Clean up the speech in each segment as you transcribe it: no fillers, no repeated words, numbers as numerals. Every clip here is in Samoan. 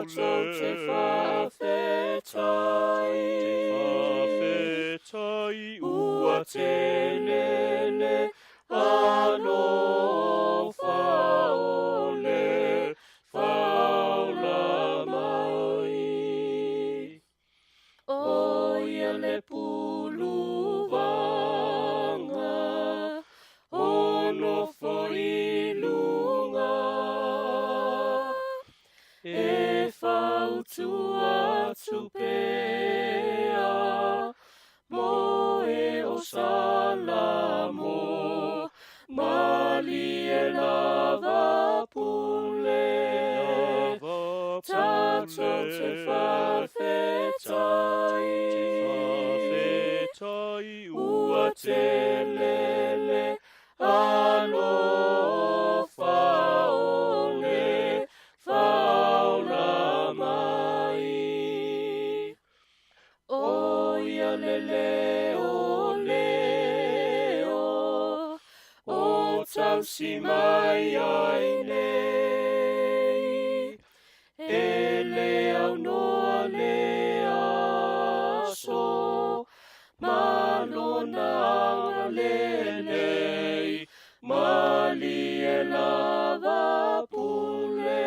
Tatou te faafetai. Ua tele le alofa o le faola mai. O ia le puluvaga o nofo i luga, e fautua atu pea mo e o Salamo, malie lava pule, tatou te faafetai, ua tele le alofa o le faola mai. O ia le leo leo o tausi mai ai nei, e le aunoa le aso, ma lona agalelei, malie lava pule,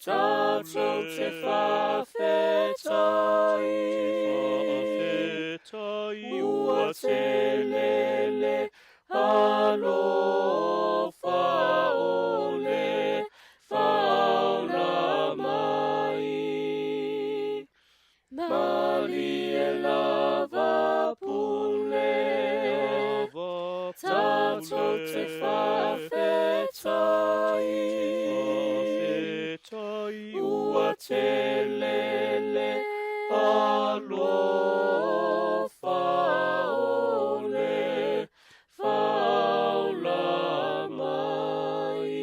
tatou te faafetai, ua tele le alofa o le faola mai. Malie lava pule, tatou te faafetai, ua tele le alofa o le faola mai.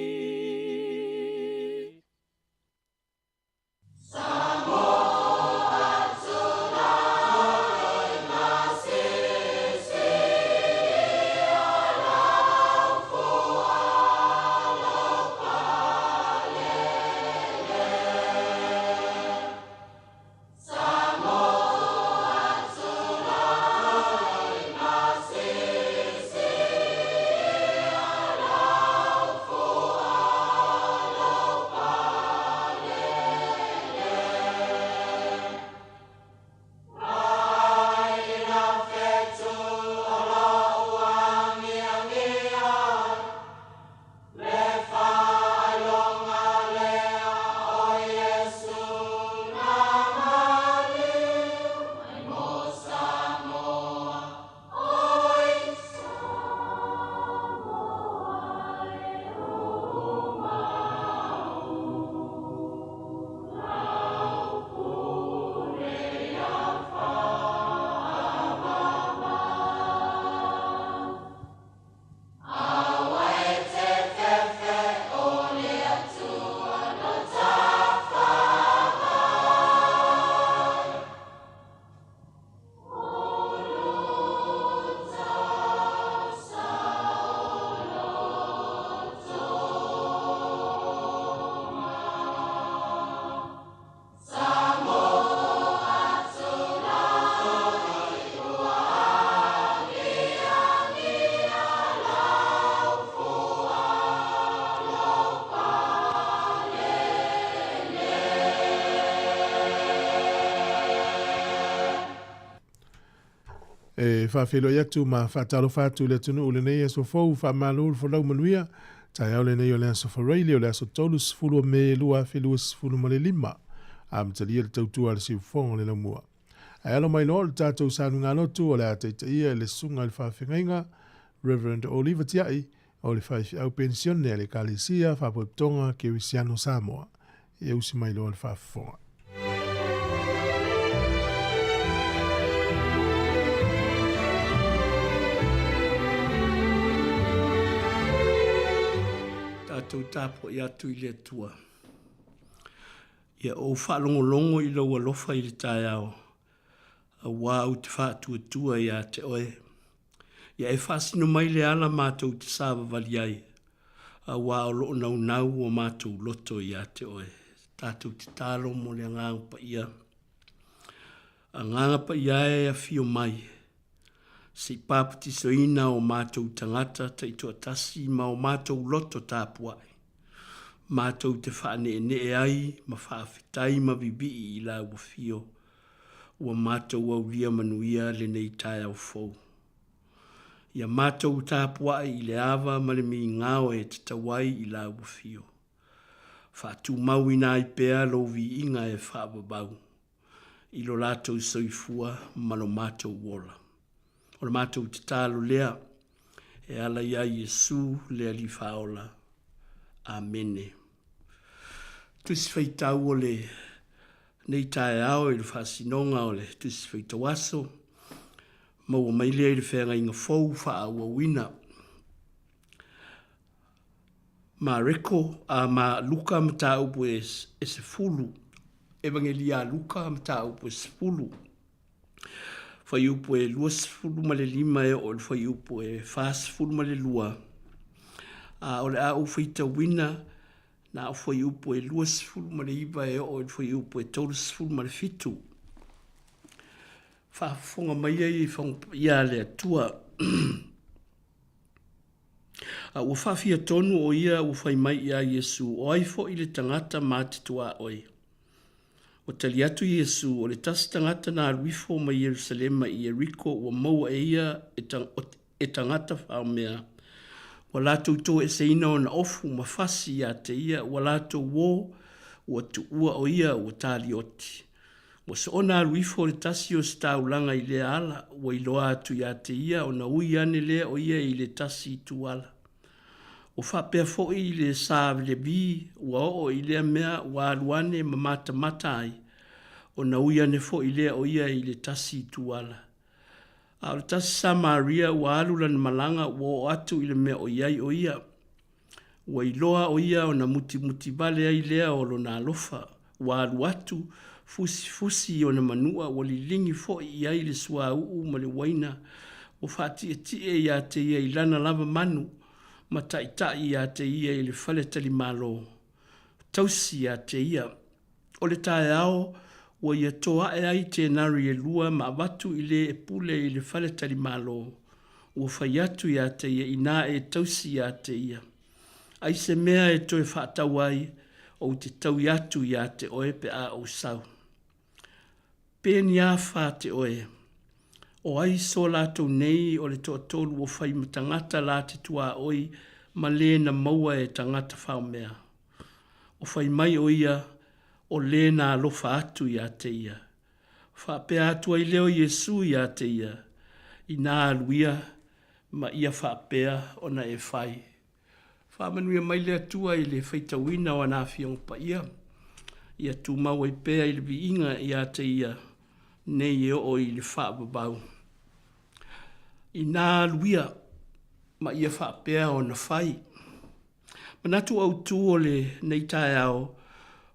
E faafeiloai atu ma faatalofa atu i le atunuu i lenei aso fou, faamalo le folau manuia. Taeao lenei o le aso Faraile o le aso 30 o Me 2025. Amatalia le tautua a le siufofoga o le laumua. Ae alo mai loa o le tatou sanugalotu o le a taitaia e le susuga i le faafeagaiga Reverend Oliva Tiai o le faifeau penisione a le Ekalesia Faapotopotoga Kerisiano Samoa. Ia usi mai loa le faafofoga. Tatou tapuai atu i le Atua. Ia ou faalogologo i lou alofa i le taeao, auā ou te faatuatua ia te oe. Ia e faasino mai le ala matou te savavali ai, auā o lo o naunau o matou loto ia te oe. Tatou tatalo mo le Agaga Paia. Agaga Paia e afio mai, se i papatisoina o matou tagata taitoatasi ma o matou loto tapuai, matou te faaneenee ai ma faafetai ma vivii i lau afio, ua matou aulia manuia lenei taeao fou. Ia matou tapuai i le ava ma le migao e tatau ai i lau afio. Faatumauina ai pea lou viiga e faavavau i lo latou soifua ma lo matou ola. O le matou tatalo lea e ala iā Iesu le Alii Faaola. Amene. Tusi Faitau o lenei taeao i le faasinoga o le Tusi Faitau Aso, maua mai lea i le Feagaiga Fou faaauauina. Mareko, a ma Luka mataupu e 10, Evagelia a Luka mataupu e 10, fuaiupu e 25 e oo i le fuaiupu e 42, a o le a ou faitauina na o fuaiupu e 29 e oo i le fuaiupu e 37. Faafofoga mai ai i Fofoga Paia a le Atua. A ua faafia tonu o ia ua fai mai iā Iesu, O ai foi le tagata ma te tuaoi? Ua tali atu Iesu, O le tasi tagata na alu ifo mai Ierusalema i Ieriko ua maua e ia e tagata faomea, ua latou toeseina ona ofu ma fasi iā te ia, ua latou ō, ua tuua o ia ua talioti. Ua soona alu ifo le tasi o se taulaga i lea ala, ua iloa atu iā te ia ona ui ane lea o ia i le tasi itu ala. Ua faapea foi i le sa Levi, ua oo i lea mea ua alu ane ma matamata ai, ona ui ane foi lea o ia i le tasi itu ala. A o le tasi Samaria ua alu lana malaga ua oo atu i le mea o i ai o ia. Ua iloa o ia ona mutimuti vale ai lea o lona alofa, ua alu atu, fusifusi i ona manua, ua liligi foi i ai le suauu ma le uaina, ua faatietie iā te ia i lana lava manu, ma taitai iā te ia i le faletalimalo, tausi iā te ia. O le taeao, ua ia toa ae ai tenari e lua ma avatu i le e pule i le faletalimalo, ua fai atu iā te ia inā e tausi iā te ia. Ai se mea e toe faatau ai, ou te taui atu iā te oe pe a ou sau. Pe ni āwhā te oe. O ai so latou nei o le toatolu ua fai ma tagata la te tuaoi ma le na maua e tagata faomea? O fai mai o ia, o le na alofa atu iā te ia. Faapea atu ai lea o Iesu iā te ia, Inā alu ia, ma ia faapea ona e fai. Faamanuia mai le Atua i le faitauina o ana Afioga Paia, ia tumau ai pea i le viiga iā te ia nei e oo i le faavavau. Inā alu ia, ma ia faapea ona fai. Manatu autu o lenei taeao,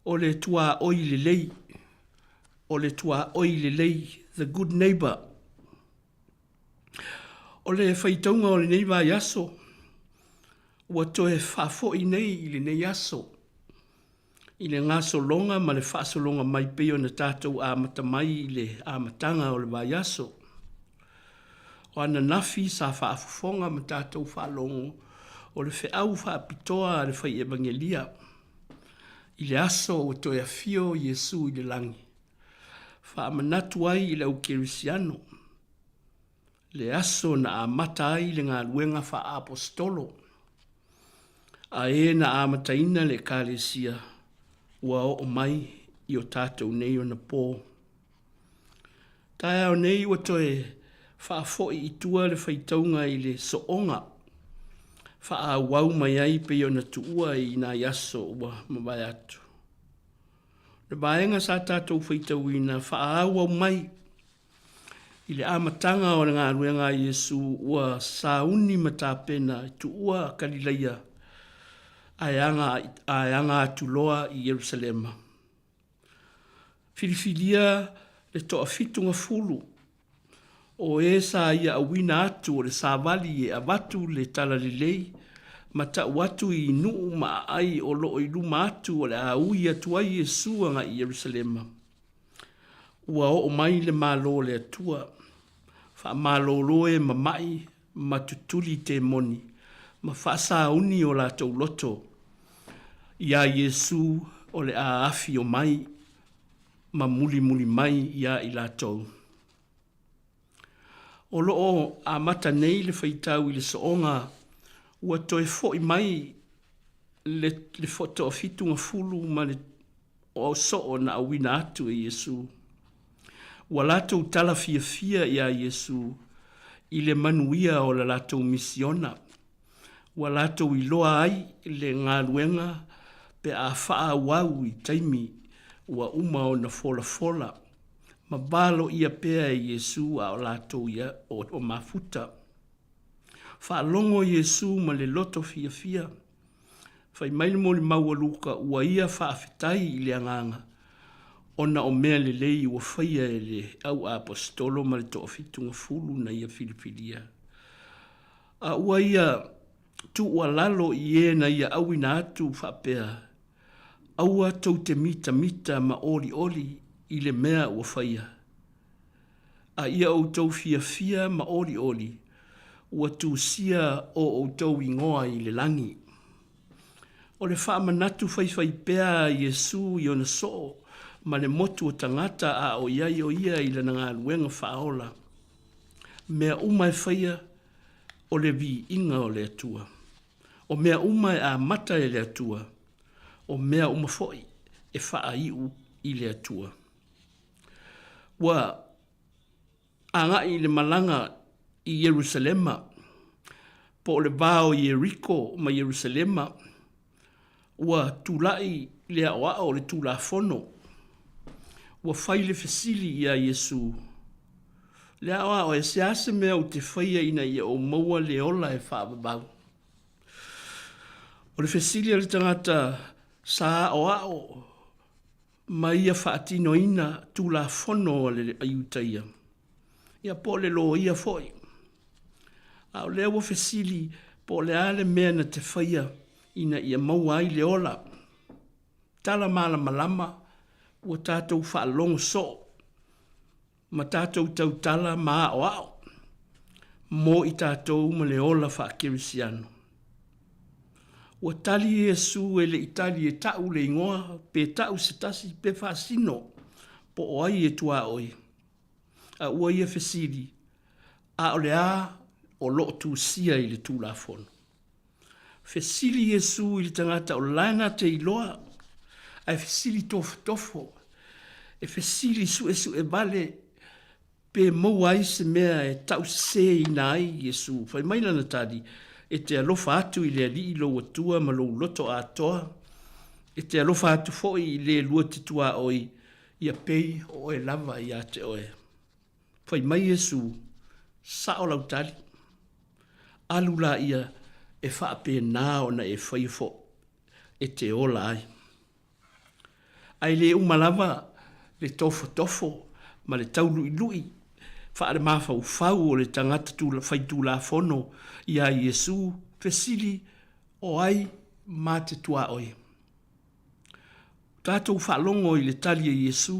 o le tuaoi lelei, o le tuaoi lelei, the good neighbour. O le faitauga o lenei vaiaso, ua toe faafoi nei i lenei aso, i le gasologa ma le faasologa mai pei ona tatou amata mai i le amataga o le vaiaso. O ananafi sa faafofoga ma tatou faalogo o le feau faapitoa a le fai evagelia i le aso ua toe afio Iesu i le lagi, faamanatu ai i le au kerisiano le aso na amata ai le galuega faa-aposetolo, a e na amataina le Ekalesia ua oo mai i o tatou nei ona po. Taeao nei ua toe faafoi i tua le faitauga i le sooga faaauau mai ai pei ona tuua i nai aso ua mavae atu. Le vaega sa tatou faitauina faaauau mai I le amataga o le galuega a Iesu ua sauni ma tapena e tuua a Kalilaia ae aga atu loa i Ierusalema. Filifilia le toafitugafulu o e sa ia auina atu o le savali e avatu le talalelei. ma tau atu i nuu ma aai o loo i luma atu o le a ui atu ai Iesu agai i Ierusalema. Ua oo mai le Malo o le Atua. Faamalolo e mama'i ma tutuli temoni ma faasauni o latou loto iā Iesu o le a afio mai ma mulimuli mai iā i latou. O lo o amata nei le faitau i le sooga ua toe fo'i mai le le toafitugafulu ma le o soo na auina atu e Iesu. Ua latou tala fiafia iā Iesu i le manuia o la latou misiona. Ua latou iloa ai le galuega pe a faaauau i taimi ua uma ona folafola ma valoia pea e Iesu a o latou ia o mafuta. Faalogo Iesu ma le loto fiafia. Fai mai le molimau a Luka ua ia faafetai i le Agaga ona o mea lelei ua faia e le au aposetolo ma le toafitugafulu na ia filifilia. A ua ia tuualalo i e na ia auina atu faapea, Aua tou te mitamita ma olioli i le mea ua faia, a ia outou fiafia ma olioli ua tusia o outou igoa i le lagi. O le faamanatu faifaipea a Iesu i ona soo ma le motu o tagata a o i ai o ia i lana galuega faaola, mea uma e faia o le viiga o le Atua. O mea uma e amata e le Atua, o mea uma foi e faaiu i le Atua. Ua agai i le malaga i Ierusalema, po o le va o Ieriko ma Ierusalema, ua tulai le aoao o le Tulafono, ua fai le fesili iā Iesu, Le aoao e, se a se mea ou te faia ina ia ou maua le ola e faavavau? O le fesili a le tagata sa aoao ma ia faatinoina Tulafono a le Iutaia, ia po o le loia foi. A o lea ua fesili po o le a le mea na te faia ina ia maua ai le ola. Tala malamalama ua tatou faalogo soo ma tatou tautala ma aoao mo i tatou ma le ola faakerisiano. Ua tali Iesu e le i tali e ta'u le igoa pe ta'u se tasi pe faasino po o ai e tuaoi. A ua ia fesili, A o le a o lo o tusia i le Tulafono? Fesili Iesu i le tagata o la e na te iloa, ae fesili tofotofo, e fesili suesue vale pe maua ai se mea e tauseseina ai Iesu. Fai mai lana tali, E te alofa atu i le Alii lou Atua ma lou loto atoa, e te alofa atu foi i le lua te tuaoi, ia pei o oe lava ia te oe. Fai mai Iesu, Sao lau tali. Alu laia e faapena ona e faia foʻi e te ola ai. Ae le uma lava le tofotofo ma le tauluʻiluʻi faalemafaufau o le tagata faitulafono iā Iesu, fesili, O ai ma te tuaoi? Tatou faalogo i le tali a Iesu,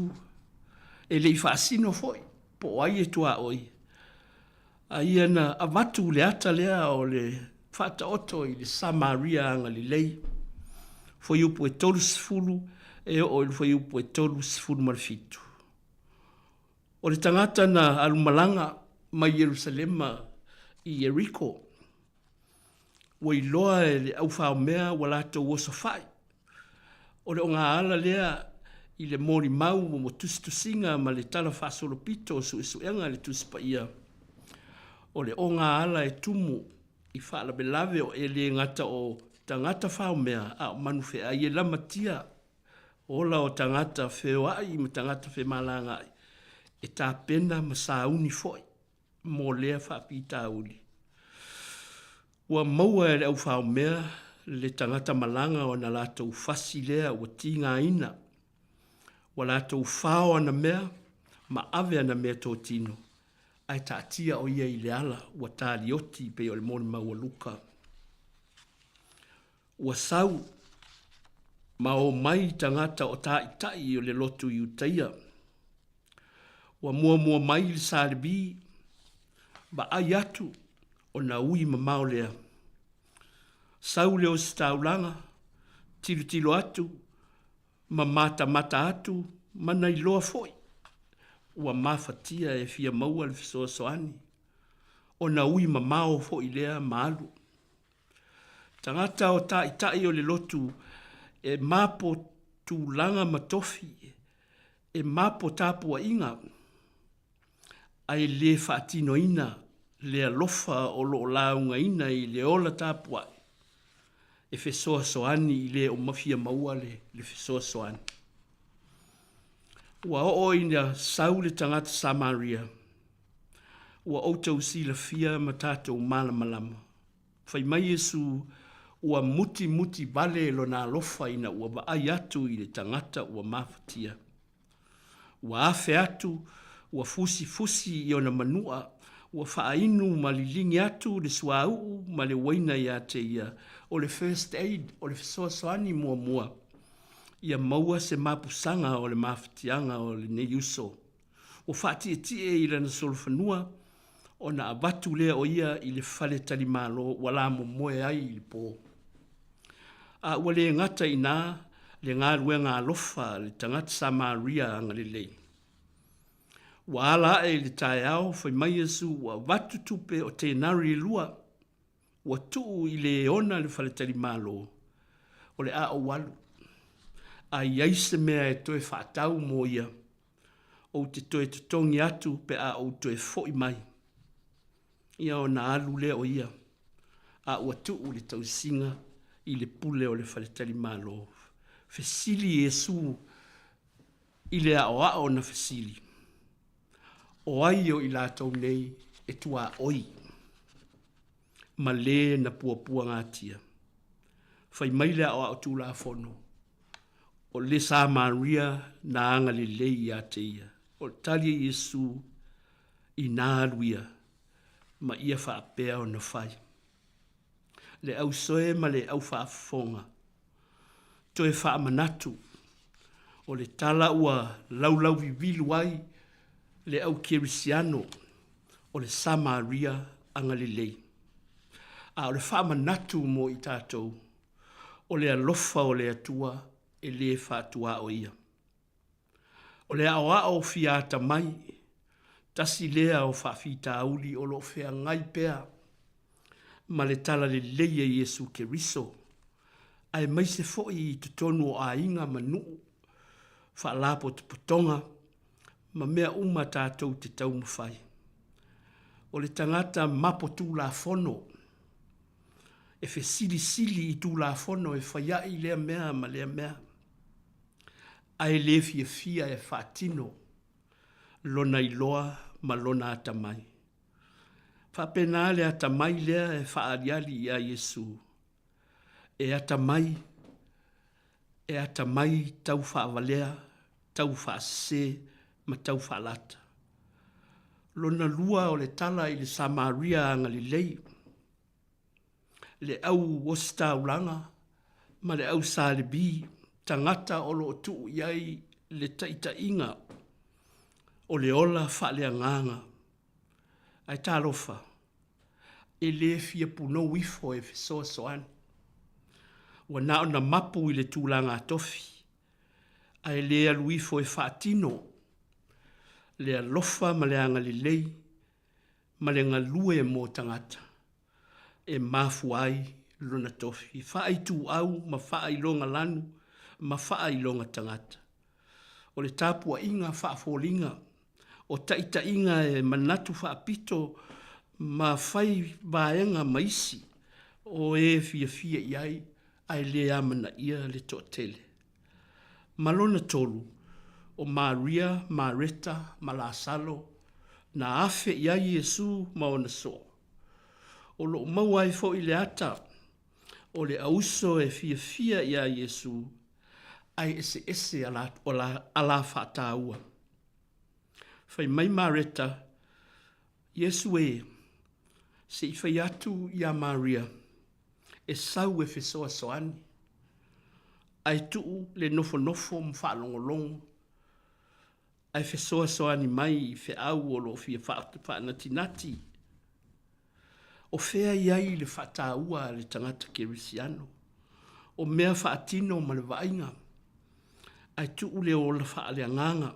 e le i faasino foi po o ai e tuaoi, a ia na avatu le ata lea o le faataoto i le Samaria agalelei, fuaiupu e 30 e oo i le fuaiupu e 37. O le tagata na alumalaga mai Ierusalema i Ieriko, ua iloa e le aufaomea ua latou osofai. O le ogaala lea i le molimau o tusitusiga ma le tala faasolopito o suesuega i le Tusi Paia, o le ogaala e tumu i faalavelave o e le gata o tagata faomea a o manufeai e lamatia ola o tagata feoai ma tagata femalagaai e tapena ma sauni foi mo lea faafitauli. Ua maua e le aufaomea le tagata malaga ona latou fasi lea ua tigaina, ua latou fao ana mea ma ave ana meatotino, ae taatia o ia i le ala ua talioti pei o le molimau a Luka. Ua sau ma omai tagata o taitai o le lotu Iutaia. Ua muamua mai le Salebi, vaai atu ona ui mamao lea. Sau le ositaulaga, tilotilo atu ma matamata atu ma na iloa foi ua mafatia e fia maua le fesoasoani, ona ui mamao foi lea ma alu. Tagata o taitai o le lotu e mapo tulaga ma tofi, e mapo tapuaiga, ae le faatinoina le alofa o lo o laugaina i le ola tapuai e fesoasoani i le o fia maua le fesoasoani. Ua oo ina sau le tagata Samaria, ua outou silafia ma tatou malamalama. Fai mai Iesu, ua mutimuti vale lona alofa ina ua vaai atu i le tagata ua mafatia. Ua afe atu, ua fusifusi i ona manua, ua faainu ma liligi atu le suauu ma le uaina ia te ia, o le first aid, o le fesoasoani muamua, ia maua se mapusaga o le mafatiaga o lenei uso. Ua faatietie i lana solofanua, ona avatu lea o ia i le faletalimalo ua lamomoe ai i le po. A ua le gata i ina le galuega alofa a le tagata Samaria agalelei. Ua ala ae i le taeao, fai mai Iesu ua avatu tupe o tenari e lua, ua tuu i le ona le faletalimalo, o le a ou alu. A i ai se mea e toe faatau mo ia, ou te toe totogi atu pe a ou toe foi mai. Ia ona alu lea o ia, a ua tuu le tausiga i le pule o le faletalimalo. Fesili Iesu i le aoao na fesili, O ai o i latou nei e tuaoi ma le na puapuagatia? Fai mai le aoao Tulafono, O le Samaria na agalelei ia te ia. O le tali a Iesu, Inā alu ia, ma ia faapea ona fai. Le ausoe ma le aufaafofoga, toe faamanatu, o le tala ua laulauvivilu ai le au kerisiano o le Samaria agalelei. A o le faamanatu mo i tatou, o le alofa o le Atua e le faatuaoia. O le aoao fia atamai, tasi lea o faafitauli o lo o feagai pea ma le talalelei a Iesu Keriso, aemaise foi i totonu o aiga ma nuu, faalapotopotoga ma mea uma tatou te taumafai. O le tagata mapo tulafono e fesilisili i tulafono e fai ai lea mea ma lea mea. Ae le fiafia e faatino lona iloa ma lona atamai. Faapena le atamai lea e faaaliali iā Iesu, e atamai, e atamai tau faavalea, tau faasese ma tau faalata. Lona lua o le tala i le Samaria agalelei. le au ositaulaga ma le au salebi, tagata o lo o tuu i ai le taitaiga o le ola faaleagaga. Ae talofa, e le fia punou ifo e fesoasoani. Ua na ona mapu i le tulaga tofi, ae le alu ifo e faatino le alofa ma le agalelei ma le galue mo tagata e mafua ai lona tofi, faaituau ma faailoga lanu ma faailoga tagata. O le tapuaiga faafoliga o taitaiga e manatu faapito ma fai vaega ma isi o e fiafia i ai ae le amanaia le toatele. Ma lona tolu, o Maria, Mareta ma Lasalo, na afe i ai Iesu ma ona soo. O lo o maua ai foi le ata o le auso e fiafia iā Iesu, ae eseese a la faataua. Fai mai Mareta, Iesu e, se i fai atu iā Maria. e sau e fesoasoani, ae tuu le nofonofo ma faalogologo ae fesoasoani mai i feau o lo o fia faanatinati. O fea i ai le faataua a le tagata kerisiano? O mea faatino ma le vaaiga, ae tuu le ola faaleagaga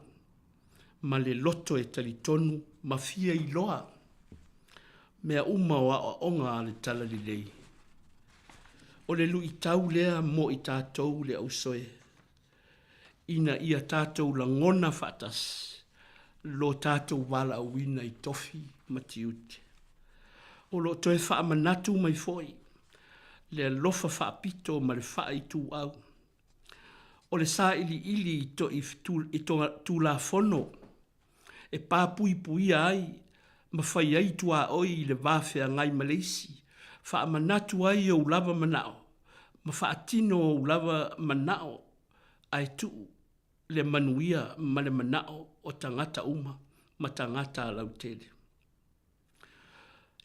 ma le loto e talitonu ma fia iloa mea uma o aoaoga a le Talalelei. O le luitau lea mo i tatou le ausoe, ina ia tatou lagona faatasi lo tatou valaauina i tofi ma tiute. O lo o toe faamanatu mai foi le alofa faapito ma le faaituau. O le sailiili i Tulafono e papuipuia ai ma fai ai tuaoi i le va feagai ma le isi, faamanatu ai ou lava manao ma faatino ou lava manao ae tuu le manuia ma le manao o tagata uma ma tagata lautele.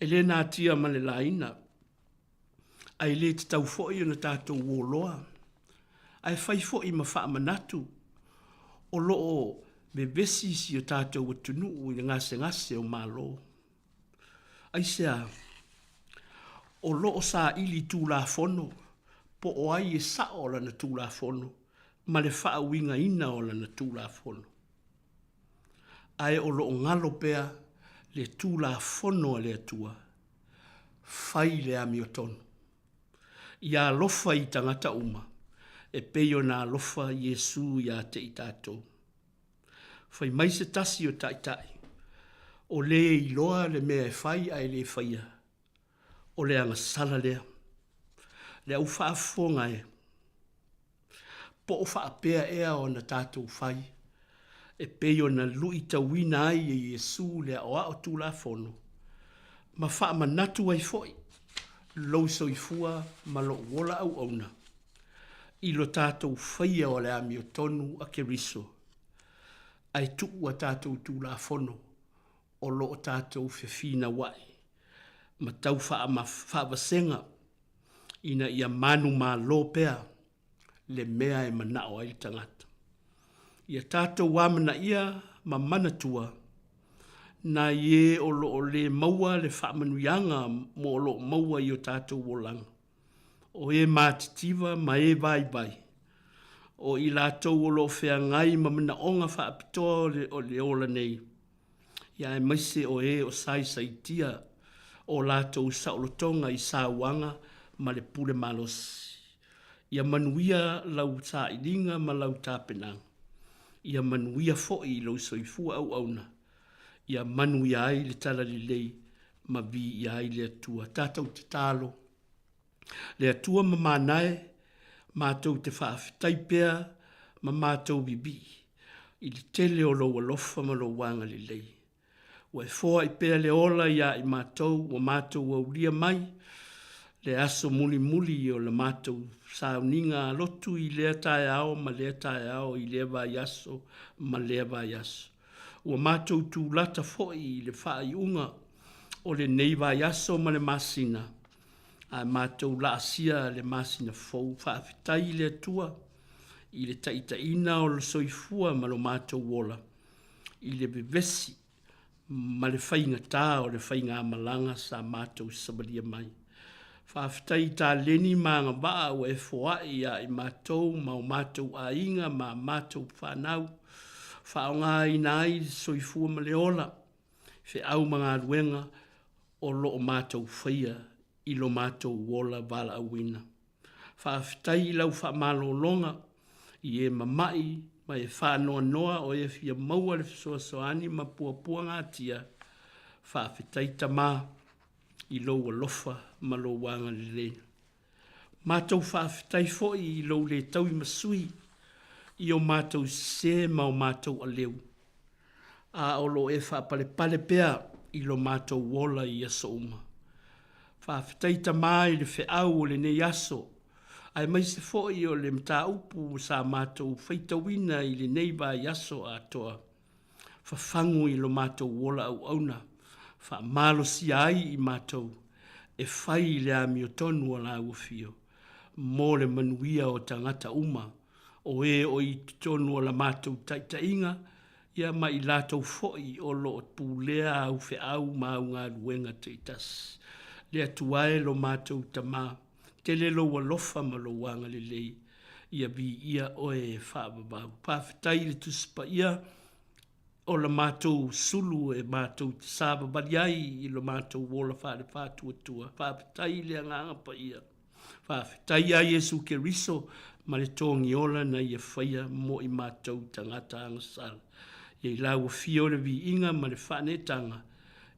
E le natia ma le laina, ae le tatau foi ona tatou oloa, ae fai foi ma faamanatu o lo o vevesi si o tatou atunuu i le gasegase o Malo. Aisea? O lo o saili Tulafono po o ai e sao lana Tulafono ma le faauigaina o lana Tulafono. Ae o lo o galo pea le Tulafono a le Atua, fai le amiotonu. Ia alofa i tagata uma, e pei ona alofa Iesu ia te i tatou. Fai mai se tasi o taitai, o le iloa le mea e fai ae le faia, o le agasala lea. Le au faafofoga e, po o faapea ea ona tatou fai, e pei ona luitauina ai e Iesu le aoao Tulafono, ma faamanatu ai foi lou soifua ma lou ola auauna i lo tatou faia o le amiotonu a Keriso, ae tuu a tatou Tulafono o lo o tatou fefinauai ma tau faavasega ina ia manumalo pea le mea e manao ai le tagata. Ia tatou amanaia ma manatua nai e o lo o le maua le faamanuiaga mo o lo o maua i o tatou olaga, o e matitiva ma e vaivai, o i latou o lo o feagai ma manaoga faapitoa o le ola nei, ia aemaise o e o saisaitia o latou saolotoga i sauaga ma le pule malosi. Ia manuia lau sailiga ma lau tapenaga. Ia manuia foi i lou soifua auauna. Ia manuia ai le talalelei ma viia ai le Atua. Tatou tatalo. Le Atua mamana e, matou te faafetai pea ma matou vivii i le tele o lou alofa ma lou agalelei. Ua e foai pea le ola iā i matou ua matou aulia mai le aso mulimuli o la matou sauniga a lotu i lea taeao ma lea taeao i lea vaiaso ma lea vaiaso. Ua matou tulata foi i le faaiuga o lenei vaiaso ma le masina, ae matou laasia le masina fou. Faafetai i le Atua i le taitaiina o le soifua ma lo matou ola i le vevesi ma le faigatā o le faigamalaga sa matou savalia mai. Faafetai i taleni ma agavaa ua e foai iā i matou ma o matou aiga ma a matou fanau, faaaogaina ai le soifua ma le ola, feau ma galuega o lo o matou faia i lo matou ola valaauina. Faafetai i lau faamalologa i e mama'i ma e faanoanoa o e fia maua le fesoasoani ma puapuagatia. Faafetai Tama i lou alofa ma lou agalelei. Matou faafetai foi i lou le tauimasui i o matou sese ma o matou aleu, a o lo o e faapalepale pea i lo matou ola i aso uma. Faafetai Tama i le feau o lenei aso, aemaise foi o le mataupu sa matou faitauina i lenei vaiaso atoa. Fafagu i lo matou ola auauna, faamalosia ai i matou. e fai i le amiotonu a lāua fio mo le manuia o tagata uma, o e o i totonu o la matou taitaiga, ia ma i latou foi o lo o pulea au feau ma au galuega taitasi. Le Atua e lo matou Tama, tele lou alofa ma lou agalelei, ia viia oe e faavavau. Faafetai i le Tusi Paia o la matou sulu e matou te savavali ai i lo matou ola faale-faatuatua. Faafetai i le Agaga Paia. Faafetai iā Iesu Keriso ma le togiola na Ia faia mo i matou tagata agasala. Ia i lau afio le viiga ma le faaneetaga,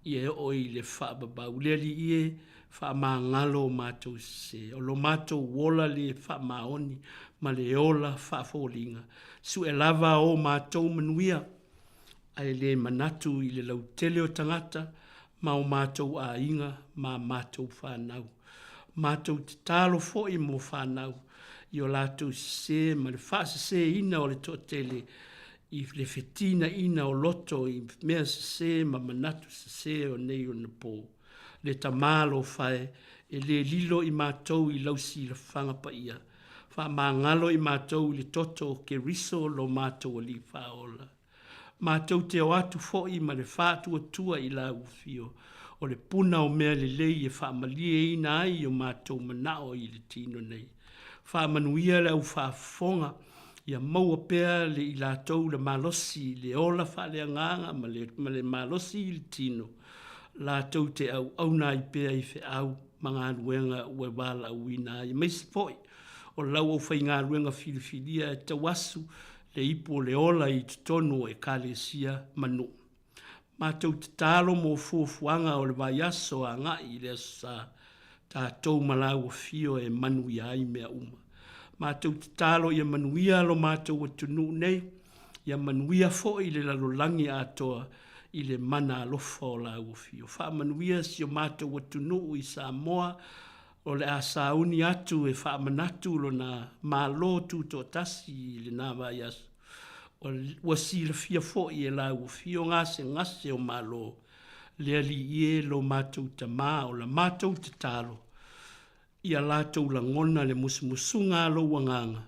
ia e oo i le faavavau. Le Alii e, faamagalo o matou sese, o lo matou ola le faamaoni ma le ola faafoliga. Sue lava o matou manuia, ae le manatu i le lautele o tagata ma o matou aiga ma matou fanau. Matou te talo foi mo fanau i o latou sese ma le faaseseina o le toatele i le fetinaina o loto i mea sese ma manatu sese o nei ona po. Le Tama alofa e, e le lilo i matou i lau silafaga paia. Faamagalo i matou i le toto o Keriso lo matou Alii Faaola. Matou te o atu foi ma le faatuatua i lau afio, o le puna o mea lelei e faamalieina ai o matou manao i le tino nei. Faamanuia le au faafofoga, ia maua pea le i latou le malosi i le ola faaleagaga ma le, ma le malosi i le tino, latou te auauna ai pea i feau ma galuega ua e valaauina ai, aemaise foi o lau aufaigaluega filifilia e tauasu le ipu o le ola i totonu o Ekalesia ma nuu. Matou tatalo mo fuafuaga o le vaiaso agai i le Aso Sa, tatou ma lau afio e manuia ai mea uma. Matou tatalo ia manuia lo matou atunuu nei, ia manuia foi le lalolagi atoa i le mana alofa o lau afio. Faamanuia si o matou atunuu i Samoa, O le a sauni atu e faamanatu lona Malo Tutoatasi i lena vaiaso. Ua silafia foi e lau afio gasegase o Malo, le Alii e, lo matou Tama, o la matou tatalo, ia latou lagona le musumusuga a lou Agaga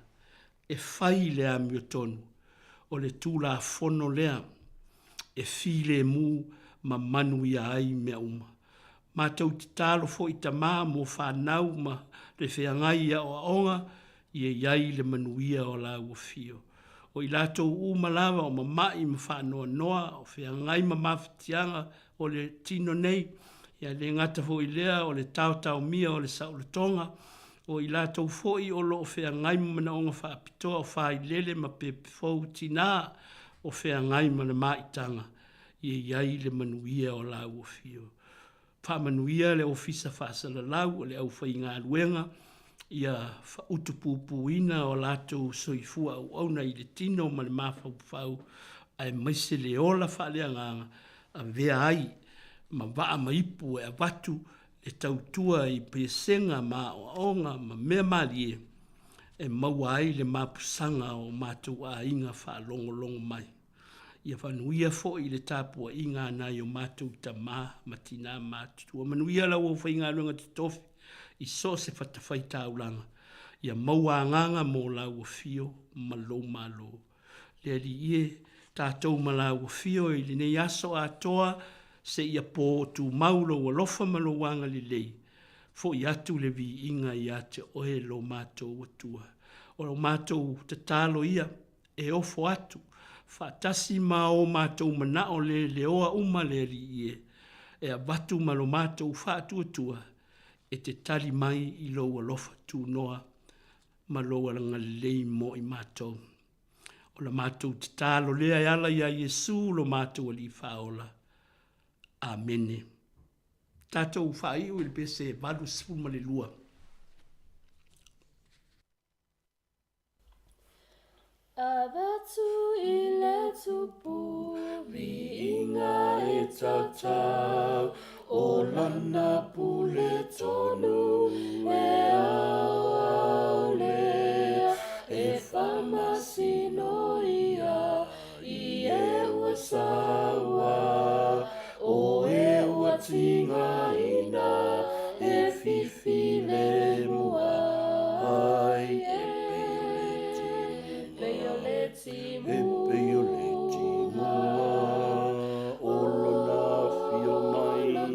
e fai le amiotonu, o le Tulafono lea e filemu ma manuia ai mea uma. Matou tatalo foi Tama mo fanau ma le feagai i aoaoga ia i ai le manuia o lau afio. O i latou uma lava o mama'i ma faanoanoa, o feagai ma mafatiaga o le tino nei, ia le gata foi lea o le taotaomia o le saolotoga, o i latou foi o lo o feagai ma manaoga faapitoa o failele ma pepe fou tinā o feagai ma le maitaga, ia i ai le manuia o lau afio. Faamanuia le Ofisa Faasalalau o le Aufaigaluega ia utupupuina o latou soifua auauna i le tino ma le mafaufau aemaise le ola faaleagaga avea ai ma vaa ma ipu e avatu le tautua i pesega ma aoaoga ma mea malie e maua ai le mapusaga o matou aiga faalogologo mai. Ia fanuia foi le tapuaiga a nai o matou tama ma tinā matutua. Manuia lau aufaigaluega totofi i so o se fatafaitaulaga. Ia maua agaga mo lau afio ma lou Malo. Le Alii e, tatou ma lau afio i lenei aso atoa seia po tumau lou alofa ma lou agalelei, foi atu le viiga ia te oe lo matou Atua. O lo matou tatalo ia, e ofo atu, faatasi ma o matou manao leleoa uma le Alii e, e avatu ma lo matou faatuatua e te tali mai i lou alofa tunoa ma lou agalelei mo i matou. O la matou tatalo lea e ala iā Iesu lo matou Alii Faaola. Amene. Tatou faaiu i le pese 82. Avatu i le tupu viiga e tatau o lana pule tonu e aoao lea e faamasino ia i e ua saua o e ua tigaina e. E pei o le timuga o lona afio mai, o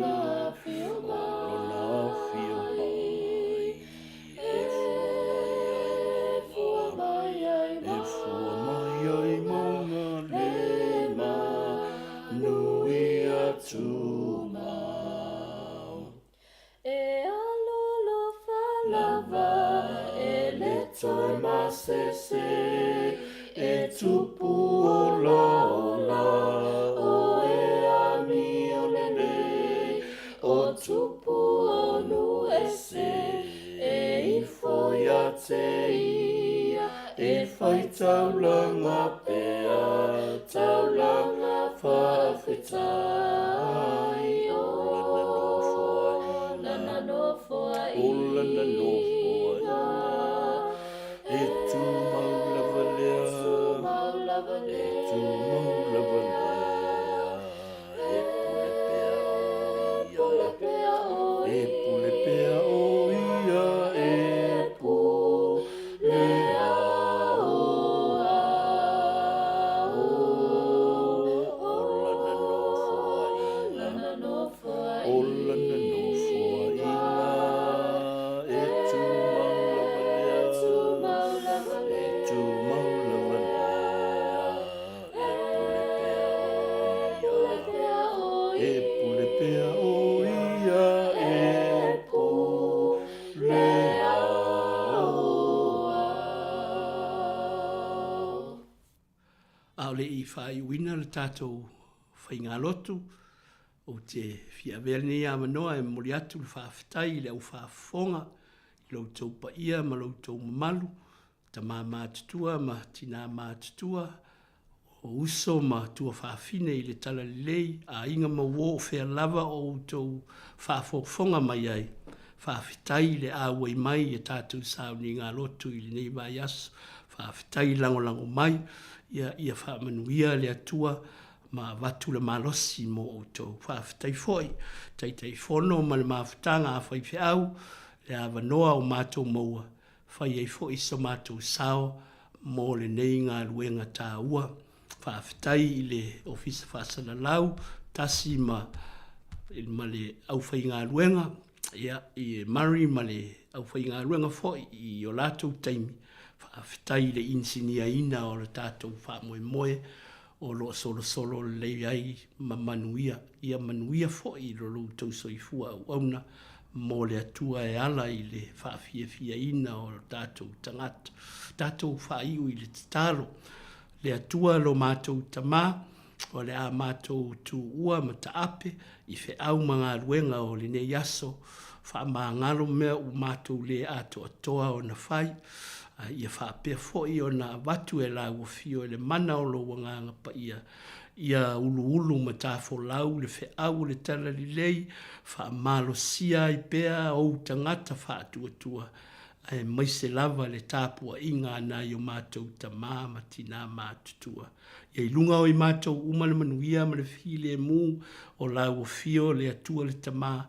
lona afio mai, e fua mai ai mauga, e fua mai ai mauga le manuia tumau. E alolofa lava e le toe masese, e tupu olaola o e amio lenei, o tupu o nuese, e ifo ia te ia, e fai taulaga pea, taulaga faafetai. O lana nofoaiga, o lana nofoaiga, e tumau lava lea, e tumau lava lea, e pule pea o ia, e pule pea o ia, e pule ao ao. O lana nofoaiga, o lana nofoaiga, e tumau lava lea, e tumau lava lea, e pule pea o ia, e pule pea o ia, e pule ao ao. A o le i faaiuina le tatou faigalotu, ou te fia avea lenei avanoa e momoli atu le faafetai i le au faafofoga i lo outou paia ma lo outou mamalu, tama matutua ma tina matutua, o uso ma tuafafine i le talalelei, aiga ma uo o fea lava o outou faafofoga mai ai. Faafetai i le auai mai i a tatou sauniga lotu i lenei vaiaso. Faafetai lagolago mai, ia, ia faamanuia le Atua ma avatu le malosi mo outou. Faafetai foi Taitaifono ma le mafutaga a faifeau le avanoa o matou maua, fai ai foi so matou sao mo lenei galuega taua. Faafetai i le Ofisa Faasalalau tasi ma ma le aufaigaluega ia i Murray ma le aufaigaluega foi i o latou taimi. Faafetai i le inisiniaina o le tatou faamoemoe o lo o solosolo lelei ai ma manuia. Ia manuia foi lo loutou soifua auauna mo le Atua e ala i le faafiafiaina o tatou tagata. Tatou faaiu i le tatalo. Le Atua lo matou Tama, o le a matou tuua ma taape i feau ma galuega o lenei aso, faamagalo mea ua matou le atoatoa ona fai, a ia faapea foi ona avatu e Lau Afio i le mana o Lou Agaga Paia, ia uluulu ma tafolau le feau o le Talalelei, faamalosia ai pea ou tagata faatuatua, aemaise lava le tapuaiga a nai o matou tama ma tina matutua. Ia i luga o i matou uma le manuia ma le filemu o Lau Afio le Atua le Tama,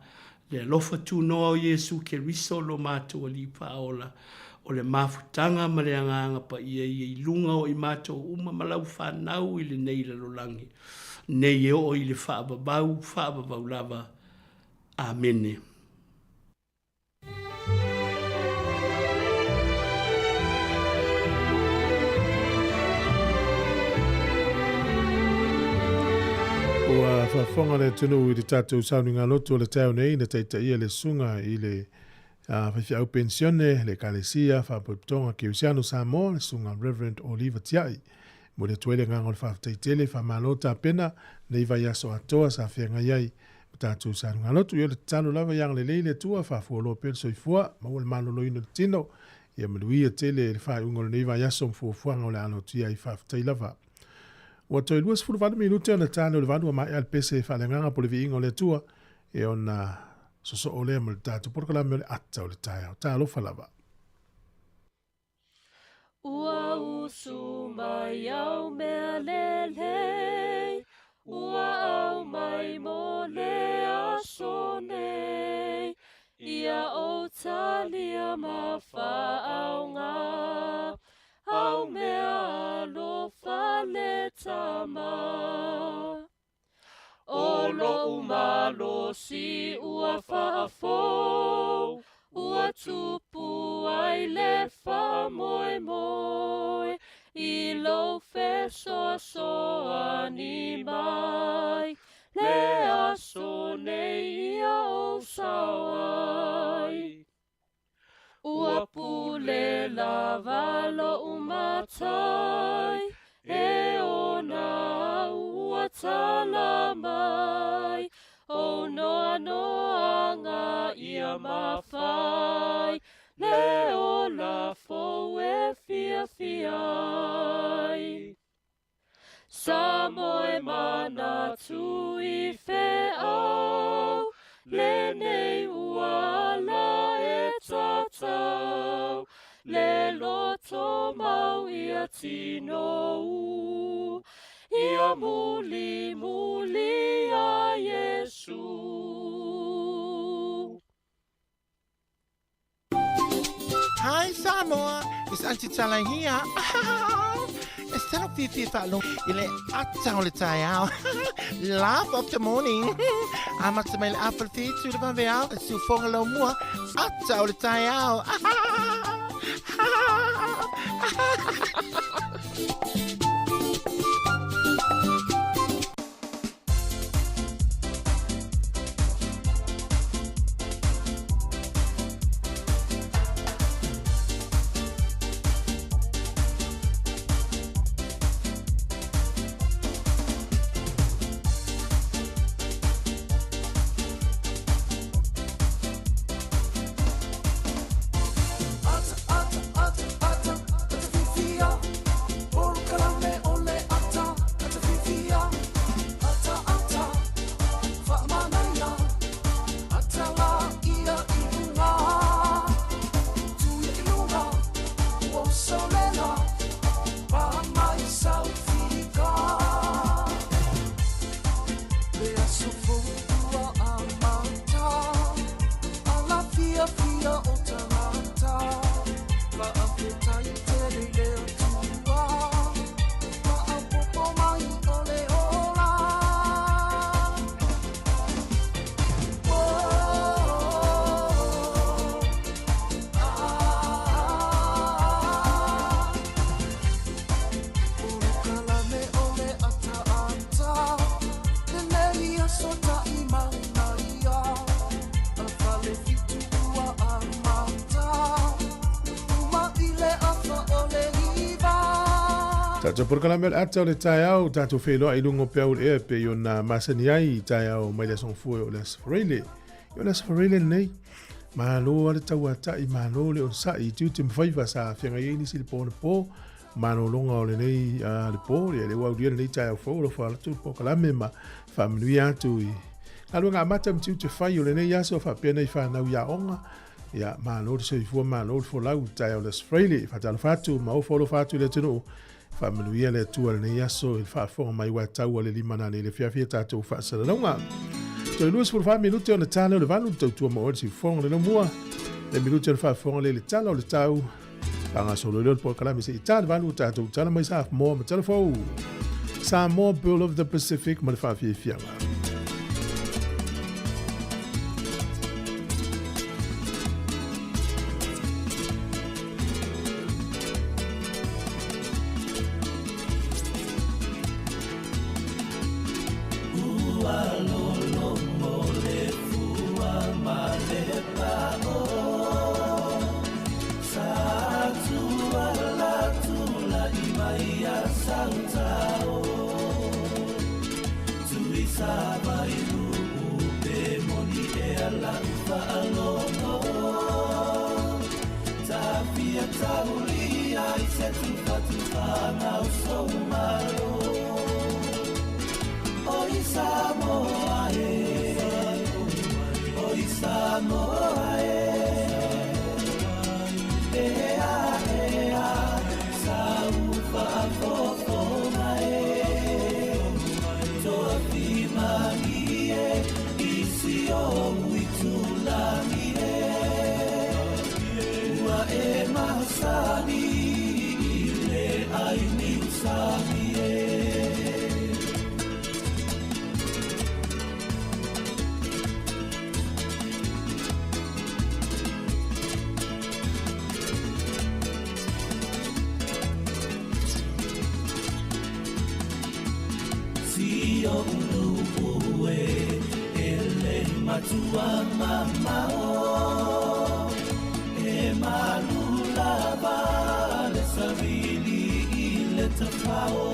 le alofa tunoa o Iesu Keriso lo matou Alii Faaola, o le mafutaga ma le Agaga Paia ia i luga o i matou uma ma lau fanau i lenei lalolagi nei e oo i le faavavau, faavavau lava. Amene. Ua faafofoga le atunuu i le tatou sauniga lotu o le taeao nei na taitaia le susuga i le faifeau penisione le Ekalesia Faapotopotoga Kerisiano Samoa, le susuga Reverend Oliva Tiai. Momoli atu ai le agaga o le faafetai tele, faamalo tapena nei vaiaso atoa sa feagai ai ma tatou sauniga lotu. Ia o le tatalo lava ia agalelei le Atua, faafualoa pea le soifua, maua le maloloina o le tino, ia manuia tele le faaiuga o lenei vaiaso ma fuafuaga o le a alo atu i ai. Faafetai lava. Ua toe 28 minute ona ta lea o le valu a maea le pese faaleagaga po o le viiga o le Atua, e ona sosoo lea ma le tatou polokalame o le ata o le taeao. Talofa lava. Ua usu mai au mea lelei, ua au mai mo le aso nei, ia ou talia ma faaaoga, au mea alofa. malosi ua faafou, ua tupu ai le faamoemoe i lou fesoasoani mai, le aso nei ia ou sao ai. Ua pule lava lo'u matai, e ona au ua tala mai, ou noanoaga ia mafai, le ola fou e fiafia ai. Sa moe manatu i feau, lenei ua ala e tatau, le loto mau ia tinou, ia mulimuli ia Iesu. Hi Samoa, it's Auntie Tala here. E tala fiafia faalogo i le ata o le taeao. Laugh of the morning. Amata mai le afa le fitu le vaveao, le siufoga laumua, ata o le taeao. Tatou polokalame o le ata o le taeao, tatou feiloai i luga o peau o le ea e pei ona masani ai i taeao mai le aso Gafua o le Aso Faraile. O le Aso Faraile lenei, malo lava le tauatai, malo le onosai i tiute ma faiva sa feagai ai nisi i le po anapo, malologa o lenei le po, ia lea ua aulia lenei taeao fou, alofa atu le polokalame ma faamanuia atu i galuega amata ma tiute fai o lenei aso faapea nei fanau i aoga. Ia, malo le soifua, malo le folau i le taeao o le Aso Faraile. Faatalofa atu ma ofo alofa atu i le atunuu. Faamanuia le Atua i lenei aso i le faafofoga mai ua tau a le lima nanei i le afiafi a tatou faasalalauga. Toe 24 minute ona ta lea o le valu, le tautua ma oe le siufofoga le laumua. Le minute o le faafofoga le le tala o le tau. Faagasolo lea o le polokalame se i ta le valu o tatou tala mai Samoa ma tala fou. Samoa Pearl of the Pacific ma le faafiafiaga. Atua mamao E malu lava le savili i le tafao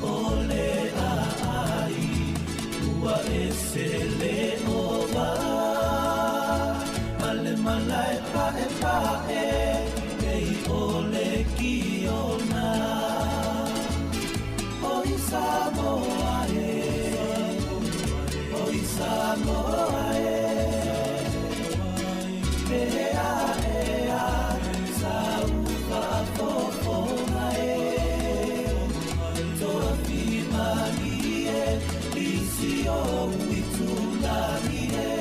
O le aai ua ese le ova Ma le malae paepae pei o le kiona Oi Samoa e Oi Samoa e Ea ea sau faafofoga e Toafimalie i si ou itulagi e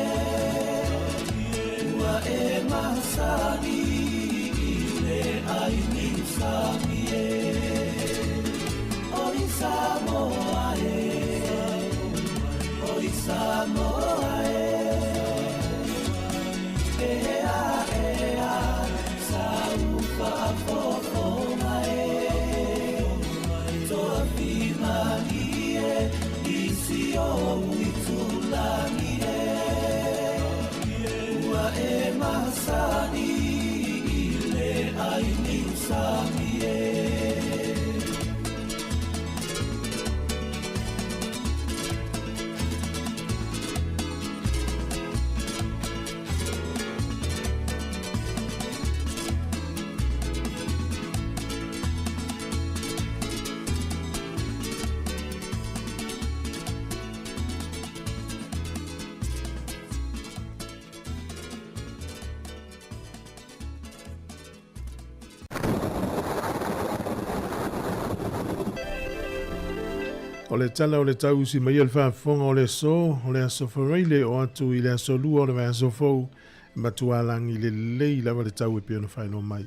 Ua e masani i le ai niusami e Oi Samoa e Oi Samoa e Ea ea sau faafofoga e Toafimalie i si ou itulagi e Ua e masani i le ai niusami e. O le tala o le tausi mai o le faafofoga o le aso, o le aso Faraile o atu i le aso Lua o le vaiaso fou, e matua lagi lelei lava le tau e pei ona faailoa mai.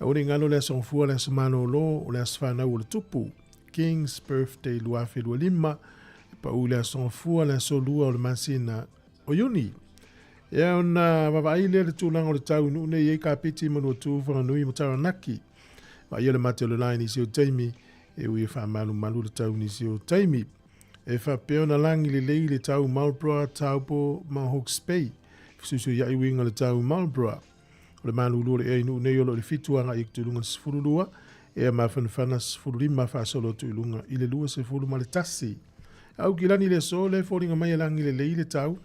Aua ne i galo le aso Gafua, le aso Malolo, o le aso fanau o le Tupu, King's Birthday 2025, e pau i le aso Gafua, le aso Lua o le masina o Iuni. Ia ona vaavaai lea i le tulaga o le tau i nuu nei e i ai Kapiti, Manuatu, Whanganui ma Taranaki. Vaaia le mate o le la i nisi o taimi, e ui e faamalumalu le tau i nisi o taimi. E faapea ona lagi lelei le tau Marlborough, Taupo ma Hawke's Bay. Fesuisuiai uiga o le tau Marlborough. O le malulu o le ea i nuu nei o lo o i le 7 agai atu i luga i le 12, ea mafanafana 15 faasolo atu i luga i le 21. Aukilani le aso, le foliga mai e lagi lelei le tau.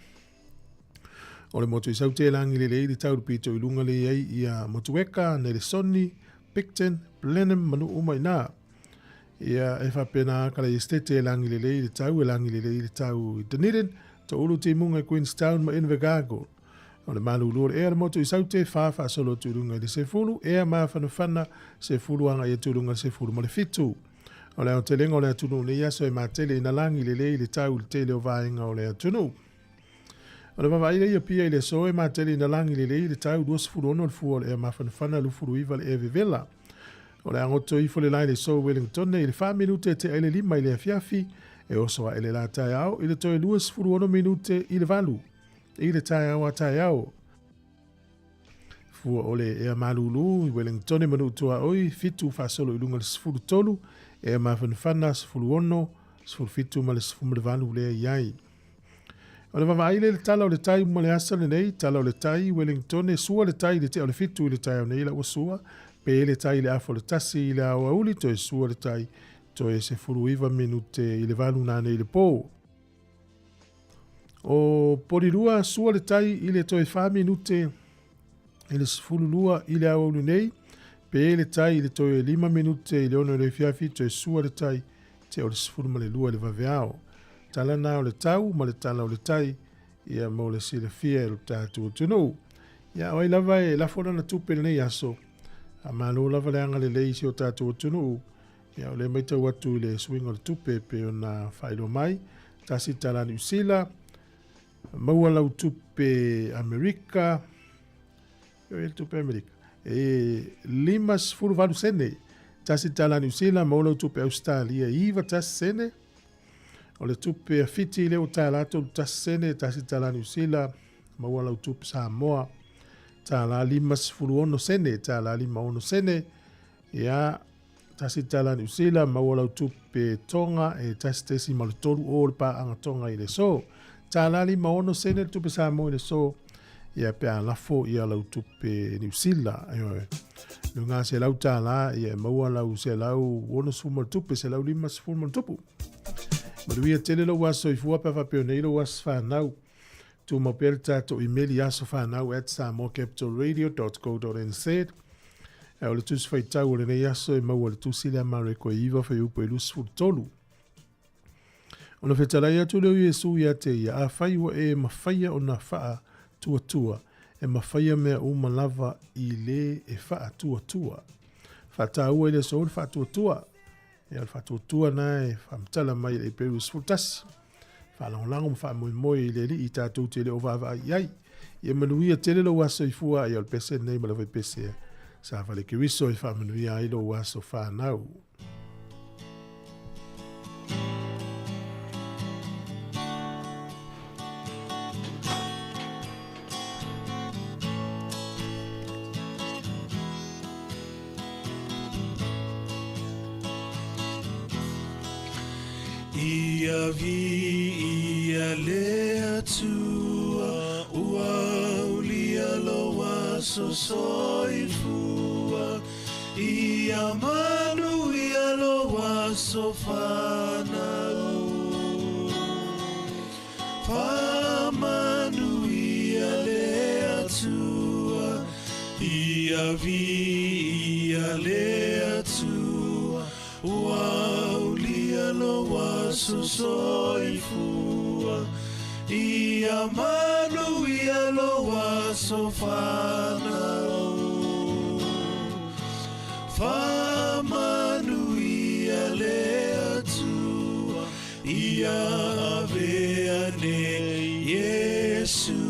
O le motu i Saute e lagi lelei le tau i le pito i luga le i ai ia Motueka, Nelesoni, Picton, Blenheim ma nuu uma i ina. Ia e faapena ka le Esetete e lagi lelei le tau, e lagi lelei le tau i Dunedin, Toulu Timuga i Queenstown ma Invercargill. O le malulu o le ea le motu i Saute, 4 faasolo atu i luga i le 10, ea mafanafana 10 agai atu i luga i le 17. O le aotelega o le atunuu nei aso e matele ina lagi lelei le tau i le tele o vaega o le atunuu. O le vaavaai lea i Apia i le aso e matele ina lagi lelei le tau 26 le fua o le ea mafanafana 29 le ea vevela. O le a goto ifo le la i le aso Wellingtone i le 4 minute e tea i le 5 i le afiafi, e oso ae le la taeao i le toe 26 minute i le 8 i le taeao a taeao. Fua o le ea malulu i Wellingtone ma Nuu Tuaoi, 7 faasolo i luga i le 13, ea mafanafana 16, 17 ma le 18 lea i ai. O le vaavaai lea i le tala o le tai ma le asa lenei, tala o le tai, Wellingtone, sua le tai i le tea o le 7 i le taeao nei la ua sua, pe le tai i le afa o le 1 i le aoauli, toe sua le tai, toe 19 minute i le 8 nanei i le po. O Porirua, sua le tai i le toe 4 minute i le 12 i le aoauli nei, pe le tai i le toe 5 minute i le 6 i le afiafi, toe sua le tai tea o le 12 i le vaveao. Tala na o le tau ma le tala o le tai, ia mo le silafia e lo tatou atunuu. Ia, o ai lava e lafo lana tupe i lenei aso, a malo lava le agalelei i si o tatou atunuu. Ia, o lea matau atu i le suiga o le tupe e pei ona faailoa mai, $1 Niu Sila, maua lau tupe Amerika, e le tupe Amerika, e 58 sene, $1 Niu Sila, maua lau tupe Australia, 91 sene, o le tupe a Fiti lea ua $1 31 sene, $1 Niu Sila, maua lau tupe Samoa, $1.56 sene, $1.56 sene, ia, $1 Niu Sila, maua lau tupe Tonga e 1.30 le paaga Tonga i le aso. Tālā 56 sene le tupe Samoa i le aso, ia pe a lafo ia lau tupe Niu Sila, ioe. Luga $100, ia e maua lau $160 ma tupe, $150 ma tupu. Manuia tele lou aso soifua pe a faapea nei lou aso fanau. Tumau pea le tatou imeli asofanau@samoacapitalradio.co.nz. Ae o le tusi faitau o lenei aso e maua i le tusi lea Mareko e 9 fuaiupu e 23. Ona fetalai atu lea o Iesu ia te ia, Afai ua e mafaia ona faatuatua, e mafaia mea uma lava i le e faatuatua. Faataua i le aso le faatuatua. Ia, o le faatuatua na e faamatala mai i le Heperu 11. Faalagolago ma faamoemoe i le Alii tatou te le o vaavaai i ai. Ia manuia tele lou aso soifua, ia o le pese lenei ma le faipese sa Fale Keriso e faamanuia ai lou aso fanau. Ia viia le Atua, ua aulia lou aso soifua. Ia manuia lou aso fanau. Faamanuia le Atua, ia viia le Atua, ua aulia lou aso soifua. Ia manuia lou aso fanau. Faamanuia le Atua, ia avea nei Iesu,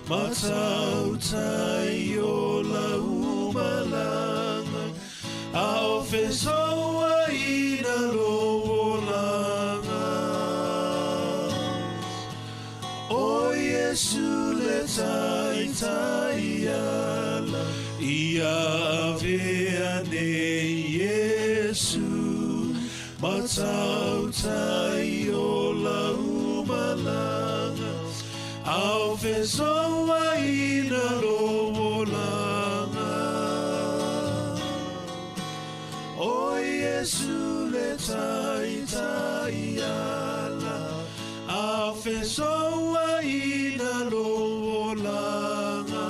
matautai o lau malaga, a o fesouaina lou olaga. O Iesu le taitai ala, ia avea nei Iesu, matautai o lau malaga, a o fesouaina lou olaga. O Iesu le taitai ala, a o fesouaina lou olaga.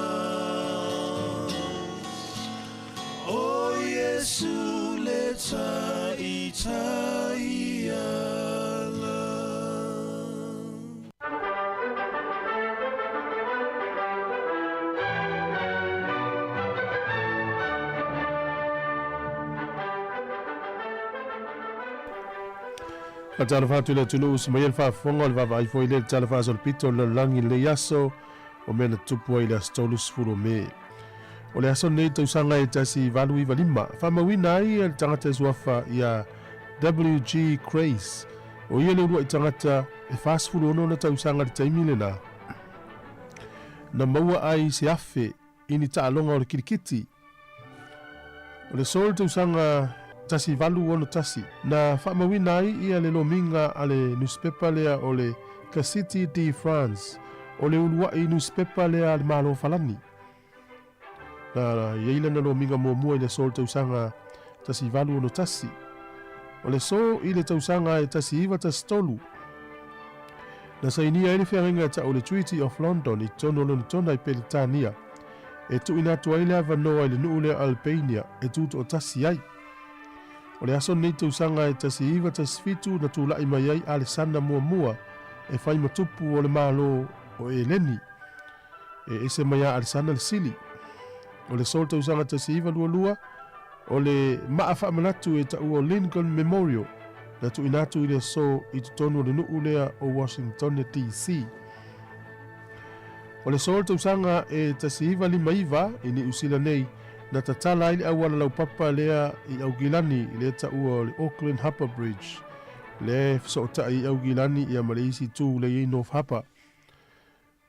O Iesu le taitai ala. Faatalofa atu i le atunuu usu mai ai le faafofoga o le vaavaai foi lea i le Tala Faasolopito o le Lalolagi i lenei aso o mea na tutupu ai i le aso 30 o Me. O le aso lenei i le tausaga e 1895, faamauina ai le tagata e suafa ia WG Grace, o ia le uluai tagata e 46 ona tausaga i le taimi lena, na maua ai se afe i ni taaloga o le kilikiti. O le aso i le tausaga 1861, na faamauina ai ia le lomiga a le nusipepa lea o le Gazette de France, o le uluai nusipepa lea a le Malo Falani. Na i ai lana lomiga muamua i le aso o le tausaga 1861. O le aso i le tausaga e 1913, na sainia ai le feagaiga e tau o le Treaty of London i totonu o Lonetona i Peretania, e tuuina atu ai le avanoa i le nuu lea o Albania e tutoatasi ai. O le aso lenei tausaga e 1917 na tulai mai ai Alesana muamua e fai ma tupu o le Malo o Eleni. E ese mai a Alesana le Sili. O le aso o le tausaga 1922, o le maa faamanatu e taua o Lincoln Memorial na tuuina atu i le aso i totonu o le nuu lea o Washingtone DC. O le aso o le tausaga e 1959 i Niu Sila nei, na tatala ai le auala laupapa lea i Aukilani lea taua o le Auckland Harbour Bridge, lea e fesootai i Aukilani ia ma le isi itu lea i ai North Harbour.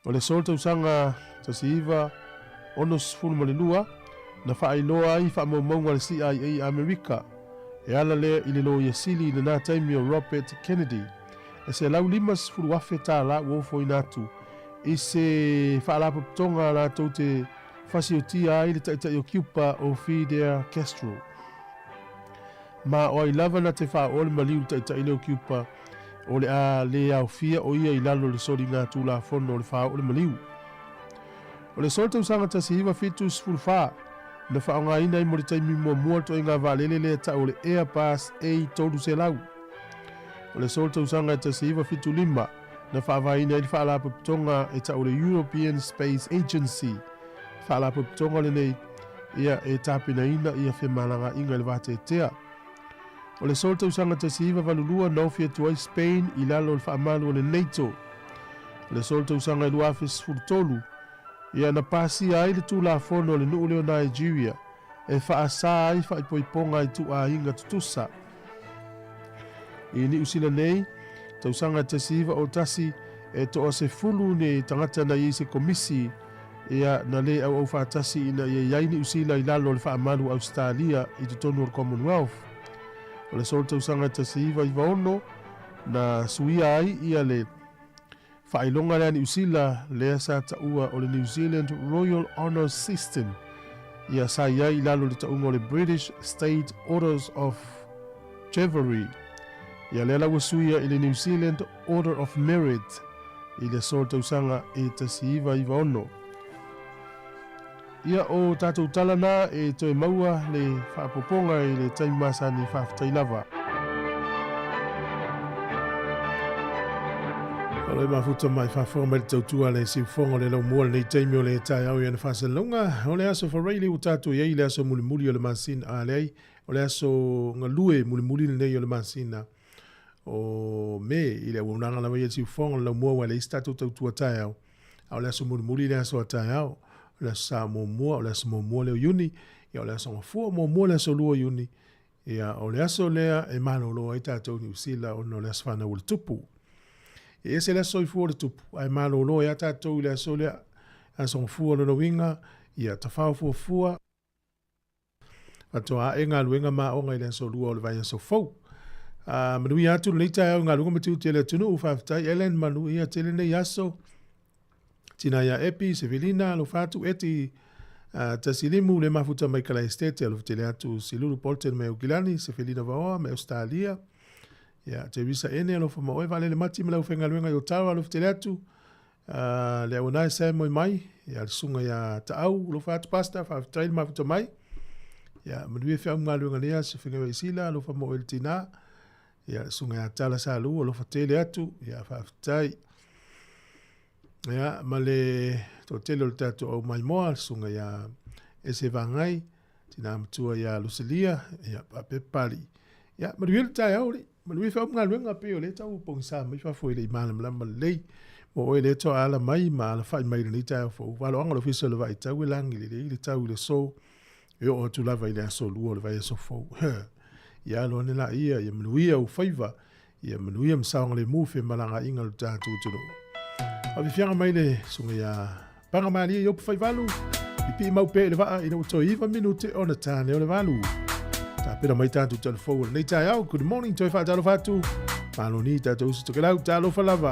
O le aso o le tausaga 1962, na faailoa ai faamaumauga a le CIA i Amerika, e ala lea i le loia sili i lena taimi o Robert Kennedy. E $150,000 ua ofoina atu i se faalapotopotoga latou te fasiotia ai le Taitai o Kiupa o Fidel Castro. Ma o ai lava na te faaoa le maliu i le Taitai lea o Kiupa, o le a le aofia o ia i lalo o le soliga tulafono o le faaoo le maliu. O le solo tausaga 1974, na faaaogaina ai mo le taimi muamua le toaiga vaalele lea e tau o le Airbus A300. O le solo tausaga 1975, na faavaeina ai le faalapotopotoga e tau o le European Space Agency. Faalapotopotoga lenei ia e tapenaina ia femalagaaiga i le vateatea. O le solo tausaga 1982 na ofi atu ai Spain i lalo o le faamalu o le NATO. O le solo tausaga 2013, ia na pasia ai le tulafono a le nuu lea o Nigeria e faasa ai faaipoipoga i ituaiga tutusa. I Niu Sila nei, tausaga 1901, e toa 10 ni tagata na i ai se komisi ia na le auau faatasi ina ia i ai Niu Sila i lalo o le faamalu Ausetalia i totonu o le Commonwealth. O le solo tausaga 1996 na suia ai ia le faailoga lea a Niu Sila lea sa taua o le New Zealand Royal Honours System ia sa i ai i lalo o le tauga o le British State Orders of Chivalry. Ia lea la ua suia i le New Zealand Order of Merit i le aso tausaga e 1996. Ia o tatou tala na e toe maua le faapopoga i le taimi masani faafetai lava. O le mafuta mai faafofoga mai le tautua le siufoga o le laumua lenei taimi o le taeao i ana faasalalauga. O le aso Faraili ua tatou i ai i le aso mulimuli o le masina, a leai, o le aso galue mulimuli lenei o le masina o Me i le auaunaga lava ia le siufoga o le laumua ua leai se tatou tautua taeao. A o le aso mulimuli le aso a taeao, o le aso Sa muamua, o le aso muamua lea o Iuni, ia o le aso Gafua muamua le aso 2 o Iuni, ia o le aso lea e malolo ai tatou i Niu Sila ona o le aso fanau o le Tupu. E ese le aso soifua o le Tupu, ae malolo ai lava tatou i le aso lea, aso Gafua lona uiga, ia tafao fuafua, Faatoa ae galuega ma aoga i le aso 2 o le vaiaso fou. A manuia atu lenei taeao i galuega ma tiute o le atunuu. Faafetai Ellen, manuia tele nei aso. Tina ia Epi, Sevelina, alofa atu Eti, Tasilimu, le mafuta mai Kalae Estate, alofa tele atu Silulu Bolton mai Aukilani, Sefelina Vaoa mai Australia. Ia, Teresa Ene, alofa ma oe, Vaalele Mati ma le aufaigaluega i Otawa, alofa tele atu. Le auanae sa e moe mai, ia le susuga ia Taau, alofa atu Pastor, faafetai le mafuta mai. Ia manuia feau ma galuega nei aso, feagai Sila, alofa mo oe le tina. Ia le susuga ia Tala Salu, alofa tele atu, ia faafetai. Ia ma le toatele o le tatou au maimoa, le susuga ia Ese Vagai, tina matua ia Lusilia, ia faapea Papalii. Ia manuia le taeao alii. Manuia feau ma galuega pei o lea tau pogisa mai fafo e le i malamalama lelei. Mo oe lea toa ala mai ma alafai mai lenei taeao fou. Valoaga o le ofisa o le vaitau e lagi lelei le tau i le aso e oo atu lava i le aso 2 o le vaiaso fou. Ia alo ane laia, ia manuia ou faiva, ia manuia ma saogalemu femalagaaiga o le tatou atunuu. Faafiafiaga mai le susuga ia Paga malie i Upufaivalu, pipii mau pea i le vaa ina ua toe 9 minute ona tane o le valu. Tapena mai tatou talafou o lenei taeao. Good morning, toe faatalofa atu. Maloni tatou uso tokelau, talofa lava.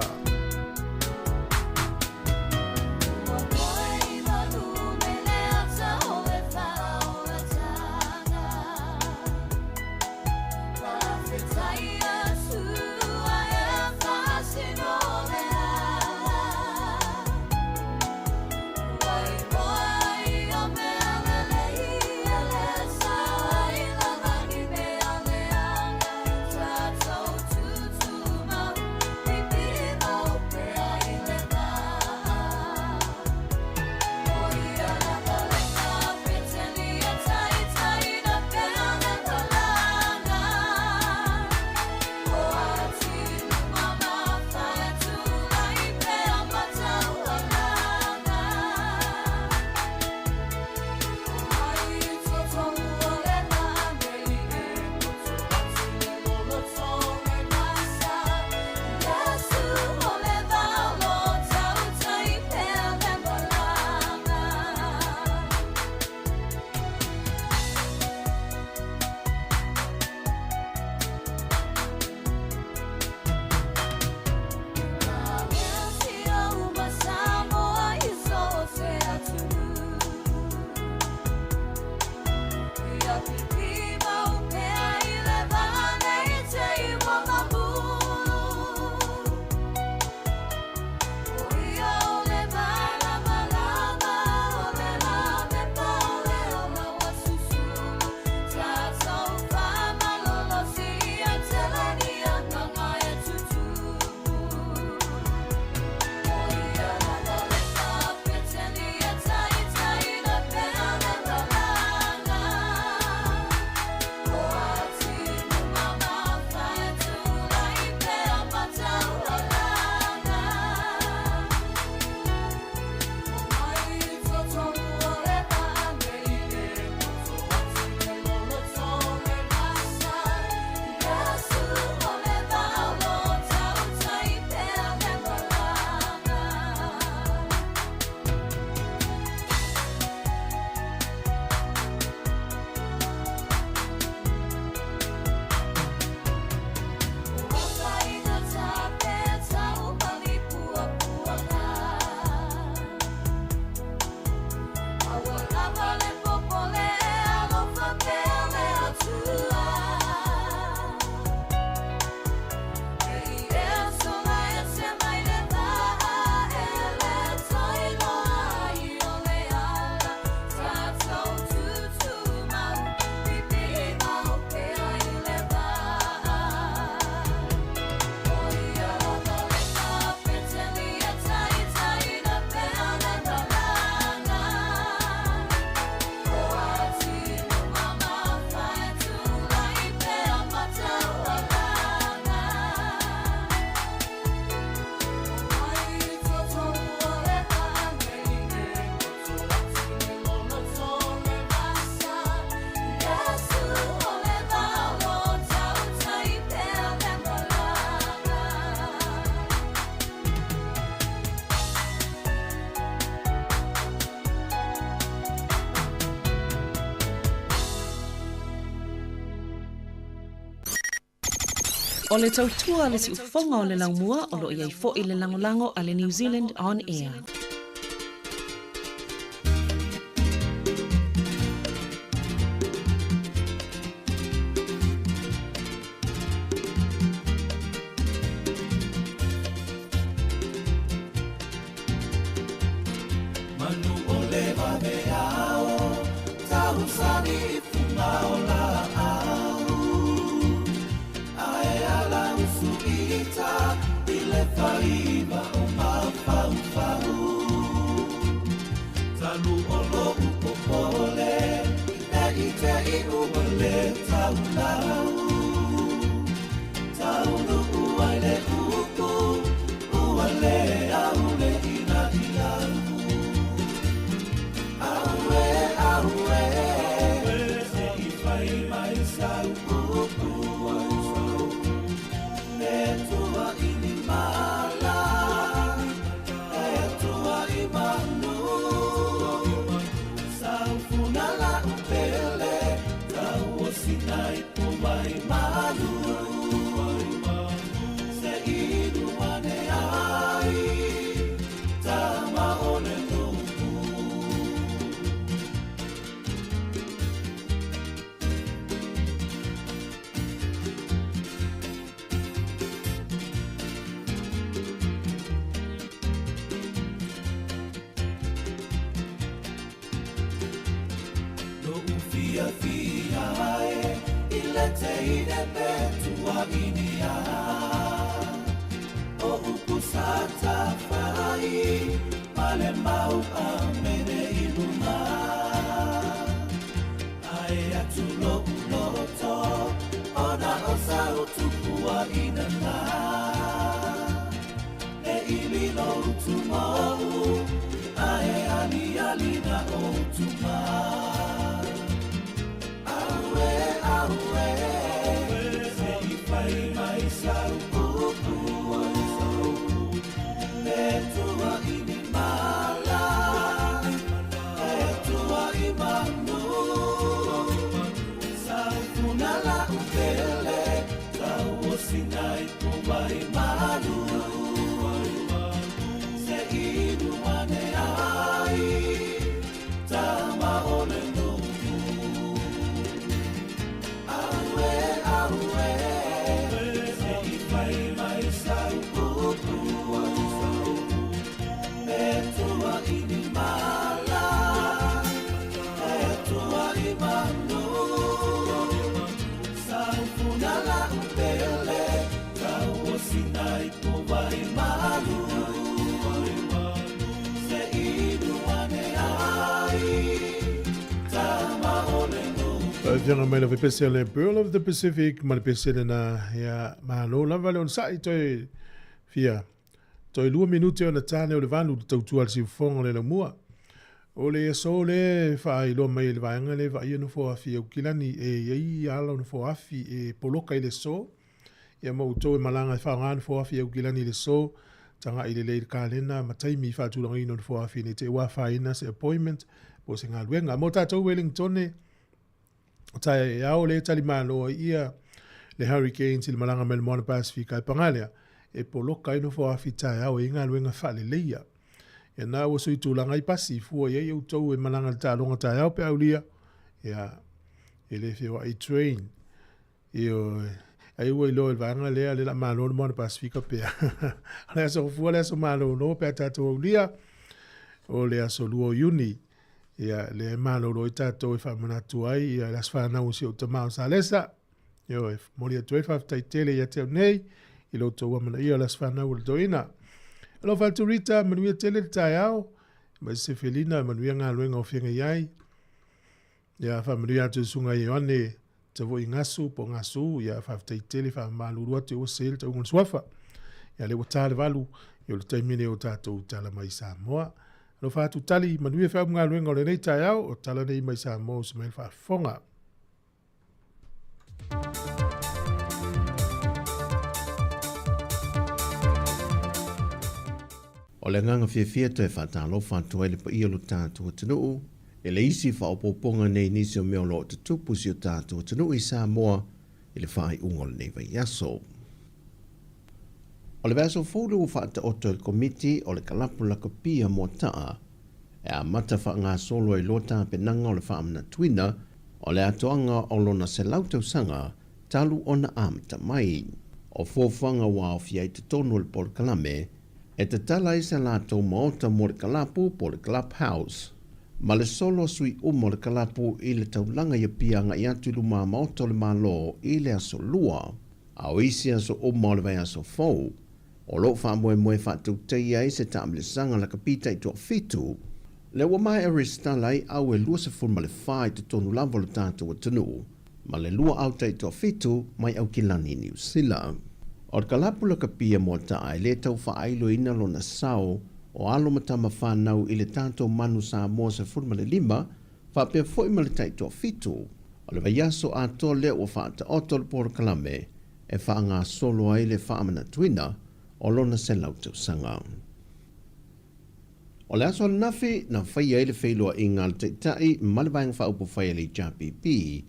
O le tautua a le siufofoga o le laumua o lo o i ai foi le lagolago a le New Zealand On Air. Manu o le vaveao, tausani i fuga o laau. Ae ala usu ita i le faiva o mafaufau. Talu o lo'u popole, ne i te i ua le taulau. Taunuu ai le upu, ua le au le inagi au. Auē, auē, se i fai mai sau upu. E tua i ni mala, e tua i manu. Saufuna la'u pele, tauosina i powai malu. Se inu ane ai, tama o le nuu. Lo'u fiafia e i le teine pe tuaʻinia. O upu sa tafai ma le mau amene i luma. Ae atu lo'u loto ona o sau tupuaʻina na. E ili lou tumau ae aliali na outuma. Auē, auē, se i fai mai sau upu. E tua i ni mala, e tua i manu. Saufuna la'u pele, tauosina i powai malu. Se inu ane ai, tama o le nuu. Auē, auē, se i fai mai sau upu. E tua i ni mala, e tua i manu. Saufuna la'u pele, tauosina i powai malu. Se inu ane ai, tama o le nuu. Afioga mai lava pese le Pearl of the Pacific ma le pese lena ia malo lava le onosai toe fia toe 2 minute ona tane o le 8 le tautua le siufofoga o le laumua. O le aso le faailoa mai e le vaega le vaaia nofo afi Aukilani e iai ala o nofo afi e poloka i le aso. Ia ma outou e malaga e faaaoga nofo afi Aukilani i le aso, taga'i lelei i le kalena ma taimi i faatulagaina o nofo afi nei te i ua afaina se appointment po o se galuega. Mo tatou Wellingtone, o taeao le talimalo ai ia le hurricanes i le malaga mai le Moana Pasifika e paga lea, e poloka ai nofo afi taeao e i galuega faaleleia. Ia na ua sui tulaga ai pasi, fua i ai outou e malaga i le taaloga taeao pe aulia, ia e le feoai train. Ioe, ai ua iloa i le vaega lea le la malo le Moana Pasifika pea. O le aso fua le aso malolo pe a tatou aulia, o le aso 2 o Iuni. Ia, lea e malolo ai tatou e faamanatu ai ia le aso fanau o si ou tama o Salesa. Ioe, momoli atu ai le faafetai tele ia te au nei i lo outou amanaia o le aso fanau o le toeaina. Alofa atu Rita, manuia tele le taeao, mai se felina, manuia galuega o feagai ai. Ia, faamanuia atu i le susuga ia Ioane Tavoi Gasu po o Gasu, ia faafetai tele, faamalulu atu ua sē le tauga o le suafa. Ia lea ua ta le 8, ia o le taimi lenei o tatou tala mai Samoa. Alofa atu Tali, manuia feau ma galuega o lenei taeao, o tala nei mai Samoa uso mai le faafofoga. O le agaga fiafia toe faatalofa atu ai le paia o lo tatou atunuu i le isi faaopoopoga nei i nisi o mea o lo o tutupu i si o tatou atunuu i Samoa i le faaiuga o lenei vaiaso. O le vaiaso fou lea ua faataoto e le Komiti o le Kalapu Lakapia Moata'a e amata faagasolo ai loa tapenaga o le faamanatuina o le atoaga o lona 100 tausaga talu ona amata mai. O fuafuaga ua aofia ai totonu o le polokalame e tatala ai se latou maota mo le kalapu po o le Club House ma le solo a sui uma o le kalapu i le taulaga i Apia agai atu i lumamaota o le Malo i le aso Lua. A o isi aso uma o le vaiaso fou, o lo o faamoemoe faatautaia ai se taamilosaga lakapi taitoafitu, lea ua maea resitala ai au e 24 i totonu lava o le tatou atunuu, ma le lua au taitoafitu mai Aukilani, Niu Sila. O le kalapu lakapi a Moata'a e le tau faailoina lona sao o alo ma tama fanau i le tatou manu Samoa 15, faapea foi ma le taitoafitu. O le vaiaso atoa lea ua faataoto le polokalame e faagasolo ai le faamanatuina o lona 100 tausaga. O le aso ananafi na faia ai le feiloaiga a le Taitai ma le Vaega Faaupufai a le HRPP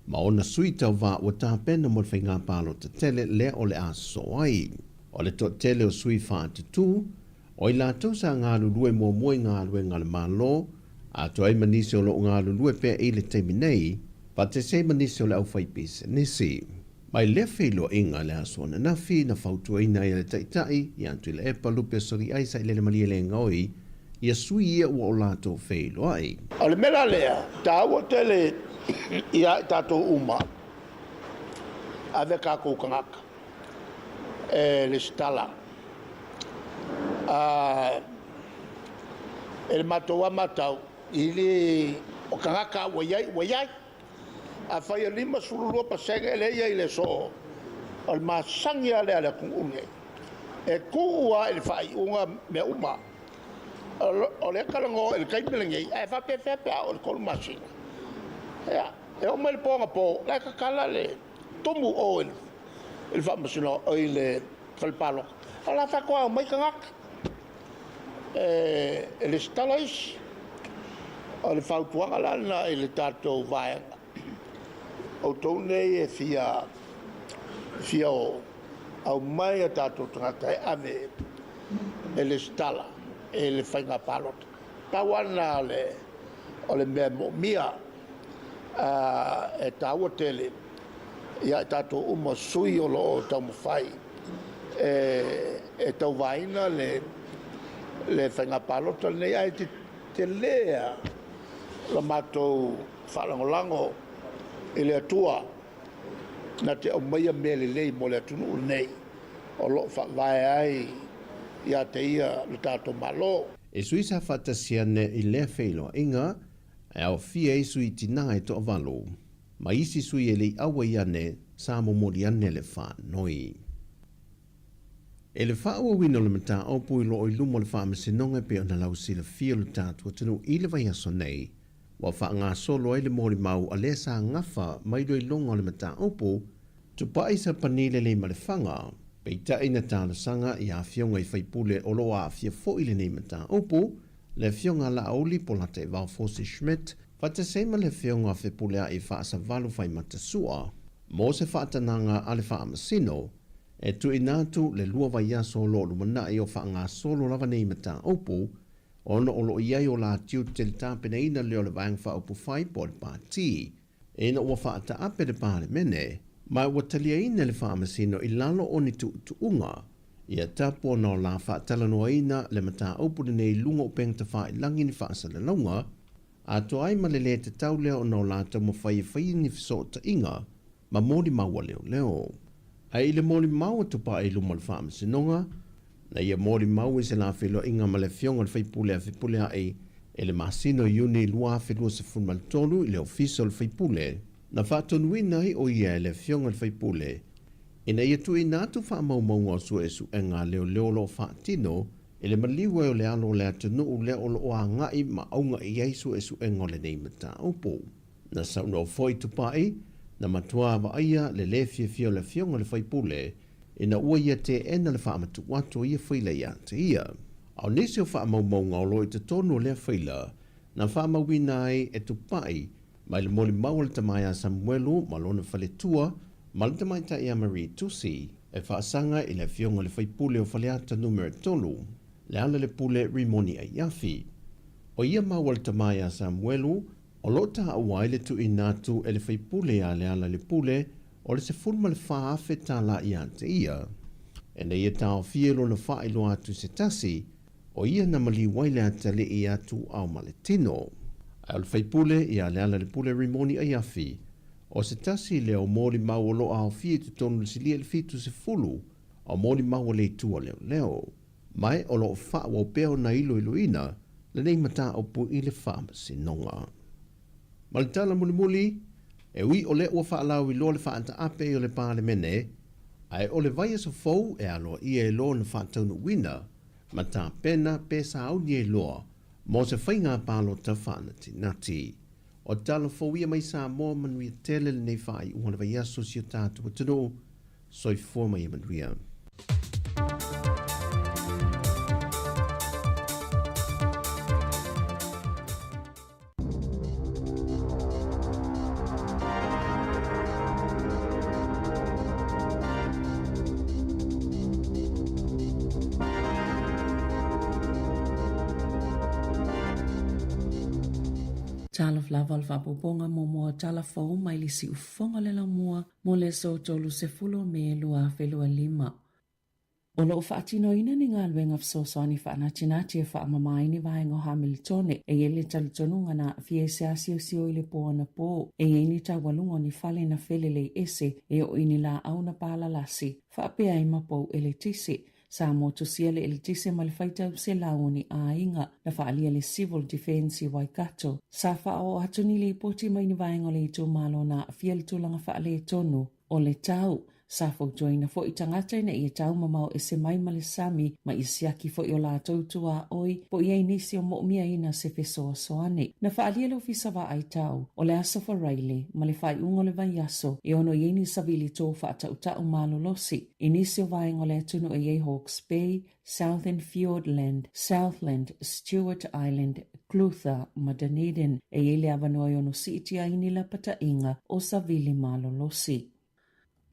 ma ona sui tauva ua tapena mo le faiga palota tele lea o le a sosoo ai. O le toatele o sui faatutū, o i latou sa galulue muamua i galuega a le Malo, atoa ai ma nisi o lo o galulue pea i le taimi nei, faatasi ai ma nisi o le aufaipisinisi. Mai lea feiloaiga i le aso ananafi na fautuaina ai e le Taitai ia Tuilaepa Lupe Soliai Sailele Malielegaoi ia sui ia ua o latou feiloai. O le mea la lea, taua tele ia i tatou uma, ave tatou tagata e lesitala. E le matou lava matau, i le o tagata ua i ai ua i ai. Afai e 52% lea e i ai i le aso, o le masani lava lea a le atunuu lenei, e tuu lava i le faaiuga mea uma. O lea e talanoa i le taimi lenei, ae faapefea pe a oo i le 3 masina? Ia, e oo mai i le po anapo, o la e tatala le tumu o i le faamasinoga, i le fale palota, o la e faatoa omai tagata e resitala isi. O le fautuaga la lena i le tatou vaega, outou nei e fia o, aumai a tatou tagata e ave e resitala i le faiga palota. Pau lava lena o le mea e moomia, e taua tele ia i tatou uma sui o lo o taumafai e tauvaina le faiga palota lenei, ae tele lava la matou faalagolago i le Atua na te aumaia mea lelei mo le atunuu lenei o lo o faavae ai ia te ia le tatou Malo. E sui sa faatasi ane i lea feiloaiga, e aofia ai sui tinā e toavalu, ma isi sui e le i auai ane sa momoli ane le faanoi. E le faaauauina o le mataupu i loo i luma o le Faamasinoga e pei ona lausilafia o le tatou atunuu i le vaiaso nei, ua faagasolo ai le molimau a lea sa gafa mai iloiloga o le mataupu, Tupai Sapani Lelei Malefaga, peitai na talosaga i afioga i faipule o lo o aafia foi i lenei mataupu, le afioga a Laauli Polataivao Fosi Schmidt, faatasi ai ma le afioga a Fepuleai Faasavalu Faimatasua, mo se faatanaga a le Faamasino, e tuuina atu le lua vaiaso o lo o lumanai o faagasolo lava nei mataupu, ona o lo o i ai o la tiute le tapenaina lea o le Vaega Faaupufai po o le Pati, ina ua faataape le Palemene, ma ua taliaina le Faamasino i lalo o ni tuutuuga, ia tapu ona o la faatalanoaina le mataupu lenei i luga o upega tafailagi ni faasalalauga, atoa ai ma le lē tatau lea ona o la taumafai e fai ni fesootaiga ma molimau a leoleo. Ae i le molimau a Tupaia i luma o le Faamasinoga, na ia molimau i se la feiloaiga ma le Afioga i le Faipule a Fepuleai i le masina o Iuni 2023 i le Ofisa o le Faipule, na faatonuina ai o ia e le Afioga i le Faipule ina ia tuuina atu faamaumauga o suesuega a leoleo o lo o faatino i le maliu ai o le alo o le atunuu lea o lo o agai ma auga i ai suesuega o lenei mataupu. Na saunoa foi Tupai, na matua vaaia le lē fiafia o le Afioga i le Faipule ina ua ia teena le faamatuu atu o ia faila ia te ia. A o nisi o faamaumauga o lo o i totonu o lea faila, na faamauina ai e Tupai mai le molimau a le tama ia Samuelu ma lona faletua ma le tamaitai ia Marie Tusi. E faasaga i le Afioga i le sui usufono o Faleata Numera 3, Lealailepule Rimoni Aiafi. O ia mau a le tama ia Samuelu, o lo o taua ai le tuuina atu e le sui usufono ia Lealailepule o le $14,000 tala ia te ia. Ina ia taofia lona faailoa atu i se tasi, o ia na maliu ai le atalii atu ao ma le tino. Ae o le sui usufono ia Lealailepule Rimoni Aiafi, o se tasi lea o molimau o lo o aofia i totonu o le silia i le 70 o molimau a le Itu a Leoleo. Ma o lo o faaauau pea ona iloiloina lenei mataupu i le Faamasinoga. Ma le tala mulimuli, e ui o lea ua faalauiloa le faataape o le Palemene, ae o le vaiaso fou e aloaia ai loa ona faataunuuina ma tapena pe sauni ai loa mo se faiga palota faanatinati. O tala fou ia mai Samoa manuia tele lenei faaiuga o le vaiaso i si o tatou atunuu. Soifua ma ia manuia. Talofa lava o le faaopoopoga muamua o tala fou mai le siufofoga o le laumua mo le aso 30 o Me 2025. O lo o faatinoina ni galuega fesoasoani faanatinati e faamama ai ni vaega o Hamiltone e i ai le talitonuga na aafia i se asiosio i le po anapō e i ai ni taualuga o ni fale na felelei ese e oo i ni laau na palalasi faapea ai ma pou eletise. Sa motusia le eletise ma le faitau selau o ni aiga na faaalia le Civil Defence i Waikato. Sa faaoo atu ni lipoti mai ni vaega o le itumalo na aafia le tulaga faaletonu o le tau. Sa fautuaina foi tagata ina ia tau mamao ese mai ma le sami ma ia siaki foi o latou tuaoi po o i ai nisi o moomiaina se fesoasoani. Na faaalia le Ofisa Vaai Tau o le Aso Faraile ma le faaiuga o le vaiaso e ono i ai ni savili tō faatautau malolosi i nisi o vaega o le atunuu e i ai Hawke's Bay, Southern Fiordland, Southland, Stewart Island, Clutha ma Dunedin. E i ai le avanoa e ono siitia ai ni lapataiga o savili malolosi.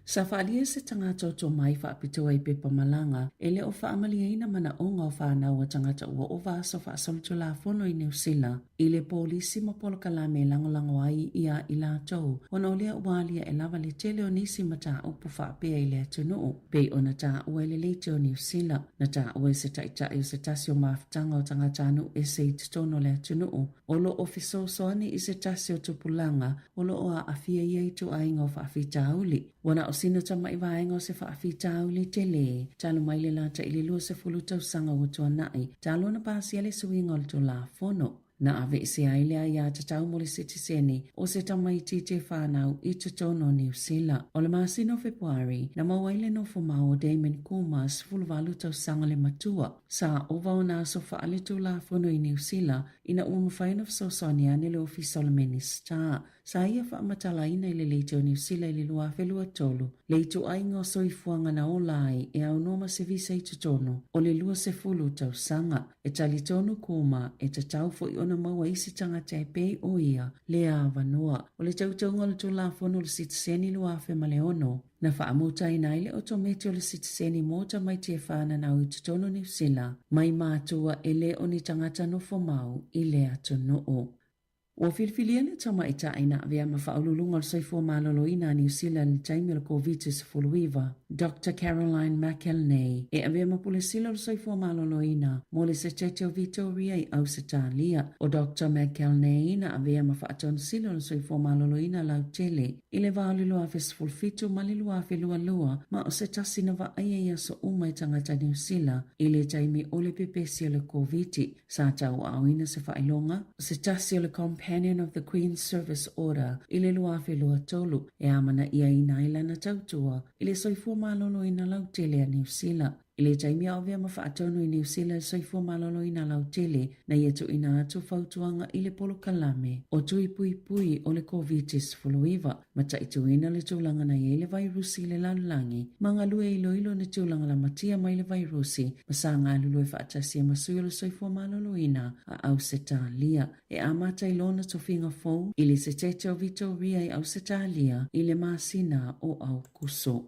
Sa faaalia se tagata o tomai faapitoa i pepa malaga e le o faamalieina manaoga o fanau a tagata ua ova aso faasolitulafono i Niu Sila i le polisi ma polokalame e lagolago ai ia i latou ona o lea ua aliae lava le tele o nisi mataupu faapea i le atunuu pei ona taua e le Leitio o Niu Sila. Na taua e se taitai o se tasi o mafutaga o tagatanuu ese i totonu o le atunuu o lo o fesoasoani i se tasi o tupulaga o lo o aafia ia ituaiga o faafitauli. Ua na o sina tama'i vaega o se faafitauli tele talu mai le lata i le 20 tausaga ua tuana'i talu ona pasia le suiga o le Tulafono. Na aveese ai le aiatatau mo le sitiseni o se tamaitiiti e fanau i totonu o Niu Sila. O le masina o Fepuari, na maua ai le nofomau o Damon Kumar, 18 tausaga le matua. Sa ova ona aso faaletulafono i Niu Sila ina ua mafai ona fesoasoani ane le Ofisa o le Minisita. Sa ia faamatalaina i le Leitio o Niu Sila i le 2023 le ituaiga o soifuaga na ola ai e aunoa ma se visa i totonu o le 20 tausaga. E talitonu Kumar e tatau foi ona maua isi tagata e pei o ia lea avanoa. O le teuteuga o le Tulafono o le Sitiseni 2006, Na faamutaina ai le otometi o le sitiseni mo tamaiti e fananau i totonu o Niu Sila mai matua e le o ni tagata nofo mau i le atunuu. Ua filifilia le tamaitai na avea ma faauluuluga o le soifua maloloina a Niu Sila i le taimi o le Koviti-19, Doctor Caroline McElnay, e avea ma Pule Sili o le Soifua Maloloina mo le Setete o Vitoria i Ausetalia. O Doctor McElnay na avea ma Faatonu Sili o le Soifua Maloloina lautele I le va o le 2017 ma le 2022, ma o se tasi na vaaia i aso uma e tagata Niu Sila i le taimi o le pepesi o le Koviti, sa tauaaoina se faailoga o se tasi o le Companion of the Queen's Service Order i le 2023 e amanaiaina ai lana tautua i le soifua maloloina lautele a Niu Sila. I le taimi a o avea ma faatonu i Niu Sila le soifua maloloina lautele, na ia tuuina atu fautuaga i le polokalame o Tui Puipui o le Koviti-19, mataituina le tulaga na i ai le vairusi i le lalolagi, ma galue iloilo ni tulaga lamatia mai le vairusi ma sa galulue faatasi ai ma sui o le soifua maloloina a Ausetalia. E amata i lona tofiga fou i le Setete o Vitoria i Ausetalia i le masina o Aokuso.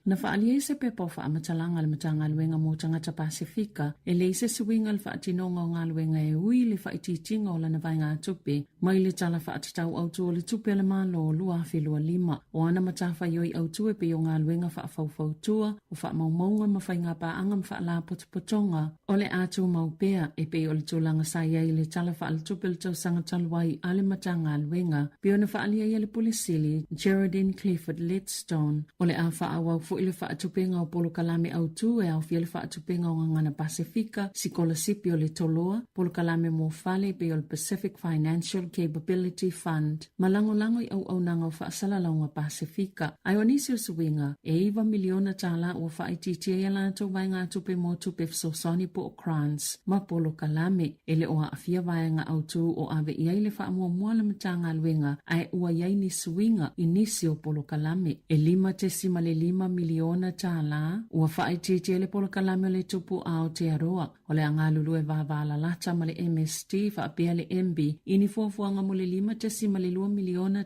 Na faaalia ai se pepa o faamatalaga a le Matagaluega mo Tagata Pasefika e leai se suiga i le faatinoga o galuega e ui i le faaitiitiga o lana vaegatupe mai le Tala Faatatau Autu o le Tupe a le Malo 2025. O ana matafaioi autu e pei o galuega faafaufautua, o faamaumauga ma faigapaaga ma faalapotopotoga, o le a tumau pea e pei o le tulaga sa i ai i le Tala Faaletupe o le tausaga talu ai a le Matagaluega, pei ona faaalia ai e le Pule Sili, Geraldine Clifford Lidstone. O le a faaauau foi le faatupega o polokalame autu e aofia le faatupega o Gagana Pasefika, Sikolasipi o le Toloa, polokalame mo fale e pei o le Pacific Financial Capability Fund, ma lagolago i auaunaga o faasalalauga Pasefika. Ae o nisi o suiga, e $9 miliona ua faaitiitia ai a latou vaegatupe mo tupe fesoasoani po o grants ma polokalame. E le o aafia vaega autu o ave i ai le faamuamua a le Matagaluega ae ua i ai ni suiga i nisi o polokalame. E $5.5 miliona ua faaitiitia ai le polokalame o le Tupu Aotearoa. O le a galulue vavalalata ma le MSD faapea le MB i ni fuafuaga mo le $5.2 miliona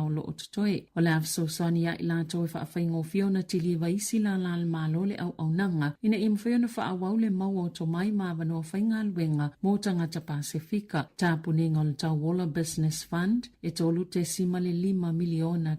o lo o totoe. O le a fesoasoani ia i latou e faafaigofie ona tiliva isi lala a le Malo le auaunaga ina ia mafai ona faaauau le maua o tomai ma avanoa faigaluega mo tagata Pasefika. Tapuniga o le Tauola Business Fund e $3.5 miliona.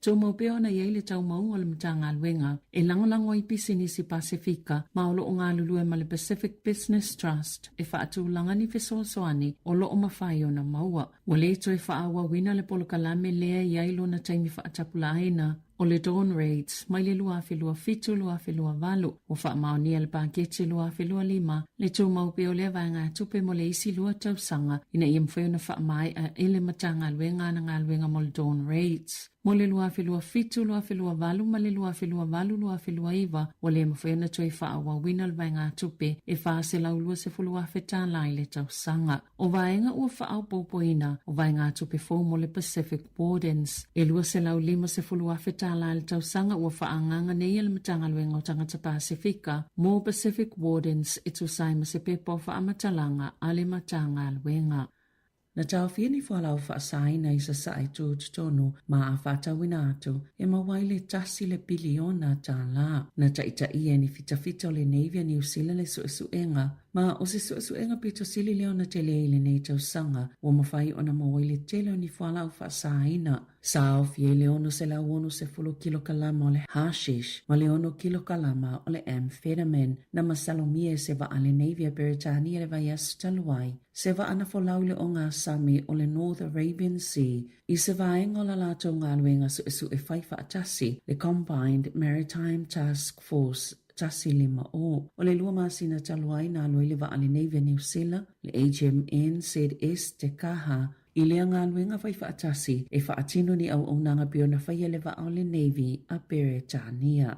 Tumau pea ona i ai le taumauga o le Matagaluega e lagolago ai pisinisi Pasefika ma o lo o galulue ma le Pacific Business Trust e faatulaga ni fesoasoani o lo o mafai ona maua. Ua le toe faaauauina le polokalame lea e i ai lona taimi faatapulaaina o le Dawn Raids mai le 2027-2028. Ua faamaonia le paketi 2025 le tumau pea o lea vaegatupe mo le isi lua tausaga ina ia mafai ona faamaea e le Matagaluega ana galuega mo le Dawn Raids. Mo le 2027-2028 ma le 2028-2029, ua le mafai ona toe faaauauina le vaegatupe e $420,000 i le tausaga. O vaega ua faaopoopoina o vaegatupe fou mo le Pacific Wardens. E $250,000 i le tausaga ua faaagaaga nei e le Matagaluega o Tagata Pasefika mo Pacific Wardens e tusa ai ma se pepa o faamatalaga a le Matagaluega. Na taofia ni fualaau faasaina i Sasae tutotonu ma a faatauina atu e maua ai le tasi le piliona tālā. Na taitaia e ni fitafita o le Navy a Niu Sila le suesuega Ma o se suesuega pito sili lea ona tele i lenei tausaga, ua mafai ona maua ai le tele o ni fualaau faasaina. Sa aofia ai le 660 kilokalama o le hashish ma le 6 kilokalama o le amphetamine. Na masalomia e se vaa a le Navy a Peretania i le vaiaso talu ai, se vaa na folau i le ogasami o le North Arabian Sea i se vaega o la latou galuega suesue fai faatasi, le Combined Maritime Task Force 150. O le lua masina talu ai na alu ai le vaa a le Navy a Niu Sila, le HMNZS Te Kaha, i lea galuega fai faatasi e faatino ni auaunaga pei ona faia e le vaa o le Navy a Peretania.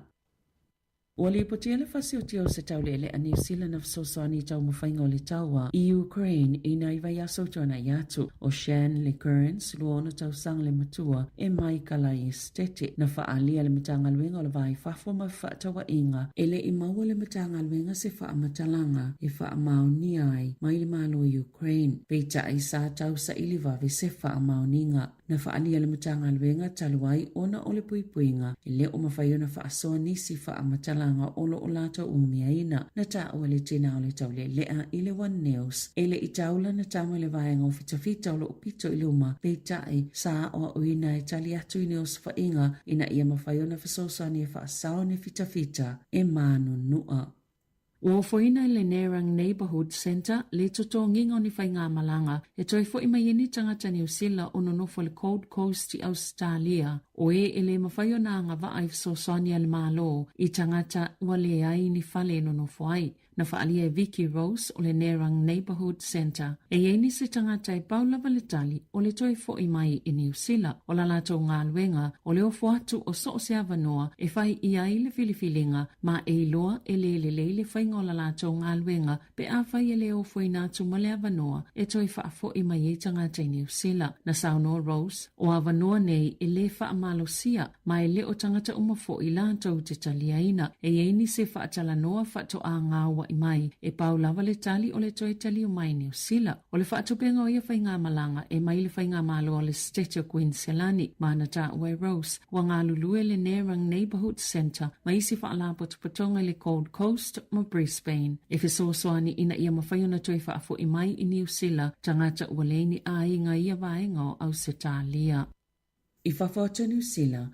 Ua lipotia le fasiotia o se taulealea a Niu Sila na fesoasoani i taumafaiga o le taua i Ukraine i nai vaiaso tuanai atu. O Shan Le Kearns, 26 tausaga le matua, e mai Kalai Esetete, na faaalia le Matagaluega o le Va i Fafo ma Fefaatauaiga, e le i maua le Matagaluega se faamatalaga e faamaonia ai mai le Malo o Ukraine, peitai sa tausaili vave se faamaoniga. Na faaalia le Matagaluega talu ai ona o le puipuiga e le o mafai ona faasoa nisi faamatalaga o lo o latou umiaina. Na taua le tina o le taulealea i le One News e le i tau lana tama i le vaega o fitafita o lo o pito i luma, peitai, sa aoaoina e tali atu i ni osofaiga ina ia mafai ona fesoasoani e faasao ni fitafita e mānunua. Ua ofoina e le Nerang Neighbourhood Centre le totogiga o ni faigamalaga e toe fo'i mai ai ni tagata Niu Sila o nonofo i le Gold Coast i Ausetalia, o e e le mafai ona agavaa i fesoasoani a le Malo i tagata ua leai ni fale e nonofo ai. Na faaalia e Vicki Rose o le Nerang Neighbourhood Centre, e i ai nisi tagata e pau lava le tali o le toe fo'i mai i Niu Sila. O la latou galuega o le ofo atu o so o se avanoa e fai ʻia ai le filifiliga ma e iloa e le lelei le faiga o la latou galuega pe afai e le ofoina atu ma le avanoa e toe faafo'i mai ai tagata i Niu Sila. Na saunoa Rose, o avanoa nei e le faamalosia ma e le o tagata uma fo'i latou te taliaina. E i ai nisi e faatalanoa faatoa gau. fefaataua'i mai, e pau lava le tali o le toe taliu mai i Niu Sila. O le faatupega o ia faigamalaga e mai le faigamalo a le Setete o Kuiniselani ma na taua e Rose, ua galulue le Nerang Neighbourhood Centre ma isi faalapotopotoga i le Gold Coast ma Brisbane e fesoasoani ina ia mafai ona toe faafo'i mai i Niu Sila tagata ua leai ni aiga i ia vaega o Ausetalia. I fafo atu o Niu Sila,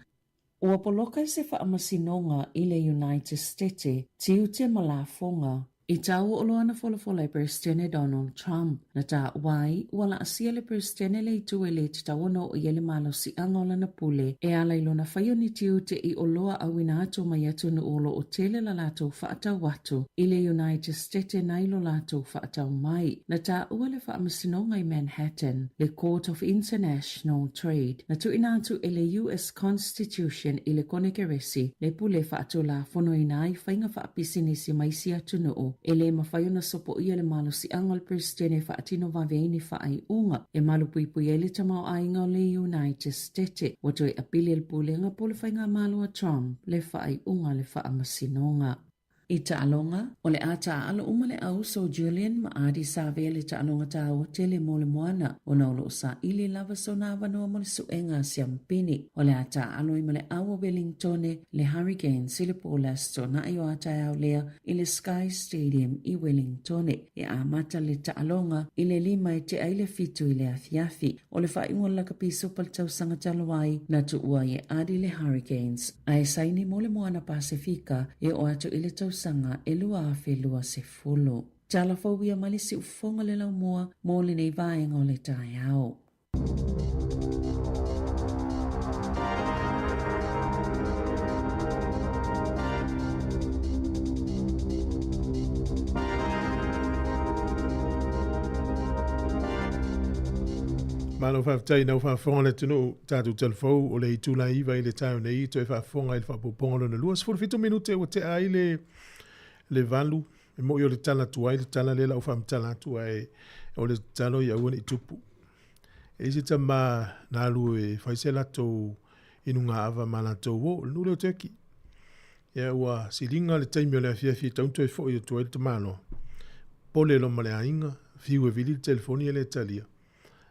ua poloka se faamasinoga i le United Stete, tiute ma lafoga. I taua o loa na folafola e Peresetene Donald Trump, na taua ai ua laasia le Peresetene le itu e le tatau ona oo i ai le malosiaga o lana pule e ala i lona fai o ni tiute i oloa auina atu mai atunuu o lo o tele la latou faatau atu i le United Stete nai lo latou faatau mai. Na taua le faamasinoga i Manhattan, le Court of International Trade, na tuuina atu e le US Constitution i le Konekeresi le pule faatulafonoina ai faiga faapisinisi ma isi atunuu e le mafai ona sopoia le malosiaga o le Peresetene e faatino vave ai ni faaiuga e malupuipui ai le tamaoaiga o le United Stete. Ua toe apili e le Pulega po o le Faigamalo a Trump le faaiuga a le Faamasinoga. I taaloga, o le a taaalo uma le auso o Julian ma Ardie Savea le taaloga taua tele mo le moana ona o lo o saili lava sona avanoa mo le suega a siamupini. O le a taaalo ai ma le au o Wellingtone, le Hurricanes i le po o le Aso Toonai o a taeao lea i le Sky Stadium i Wellingtone. E amata le taaloga i le 5 e tea i le 7 i le afiafi. O le faaiuga o le lakapi supa le tausaga talu ai, na tuua ai e Ardie le Hurricanes, a e saini mo le Moana Pasefika e oo atu i le tausaga e 2020. Tala fou ia mai le siufofoga le laumua mo lenei vaega o le taeao. Malo faafetai nau faafofoga le atunuu tatou talafou o le itula 9 i le taeao nei toe faafofoga i le faaopoopoga lona lua 17 minute ua tea ai le le valu e mo'i o le tala tuai le tala lea lau faamatala atu ae o le tatalo ia aua ne i tupu. E i se tama na alu e fai se latou inuga ava ma latou o le nuu lea o Turkey. Ia ua siliga le taimi o le afiafi e tatau ona toe foi atu ai le tamaloa. Pole loa ma le aiga, fiu e vili le telefoni e le talia.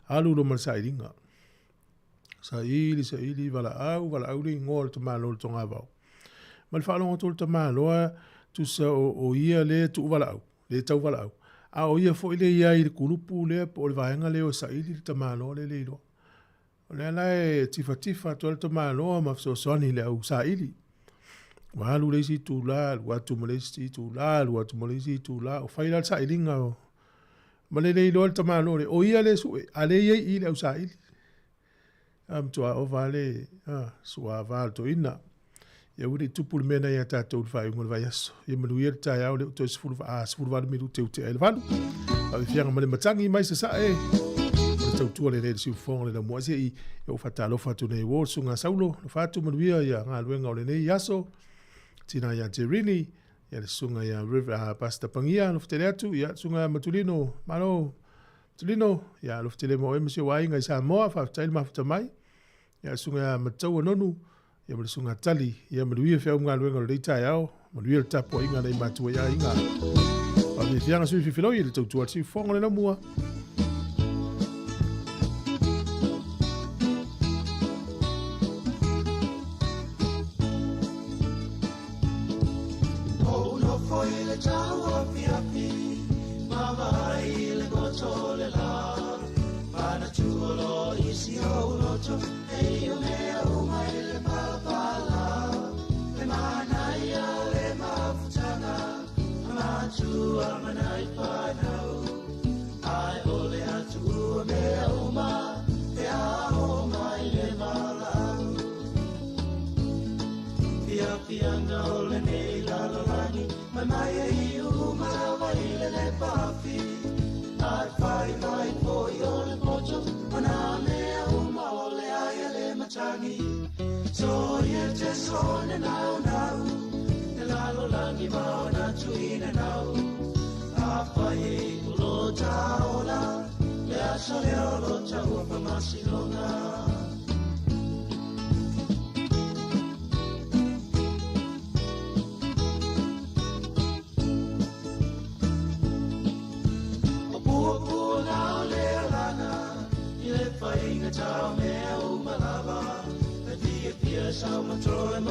Alu loa ma le sailiga. Saili, saili, valaau, valaau le igoa o le tamaloa o le togavao. Ma le faalogo atu o le tamaloa, tusa o, o ia lea tuu valaau, le tau valaau. A o ia foi lea i ai i le kulupu lea po o le vaega lea o saili le tamaloa lea le iloa. O lea la e tifatifa atu ai le tamaloa ma fesoasoani i le au saili. Ua alu le isi itula, alu atu ma le isi itula, alu atu ma le isi itula, o fai la le sailiga o ma le le iloa le tamaloa lea, o ia lea e sue, a lea e i ai i i le au saili. A matua ova le a, suava o le toeaina. Ia aua ne i tupu le mea na ia tatou i le faaiuga o le vaiaso. Ia manuia le taeao lea ua toe 18 minute ua tea ai le valu. Faafiafiaga ma le matagi mai sasae. O le tautua lenei i le siufofoga o le laumua. Se i ou faatalofa atu nei ua le susuga Saulo, alofa atu manuia ia galuega o lenei aso. Tina ia Jerini, ia le susuga ia Pastor Pangia, alofa tele atu, ia susuga ia Matulino, malo Matulino, ia alofa tele mo oe ma si ou aiga i Samoa, faafetai le mafuta mai. Ia le susuga ia Mataua Nonu, ia ma le susuga Tali, ia manuia feau ma galuega o lenei taeao, manuia le tapuaiga a nai matua i aiga. Faafiafiaga sui fifiloi i le tautua a le siufofoga o le laumua. Ou nofo i le tau afiafi, ma vaai i le goto o le lā. Manatu o lo i si ou loto, e ia mea uma i le palapala. Le manaia o le mafutaga, a matua ma nai whanau. Ai o le atua mea uma, e aho mai le valaau. Fiafiaga o lenei lalolagi, mai mai e i uma lava i le lepafi. Ai fai mai foi o le poto, o nā mea uma o le ai a le matagi. So ia te sone nau nau, le lalolagi ma ona tuina nau. A fai e ulo taola, le aso le olo taua whamasilonga.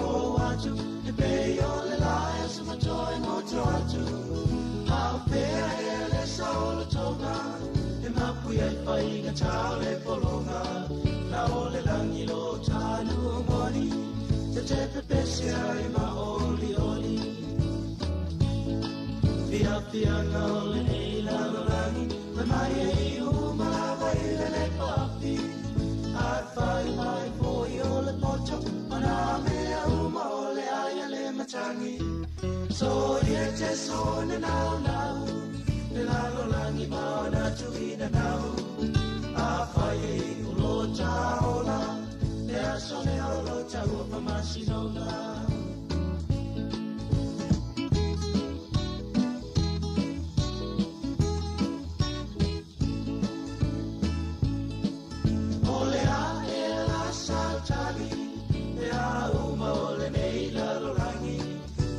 o atu E pei o le lae o se matoe goto atu A o fea ea le saolotoga E mapu ai faigata o le pologa La o le lagi lo tanu moni Te te pepese ai ma olioli Fiafiaga o lenei lalolagi Fai mai e iu uma lava i le le paafi Ae fai mai foi o le poto O nā mea uma o le ai a le matagi Soia te sone naunau Le lalolagi ma ona tuinanau Afai e iu lo ta ola Le aso lea o lo taua faamasinoga O le a ea la sautali Mea uma o lenei lalolagi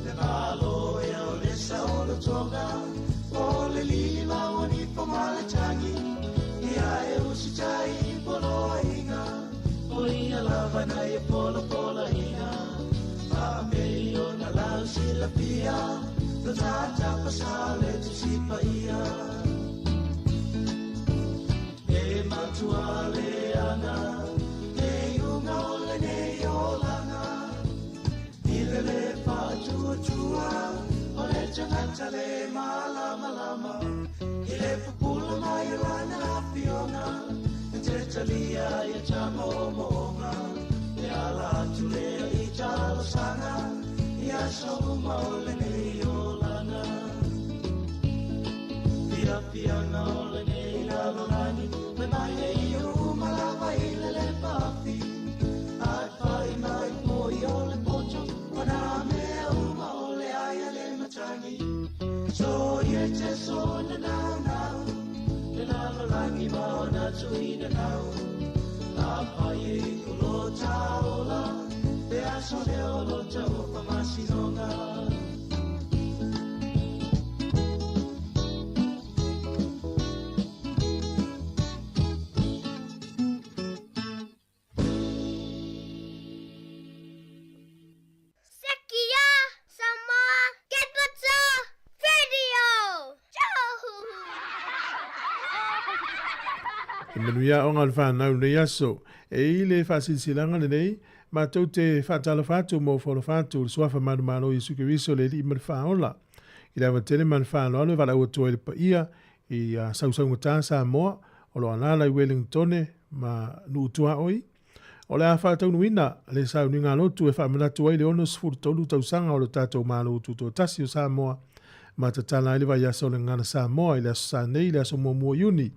Le malo ea o le saolotoga O le lima o nifo ma le tagi Ia e usitai i poloaiga O ia lava na ia polapolaiga Faapei ona lau silafia Lo tata pasa le Tusi Paia E matua leaga Le iuga o lenei olaga I le lē faatuatua O le tagata le malamalama I le pupula mai o lana afioga E te talia ia ta moomooga E ala atu lea i talosaga I aso uma o lenei olaga Fiafiaga o lenei lalolagi Fai mai e iu uma lava i le le paafi Ae fai mai foi o le poto O nā mea uma o le ai a le matagi Soia te sone naunau Le lalolagi ma ona tuinanau Afai e iu lo ta ola Le aso lea o lo taua faamasinoga Sekia Samoa Capital Radio. E manuia aoga o le fanau i lenei aso. E i le faasilasilaga lenei, matou te faatalofa atu ma ofo alofa atu i le Suafa Manumalo o Iesu Keriso le Alii ma le Faaola. I le ava tele ma le faaaloalo e valaau atu ai le paia i sausaugata Samoa o lo o alaala i Wellingtone ma nuu tuaoi. O le a faataunuuina le sauniga lotu e faamanatu ai le 63 tausaga o le tatou Malo Tutoatasi o Samoa ma tatala ai le vaiaso o le Gagana Samoa i le Aso Sa nei, le aso muamua o Iuni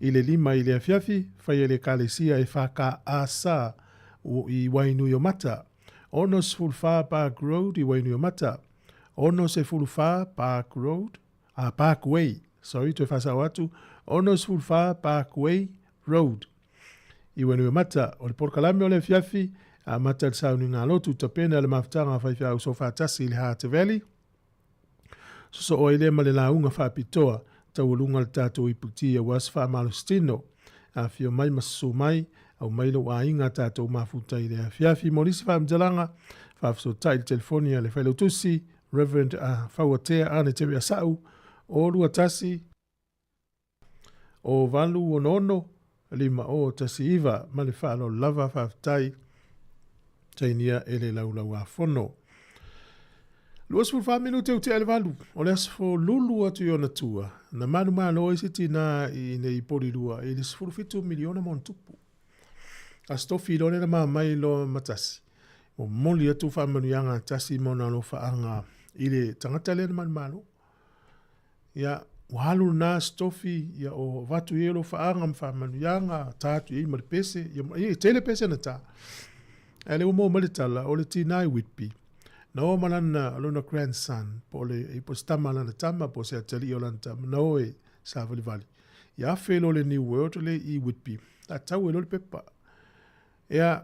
i le 5 i le afiafi, faia i le Ekalesia EFKS i Wainuiomata, 64 Park Road i Wainuiomata, 64 Park Road, a Parkway, sorry, toe faasao atu, 64 Parkway Road i Wainuiomata. O le polokalame o le afiafi, amata i le sauniga lotu tapena le mafutaga a faifeau soofaatasi i le Heart Valley, sosoo ai lea ma le lauga faapitoa taualuga le tatou iputi aua se faamalositino. Afio mai ma susu mai, aumai lou aiga tatou mafuta i le afiafi. Mo nisi faamatalaga, faafesootai i le telefoni a le Failautusi, Reverend Fauatea Ane Te Asau, o 21 o 866 5019 ma le faaaloalo lava. Faafetai tainia e le laulauafono. 24 minute ua tea i le 8 o le aso lulu atu i ona tua na manumalo ai se tinā i nei Polilua i le 17 miliona ma ona tupu. A se tofi loa lea na mamai loa ma tasi. Momoli atu faamanuiaga a tasi ma ona alofaaga i le tagata lea na manumalo. Ia, ua alu lena se tofi, ia o avatu i ai alofaaga ma faamanuiaga, ta atu i ai ma le pese, ia, e tele pese na ta. Ae le ua maua mai le tala, o le tinā i Whitby, na o ma lana, lona grandson, po o le, po o se tama a lana tama, po o se atalii o lana tama, na o e savalivali. Ia afe loa le New World le i Whitby, a tau ai loa le pepa. Ia,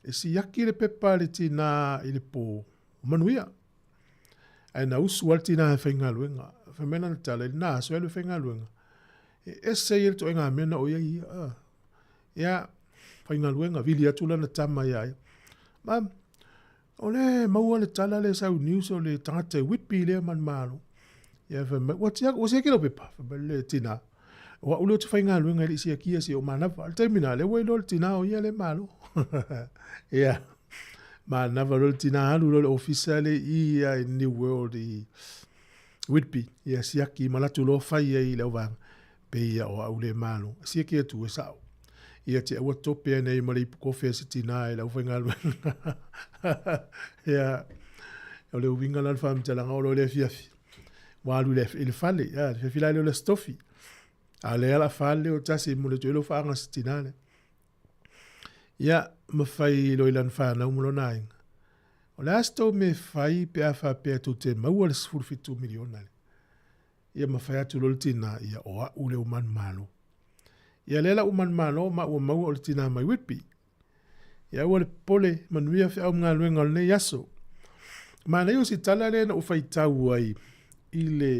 e siaki le pepa a le tinā i le pō, o manuia. Ae na usu lava le tinā e faigaluega. Fai mai lana tala, i lena aso e alu e faigaluega. E ese ia le ituaiga mea na o i ai ia. Ia, faigaluega, vili atu lana tama iā ia. Mum, O lea e maua le tala lea e sau i news o le tagata e Whitby lea manumalo. Ia fai mai, ua tiaki, ua siaki lau pepa? Fai mai le tina, o au lea ou te faigaluega e le i siakia seia ou manava. O le taimi lena, lea ua iloa le tina o ia lea e malo. Ia, manava loa le tina alu loa i le ofisa lea i i i New World i Whitby. Ia siaki ma alu atu loa fai ai i le auvaega, pei ia o au lea e malo. Siaki atu e sao. Ia te aua tope ane ai ma le ipu kofe a se tina e le aufaigaluega. Ia, o le uiga la o le faamatalaga o lo le afiafi. Ua alu i le fale, ia, le afiafi la lea o le Aso Tofi. A lea la fale o tasi e momoli atu ai lou faaga se tina lea. Ia, ma fai loa i lana fanau ma lona aiga. O le a se tou mea e fai pe a faapea tou te maua le 17 miliona lea? Ia ma fai atu loa le tina, ia o a'u lea ua manumalo. Ia lea la ua manumalo ma ua maua o le tina mai Whitby. Ia aua le popole, manuia feau ma galuega o lenei aso. Manaia o si tala lea na ou faitau ai i le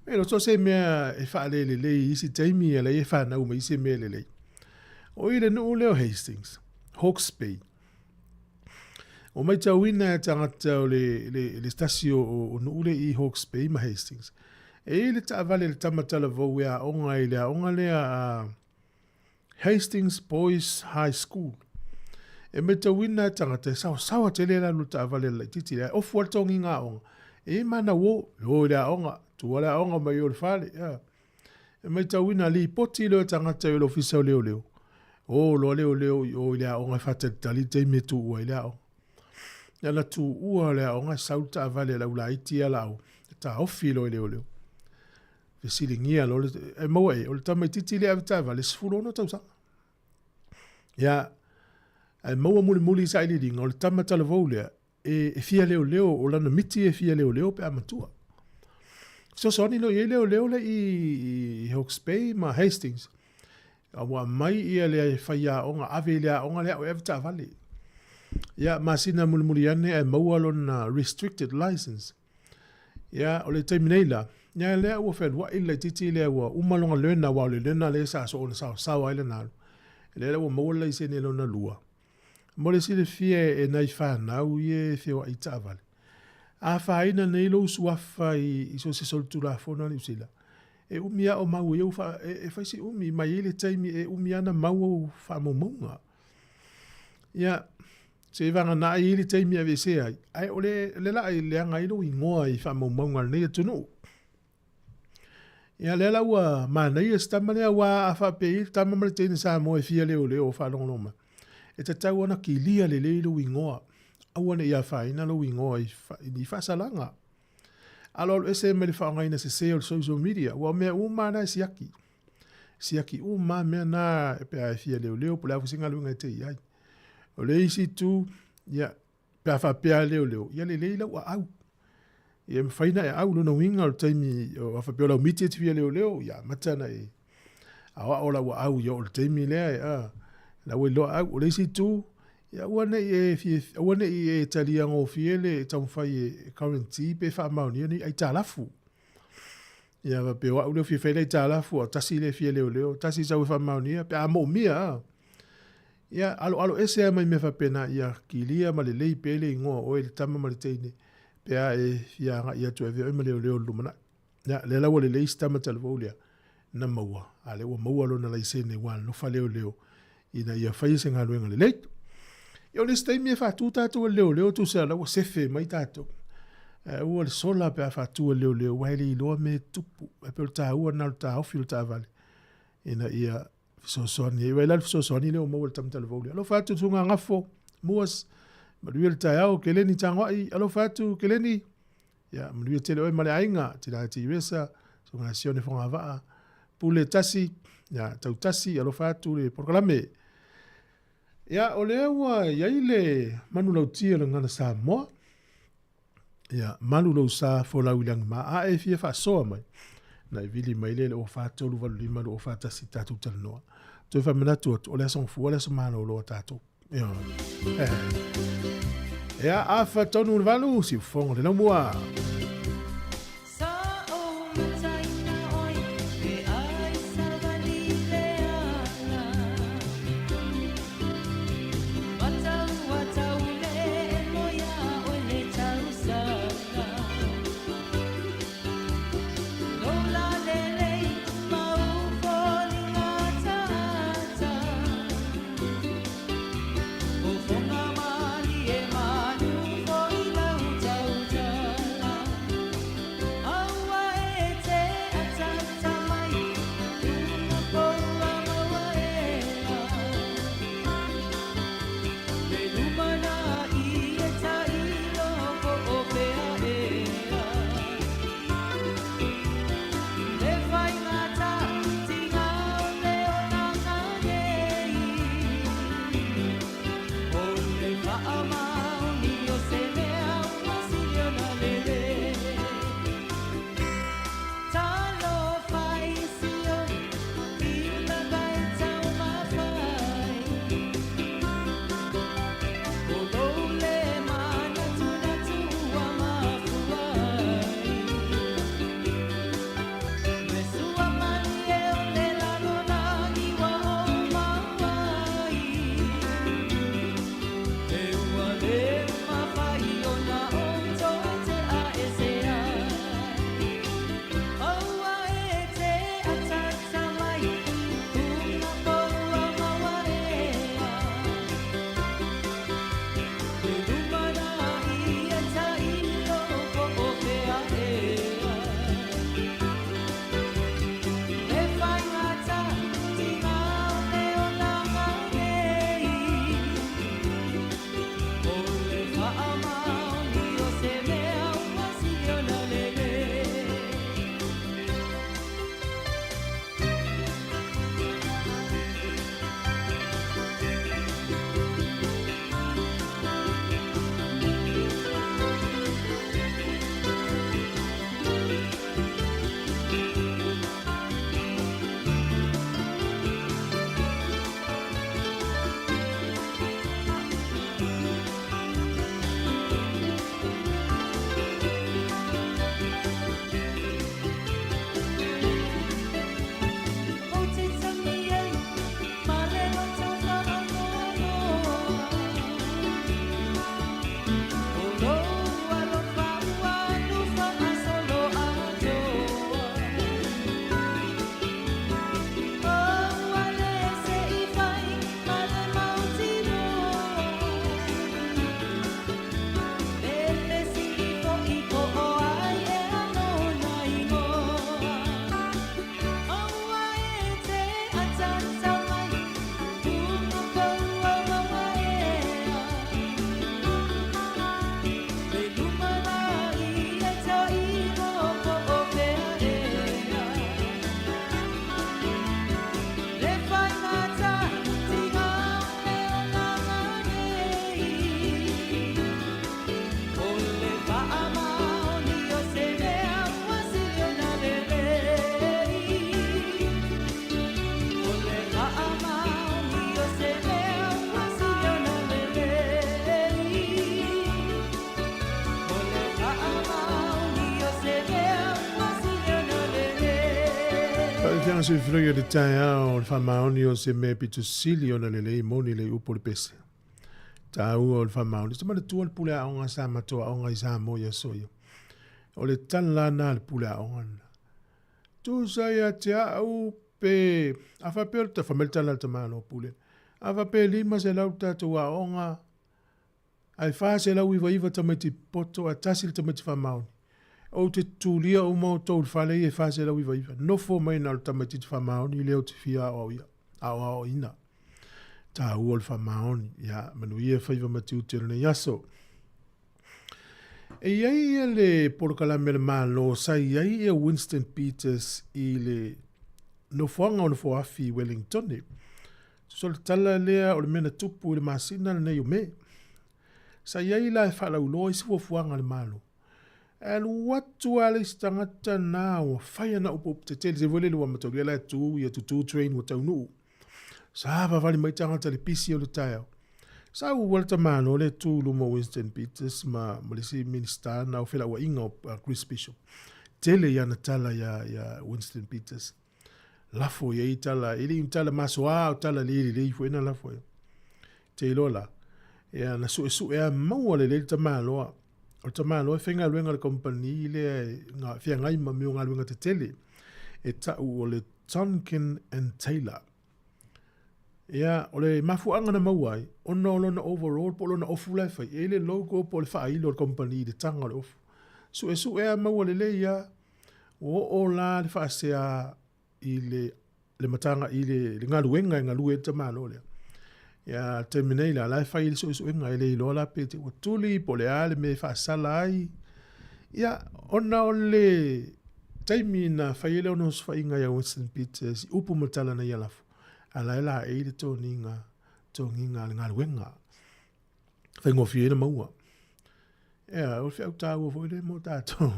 e lo so se mea e faalelelei i isi taimi ia lea e fanau mai isi mea lelei. O i le nuu lea o Hastings, Hawke's Bay. O matauina e tagata o le, le, le tasi o, o, o nuu le i Hawke's Bay ma Hastings. E i le taavale le tama talavou e aoga i le aoga lea a Hastings Boys High School. E matauina e tagata e saosaoa tele la lu taavale le laitiiti lea. Ofu a le togiga aoga. E i mana uo, o i le aoga, tua le aoga mai o le fale. Yeah. E matauina lipoti lea o tagata i le ofisa o leoleo. O loa leoleo i o i le aoga e faatalitali le taimi e tuua ai le aoga. Ia na tuua le aoga e sau le taavale a le aulaiti ia laau, e taofi loa i leoleo. Fesiligia loa le, e maua e, o le tamaitiiti lea e ave taavale, 16 tausaga. Ia, ae maua mulimuli i sailiiliga, o le tama talavou lea, e, e fia leoleo, o lana miti e fia leoleo pe a matua. Fesoasoani loa i ai leoleo lea i, i Hawke's Bay ma Hastings. A ua aumai ia le faiaoga, ave i le aoga lea o e ave taavale. Ia, masina mulimuli ane ae maua lona restricted license. Ia, o le taimi nei la, ia lea ua fealuai le laitiiti lea ua uma lona learner, aua o le learner lea sa soona saosaoa ai lana alu. Lea ua maua le laisene lona lua. Mo le silafia e nai fanau ia e feoai i taavale, a afaina nei lou suafa i, i so o se solitulafono a Niu Sila, e umi a o mau ai ou fa, e, e fai si umi, mai ai le taimi e umi ana mau ou faamaumauga. Ia, se i vagana ai i le taimi e aveesea ai, ae o le, le laa e leaga ai lou igoa i faamaumauga a lenei atunuu. Ia lea la ua manaia si tama lea aua a faapea i le tama ma le teine Samoa e fia leoleo o faalogologo mai, e tatau ona kilia lelei lou igoa, aua ne i afaina lou igoa i, i ni faasalaga. Aloalo ese mai le faaaogaina sese o le social media, ua o mea uma na e siaki. Siaki uma mea na pe a e fia leoleo po o le a foi se galuega e te i ai. O le isi itu, ia, Pe a faapea a leoleo, ia lelei lau aau. Ia mafai ona e aau lona uiga o le taimi o a faapea o lau miti e te fia leoleo, ia amata ona e aoao lau aau ia oo i le taimi lea e a la ua iloa aau. O le isi itu, ia aua ne i e fia, aua ne i e talia gofie le taumafai e guarantee pe faamaonia ni aitalafu. Ia faapea o au lea e fia fai le aitalafu, a tasi lea e fia leoleo, tasi sau e faamaonia pe a moomia a. Ia, aloalo ese lava mai mea faapena, ia kilia ma lelei pea le igoa o oe le tama ma le teine, pe a e fia agai atu e avea oe ma leoleo i le lumanai. Ia, lea la ua lelei si tama talavou lea na maua, a lea ua maua lona laisene ua alofa leoleo ina ia faia se galuega lelei. Ia, o le isi taimi e faatu tatou e le leoleo tusa la ua sefe mai tatou. Ae aua le sola pe a faatu e le leoleo, aua e le iloa mea e tupu. Ae pei o le taua lena o le taofi o le taavale ina ia fesoasoani ai. Vaai la le fesoasoani lea ua maua i le tama talavou lea. Alofa atu le susuga Gafo Muas, manuia le taeao, Keleni Tagoai, alofa atu Keleni. Ia, manuia tele oe ma le aiga, Tina Tiresa, susuga Sione Fogavaa, Pule Tasi, ia, Tautasi, alofa atu le polokalame. Ia, o lea ua i ai le manulauti o le Gagana Samoa. Ia, malu lou sa folau i lagi ma a e fia faasoa mai, na e vili mai lea i le 04385 241 tatou talanoa. Toe faamanatu atu, o le aso Gafua le aso malolo a tatou. Ioe. Ia, afa tonu le valu, siufofoga le laumua. Faaeteaga soifua o le taeao o le faamaoni o se mea pito sili ona lelei moni le upu o le pese. Taua o le faamaoni. Se manatua le pule aoga sa matou aoga i Samoa i aso ia. O le tala lena a le pule aoga lena. Tusa ia te au pe a faapea o le fai mai le tala a le tamaloa pule. A faapea e 500 le tatou aoga ae 499 tamaiti poto ae tasi le tamaiti faamaoni. Ou te tulia uma outou i le fale ia e 499. Nofo mai na o le tamaitiiti faamaoni lea ou te fia aoaoia, aoaoina. Taua o le faamaoni. Ia, manuia faiva ma tiute o lenei aso. E i ai ia le polokalame a le Malo sa i ai ia Winston Peters i le nofoaga o Nofoaafi i Wellingtone. Tusa o le tala lea o le mea na tupu i le masina lenei o Me. Sa i ai la e faalauiloa isi fuafuaga a le Malo. E alu atu lava le isi tagata na ua fai ana upu tetele se foi lele ua mataulia la e tu ia tutu train ua taunuu. Savavali mai tagata i le pisi o le taeao. Sa ua le tamaloa le tu i luma o Winston Peters ma, ma le isi Minista na o felauaiga o Chris Bishop. Tele i ana tala ia, ia Winston Peters. Lafo i ai tala, e le i tala masoa o tala le lelei foi na lafo ai. Te iloa la, ia na suesue a maua lelei le tamaloa. O le tamaloa e faigaluega i le kompani lea e feagai ma mea o galuega tetele e tau o le Tonkin and Taylor. Ia, o le mafuaaga na maua ai, ona o lona overall po o lona ofu la e fai, e i ai le logo po o le faailo a le kompani i le taga o le ofu. Suesue a maua lelei lava, ua oo la le faasea i le le mataga i le, le galuega e galue ai le tamaloa lea. Ia, le taimi nei la, la e fai le suesuega, e le iloa la pe te ua tuli, po o le a le mea e faasala ai. Ia, ona o le taimi na fai ai le ona osofaiga ia Winston Peters i upu ma tala na ia lafo, a la e laei le toniga, toniga a le galuega. Faigofie ai na maua. Ia, o le feau taua foi lea mo tatou.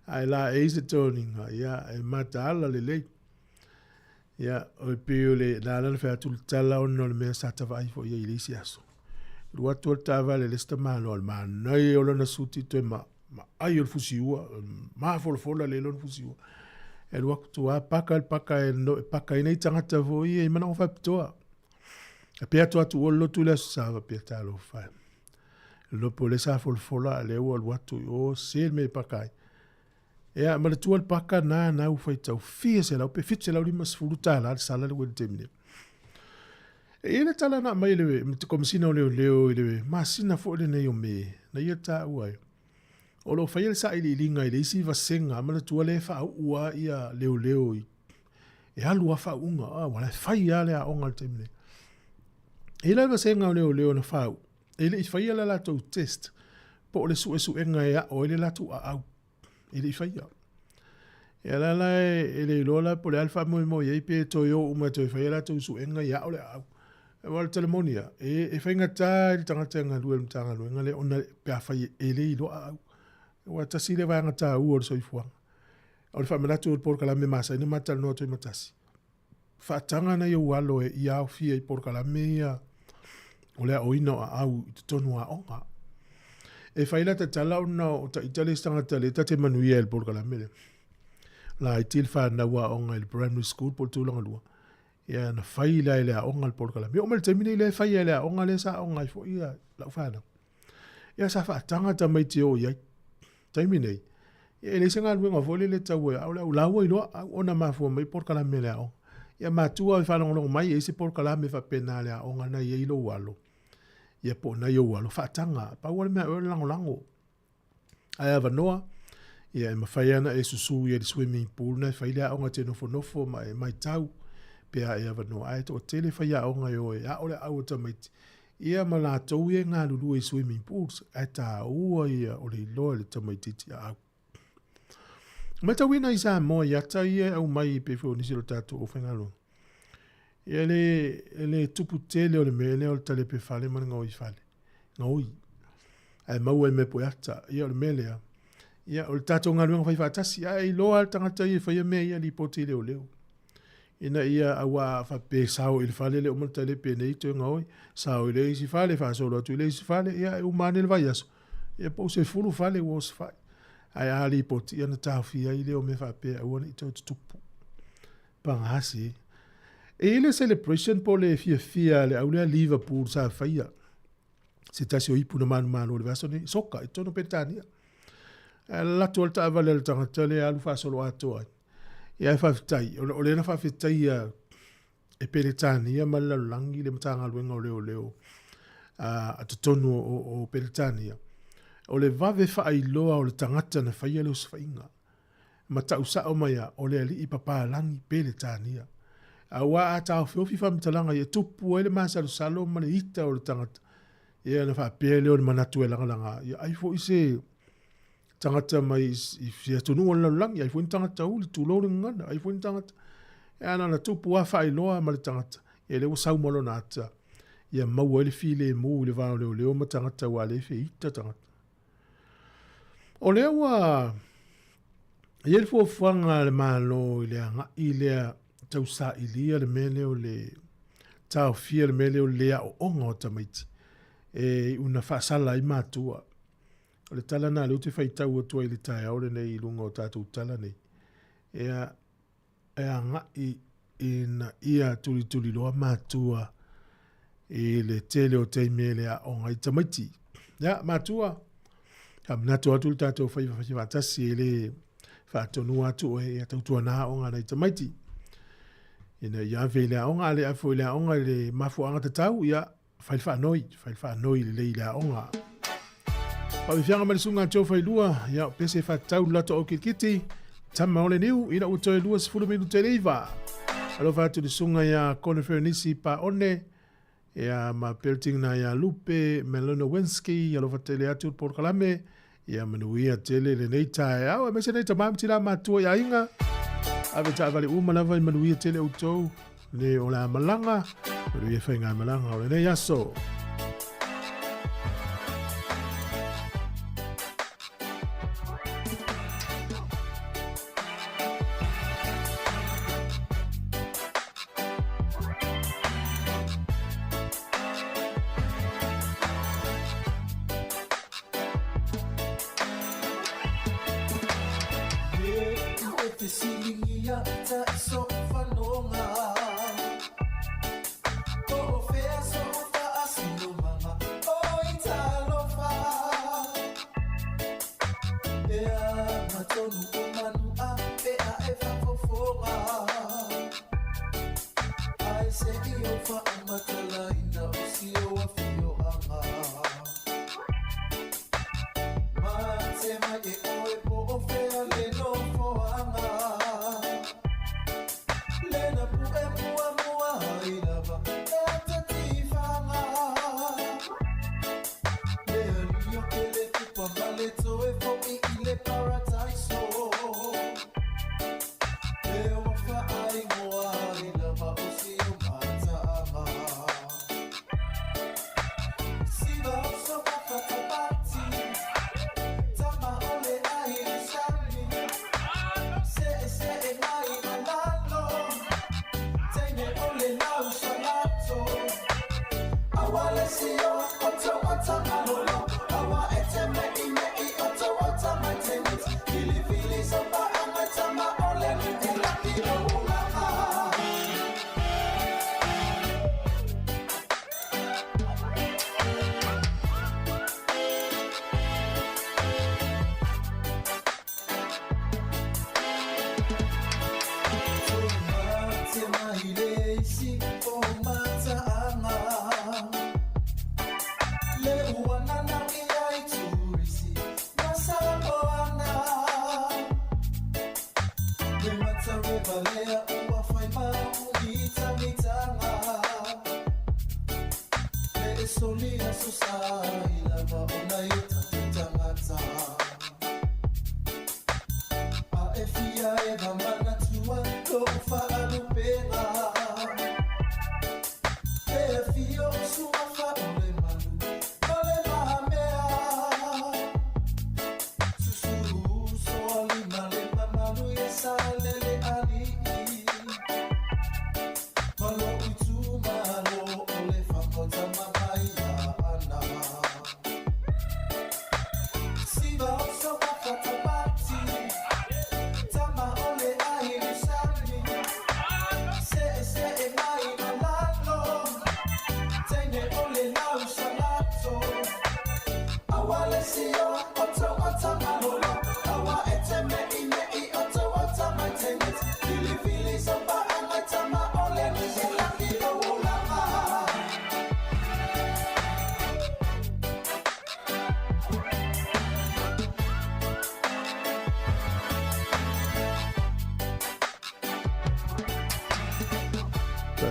Ae laei se toniga, ia, e mataala lelei. Ia, o le pei o le, na ala ona fai atu le tala ona o le mea sa tavaai foi i ai i le isi aso. Alu atu le taavale a le isi tamaloa, o le manaia o lana suti toe ma, ma ai o le fusiua, mafolafola lelei lona fusiua. E alu atu lava paka le paka e, no, e paka ai nei tagata foi ia i manaoga faapitoa. E pea atu atu ua lotu i le Aso Sa faapea talofa e. Lopo o lea sa folafola a lea ua alu atu i o se le mea e paka ai. Ia, manatua le paka na, na ua faitau fia selau pe $750 le sala le ua i le taimi nei. E i ai le tala na aumai e le Komesina o Leoleo i le masina foi lenei o Me, na ia taua ai, o lo o faia le sailiiliga i le isi vasega, manatua lea e faauu lava ia leoleo i, e alu lava faauuga, a, ua la e fai lava le aoga i le taimi nei. E i ai la le vasega o leoleo na faauu, e le i faia le latou test po o le suesuega e ao ai le latou aau. E le i faia. Ia la la e le iloa la po o le a le faamoemoe i ai pe toe o uma e toe fai a latou suega ia ao le aau. Aua o le tala moni lava, e faigata i le tagata e galue i le Matagaluega lea ona pe afai e le iloa aau. Aua tasi lea vaega taua o le soifuaga. O le faamanatu o le polokalame masani ona ma talanoa atu ai ma tasi. Faataga nai ou alo e ia aofia i polokalame ia o le aoina o aau i totonu o aoga. E fai la tatala ona o taita le isi tagata lea ta te manuia i le polokalame lea. Laiti le fanau aoga i le primary school po o le tulaga lua. Ia na fai la e le aoga le polokalame. Oo mai le taimi nei lea e fai e le aoga lea sa aoga ai foi ia lau fanau. Ia sa faataga tamaiti e o i ai. Taimi nei, ia e leai se galuega foi lele tau e au le au laua iloa au ona mafua mai polokalame a le aoga. Ia matua e faalogologo mai e i ai se polokalame faapena a le aoga na i ai lou alo. Ia po o nai ou alo faataga. Pau lava le mea a oe o le lagolago. Ae avanoa, ia e mafai lava ona e susu i le swimming pool na e fai le aoga e te nofonofo ma e matau pe a e avanoa. Ae toatele faiaoga e o e ao le aau o tamaiti Ia ma latou ia e galulue i swimming pools, ae taua ia o le iloa i le tamaitiiti aau. Matauina i Samoa i ata ia e aumai pei foi o nisi o le tatou aufaigaluega. Ia le, le tupu tele o le mea lea o le talepe fale ma le gaoi fale. Gaoi. Ae maua i mea po e ata. Ia o le mea lea. Ia o le tatou galuega fai faatasi. Ae iloa le tagata ia e faia mea ia lipoti i leoleo. Ina ia aua a faapea sao i le fale lea uma le talepe nei toe gaoi, sao i le isi fale, faasolo atu i le isi fale, ia e uma ane le vaiaso, ia po o 10 fale ua osofai. Ae a lipoti, ia ona taofia ai lea o mea faapea aua ne i toe tutupu. Paga se. E i ai le celebration po o le fiafia a le au lea Liverpool sa faia. Se tasi o ipu na manumalo i le vaiaso nei, soka i totonu o Peretania. Ae alu atu lava le taavale a le tagata lea alu faasoloatoa ai. Ia ae faafetai, o lea na faafetaia e Peretania ma le lalolagi le Matagaluega o Leoleo a totonu o Peretania. O le vave faailoa o le tagata na faia le osofaiga. Ma tau sao mai a, o le alii papalagi Peretania. Aua a taofiofi faamatalaga ia, e tupu ai le masalosalo ma le ita o le tagata. Ia ona faapea lea o le manatu e lagalaga, ia ai foi se tagata mai i se atunuu o le lalolagi, ai foi ni tagata uli, tulou le gagana, ai foi ni tagata. Ia na ona tupu lava faailoa ma le tagata, ia lea ua sau ma lona ata, ia maua ai le filemu i le va o leoleo ma tagata aua o lea e feita tagata. O lea ua i ai le fuafuaga a le Malo i le agai lea tausailia le mea lea o le taofia le mea lea o le le aooga o tamaiti e iu ina faasala ai matua. O le tala lena lea ou te faitau atu ai i le taeao lenei i luga o tatou tala nei. Ia, e agai ina ia tulituliloa matua i le tele o taimi e le aoga ai tamaiti. Ia, matua, faamanatu atu le tatou faiva faatasi e le faatonua atu oe, ia tautuana aoga a nai tamaiti. Ina ia ave i le aoga, a le ave foi i le aoga i le mafuaaga tatau, ia, Fai le faanoi, fai le faanoi lelei i le aoga. Faafiafiaga mai le susuga a Joe Failua, ia o pese faatatau le lato au kilikiti, tama o le niu, ina ua toe 20 minute i le 9. Alofa atu le susuga ia Conifer Nisi Paone, ia ma Belting na ia Lupe Melonowinski, alofa tele atu le polokalame, Ia manuia tele lenei taeao, aemaise nei tama ma tina matua i aiga. Ave taavale uma lava i manuia tele outou le o le a malaga, manuia faigamalaga o lenei aso.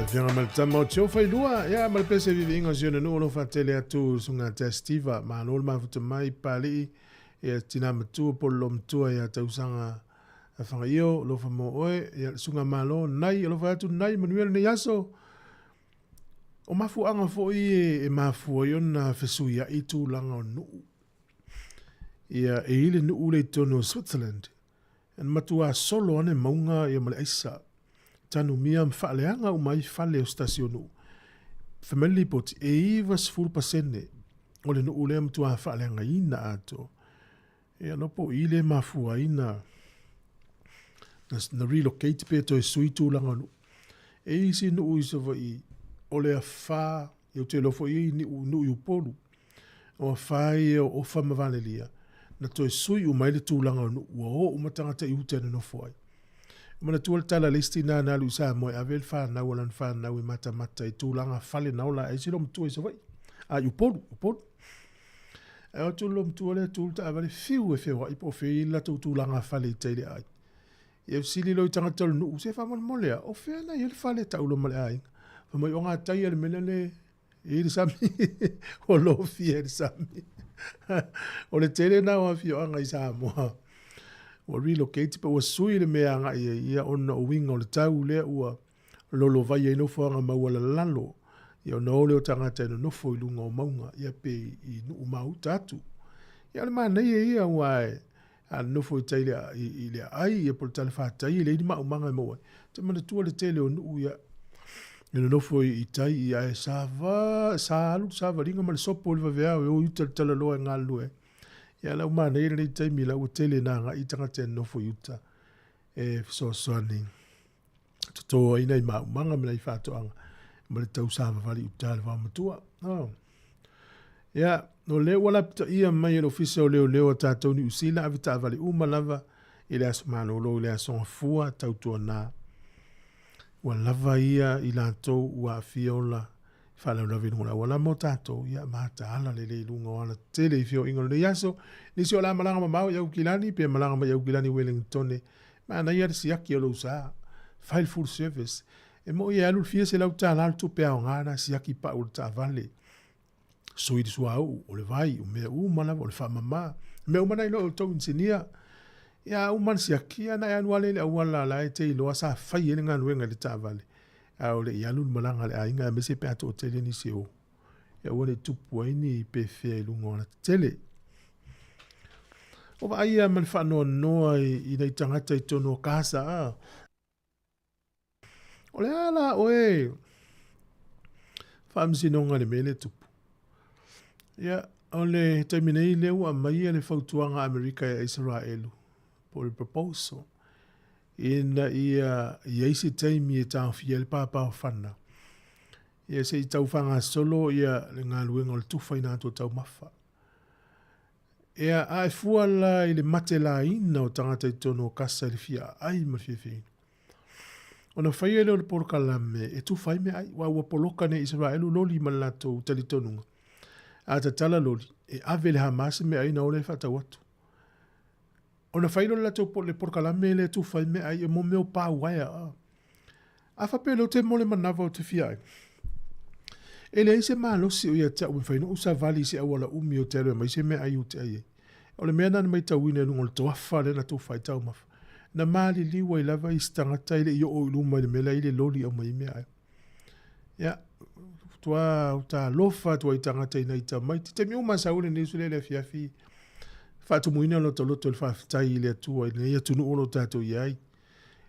Afioga ma le tama o Tio Failua, ia ma le pese viviiga o si ona nuu o lo o faatele atu susuga Tea Steva, malo le mafuta mai Papalii, ia tina matua po o le loomatua ia Tausaga Fagaio, alofa mo oe, ia le susuga Malo Nai, alofa atu Nai, manuia lenei aso. O mafuaaga foi e mafua ai ona fesuiai tulaga o nuu. Ia e i le nuu le i totonu o Switzerland, Na matua solo ane mauga ia ma le aisa. Tanumia ma faaleaga uma ai fale o se tasi o nuu. Fai mai le lipoti, e 90% o le nuu lea matua faaleagaina atoa. Ia no po o i le mafua ai na, na, na relocate pe toe sui tulaga o nuu. E i isi nuu i Savaii, o le afa, ia ou te iloa foi e i nuu i Upolu, O afa ia o Ofa ma Valelia, na toe sui uma ai le tulaga o nuu, ua o uma tagata i uta e nonofo ai. E manatua le tala a le isi tina na alu i Samoa e ave le fanau a lana fanau e matamata i tulaga fale na ola ai si loomatua i Savaii, a i Upolu, Upolu. Ae o atu le loomatua lea tu le taavale fiu e feoai po o fea e i ai le latou tulaga fale i tai i le aai. Ia fesili loa i tagata o le nuu, se faamolemole a, o fea na i ai le fale e tau loa ma le aiga. Fai mai o gatai a le mea lea i le sami, ua lofia i le sami. O le tele na o afioaga i Samoa, ua relocate pe ua sui le mea agai ai ia ona o uiga o le tau lea ua lolovai ai nofoaga maualalalo, ia ona o lea o tagata e nonofo i luga o mauga, ia pe i nuu ma uta atu. Ia o le manaia ia aua e A nofo i tai i le aai ia po o le talafatai e leai ni maumaga e maua ai. Ou te manatua le tele o nuu ia e nonofo i tai ia ae sa va, sa alu le savaliga ma le sopo i le vaveao e o i uta i le talaloa e galulue ai. Ia la ua manaia lenei taimi la ua tele ina agai tagata e nonofo i uta e fesoasoani toto ai nai maumaga ma nai faatoaga ma le tau savavali i uta i le vaomatua. Oh. Ia, o lea ua lapitaia mai e le Ofisa o Leoleo a tatou Niu Sila ave taavale uma lava i le aso malolo i le aso Gafua tautuana. Ua lava ia i latou ua aafia ola i faalavelave i luga o le auala mo tatou, ia mataala lelei i luga o alatetele i feoaiga o lenei aso. Nisi o la malaga mamao i Aukilani pe malaga mai Aukilani Wellingtone, manaia le siaki o lou sa. Fai le full service. E moi e alu le fia $100 le tupe aoga na siaki pau o le taavale. Sui le suauu, o le vai, o mea uma lava, o le faamama. Mea uma na iloa e outou inisinia. Ia a uma le siaki, ia na e alu lava lea i le auala la e te iloa sa fai ai le galuega i le taavale. A o le i alu le malaga a le aiga aemaise pe a toatele nisi o e aua ne i tupu ai ni pefea i luga o alatetele. O vaaia ma le faanoanoa i nai tagata i totonu o Kasa, a. O le a la oe faamasinoga i le mea lea e tupu? Ia, o le taimi nei lea ua aumaia le fautuaga a Amerika ia Isaraelu, po o le proposal, ina ia i ai se taimi e taofia ai le papaofana, ia se i tau faagasolo ia le galuega o le tufaina atu o taumafa. Ia, a e fua la i le matelaina o tagata i totonu o kasa i le fia aai ma le fia fiaina, ona faia lea o le polokalame e tufa ai meaai, aua ua poloka nei Isaraelu loli ma le latou talitonuga. A tatala loli, e ave le Hamas meaai na o lea e faatau atu. Ona fai lea o le latou le polokalame lea e tufa ai meaai e mo mea o pauaea. A faapea lea ou te mo le manava ou te fia ai. E leai se malosi o ia te au e mafai ona ou savali i se auala umi ou te alu e aumai se meaai ou te ai ai. O le mea lena na maitauina i luga o le toafa lea na tufa ai taumafa. Na maliliu ai lava isi tagata e le i oo i luma i le mea la e i ai le loli e aumai ai meaai. Ia, tua ou talofa atu ai i tagata i nai tamaiti. Taimi uma sau le news lea i le afiafi, faatumuina lota loto i le faafetai i le Atua i lenei atunuu o lo o tatou i ai.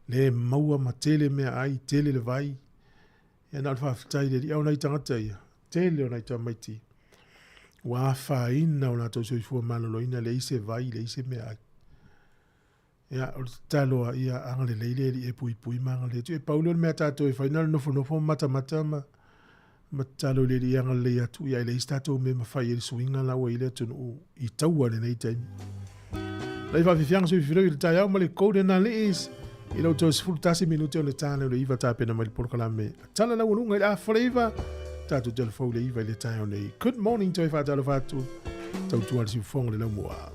Lea e maua ma tele meaai, tele le vai. Ia na o le faafetai i le Alii. A o nai tagata ia, tele o nai tamaiti ua afaina o latou soifua maloloina, leai se vai, leai se meaai. Ia, o le tatalo a ia agalelei le Alii e puipui ma agalelei atu. E pau lea o le mea a tatou e fai na o le nofonofo ma matamata ma ma tatalo i le Alii e agalelei atu, ia e leai se tatou mea e mafai ai le suiga la ua i ai le atunuu i taua i lenei taimi. Lai faafiafiaga sui filifiloi i le taeao ma le Golden Allies i lau toe 11 minute o le ta leo le iva tapena mai le polokalame tala laualuga i le afa le iva tatou telefou le iva i le taeao nei. Good morning toe faatalofa atu tautua le siufofoga le laumua.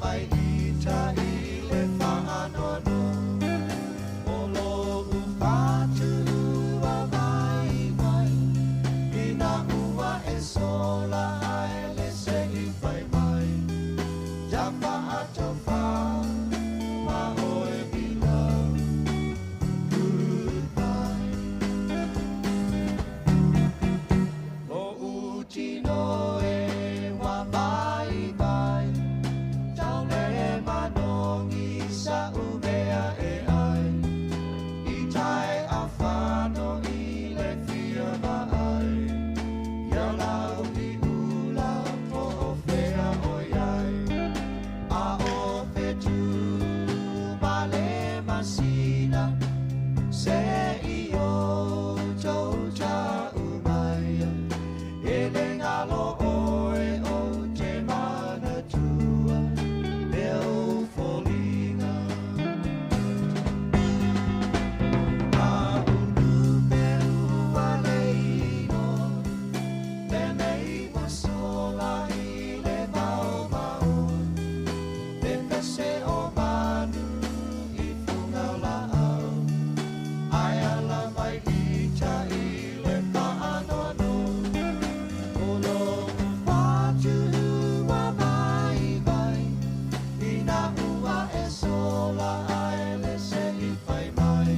mai ita i le faanoanoa O loʻu patu ua waiwai Ina ua e sola ae le se i fai mai Tafa atofa ma oe i love Goodbye Loʻu tino e ua waiwai Tau le manogi saʻu mea e ʻai I tae a fano i le fia vaai Ia lau i ula po o fea o iai A o fetu ma le masina Se i outou tau mai E le galo ʻoe ou te manatua Me ou foliga A ulu ua le inoa Lenei ua sola i le maomaoa Pepese o manu i fuga laau Ae ala mai ita i le faanoanoa O loʻu patu ua waiwai Ina ua e sola ae le se i fai mai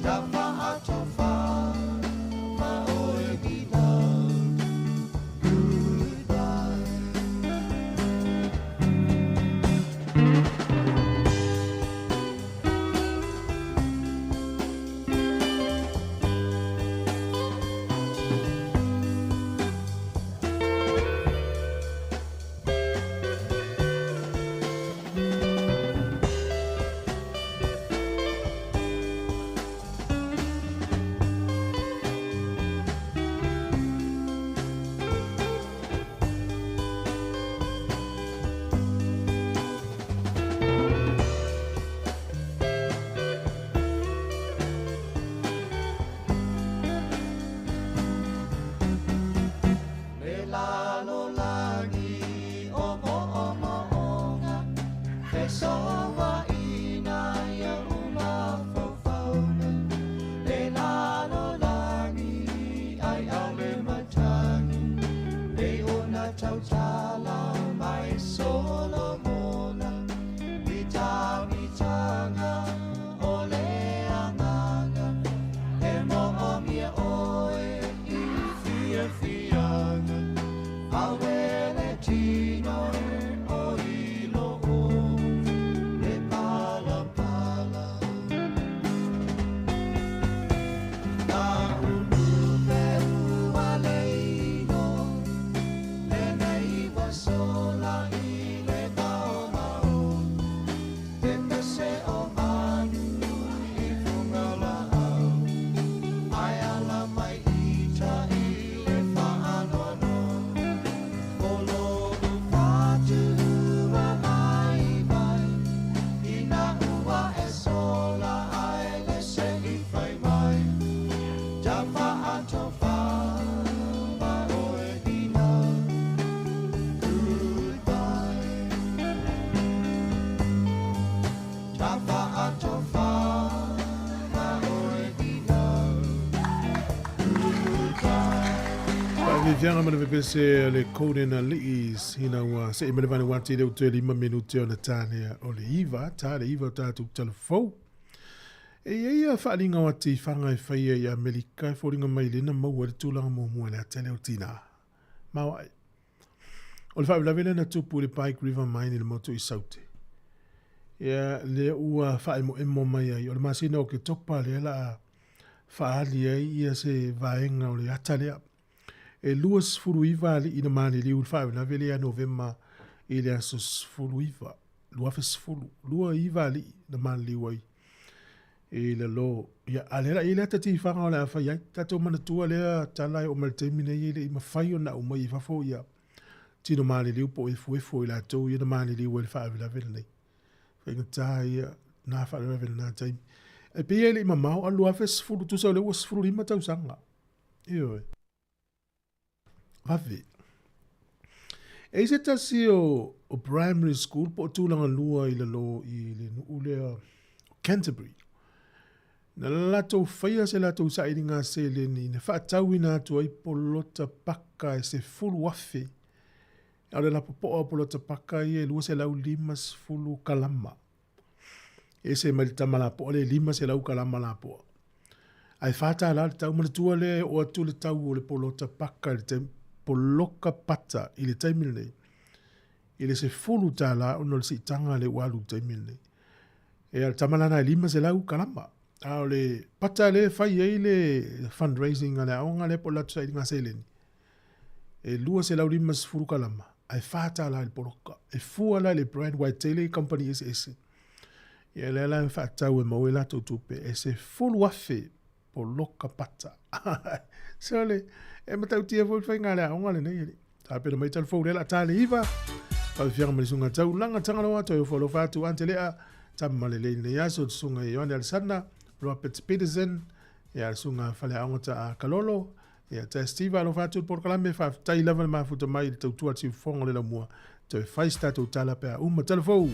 Tafa atofa ma oe i love Goodbye. Le lalolagi o moʻomoʻoga Fesoaina ia mafaufauga Le lalolagi ai au le matagi E ona tautala mai Solomona I tagitaga o le agaga E moomia oe i fiafiaga Auē le tino e o i loo le palapala Na ulu ua le inoa Lenei ua sola i le maomao Pepese o manu i fuga laau Ae ala mai ita i le faanoanoa O loʻu patu ua waiwai Ina ua e sola ae le se i fai mai Tafa atofa ma oe ina Goodbye. Tafa atofa ma oe ina Goodbye. Faafiafiaga ma le pepese le Conan Alii ina ua seʻe mai le vane uati le utu e lima minute ona ta lea o le iva, ta le iva o tatou tala fou. E i ai a faaaliga o atifaga e faia i Amerika e foliga mai lena maua i le tulaga muamua i le ata lea o tinā. Maoae. O le faalavelave lea na tupu i le Pike River Mine i le motu i Saute. Ia, lea ua faaemoemo mai ai, o le masina o Oketopa lea la a faaali ai ia se vaega o le ata lea. E 29 alii na maliliu i le faalavelave lea ia Novema i le aso 19, 2010, 29 alii na maliliu ai i lalo. Ia, a lea la i ai le ata tifaga o le a fai ai. Tatou manatua lea tala e oo mai i le taimi nei e le i mafai ona aumai i fafo ia tino maliliu po o efuefu o i latou ia na maliliu ai i le faalavelave lenei. Faigata ia na faalavelave i lena taimi. E pei e le i mamao a 2010, tusa o lea ua 15 tausaga. Ioe. Vave. E i se tasi o, o primary school po o tulaga lua i lalo i le nuu lea o Canterbury. Na latou faia se latou sailiga seleni na faatauina atu ai polota paka e 10,000. A o le lapopoa o polota paka ia e 250 kalama. E ese mai le tama lapoa le 500 kalama lapoa. Ae $4 le tau. Manatua lea e oo atu le tau o le polota paka i le taimi, poloka pata i le taimi lenei i le $10 ona o le siitaga lea ua alu i le taimi lenei. Ea, o le tama lana e 500 kalama. A o le pata lea e fai ai le fundraising a le aoga lea po o le latou sailiga seleni, e 250 kalama, ae $4 i le poloka. E fua la i le brand aua e tele kamupani eseese. Ia lea la e faatau e maua ai latou tupe e 10,000 poloka pata. Sole, e matautia foi le faiga a le aoga lenei alii. Tapena mai tala fou lea la ta le iva. Faafiafiaga ma le susuga Taulaga Tagaloa, toe ofo alofa atu Ante Lea, tama lelei lenei aso, le susuga Ioane Alesana, Robert Peterson, ia le susuga Faleaoga Ta Kalolo, ia Ta Steve alofa atu le polokalame, faafetai lava le mafuta mai i le tautua a le siufofoga o le laumua. Toe fai se tatou tala pe a uma tala fou.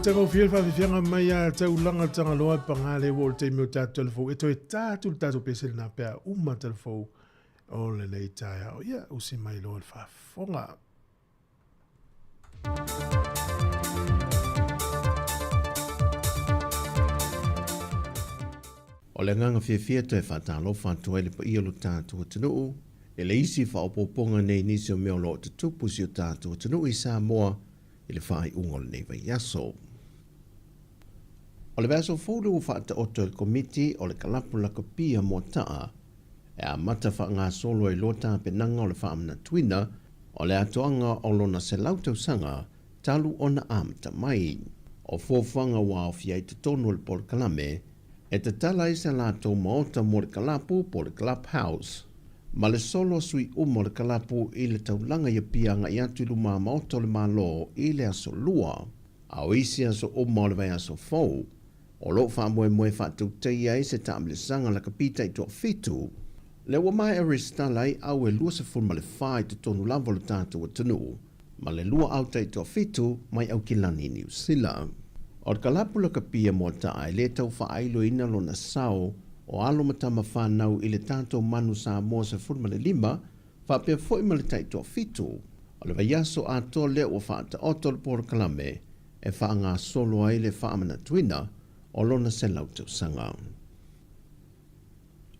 Matagofie le faafiafiaga mai a Taulaga Tagaloa paga le ua o le taimi o tatou telefou e toe tā atu le tatou pese lenā pe a uma telefou o lenei taeao. Ia, usi mai loa le faafofoga. O le agaga fiafia toe faatalofa atu ai le paia o lo tatou atunuu i le isi faaopoopoga nei i nisi o mea o lo o tutupu i si o tatou atunuu i Samoa i le faaiuga o lenei vaiaso. O le vaiaso fou lea ua faataoto e le Komiti o le Kalapu Lakapi a Moataa e amata faagasolo ai loa tapenaga o le faamanatuina o le atoaga o lona 100 tausaga talu ona amata mai. O fuafuaga ua aofia ai totonu o le polokalame e tatala ai sa latou maota mo le kalapu po o le Club House ma le solo a sui uma o le kalapu i le taulaga i Apia agai atu i luma maota o le Malo i le aso Lua. A o isi aso uma o le vaiaso fou. O lo o faamoemoe e faatautaia ai se taamilosaga lakapi taitoafitu, lea ua maea resitala ai au e 24 i totonu lava o le tatou atunuu, ma le lua au taitoafitu mai Aukilani, Niu Sila. O le kalapu lakapi a Moataa e le tau faailoina lona sao o alo ma tama fanau i le tatou Manu Samoa 15, faapea foi ma le taitoafitu. O le vaiaso atoa lea ua faataoto le polokalame e faagasolo ai le faamanatuina o lona 100 tausaga.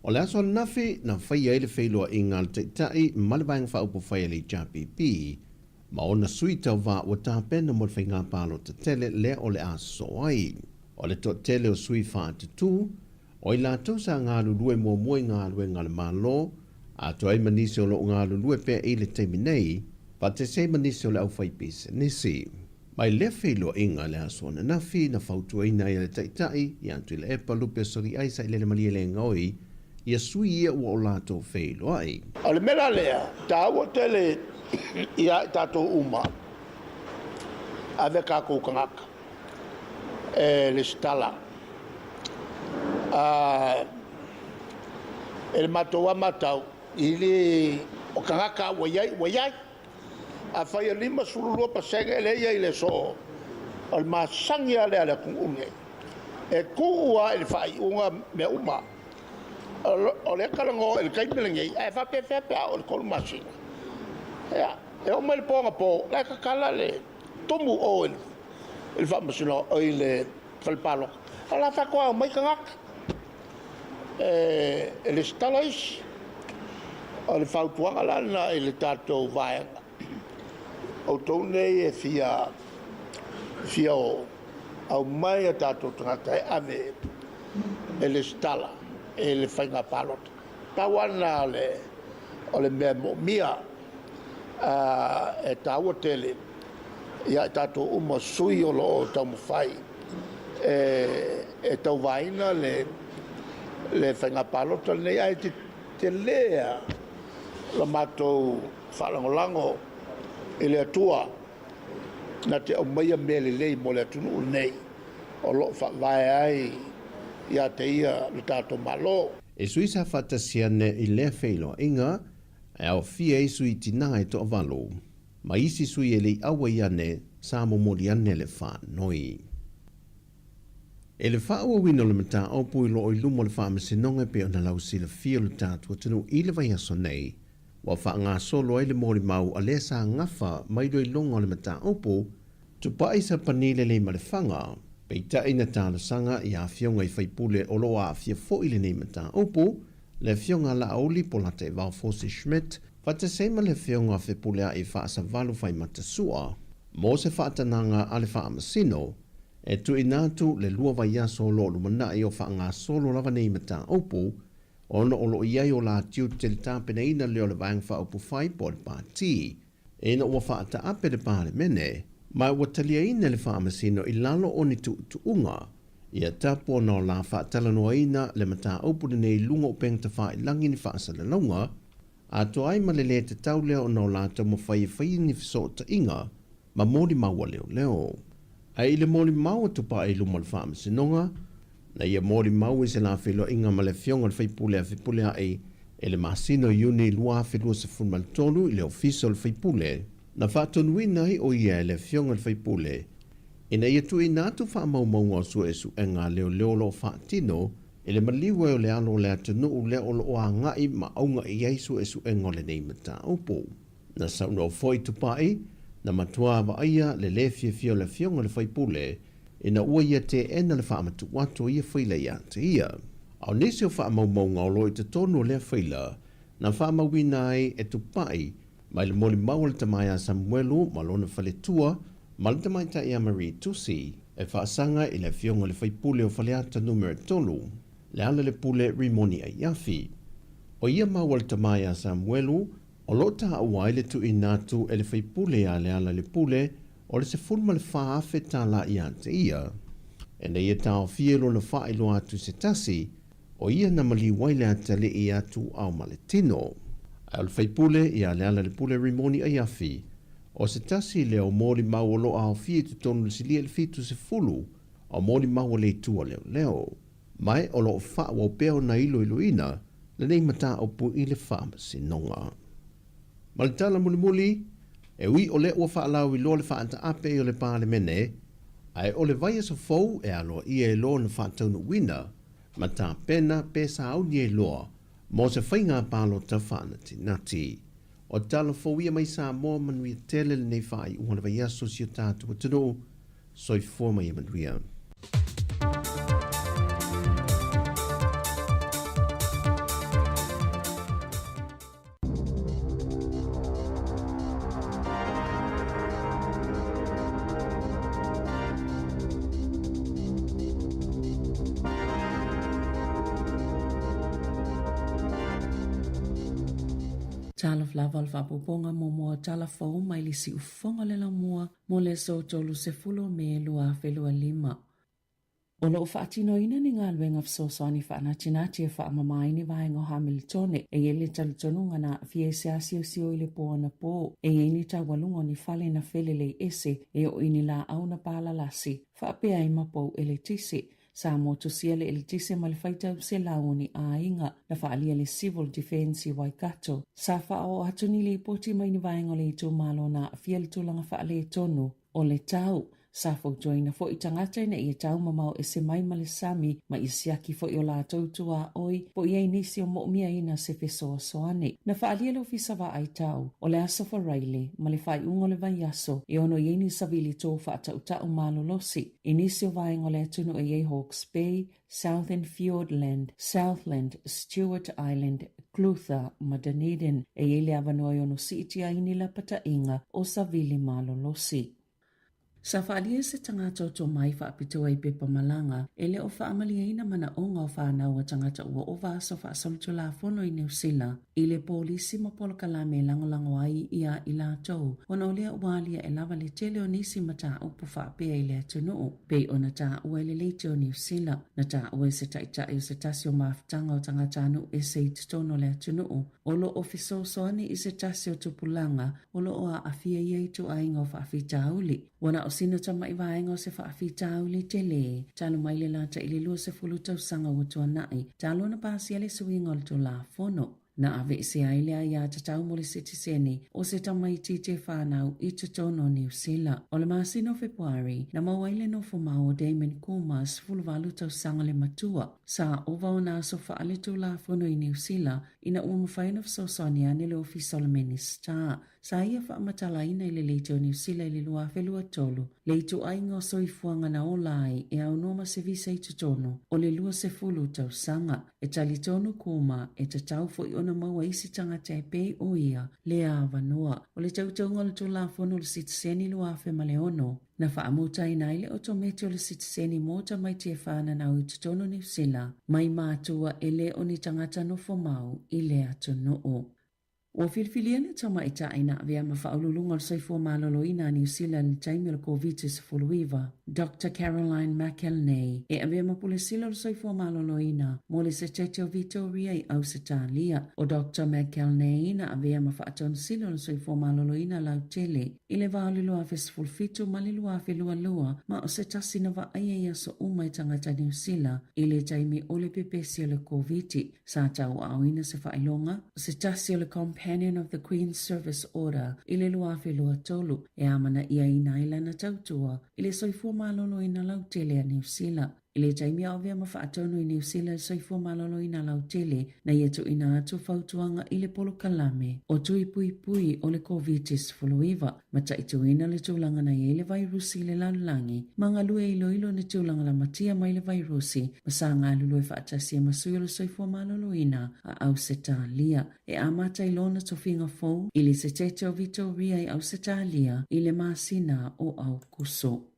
O le aso ananafi na faia ai le feiloaiga a le Taitai ma le Vaega Faaupufai a le HRPP ma ona sui tauva ua tapena mo le faiga palota tele lea o le a sosoo ai. O le toatele o sui faatutū, o i latou sa galulue muamua i galuega a le Malo, atoa ai ma nisi o lo o galulue pea i le taimi nei, faatasi ai ma nisi o le aufaipisinisi. Mai lea feiloaiga i le aso ananafi na fautuaina ai e le Taitai ia Tuilaepa Lupe Soliai Sailele Malielegaoi ia sui ia ua o latou feiloai. O le mea la lea, taua tele ia i tatou uma, ave tatou tagata e lesitala. E le matou lava matau, i le o tagata ua i ai, ua i ai. Afai e 52% lea e i ai i le aso, o le masani lava lea a le atunuu lenei, e tuu lava i le faaiuga mea uma. O lea e talanoa i le taimi lenei, ae faapefea pe a oo i le 3 masina? Ia, e oo mai i le po anapo, o la e tatala le tumu o i le faamasinoga, i le fale palota, o la e faatoa omai tagata e resitala isi. O le fautuaga la lena i le tatou vaega, outou nei e fia fia o, aumai a tatou tagata e ave e resitala i le faiga palota. Pau lava lena o le mea e moomia, e taua tele ia i tatou uma sui o lo o taumafai e tauvaina le faiga palota lenei, ae tele lava la matou faalagolago i le Atua na te aumaia mea lelei mo le atunuu lenei o lo o faavae ai ia te ia le tatou Malo. E sui sa faatasi ane i lea feiloaiga, e aofia ai sui tinā e toavalu, ma isi sui e le i ʻauai ane sa momoli ane le faanoi. I le faaauauina o le mataupu i loo i luma o le Faamasinoga e pei ona lausilafia o le tatou atunuu i le vaiaso nei, ua faagasolo ai le molimau a lea sa gafa ma iloiloga o le mataupu, Tupai Sapani Leleimalefanga. Peitai na talosaga i afioga i faipule o lo o aafia foi i lenei mataupu, le afioga a Laauli Polataivao Fosi Schmidt, faatasi ai ma le afioga a Fepuleai Faasavalu Faimatasua, mo se faatanaga a le Faamasino, e tuuina atu le lua vaiaso o lo o lumanai o faagasolo lava nei mataupu, ona o lo o i ai o la tiute le tapenaina lea o le Vaega Faaupufai po o le Pati, ina ua faataape le Palemene, ma ua taliaina le Faamasino i lalo o ni tuutuuga, ia tapu ona o la faatalanoaina le mataupu lenei i luga o upega tafailagi ni faasalalauga, atoa ai ma le lē tatau lea ona o la taumafai e fai ni fesootaiga ma molimau a leoleo. Ae i le molimau a Tupaia i luma o le Faamasinoga, na ia molimau i se la feiloaiga ma le Afioga i le Faipule a Fepuleai i le masina o Iuni 2023 i le Ofisa o le Faipule, na faatonuina ai o ia e le Afioga i le Faipule ina ia tuuina atu faamaumauga o suesuega a leoleo o lo o faatino i le maliu ai o le alo o le atunuu lea o lo o agai ma auga i ai suesuega o lenei mataupu. Na saunoa foi Tupai, na matua vaaia le lē fiafia o le Afioga i le Faipule ina ua ia teena le faamatuu atu o ia faila ia te ia. A o nisi o faamaumauga o lo o i totonu o lea faila, na faamauina ai e Tupai mai le molimau a le tama ia Samuelu ma lona faletua ma le tamaitai ia Marie Tusi, e faasaga i le Afioga i le Faipule o Faleata Numera 3, Lealailepule Rimoni Aiafi. O ia mau a le tama ia Samuelu, O lo o taua ai le tuuina atu e le faipule ia Lealailepule o le $14,000 tala ia te ia, ina ia taofia lona faailoa atu i se tasi, o ia na maliu ai le atalii ia Tuuao ma le tino. Ae o le faipule ia Lealailepule Rimoni Aiafi, o se tasi lea o molimau o lo o aofia i totonu o le silia i le 70. o molimau a le Itu o Leoleo, ma o lo o faaauau pea ona iloiloina lenei mataupu i le Faamasinoga. Ma le tala mulimuli, e ui o lea ua faalauiloa le faataape o le Palemene, ae o le vaiaso fou e aloaia ai loa ona faataunuuina ma tapena pe sauni ai loa mo se faiga palota faanatinati. O tala fou ia mai Samoa manuia tele lenei faaiuga o le vaiaso si o tatou atunuu. Soifua ma ia manuia. Talofa lava o le faaopoopoga muamua o tala fou mai le siufofoga o le laumua mo le aso 30 o Me 2025. O lo o faatinoina ni galuega fesoasoani faanatinati e faamama ai ni vaega o Hamiltone. E i ai le talitonuga na aafia i se asiosio i le po anapō. E i ai ni taualuga o ni fale na felelei ese e oo i ni laau na palalasi faapea ai ma pou eletise. Sa motusia le eletise ma le faitau selau o ni aiga na faaalia le Civil Defence i Waikato. Sa faaoo atu ni lipoti mai ni vaega o le itumalo na aafia le tulaga faaletonu o le tau. Sa fautuaina foi tagata ina ia tau mamao ese mai ma le sami ma ia siaki foi o latou tuaoi po o i ai nisi o moomiaina se fesoasoani. Na faaalia le Ofisa Vaai Tau o le Aso Faraile ma le faaiuga o le vaiaso e ono i ai ni savili tō faatautau malolosi i nisi o vaega o le atunuu e i ai Hawke's Bay, Southern Fiordland, Southland, Stewart Island, Clutha ma Dunedin. E i ai le avanoa e ono siitia ai ni lapataiga o savili malolosi. Sa faaalia se tagata o tomai faapitoa i pepa malaga e le o faamalieina manaoga o fanau a tagata ua ova aso faasolitulafono i Niu Sila i le polisi ma polokalame e lagolago ai iā i latou ona o lea ua aliae lava le tele o nisi mataupu faapea i le atunuu pei ona taua e le Leitio o Niu Sila. Na taua e se taitai o se tasi o mafutaga o tagatanuu ese i totonu o le atunuu o lo o fesoasoani i se tasi o tupulaga o lo o aafia ia ituaiga o faafitauli. Ua na o sina tamai vaega o se faafitauli tele talu mai le lata i le 20 tausaga ua tuanai talu ona pasia le suiga o le Tulafono. Na aveesea ai le aiatatau mo le sitiseni o se tamaitiiti e fanau i totonu o Niu Sila. O le masina o Fepuari, na maua ai le nofomau o Damon Kumar, 18 tausaga le matua. Sa ova ona aso faaletulafono i Niu Sila ina ua mafai ona fesoasoani ane le Ofisa o le Minisita. Sa ia faamatalaina i le Leitio Niu Sila i le 2023 le ituaiga o soifuaga na ola ai e aunoa ma se visa i totonu o le 20 tausaga. E talitonu Kuma e tatau foi ona maua isi tagata e pei o ia lea avanoa. O le teuteuga o le Tulafono o le Sitiseni 2006, Na faamutaina ai le otometi o le sitiseni mo tamaiti e fananau i totonu o Niu Sila mai matua e le o ni tagata nofo mau i le atunuu. Ua filifilia le tamaitai na avea ma Faauluuluga o le Soifua Maloloina a Niu Sila i le taimi o le Koviti-19, Doctor Caroline McElnay, e avea ma Pule Sili o le Soifua Maloloina mo le Setete o Vitoria i Ausetalia. ʻO Doctor McElnay na avea ma Faatonu Sili o le Soifua Maloloina lautele I le va o le 2017 ma le 2022, ma o se tasi na vaaia i aso uma e tagata Niu Sila i le taimi o le pepesi o le Koviti, sa tauaaoina se faailoga o se tasi o le Companion of the Queen's Service Order i le 2023 e amanaiaina ai lana tautua i le soifua maloloina lautele a Niu Sila. I le taimi a o avea ma faatonu i Niu Sila le soifua maloloina lautele, na ia tuuina atu fautuaga i le polokalame o tui puipui o le Koviti-19, mataituina le tulaga na i ai le vairusi i le lalolagi, ma galue iloilo ni tulaga lamatia mai le vairusi, ma sa galulue faatasi ai ma sui o le soifua maloloina a Ausetalia. E amata i lona tofiga fou i le Setete o Vitoria i Ausetalia i le masina o Aokuso.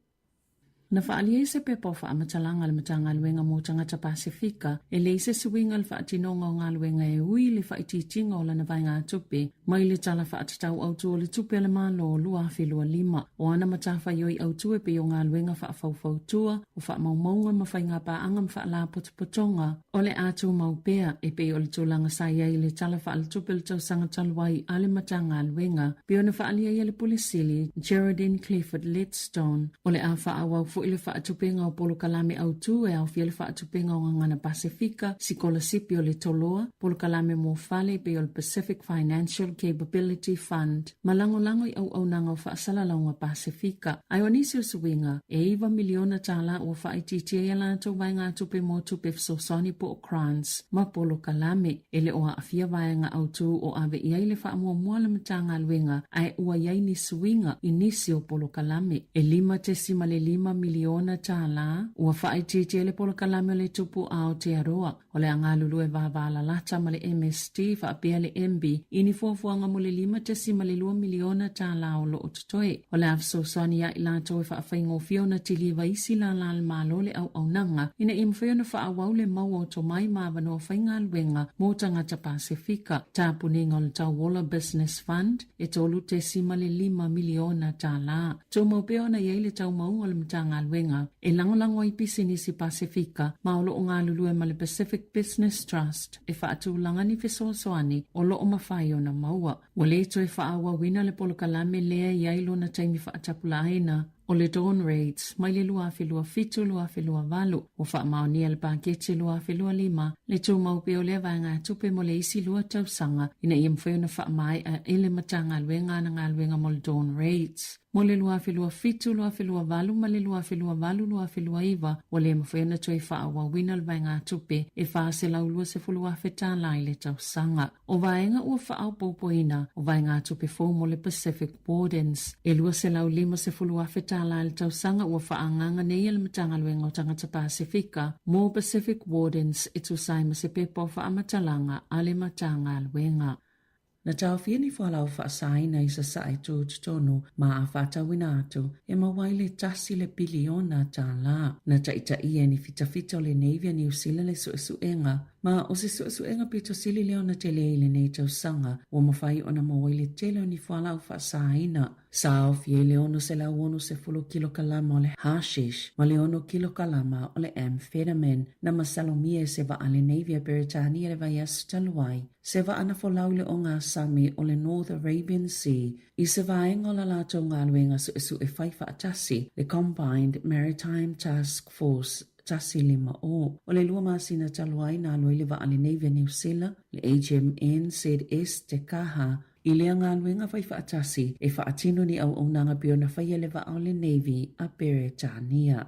Na faaalia ai se pepa o faamatalaga a le Matagaluega mo Tagata Pasefika e leai se suiga i le faatinoga o galuega e ui i le faaitiitiga o lana vaegatupe mai le Tala Faatatau Autu o le Tupe a le Malo 2025. O ana matafaioi autu e pei o galuega faafaufautua, o faamaumauga ma faigapaaga ma faalapotopotoga, O le a tumau pea e pei o le tulaga sa i ai i le Tala Faaletupe o le tausaga talu ai a le Matagaluega, pei ona faaalia ai e le Pule Sili, Geraldine Clifford Lidstone. O le a faaauau foi foi le faatupenga o polokalame autu e aofia le faatupenga o Gagana Pasefika, Sikolasipi o le Toloa, Polokalame mo Fale e pei o le Pacific Financial Capability Fund, ma lagolago i auaunaga o faasalalauga Pasefika. Ae o nisi o suiga, e $9 miliona tala ua faaitiitia ai a latou vaegatupe mo tupe fesoasoani po o grants ma polokalame. E le o aafia vaega autu o ave i ai le faamuamua a le Matagaluega ae ua i ai ni suiga i nisi o polokalame. E $5.5 miliona tala ua faaitiitia ai le polokalame o le Tupu a Aotearoa o le a galulue vavalalata ma le MSD faapea le MB i ni fuafuaga mo le $5.2 miliona tala o lo o totoe. O le a fesoasoani ia i latou e faafaigofie ona tiliva isi lala a le Malo le auaunaga ina ia mafai ona faaauau le maua o tomai ma avanoa faigaluega mo tagata Pasefika. Tapuniga o le Tauola Business Fund e $3.5 miliona tala. Tumau pea ona i ai le taumauga o le Matagaluega e lagolago ai pisinisi Pasefika ma o lo o galulue ma le Pacific Business Trust e faatulaga ni fesoasoani o lo o mafai ona maua. Ua le toe faaauauina le polokalame lea e i ai lona taimi faatapulaaina o le Dawn Raids mai le 2027-2028. Ua faamaonia le paketi 2025 le tumau pea o lea vaegatupe mo le isi lua tausaga ina ia mafai ona faamaea e le Matagaluega ana galuega mo le Dawn Raids. Mo le 2027-2028 ma le 2028-2029, ua le mafai ona toe faaauauina le vaegatupe e $420,000 i le tausaga. O vaega ua faaopoopoina o vaegatupe fou mo le Pacific Wardens. E $250,000 i le tausaga ua faaagaaga nei e le Matagaluega o Tagata Pasefika mo Pacific Wardens e tusa ai ma se pepa o faamatalaga a le Matagaluega. Na taofia ni fualaau faasaina i Sasae tutotonu ma a faatauina atu e maua ai le tasi le piliona tālā. Na taitaia e ni fitafita o le Navy a Niu Sila le suesuega Ma o se suesuega pito sili lea ona tele i lenei tausaga, ua mafai ona maua ai le tele o ni fualaau faasaina. Sa aofia i le 660 kilokalama o le hashish ma le 6 kilokalama o le amphetamine na masalomia e se vaa a le Navy a Beretania i le vaiaso talu ai, se vaa na folau i le ogasami o le North Arabian Sea i se vaega o la latou galuega suesue fai faatasi, le Combined Maritime Task Force. 15 O. O le lua masina talu ai na alu ai le vaa a le Navy a Niu Sila, le HMNZS Te Kaha, i lea galuega faifaatasi e faatino ni auaunaga pei ona faia e le vaa o le Navy a Peretania.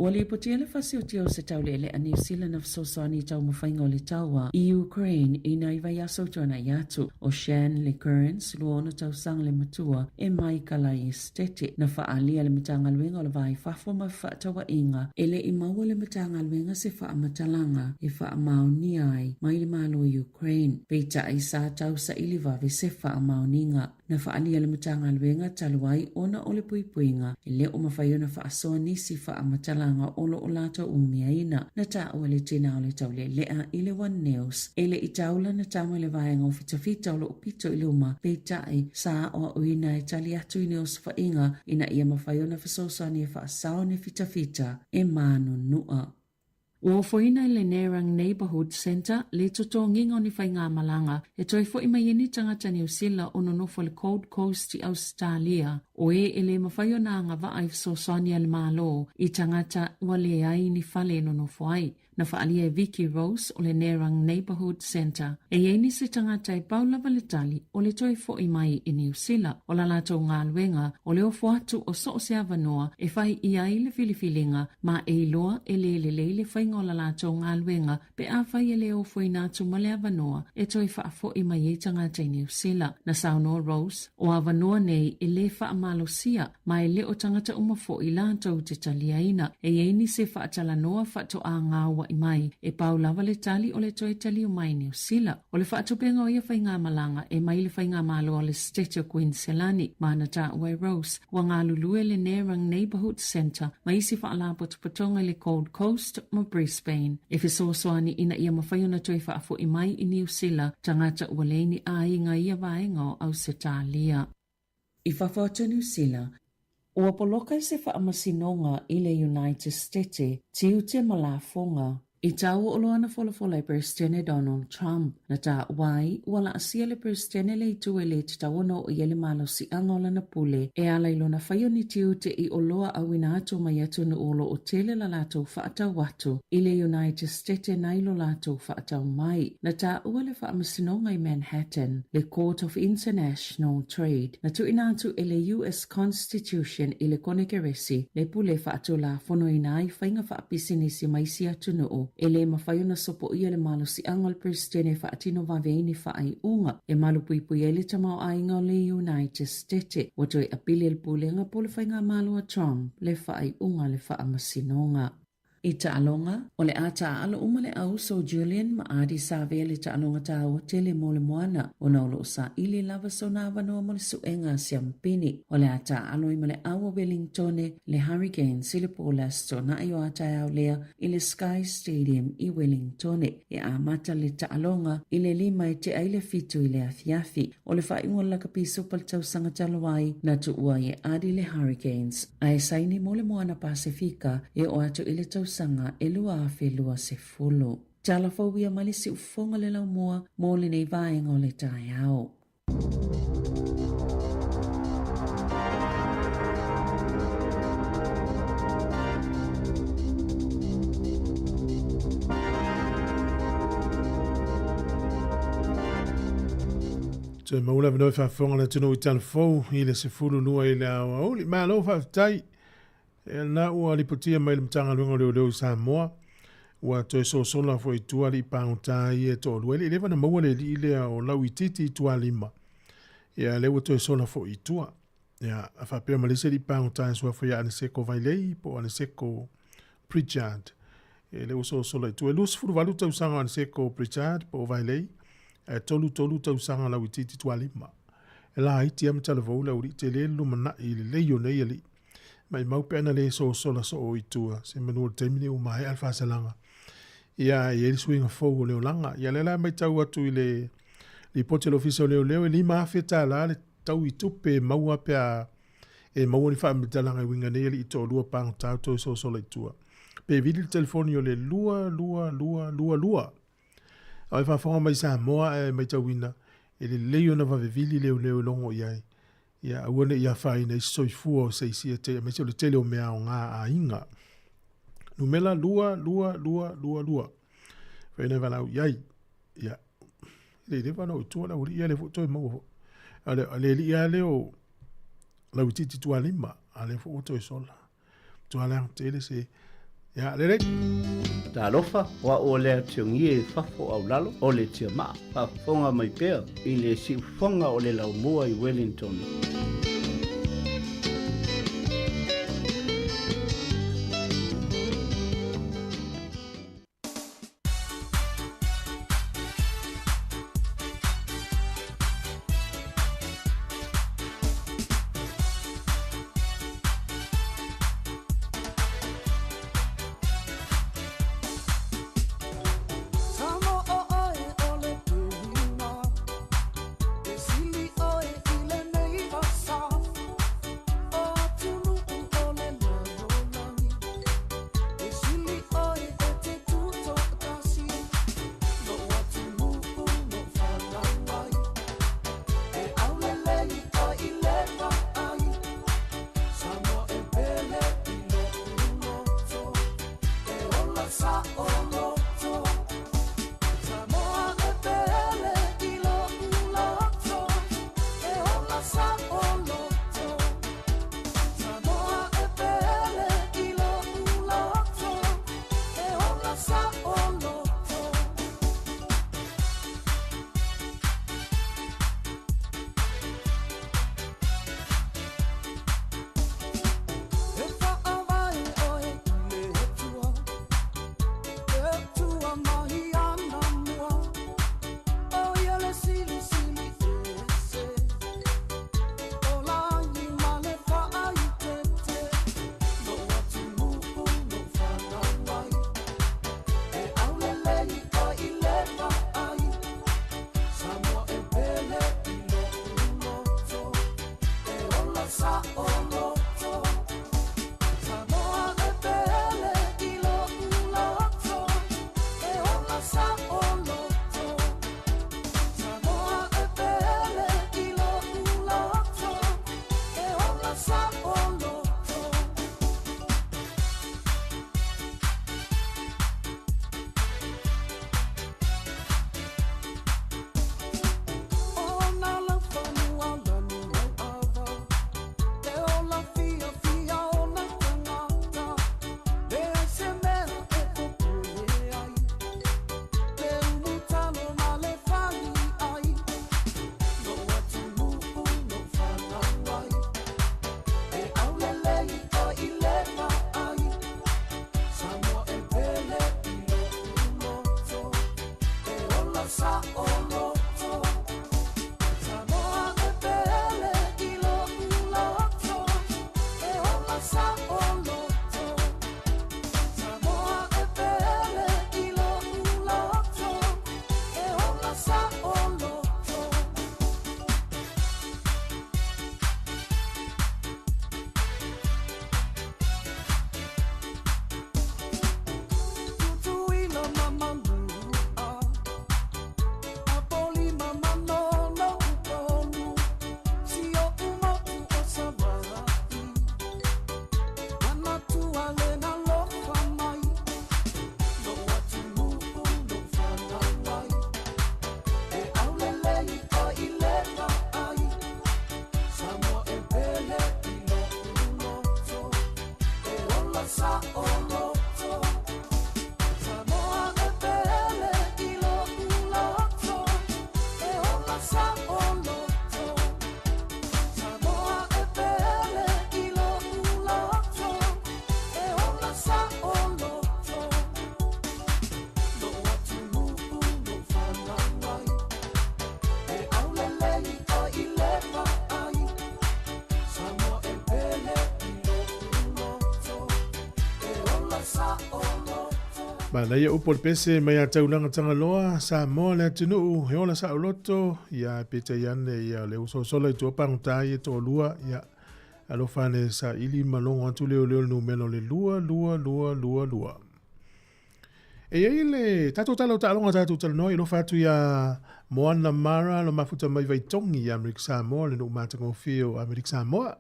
Ua lipotia le fasioti o se taulealea Niu Sila na fesoasoani i taumafaiga o le taua i Ukraine i nai vaiaso i tuanai atu. O Shan Le Kearns, 26 tausaga le matua, e mai Kalai Esetete. Na faaalia le Matagaluega o le Va i Fafo ma Fefaatauaiga e le i maua le Matagaluega se faamatalaga e faamaonia ai mai le Malo o Ukraine. Peitai, sa tau saili vave se faamaoniga. Na faaalia le Matagaluega talu ai ona o le puipuiga e le o mafai ona faasoa nisi faamatalaga o lo o latou umiaina. Na taua le tina o le taulealea i le One News e le i tau lana tama i le vaega o fitafita o lo o pito i luma, peitai, sa aoaoina e tali atu i ni osofaiga ina ia mafai ona fesoasoani e faasao ni fitafita e mānunua. Ua ofoina e le Nerang Neighbourhood Centre le totogiga o ni faigamalaga e toe fo'i mai ai ni tagata Niu Sila o nonofo i le Gold Coast i Ausetalia, o e e le mafai ona agavaa i fesoasoani a le Malo i tagata ua leai ni fale e nonofo ai. Na faaalia e Vicki Rose o le Nerang Neighbourhood Centre, e i ai nisi tagata e pau lava le tali o le toe fo'i mai i Niu Sila. O la latou galuega o le ofo atu o so o se avanoa e fai i ai le filifiliga ma e iloa e le lelei le faiga o la latou galuega pe afai e le ofoina atu ma le avanoa e toe faafo'i mai ai tagata i Niu Sila. Na saunoa Rose, o avanoa nei e le faamalosia ma e le o tagata uma fo'i latou te taliaina. E i ai nisi e faatalanoa faatoa gaua'i mai, e pau lava le tali o le toe taliu mai i Niu Sila. O le faatupega o ia faigamalaga e mai le faigamalo a le Setete o Kuiniselani, ma na taua e Rose, ua galulue le Nerang Neighbourhood Centre ma isi faalapotopotoga i le Gold Coast ma Brisbane e fesoasoani ina ia mafai ona toe faafo'i mai i Niu Sila tagata ua leai ni aiga i ia vaega o Ausetalia. I fafo atu o Niu Sila, ua poloka e se faamasinoga i le United Stete tiute ma lafoga. I taua oloa na folafola e Peresetene Donald Trump, na taua ai ua laasia le Peresetene le itu e le tatau ona oo i ai le malosiaga o lana pule e ala i lona faia o ni tiute i oloa auina atu mai atunuu o lo o tele la latou faatau atu i le United Stete nai lo latou faatau mai. Na taua le faamasinoga i Manhattan, le Court of International Trade, na tuuina atu e le US Constitution i le Konekeresi le pule e faatulafonoina ai faiga faapisinisi ma isi atunuu e le mafai ona sopoia le malosiaga o le Peresetene e faatino vave ai ni faaiuga e malupuipui ai le tamaoaiga o le United Stete. Ua toe apili e le Pulega po o le Faigamalo a Trump le faaiuga a le Faamasinoga. I taaloga, o le a taaalo uma le auso Julian ma Ardie Savea le taaloga taua tele mo le moana ona o lo o saili lava sona avanoa mo le suega a siampini. O le a taaalo ai ma le au a Wellingtone, le Hurricanes i le po o le Aso Toonai o a taeao lea i le Sky Stadium i Wellingtone. E amata le taaloga i le 5 e tea i le 7 i le afiafi. O le faaiuga o le lakapi supa le tausaga talu ai, na tuua ai e Ardie le Hurricanes. A e saini mo le Moana Pasefika e oo atu i le tausaga e 2020. Tala fou ia mai le siufofoga le laumua mo lenei vaega o le taeao. Toe maua le avanoa e faafofoga le atunuu i tala fou i le 12 i le aoauli. Malo faafetai. E lena ua lipotia mai le Matagaluega o Leoleo i Samoa, ua toe sosola foi i tua alii pagota ia e toalua. E le i leva ona maua le alii lea o Lauitiiti i Tualima. Ia, lea ua toe sola foi i tua. Ia, a faapea ma le isi alii pagota e suafa ia Aneseko Vailei po o Aneseko Pritchard. E lea ua sosola i tua. E 28 tausaga o Aneseko Pritchard po o Vailei, ae 33 tausaga Lauitiiti Tualima. E laiti lava ma talavou le aualii, tele le lumanai lelei o nei alii. Maimau pe ana le sosola soo i tua, se manu o le taimi nei ua maea le faasalaga. Ia, e i ai le suiga fou o le olaga. Ia, lea la e matau atu i le lipoti a le Ofisa o Leoleo, e $5,000 le tau i tupe e maua pe a e maua ni faamatalaga e uiga nei alii toalua pagota o toe sosola i tua. Pe vili le telefoni o le 22222. A e faafofoga mai Samoa ae matauina, e lelei ona vave vili leoleo e logo i ai. Ia aua ne i afaina ai se soifua o se isi e te, aemaise o le tele o mea aoga a aiga. Numera 2, 2, 2, 2, 2. Fai na valaau i ai. Ia, le leva na o i tua lau alii ia le foi toe maua foi. A le, a le alii lava lea o Lauitiiti Tualima, a lea foi ua toe sola. Matua leaga tele se, ia, lelei. Talofa, o a'u o lea tiongie i fafo au lalo o le tiamaa, faafofoga mai pea i le siufofoga o le laumua i Wellington. Manaia upu o le pese mai a Taulaga Tagaloa, Samoa le atunuu, he ola saoloto, ia peitai ane ia le usosola i tua pagota ia toalua, ia alofa ane saili ma logo atu leoleo le numera o le 2222. E i ai le tatou tala o taaloga tatou talanoa i alofa atu iā Moana Mara lo mafuta mai Vaitogi i Amerika Samoa le nuu matagofie o Amerika Samoa.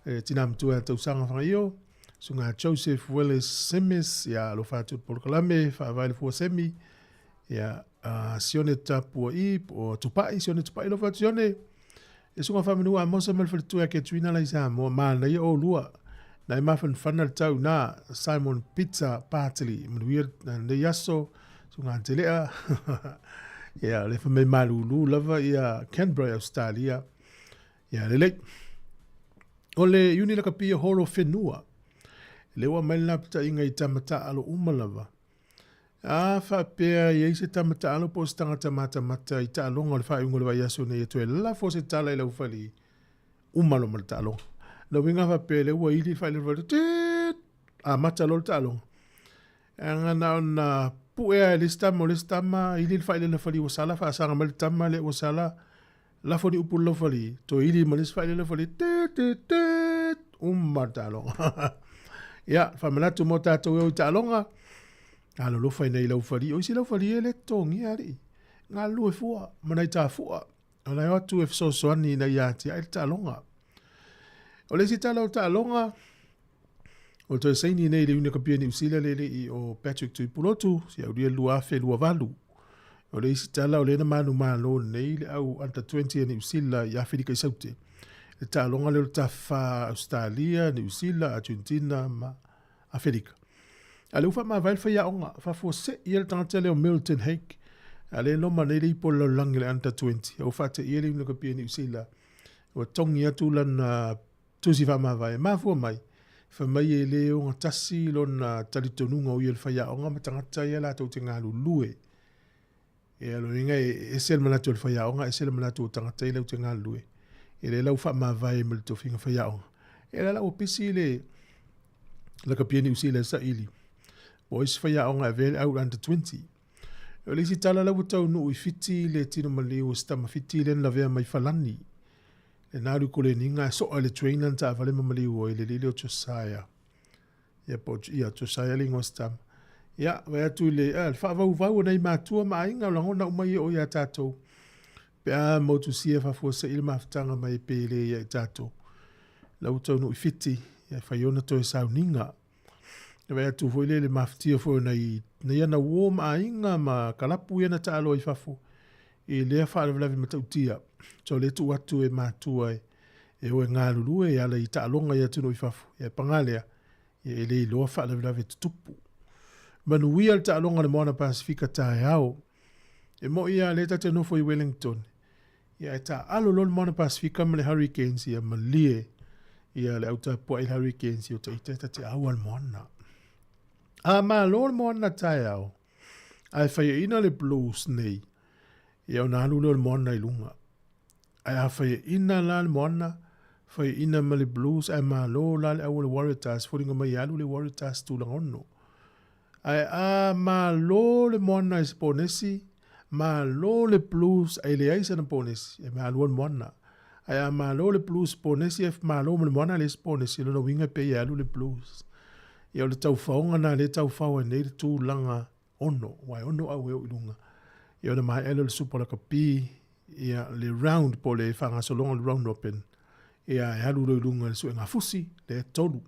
E tina matua ia tausaga Fagaio, susuga Joseph Willis Simis ia alofa atu i le polokalame faavae le fua semi ia uh, Sione Tapua'i po o Tupai, Sione Tupai alofa atu Sione. E susuga Faamanu Amosa ma le faletua ia Ketuina la i Samoa, manaia oulua. Na e mafanafana le tau na Simon Peter Bartley, manuia lenei aso, susuga Antelea. Ia, le fa mai malulu lava ia Canberra i Australia. Ia, lelei. O le iuni lakapi holo whenua. Le ua mai le lapataiga i tama taalo uma lava. A faapea e i ai se tama taalo po o se tagata matamata i taaloga o le faaiuga o le vaiaso nei e toe lafo se tala i lau fali, uma loa ma le taaloga. Lona uiga faapea lea ua ili le faailoa fali, tiit, amata loa le taaloga. E aga na ona pue lava e le isi tama o le isi tama, ili le faailoa fali ua sala, faasaga mai le tama lea ua sala, lafo ni upu i lau fali, toe ili ma le isi faailoa fali, tiit, tiit, tiit, uma le taaloga. Ia, faamanatu mo tatou e o i taaloga, alolofa i nai laufali. O isi laufali e le totogia alii. Galulue fua ma nai tafua. O la e o atu e fesoasoani ina ia atiae le taaloga. O le isi tala o taaloga, o le toe saini nei i le Iuni Kapia Niu Sila le alii o Patrick Tuipulotu, si aulia 2028. O le isi tala o lea na manumalo nei le au under 20 a Niu Sila i Aferika i Saute. Le taaloga lea o le tafa Ausetalia, Niu Sila, Argentina ma Aferika. A lea ua faamavae le faiaoga, faafuasei ai le tagata lea o Milton Haig, a lea e loma nei le ipo o le lalolagi o le under 20, a ua faateia le Iuni Kapia Niu Sila, ua togi atu lana tusi faamavae. E mafua mai, fai mai e le ogatasi lona talitonuga o ia le faiaoga ma tagata ia latou te galulue. Ia, lona uiga e ese le manatu o le faiaoga, ese le manatu o tagata ia latou te galulue. Ia lea la ua faamavae ma le tofiga faiaoga. Ia lea la ua pisi le lakapi a Niu Sila e saili. Po o ai se faiaoga e avea le au under 20. O le isi tala la ua taunuu i Fiti le tino maliu o se tama Fiti lea na lavea mai Falani. Le na alu i Koleniga ae soa i le train lana taavale ma maliu ai le alii lea o Josiah. Ia po o, ia, Josiah le igoa o se tama. Ia, vaai atu i le, le faavauvau o nai matua ma aiga o lagona uma ia o ia tatou. Pe a motusia faafuasei le mafutaga mai e pele ia i tatou. La ua taunuu i Fiti, ia e fai ona toe sauniga. E vaai atu foi lea i le mafatia foi o nai, nai ana uo ma aiga ma kalapu ia na taaloa i fafo i lea faalavelave matautia. So lea tuu atu e matua e, e o e galulue e ala i taaloga i atunuu i fafo. Ia e paga lea, ia e le iloa faalavelave tutupu. Manuia le taaloga a le Moana Pasifika taeao. E moi lava lea ta te nofo i Wellington. Ia e taaalo loa le Moana Pasifika ma le Hurricanes ia malie ia le au tapuai le Hurricanes ia o ita ta te aua le moana. A malo le moana taeao, ae faiaina le Blues nei, ia ona alu lea o le moana i luga. Ae a faiaina la le moana, faiaina ma le Blues ae malo la le au o le Waratahs, foliga mai e alu le Waratahs tulaga ono. Ae a malo le moana i se ponesi, malo le Blues ae leai sana ponesi, e malo le moana. Ae a malo le Blues ponesi ae malo ma le moana leai se ponesi, lona uiga e pei e alu le Blues. Ia o le taufaoga na lea e taufao ai nei le tulaga ono, aua e ono au e oo i luga. Ia ona maea lea o le Super Lakapi, ia le round po o le faagasologa o le round robin, ia e alu loa i luga i le suega fusi, lea e tolu.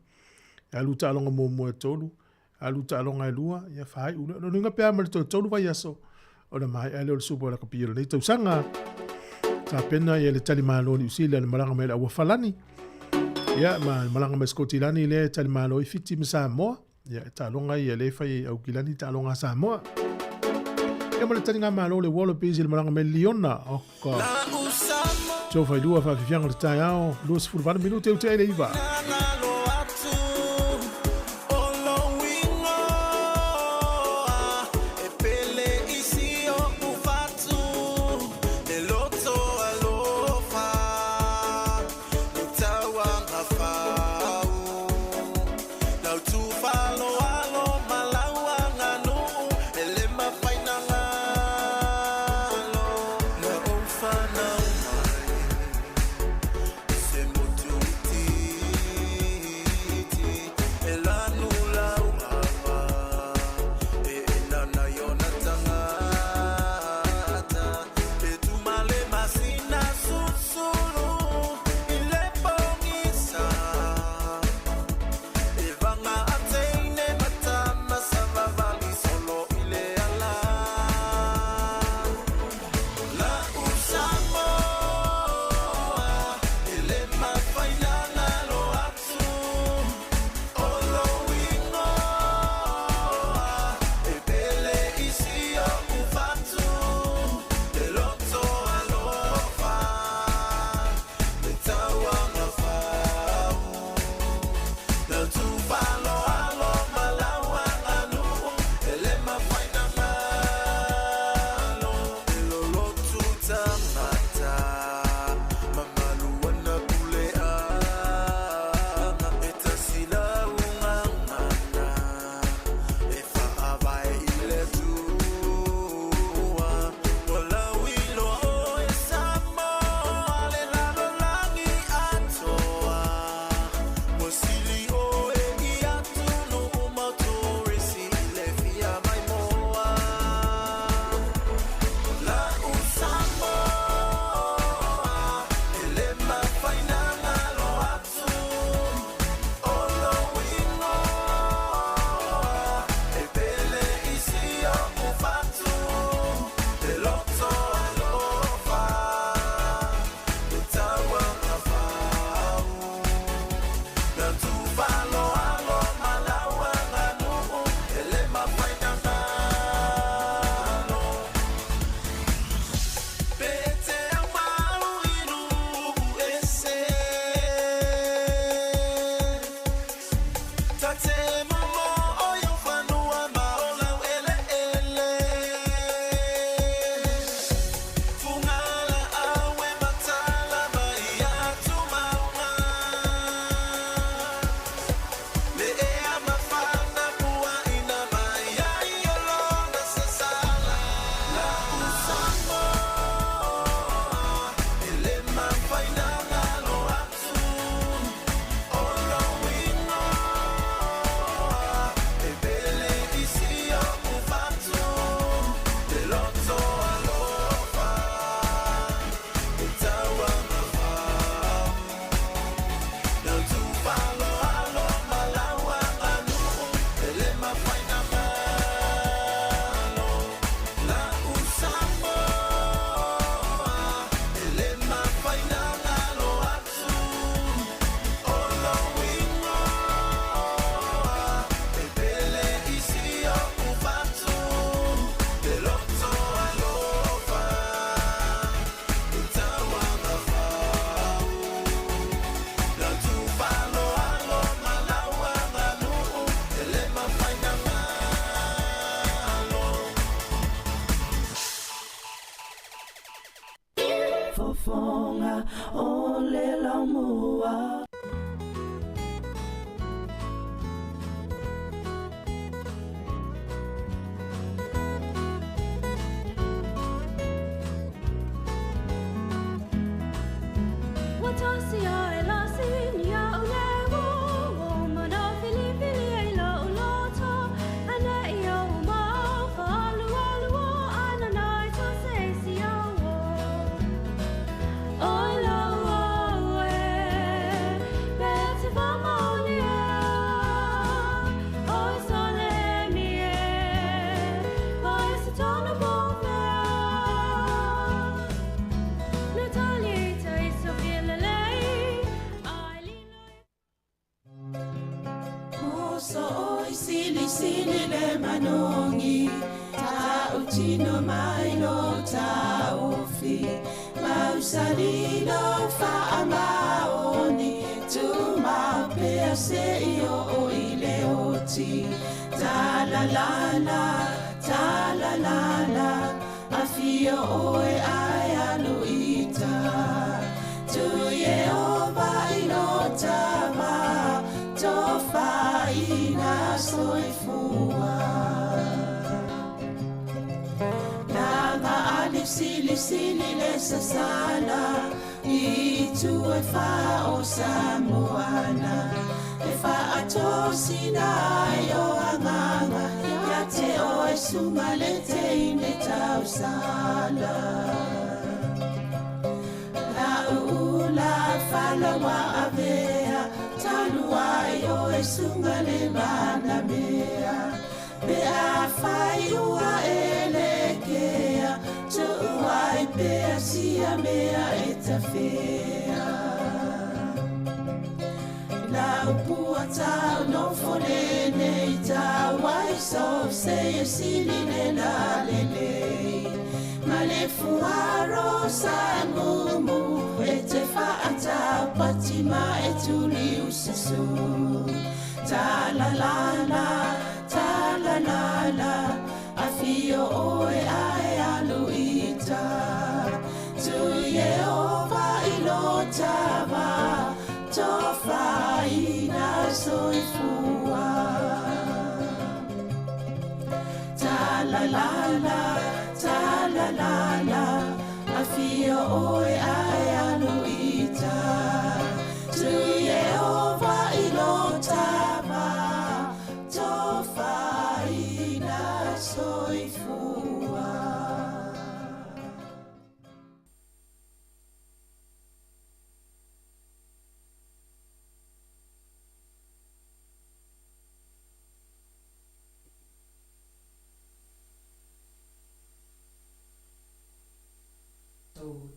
E alu taaloga muamua e tolu, Alu taaloga e lua, ia faaiu lea. Lona uiga pe a ma le toe tolu vaiaso, ona maea lea o le Super Lakapi o lenei tausaga. Tapena ia le talimalo o Niu Sila le malaga mai le aua Falani. Ia, ma le malaga mai Skotilani lea e talimalo i Fiti ma Samoa. Ia, e taaloga ia le fai Aukilani taaloga a Samoa. Ia ma le taligamalo le Wallabies i le malaga mai Liona. Oh, God. Tō whai lua whawhiwhianga o te taeao, 28 minute ute ai le iwa. Siufofoga o le Laumua.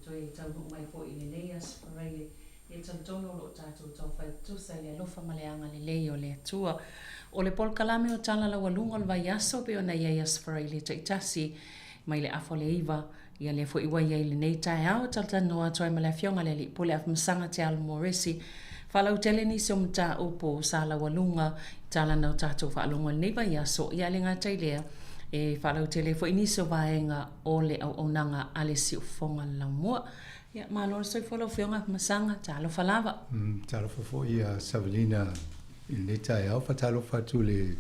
Toe taunuu mai foi i lenei aso Faraile, e talitonu o lo o tatou taufai tutusa i le alofa ma le agalelei o le Atua. O le polokalame o Tala Laualuga o le Vaiaso pei ona i ai aso Faraile taitasi mai le afa o le 9, ia lea foi ua i ai i lenei taeao e talatalanoa atu ai ma le Afioga i le Alii Pule Afamasaga Te Alo Moresi. Faalautele nisi o mataupu sa laualuga i tala na o tatou faalogo i lenei vaiaso, ia le gata i lea, e faalautele ai foi nisi o vaega o le auaunaga a le Siufofoga le Laumua. Ia, malo le soifua lau Afioga Afamasaga, talofa lava. Talofa foi ia Savelina i lenei taeao, faatalofa atu i le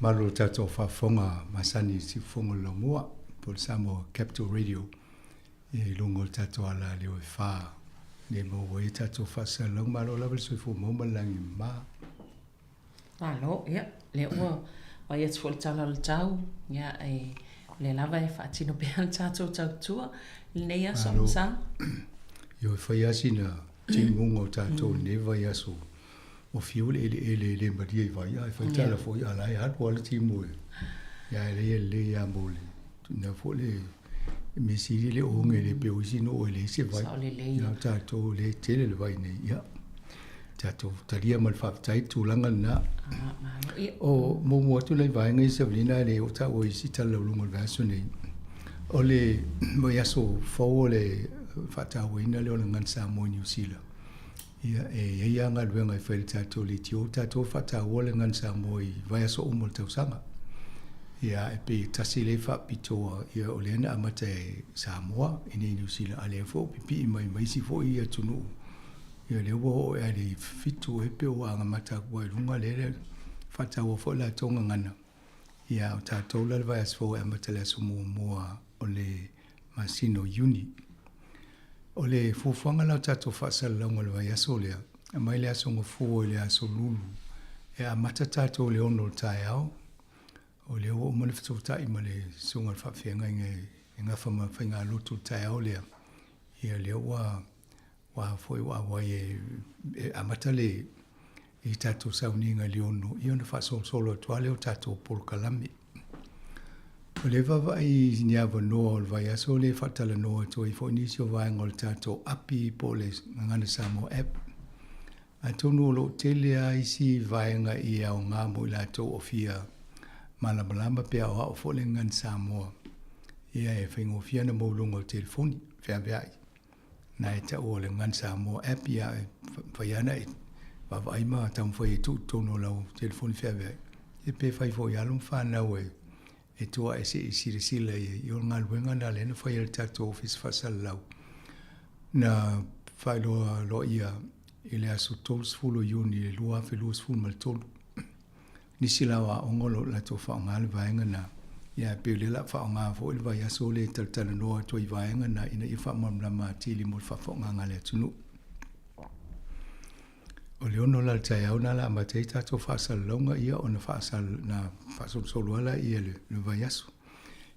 malu o le tatou faafofoga masani i le Siufofoga o le Laumua po o le Samoa Capital Radio i luga o le tatou alaleo e fa nei maua ai tatou faasalalauga. Malo lava le soifua maua ma le lagi mama. Malo, ia, lea ua vaai atu foi i le tala o le tau, ia, e, o lea lava e faatino pea le tatou tautua i lenei aso, Malo. Sa. Ioe, fai lava sina timuga o tatou i lenei vaiaso. Ua fiu le eleele e le malie i vai, ae fai tala foi a la e alu lava le timu e. Ia, e leai e lelei lava mo le tuuina foi le mea sili le oge le pei o isi nuu e leai se vai. Sao lelei. Ia, o tatou o lea e tele le vai nei, ia, tatou talia ma le faafetai le tulaga lena. Ah, malo. Ia. O muamua atu nai vaega ia Savelina e le o taua i isi talalauluga o le vaiaso nei. O le vaiaso fou o le faatauaina lea o le Gagana Samoa i Niu Sila. Ia, e i ai lava galuega e fai e le tatou leitio, tatou e faataua le Gagana Samoa i vaiaso uma o le tausaga. Ia, e pei e tasi lea faapitoa, ia o lea na amata e Samoa i nei Niu Sila, a lea foi ua pipii mai ma isi foi atunuu. Ia lea ua oo ea i le fitu ea pe ua agamata atu ai i luga lea e faataua foi latou gagana. Ia o tatou la le vaiaso fou e amata i le aso muamua o le masina o Iuni. O le fuafuaga la o tatou faasalalauga i le vaiaso lea, mai le aso Gafua i le aso Lulu, e amata tatou i le ono o le taeao, O lea ua uma ona fesootai ma le susuga i le faafeagaiga e gafa ma faigalotu i le taeao lea, ia lea ua ua foi ua auai e, e amata le i tatou sauniga i le ono, ia ona faasolosolo atu lava lea o tatou polokalame. O lea vaavaai i ni avanoa o le vaiaso lea e faatalanoa atu ai foi nisi o vaega o le tatou api po o le Gagana Samoa App. Atonu o lo o tele lava isi vaega i aoga mo i latou o fia malamalama pe aoao foi le gagana Samoa. Ia e faigofie ona mou i luga o telefoni feaveai. Na e taua o le Gagana Samoa app ia e mafai lava ona e vaavaai ma taumafai e tuu i totonu o lau telefoni feaveai. Ia pe fai foi i alo ma fanau e tua e se i silasila i ai. Ia o le galuega lena lea na fai e le tatou Ofisa Faasalalau na faailoa aloaia i le aso 30 o Iuni i le 2023. Nisi la o aoga o lo o latou faaaoga le vaega lena, ia ae pei o lea o le a faaaoga foi le vaiaso lea e talatalanoa atu ai i vaega na ina ia faamalamalama atili mo le faafofogaaga a le atunuu. O le ono la o le taeao lena o le a amata ai tatou faasalalauga ia ona faasal, na faasolosolo lava lea le, le vaiaso.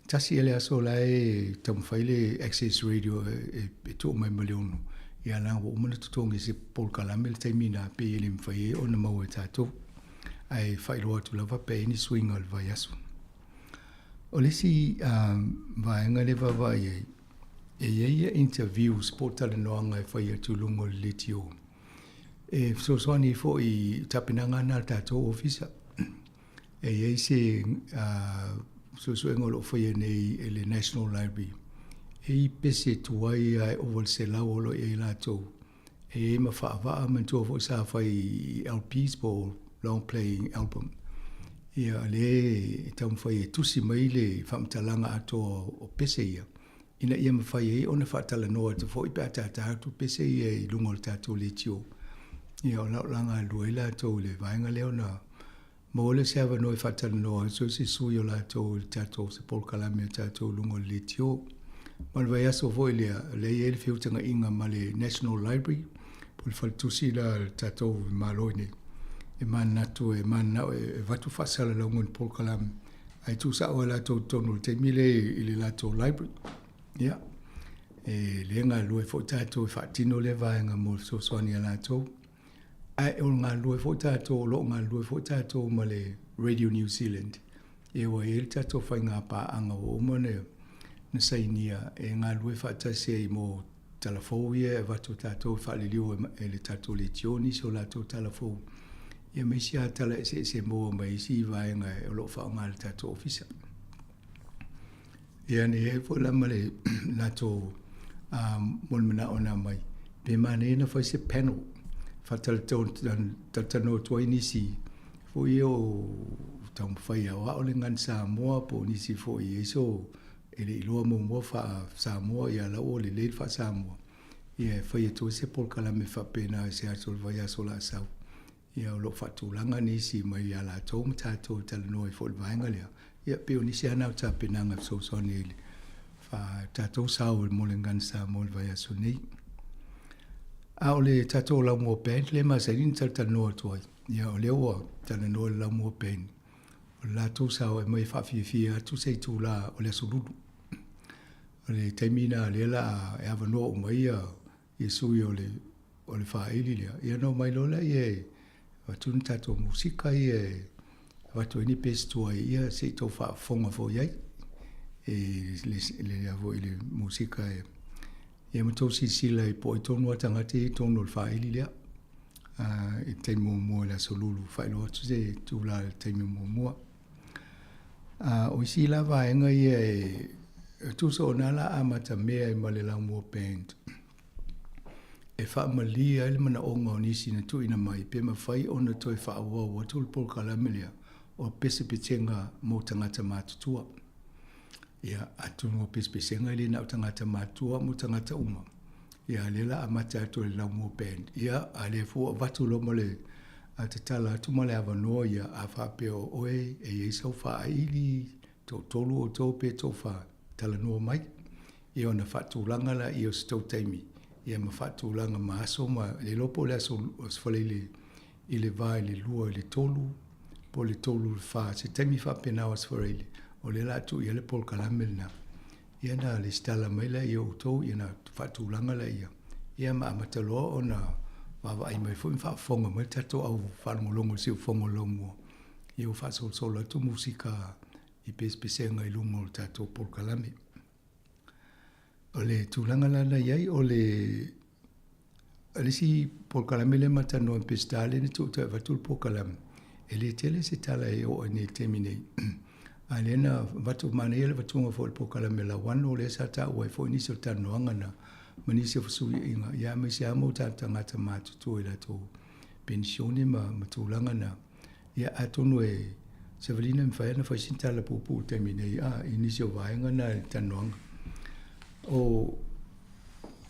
Tasi ea le aso la e taumafai le Access Radio e, e, e tuu mai ma le ono, ia leaga ua uma ona totogi e se polokalame le taimi lena, pei e le mafai ai ona maua e tatou. Ae faailoa atu lava pe i ai ni suiga o le vaiaso. O le isi uh, vaega lea vaavaai ai, e i ai ia interviews po o talanoaga e fai atu i luga o le leitio e fesoasoani ai foi i tapenaga na a le tatou ofisa. E i ai se uh, suesuega o lo o faia nei e le National Library e i pese tuai a e ova le 100 o lo o i ai latou. E i ai ma faavaa, manatua foi sa fai i LPs po o long playing album. Ia o lea e taumafai e tusi mai le faamatalaga atoa o pese ia ina ia mafai ai ona faatalanoa atu foi pe a tātā atu pese ia i luga o le tatou leitio. Ia o la o la galulue ai latou i le vaega lea ona maua lea o se avanoa e faatalanoa atu ai se sui o latou i le tatou se polokalame a tatou i luga o le leitio. Ma le vaiaso foi lea, o lea e i ai le feutagaiga ma le National Library po o le faletusi la a le tatou Malo i inei e manatu e mananao e avatu faasalalauga o ni polokalame ae tuusao lava latou i totonu o le taimi lea i le latou library. Ia, e le galulue foi tatou e faatino lea vaega mo le fesoasoani a latou. Ae o le galulue foi tatou, o lo o galulue foi tatou ma le Radio New Zealand. Ia ua i ai le tatou faiga paaga ua uma ona na sainia e galulue faatasi ai mo tala fou ia e avatu e tatou e faaliliu e le tatou leitio nisi o latou tala fou ia ma isi lava tala eseese e maua mai isi vaega o lo o faaaoga e le tatou ofisa. Ia na i ai foi la ma le latou mo le manao na aumai, pe manaia ona fai se panel faatalatalanoa atu ai nisi foi ia o taumafai e aoao le gagana Samoa po o nisi foi e i ai so e le i iloa muamua faa-Samoa ia la ua lelei le faa-Samoa ia e fai atu ai se polokalame faapena i se aso o le vaiaso o le a sau. Ia o lo o faatulaga nisi mai ia latou ma tatou e talanoa ai foi i le vaega lea. Ia pei o nisi lava na o tapenaga e fesoasoani ai i le tatou sao mo le Gagana Samoa i le vaiaso nei. A o le tatou Laumua Band lea e masani ona talatalanoa atu ai, ia o lea ua talanoa i le Laumua Band, o le latou sao e aumai e faafiafia atu se itula o le Aso Lulu. O le taimi lena lea o le a e avanoa uma ai ia sui o le o le faaili lea, ia ona omai loa lea e avatu ni tatou musika ia e avatu ai ni pese tuai ia se i tou faafofoga foi i ai i le le foi le musika e ia ma tou silasila i po o ai tonu lava tagata ia i totonu o le faaili lea. I le taimi muamua i le Aso Lulu, faailoa atu se itula i le taimi muamua. O isi la vaega ia e tusa o na la amata mea ai ma le Laumua Band e faamalie ai le manaoga o nisi na tuuina mai pe mafai ona toe faaauau atu le polokalame lea. o pesepesega mo tagata matutua. Ia, atonu o pesepesega e le na o tagata matutua mo tagata uma. Ia, lea la amata atu e le Laumua Band. Ia, a lea foi ua avatu loa ma le tatala atu ma le avanoa ia, a faapea o oe e i ai sau faaili, toatolu outou pe toafa, talanoa mai. Ia ona faatulaga laia o se tou taimi, ia ma faatulaga ma aso ma le iloa po o le aso Faraile i le va i le 2 i le 3, po o le 3 i le 4, se taimi faapena o Aso Faraile, o lea o le a tuu i ai le polokalame lena. Ia ona lesitala mai laia o outou, ia ona faatulaga laia, ia ma amata loa ona vaavaai mai foi ma faafofoga mai le tatou au faalogologo i le siufofoga o le laumua, ia ua faasolosolo atu musika i pesepesega i luga o le tatou polokalame. O le tulaga la na i ai, o le le isi polokalame lea ma talanoa ma Peseta lea na tuu toe avatu le polokalame, e le tele se tala e oo ai nei i le taimi nei. A lea na avatu, manaia le avatuga foi o le polokalame Lauano lea sa taua ai foi nisi o talanoaga na ma nisi o fesuiaiga, ia aemaise lava mo tatou tagata matutua i latou penisione ma ma tulaga na. Ia atonu e Savalina e mafai ona fai sina tala puupuu i le taimi nei a i nisi o vaega na i le talanoaga. O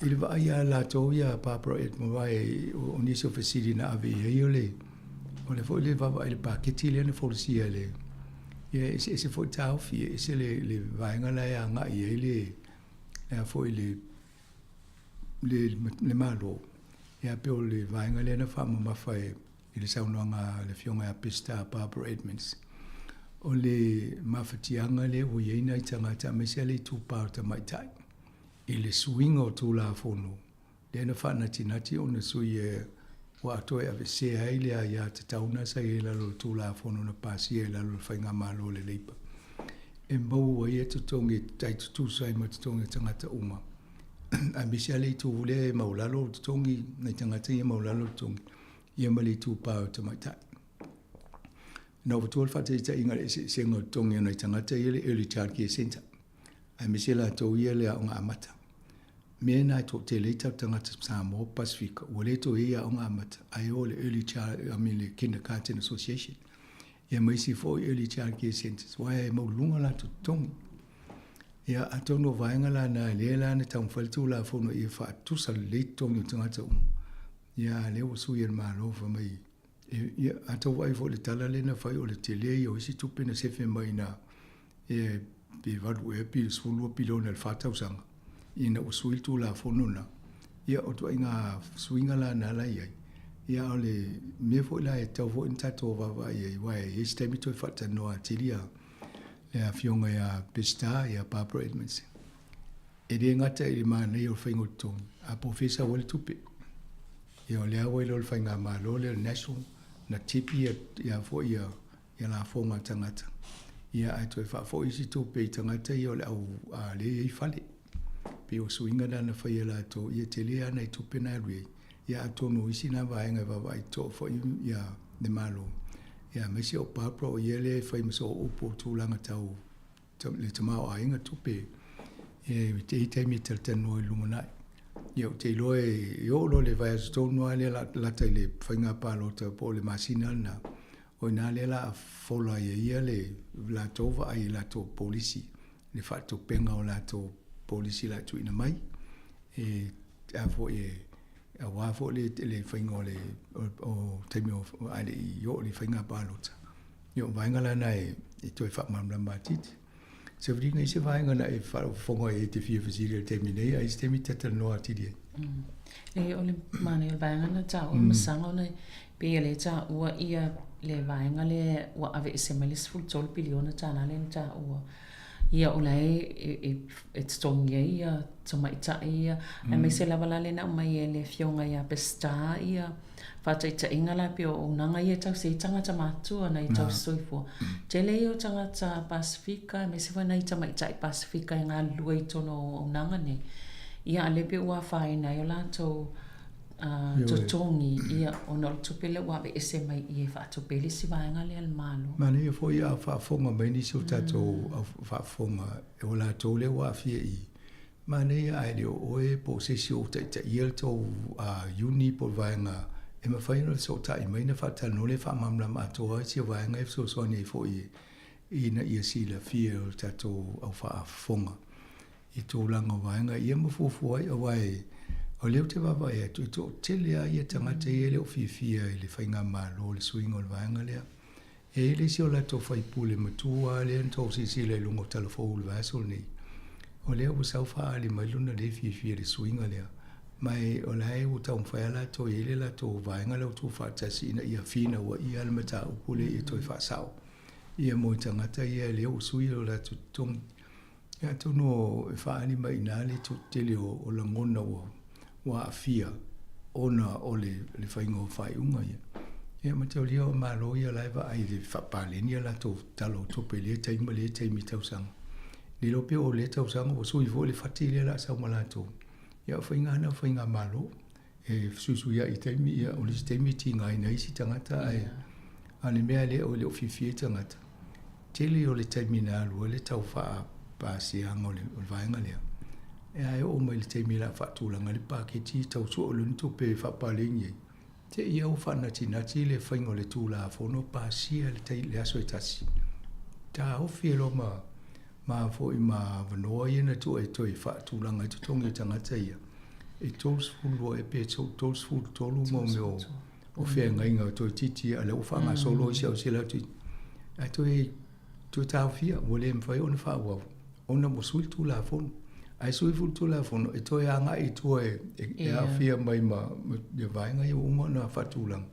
i le vaai ia latou ia Barbara Edmond aua o nisi o fesili na ave i ai o le o le foi le vaavaai i le paketi lea na folasia e le ia e eseese foi taofi e ese le le vaega la e agai i ai le le a foi le le le Malo ia pei o le vaega lea na faamamafa e i le saunoaga a le Afioga ia Peseta Barbara Edmonds, o le mafatiaga lea ua i ai nai tagata aemaise lava le itupa o tamaitai i le suiga o Tulafono lea na faanatinati ona sui e ua toe aveesea ai le aia tatau na sa i ai i lalo o le Tulafono na pasia i lalo o le Faigamalo a le Labour e maua ai totogi e tai tutusa ai ma totogi o tagata uma aemaise lava le itu lea e maualalo totogi nai tagata ia e maualalo totogi ia ma le itupa o tamaitai. Na ou avatua le faataitaiga i le eseesega o totogi o nai tagata ia i le Early Child Care Centre, aemaise latou ia i le aoga amata. Mea na e toatele ai tatou tagata Samoa Pasefika ua le toe i ai aoga amata ae o i le Early Child, I mean le Kindergarten Association ia ma isi foi Early Child Care Centres aua e maualuluga latou totogi. Ia atonu o vaega la na lea la na taumafai le Tulafono ia faatusa lelei totogi o tagata uma. Ia, a lea ua sui e le Malo fai mai, e, ia, a tau vaai foi i le tala lea na fai o le tele ia o isi tupe na sefe mai ina, e, pe valu ea pe 12 piliona i le fa tausaga, ina ua sui le Tulafono lena. Ia, o ituaiga suiga la na la i ai. Ia, a o le mea foi la e tatau foi ona tatou vaavaai i ai, aua e i ai se taimi toe faatalanoa atili a le Afioga ia Peseta, ia Barbara Edmonds. E le gata i le manaia o le faiga o totogi, a po o fea e sau ai le tupe. Ia o lea ua iloa le faigamalo lea o le National na tipi ia ia foi ia ia lafoga a tagata. Ia ae toe faafoi isi tupe i tagata ia o le au a lea e i ai fale. Pei o suiga na na faia e latou, ia tele lava nai tupe na alu i ai. Ia atonu o isi na vaega e vaavaai totoa foi ia le Malo. Ia aemaise o Barbara o ia lea e fai ma sooupu o tulaga tau le tamaoaiga tupe e i ai taimi e talatalanoa i le lumanai. Ia ou te iloa e oo loa i le vaiaso tonu lava lea lata i le faiga palota po o le masina lena, o i ina lea o le a fola ai e ia le latou vaai i latou polisi, le faatupega o latou polisi o le a tuuina mai e a foi e aua foi le le faiga o le o taimi o a le i oo i le faiga palota. Ia o vaega la na e, e toe faamalamalama atiti. Se uliga i se vaega na e faafofoga ai e te fia fesili i le taimi nei, a i se taimi talatalanoa atili ai. E o le manaia o le vaega na taua masaga ona pei e le taua ia le vaega lea ua aveese mai le $13 piliona lea na taua. Ia o la e, e, e totogi ai ia tamaitai ia, aemaise lava la lea na aumai e le Afioga ia Peseta ia faataitaiga la pei o auaunaga ia e tausi ai tagata matutua nai tausisoifua. Tele ia o tagata Pasefika aemaise foi nai tamaitai Pasefika e galulue i totonu o auaunaga nei. Ia a lea pei ua afaina ai o latou totogi ia ona o le tupe lea ua aveese mai i e faatupe ai le isi vaega lea a le Malo. Manaia foi a faafofoga mai nisi o tatou au faafofoga o latou lea ua aafia i Manaia ae le o oe po o se isi o taitaia le tou uni po o le vaega E mafai ona fesootai mai ona faatalanoa lea e faamalamalama atoa ai sia vaega e fesoasoani ai foi ina ia silafia e o tatou au faafofoga i tulaga o vaega ia ma fuafua ai, aua o lea ou te vaavaai atu e toatele lava ia tagata ia e le o fiafia i le faigamalo, le suiga o le vaega lea. E i ai le isi o latou faipule matua lava lea na tou silasila i luga o tala fou i le vaiaso lenei, o lea ua sau faaali mai lona le fiafia i le suiga lea, ma o la e ua taumafai lava latou e i ai le latou vaega lea ua tuufaatasi ina ia finauaia le mataupu lea ia toe faasao ia mo tagata ia lea ua sui o latou totogi. Ia atonu e faaali mai i ina le tele o lagona ua aafia ona o le faiga o faaiuga ia. Ia mataulia o Malo ia la e vaai i le faapaleni a latou tala o tupe i lea taimi ma lea taimi i tausaga. Le iloa pe o lea tausaga ua sui foi le fati lea o le a sau ma latou. Ia o faiga lava na o faigamalo. E fesuisuiai i taimi, ia o le isi taimi e tigaina ai isi tagata, ae a o le mea lea e le o fiafia ai tagata, tele o le taimi na alu ai le tau faapasiaga o le vaega lea, ae oo mai i le taimi o le a faatulaga ai le paketi tau sue o le tupe e faapaleni ai, te i ua faanatinati le faiga o le Tulafono pasia i le aso e tasi, taofi ai loa ma ma foi ma avanoa ia na tuu e toe faatulaga ai totogi o tagata ia, e 32 ea pe 33 mo mea o feagaiga toeitiiti a o lea ua faagasolo isi au 100 ae toe toe taofia ua le mafai ona faaauau ona ua sui le Tulafono. Ae sui foi le Tulafono e toe agai i tua e aafia mai ma vaega ia ua uma ona faatulaga.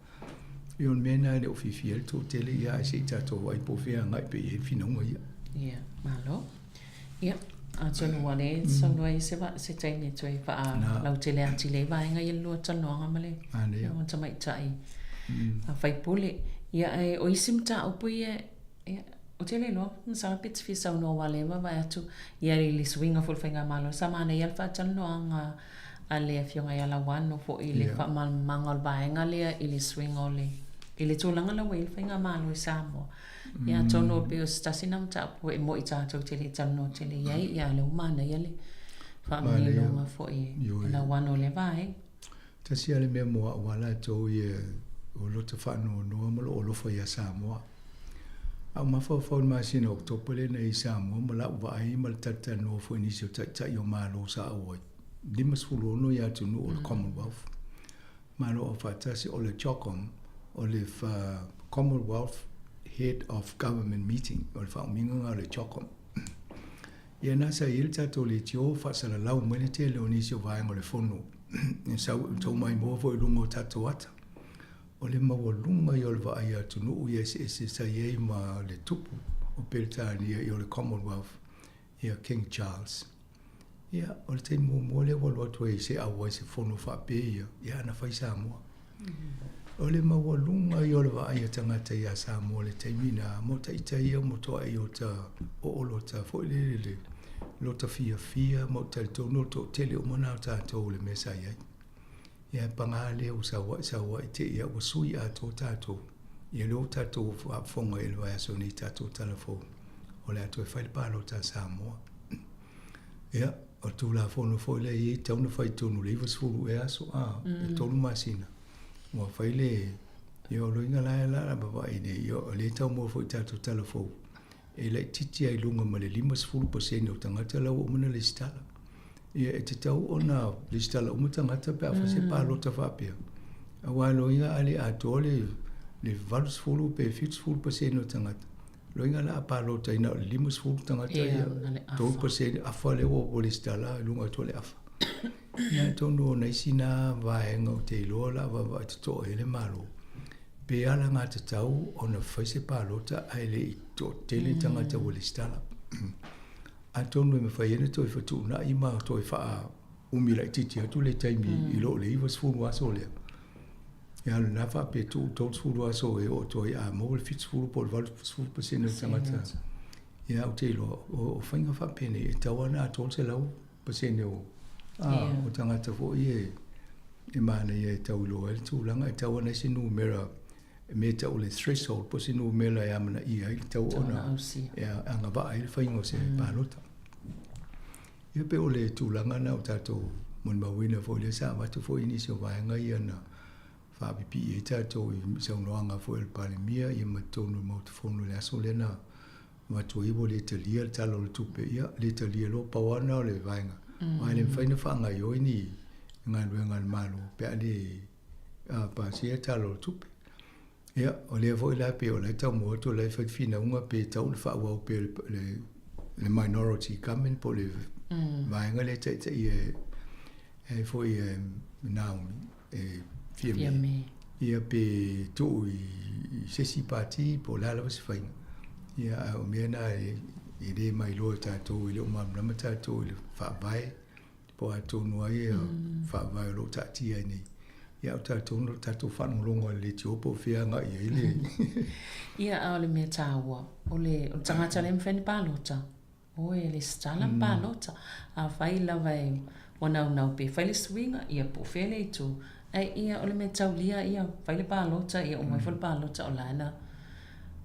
Ia o le mea lena e le o fiafia ai le toatele, ia ae se i tatou vaai po o fea e agai pea i ai le finauga ia. Ia, malo. Ia, atonu ua le saunoa ai se, se taimi e toe faalautele atili ai vaega ia le lua talanoaga ma le Afioga Tamaitai sui usufono. Ia, ae o isi mataupu ia, ia, Ou te le iloa, masalo pe te fia saunoa aua o lea e vaavaai atu ia i le suiga foi o le Faigamalo. Sa manaia le faatalanoaga a le Afioga ia Lauano foi i le faamalamalamaga o le vaega lea i le suiga o le, i le tulaga la ua i ai le Faigamalo i Samoa. Ia atonu e pei o se tasi lena mataupu e moni tatou te le i talanoa tele i ai, ia a o lea ua manaia le faamaninoga foi e Lauano i lea vaega. Tasi lava le mea mo au a latou ia o lota faanoanoa ma lou alofa ia Samoa. A ou mafaufau i le masina o Oketopa lea na i ai i Samoa ma lau vaai ma le talatalanoa foi i nisi o taitai o Malo sa auai, 56 ia atunuu o le Commonwealth, Malo Aufaatasi, o le CHOGM, o le Commonwealth Head of Government Meeting, o le faaumiga lena o le CHOGM. Ia na sa i ai le tatou leitio faasalalau mai le tele o nisi o vaega o le fono e sau e tau maimoa foi i luga o tatou ata. O le maualuga ia o le vaai a atunuu ia eseese sa i ai ma le tupu o Peretania ia o le Commonwealth ia King Charles. Ia o le taimi muamua lea ua alu atu ai se auai se fono faapea ia, ia ana fai Samoa. O le maualuga ia o le vaai a tagata iā Samoa i le taimi na, mo ita ia ua matuai ota oo lota foi lele le lota fiafia ma ou talitonu o le toatele uma na o tatou i le mea sa i ai. Ia ae paga lea ua sau ai sau ai te i ua sui atoa tatou. Ia lea ua tatou faafofoga i le vaiaso nei i tatou tala fou o le a toe fai le palota a Samoa. Ia, o le Tulafono foi lea e i ai, e tatau ona fai i totonu o le 90 ea aso, a, e 3 masina. Ua fai le, ia o loiga la e la vaavaai nei, ia o lea e tau maua foi i tatou tala fou, e laitiiti lava i luga ma le 50% o tagata la ua uma ona lesitala. Ia e tatau ona lesitala uma tagata pe a fai se palota faapea, aua e loiga a le atoa le 80 pe 70% o tagata, Loiga la a palota ai na o le 50 tagata ia, 3% afa lea ua lesitala i luga atu o le afa. Ia atonu o nai na vaega ou te iloa o le a vaavaai totoa i ai le Malo, pe alagatatau ona fai se palota ae le i toatele tagata ua lesitala. Atonu e mafai ai ona toe fetuunai ma toe faaumi laitiiti atu le taimi i lo le 90 aso lea. Ia o lena faapea tuu 30 aso e oo atu ai a maua le 70 po o le 80% o tagata. Ia ou te iloa o faiga faapenei e tatau lava ona atoa le 100% o o tagata foi e e manaia e tau iloa ai le tulaga e tatau lava ona i ai se numera e mea e tau o le threshold po o se numera e amanaia ai le tatau ona e agavaa ai le faiga o se palota. Ia pei o le tulaga lena o tatou molimauina foi lea sa avatu foi nisi o vaega ia na. faapipii ai tatou i saunoaga foi a le Palemia ia ma totonu o le Maota Fono i le aso lea na avatu ai ua le talia le Tala o le Tupe, ia le talia loa, pau lava lena o le vaega, aua e le mafai ona faagaoioi ni galuega a le Malo pe a le pasia le Tala o le Tupe. Ia, o lea foi la pei o la e taumua atu o la e fai le finauga pe tatau ona faaauau pea le, le minority government po o le vaega lea e taitaia e, e foi e Naomi, e Fiame. Ia pe tuu i, i se isi pati po o le a lava se faiga. Ia, a o mea na e, e le mailoa e tatou, e le o malamalama tatou i le faavae po o a tonu ai ia faavae o lo o taatia ai nei. Ia, o tatou no tatou faalogologo i le leitio po o fea agai i ai le... Ia, a o le mea taua, o le, o le tagata lea e mafai ona palota, o e lesitala ma palota. Afai lava e ua naunau pe fai le suiga, ia po o fea le itu. Ae ia, o le mea taulia, ia, fai le palota, ia uma ifo le palota, o la e na,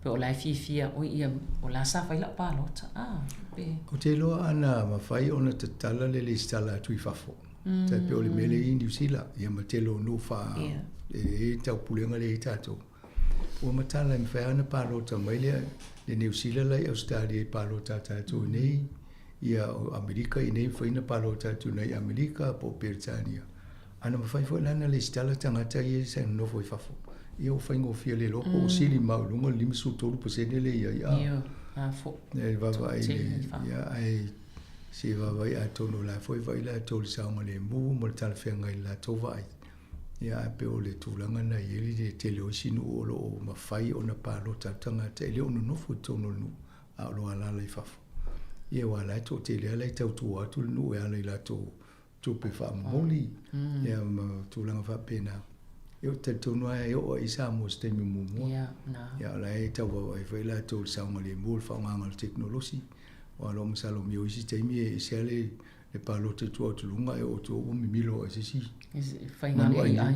pe o la e fiafia, oi ia, o la sa fai lau palota, a, pe. Ou te iloa ana mafai ona tatala le lesitala atu i fafo, tai pei o le mea lea i Niu Sila, ia ma tele o nuu faa, e i ai taupulega lea i ai tatou. Ua matala e mafai lava ona palota mai le, le Niu Sila la i Ausetalia i palota a tatou i nei, ia o Amerika i nei mafai ona palota atu i Amerika po o Peretania. Ana mafai foi la ona lesitala tagata ia sa nonofo i fafo, ia ua faigofie le iloa po ua sili maualuga le 53% lea i ai a. Ioe, a fo. E vaavaai le, ia ae se i vaavaai atonu o la foi e vaai latou i le saogalemu ma le talafeagai i le latou vaai. Ia ae pei o le tulaga lena e i ai le tele o isi nuu o lo o mafai ona palota atu tagata e le o nonofo i totonu o le nuu a o lo o alaala i fafo. Ia aua o la e toatele lava la e tautua atu le nuu e ala i latou tupe faamomoli ia ma tulaga faapena. Ia ou te talitonu lava e oo i Samoa i se taimi muamua. Ia o la e tau vaavaai foi latou i le saogalemu o le faaaogaina o le tekonolosi. Aua o lo o masalomia o isi taimi e ese lava le le palota i tua atu i luga e oo atu ua mimilo ai se isi Faiga le AI.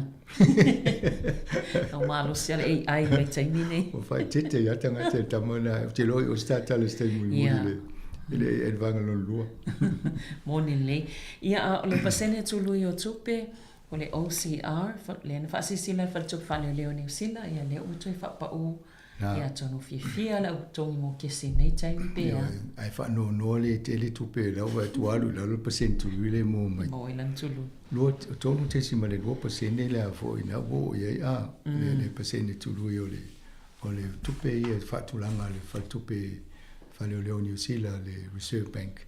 Tau malosi lava le AI i le vaitaimi lenei. Ua faaeteete ai lava tagata i le tama lena. Ou te iloa o se tatala i se taimi mulimuli i le AI i le vaega lona lua. Moni lelei. Ia, a o le pasene tului o tupe, o le OCR, lea na faasilasila e le Faletupe Faaleoleo o Niu Sila, ia lea ua toe faapaū Ia atonu fiafia le au totogi mo kesi i lenei taimi pe a. Ae faanoanoa le tele tupe lau vaai atu ua alu i lalo le pasene tului lea e maua mai. Maua ai lana tului. Lua, 3.2% le a foi na ua oo i ai a, le, le pasene tului o le, o le tupe ia e faatulaga a le Faletupe Faaleoleo o Niu Sila, le Reserve Bank.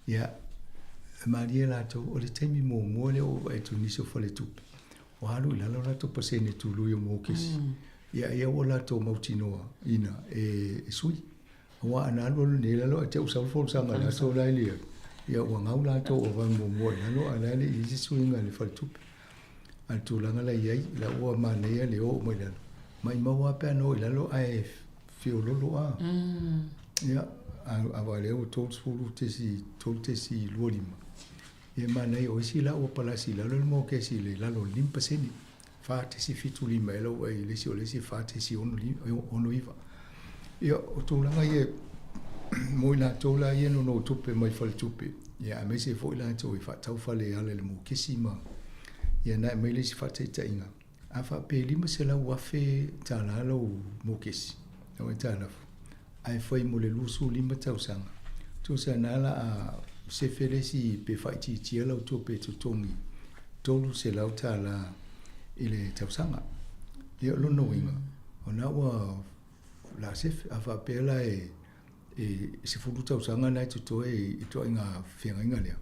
Ia, e malie latou, o le taimi muamua lea ua ou vaai atu i nisi o faletupe, ua alu i lalo latou pasene tului o mokesi. Ia, ia ua latou mautinoa ina e, e sui. Aua ana alu alu nei lalo ae te au sau le folasaga i le aso la e le ai. Ia ua gau latou ua vae muamua i lalo ae la e le i ai se suiga i le faletupe. A o le tulaga la i ai, la ua manaia le oo mai lalo. Maimau lava pe ana oo i lalo ae feololo a. Ia, a, a vaai lea ua 30.3.25. Ia manaia o isi la ua palasi i lalo le mokesi i le lalo o le 5%. 4.75 ea lau vaai i le isi o le isi e 4.69. Ia, o tulaga ia mo i latou la ia nono tupe mai faletupe, ia aemaise foi latou e faatau fale e ala i le mokesi ma ia na aumai le isi faataitaiga. A faapea e $500,000 lau mokesi, lau aitalafu, ae fai mo le 25 tausaga, tusa na la a sefe le isi pe faaitiitia lau tupe e totogi $300 i le tausaga. Ia o lona uiga, o na ua la sefe, a faapea la e e 10 tausaga na e totoe i ituaiga feagaiga lea,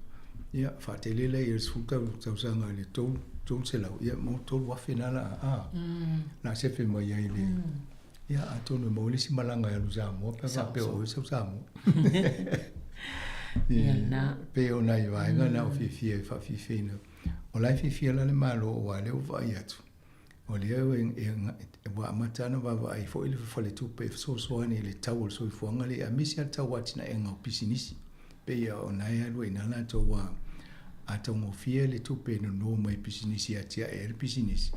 ia faatele lea i le 10 tausaga i le 300, ia mo 3,000 na la a, la sefe mai ai le, ia atonu e maua le isi malaga e alu i Samoa pe a faapea o oe sau Samoa. Ia na. Pei o nai vaega na o fiafia e faafiafiaina. O la e fiafia la le Malo aua o lea ua vaai atu, O lea ua amata ona vaavaai foi le faletupe e fesoasoani i le tau o le soifuaga lea, aemaise lava le tau atinaega o pisinisi. Pei o na e alu ai i ina latou aua a taugofie le tupe e nono mai i pisinisi e atiae ai le pisinisi,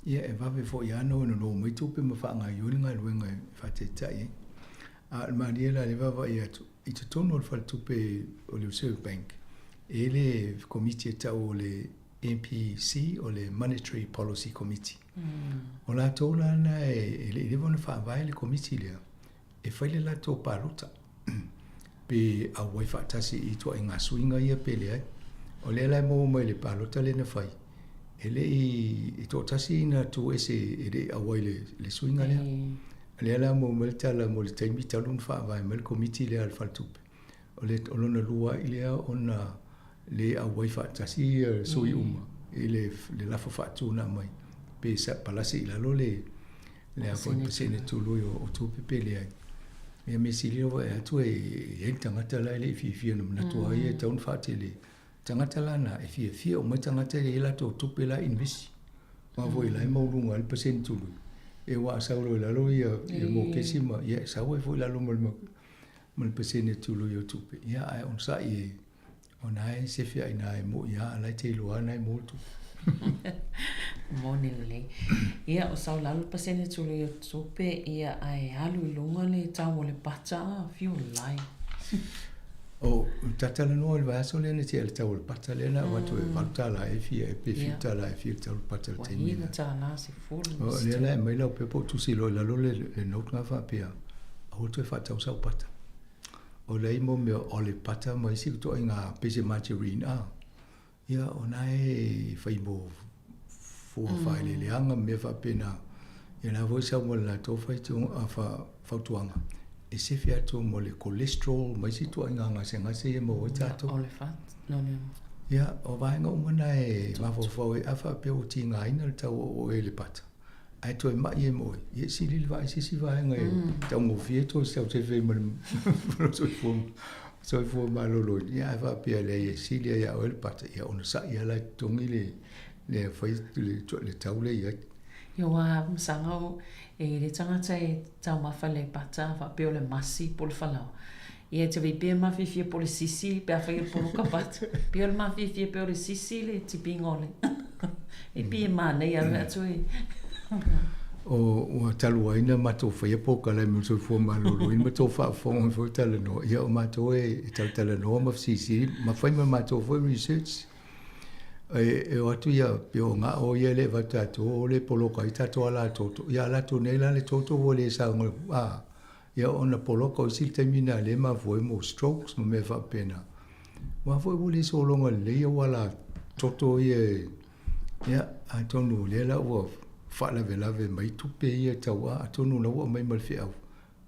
ia e vave foi lava ona o e nono mai tupe ma faagaoioi le galuega e faataitai ai. A o le malie la o lea e vaavaai atu i totonu o le faletupe o le Reserve Bank, e i ai le Komiti e tau o le. MPC o le Monetary Policy Committee. O latou la na e le i leva ona faavae le komiti lea e fai le latou palota pe auai faatasi i ituaiga suiga ia pe leai. O lea la e maua mai le palota lea na fai, e le i e toatasi ina tu ese e le i auai le, le suiga lea. O lea la e maua mai le tala mo le taimi talu ona faavae mai le komiti lea a le faletupe. O le o lona lua ai lea ona le auai faatasi ia sui uma i le, le lafo faatu na aumai pe sa palasi i lalo le le a foi pasene tului o, o tupe pe leai. Ia mea sili lava e atu e i ai le tagata la e le i fiafia na manatu ai e tatau ona faatele. Tagata la na e fiafia uma tagata e i ai latou tupe la invest. Aua foi la e maualuga ai le pasene tului. E ua sau loa i lalo ia, ia mokesi ma ia e sau ai foi i lalo ma le ma le pasene tului o tupe. Ia ae onosai e ona e sefe ai na e mo'i a la e te iloa na e mo le tupe. Moni lelei. Ia, o sau lalo le pasene tului o tupe, ia, ae alu i luga le tau o le pata, a, fiu lai. O, tatalanoa i le vaiaso lea na tea i le tau o le pata lea na avatu e $8 e fia e pe $7 e fia le tau o le pata i le taimi lea. Ua $9 sefulu. O lea la e aumai lau pepa ou tusi loa i lalo le, le note na faapea, aua toe faatau sau pata. O lea i mo mea o le pata ma isi ituaiga pei se margarine a. Ia, o na e fai mo fua faaeleeleaga ma mea faapena. Ia la foi sau ma le latou fautuaga, e sefe atu mo le cholesterol ma isi ituaiga gasegase ia e maua ai tatou. O le fat, no le. Ia, o vaega uma na e mafaufau ai, a faapea ua tigaina le tau o oe i le pata, ae toe mai ai ma oe, ia e sili le vaai i se isi vaega e taugofie toe sau sefe ai ma le soifua, soifua maloloina. Ia ae faapea leai e sili lava ia oe le pata, ia onosai lava la e totogi le, le fai le, le tau lea i ai. Ia aua masaga o e i le tagata e taumafa le pata faapea o le masi po o le falaoa. Ia e te vei pea mafiafia po o le sisi pe afai o le poloka pata. Pei o le mafiafia pea o le sisi le tipiga o le e pei e manaia alu atu e. O ua talu ai na matou faia polokalame o le soifua maloloina ma tou faafofoga foi talanoa, ia o matou e talatalanoa ma fesilisili ma fai ma matou foi research. E, e o atu ia, pe o gao ia le avatu tatou, o le poloka ai tatou ala toto. Ia ala atu nei la le toto ua le saoga, a, ia ona poloka o isi le taimi na le mafua ai mo strokes ma mea faapena. Aua foi ua le sologa lelei ia ala toto ia e, ia, atonu o lea la ua faalavelave mai tupe ia tau a, atonu la ua aumai ma le feau.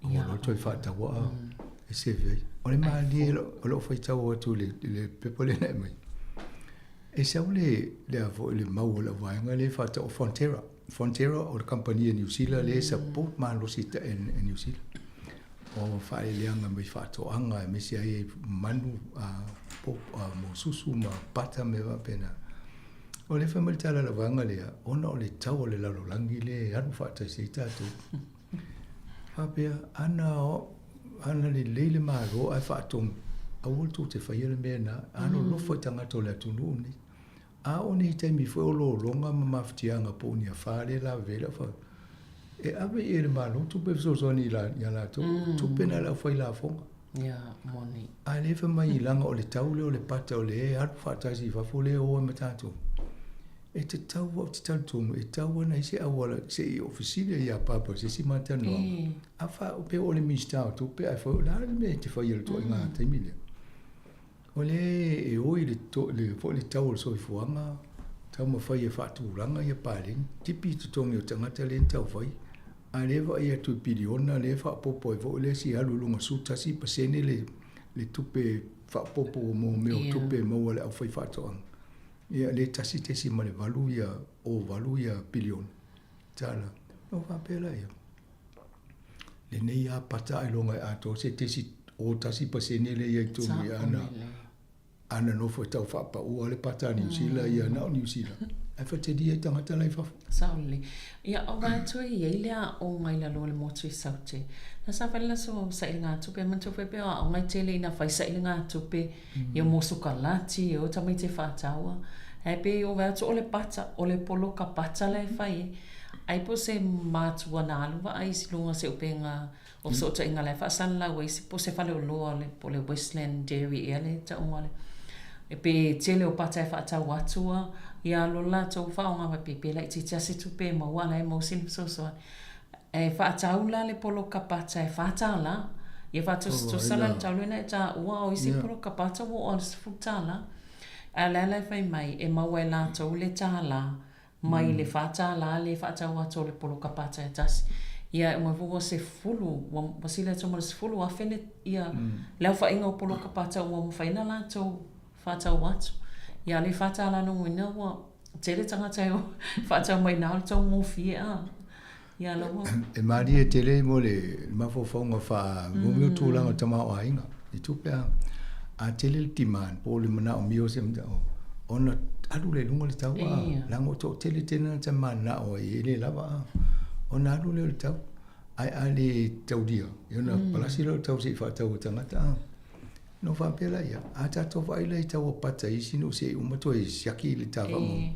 Ua loa toe faataua e seve ai. O le malie o lou faitau atu i le pepa lea na aumai, e sau le, le a foi le mau o lau vaega lea e faatau o Fonterra. Fonterra o le kamupani a Niu Sila lea e support malosi e Niu Sila. O faaeleeleaga mai faatoaga aemaise ai manu, mo susu ma pata ma mea faapena. O lea fai mai le tala a lau vaega lea, ona o le tau o le lalolagi lea e alu faatasi ai tatou. Faapea, ana, ana lelei le Malo ae faatonu, aua le tou te faia le mea lena, alolofa i tagata o le atunuu lenei. A o nei taimi foi o lologa ma mafatiaga po o ni afa lea e lavevea ai le aufai, e ave i ai e le Malo tupe fesoasoani ia latou, tupe na a le aufai lafoga. Ia, moni. A lea fai mai leaga o le tau lea o le pata o lea e alu faatasi i fafo lea e o ai ma tatou. E tatau ou te talitonu, e tatau ona i ai se auala se i ou fesili ai ia Papa i se isi matalanoaga. A fa, pe o le Minisita o Tupe ae fai, o le a le mea e te faia i le ituaiga taimi lea? O lea e oi le, le, foi le tau o le soifuaga, taumafai e faatulaga ia paleni, tipi i totogi o tagata lea na taufai, a lea e vaai atu i piliona lea e faaopoopo ai foi le isi alu i luga 11% le, le tupe faaopoopo mo mea o tupe e maua e le aufaifaatoaga. Ia lea 1.8 ia o 8 ia piliona tala. Na ou faapea laia, lenei a pata ailoga e atoa se tesi o 1% lea i ai totonu i ana ana nofo e tau faapaua le pata a Niu Sila ia na o Niu Sila. Ae faitalia ai tagata la i fafo. Sao lelei. Ia, o vaeatu e i ai le aoga i lalo o le motu i Saute. Na sa fai le laso sailigatupe, manatua foi pea o aoga e tele ina fai sailigatupe Ia mo sokalati, ia o tamaiti e faataua. Ae pei o vaeatu o le pata, o le poloka pata la e fai ai. Ai po o se matua na alu vaai i luga o se upega o fesootaiga la e faasalalau ai po o se faleoloa o le po o le Westland Dairy ea le tauga o le e pe tele o pata e faatau atu a. Ia alu latou faaaoga faapea pe laitiiti lava se tupe e maua a o la e maua sina fesoasoani. E faatau la le poloka pata e $4. Ia faatusatusa la i le tau lea na e taua a o isi poloka pata ua oo lava i le $10. Ae o le ala e fai mai e maua e latou le $1 mai le $4 lea e faatau atu o le poloka pata e tasi. Ia e uma ifo ua sefulu, ua sili atu ma le 10,000 le, ia, le aofaiga o poloka pata ua mafai ona latou faatau atu. Ia a o le $4 lona uiga ua tele tagata e o e faatau mai i ina o le taugofie a. Ia la ua. E malie tele mo le mafaufauga faa mo tulaga o le tamaoaiga i tupe a. A tele le demand po o le manaomia o se ona alu lea i luga le tau a. Leaga ua toatele tele tagata e mananao ai e le lava a. Ona alu lea o le tau. Ae a le taulia, ona palasi lea o le tau se i faatau e tagata a. Ona ou faapea laia, a tatou vaai la i tau o pata i isi nuu se i uma toe siaki le ta faamauga.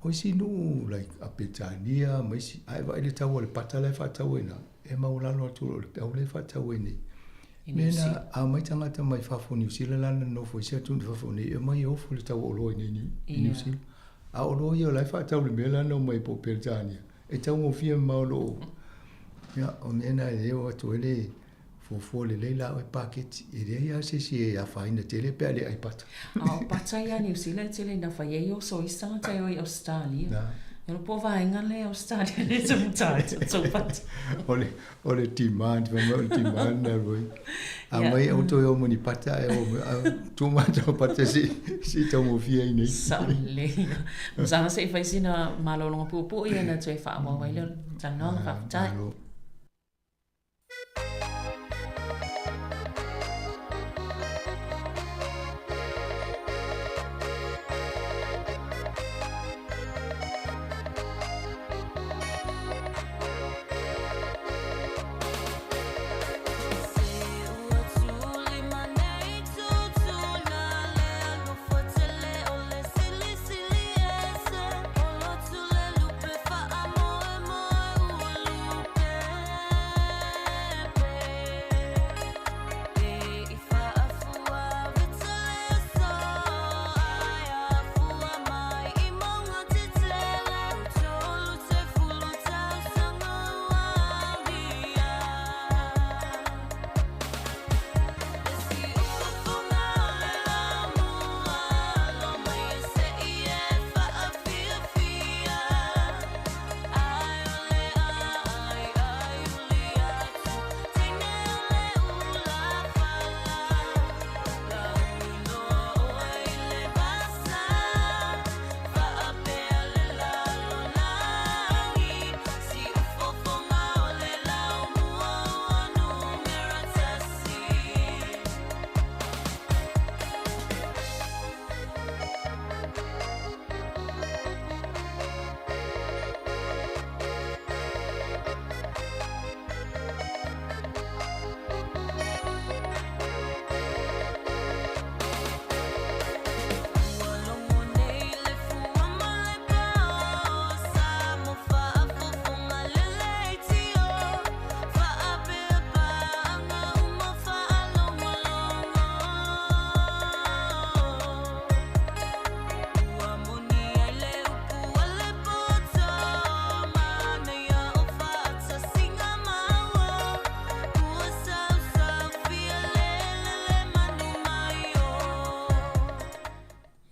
O isi nuu like a Peretania ma isi, a e vaai i le tau o le pata la e faatau ai i ina, e maualalo atu i lo le tau lea e faatau ai nei. Mea na, a omai tagata mai fafo o Niu Sila la na nonofo i isi atunuu i fafo nei, e omai e ofo i le tau o oloa i inei i Niu Sila. A o oloa ia o la e faatau i le mea la na omai po o Peretania, e taugofie mamao i lo o, ia, o mea na e o atu ai le Fuafua lelei la oe paketi, e leai lava se isi e afaina tele pe a le ai pata. A o pata ia a Niu Sila e tele ina fai ai oso isi tagata e o i Ausetalia. Na. E iloa po o vaega lea i Ausetalia lea e taumata ai tatou pata. O le, o le demand, fai mai o le demand na roi. A mai au toe o ma ni pata ae o, a tuu matou pata se i taugofie ai nei. Sao lelei. Masalo se i fai sina malologa puupuu ia ona toe faaauau ai lea o le talanoaga. Faafetai. Malo.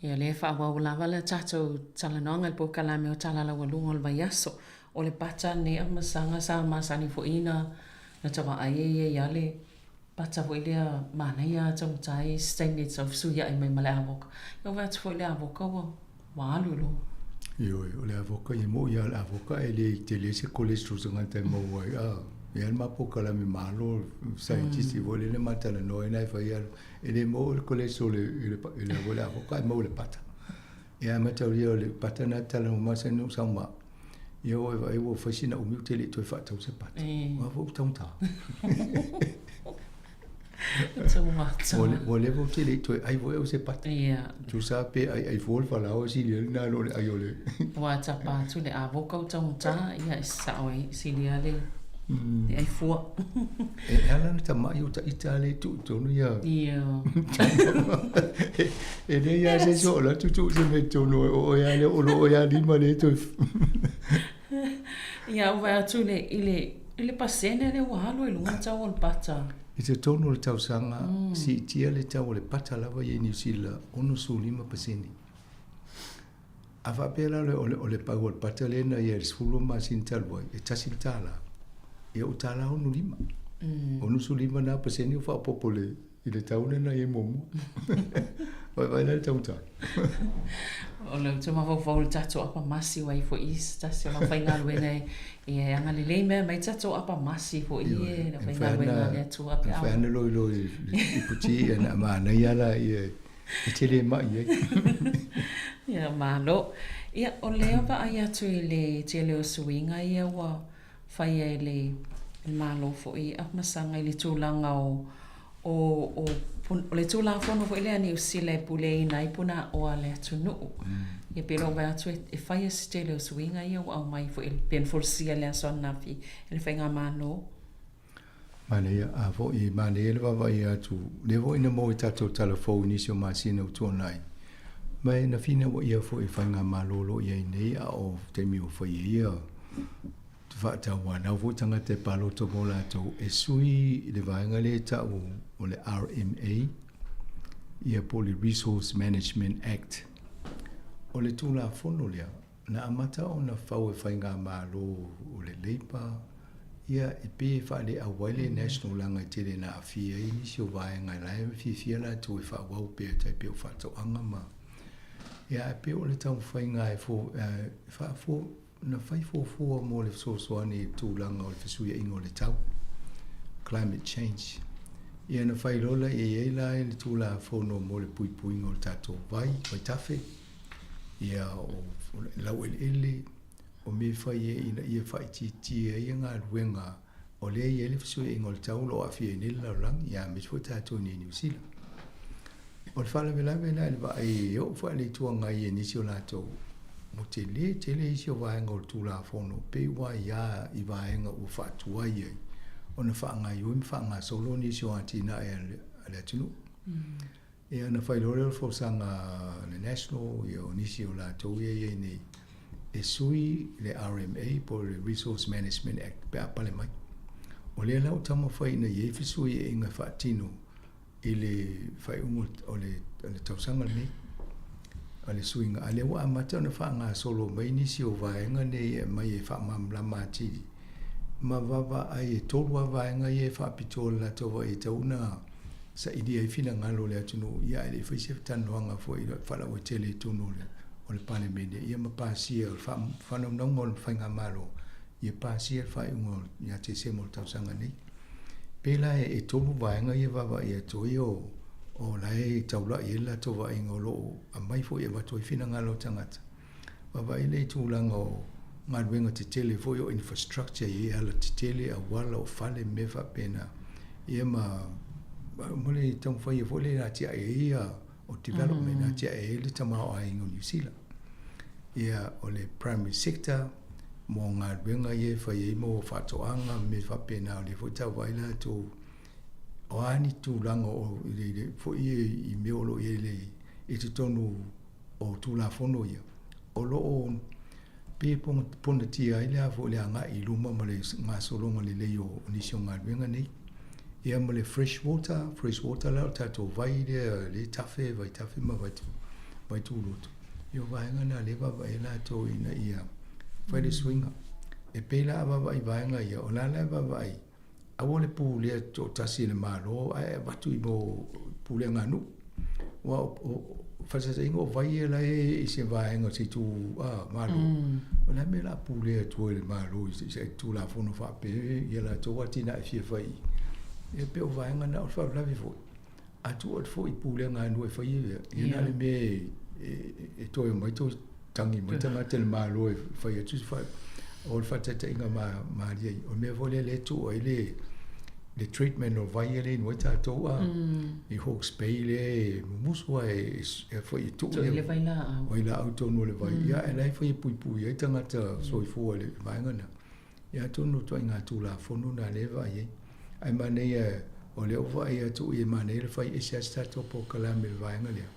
Ia, lea e faaauau lava le tatou talanoaga i le polokalame o Tala Laualuga o le Vaiaso. O le pata lenei amasaga sa masani foi na na vaai e i ai lava le pata foi lea manaia lava taugata ai se taimi e tau fesuiai mai ma le avoka. Ia ua vaai atu foi i le avoka ua ua alu i luga. Ioe, o le avoka, ia moʻi lava o le avoka e le tele se cholesterol tagata e maua ai. A, e ai le ma polokalame malo, scientist foi lele ma talanoa ai na e fai alu. E le maua le cholesterol i le, i le, i le avoka, e maua i le pata. Ia, a mataulia o le pata na talanoa masani ona sau ma, ia ua e vaai ua fai sina umi ou te le i toe faatau se pata. Ua foi ua taugata. Ua leva ou te le i toe ai foi au se pata. Tusa pe aiai fua le falaoa e sili ai lena i lo le ai o le. Ua tapa atu le avoka ua taugata, ia e sao ai, sili lava le. E ai fua. E ala na tama'i o ta'ita lea e tuu i totonu ia. Ia. E leai lava se isi o alu atu tuu se mea i totonu o oe lava lea o lo oe lava lima lea e toe. Ia ua vaai atu i le, i le, i le pasene lea ua alu i luga le tau o le pata. I totonu o le tausaga, siitia le tau o le pata lava ia i Niu Sila 65%. A faapea la o le, o le pau o le pata lea na ia i le 12 masina talu ai, e $1, ia ua $1.65. 65 na pasene ua faaopoopo i le, i le tau lea na i ai muamua. Vaivai la le taugata. O lea ou te mafaufau i le tatou apamasi ua i ai foi i se tasi o lau faigaluega e, e agalelei mai aumai tatou apamasi foi e le aufaigaluega a le Atua pe a. E mafai lava ona loiloi i puti ia manaia la ia E te le ma'i ai. Ia, malo. Ia, o lea vaai atu i le tele o suiga ia ua faia e le Malo foi i Afamasaga i le tulaga o, o, o, o le Tulafono foi lea a Niu Sila e puleaina ai punaaoa a le atunuu. Ia, pei o lou vaai atu e faia se tele o suiga ia ua aumai foi pei ona folasia i le aso ananafi e le Faigamalo. Manaia, a foi, manaia le vaavaai atu, lea foi na maua i tatou tala fou i nisi o masina ua tuanai, ma e na finauaia foi e Faigamalo o lo o i ai nei a o taimi ua fai ai ia faatauanau foi tagata e palota mo latou e sui i le vaega lea e tau o le RMA, ia po o le Resource Management Act. O le Tulafono lea, Na amata ona fau e Faigamalo o le Labour, ia e pei e faaleau ai le National leaga e tele ina aafia ai nisi o vaega la e fiafia latou e faaauau pea tai pei o faatoaga ma ia ae pei o le taumafaiga e fo, e faafo, na fai fuafua mo le fesoasoani i le tulaga o le fesuiaiga o le tau, climate change. Ia na fai loa la e i ai la le Tulafono mo le puipuiga o le tatou vai, vaitafe, ia o laueleele, o mea e fai ai ina ia faaitiitia ai galuega o lea e i ai le fesuiaiga o le tau o lo o aafia ai nei le lalolagi, ia aemaise foi tatou i Niu Sila. O le faalavelave la i le vaai e oo foi i le Itu Agai i nisi o latou, ua tele tele isi o vaega o le Tulafono pei ua aia i vaega ua faatuai ai ona faagaoioi ma faagasolo nisi o atinae a le atunuu. Ia ona fai loa lea o le folasaga a le National, ia o nisi o latou ia e i ai nei, e sui le RMA po o le Resource Management Act pe a pale mai. O lea la ua taumafai ina ia i ai fesuiaiga e faatino i le faaiuga o le, o le tausaga lenei, o le suiga, a lea ua amata ona faagasolo mai nisi o vaega nei e aumai e faamalamalama atili ma vaavaai e tolu lava vaega ia e faapitoa i le latou vaai e tatau ona sailia ai finagalo o le atunuu, ia ae le i fai se talanoaga foi faalauaitele i totonu o le Palemene, ia ma pasia o le faanaunauga o le Faigamalo, ia pasia le faaiuga ia Tesema o le tausaga nei. Pei la e tolu vaega ia e vaavaai atu ai o o la e taulai ai le latou vaaiga o lo o aumai foi e avatu ai finagalo o tagata. Vaavaai le tulaga o galuega tetele foi o infrastructure e i ai alatetele, auala, o fale ma mea faapena. Ia ma ma le taumafai foi lea e atiae ai ia o development, atiae ai le tamaoaiga o Niu Sila. Ia o le primary sector mo galuega ia e fai ai mo faatoaga ma mea faapena, o lea foi e tau vaai latou o a ni tulaga o i foi i mea o lo o i ai i totonu o Tulafono ia, o lo o pei e ponatia ai le a foi le agai i luma ma le gasologa lelei o nisi o galuega nei. Ia ma le fresh water, fresh water la o le tatou vai lea le tafe, vai tafe ma vai, vai tūloto. Ia o vaega na lea e vaavaai ai latou ina ia fai le suiga. E pei la a vaavaai i vaega ia, o la la e vaavaai, aua le pulea toatasi e le Malo ae avatu i mo pulega a nuu. Aua o faataitaiga o vai ia la e i se vaega o se itu Malo, o le a mea o le a pulea atu ai e le Malo i se Tulafono faapea ia latou atinae e fia fai. Ia pei o vaega na, o le faalavelave foi, a tuu atu foi i pulega a nuu e fai ia, ia na o le mea e toe omai toe tagi mai tagata i le Malo e fai atu se o le faataitaiga malie ai. O le mea foi lea lea e tuu ai le le treatment o vai lea e inu ai tatou a i Hawke's Bay lea e mumusu a e foi e tuu le vailaau vailaau tonu o le vai. Ia e la e fai e puipui ai tagata soifua i le vaega lena. Ia atonu o ituaiga Tulafono na lea e vaai ai. Ae manaia o lea ua vaai atu ia manaia le fai ese lava se tatou polokalame i le vaega lea,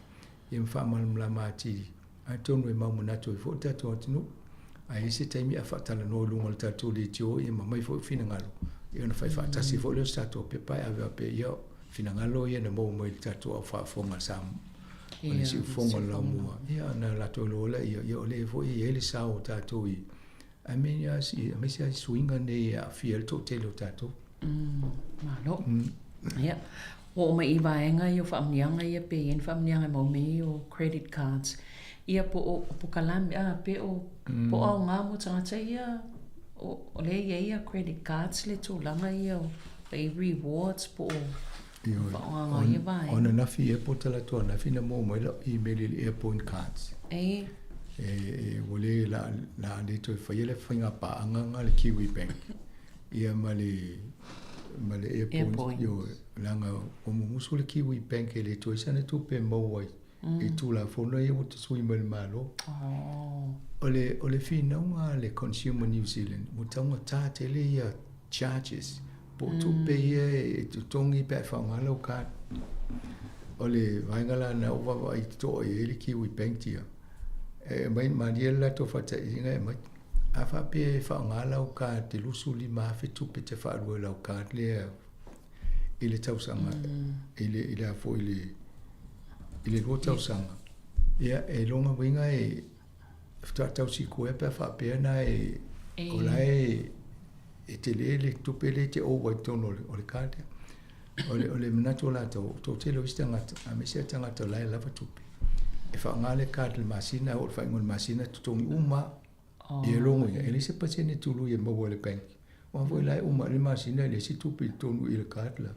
ia ma faamalamalama atili, atonu e mau manatu ai foi le tatou atunuu. Ae i ai se taimi a faatalanoa i luga o le tatou leitio ia ma aumai foi finagalo, ia ona fai faatasi foi lea o se tatou pepa e ave faapea, ia, finagalo ia na maua mai i le tatou au faafofoga a Samoa, o le siufofoga o le Laumua, ia ona latou iloa lea, ia o lea foi e i ai le sao o tatou i aemaise lava i suiga nei e aafia ai le toatele o tatou. Malo. Ia, ua oo mai i vaega ia o faamanuiaga ia pe i ai ni faamanuiaga e maua mai ai o credit cards. Ia po o pokalame, a, pe o, po o aoga mo tagata ia o lea e i ai ia credit cards le tulaga ia o pei rewards po o faaaogaga o ia vaega. O ananafi ia po o talaatu ananafi na maua mai lau email i le Airpoint cards. E. E, ua le, la, la le toe faia le faiga paaga nga le Kiwi Bank. Ia ma le, ma le Airpoint. Ioe, leaga ua mumusu le Kiwi Bank e le toe sana tupe e maua ai i Tulafono ia ua tasui mai le Malo. O le, o le finauga a le Consumer New Zealand, ua taugata tele ia charges, po o tupe ia e totogi pe a e faaaoga lau card. O le vaega la lena ua vaavaai totoa i ai le Kiwi Bank ia. E aumai, malie le latou faataitaiga e aumai, a faapea e faaaoga lau card i le 25,000 tupe e te faalua i lau card lea i le tausaga, i le, i le a foi i le, i le 2 tausaga, ia, e lona uiga e faatoa tau sikuea pe a faapea na e, o la e, e tele le tupe lea e te ou ai i totonu o le card lea. O le, o le manatu o latou, o toatele o isi tagata, aemaise lava tagata o la e lava tupe, e faaaoga le card i le masina, e oo i le faaiuga o le masina, totogi uma lava. Ia logo ia, e leai se pasene tului e maua e le bank. Aua foi la e uma le masina e leai se tupe i totonu i le card la.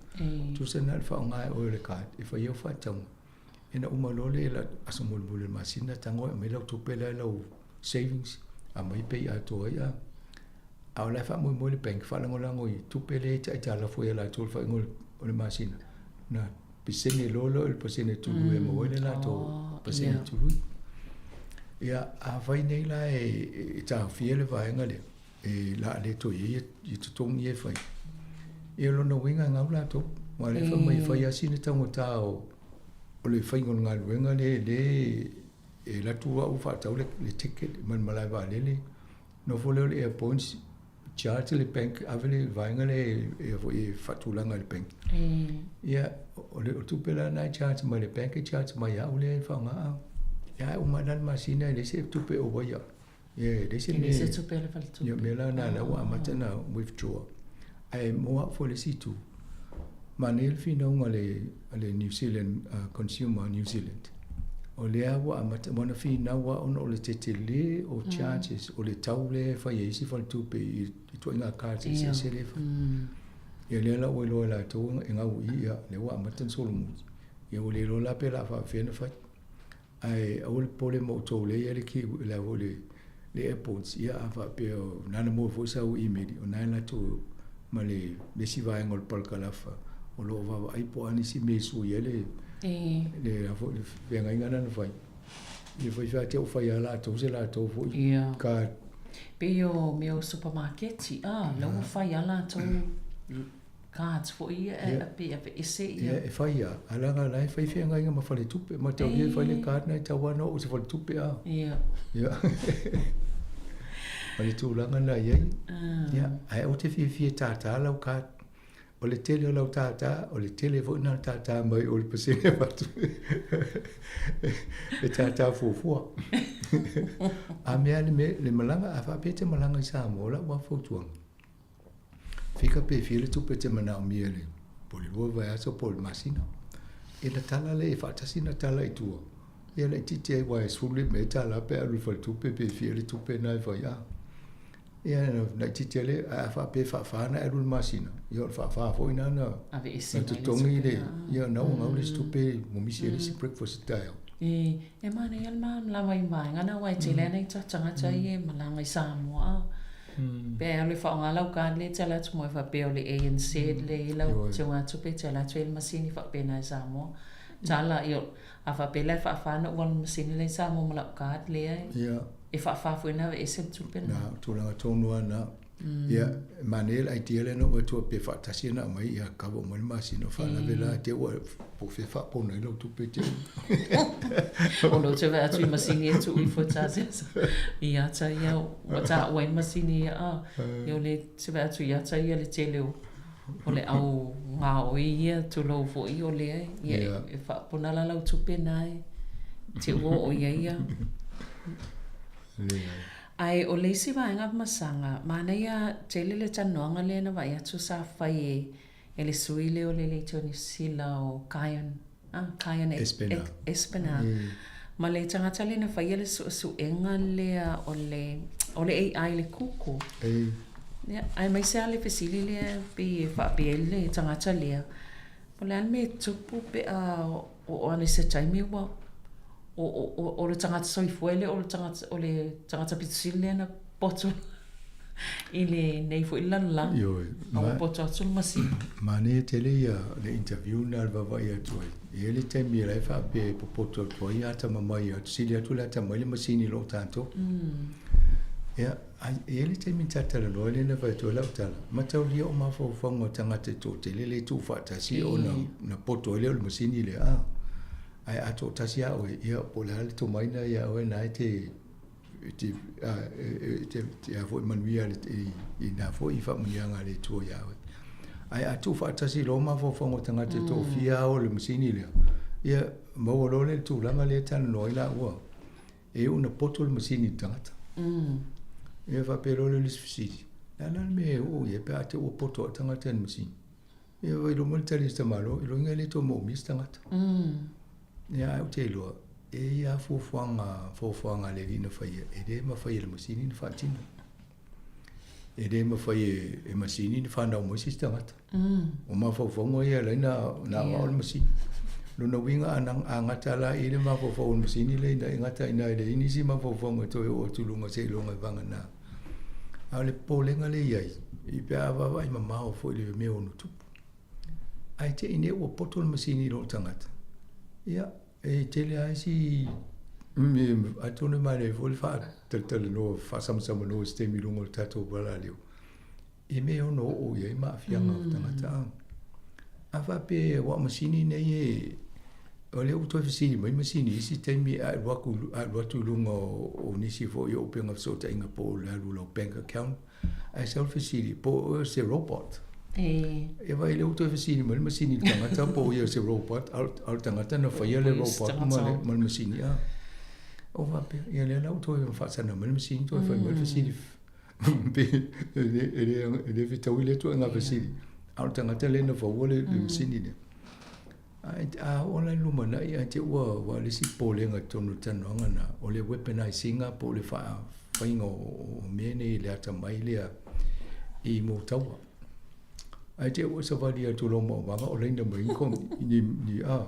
Tusa na o le faaaoga e oe o le card e fai ai au faatauga. Ina uma loa le aso mulimuli o le masina, tago e aumai lau tupe la i lau savings, aumai pay atoa ai a. A o la e faamoemoe le bank e faalagolago i tupe lea e aitalafu ai e latou i le faaiuga o le masina, na pasene loa lea o le pasene tului e maua ai le latou pasene tului. Ia, afai nei la e taofia le vaega lea, e la le toe i ai ia totogi ia e fai, ia o lona uiga e gau latou. Aua o lea e fai mai e fai lava sina taugata o le faiga o le galuega lea e alu atu au faatau le ticket mai le malae vaalele, Nofo lea o le Airpoints, charge le bank, ave le vaega lea e, e faatulaga e le bank. Ia, o le tupe la lena e charge mai le bank, e charge mai au lea e faaaoga au. Ia, ae uma la le masina e leai se tupe o ai au. Ia, e leai se mea. E leai se tupe a le faletupe. Ia, o mea la lena ua amata ona withdraw. Ae mo au foi le isi itu, manaia le finauga a le New Zealand, Consumer New Zealand, o lea ua amata, ua na finau lava ona o le tetele o charges, o le tau lea e fai e isi faletupe i ituaiga cards eseese lea e fai. Ia lea la ua iloa e latou e gau i i, ia lea ua amata ona solomuli. Ia ua le iloa la pe o le a faapefea ona fai. Ae aua le popole ma outou lea e i ai le ki, le a foi le, le airports, ia a faapea na ona maua foi sau email, o na e latou ma le isi vaega o le palakalafa o lo o vaavaai po o a nisi mea e sui ai le, le a foi le feagaiga lena na fai. Ia fai fai ua fai lava latou se latou foi card. Pei o mea o supamaketi, a, la ua fai lava latou cards foi ia e pei e aveese ia. Ia, e fai lava, ae leaga o la e fai feagaiga ma faletupe, ma tau ia e fai le card na e tau lava ona oo i se faletupe a. Ia. Ia. O le tulaga na i ai. Ia, ae ou te fiafia e tātā lau card. O le tele o lau tātā, o le tele foi na tātā mai o le pasene avatu e tātā fuafua. A mea le, mea, le malaga, a faapea e te malaga i Samoa, o lau lava fautuaga, Fika pe fia le tupe e te manaomia i le po o le lua vaiaso po o le masina. Ia na tala lea e faatasi na tala i tua. Ia laitiiti ai aua e 15 tala pe alu i le faletupe pe fia le tupe na e fai a. Ia laitiiti ai lea ae a faapea e faafa ona e alu i le masina, ia o le faafa foi lena na totogi le, ia na ua gau le isi tupe ua misi ai le isi breakfast i taeao. E manaia le malamalama i vaega na aua e tele ana i tagata ia e malaga i Samoa a. Pe e alu e faaaoga lau card lea e te ala atu mo e faapea o le ANZ lea e i ai lau teugatupe e te ala atu ai le masini faapena i Samoa. Tala ia a faapea la e faafa ona ou alu i le masini la i Samoa ma lau card lea e faafa foi ona aveese le tupe lena. Na, o tulaga tonu lava na. Ia, e manaia le idea lea na ou avatua pe faatasi ona aumai ia cover uma ai le masina o faalavelave la te ua po o fea e faapona ai lau tupe te O lea ou te vaai atu i masini e tuu ifo e ta i ata ia ua taua ai masini ia a. Ia o lea e te vaai atu i ata ia le tele o o le au gaoi ia tulou foi o lea ia e faapona la lau tupe na e te ua oo i ai ia. Ae o le isi vaega masaga, manaia tele le talanoaga lea na vaai atu sa fai e e le sui lea o le Leitio Niu Sila o Kion, ah, Kion Espiner. Espiner. Ma le tagata lea na faia le suesuega lea o le o le AI i le Google. Ia, aemaise lava le fesili lea pei e faapea ai le tagata lea, Po o le a le mea e tupu pe a oo ana i se taimi ua o le tagata soifua e le o le tagata o le tagata pito sili lea na poto i lenei foi lalolagi. Ioe. A ua poto atu le masini. Manaia tele ia le interview na le vaavaai atu ai. E i ai le taimi la e faapea e popoto atu ai atamamai atu, sili atu le atamai le masini i lo tatou. Ia, Ai, e i ai le taimi na talatalanoa ai lea na fai atu ai lau tala, mataulia o mafaufauga o tagata e toatele lea e tuufaatasi ona na poto ai lea o le masini lea, a. Ae a toatasi lava oe, ia po o le a le tomai lena ia oe na e te, e te, a, e te, e a foi manuia i, i na foi faamanuiaga a le Atua ia oe. Ae a tuufaatasi loa mafaufauga o tagata e toafia ao le masini lea, ia maua loa lea i le tulaga lea e talanoa ai laua. E iu ina poto le masini i le tagata. Ia faapea loa lea o le isi fesili, le a la le mea e oo i ai pe a te i ua poto lava le tagata i le masini? Ia ua iloa mai le tali a si tamaloa, iloa e le toe moomia se tagata. Ia ae ou te iloa, e i ai lava fuafuaga, fuafuaga a le Alii na faia, e le mafai e le masini ona faatino. E le mafai e masini ona fanau mai se isi tagata. O mafaufauga ia e ala ai ona aoao le masini. O lona uiga a gata la i le mafaufau o le masini lea ina e gata i ina e leai nisi mafaufauga e toe oo atu i luga seiloga e vagana. A o le popolega lea e i ai, i pe a vaavaai mamao foi i le mea ono tupu. Ae te i nei ua poto le masini i lou tagata, ia, E tele lava isi mea, atonu e manaia foi le faatalatalanoa, faasamasama i se taimi i luga o le tatou valaleo, i mea e ono oo i ai maafiaga o tagata. A faapea aua o masini nei e, o lea ua toe fesili mai masini i isi taimi a e alu atu, a alu atu i luga o nisi foi o upega fesootaiga po o le alu i lau bank account, Ae sau le fesili, po o oe o se robot? E vaai lea ua toe fesili mai le masini i le tagata po o ia o se robot, a o le tagata na faia le robot ma le, ma le masini. A. O faapea, ia lea la ua toe faasana mai le masini, toe fai mai le fesili. Pe e le, e le, e le fetaui lea ituaiga fesili. A o le tagata lea na faua le, le masini lea. Ae a oo la i le lumanai ae te ua aua o le isi popolega i totonu o le talanoaga lena, o le weaponize ina po o le faiga o mea nei i le atamai lea i mea o taua. Ae te ua savali atu i lou maumaga o laina mai ni, ni, a,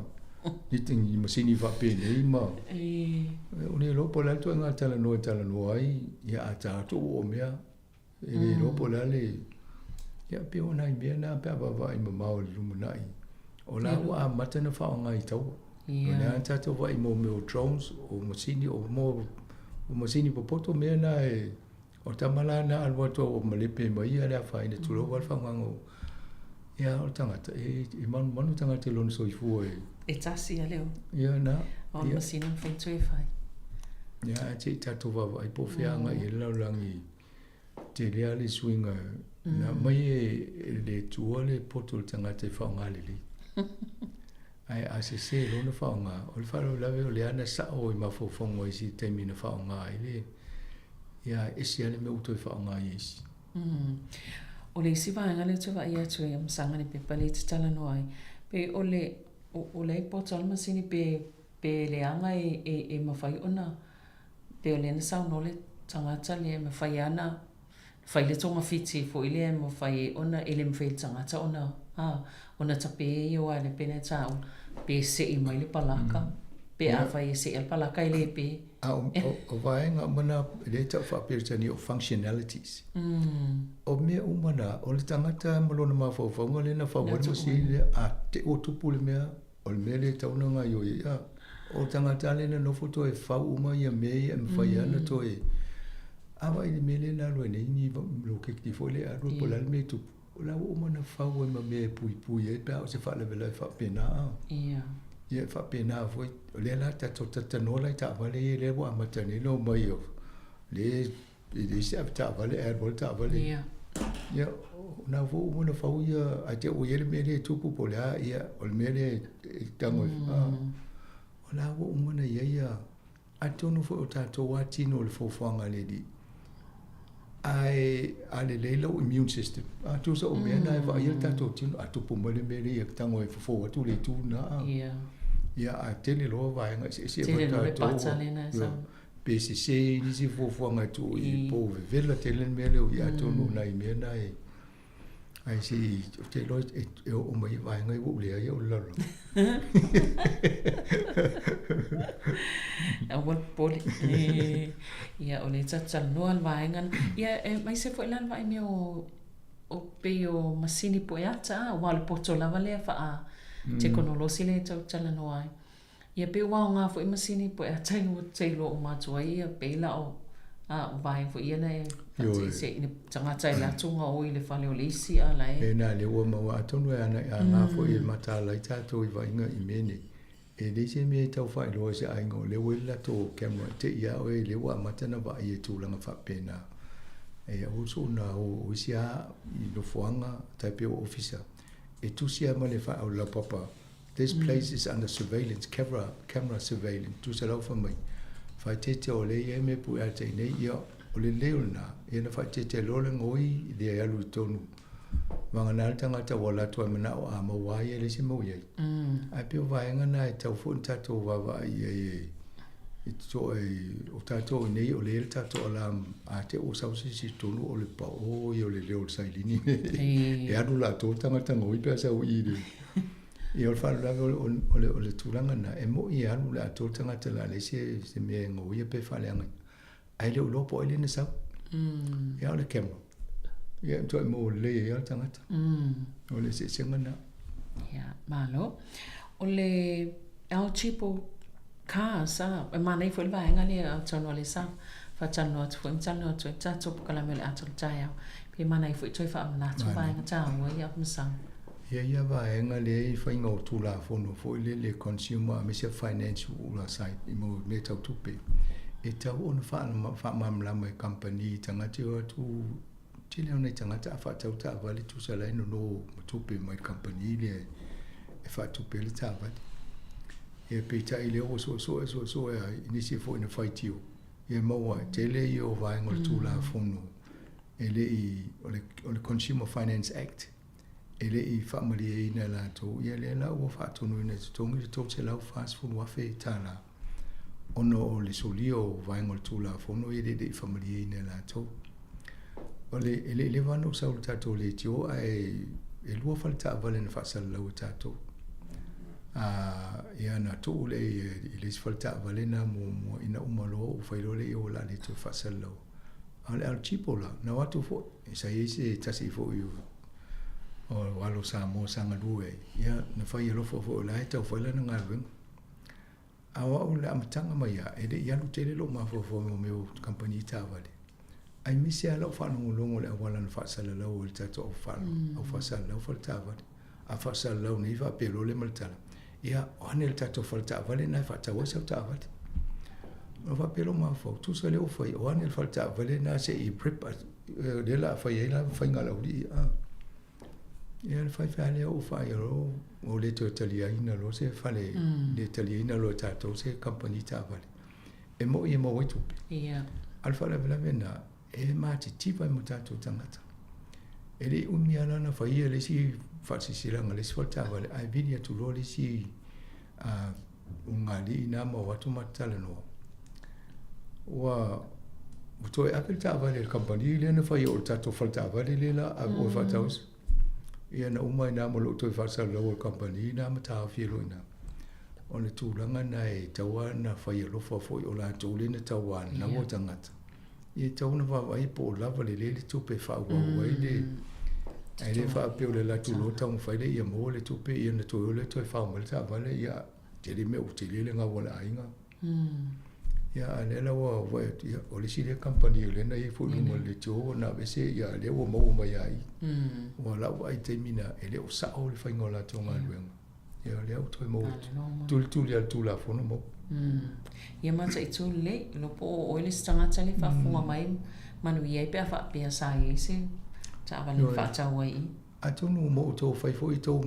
ni, ni masini faapenei ma o le iloa po o le a le ituaiga talanoa e talanoa ai, ia a ta atu ua oo mea E le iloa po o le a le... Ia, pei o nai mea na pe a vaavaai mamao i le lumanai, o la ua amata ona faaaoga i taua. O lea na tatou vaai i mea o drones, o masini, o mo o masini popoto mea na e... O tama la na alu atu ua malepe mai ia le afaina, tulou lava le faaaogaina o... Ia, o le tagata, e, e manumanu le tagata i lona soifua e... E tasi a leo. Ia, na. O le masini mafai toe fai. Ia, ae se i tatou vaavaai po o fea agai i ai le lalolagi Tele lava le suiga na aumai e le Atua le poto o le tagata e faaaoga lelei. Ae a sese loa ona faaaoga, o le faalavelave o lea na sao i mafaufauga o isi i le taimi na faaaoga ai le, ia e ese lava le mea ua toe faaaoga ai e isi. O le isi vaega lea ou te vaai atu ai a masaga le pepa lea e te talanoa ai, pe o le, o le poto a le masini pe, pe leaga e, e, e mafai ona Pei o lea na saunoa le tagata lea e mafai lava ona fai le togafiti foi lea e mafai ai ona, e le mafai e le tagata ona, a, ona tape ia aua le pei ona taua, pe sei mai le palaka, pe afai e sei lava le palaka e le pe. A o vaega uma na, lea e tau faa-Peretania o functionalities. O mea uma na, o le tagata ma lona mafaufauga lea na fau ai le masini lea, a te i ua tupu le mea, O le mea lea e tatau ona gaoioi ai, a o tagata lea na nofo toe fau uma ia mea ia e mafai lava ona toe. A vaai i le mea lea na alu ai nei ni loketi maketi foi lea e alu po o le a le mea e tupu, o la ua uma ona fau ai ma mea e puipui ai pe a o se faalavelave faapena. Ia. Ia e faapena foi, o lea la tatou talatalanoa la i taavale ia lea ua amata nei ona omai o lea e leai se avetaavale ae alu lava le taavale. Ia. Ia, o na foi ua uma ona fau ia, ae te i ua i ai le mea lea e tupu po o le a, ia, o le mea lea e tago ai, o la ua uma ona i ai ia, atonu foi o tatou lava tino o le foafoaga a le Alii, ae a lelei lou immune system, a tusa o mea na e vaaia le tatou tino, a tupu mai le mea lea ia tago e fofo atu le itu lena. Ia. Ia, ae tele loa vaega eseese e Tele loa le pata lena e sau. Pe sese i nisi fuafuaga e tuu i po o vevela tele le mea lea o i atonu o nai mea na e Ae se i, ou te iloa e oo mai i vaega ia ua ou leai au i le lalolagi. Aua le popole. Ia, o lea tatou te talanoa le vaega lena. Ia, aemaise foi la le vaai mea o, o pei o masini pueata, a, aua o le poto lava lea faa-tekonolosi lea e tau talanoa ai. Ia pei ua aoga foi masini pueata ia ua te iloa uma atu ai ia pei la o a o vaega foi ia na e faatiatia i le tagata e alu atu gaoi i le fale o le isi a la e E na lea ua maua atonu e ana aoga foi e mataala ai tatou i vaaiga i mea nei. E leai se mea e tau faailoa i se aiga o lea ua i le latou camera e te i a oe lea ua amata ona vaai i tulaga faapena. E aua soona o isi a i nofoaga tai pei o ofisa e tusi a ma le laupapa This place is under surveillance, camera, camera surveillance, tusa lau fai mai, faaeteete o lea e i ai mea pue ata i nei, ia, o le lelei o lena, ia na faaeteete loa le gaoi, lea e alu i totonu. Vagana le tagata ua alu atu ai manao a maua ai e leai se mea o i ai. Ae pei o vaega na e tatau foi ona tatou vaavaai i ai e, e totoe o tatou i nei o lea e i ai le tatou alarm a te i ua sau se isi i totonu o le paʻō ia o le leo o le sailini e alu latou tagata gaoi pe a sau i i le Ia, o le faalavelave o le, o le tulaga lena, e moni e alu le atoa le tagata o le a leai se, se mea e gaoia pe faaleagaina, ae le o iloa po o ai lea na sau. Ia, a o le camera, ia, e matuai maua lelei ai lava le tagata. O le eseesega lena. Ia, malo. O le El Cheapo Cars, a, e manaia foi le vaega lea atonu o lea sa faatalanoa atu foi ma talanoa atu ai le tatou polokalame o le ata o le taeao. Pe manaia foi toe faamanatu vaega taua ia Masau. Ia ia vaega lea i faiga o Tulafono foi lele Consumer aemaise Financial side i mo mea tau tupe, e tatau ona faamalamalama e kamupani i tagata e o atu tele o nai tagata a faatau taavale tusa la e nono ma tupe mai le kamupani lea e faatupe ai le taavale. Ia peitai lea ua suesue suesue ai i nisi foi na faitio, ia maua ai tele ia o vaega o le Tulafono e le i o le, o le Consumer Finance Act e le i faamalieina e latou, ia lea la ua faatonuina e totogi le $340,000 ona o le solia o vaega o le Tulafono ia e le i faamalieina e latou. O le, e le i leva ona ou sau i le tatou leitio ae e lua fale taavale na faasalalau e tatou. A, ia na tuu lea i le isi fale taavale na muamua ina uma loa ou fai loa lea ia o le a le toe faasalalau. A o le El Cheapo la, na o atu foi, sa i ai se tasi foi o o alo Samoa sa galue ai, ia na fai alofa foi o la e tau fai lana galuega. A o au i le amataga mai lava, e le i alu tele lou mafaufau i mea o kamupani taavale, aemaise lava lau faalogologo i le auala na faasalalau ai le tatou au faasalalau fale taavale. A faasalalau nei faapea loa lea ma le tala, ia, o ane le tatou fale taavale lena e faatau ai sau taavale. Ona faapea lou mafaufau, tusa lea ua fai, o ane le fale taavale lena se i prep, lea o le a fai ai la faiga a le aualii. Ia le fai fai lea ua fai loa, ua le toe taliaina loa se fale, le taliaina loa e tatou se kamupani taavale. E moni e maua ai tupe. Ia. A o le faalavelave lena, e matitiva ai ma tatou tagata. E le i umi lava la ona fai ia le isi faasilasilaga a le isi fale taavale, ae vili atu loa le isi ulugalii na ma o atu matou talanoa. Ua toe ave le taavale a le kamupani lea na fai o le tatou fale taavale lea la ave oe faatau isi. Ia na uma ai na ma lou toe faasalalau o le kamupani na ma taofi ai loa i ina. O le tulaga lena e tatau lava ona fai alofa foi o latou lea na tauanau tagata. Ia e tatau ona vaavaai po o lava lelei le tupe e faaauau ai le ae le faapea o le alu atu loa taumafai lea ia maua le tupe ia ona toe o lea toe fao mai le taavale ia tele mea ua tele le gau a le aiga. Ia, a o lea la ua vaai atu, ia, o le isi lea kamupani o lea na i ai foi i luga o le leitio ua na aveese, ia, lea ua maua mai lava i i. Aua o lau vaai i le taimi lena, e le o sao le faiga o latou galuega. Ia, o lea ua toe maua atu. Tulituli lava i le Tulafono maua. Ia mataitu lelei, iloa po o oe le isi tagata lea e faafofoga mai manuia ai pe a faapea sa i ai se taavale na faatau ai i i. Atonu mo outou fai foi tou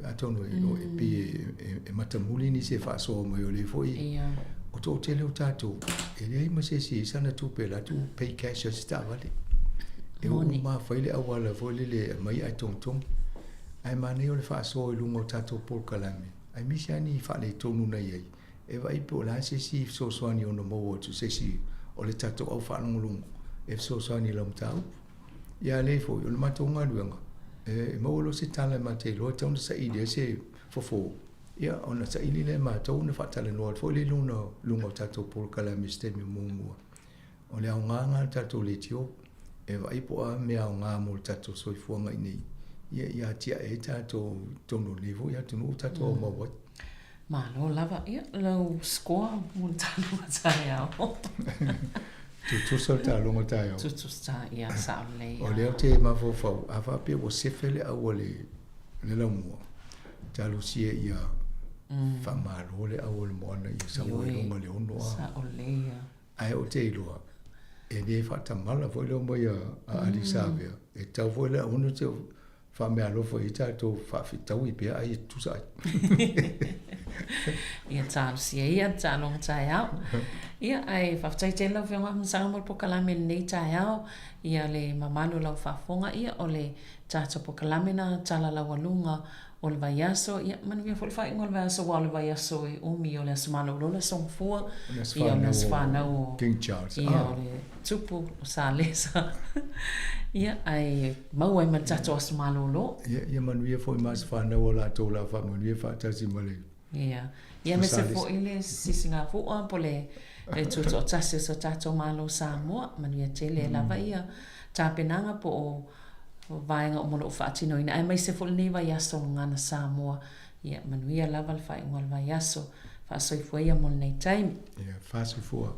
atonu e pei e matamuli nisi e faasoa mai o lea foi o toatele o tatou e leai ma se isi e i ai sana tupe e alu atu pay cash ai se taavale. E oo uma fai le auala foi lele e aumai ae togitogi. Ae manaia o le faasoa i luga o tatou polokalame aemaise lava ni faaletonu na i ai e vaai po o le a se isi fesoasoani e ono maua atu i se isi o le tatou au faalogologo e fesoasoani i lau mataupu. Ia a leai foi, o le matou galuega, e maua loa se tala e ma te iloa e tatau ona saili ai se fofo, ia ona saili lea e matou ona faatalanoa atu foi lea i luga o tatou polokalame i se taimi o muamua. O le aoga lena o le tatou leitio, e vaai po o a mea aoga mo le tatou soifuaga i inei, ia ia atiae ai tatou i totonu o lenei foi atunuu ua tatou aumau ai. Malo lava. Ia, lau score mo le taaloga taeao. Tutusa le taaloga taeao. Tutusa, ia, sao lelei. O lea ou te mafaufau, a faapea ua sefe le au a le, le laumua, talosia ia faamalo le au a le moana ia sau ai luga le ono a. Sao lelei ia. Ae ou te iloa, e le faatamala foi le omai a Ardie Savea, e tatau foi le ono te Faameaalofa i ai tatou faafitaui pea ai e tutusa ai. Ia talosia ia le taaloga taeao. Ia, ae faafetai tele lau Afioga Afamasaga mo le pokalame i lenei taeao. Ia le mamalu o lau faafofoga, ia o le tatou pokalame na tala laualuga o le vaiaso. Ia, manuia foi le faaiuga o le vaiaso aua o le vaiaso e umi o le aso malolo le aso Gafua. Ia, o le aso fanau o King Charles. Ia, o le Tupu o Salesa. Ia, ae maua ai ma le tatou aso malolo. Ia, ia manuia foi ma aso fanau o latou la faamanuia faatasi ma le Ia, ia aemaise foi le sisigafua po le tutoatasi o so tatou Malo Samoa. Manuia tele lava ia tapenaga po o vaega uma o lo o faatinoina, aemaise foi lenei vaiaso o Gagana Samoa. Ia, manuia lava le faaiuga o le vaiaso. Faasoifua ia mo lenei taimi. Ia, faasoifua.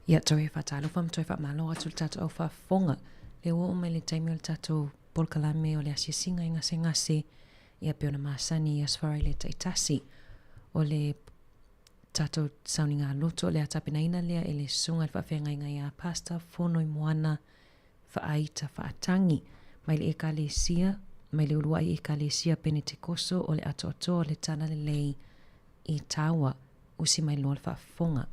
Ia, toe faatalofa ma toe faamalo atu i le tatou au faafofoga. Lea ua oo mai le taimi o le tatou polokalame o le asiasiga i gasegase, ia pei ona masani i Aso Faraile taitasi. O le tatou sauniga loto o le a tapenaina lea e le Susuga i le Faafeagaiga ia Pastor Fonoimoana Faaita Faatagi mai le Ekalesia, mai le uluai Ekalesia Penetekoso o le Atoatoa o le Talalelei i Tawa, usi mai loa le faafofoga.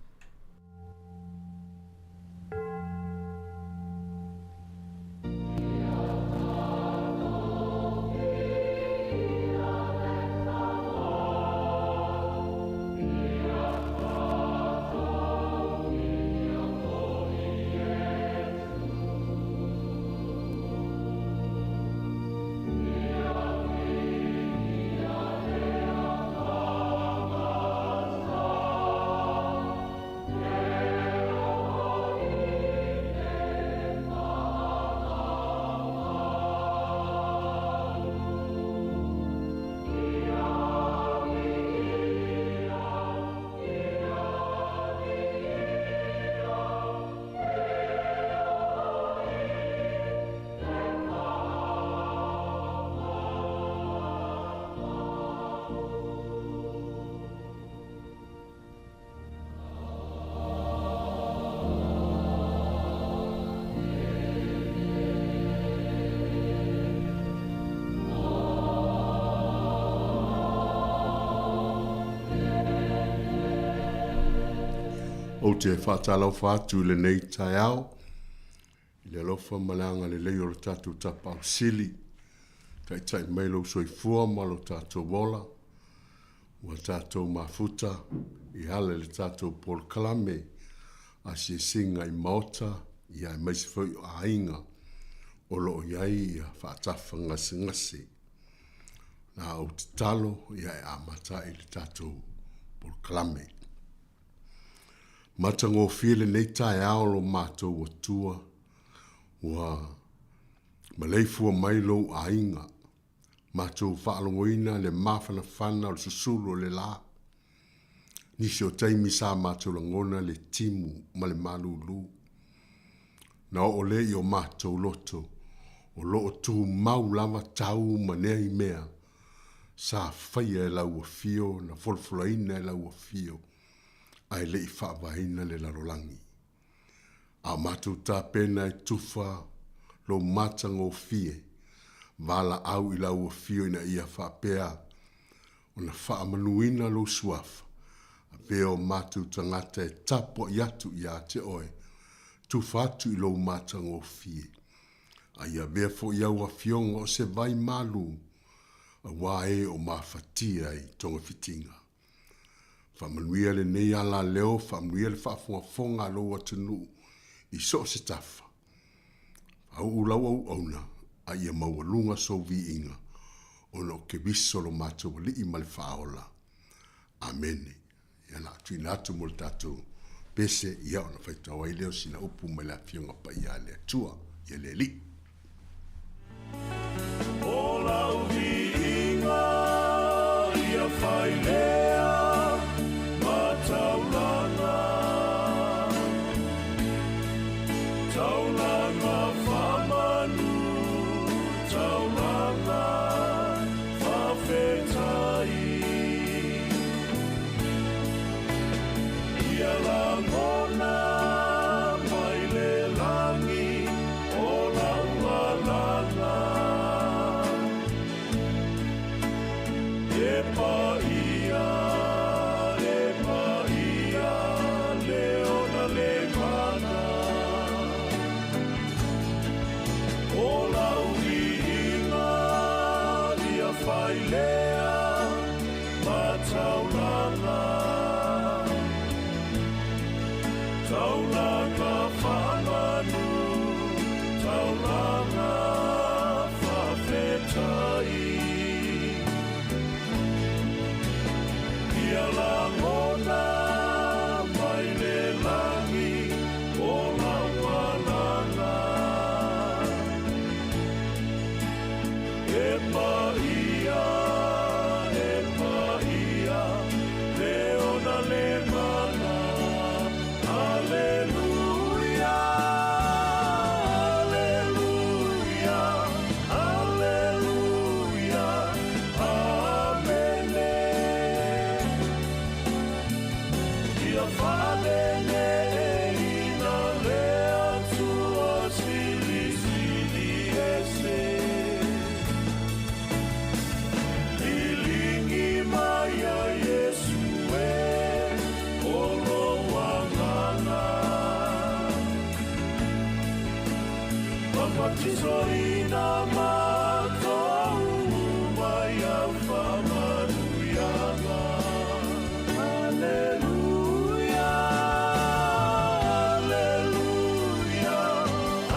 Ou te faatalofa atu i lenei taeao i le alofa ma le agalelei o le tatou Tapaau Sili, taitai mai lou soifua ma lo tatou ola, ua tatou mafuta e ala i le tatou polokalame asiasiga i maota ia aemaise foi o aiga o lo o i ai ia faatafa gasegase. Na ou tatalo ia e amata ai le tatou polokalame. Matagofie lenei taeao lo matou Atua, ua maleifua mai lou aiga, matou faalogoina le mafanafana o le susulu o le la. Nisi o taimi sa matou lagona le timu ma le malulu. Na oo lea i o matou loto, o lo o tumau lava tau ma nei mea sa faia e lau afio, na folafolaina e lau afio, ae le i faavaeina le lalolagi. A o matou tapena e tufa lou matagofie, valaau i lau afio ina ia faapea ona faamanuina lou suafa, avea o matou tagata e tapuai atu ia te oe, tufa atu i lou matagofie. A ia avea foi au afioga o se vai malu, aua e o mafatia i togafitiga. Faamanuia lenei alaleo, faamanuia le faafogafoga a lou atunuu i so o se tafa. Faauu lau auauna, a ia maualuga sou viiga, ona o Keriso lo matou Alii ma le Faaola. Amene. Ia, o le a tuuina atu mo le tatou pese, ia ona faitau ai lea o sina upu mai le Afioga Paia a le Atua, ia le Alii. O lau viiga ia fai lea ma taulaga, taulaga faamanu, taulaga faafetai. Ia lagona mai le lagi o lau alaga. E paia, e paia, le ona le mana. O lau viiga ia fai lea ma taulaga. Taulaga faamanu, taulaga faafetai. Ia lagona mai le lagi o lau alaga. E paia, e paia, le ona le mana. Aleluia. Papatisoina matou uma i au faamanuiaga. Aleluia, Aleluia,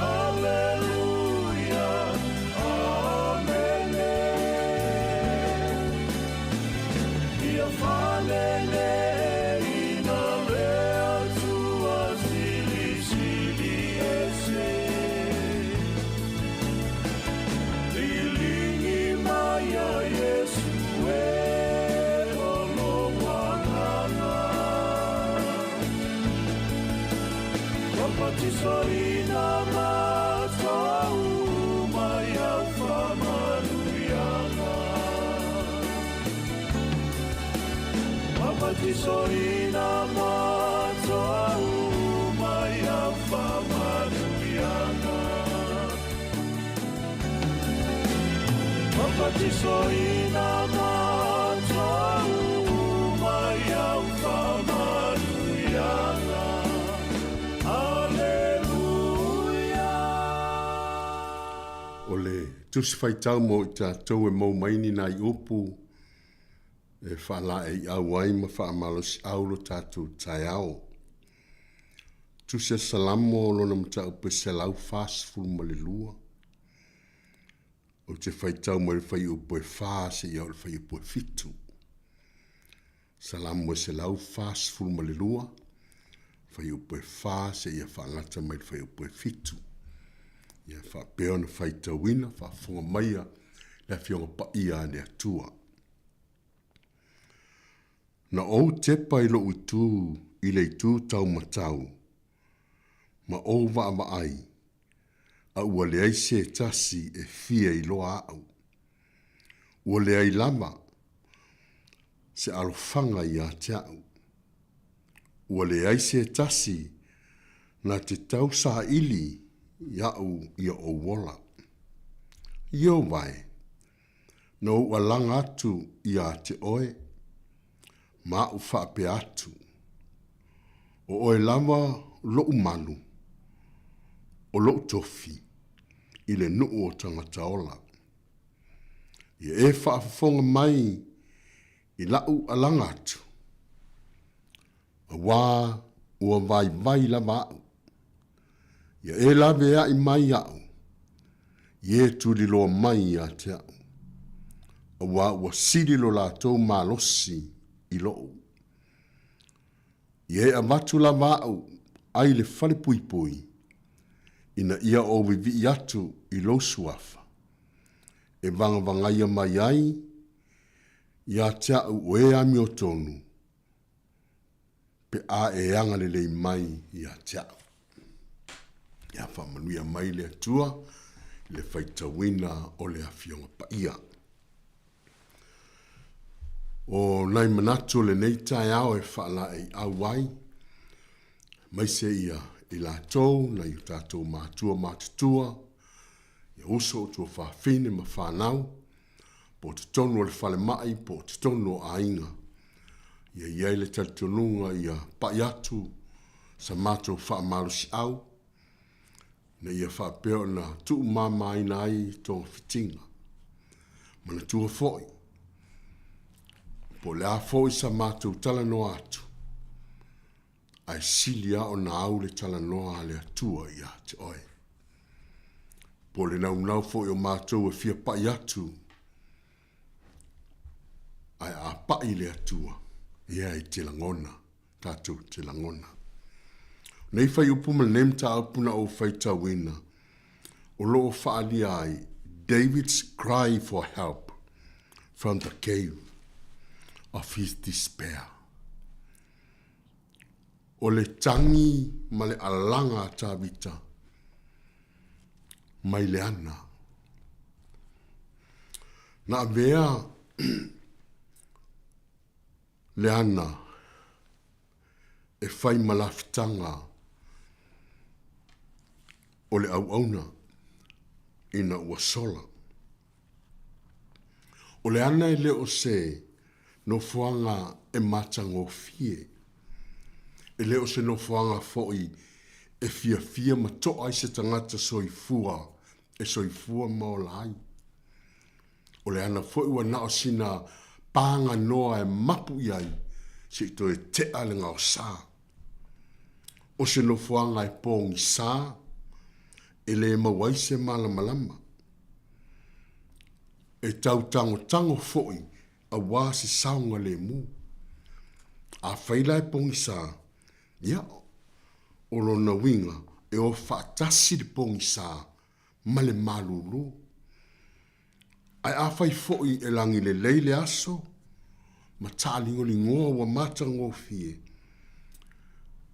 Aleluia, Amene. Ia faaleleiina le Atua Silisili Ese. Liligi mai ia Iesu e o lou agaga. Papatisoina matou uma i au faamanuiaga. Papatisoina matou uma i au faamanuiaga. Papatisoina matou uma i au faamanuiaga. Aleluia. O le Tusi Faitau mo i tatou e maua mai ni nai upu e faalaeiau ai ma faamalosiau lo tatou taeao. Tusi a Salamo lona mataupu e 142. Ou te faitau mai le fuaiupu e 4 seia oo i le fuaiupu e 7. Salamo e 142, fuaiupu e 4 seia faagata mai le fuaiupu e 7. Ia faapea ona faitauina, faafofoga maia le Afioga Paia a le Atua. Na ou tepa i lou itu i le itu tau matau, ma ou vaavaai, a ua leai se tasi e fia iloa aʻu. Ua leai lava se alofaga ia te aʻu. Ua leai se tasi na te tau saili iaʻu ia ou ola. Ieova e, na ou alaga atu ia te oe, ma aʻu faapea atu, O oe lava loʻu malu, o loʻu tofi, i le nuu o tagata ola. Ia e faafofoga mai i laʻu alaga atu, auā ua vaivai lava aʻu. Ia e laveai mai aʻu, i e tuliloa mai ia te aʻu, auā ua sili lo latou malosi i loʻu. Ia e avatu lava aʻu ai le fale puipui, ina ia ou vivii atu i lou suafa, e vagavagaia mai ai ia te aʻu o e amiotonu, pe a e agalelei mai ia te aʻu. Ia faamanuia mai le Atua i le faitauina o le Afioga Paia. O nai manatu o lenei taeao e faalaeiau ai, aemaise ia i latou, nai o tatou matua matutua, ia uso o tuafafine ma fanau, po o totonu o le falemai, po o totonu o aiga. Ia i ai le talitonuga ia pai atu sa matou faamalosiau, ina ia faapea ona tuumamaina ai togafitiga. Manatua foi, po o le a foi sa matou talanoa atu, ae sili lava ona au le talanoa a le Atua ia te oe. Po o le naunau foi o matou e fia pai atu, ae a pai le Atua, ia e te lagona, tatou te lagona. O nei fuaiupu ma lenei mataupu na ou faitauina, o lo o faaalia ai David's cry for help from the cave of his despair. O le tagi ma le alaga a Tavita mai le ana. Na avea le ana e fai ma lafutaga o le auauna ina ua sola. O le ana e le o se nofoaga e matagofie. E le o se nofoaga foi e fiafia ma toa ai se tagata soifua. e soifua ma ola ai. O le ana foi ua na o sina pāganoa e mapu i ai se i toe tea le gaosā. O se nofoaga e pōgisā, e lē maua ai se malamalama. E tautangotango foi auā se saogalēmū. Afai la e pōgisā, ia, o lona uiga e o faatasi le pōgisā ma le malūlū. Ae afai foi e lagi lelei le aso ma taaligoligoa ua matagofie,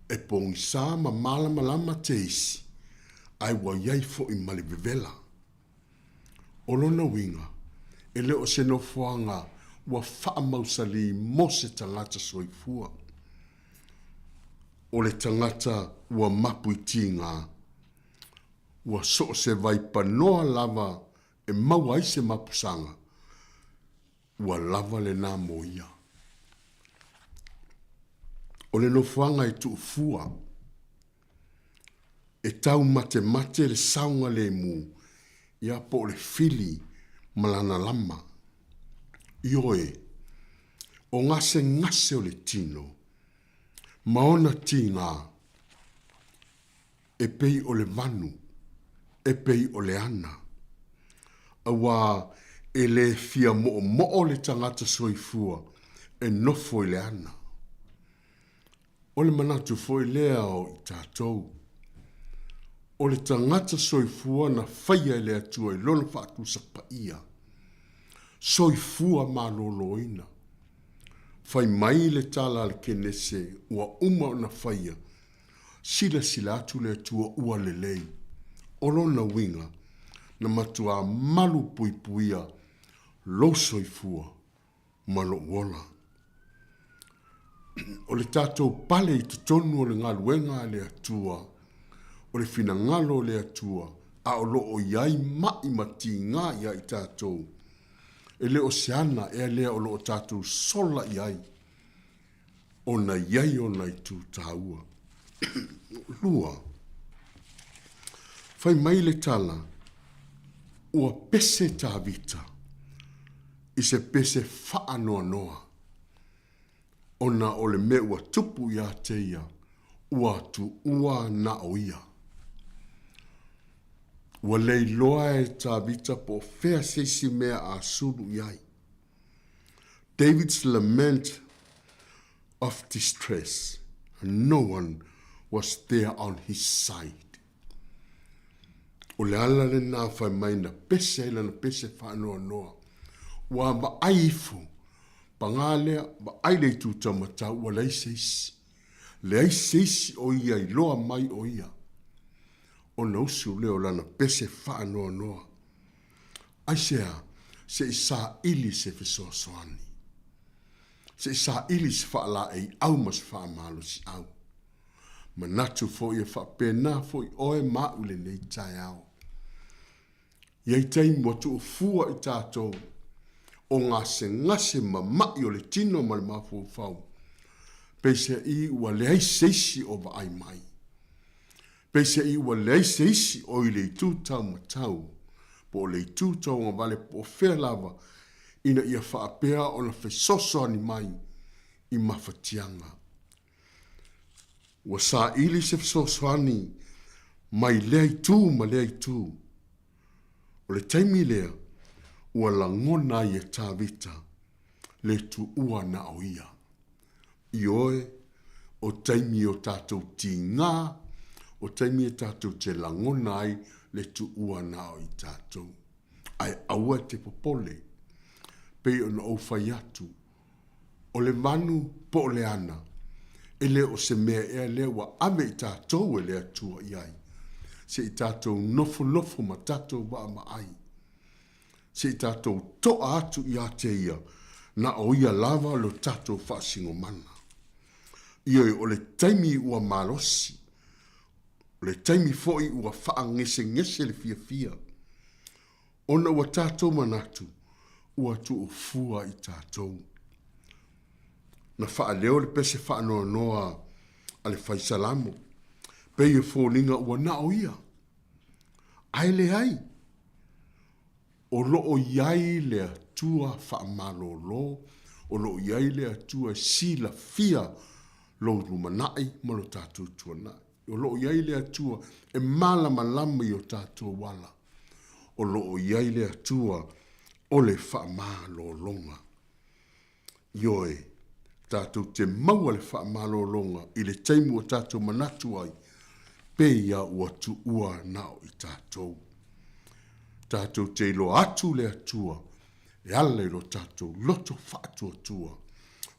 e pogisa ma malamalama teisi, ae ua iai foi ma le vevela. O lona uiga, e le o se nofoaga ua faamausalī mo se tagata soifua. O le tagata ua mapu i tigā, Ua so o se vaipanoa lava e maua ai se mapusaga, ua lava lenā mo ia. O le nofoaga e tuufua, e taumatemate le saogalemu ia po o le fili ma lana lama. Ioe, o gasegase o le tino ma ona tigā, e pei o le vanu, e pei o le ana. Auā e lē fia moʻomoʻo le tagata soifua e nofo i le ana. O le manatu foi lea o i tatou. O le tagata soifua na faia e le Atua i Lona faatusa paia, soifua malōlōina. Fai mai le tala a le Kenese ua uma ona faia Silasila atu le Atua ua lelei. O lona uiga, na matuā malu puipuia lou soifua ma lou ola. O le tatou pale i totonu o le galuega a le Atua, o le finagalo o le Atua, a o lo o i ai maʻi ma tigā iā i tatou, e le o se ana ea lea o lo o tatou sola i ai, ona i ai ona itu taua. 2. Fai mai le tala, ua pese Tavita i se pese faanoanoa, ona o le mea ua tupu iā te ia, ua tuua na o ia. Ua leiloa e Tavita po o fea se isi mea a sulu i ai. David's lament of distress, no one was there on his side. O le ala lenā fai mai na pese ai lana pese faanoanoa. Ua vaai ifo, pagā lea, vaai le itu taumatau, ua leai se isi. Leai se isi o ia i loa mai o ia. Ona usu lea o lana pese faanoanoa. Aisea? Se i saili se fesoasoani. Se i saili se faalaeiau ma se faamalosiau. Manatu foi e faapena foi oe ma au i lenei taeao. I ai taimi ua tuufua i tatou o gasegase ma maʻi o le tino ma le mafaufau, peiseai ua leai se isi o vaai mai. Peiseai ua leai se isi o i le itu taumatau, po o le itu tauagavale po o fea lava, ina ia faapea ona fesoasoani mai i mafatiaga. Ua saili se fesoasoani mai lea itu ma lea itu. O le taimi lea, ua lagona ai e Tavita le tuua na o ia. Ioe, o taimi o tatou tigā, o taimi e tatou te lagona ai le tuua na o i tatou. Ae aua e te popole, pei ona ou fai atu, o le vanu po o le ana, e le o se mea ea lea ua ave i tatou e le Atua i ai, se i tatou nofonofo ma tatou vaavaai. Se i tatou toa atu iā te ia, na o ia lava lo tatou faasigomana. Ioe, o le taimi ua malosi, o le taimi foi ua faagesegese le fiafia, ona ua tatou manatu ua tuufua i tatou. Na faaleo le pese faanoanoa a le fai Salamo, pei e foliga ua na o ia. Ae leai. O lo o i ai le Atua faamalolo, o lo o i ai le Atua e silafia lou lumanai ma lo tatou tuanai. O lo o i ai le Atua e malamalama i o tatou ala. O lo o i ai le Atua o le faamalologa. Ioe, tatou te maua le faamalologa i le taimi ua tatou manatu ai, pei a ua tuua na o i tatou. Tatou te iloa atu le Atua e ala i lo tatou loto faatuatua,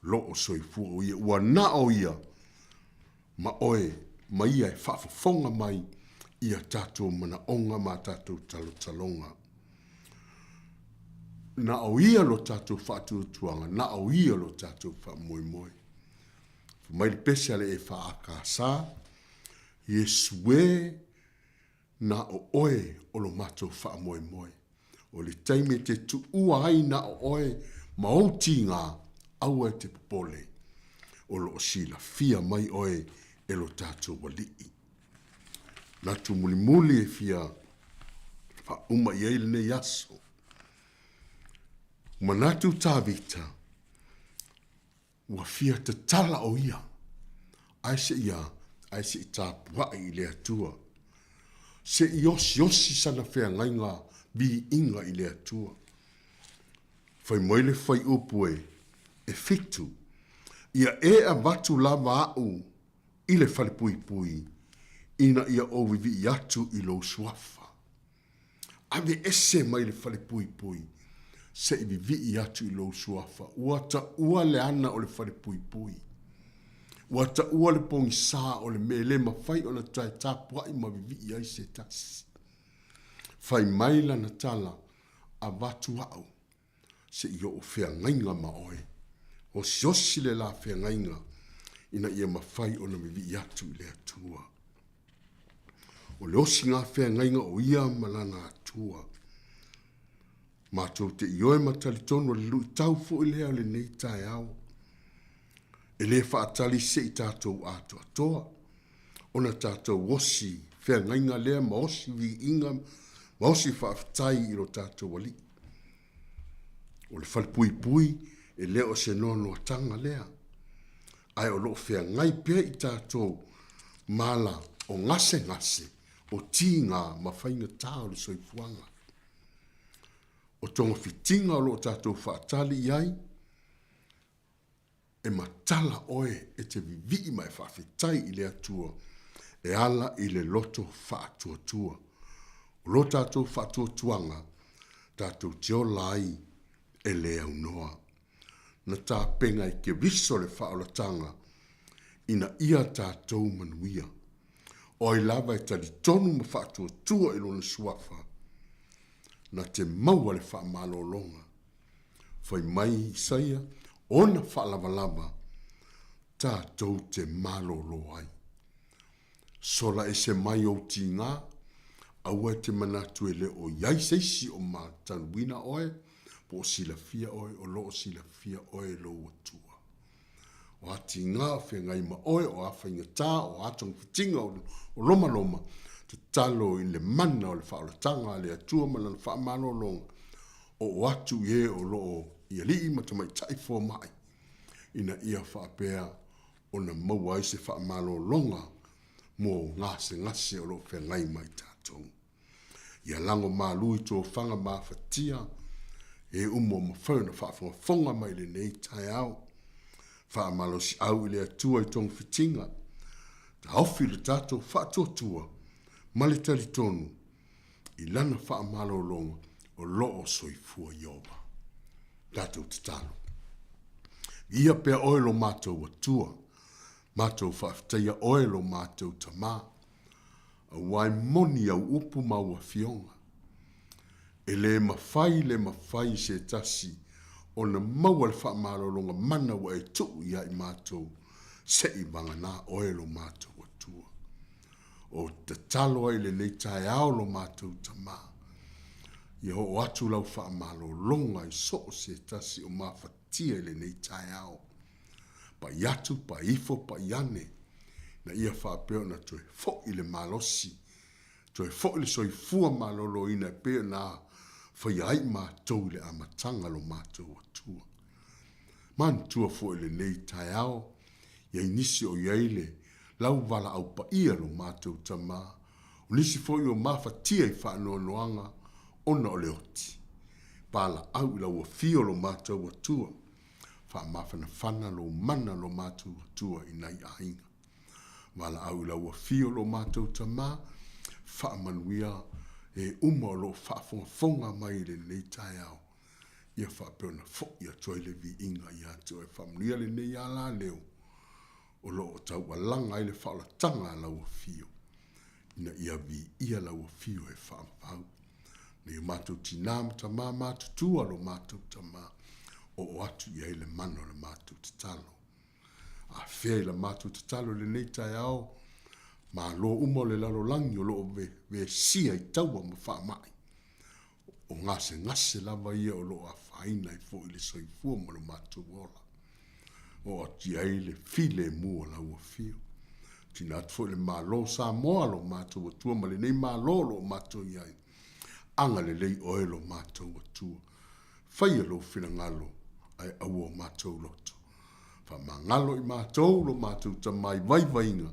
lo o soifua o Ia, ua na o Ia ma oe ma Ia e faafofoga mai i a tatou manaoga ma a tatou talotaloga. Na o Ia lo tatou faatuatuaga, na o Ia lo tatou faamoemoe. Fai mai le pese a le EFAKS, Iesu e, na o oe o lo matou faamoemoe. O le taimi e te tuua ai na o oe ma ou tiga, aua e te popole, o lo o silafia mai oe e lo tatou Alii. Manatu mulimuli e fia faauma i ai lenei aso. Manatu Tavita, ua fia tatala o ia, ae se i a, ae se i tapuai i le Atua. Se i osiosi sana feagaiga viiga i le Atua. Fai mai le fuaiupu e, e fitu, Ia e avatu lava au i le falepuipui, ina ia ou vivii atu i lou suafa. Ave ese mai le falepuipui, se i vivii atu i lou suafa. Ua taua le ana o le falepuipui. Ua taua le pogisā o le mea e le mafai ona tae tapuai ma vivii ai se tasi. Fai mai lana tala, Avatu au se i oo feagaiga ma oe. Osiosi le la feagaiga ina ia mafai ona vivii atu i le Atua. O le osiga feagaiga o ia ma lana Atua. Matou te ioe ma talitonu o le luitau foi lea o lenei taeao. E le faatali se i tatou atoatoa ona tatou osi feagaiga lea ma osi viiga ma osi faafetai i lo tatou Alii. O le falepuipui e le o se noanoataga lea, ae o lo o feagai pea i tatou mala o gasegase, o tiga ma faigata o le soifuaga. O togafitiga o lo o tatou faatali i ai, E matala oe e te vivii ma e faafetai i le Atua e ala i le loto faatuatua. O lo tatou faatuatuaga, tatou te ola ai e le aunoa. Na tapena e Keriso le faaolataga ina ia tatou manuia. O ai lava e talitonu ma faatuatua i lona suafa, na te maua le faamalologa. Fai mai Isaia, ona faalavalava tatou te malolo ai. Sola ese mai ou tiga, aua e te manatu e le o i ai se isi o matanuina oe, po o silafia oe, o lo o silafia oe e lou Atua. O a tiga o feagai ma oe, o a faigata, o a togafitiga o lomaloma, tatalo i le mana o le faaolataga a le Atua ma Lana faamalologa, oo atu i e o lo o i alii ma tamaitai fomai, ina ia faapea ona maua ai se faamalologa mo gasegase o lo o feagai ma i tatou. Ia lago malu i tofaga mafatia e uma o mafai ona faafogafoga mai i lenei taeao. Faamalosiau i le Atua i togafitiga, taofi lo tatou faatuatua ma le talitonu i lana faamalologa o lo o soifua Ieova. Tatou tatalo. Viia pea oe lo matou Atua, matou faafetaia oe lo matou Tamā, Aua e moni au upu ma au afioga. E le mafai le mafai i se tasi ona maua le faamalologa mana ua e tuu ia i matou, se i vagana oe lo matou Atua. O tatalo ai i lenei taeao lo matou Tama, ia oo atu lau faamalologa i so o se tasi o mafatia i lenei taeao. Pai atu, pai ifo, pai ane, ina ia faapea ona toe foi le malosi, toe foi le soifua maloloina e pei ona Faia ai matou i le amataga lo matou Atua. Manatua foi lenei taeao, i ai nisi o i ai le lau valaau paia lo matou Tama, o nisi foi ua mafatia i faanoanoaga ona o le oti. Valaau i lau Afio lo matou Atua, faamafanafana lou mana lo matou Atua i nai aiga. Valaau i lau Afio lo matou Tama, faamanuia e uma o lo o faafogafoga mai i lenei taeao, ia faapea ona foi atu ai le viiga ia te oe. Faamanuia lenei alaleo o lo o taualaga ai le faaolataga a lau Afio, ina ia viia lau Afio e faavavau. Nei o matou tinā ma tamā matutua lo matou Tama, oo atu i ai le mana o le matou tatalo. Afea i la matou tatalo i lenei taeao, malo uma o le lalolagi o lo o vesia i taua ma faamai. O gasegase lava ia o lo o afaina ai foi le soifua ma lo matou ola. Oo atu i ai le filemu o lau Afio. Tuuina atu foi le Malo o Samoa, lo matou Atua ma lenei Malo o lo o matou i ai. Agalelei oe lo matou Atua. Faia lou finagalo ae aua o matou loto. Faamagalo i matou lo matou Tama i vaivaiga,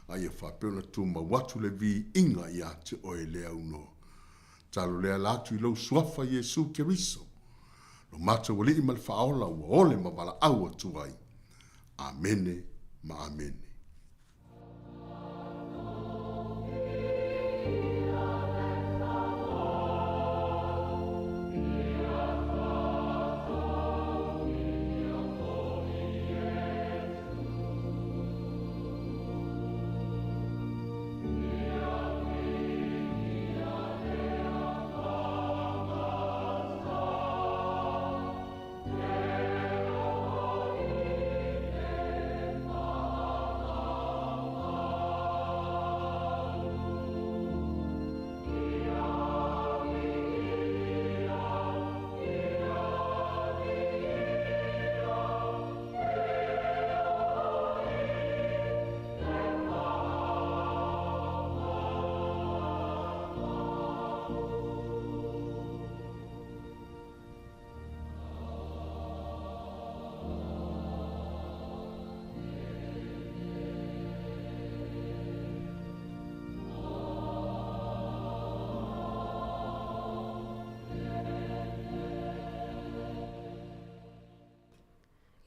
a ia faapea ona tumau atu le viiga ia te oe le aunoa. Talo le ala atu i lou Suafa Iesu Keriso, lo matou Alii ma le Faaola ua ole ma valaau atu ai. Amene ma Amene.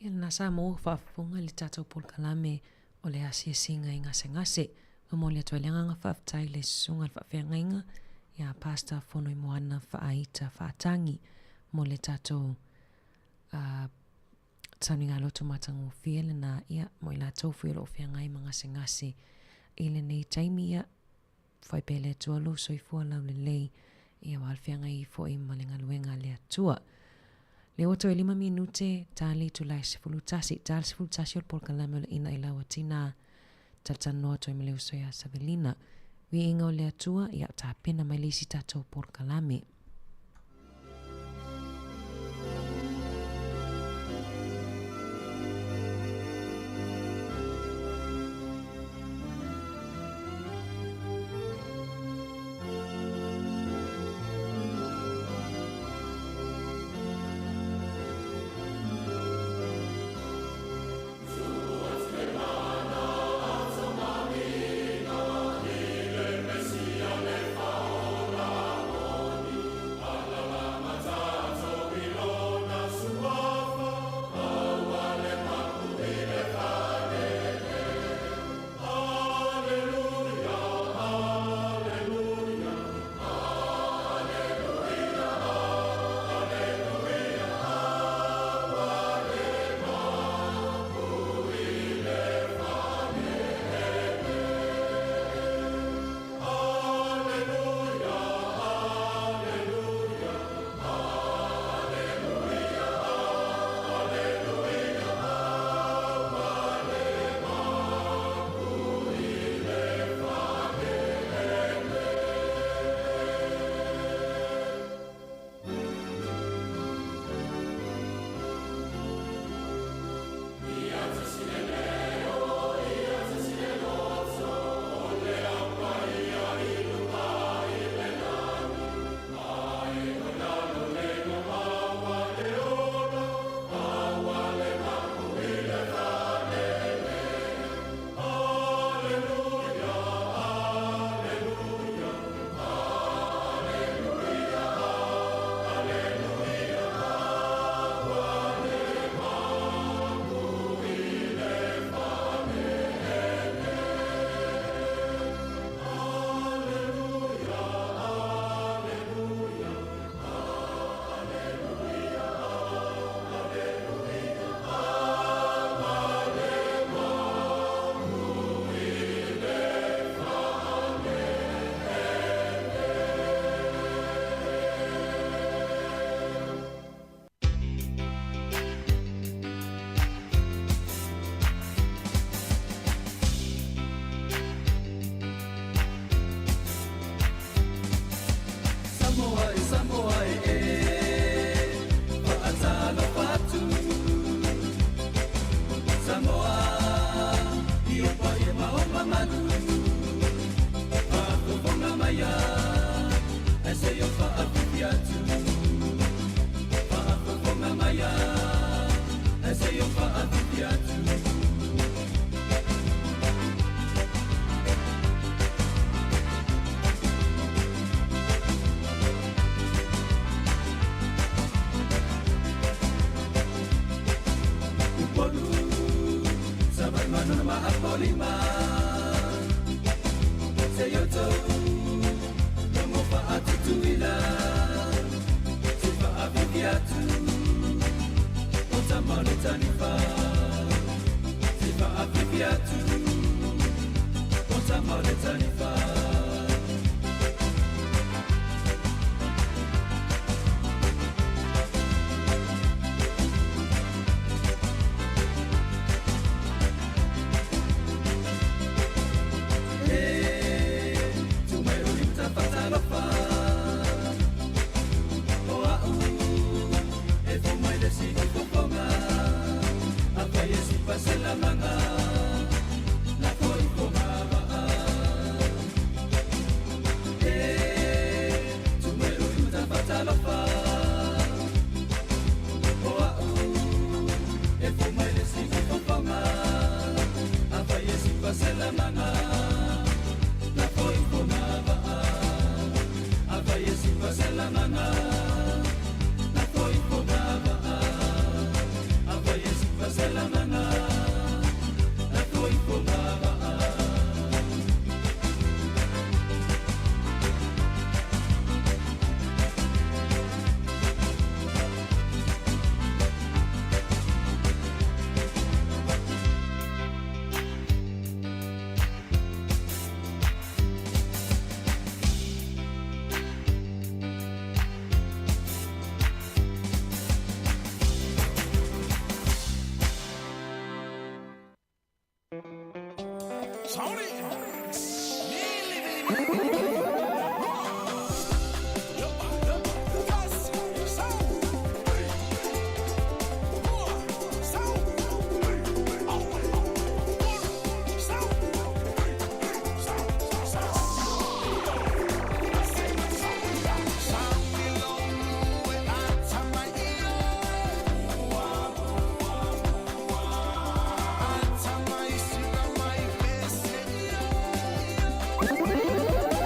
Ia lena sa maua faafofoga i le tatou polokalame o le asiasiga i gasegase. Momoli atu ai le agaga faafetai i le susuga i le faafeagaiga ia Pastor Fonoimoana Faaita Faatagi mo le tatou uh, sauniga loto matagofie lena ia mo i latou foi o lo o feagai ma gasegase i lenei taimi ia Fai pea le Atua lou soifua laulelei, ia aua le feagai foi ma le galuega a le Atua. Lea ua toe 5 minute, ta le itula e 11, ta le 11 o le polokalame o le Ina i Lau Tina, talatalanoa atu ai ma le uso ia Savelina. Viiga o le Atua, ia tapena mai le isi tatou polokalame. Thank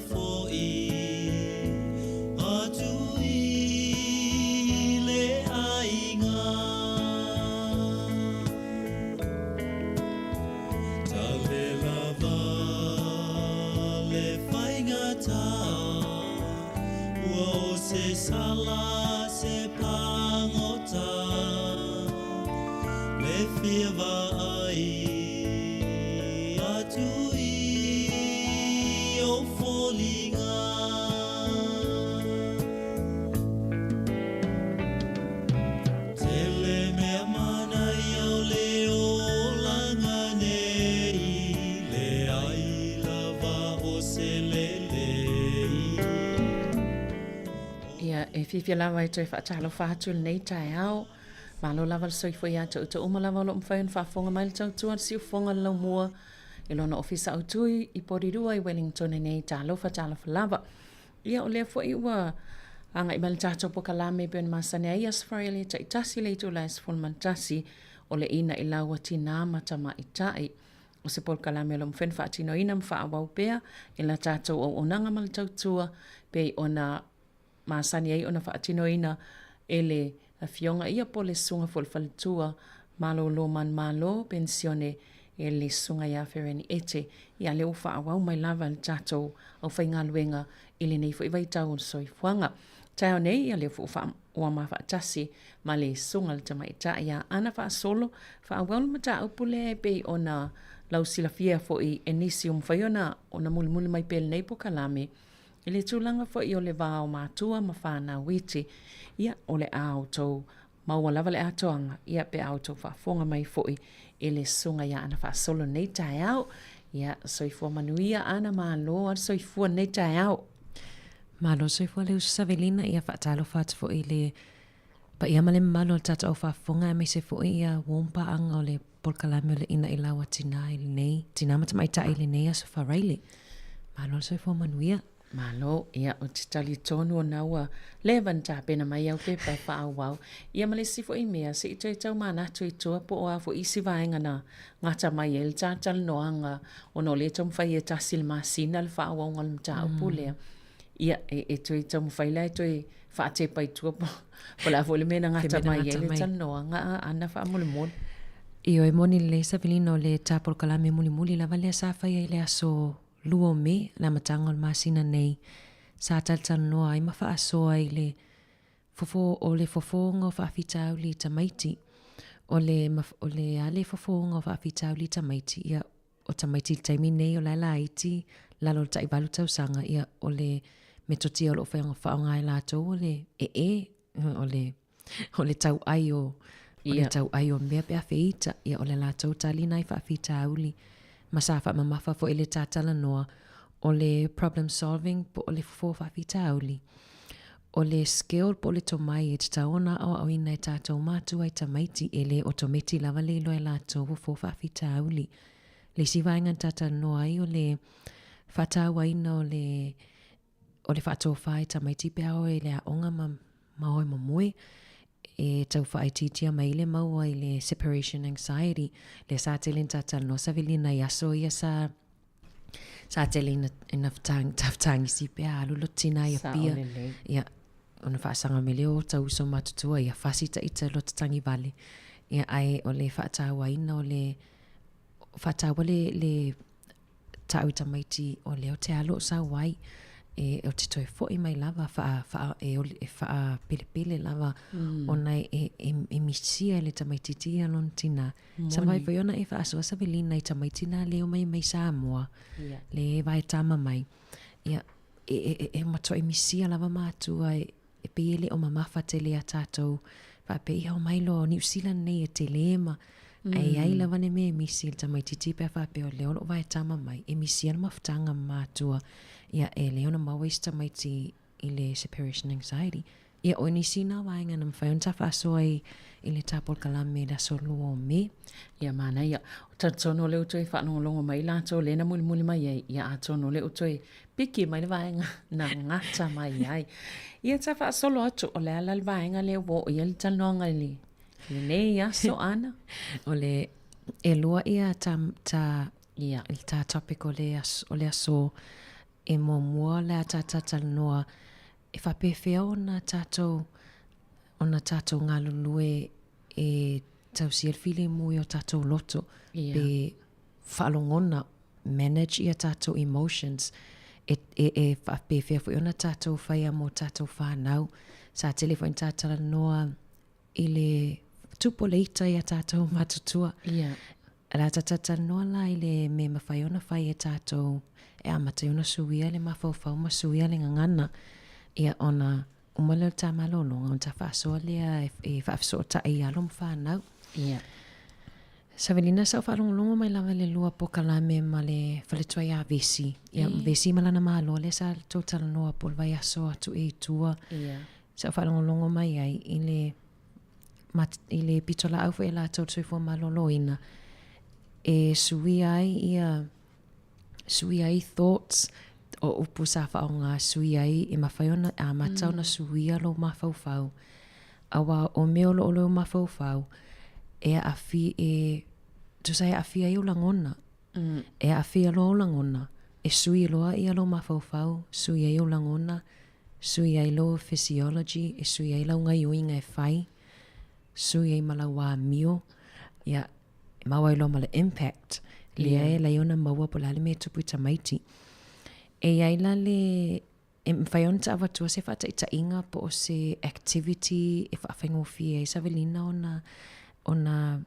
fo'i atu i le aiga. Tale lava le faigata, ua o se sala se pagota, le fia vaai atu i ou foliga. Tele mea manaia o le olaga nei, leai lava o se lelei. Ia, e fiafia lava e toe faatalofa atu i lenei taeao. Malo lava le soifua ia te outou uma lava o lo o mafai ona faafofoga mai le tautua a le siufofoga o le laumua i lona ofisa autu i Porirua i Wellington nei. Talofa, talofa lava. Ia, o lea foi ua agai mai le tatou polokalame e pei ona masani ai Aso Faraile taitasi i le itula e 11 o le Ina i Lau a Tinā ma Tamaitai. O se polokalame o lo o mafai ona faatinoina ma faaauau pea i la tatou auaunaga ma le tautua pei ona masani ai ona faatinoina e le Afioga ia po o le Susuga foi o le Faletua Malolo Manumalo Penisione e le Susuga ia Fereni Ete. Ia lea ua faaauau mai lava e le tatou aufaigaluega i lenei foi vaitau o le soifuaga. Taeao nei, ia lea foi ua ua ma faatasi ma le Susuga i le Tamaitai ia Ana Faasolo, faaauau le mataupu lea e pei ona lausilafia foi e nisi ua mafai ona ona mulimuli mai pea i lenei polokalame I le tulaga foi o le va o matua ma fanau iti, ia, o le a outou maua lava le atoaga, ia, pe a outou faafofoga mai foi i le susuga ia Ana Faasolo lenei taeao. Ia, soifua manuia Ana, malo lava le soifua lenei taeao. Malo soifua le uso Savelina, ia faatalofa atu foi i le paia ma le mamalu o le tatou au faafofoga aemaise foi ia uo ma paaga o le polokalame o le Ina i Lau a Tinā i lenei, Tinā ma Tamaitai i lenei Aso Faraile. Malo le soifua manuia. Malo, ia, ou te talitonu ona ua leva ona tapena mai au pepa e faaauau. Ia ma le isi foi mea, se i toe tau manatu i tua po o a foi isi vaega na gata mai ai le talatalanoaga ona o lea e taumafai e tasi le masina le faaauauga o le mataupu lea. Ia, e, e toe taumafai la e toe faatepa i tua po, po o le a foi le mea na gata mai ai le talanoaga a Ana faamolemole. Ioe, moni lelei Savelina o le ta polokalame mulimuli lava lea sa faia i le aso 2 o Me, le amataga o le masina nei, sa talatalanoa ai ma faasoa i le fofo, o le fofoga o faafitauli i tamaiti. O le, o le a le fofoga o faafitauli i tamaiti, ia, o tamaiti i le taimi nei o la e laiti, lalo o le taivalu tausaga, ia, o le metotia o lo o faaaoga e latou o le ee, o le, o le tauai o, o le tauai o mea pe a feita, ia, o le latou tali na i faafitauli. Ma sa faamamafa foi le ta talanoa, o le problem solving po o le fofo faafitauli. O le skill po o le tomai e tatau ona aoaoina e tatou matua i tamaiti e le otometi lava le iloa e latou fofo faafitauli. Le isi vaega na talatalanoa ai o le faatauaina o le o le faatofa i tamaiti pe a o i le aoga ma ma o e momoe e tau faaitiitia mai le maua i le separation anxiety lea sa tele ina talatalanoa Savelina i aso ia sa sa tele ina, ina fetagisi pe a alu lo tina i Apia. Ia, ona faasaga mai lea o tau uso matutua ia fasi taita lo tatagi vale. Ia, ae o le faatauaina o le faataua le, le tau i tamaiti o lea o te alu o sau ai e, o te toe fo'i mai lava faa, faa, e, e faapelepele lava mm. ona e, e, e misia e le tamaititi ia lona tina. Sa vai foi ona e faasoa Savelina i tamaiti na leo mai mai Samoa, yeah. le vae tama mai. Ia, e, e, e, e matuai misia lava matua e, e pei e le o mamafa tele ia tatou faapea ia omai loa o Niu Sila nei e tele ma mm. ai ai lava le mea e misi i le tamaititi pe a faapea o lea o loo vae tama mai e misia le mafutaga ma matua ia e le ona maua isi tamaiti i le separation anxiety. Ia, o nisi na vaega na mafai ona ta faasoa i, i le ta polokalame i le aso lua o Me. Ia, manaia. O talitonu o lea ua toe faalogologo mai latou lea na mulimuli mai ai, ia atonu o lea ua toe piki mai le vaega na gata mai ai. Ia ta faasolo atu, o le a la le vaega lea ua oo i ai le talanoaga i le, lenei aso, Ana? O le, e lua ia ta, ta, ia. ta topic o le aso, o le aso. E muamua o le a tatou talanoa e faapefea ona tatou ona tatou galulue e tausia le filemu i o tatou loto yeah. pe faalogona manage ia tatou emotions e, e, e faapefea foi ona tatou faia mo tatou whanau. Sa tele foi na talanoa i le tupu o le ita ia tatou matutua. Yeah. O le a tatou talanoa la i le mea e mafai ona fai e tatou e amata ai ona suia le mafaufau ma suia le gagana, ia ona uma lea o le ta malologa ona ta faasoa lea e faafesootai i alo ma fanau. Ia. Savelina, sa ou faalogologo mai lava i le lua polokalame ma le faletua ia Vesi. Ia, Vesi ma lana malo lea sa tou talanoa po o le vaiaso atu ea i tua. Ia. Sa ou faalogologo mai ai i le i le pitolaau foi a latou le soifua maloloina e suia ai ia suia ai thoughts o upu sa faaaoga suia ai e mafai ona amata ona suia lou mafaufau aua o mea o lo o lou mafaufau e aafia e tusa e aafia ai ou lagona e aafia loa ou lagona e sui loa ia lou mafaufau sui ai ou lagona Sui ai lou physiology, e sui ai lau gaioiga e fai, sui ai ma lau amio, ia, e maua ai loa ma le impact, lea e alai ona maua po o le a le mea e tupu i tamaiti. E i ai la le, e mafai ona taavatua se faataitaiga po o se activity e faafaigofie ai Savelina ona, ona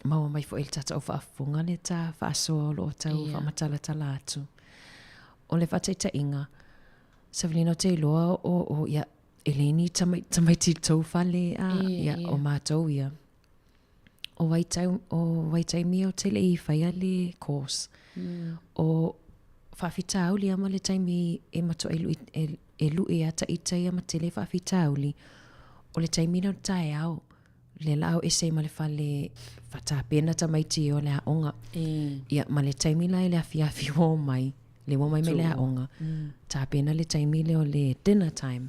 maua mai foi i le tatou faafofoga le ta faasoa o lo o tau yeah. faamatalatala atu. O le faataitaiga, Savelina ou te iloa o, o ia, e le ni tamai, tamaiti tou fale a, yeah, ia, yeah. o mātou ia. O vaitau, o vaitaimi o te le i whaia le course. O faafitauli a ma le taimi e matua e lui, e, e lui a ta ita ia ma tele faafitauli. O le taimi lea o le taeao, lea la au ese ai ma le fale faatapena tamaiti o le aoga. Ia ma le taimi la i le afiafi ua omai, le ua omai mai le aoga, tapena le taimi lea o le dinner time.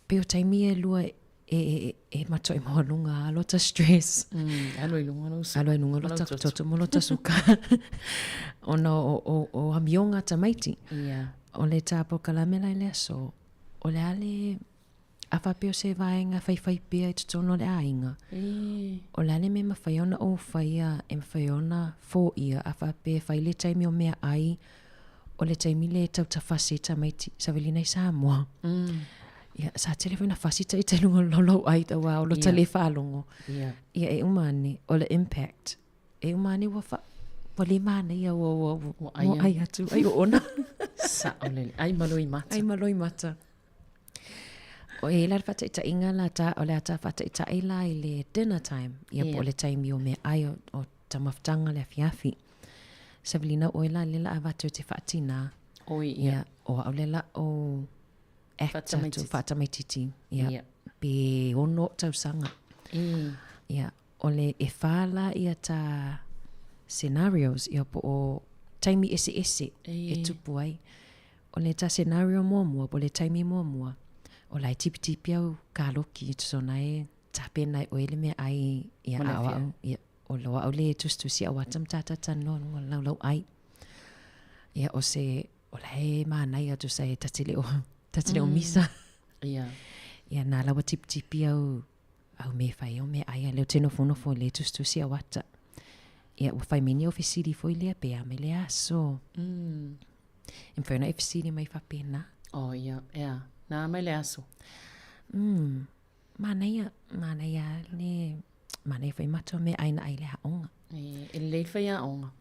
Pei o taimi ia e lua e, e, e matuai maualuga lava lota stress. Alu ai luga lou Alu ai luga lota toto ma lota suka. Ona o, o, o amioga a tamaiti. Yeah. O le ta polokalame la i le aso, o le a le A faapea o se vaega faifai pea i totonu o le aiga, o le a le mea e mafai ona ou faia e mafai ona foia a faapea e fai le taimi o meaai, o le taimi lea e tautafasi ai tamaiti, savalina i Samoa. Ia, sa tele foi na fasi ita i luga o le laulauai aua o lota le faalogo. Ia, e uma ane, o le impact. E uma ane ua fa, ua le manaia ua, ua, ua, ua ai atu, ai oona. Sao lelei. Ai ma loimata. Ai ma loimata. O e la le faataitaiga la ta, o le a ta faataitai la i le dinner time, ia po o le taimi o meaai o, o taumafataga le afiafi. Savelina oe la lea la avatu e te faatinā. Oi, ia. Ia, o au lea la o act atu, faatamaitiiti. Ia, Ia. pe ono tausaga. Ia, o le e whā la ia ta scenarios, ia po o taimi eseese e tupu ai. O le ta scenario muamua, po o le taimi muamua, o la e tipitipi au kaloki i totonu e tapena e oe le meaai ia Mo le a o afiafi. au, ia, o lo au le tusitusi au ata ma tata talanoa luga o le laulauai. Ia, o se, o la e manaia tusa e ta te le o, ta te le o misa. Ia. Ia, nā la ua tipitipi au, au me whai o me ai a leo te nofonofo le tusitusi au ata. Ia, ua whai mai ni au fesili foi lea pe a mai le aso. E mawhai ona e fesili mai whapena. Oh, ia, ea. Nā mai le aso. Manaia, manaia le, manaia whai matua me ai na ai le aonga. E, e lelei le faiaoga.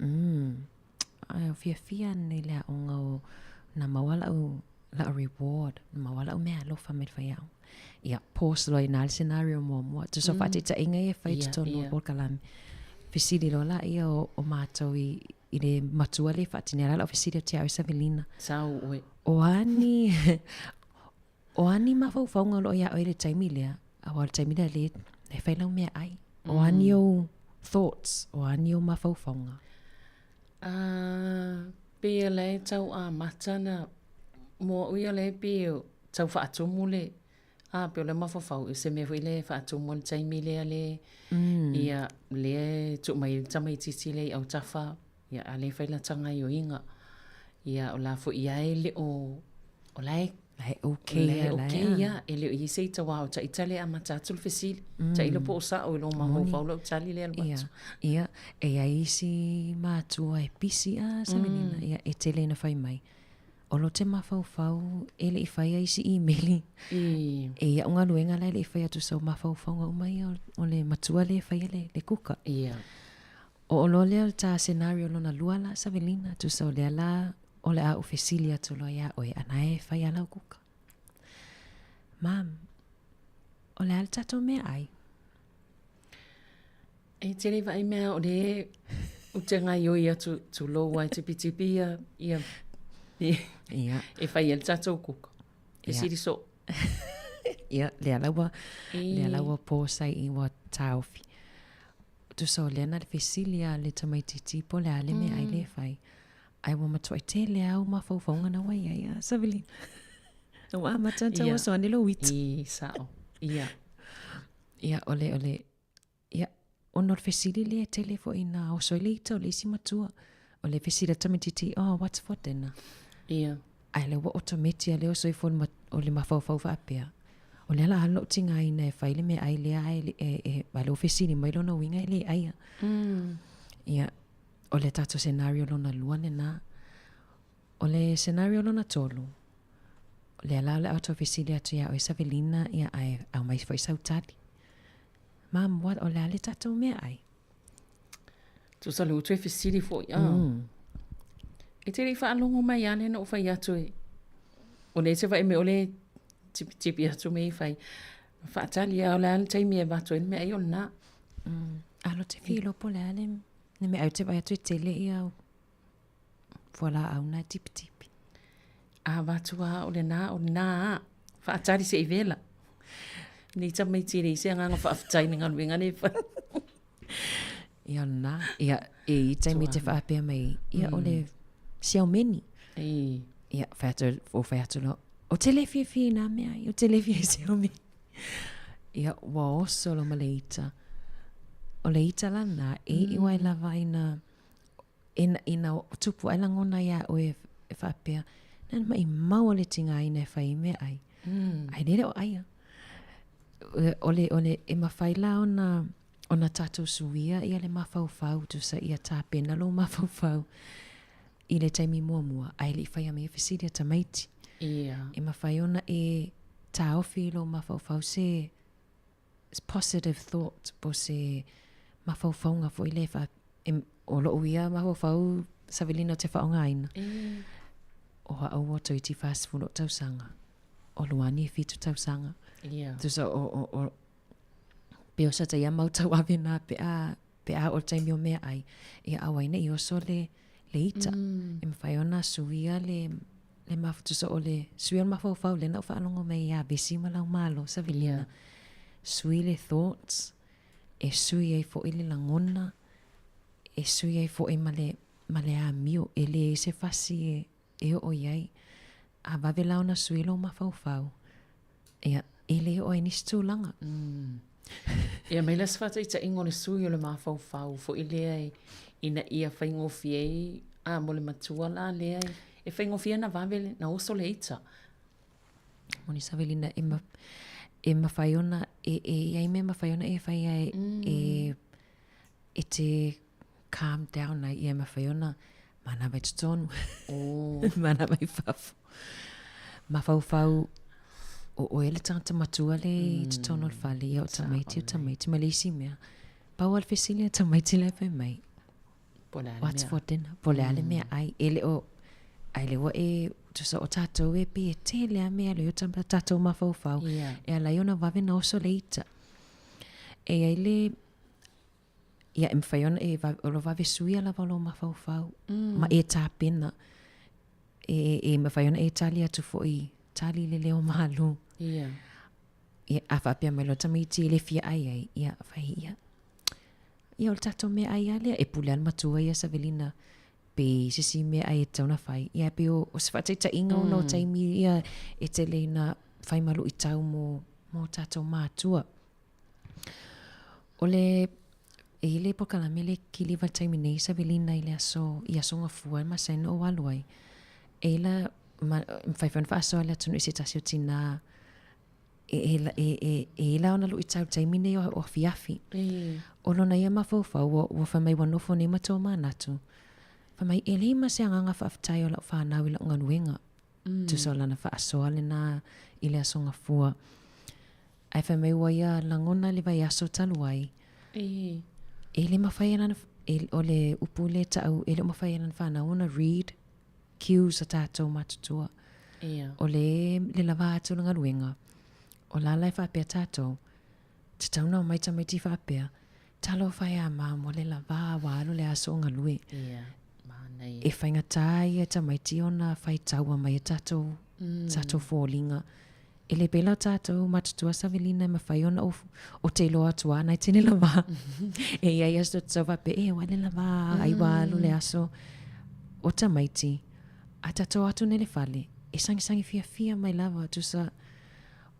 Ai, o fiafia nei le aoga o na maua lau, lau reward, na maua lau meaalofa mai le faiaoga. Ia, pause loa i nā le scenario muamua. Tusa mm. faataitaiga ia e fai Ia, totonu o ia. polokalame. Fesili loa laia o, o mātou i, i le matua lea e faatini ala lau fesili atu ia oe Savelina. Sau oe. O a ni, o a ni mafaufauga o lo o iā oe i le taimi lea, aua o le taimi lea lea e fai lau meaai. O a ni ou thoughts, o a ni ou mafaufauga. Ah, pei o la e tau amata na mua ui o la e pei e tau faatumu le, ah, pei o le mafaufau i se mea foi lea e faatumu ai le taimi lea le, ia, lea e tuu mai ai le tamaitiiti lea i autafa, ia, a lea e fai lata gaoioiga. Ia, o la foi ia e le o, o la e La e okay la e okay ia, e le o i ai se ita aua o ta ita lea e amata atu le fesili. Mm. Tailo po o sa'o i lou mafaufau lau tali lea alu atu. Ia, e i ai isi matua e pisi a Savelina, mm. ia, e tele ina fai mai. O lo te mafaufau e le i faia isi imeli. I. E ia'u galuega la e le i faia tusa o mafaufauga uma ia o le matua lea e faia le, le kuka. Ia. O oloa lea o le ta scenario lona lua la, Savelina, tusa o lea la o le a ou fesili atu loa iā oe, ana e fai a lau kuka. Mum, o le a le tatou meaai? E tele vaai mea o le ou te gaioi atu tulou ai tipitipi ia, ia, ia. e fai ai le tatou kuka. Fesili soo. Ia, lea la ua, lea la ua pōsai i ua taofi. Tusa o lea na le fesili a le tamaitiiti po o le a le meaai lea e fai. Ae ua matuai tele lava au mafaufauga na ua i ai a Savelina. Ua amata ona tau oso ane lou ita. I, sao. Ia. Ia, o le, o le, ia, ona o le fesili lea e tele foi ina oso ai le ita o le isi matua. O le fesili a le tamaitiiti, oh, what's for dinner? Ia. Ae lea ua otometi lava le oso ifo o le mafaufau faapea, o le a la alu lou tigaina e fai le meaai lea ae e, e, a lea ua fesili mai lona uiga e le aia. Mm. Ia, o le tatou scenario lona lua lena. O le scenario lona tolu, o lea la o le a ou fesili atu iā oe Savelina, ia ae aumai foi sau tali. Mum, what, o le a le tatou meaai? Tusa le utu e fesili foi, ah. Mm. E te le i faalogo mai a lea na ou fai atu e, o lea e te vaai mai o lea e tipitipi atu mea i fai. Faatali a o le a le taimi e avatu ai le meaai o lena. Mm. Alo te filo po le a le, le meaai ou te vaai atu e tele ia au fualaau na e tipitipi. A avatu a o lena, o lena a. Faatali se i vela. Nei tamaiti e leai se agaga faafetai i le galuega lea e fai. Ia lena, ia e i taimi te faapea mai, ia o le siaumeni. Ei. Ia, fai atu, o fai atu loa, o te le fiafia i nā mea, o te le fia i siaumeni. Ia, ua oso loa ma le ita. O le ita la lena, e iu ai lava ina, ina, ina tupu ae lagona iā oe e faapea, na maʻimau o le tigaina e fai ai meaai. Mm. Ae lele o aia. O le, o le, e mafai la ona, ona tatou suia ia le mafaufau, tusa ia tapena lou mafaufau i le taimi muamua, ae le i faia mai e fesili a tamaiti. Ia. E mafai ona e taofi i lou mafaufau se positive thought po o se mafaufauga foi lea e faa, e, o lou ia mafaufau Savelina ou te faaaogaina. Mm. O au ua toeitiiti 40 o tausaga. O Luani e 7 tausaga. Yeah. Tusa o, o, o, pe o sa taia mau tauave nā pe a, pe a o le taimi o meaai, ia aua ai ne i oso le, le ita. Mm. E mawhai ona suia le, le mafu, tusa o le sui o le mafaufau lea na ou faalogo mai ia Vesi ma Laumalo, Savelina. Yeah. Sui le thoughts, e sui ai foi le lagona, e sui ai foi ma le, ma le amio, e leai se fasi e, e oo i ai. A vave la ona sui lou mafaufau, ia, e le oo ai nisi tulaga. Mm. Ia mai la se faataitaiga o le sui o le mafaufau foi lea ina ia faigofie ai a mo le matua la lea e faigofie ona vave na oso le ita. Moni Savelina e, ma, e mafai ona e, e i ai mea mafai ona e fai ai mm. e e te calm down ai ia e mafai ona manava i totonu. Oh. manava i fafo. Mafaufau o oe le tagata matua le i totonu o le fale, ia o tamaiti o tamaiti ma le isi mea. Pau lava le fesili a tamaiti la e fai mai. Po o le a le What's mea. for dinner? Po o le a le meaai. E le o, ai le ua e, tusa o tatou e pei e tele a mea le o tatou mafaufau. Ia. E ala ai ona vave ona oso le ita. E i ai le, Ia, e mafai ona e o lo vave suia lava o lou mafaufau mm. ma e tapena. E, e mafai ona e tali atu foi, tali le leo mālū. Ia. Ia, a faapea mai loa tamaiti e le fia ai ai, ia, fai ia. Ia, o le tatou meaai lava lea, e pule lava le matua ia Savelina, pe i se isi meaai e tatau ona fai. Ia, pei o, o se faataitaiga mm. ona o taimi ia e tele ina fai ma luitau mo, mo tatou mātua. O le, e i ai le polokalame le kiliva i le taimi nei Savelina i le aso, i aso Gafua e masani ona ou alu ai. E la, ma, mafai foi ona faasoa le atunuu i se tasi o tinā e, e, e, e, e i la ona luʻitau i le taimi nei o, o afiafi. O lona ia mafaufau, ua, ua fai mai ua nofo nei ma tomanatu. Fai mai, e leai ma se agaga faafetai o lau fanau i lau galuega. Mm. Tusa o lana faasoa lena i le aso Gafua. Ae fai mai ua ia lagona le vaiaso talu ai. E. E le mafai e lana, e, o le upu lea taʻu, e le o mafai e lana fanau ona read cues a tatou matutua. Ia. O le, le lava atu o le galuega, o la la e faapea tatou, tatau ona omai tamaiti faapea, talofa e a mama, o le lava ua alu le aso o galue. Ia, manaia. E faigata ia tamaiti ona faitaua mai e tatou, mm. tatou foliga. E le pēlā o tatou matutua Savelina e mafai ona ou, ou te iloa atu lava nai tene lava. e i ai aso te sau faapea, e ua le lava, ai ua alu le aso. O tamaiti, a tatou atu nei le fale, e sagisagi fiafia mai lava, tusa,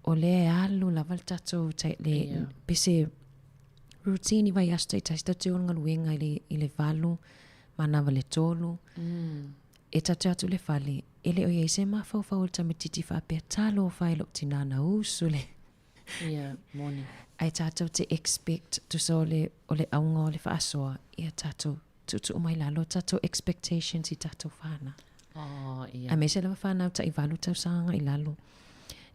o lea e alu lava le tatou, le, yeah. pe se routine i vaiaso taitasi, tatou te o i le galuega i le, i le valu, manava le tolu. Mm. E ta te atu i le fale, e le o i ai se mafaufau o le tamaitiiti faapea, Talofa e lou tinā na usu le. Ia, moni. Ae tatou te expect, tusa o le, o le auga o le faasoa, ia tatou tuutuu mai lalo tatou expectations i tatou fanau. Oh, ia. Aemaise lava fanau tai valu tausaga i lalo.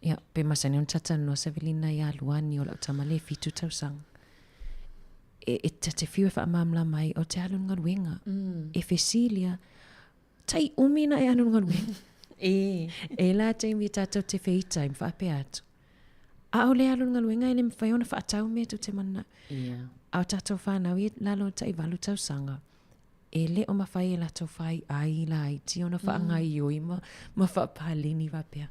Ia, pe masani ona talatalanoa Savelina ia Luani o lau tama le fitu tausaga. E, e ta te fiu e faamalamalama ai, o te alu i le galuega. Mm. E fesilia, tai umi na e alu i le galuega. E. E la taimi e tatou te FaceTime faapea atu. A o le alu i le galuega e le mafai ona faatau mea tou te mananao. Yeah. A o tatou fanau i lalo o tai valu tausaga, e le o mafai e latou fai ai laiti ona faagaoioi ma, ma faapaleni faapea.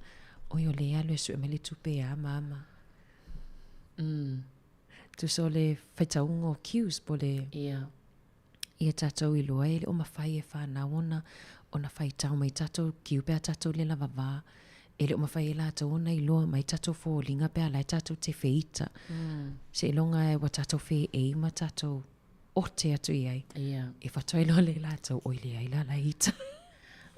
Oi o le alu e sue mai le tupe a mama. Mm. Tusa o le faitauga o cues po le Ia. Ia tatou iloa e le o mafai e fanau ona ona faitau mai tatou cue pe a tatou le lava va. E le o mafai e latou ona iloa mai tatou foliga pe a la e tatou te feita. Mm. Seiloga ua tatou feei ma tatou ote atu i ai. Ia. E faatoa iloa lea e latou, oi leai la la ita.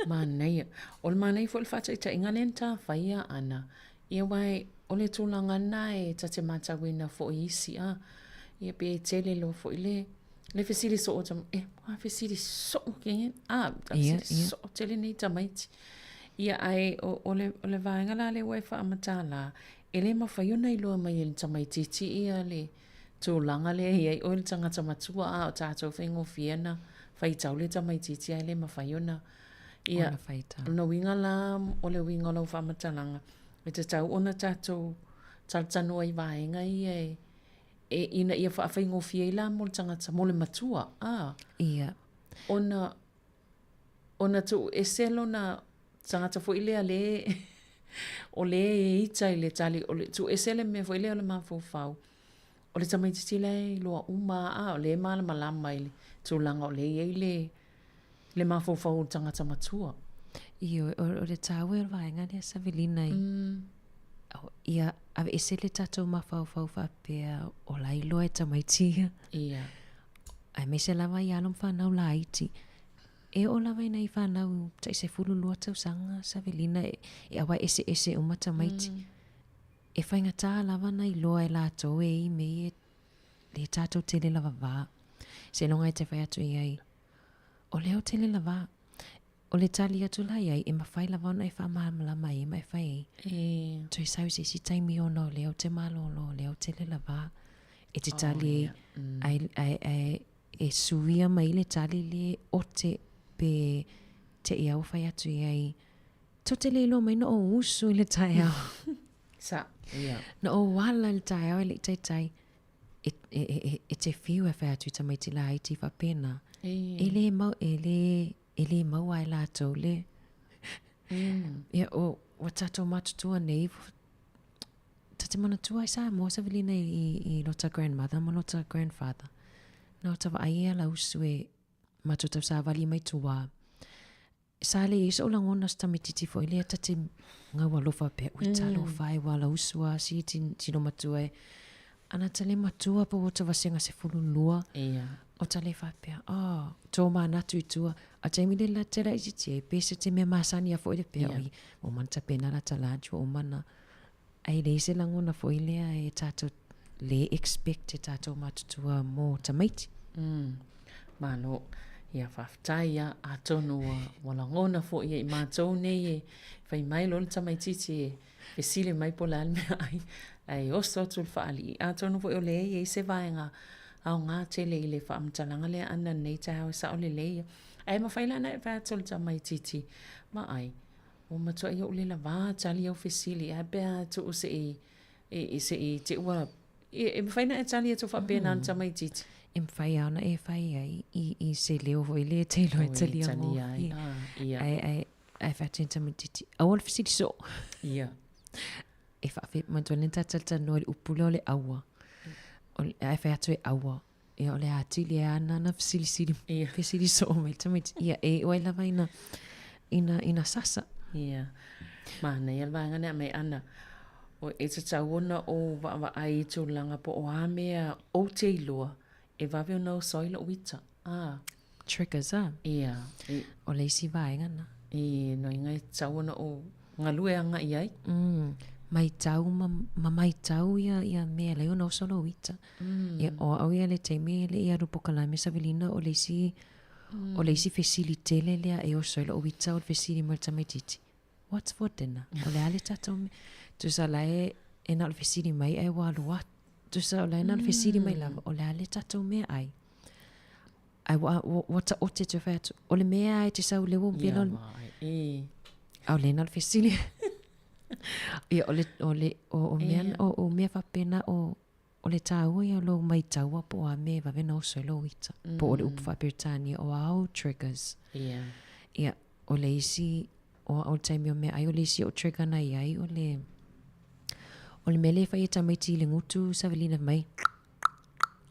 Manaia. O le manaia foi o le faataitaiga lea na ta faia Ana, Ia aua o le tulaga lena e ta te matauina foi isi a, ia pe tele loa foi le le fesili soo o tama, eh, ua fesili soo ke, a, Ia, fesili ia. soo tele nei tamaiti. Ia ae o, o le, o le vaega la lea ua e faamatala, e le mafai ona iloa mai e le tamaitiiti ia le tulaga lea e i ai oe le tagata matua, a o tatou faigofie ona faitau le tamaitiiti ae le mafai ona Ia, Ona faitau. o lona uiga la, o le uiga o lau faamatalaga, e tatau ona tatou talatalanoa i vaega ia e, e ina ia faafaigofie ai la mo le tagata, mo le matua, a. Ia. Ona, ona tuu ese lona tagata foi lea le, o le e ita i le tali, o le tuu ese le mea foi lea o le mafaufau, o le tamaitiiti la e iloa uma a, o lea e malamalama i le tulaga o lea e i ai le, le mafaufau o le tagata matua. Ioe, o, o le taua o le vaega lea Savelina i, mm. o, ia aveese le tatou mafaufau faapea o la iloa e tamaiti ia. Ia. Aemaise lava i alo ma fanau laiti. E oo lava i nai fanau tai 12 tausaga Savelina e, e aua eseese uma tamaiti. Mm. E faigata lava na iloa e latou e i mea ia le tatou tele lava va. Seiloga e te fai atu i ai, O lea ou te le lava. O le tali atu la i ai, e mafai lava ona e faamalamalama ai ma e fai ai. E. Toe sau i se isi taimi ona o lea ou te malōlō, o lea ou te le lava. E te tali oh, ai, yeah. mm. ai, ai, ai, e suia mai le tali le ote pe te i au fai atu i ai. Tou te le iloa mai na ou usu i le taeao. Sa, yeah. Na ou ala i le taeao e le i taitai. E, e, e, e te whiu e whai atu i tamaiti laiti faapena. E. E le mau, e le, e le maua ai latou le. Mm. Ia, o, ua tatou matutua nei, ta te manatua i Samoa Savelina i, i, i lota grandmother ma lota grandfather. Na o ta vaai e ala usu e matou tausavali mai tua. Sa le i ai soʻu lagona o se tamaititi foi lea ta te gau alofa pea, ui talofa e ua ala usu a si tino matua e. Ana ta le matua po o ta vasega 12. Ia. O ta le faapea, oh, tō manatu i tua, A taimi le la te laitiiti ai, pe se te mea masani a foi le pea, oi, ua uma ona tapena lata lunch, ua uma ona, ae leai se lagona foi lea e tatou le expect e tatou matutua mo tamaiti. Mm. Malo. Ia, faafetai ia, atonu ua, ua lagona foi e i matou nei e fai mai loa le tamaitiiti e fesili mai po o le a le meaai, ae oso atu le faalii. Atonu foi o lea e i ai se vaega aoga tele i le faamatalaga lea ana i lenei taeao e sao lelei ia. Ae mafai la ona e fai atu i le tamaitiiti, vaai, ua matuai ou le lavā tali au fesili, ae a pe a tuu se i, se i te i ua, e mafai ona e tali atu faapena i le tamaitiiti? E mafai lava ona e fai ai i se leo foi lea e te iloa e talia gofie. Ae, ae, ae fai atu i le tamaitiiti, aua le fesili soo. Ia. E faafia, manatua lea na tatou talanoa i le upu lea o le aua. Ae fai atu e aua. Ia o le atili ai lava na fesilisili, Ia. fesili soo mai le tamaiti. Ia, e iu ai lava ina, ina, ina sasa. Ia. Manaia le vaega lea mai ana, o, e tatau ona ou vaavaai i tulaga po o a mea ou te iloa e vave ona oso ai lou ita. A. Triggers, a. Ia. E, O le isi vaega na. E, loiga e tatau ona ou galue agai ai. Mm. Maitau ma, ma maitau ia, ia mea e ala ai ona oso lou ita. Mm. Ia, o au ia le taimi e le i alu polokalame Savelina o le isi, mm. o le isi fesili tele lea e oso ai lou ita o le fesili mai le tamaitiiti. What's for dinner? O le a le tatou mea? Tusa la e, e na o le fesili mai ae ua alu atu. Tusa o la e na o le fesili mai lava, o le a le tatou meaai? Ae ua, ua, ua taote toe fai atu, o le mea e te sau lea ua Ia, vaai, e. A o lea na o le fesili. Ia, o le, o le, o, o mea, o, o mea faapena o, o le tāua ia o lou maitaua po o a mea e vave ona oso ai lou ita. Po o le upu faa-Peretania o au triggers. Ia. Ia, o le isi, o au le taimi o meaai, o le isi o trigger na i ai, o le, o le mea lea e fai e tamaiti i le gutu, Savelina mai,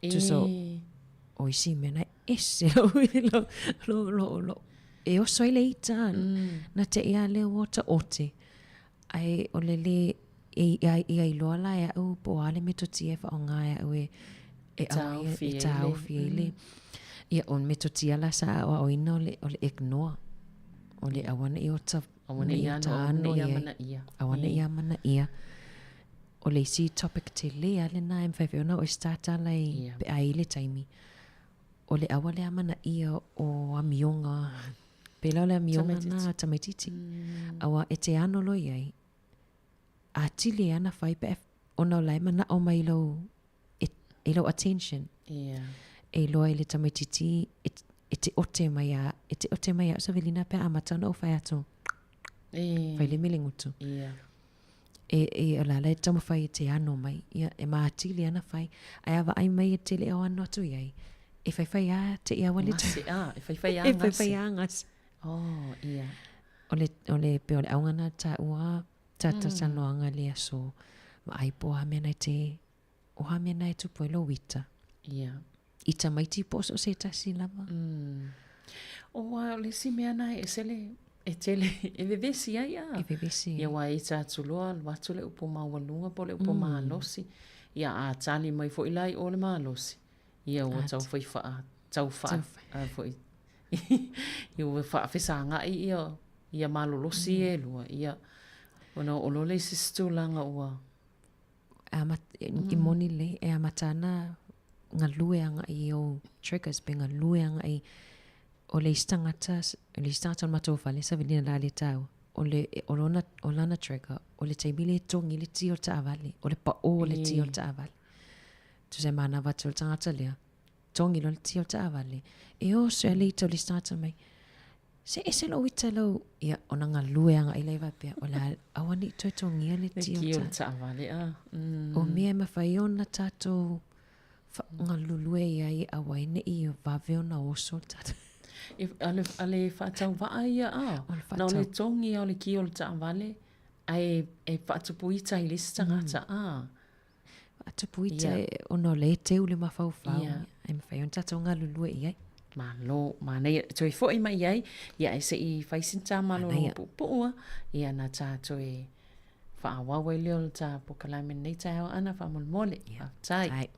Tusa o, o isi mea na e ese lau, lau, lau, lau, lau, e oso ai le ita, na te i a lea ua taote. Ae o le lē, e ia iloa la e au po o a le metotia e faaaoga e au e, e taofi e taofi ai le, ia o le metotia la sa aoaoina o le, o le ignore. O le aua ne i ota, aua ne i ota ano i ai. Aua ne i amanaia. O le isi topic tele lava lena e mafai foi ona ou start ala i pe a i ai le taimi. O le aua le amanaia o amioga Pēlā o le amioga na a tamaitiiti. Aua e te ano loa i ai, atili e ana fai pe ona o la e manao mai lou, e, i lou attention. Yeah. E iloa i le tamaitiiti e, e te ote mai a, e te ote mai a Savelina pe a amata ona ou fai atu. E. Fai le mele gutu. Yeah. E, e, o la la e taumafai e te ano mai, ia, e ma atili ana fai. Ae a vaai mai e te le o ano atu i ai, e faifai a te i aua le Gase, a, e faifai a E gase. faifai a gase. Oh, ia. O le, o le, pe o le auga na tāua, tā talanoaga i le aso, vaai po o a mea na e te, o a mea na e tupu ai lou ita. Ia. I tamaiti po o so o se tasi lava. Mm. O ua o le isi mea na e ese le, e tele, e vevesi ai a. E vevesi ai. Ia ua e ita atu loa, alu atu le upu maualuga po o le upu malosi. Ia a tali mai foi la i o le malosi. Ia ua tau fai faa, tau faa, a foi, ia ua faafesagai ia, ia malolosi e lua. Ia, ona oo loa lea i se isi tulaga ua. I moni lelei, e amata ana galue agai i ou triggers pe galue agai o le isi tagata, o le isi tagata o le matou fale, Savelina la le taua, o le, o lona, o lana trigger, o le taimi lea e togi le ti o le taavale, o le paʻō o le ti o le taavale. Tusa e manava atu o le tagata lea, togi loa le ti o le taavale, e oso e le ita o le isi tagata mai, se ese lou ita lou, ia, ona galue agai lea faapea, o le a aua ne i toe togia le ti o le taavale. A. O mea e mafai ona tatou galulue i ai aua ai ne i vave ona oso le tatou. E, a le, a le faatauvaa ia a? O le Na o le faatau. togi o le ki o le taavale, ae e faatupu ita i le isi tagata, a. Faatupu ita Ia. e, ona o lea e teu le mafaufau, Ia. ae mafai ona tatou galulue i ai. Malo, manaia, toe foi mai i ai, ia ae se i fai sina tā malolo Manaia. puupuu a, ia na tā toe faaauau ai lea o le tā polokalame i lenei taeao ana faamolemole. Ia. Faafetai. Ai.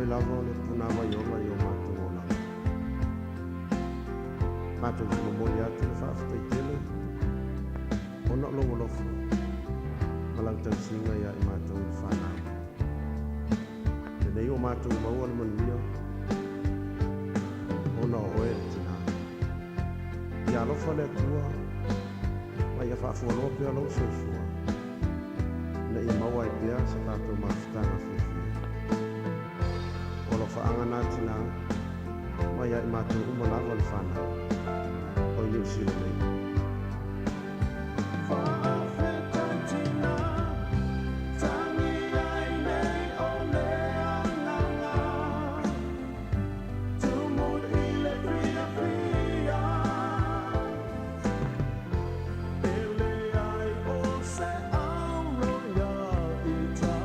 Oe lava o le punāwai ola i o mātou olaga. Matou te momoli atu le faafetai tele ona o lou alofa ma lau tausiga ia i matou le fanau. Lenei ua matou maua le manuia ona o oe le tina. Ia alofa le Atua ma ia faafualoa pea lou soifua ina ia maua ai pea sa tatou mafutaga fiafia. O alofaaga na tina mai ia i matou uma lava le fanau o i Niu Sila nei. Faafetai tina, tangi ai nei o le agaga, tumu i le fiafia. E leai o se alo ia ita,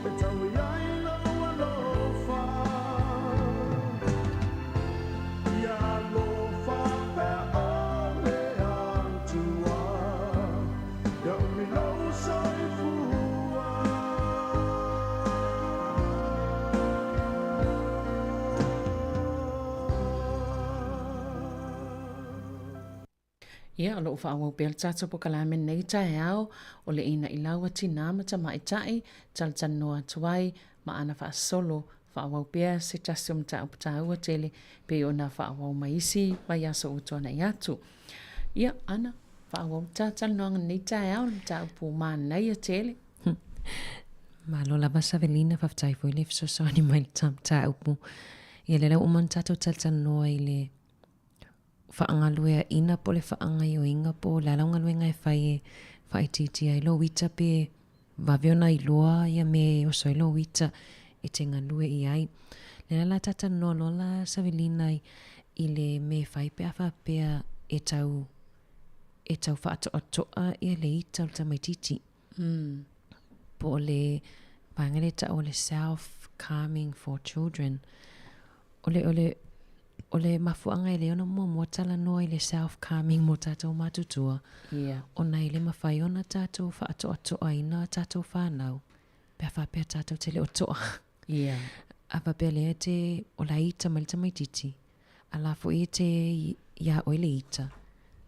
e taui ai lou alofa. Ia alofa pea o le Atua, ia umi lou soifua. Ia, o lo o faaauau pea le tatou polokalame nei taeao o le inaʻi lau a tinā ma tamaitai, talatalanoa atu ai ma ana faasolo faaauau pea se tasi o mataupu taua tele pei ona faaauau mai isi vaiaso ua tuanai atu. Ia, Ana, faaauau le talatalanoaga nei taeao le mataupu manaia tele. Malo lava Savelina, faafetai foi le fesoasoani mai i le mataupu. Ia lea la ua uma ona tatou talatalanoa i le faagalueaina po o le faagaioiga po o le a lau galuega e fai e faaitiitia ai lou ita pe vave ona iloa ia mea e oso ai lou ita e te galue i ai. Lea la o le a ta talanoa loa la Savelina i le mea e fai pe a faapea e tau e tau faatoatoa ia le ita o le tamaitiiti. Po o le vaega lea e tau o le self calming for children. O le, o le, o le mafuaaga e lei ona muamua talanoa i le self calming mo tatou matutua, yeah. Ona e le mafai ona tatou faatoatoaina a tatou fanau pe a faapea tatou te le o toa. Yeah. A faapea lea te o la e ita mai le tamaititi, a la foi e te iā oe le ita.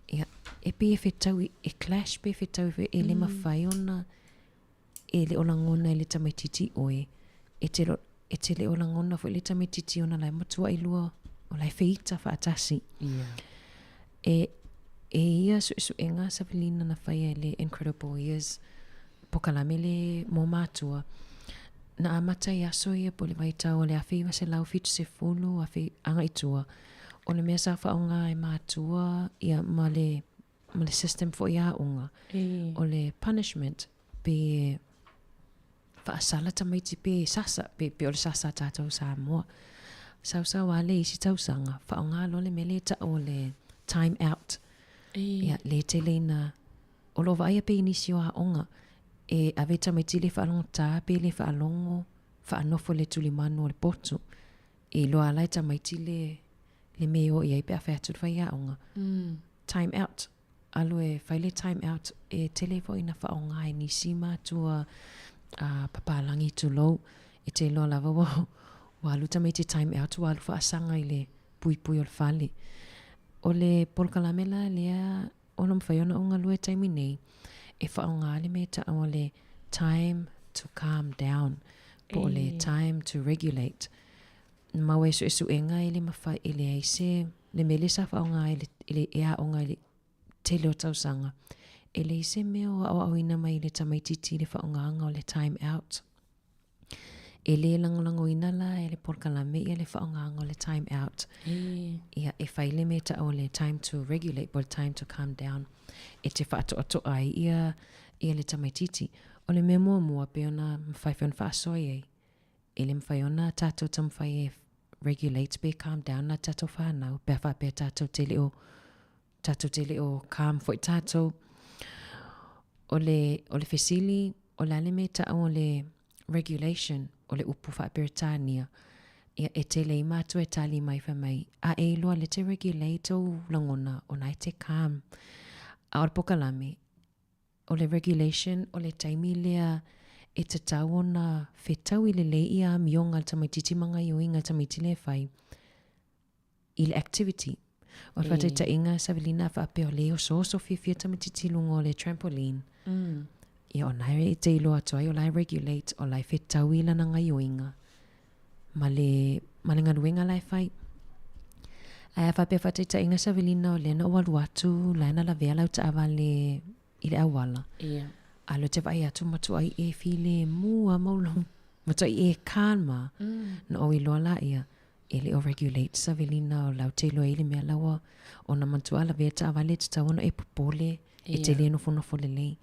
Ia, e pei e fetau, e clash pe fetau e le mafai ona e le o lagona e le tamaititi oe, e te, e te le o lagona foi le tamaititi ona la e matuai lua, o la e feita faatasi. Yeah. E, e ia suesuega Savelina na faia e le Incredible Years pokalame le mo mātua. Na amata i aso ia po le vaitau o le 1970 afe agai tua. O le mea sa whaonga e mātua ia ma le ma le system foi aoga. O le punishment pe faasala tamaiti pe sasa, pe, pe o le sasa a tātou Samoa. Sausau a le isi tausaga, faaaoga loa le mea lea e tau o le time out. Ia, le tele ina, o lo o vaaia pea i nisi o aoga, e ave tamaiti le faalogotā pe le faalogo, faanofo i le tulimanu o le potu. E iloa la e tamaiti le, le mea e o i ai pe a fai atu le faiaoga. Time out. Alu e fai le time out e tele foi ina faaaoga e nisi matua a papalagi tulou. E te iloa lava ua, ua alu tamaiti time out ua alu faasaga i le puipui o le fale. O le polokalame la lea o lo o mafai ona ou galue taimi nei, e faaaoga le mea e tau o le time to calm down po o le time to regulate. Ma ua e suesuega e le mafai, e leai se, le mea lea sa faaaoga ai le, le, e aoga i le tele o tausaga, e leai se mea o aoaoina mai i le tamaititi i le faaaogaga o le time out. E le lagolagoina la e le polokalame ia le faaaogaga o le time out. Ia, e fai le mea e tau o le time to regulate po o le time to calm down e te faatoatoa ai ia, ia le tamaititi. O le mea muamua pei ona mafai foi ona faasoa i ai, e le mafai ona tatou taumafai e regulate pe calm down a tatou whanau, pe a faapea tatou te le o, tatou te le o calm foi tatou. O le, o le fesili, o le a le mea e tau o le regulation, o le upu faa-Peretania, ia e tele ai matua e tali mai fai mai, a e iloa le te regulate ou lagona, ona e te calm. A o le pokalame, O le regulation o le taimi lea E tatau ona fetaui lelei ia amioga a le tamaitiiti ma gaioiga a le tamaiti lea e fai i le activity. O le faataitaiga, Savelina a faapea o lea e osooso fiafia tamaitiiti i luga o le trampoline. Ia o na e te iloa atu ai o la e regulate, o la e fetaui lana gaioiga ma le, ma le galuega la e fai. Ae a faapea faataitaiga Savelina o lea na ou alu atu, la e na lavea lau taavale i le auala. Ia. A lea ou te vaai atu matuai e filemu lava ma ou lou, matuai e calm lava. Na ou iloa laia, e le o regulate Savelina o la ou te iloa ai le mea la ua, ona manatua a lavea taavale e tatau ona e popole, e te le nofonofo lelei.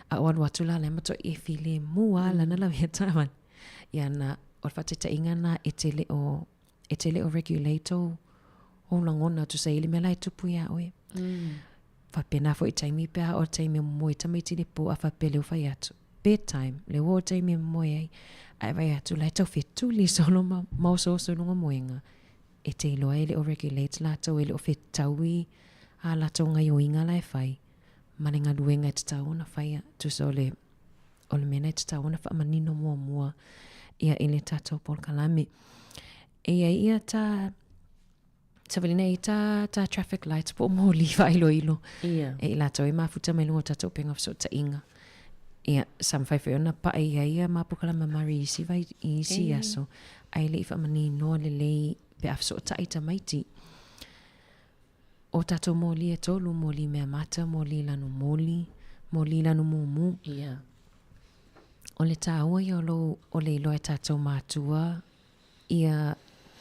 A ou alu atu la la e matuai e filemu lava lana lavea taavale. Ia na, o le faataitaiga lena e te le o, e te le o regulate ou, ou lagona tusa i le mea la e tupu iā oe. Faapena foi i taimi pe a oo i le taimi e momoe tamaiti i le po a faapea lea ua fai atu, bedtime, lea ua oo i le taimi e momoe ai, ae vaai atu la e tau fetuli solo ma, ma osooso i luga o moega, e te iloa e le o regulate latou, e le o fetaui a latou gaioiga la e fai ma le galuega e tatau ona faia. Tusa o le, o le mea lena e tatau ona faamanino muamua ia i le tatou polokalame. E i ai ia ta Savalina i tā, tā traffic lights po o moli faailoilo. Ia. E i latou e mafuta mai luga o tatou upega o fesootaiga. Ia, sa mafai foi ona pa'i i ai ia mapukalama mari i isi vai, i isi e. aso, ae le i faamaninoa lelei pe a fesootai tamaiti. O tatou moli e tolu, moli meamata, moli lanu moli, moli lanu mumu. Ia. O le tāua ia o lou, o le iloa e tatou mātua, ia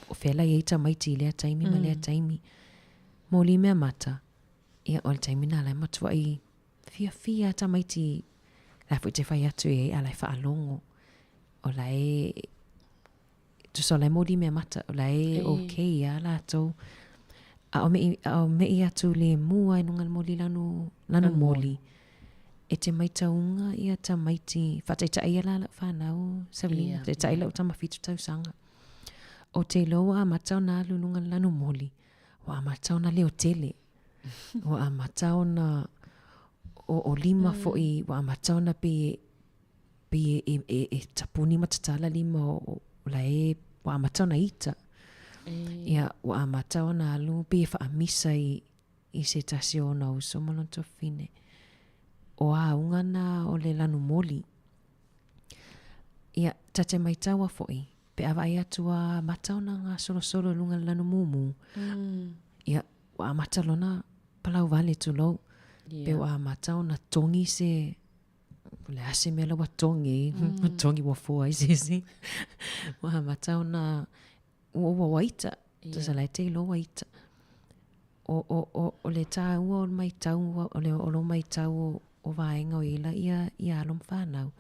o fea la i ai tamaiti i lea taimi ma lea taimi. Moli mea mata, ia o le taimi na la e matuai fiafia tamaiti la foi te fai atu i ai a la e faalogo. O la e, tusa o la e moli mea mata, o la e okay ia latou. A o mei, a o mei atu le mua i luga le moli lanu, lanu moli. E te maitauga ia tamaiti, faataitai ia la lau fanau, Savelina, yeah. taitai lau tama fitu tausaga. O te iloa ua amata ona alu i luga le lanu moli, ua amata ona leo tele, ua amata ona o, o lima foi, ua amata ona pei pei e, e, e, e tapuni ma tatala lima o, o, o la e, ua amata ona ita. Ia, ua amata ona alu pei e faamisa i, i se tasi o ona uso ma lona tuafafine. O auga na o le lanu moli. Ia, ta te maitaua foi, pe a vaai atu ua amata ona gasolosolo i luga le lanu mumu, ia, ua amata lona palau vale tulou. Ia. Pe ua amata ona togi se, o le a se mea la ua togi, ua togi ua fua ai se isi. Ua amata ona ua ua ua ita. Yeah. Tusa la e te iloa ua ita. O, o, o, o le tāua o le maitau, o le, o lo maitau o, o vaega o ila ia, ia alo ma whanau.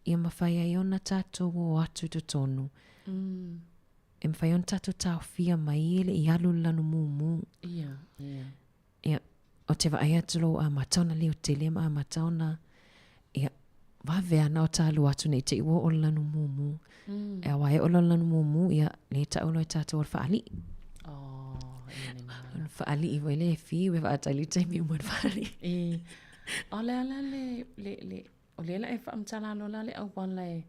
Ia mawhai ai ona tātou o atu i totonu. E mawhai ona tātou tāwhia mai e le i alu le lanu mumu. Ia, ia. Ia, o te vaai atu loa ua amata ona leo tele ma amata ona, ia, vave ana o tālua atu nei te i ua o le lanu mumu. E aua e o le lanu mumu, ia, le tau loa e tātou o le whaalii. Oh, e le mala. O le whaalii foi le fiu e whaatali taimi uma le whaalii. E, o le ala le, le, le, o le la e whaamatala lola le auala e,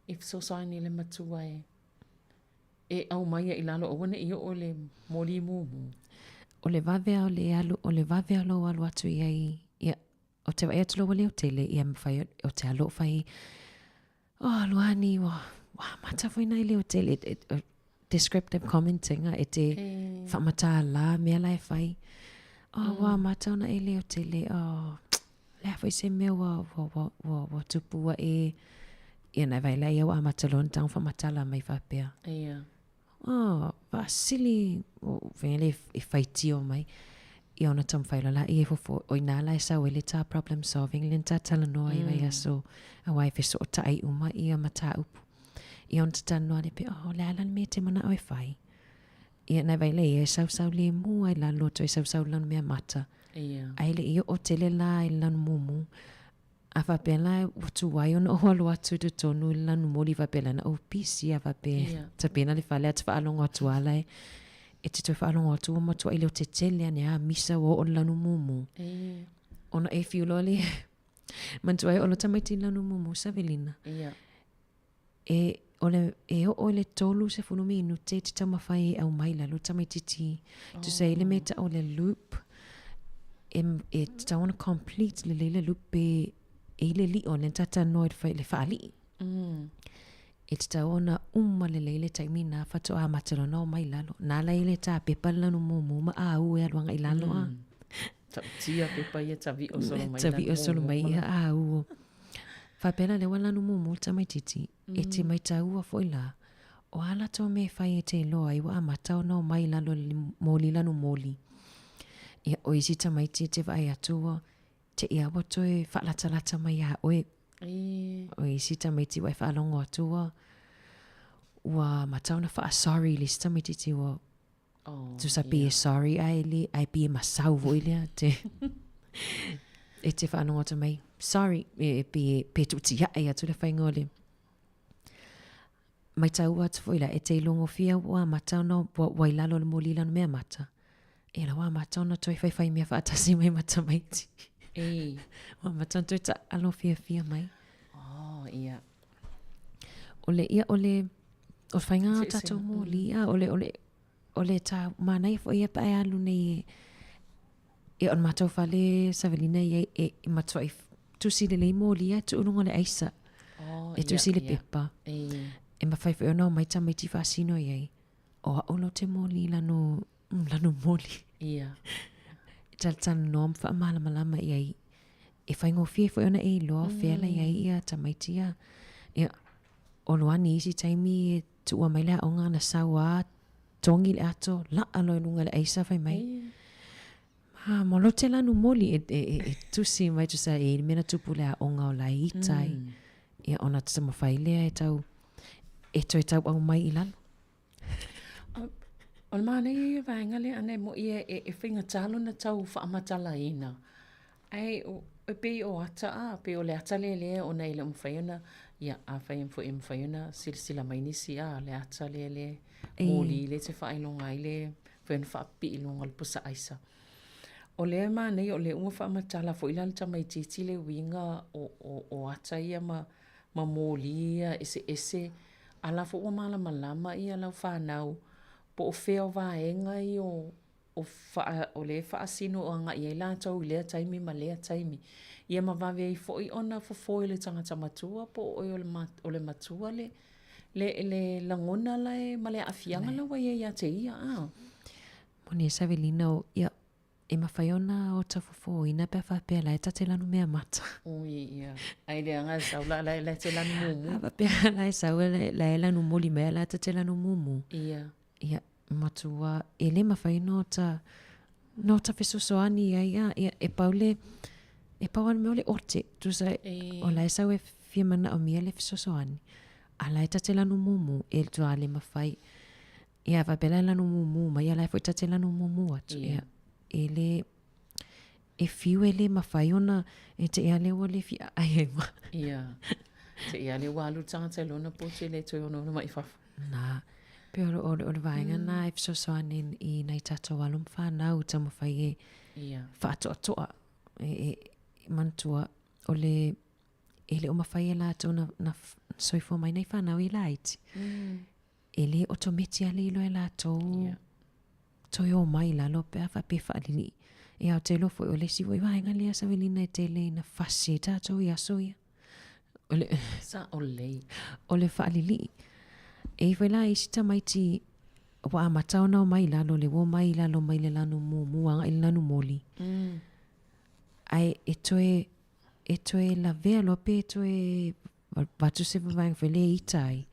e fesoasoani i le matua e, E aumai ai i lalo aua ne i oo le moli mumu. O le vave a o le alu, o le vave a lou alu atu i ai, ia, o te vaai atu loa ua leo tele, ia mawhai o te alo whai, oh, Luani, ua, ua amata foi nai leo tele, e, e, descriptive commenting a, e te whaamatala mea la e whai. Oh, ua amata ona e leo tele, oh, Le a foi se mea ua, ua, ua, ua, ua tupu a e, ia nai vai lai au amata loa ona tago faamatala mai faapea. Ia. Oh, faasili, o fea le e faitio mai. Ia ona taumafai loa laia e fofo, o ina la e sau ai le tā problem solving lea na tā talanoa ai vai aso, aua e fesootai uma ia mataupu. Ia ona talanoa lea pe, oh, le a la le mea e te manao e fai. Ia nai vai lea e sausau lemu ai lalo toe sausau lana mea mata. Ia. Ai le i oo tele la i lanu mumu. A faapea la ua tuai ona ou alo atu i totonu i le lanu moli faapea la na ou pisi a faapea Ia. tapena le fale a te faalogo atu a la e e te toe faalogo atu ua matuai leo tetele ane a misa ua oo le lanu mumu. E. Ona e fiu loa le. Manatua ai o lo tamaiti lanu mumu Savelina. Ia. E, o le, e oo i le 30 minute e te taumafai e aumai lalo tamaititi. Oh. Tusa i le mea tau o le loop, e, e tatau ona complete lelei le loop pe e i le lio le talanoa i le, le faalii. E tatau ona uma lelei le taimi na faatoa amata loa ona omai i lalo. Na ala i le tapepa le lanu mumu ma au e alu agai i lalo a. Tautia pepa ia tavio solo mai. Tavio solo mai ia au. Faapea la lea ua lanu mumu le tamaititi, e te maitaua foi la, o a latou mea e fai e te iloa ai ua amata ona omai i lalo i le moli lanu moli. Ia, o isi tamaiti e te vaai atu ua te i a ua toe faalatalata mai iā oe. O isi tamaiti ua e faalogo atu ua ua amata ona faa-sorry i le isi tamaititi ua Oh, tusa pei e sorry ae le ae pei e masau foi lea te e te faalogo atu mai sorry e, e pei e pe tuutiaʻe atu le faiga o le maitau atu foi la e te ilogofia ua amata ona ua, ua i lalo o le moli lana mea mata e la ua amata ona toe faifai mea faatasi mai ma tamaiti. Ei. Ua amata ona toe taalo fiafia mai. Oh, ia. O le, ia, o le, o le faiga o tatou moli, a, o le, o le, o le tā manaia foi ia pe a e alu nei e, e o le matou fale Savelina i ai e, e matuai tusi lelei moli ia tuu i luga o le aisa. Oh, e tusi le pepa. E. E mafai foi ona omai tamaiti faasino i ai. O a'u lo te moli lanu, lanu moli. Ia. E talatalanoa ma faamalamalama i ai. E faigofie foi ona e iloa mm. fea la i ai ia tamaiti ia. Ia, o Loani isi taimi e tuua mai le aoga na sau a togi le ato, laa loa i luga le aisa fai mai. Ma, mo lo te lanu moli e, e, e, e tusi mai tusa e le mea na tupu le aoga o la e ita ai. Ia ona taumafai lea e tau, e toe tauau mai i lalo. O le manaia ia vaega lea ana e moi e, e, e faigata lona tau faamatalaina. Ae o, e pei o ata a, pei o le ata lea lea ona e le o mafai ona, ia, afai foi e mafai ona silasila mai nisi, a, le ata lea lea moli lea e te faailoga ai le mafai ona faapipii i luga o le pusa aisa. O lea e manaia o lea ua faamatala foi la le tamaitiiti le uiga o, o, o ata ia ma, ma moli ia eseese, a la foi ua malamalama ia lau fanau po o fea o vaega ia o, o, faa, o lea e faasino agai ai latou i lea taimi ma lea taimi. Ia ma vave ai foi ona fofo e le tagata matua po o oe o le, o le matua le, le, le lagona la e, ma le aafiaga la ua i ai ia te ia. A. Moni e Savelina, o, ia, E mafai ona ota fofoina pe a faapea la e ta te lanu mea mata. Ui, ia. Ai leaga e sau la, la, la e te lanu mumu. A faapea la e sau la, la e lanu moli mai la ta te lanu mumu. Ia. Ia, matua, e le mafai ona ota, na ota fesoasoani i ai, a, ia, e pau le, e pau a le mea o le ote. Tusa, E. o la e sau e fia manaomia le fesoasoani. A la e ta te lanu mumu, e tua le mafai. Ia, faapea la e lanu mumu mai, a la e foi ta te lanu mumu atu. Ia, e le, e fiu e le mafai ona, e te ea lea ua le fia aai ai ma. Ia, te ea lea ua alu le tagata i lona poto e le toe onoono mai i fafo. Na, pei o, o, o le vaega mm. na e fesoasoani i nai tatou alo ma fanau taumafai e Ia. faatoatoa e, e, e manatua o le e le o mafai e latou na, na soifua mai nai fanau i laiti. Mm. E le otometi a le iloa e latou yeah. toe o mai lalo pe a faapea faalilii. Ia ou te iloa foi o le isi foi vaega lea Savelina e tele ina fasi ai tatou i aso ia. O le, Sao lelei. O le faalilii. E i ai foi la isi tamaiti ua amata ona omai i lalo le ua omai i lalo mai le lanu mumu agai i le lanu moli. Ae e toe, e toe lavea loa pe toe Avatu se vavaega foi lea e ita ai.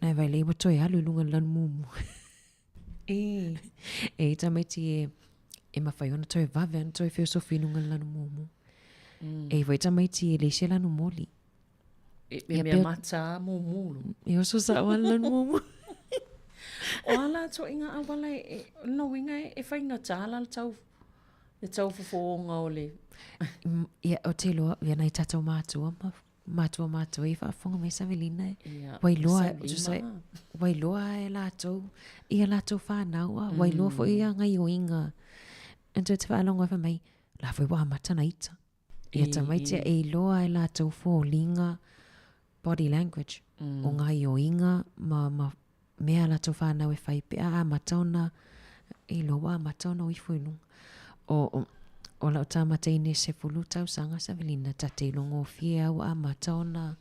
Nai vai lea ua toe alu i luga le lanu mumu. E. E i tamaiti e, e mawhai ona toe vave ana toe feosofi i luga le lanu mumu. E i foi tamaiti e leai se lanu moli. E, e mea mata a mumu lo. E oso sao a le lanu mumu. O a la toʻiga auala e, e, lona uiga e, e faigata la le tau, le tau fofooga o le... Ia, o te iloa, ia nai tatou mātua ma Matua matua i faafofoga mai Savelina e. Ia, Ua iloa, sa lima. tusa, ua iloa e latou, ia latou whanau, a, ua iloa foi ia gaioiga. And so te whaalogo e wha mai, la foi ua amata na ita. Ia tamaiti e iloa e latou foliga, body language, o gaioiga ma, ma mea a latou fanau e fai pe a amata ona iloa ua amata ona o ifo i luga. O, o, o lau tama teine 10 tausaga Savelina ta te iloa gofie a ua amata ona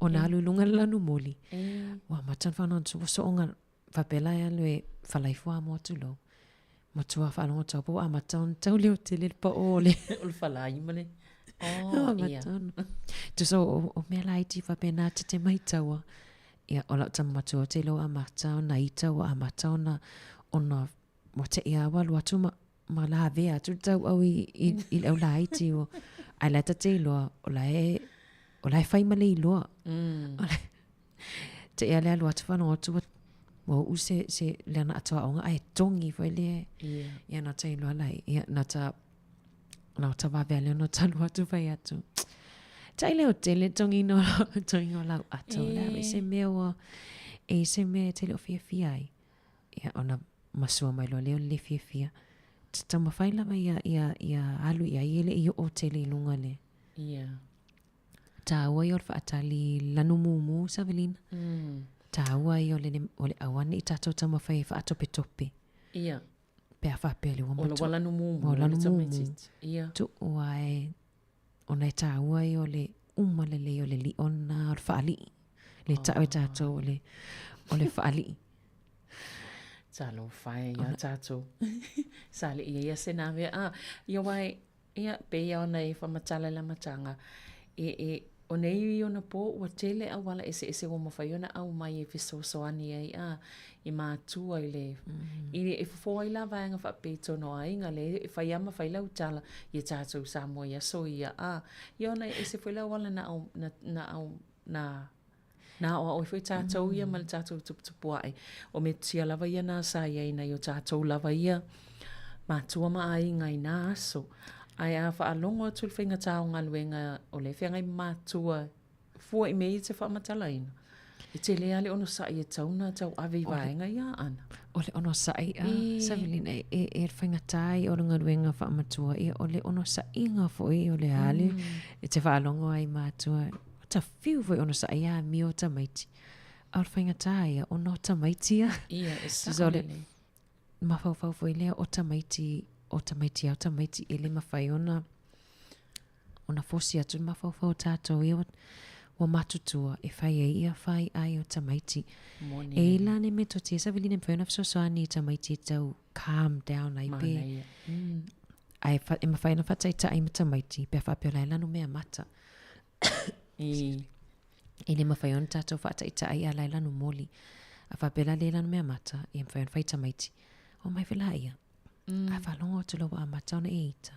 ona alu i luga le lanumoli. Ua amata ona faanoano ua sooga faapea la e alu e falaifua mo atu lou. Matua faalogo atu au po ua amata ona tau leo tele le pao o le O le falai ma le Oh, ia. Amata ona. Tusa o, o mea laiti faapena ta te maitaua. Ia, o lau tama matua ou te iloa ua amata ona ita, ua amata ona, ona ua te i lava ua alu atu ma, ma lavea atu le tauau i, i, i le au laiti. Ua, ae la e ta te iloa, o la e, o la e fai ma le iloa. O la te i lava le alu atu faalogo atu ua, ua uu se, se, le ana ato aoga ae togi foi le, Ia. ia na ta iloa la, ia, na ta, na ta vave lea ona ta alu atu fai atu. Tai leo tele togina o lau, togina o lau ato. Le a se mea ua, e se mea e te le o fiafia ai. Ia, ona masua mai loa lea o le le fiafia. Ta taumafai lava ia, ia, ia alu i ai e le i oo tele i luga le. Ia. Taua ia o le faatali lanu mumu, Savelina. Taua ia o le, o le aua ne i tatou taumafai e faatopetope. Ia. Pe a faapea le ua O la lanu mumu. O lanu mumu. Ia. Tuu ae, ona e taua ia o le uma lelei o le lio lena o le faalii. Le tau e tatou o le, o le faalii. Talofa e ia tatou. Sa le ia ia se nā mea. Ah, ia wai, Ia, pei ia ona e faamatala i le amataga, e, e, o nei ona pō ua tele auala eseese ua mafai ona aumai e fesoasoani ai a, i matua i le, i le, e fofo ai la vaega faapea i totonu o aiga lea e fai lava ma fai lau tala ia tatou Samoa i aso ia a, ia ona e ese foi le auala na au, na, na au, na Na aoao ai foi tatou ia ma le tatou tuputupuae. O metotia lava ia na sa i ai nai o tatou lava ia matua ma aiga i na aso. Ae a faalogo atu i le faigata o galuega o lea e feagai ma matua fua i mea ia e te faamatalaina, e tele lava le onosai e tatau ona tauave i vaega ia Aana. O le onosai a Savelina e e faigata ai o le galuega faamatua ia o le onosaiga foi o le a le e te faalogo ai i matua Ta whiu foi ona sa ia amio o tamaiti. A o le faigata ia ona o tamaiti ia. Ia, e sao lelei. Mafaufau foi lea o tamaiti, o tamaiti a o tamaiti e le mafai ona ona fosi atu le mafaufau o tatou ia ua matutua e fai ai ia fai ai o tamaiti. Moni. E i la ne metoti e Savelina e mafai ona fesoasoani i tamaiti e tau calm down ai pe. Manaia. Ae e mafai ona faataitai ma tamaiti pe a faapea o la e lanu mea mata. E le mafai ona tatou faataitai a la e lanu moli. A faapea la le lanu mea mata, e mafai ona fai tamaiti. O mai fela ia. A faalogo atu loa ua amata ona e ita.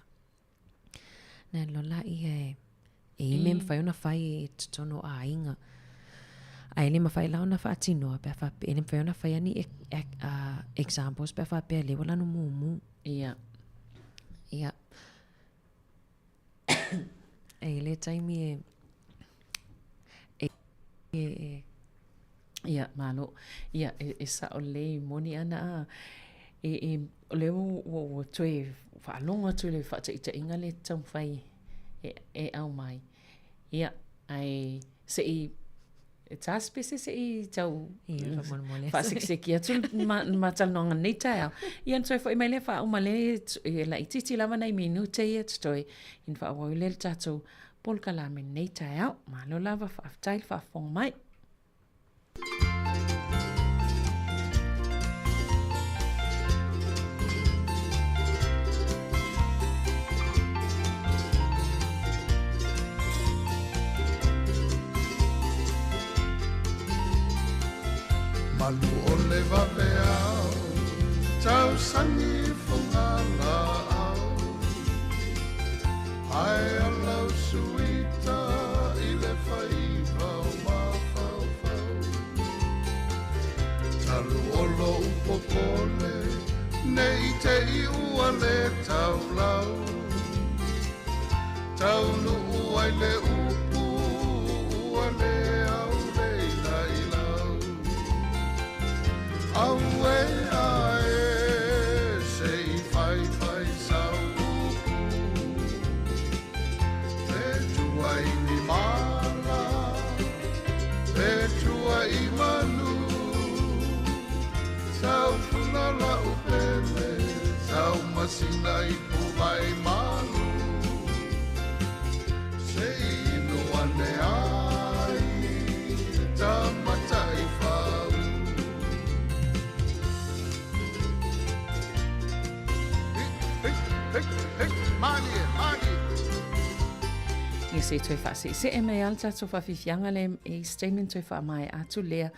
Na loa la ia e, e i mea mafai ona fai e totonu o aiga. Ae le mafai la ona faatinoa pe a faapea, e le mafai ona faia ni examples pe a faapea lea ua lanu mumu. Ia. Ia. E i le taimi e, e, e, e. Ia, malo. Ia, e, e sao lelei moni ana a. E, e, o lea ua, ua, ua toe faalogo atu i le faataitaiga lea e taumafai e, e aumai. Ia, ae se i E tasipese se i tau faasekiseki atu le ma talanoaga i lenei taeao. Ia ona toe foi mai lea faauma lea e laitiiti lava nai minute ia totoe ona faaauau ai lea le tatou polokalame i lenei taeao. Malo lava, faafetai le faafofoga mai. Malu o le vaveao tausani fogalaau Ae alau suita i le faiva o mafaufau Talu o lou popole ne i te i ua le taulau Taunuu ai le upu ua le aulei lailau Auē ae se i faifai sau upu sina ipu vai malu. Se i inu ane ai le Tamataifau. Hei, hei, hei, hei, malie, malie. Ia se i toe faaseesee mai lava le tatou faafiafiaga lea i se taimi ona toe faamaea atu lea.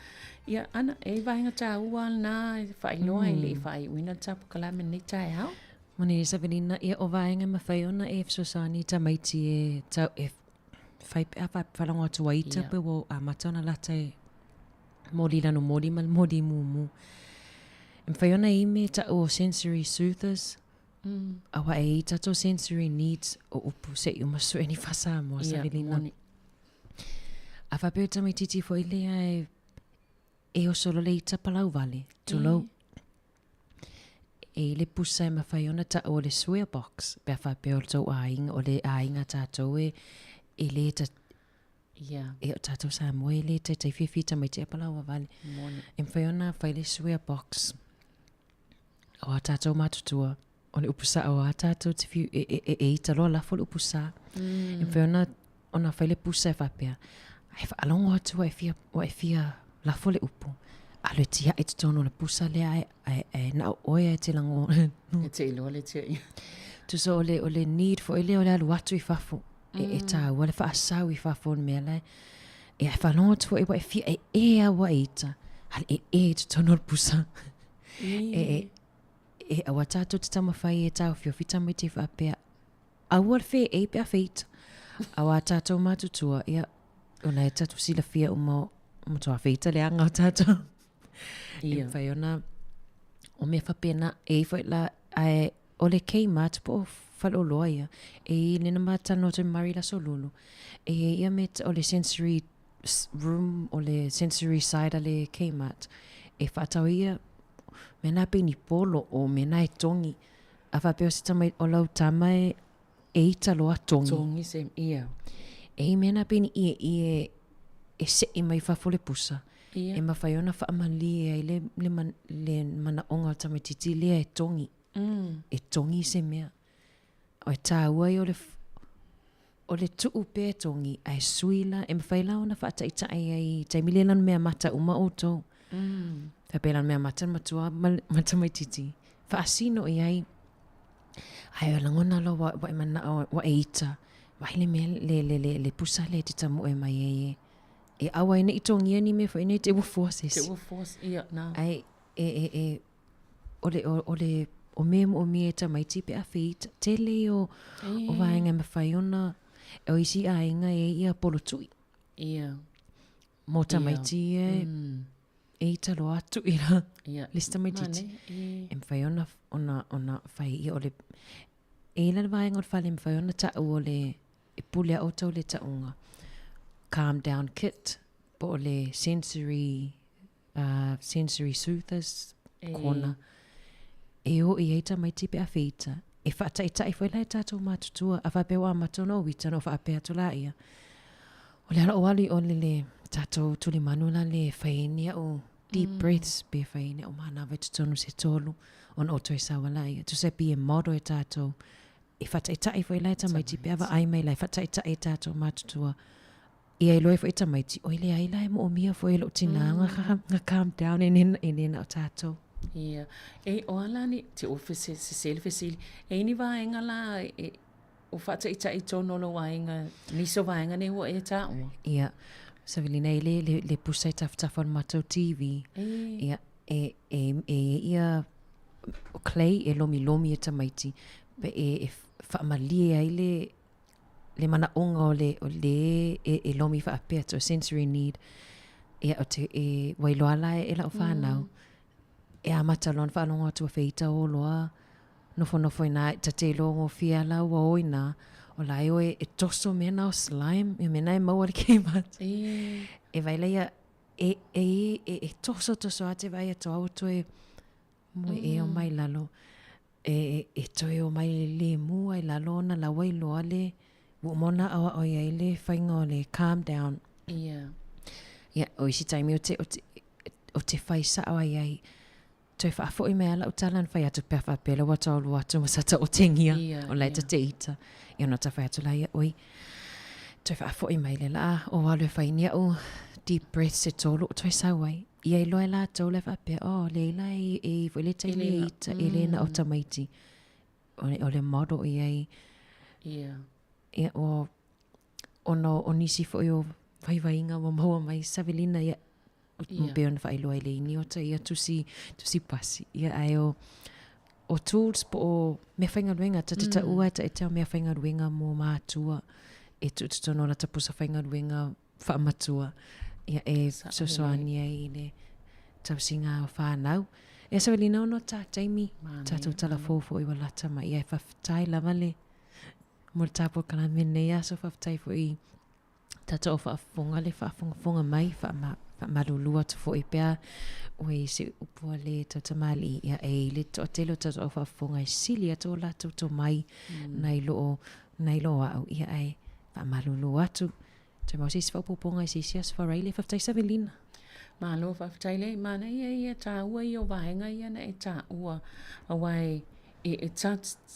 Ia, ana, e i vaega taua lena e faailoa e le i faaiuina le tapokalamin i lenei taeao. Moni e Savelina, ia o vaega e mafai ona e fesoasoani i tamaiti e tau e fai pe a faalogo atu ai ita pe ua amata ona lata e moli lano moli ma le moli mumu. E mafai ona i me ta'u o sensory soothers, aua e i tatou sensory needs o upu se i uma sue ni faa-Samoa, Savelina. A faapea o tamaititi foi lea e e oso loa le ita palauvale, tulou. E i le pusa e mafai ona ta'u o le swear box, pe a faapea o le tou aiga, o le aiga a tatou e, e le ta, e o tatou Samoa e le taitai fiafia i tamaiti a palauvale. E mafai ona fai le swear box o a tatou matutua, o le upu sa'o a tatou te fiu, e, e, e, e ita loa lafo le upu sa. E mafai ona, ona fai le pusa e faapea, ai faalogo atu ua e fia, ua e fia lafo le upu, alu e tia'i i totonu o le pusa lea ae, ae, ae na o oe ae te lago. E te iloa le tia'i. Tusa o le, o le need foi lea o le alu atu i fafo. E, e tāua le faasau i fafo o le mea lae. E ai faalogo atu foi ua e fia e e a ua e ita. Alu e e i totonu o le pusa. E, e, E aua tātou te taumawhai e tāowhiowhi tamaiti whaapea, aua le whē e pe a wheita. Aua tātou mātutua, ia, ona e tātou silafia uma o matua wheita le anga o tātou. Ia. E whai ona, o mea whapena, e i whai la, ae, o le Kmart po o whaloloa ia, e i lena mātano te Mari la solulu. E ia me, o le sensory room o le sensory side a le Kmart, e whaatau ia, mena pe ni polo o mena e tongi. A whapea o se tama, o lau tama e, e ita loa tongi. Tongi se, ia. E i mena pe ni ie ie e se'i mai fafo le pusa. Ia. E mawhai ona whaamali e ai le, le, man, le manaonga o tamaititi lea e tongi. E tongi se mea. O e tāua i o le, O le tuu pea tongi, ae sui la, e mawhai la ona whaataita'i ai i taimi le lana mea mata uma outou. Whapea lana mea mata matua ma, ma tamaititi. Whaasino i ai, ae o langona loa wa, wa e manao, wa e ita, wahi le mea le, le, le, le pusa le te tamu'e mai ai e. E aua ai nei tongia ni mea foi nei te ua force esi. Te ua force, ia, nā. Ae, e, e, e, o le, o, o le, o mea moomia e tamaiti pe a feita, tele ia o, o vaega e mawhai ona, o isi aiga e ia polotui. Ia. Mō tamaiti ia e, e ita loa atu i la, le si tamaititi. E mawhai ona, ona, ona whai ia o le, e ila le vaega o le whale e mawhai ona ta'u o le, e pule a outou le ta'unga. Calm down kit, po o le sensory sensory soothers, kona. E o i ai tamaiti pe a whiita. E whaataitai foi la e tātou mātutua, a whapea o amata ona o wita no whaapea atu la ia. O le ala o alu i ole le tātou tulimanu la le whai ni au deep breaths pe whai ni au mānawa i totonu se tolu ona o toi sawa la ia. Tu se pi e moro e tātou e whaataitai foi la e tamaiti pe a vaai mai la e whaataitai e tātou mātutua. Ia iloa ai foi tamaiti, oi leai la e moomia foi e lou tinā nga calm down e nena, e nena o tatou. Ia. E, o a la ni, te o sese le fesili, e i ni vaega la e, o faataita'i tonu o lou aiga, nisi o vaega nei ua e taua? Ia, Savelina, e le, le, le pusa i tafatafa o le matou TV. E. Ia, e, e, e ia clay e lomilomi e tamaiti, pe e, e faamalie ai le, le manaʻoga o le, o le e, e lomi faapea to sensory need. Ia, o te, e, ua iloa la e, e lau whānau. E amata loa ona faalogo atu ua feita o loa, nofonofo inā, ta te iloa gofie la ua o inā, o la e o e, e toso mea na o slime, ia mea na e maua i le Kmart. E vaai laia, e, e, e, e toso toso a te vaai atu a ua toe moe e o mai lalo. E, e toe o mai le lemu ai lalo ona la ua iloa le, ua uma ona aoao i ai le faiga o le calm down. Ia. Ia, o isi taimi o te, o te, o te whai sao ai ai. Toe faafoi mai lava lau tala na fai atu pe a faapea la ua taulu atu ma sa taotengia o la e ta te ita. Ia ona ta fai atu la ia, oi, toe faafoi mai le laa o alu e fai ni au deep breaths e tolu o toe sau ai. Ia iloa e latou la e faapea, oh, leai la e, e i foi le taimi e ita, e le na o tamaiti. O le, o le model i ai. Ia. Ia, o, ona o nisi foi o vaivaiga ua maua mai Savelina, ia, yeah. pei ona faailoa i le iniota ia tusi, tusi pasi. Ia, ae o, o tools po o mea faigaluega, ta te taua e taʻi o mea faigaluega mo mātua e tuu i totonu o lata pusa faigaluega faamatua, ia e fesoasoani ai i le tausiga o fanau. Ia Savelina ona o ta taimi, tatou tala fou foi ua lata mai, ia e faafetai lava le mo le ta polokalame i lenei aso, faafetai foi i tatou faafofoga le faafogafoga mai, faamalulu atu foi pe a ua i ai se upu a le tautamalii, ia e i ai le toatele o tatou faafofoga e sili atu o latou tomai nai lo, nai lo au, ia ae faamalulu atu. Toe maua se isi faaopoopoga i se isi Aso Faraile. Faafetai Savelina. Malo faafetai le manaia ia taua ia o vaega ia na e taua aua e e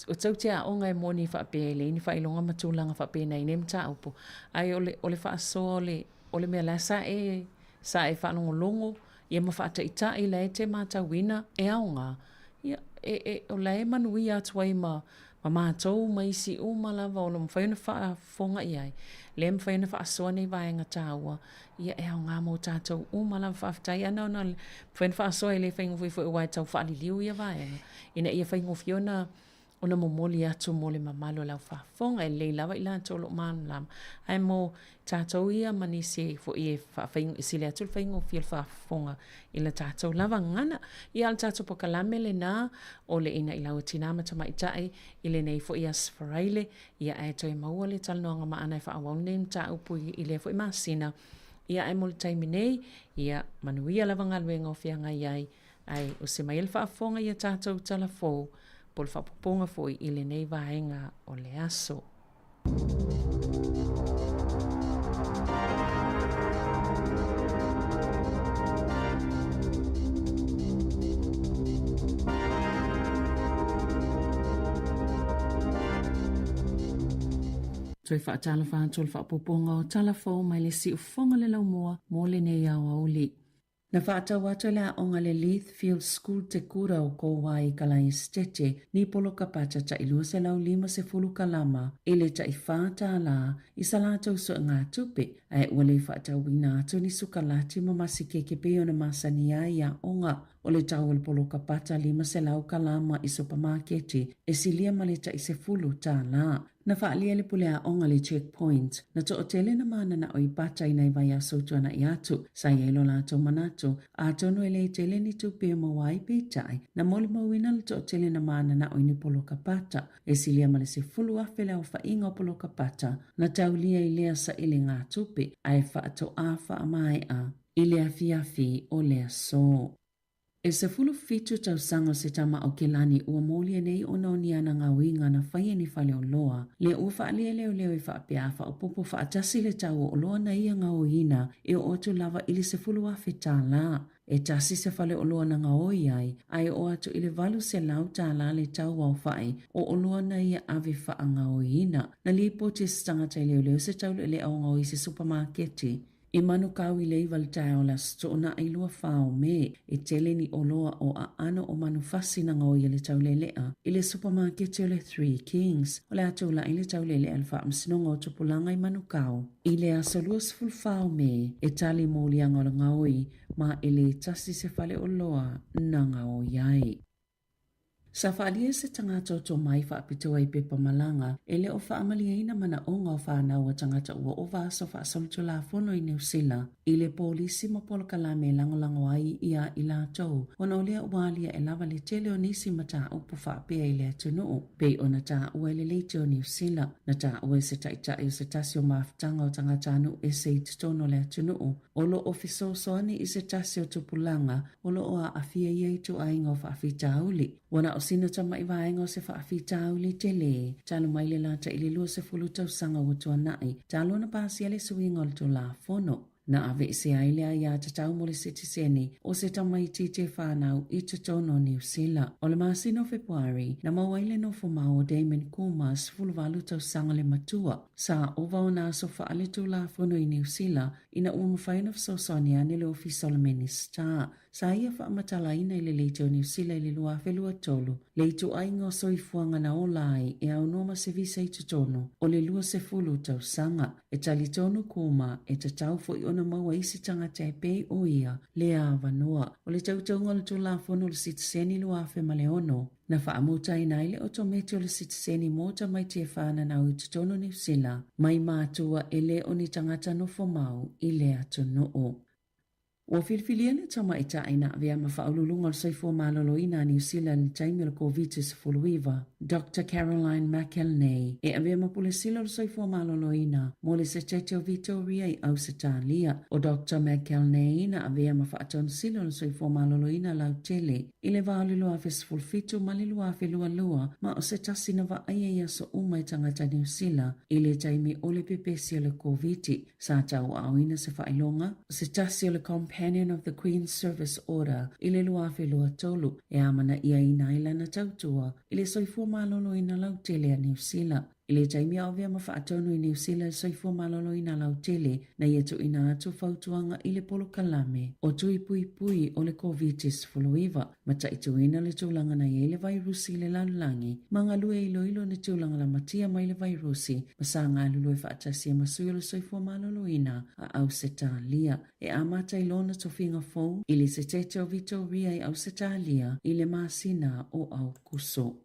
o tou te aoga e moni faapea e leai ni faailoga ma tulaga faapena i nei mataupu ae o le o le faasoa o le o le mea la sa e sa e faalogologo ia ma faataitai la e te matauina e aoga ia e e o la e manuia atu ai ma ma matou ma isi uma lava o lo o mafai ona faafofoga i ai, lea e mafai ona faasoa nei vaega taua, ia e aoga mo tatou uma lava. Faafetai ana ona mafai ona faasoa e le faigofie foi aua e tau faaliliu ia vaega ina ia faigofie ona ona momoli atu mo le mamalu o le au faafofoga. E lelei lava i latou o lo o malamalama, ae mo tatou ia ma nisi foi e faafai, e sili atu le faigofie o le faafofoga i le tatou lava gagana. Ia, o le tatou polokalame lena o le Inailau a Tina ma Tamaitai i lenei foi Aso Faraile, ia ae toe maua le talanoaga ma Ana e faaauau lenei mataupu i lea foi masina. Ia ae mo le taimi nei, ia manuia lava galuega o feagai ai, ae ose mai le faafofoga i a tatou tala fou po o le faaopoopoga foi i lenei vaega o le aso. Toe faatalofa atu o le faaopoopoga o tala fou mai le siufofoga o le laumua mo lenei aoauli. Na faatau atu e le aoga le Leith Field School te kura o Kōwai i Kalaesetete ni poloka pata taʻi 250 kalama i le taʻi $4 i sa latou suegatupe, ae ua le faatauina atu ni sukalati ma masikeke pei ona masani ai i aoga. O le tau o le poloka pata 500 kalama i supamaketi e silia ma le taʻi $10. Na faaalia le pule aoga le Checkpoint, na toatele na mananao i pata i nai vaiaso tuanai atu, sa i ai lo latou manatu, atonu e le tele ni tupe e maua ai peitai, na molimauina le toatele na mananao i ni poloka pata, e silia ma le 10,000 le aofaiga o poloka pata, na taulia i lea sailigatupe, ae faatoa faamaea i le afiafi o le aso. E 17 tausaga o se tama Aokelani ua molia nei ona o ni ana gaoiga na faia ni faleoloa, lea ua faaalia e leoleo e faapea a faaopoopo faatasi le tau o oloa na ia gaoiina e oo atu lava i le $10,000. E tasi se faleoloa na gaoi ai, a e oo atu i le $800 le tau aofai o oloa na ia ave faagaoiina. Na lipoti e se tagata i leoleo se taulealea o gaoi i se supamaketi. I Manukau i le 9 le taeao o le Aso Toonai 24 o Me, e tele ni oloa o aano o manufasi na gaoia le taulealea i le supamaketi o le Three Kings. O le a tula'i le taulealea i le Faamasinoga o Tupulaga i Manukau i le aso 24 o Me e tali moliaga o le gaoi ma e le tasi se faleoloa na gaoi ai. Sa faaalia se tagata o tomai faapitoa i pepa malaga e le o faamalieina manaoga o fanau a tagata ua ova aso faasolitulafono i Niu Sila i le polisi ma polokalame e lagolago ai ia i latou ona o lea ua aliae lava le tele o nisi mataupu faapea i le atunuu pei ona taua e le Leitio o Niu Sila. Na taua e se taitai o se tasi o mafutaga o tagatanuu ese i totonu o le atunuu o lo o fesoasoani i se tasi o tupulaga o lo o aafia ia ituaiga o faafitauli. Ua na o sina tama'i vaega o se faafitauli tele, talu mai le lata i le 20 tausaga ua tuana'i, talu ona pasia le suiga o le Tulafono. Na aveesea ai le aiatatau mo le sitiseni o se tamaitiiti e fanau i totonu o Niu Sila. O le masina o Fepuari, na maua ai le nofomau o Damon Kumar, 18 tausaga le matua. Sa ova ona aso faaletulafono i Niu Sila ina ua mafai ona fesoasoani ane le Ofisa o le Minisita. Sa ia faamatalaina i le Leitio Niu Sila i le 2023 le ituaiga o soifuaga na ola ai e aunoa ma se visa i totonu o le 20 tausaga. E talitonu Kumar e tatau foi ona maua isi tagata e pei o ia lea avanoa. O le tautauga o le Tulafono o le Sitiseni 2006, na faamutaina ai le otometi o le sitiseni mo tamaiti e fananau i totonu o Niu Sila mai matua e le o ni tagata nofo mau i le atunuu. Ua filifilia le tamaitai na avea ma Faauluuluga o le Soifua Maloloina a Niu Sila i le taimi o le Koviti-19, Doctor Caroline McElnay, e avea ma Pule Sili o le Soifua Maloloina mo le Setete o Vitoria i Ausetalia. ʻO Doctor McElnay na avea ma Faatonu Sili o le Soifua Maloloina lautele i le va o le 2017 ma le 2022, ma o se tasi na vaaia i aso uma e tagata Niu Sila i le taimi o le pepesi o le Koviti. Sa tauaaoina se faailoga, o se tasi o le Companion of the Queen's Service Order i le 2023 e amanaiaina ai lana tautua i le soifua maloloina lautele a Niu Sila. I le taimi a avea ma faatonu i Niu Sila le soifua maloloina lautele, na ia tuuina atu fautuaga i le polokalame o Tui Puipui o le Koviti-19, Mataituina le tulaga na i ai le vairusi i le lalolagi, ma galue e iloilo ni tulaga lamatia mai le vairusi, ma sa galulue faatasi ai ma sui o le soifua maloloina a Ausetalia. E amata i lona tofiga fou i le Setete o Vitoria i Ausetalia i le masina o Aokuso.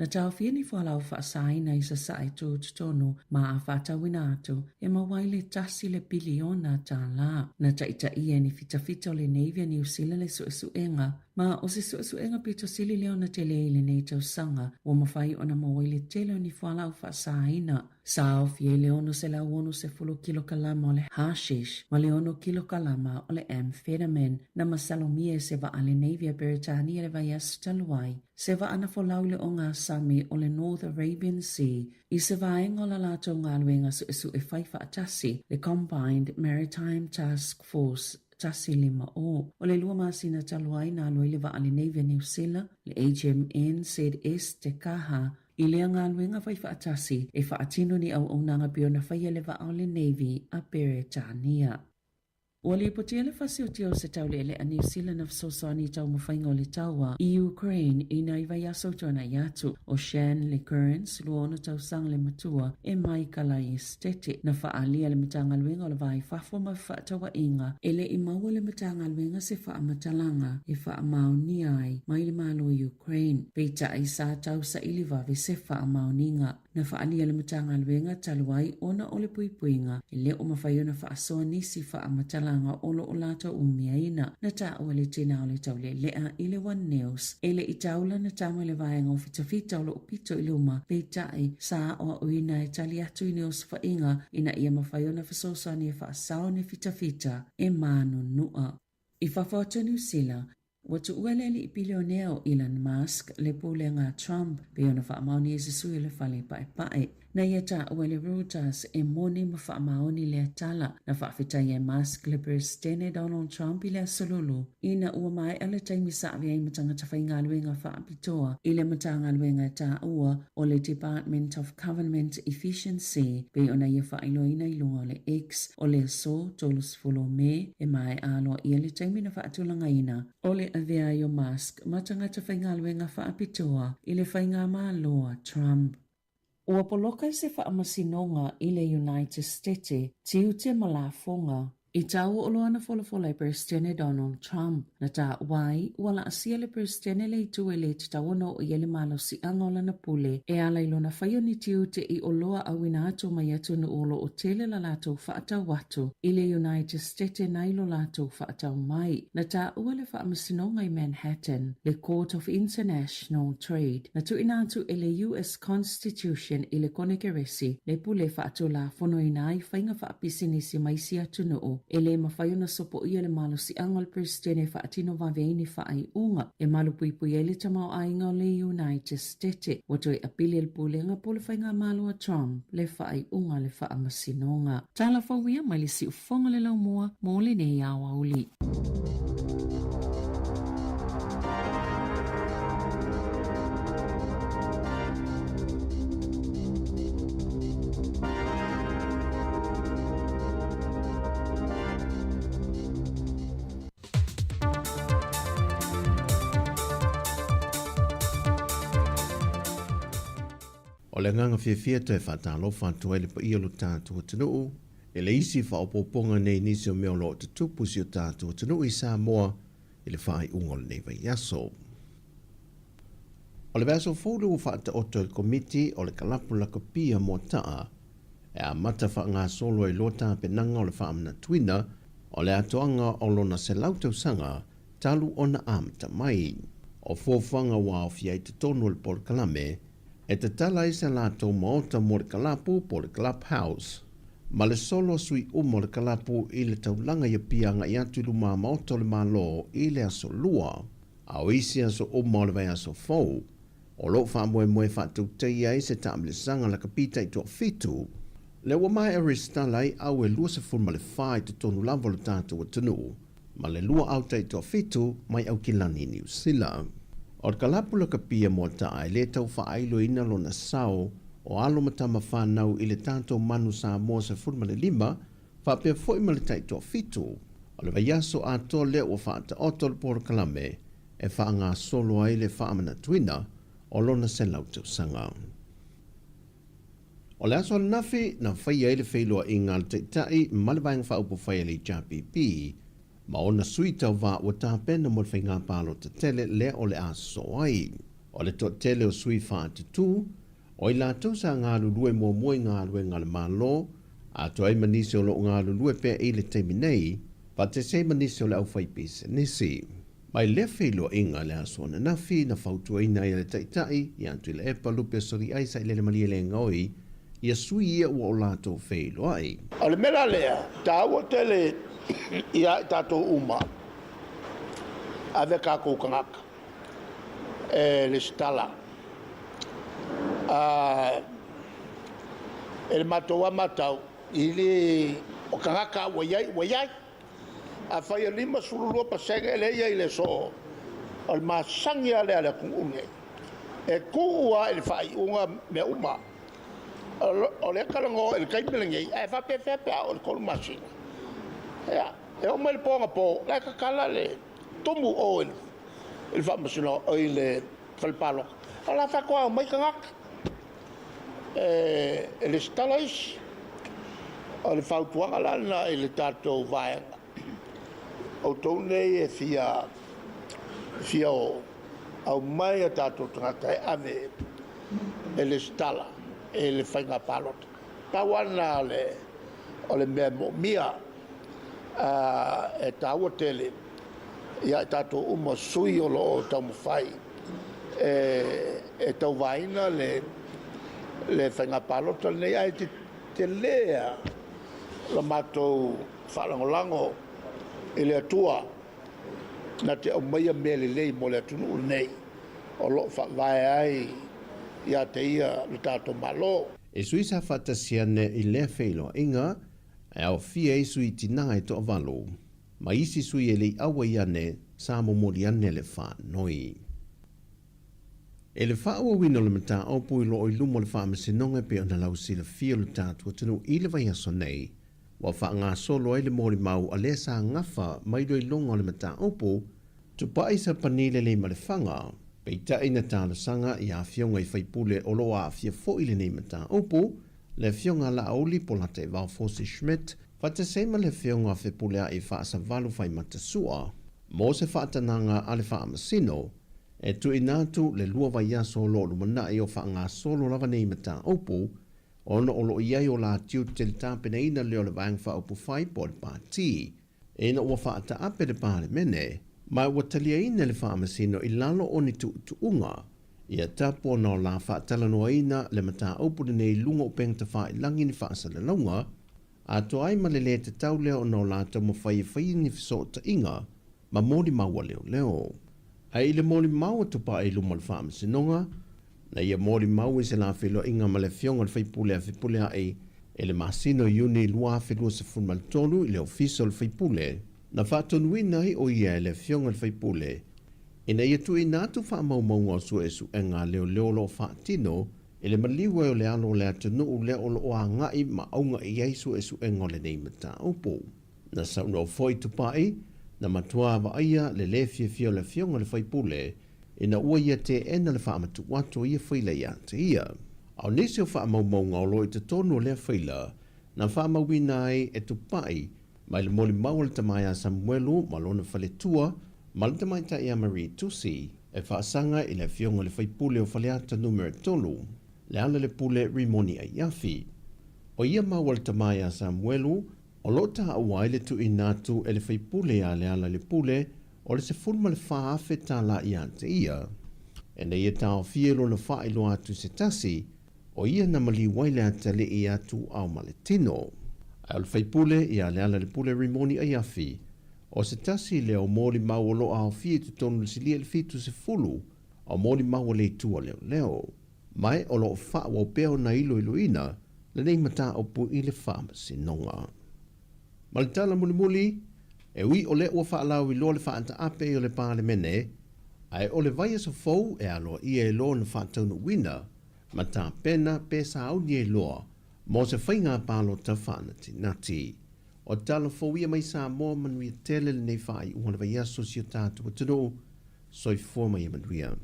Na taofia ni fualaau faasaina i Sasae i Tutotonu ma a faatauina atu e maua ai le tasi le piliona tālā. Na taitaia e ni fitafita o le Navy a Niu Sila le suesuega, ma o se suesuega pito sili lea ona tele i lenei tausaga ua mafai ona maua ai le tele o ni fualaau faasaina. Sa aofia i le 660 kilokalama o le hashish ma le 6 kilokalama o le amphetamine na masalomia e se vaa a le Navy a Beretania i le vaiaso talu ai, se vaa na folau i le ogasami o le North Arabian Sea i se vaega o la latou galuega suesue fai faatasi, le Combined Maritime Task Force 150. O le lua masina talu ai na alu ai le vaa a le Navy a Niu Sila, le HMNZS Te Kaha, I lea galuega fai faatasi e faatino ni auaunaga pei ona faia le vaa o le Navy a Peretania. Ua lipotia le fasiotia o se taulealea Niu Sila na fesoasoani i taumafaiga o le taua i Ukraine i nai vaiaso i tuanai atu. ʻO Shanley Kearns, 26 tausaga le matua, e mai Kalai Esetete, na faaalia le Matagaluega o le Va i Fafo ma Fefaatauaiga e le i maua le Matagaluega se faamatalaga e faamaonia ai mai le Malo o Ukraine. Peitai, sa tau saili vave se faamaoniga. Na faaalia le Matagaluega talu ai ona o le puipuiga e le o mafai ona faasoa nisi faamatalaga o lo o latou umiaina. Na taua le tina o le taulealea i le One News e le i tau lana tama i le vaega o fitafita o lo o pito i luma, peitai, sa aoaoina e tali atu i ni osofaiga ina ia mafai ona fesoasoani e faasao ni fitafita e manunua. I fafo atu o Niu Sila, Ua tuua le alii pilionea o Elon Musk le pulega a Trump pei ona faamaoni e se sui o le fale paepae. Na ia taua e le Reuters e moni ma faamaoni lea tala. Na faafetaia e Musk le Peresetene Donald Trump i le Aso Lulu ina ua maea le taimi sa avea ai ma tagata faigaluega faapitoa i le Matagaluega e taua o le Department of Government Efficiency pei ona ia faailoaina i luga o le X o le aso 30 o Me e maea aloaia le taimi na faatulagaina o le avea ai o Musk ma tagata faigaluega faapitoa i le faigamalo a Trump. Ua poloka se faamasinoga i le United Stete, tiute ma lafoga. I tau oloa na folafola e Peresetene Donald Trump, na taua ai ua laasia le Peresetene le itu e lē tatau ona oo i ai le malosiaga o lana pule e ala i lona fai o ni tiute i oloa auina atu mai atunuu o lo o tele la latou faatau atu i le United Stete nai lo latou faatau mai. Na taua le faamasinoga i Manhattan, le Court of International Trade, na tuuina atu e le US Constitution i le Konekeresi le pule faatulafonoina ai faiga faapisinisi ma isi atunuu. E le mafai ona sopoia le malosiaga o le Peresetene e faatino vave ai ni faaiuga e malupuipui ai le tamaoaiga o le United Stete. Ua toe apili e le Pulega po o le Faigamalo a Trump le faaiuga a le Faamasinoga. Tala fou ia mai le siufofoga le laumua mo lenei aoauli. O le agaga fiafia toe faatalofa atu ai le paia o lo tatou atunuu i le isi faaopoopoga nei i nisi o mea o lo o tutupu i si o tatou atunuu i Samoa i le faaiuga o lenei vaiaso. O le vaiaso fou lea ua faataoto e le Komiti o le Kalapu Lakapia Moata'a e amata faagasolo ai loa tapenaga o le faamanatuina o le atoaga o lona 100 tausaga talu ona amata mai. O fuafuaga ua aofia ai totonu o le polokalame e tatala ai se latou maota mo le kalapu po o le Club House ma le solo a sui uma o le kalapu i le taulaga i Apia agai atu i luma maota o le Malo i le aso Lua. A o isi aso uma o le vaiaso fou, o lo o faamoemoe faatautaia ai se taamilosaga lakapi taitoafitu, lea ua maea resitala ai au e 24 i totonu lava o le tatou atunuu, ma le lua au taitoafitu mai Aukilani, Niu Sila. O le kalapu lakapia moata'a e le tau faailoina lona sao o alo ma tama fanau i le tatou manu Samoa 15, faapea foi ma le taitoafitu. O le vaiaso atoa lea ua faataoto le polokalame e faagasolo ai le faamanatuina o lona 100 tausaga. O le aso ananafi na faia ai le feiloaiga a le Taitai ma le Vaega Faaupufai a le HRPP ma ona sui tauva ua tapena mo le faiga palota tele lea o le a sosoo ai. O le toatele o sui faatutū, o i latou sa galulue muamua i galuega a le Malo, atoa ai ma nisi o lo o galulue pea i le taimi nei, faatasi ai ma nisi o le aufaipisinisi. Mai lea feiloaiga i le aso ananafi na fautuaina ai e le Taitai ia Tuilaepa Lupe Soliai Sailele Malielegaoi ia sui ia ua o latou feiloai. O le mea la lea, taua tele ia i tatou uma, ave tatou tagata e lesitala. E le matou lava matau, i le o tagata ua i ai, ua i ai. Afai e 52% lea e i ai i le aso, o le masani lava lea a le atunuu lenei, e tuu lava i le faaiuga mea uma. O lea e talanoa i le taimi lenei, ae faapefea pe a oo i le 3 masina. Ia, e oo mai le po anapo, o la e tatala le tumu o i le faamasinoga, i le fale palota, o la faatoa omai tagata e lesitala isi. O le fautuaga la lena i le tatou vaega, outou nei e fia fia o aumai a tatou tagata e ave e lesitala i le faiga palota. Pau lava lena o le mea e moomia e taua tele ia i tatou uma sui o lo o taumafai e tauvaina le faiga palota lenei, ae tele lava la matou faalagolago i le Atua na te aumaia mea lelei mo le atunuu lenei o lo o faavae ai ia te ia le tatou Malo. E sui sa faatasi ane i lea feiloaiga, e aofia ai sui tinā e toavalu, ma isi sui e le i auai ane sa momoli ane le faanoi. E le faaauauina o le mataupu i loo i luma o le Faamasinoga e pei ona lausilafia o le tatou atunuu i le vaiaso nei, ua faagasolo ai le molimau a lea sa gafa mai iloiloga o le mataupu, Tupai Sapani Leleimalefanga. Peitai na talosaga i afioga i faipule o lo o aafia foi i lenei mataupu, le afioga a Laauli Polataivao Fosi Schmidt, faatasi ai ma le afioga a Fepuleai Faasavalu Faimatasua, mo se faatanaga a le Faamasino, e tuuina atu le lua vaiaso o lo o lumanai o faagasolo lava nei mataupu, ona o lo o i ai o la tiute le tapenaina lea o le Vaega Faaupufai po o le Pati, ina ua faataape le Palemene, ma ua taliaina le Faamasino i lalo o ni tuutuuga, ia tapu ona o la faatalanoaina le mataupu lenei i luga o upega tafailagi ni faasalalauga. atoa ai ma le lē tatau lea ona o la taumafai e faia ni fesootaiga ma molimau a leoleo. Ae i le molimau a Tupaʻi i luma o le Faamasinoga, na ia molimau i se la feiloaiga ma le Afioga i le Faipule a Fepuleaʻi i le masina o Iuni 2023 i le Ofisa o le Faipule, na faatonuina ai o ia e le Afioga i le Faipule ina ia tuuina atu faamaumauga o suesuega a leoleo o lo o faatino i le maliu ai o le alo o le atunuu lea o lo o agai ma auga i ai suesuega o lenei mataupu. Na saunoa foi Tupaʻi, na matua vaaia le lē fiafia o le Afioga i le Faipule ina ua ia teena le faamatuu atu o ia faila ia te ia. A o nisi o faamaumauga o lo o i totonu o lea faila, na faamauina ai e Tupaʻi mai le molimau a le tama ia Samuelu ma lona faletua ma le tamaitai ia Marie Tusi e faasaga i le Afioga i le Faipule o Faleata Numera 3, Lealailepule Rimoni Aiafi. O ia mau a le tama ia Samuelu, O lo o taua ai le tuuina atu e le faipule ia Lealailepule o le $14,000 tala ia te ia. Ina ia taofia i lona faailoa atu i se tasi, o ia na maliu ai le atalii ia Tuuau ma le tino. Ae o le faipule ia Lealailepule Rimoni Aiafi, o se tasi lea o molimau o lo o aofia i totonu o le silia i le 70 o molimau a le itu a leoleo. Ma o lo o faaauau pea ona iloiloina lenei mataupu i le Faamasinoga. Ma le tala mulimuli, e ui o lea ua faalauiloa le faataape o le Palemene, ae o le vaiaso fou e aloaia ai loa ona faataunuuina ma tapena pe sauni ai loa mo se faiga palota faanatinati. O tala fou ia mai Samoa manuia tele lenei faaiuga o le vaiaso si o tatou atunuu. Soifua ma ia manuia.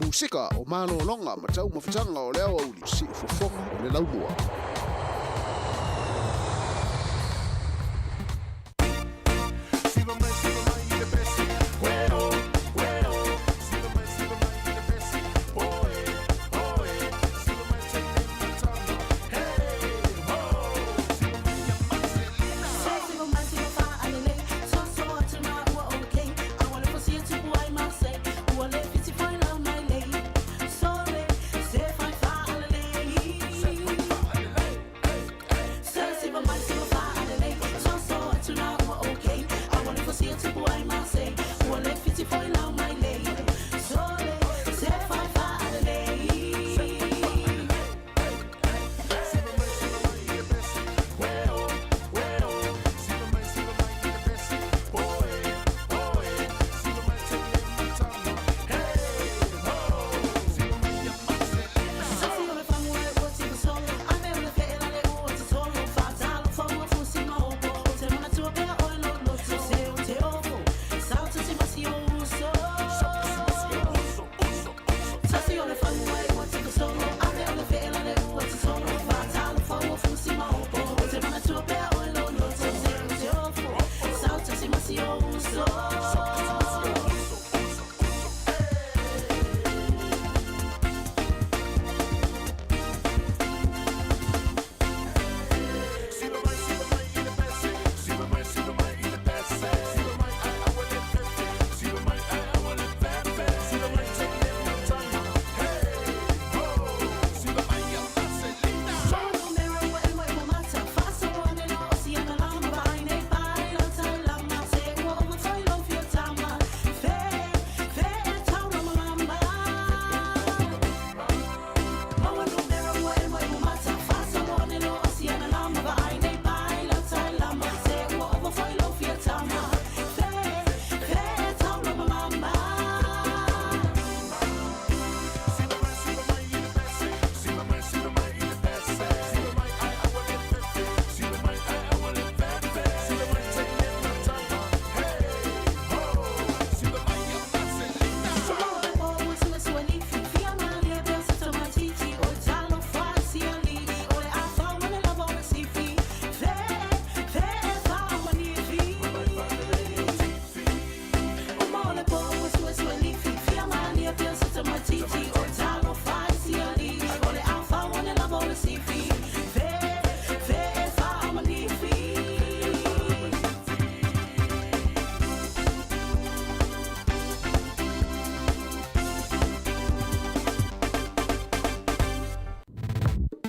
Musika o malologa ma taumafataga o le aoauli, siufofoga o le laumua.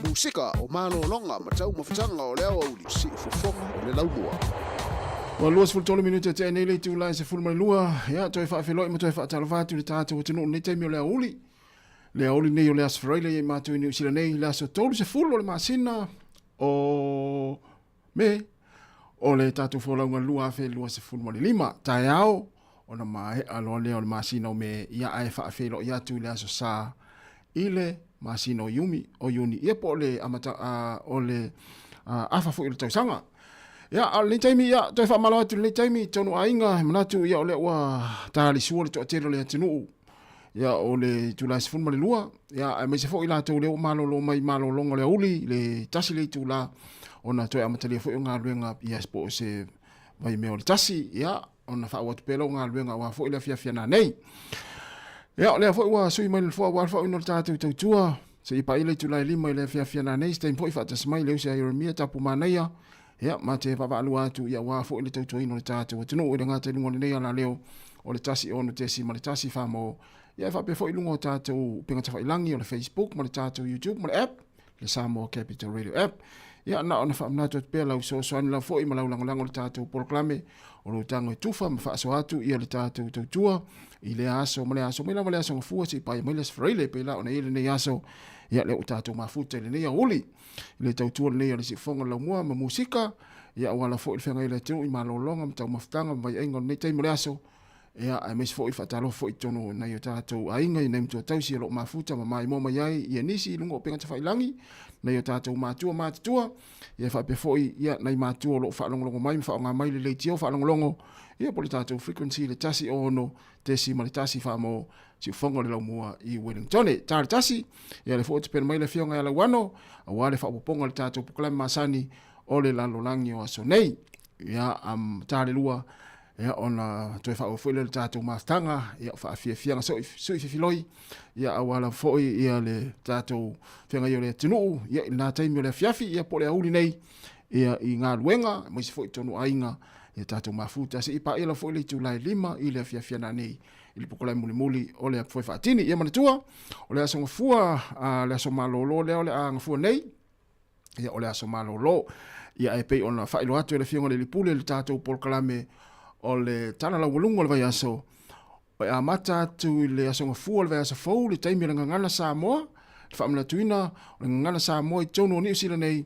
Musika o malologa ma taumafataga o le aoauli, siufofoga o le laumua. Ua 23 minute tea nei le itula e 12, ia, toe faafeiloai ma toe faatalofa atu i le tatou atunuu i lenei taimi o le aoauli. Le aoauli nei o le Aso Faraile ia i matou i Niu Sila nei, le aso 30 o le masina o Me, o le tatou folauga 2025, taeao, ona maea loa lea o le masina o Me, ia ae faafeiloai atu i le aso Sa i le masina o Iumi, o Iuni, ia po o le amata, o le afa foi o le tausaga. Ia, a o lenei taimi, ia, toe faamalo atu i lenei taimi, tonu aiga, e manatu, ia, o lea ua talisua le toatele o le atunuu, ia, o le itula e 12, ia, aemaise foi latou lea ua malolo mai malologa o le aoauli, le tasi le itula, ona toe amatalia foi o galuega, ia, po o se vaimea o le tasi, ia, ona faaauau atu pea lea o galuega aua foi le afiafi ana nei. Ia, o lea foi ua sui mai le nofoa aua le faaauauina o le tatou tautua, seia paia le itula e 5 i le afiafi ana nei, se taimi foi faatasi mai le usi a Ieremia Tapumanaia, ia, ma te vaavaalua atu, ia, aua foi le tautuaina o le tatou atunuu i le gata i luga o lenei alaleo o le 106.1 Famo, ia, e faapea foi i luga o tatou upega tafailagi o le Facebook ma le tatou YouTube ma le app, le Samoa Capital Radio App. Ia, na ona faamanatu atu pea lau fesoasoani lava foi ma lau lagolago i le tatou polokalame o lo tago e tufa ma faasoa atu ia le tatou tautua i lea aso ma lea aso mai lava le aso gafua seia paia mai le Aso Faraile pei la ona i ai lenei aso ia lea ua tatou mafuta i lenei aoauli i le tautua lenei a le Siufofoga o le Laumua ma musika ia auala foi le feagai le atunuu i malologa ma taumafataga ma vaiaiga o lenei taimi o le aso. Ia, aemaise foi faatalofa foi i totonu o nai o tatou aiga i nai matua tausi o lo o mafuta ma maimoa mai ai ia nisi i luga o upega tafailagi, nai o tatou matua matutua, ia faapea foi ia nai matua o lo o faalogologo mai ma faaaoga mai le leitio faalogologo, ia po o le tatou frequency le 106.1 faa-mo siufofoga o le laumua i Wellingtone. Ta le tasi, ia lea foi ua tapena mai le afioga ia Lauano, aua le faaopoopoga o le tatou polokalame masani o le lalolagi o aso nei. Ia, ta le lua, ia ona toe faaauau foi lea o le tatou mafutaga, ia o faafiafiaga sui fefiloi, ia aua lava foi ia le tatou feagai o le atunuu, ia i lena taimi o le afiafi, ia po o le aoauli nei, ia i galuega, aemaise foi i totonu o aiga, ia tatou mafuta seia paia lava foi le itula e 5 i le afiafi a nanei i le polokalame mulimuli o le Foe Faatini. Ia manatua, o le aso gafua, le aso malolo lea o le a gafua nei, ia o le aso malolo. Ia ae pei ona faailoa atu e le Afioga i le Alii Pule i le tatou polokalame o le Tala Laualuga o le Vaiaso, e amata atu i le aso Gafua o le vaiaso fou le taimi o le Gagana Samoa, le faamanatuina o le Gagana Samoa i totonu o Niu Sila nei,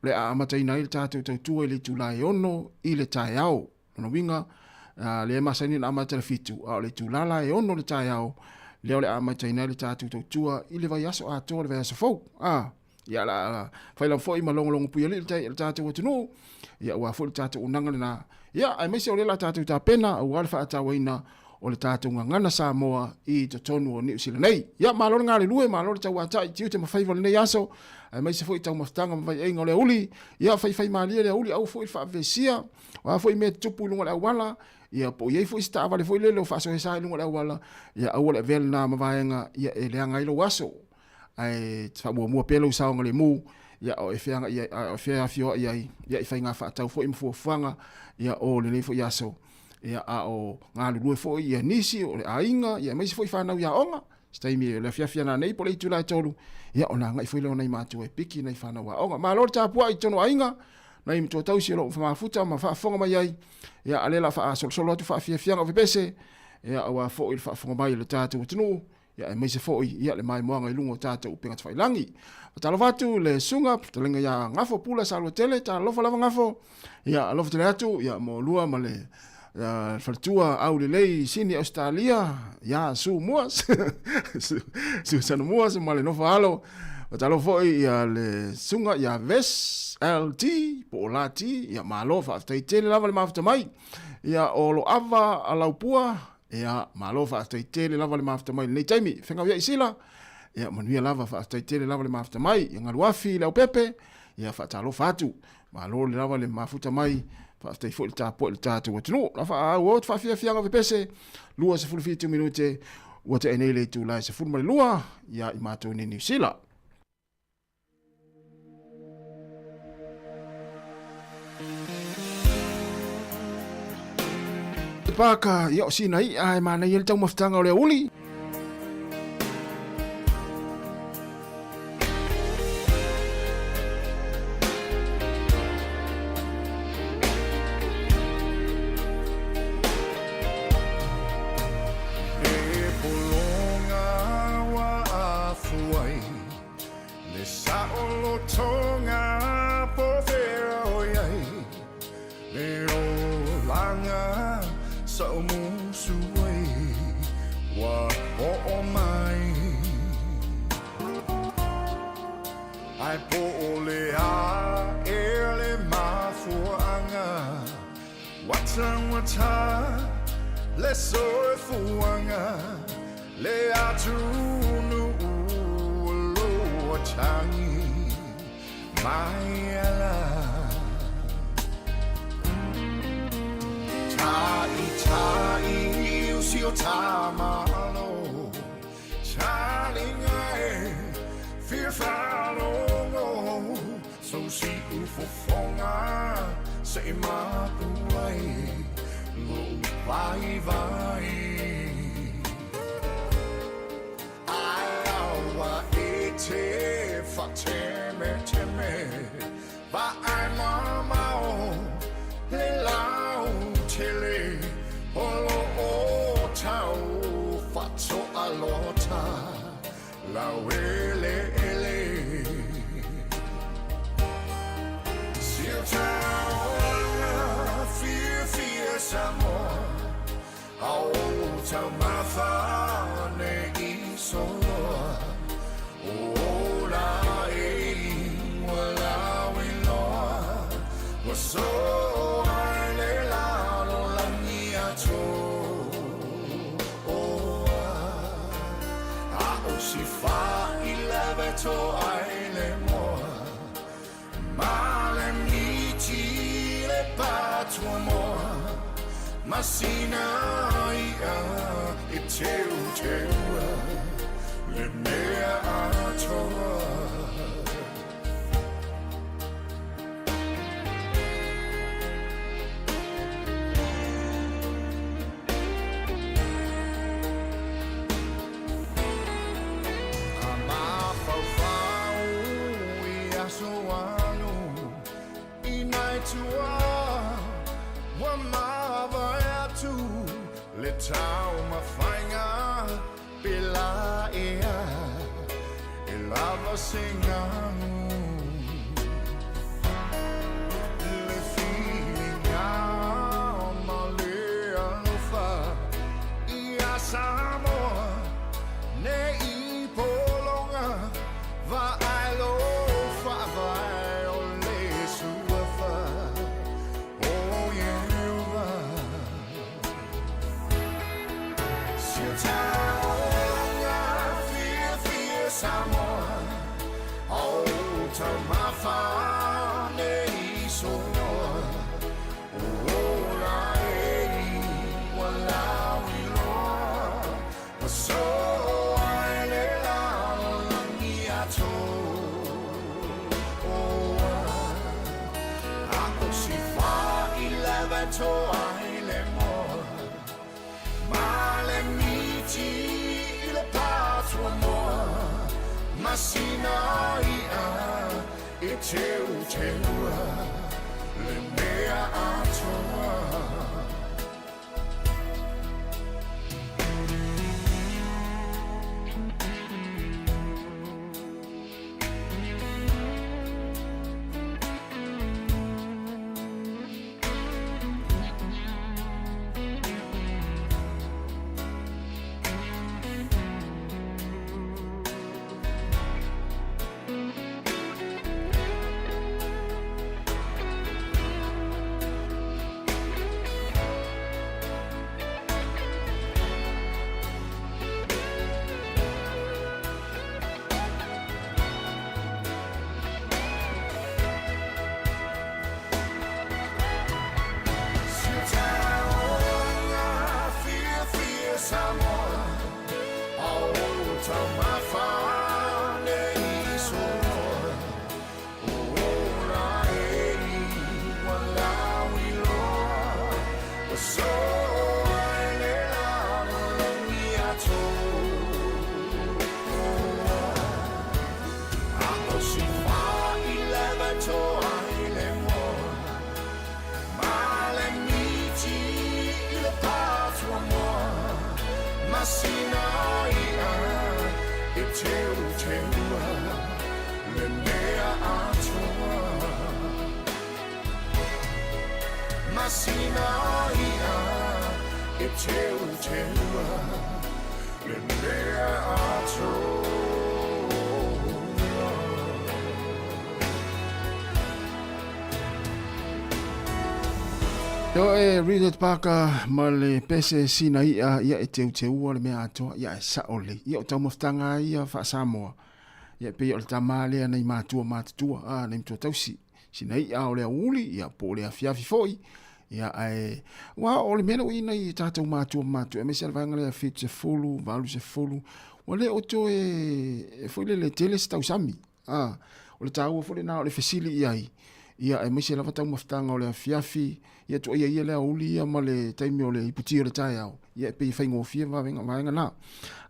o le a amataina ai le tatou tautua i le itula e 6 i le taeao. Lona uiga, lea e masani ona amata i le 7, a o le itula la e 6 i le taeao, lea o le a amataina ai le tatou tautua i le vaiaso atoa, le vaiaso fou. Ia, la a fai lava foi ma logologo puialii le tatou atunuu, ia aua foi le tatou auaunaga lena. Ia, aemaise o lea o le a tatou tapena aua le faatauaina o le tatou gagana Samoa i totonu o Niu Sila nei. Ia, malo le galulue, malo le tauatai i tiute ma faiva o lenei aso, aemaise foi taumafataga ma vaiaiga o le aoauli. Ia, faifaimalie le aoauli, aua foi le faavevesia, o a foi mea e tutupu i luga o le auala, ia po o i ai foi se taavale foi lele o faasoesa i luga o le auala, ia aua le avea lena ma vaega ia e leaga ai lou aso. Ae faamuamua pea lou saogalemu, ia o e fea agai ai, a o e fea afioai ai, ia i faiga faatau foi ma fuafuaga, ia o lenei foi aso, ia a o galulue foi ia nisi o le aiga, ia aemaise foi fanau i aoga, se taimi o le afiafi ana nei po o le itula e 3, ia ona agai foi lea o nai matua e piki nai fanau aoga. Malo le tapuai i totonu o aiga, nai matua tausi o lo o mafuta ma faafofoga mai ai, ia a o lea o le a faasolosolo atu faafiafiaga o pepese, ia aua foi le faafofoga mai o le tatou atunuu, ia aemaise foi ia le maimoaga i luga o tatou upega tafailagi. Faatalofa atu le susuga fetalaiga ia Gafo Pula Saluatele, talofa lava Gafo, ia alofa tele atu ia mo lua ma le faletua aulelei i Sini Ausetalia ia Su Muas, Susana Muas ma le nofo alo. Faatalofa foi ia le susuga ia Ves LT po o Lati, ia malo faafetai tele lava le mafuta mai. Ia o Loava Alaupua, Ia, malo faafetai tele lava le mafuta mai i lenei taimi. Fegauiai Sila, ia manuia lava faafetai tele lava le mafuta mai. Ia Galuafi Leaupepe, ia faatalofa atu. Malo le lava le mafuta mai, faafetai foi le tapuai i le tatou atunuu. La faaauau atu faafiafiaga pepese, 27 minute, ua tea nei le itula e 12 ia i matou nei Niu Sila. Pāka, ia o sina i'a e manaia le taumafataga o le aoauli. E pologa ua afu ai Le saolotoga po fea o i ai Le olaga sa o musu ai Ua oo mai Ae po o le a ea le mafuaaga Ua taugata le soifuaga Le atunuu o lo o tagi mai ala Taʻitaʻi i si o ta Malo Talinga e fia faalogo So si'u fofoga se i mapu ai Lo'u vaivai Ae aua e te faatemeteme Vaai mamao le lautele O lo'o tau faatoalota Laueleele Si o ta olaga fiafia Samoa. taumafa nei soloa O ola e ua lauiloa Ua soa i le lalolagi atoa A o si faileve toa i le moa Ma le miti le patuamoa Ma sina i'a e teuteua Le mea atoa. A mafaufau i aso alu i nai tua ua mavae atu le taumafaiga pe la ea e lava se galu Le filiga ma le alofa ia Samoa nei pologa vaai lo faavae o le suafa o Ieova. Si o taulaga fiafia Samoa o taumafa nei soloa O ola e ua lauiloa Ua soa i le lalolagi atoa A o si faileve toa i le moa Ma le miti i le patuamoa Ma sina i'a e teuteua Le mea atoa. Si o taulaga fiafia Samoa o taumafa nei soloa O ola e ua lauiloa Ua soa i le lalolagi atoa A o si faileve toa i le moa Ma le miti i le patuamoa Ma sina i'a e teuteua Le mea atoa Ma sina i'a e teuteua Le mea atoa. Io e Richard Parker ma le pese sina i'a ia e teuteua le mea atoa ia e sa'o lelei. Ia o taumafataga lava ia faa-Samoa ia e pei o le tama lea nai matua matutua a nai matua tausi. Sina i'a o le aoauli ia po o le afiafi foi ia ae aua o le mea lea ua i ai nai tatou matua matutua aemaise lava le vaega lea 70, 80 ua le o toe foi lele tele se tausami. A, o le taua foi lena o le fesili i ai, ia aemaise lava taumafataga o le afiafi, ia tuaia ia le aoauli ia ma le taimi o le iputi o le taeao, ia e pei e faigofie vaega, vaega na.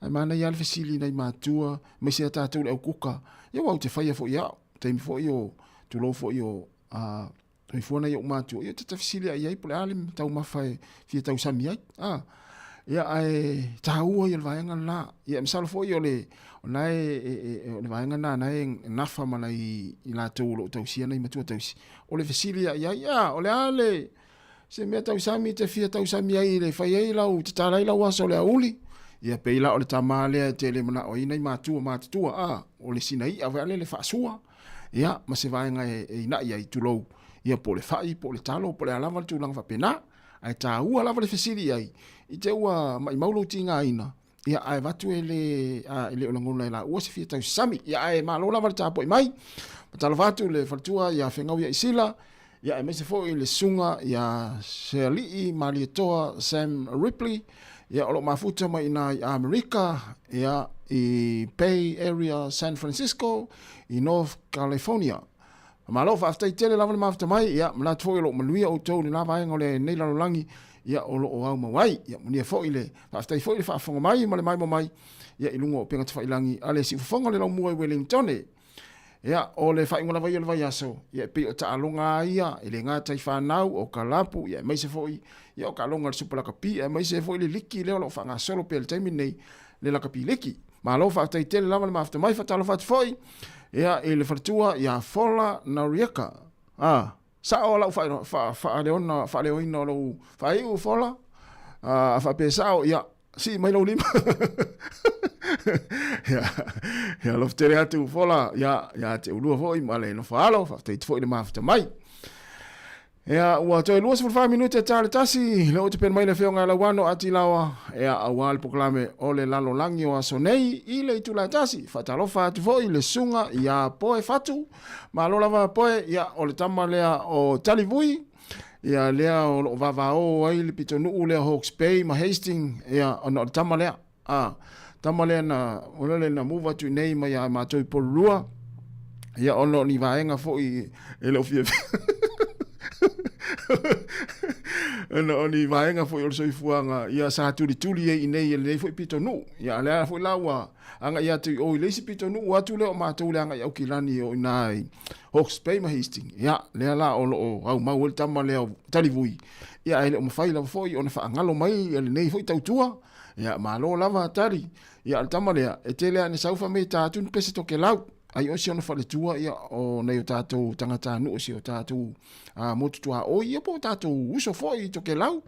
Ae manaia lava le fesili i nai matua, aemaise a tatou le aukuka, ia aua ou te faia foi e au, taimi foi o, tulou foi o, a, soifua nai ou matua, ia ta fesili i ai po o le a le taumafa e fia tausami ai. A, ia ae taua ia le vaega lena. Ia masalo foi o le o na e, e, e, o le vaega lena na e nafa ma nai i latou o lo o tausia nai matua tausi. O le fesili i ai, ia, o le a le. se mea tausami e te fia tausami ai i le fai ai lau, tatala ai lau aso o le aoauli. Ia pei la o le tama lea e tele manao ai nai matua matutua, a, o le sina i'a foi a lea le faasua, ia, ma se vaega e, e ina'i ai, tulou, ia po o le fai, po o le talo, po o le a lava le tulaga faapena. Ae taua lava le fesili i ai, i te ua maimau lou tigaina, ia ae avatu e le, a, e le o lagona e laua se fia tausami. Ia ae malo lava le tapuai mai. Faatalofa atu le faletua ia Fegau ia Isila, ia aemaise foi le susuga ia Sealii Malietoa Sam Ripley, ia o lo o mafuta mai ina i Amerika, ia i Bay Area San Francisco, i North California. Malo, faafetai tele lava le mafuta mai, ia manatu foi o lo o manuia outou i lena vaega o lenei lalolagi, ia o lo o aumau ai. Ia manuia foi le faafetai foi le faafofoga mai ma le maimoa mai, ia i luga o upega tafailagi a le Siufofoga o le Laumua i Welingtone. Ia, o le faaiuga lava ia o le vaiaso, ia e pei o taaloga lava ia, e le gata i fanau, o kalapu, ia aemaise foi ia o taaloga a le Supa Lakapi, aemaise foi le liki lea o lo o faagasolo pea i le taimi lenei, le lakapi liki. Malo faafetai tele lava le mafuta mai, faatalofa atu foi ia i le faletua ia Fola Norieka. Ah, sao lau faaleona faaleoina o lou faaiu Fola. Ah, a faapea sao ia sii mai lou lima. Ia, ia alofa tele atu Fola, ia ia te ulua foi ma le nofo alo, faafetai atu foi le mafuta mai. Ea, ua toe 24 minute ta le tasi, lea ua tapena mai le Afioga ia Lauano Atilaoa, ea, aua le polokalame o le lalolagi o aso nei i le itula e tasi. Faatalofa atu foi i le susuga ia Poe Fatu. Malo lava Poe, ia, o le tama lea o Talivui, ia, lea o lo o vavao ai le pitonuu lea Hawke's Bay ma Hastings, ia, ona o le tama lea. A, tama lea na, ona lea na move atu i nei mai a matou i Porirua, ia ona o ni vaega foi e le o fiafia. Ona o ni vaega foi o le soifuaga, ia sa tulituli ai i nei e lenei foi pitonuu. Ia a lea foi la ua agai atu i o i le isi pitonuu atu lea o matou le agai i Aukilani o i ina i Hawke's Bay ma Hastings. Ia, lea la o lo o aumau ai le tama lea o Talivui. Ia ae le o mafai lava foi ona faagalo mai lenei foi tautua. Ia, malo lava Tali. Ia, o le tama lea, e tele lava ina sau fai mai e ta atu ni pese Tokelau. Ai o si ona faletua, ia, o nai o tatou tagatanuu, si o tatou motu tuaoi, ia po o tatou uso foi i Tokelau.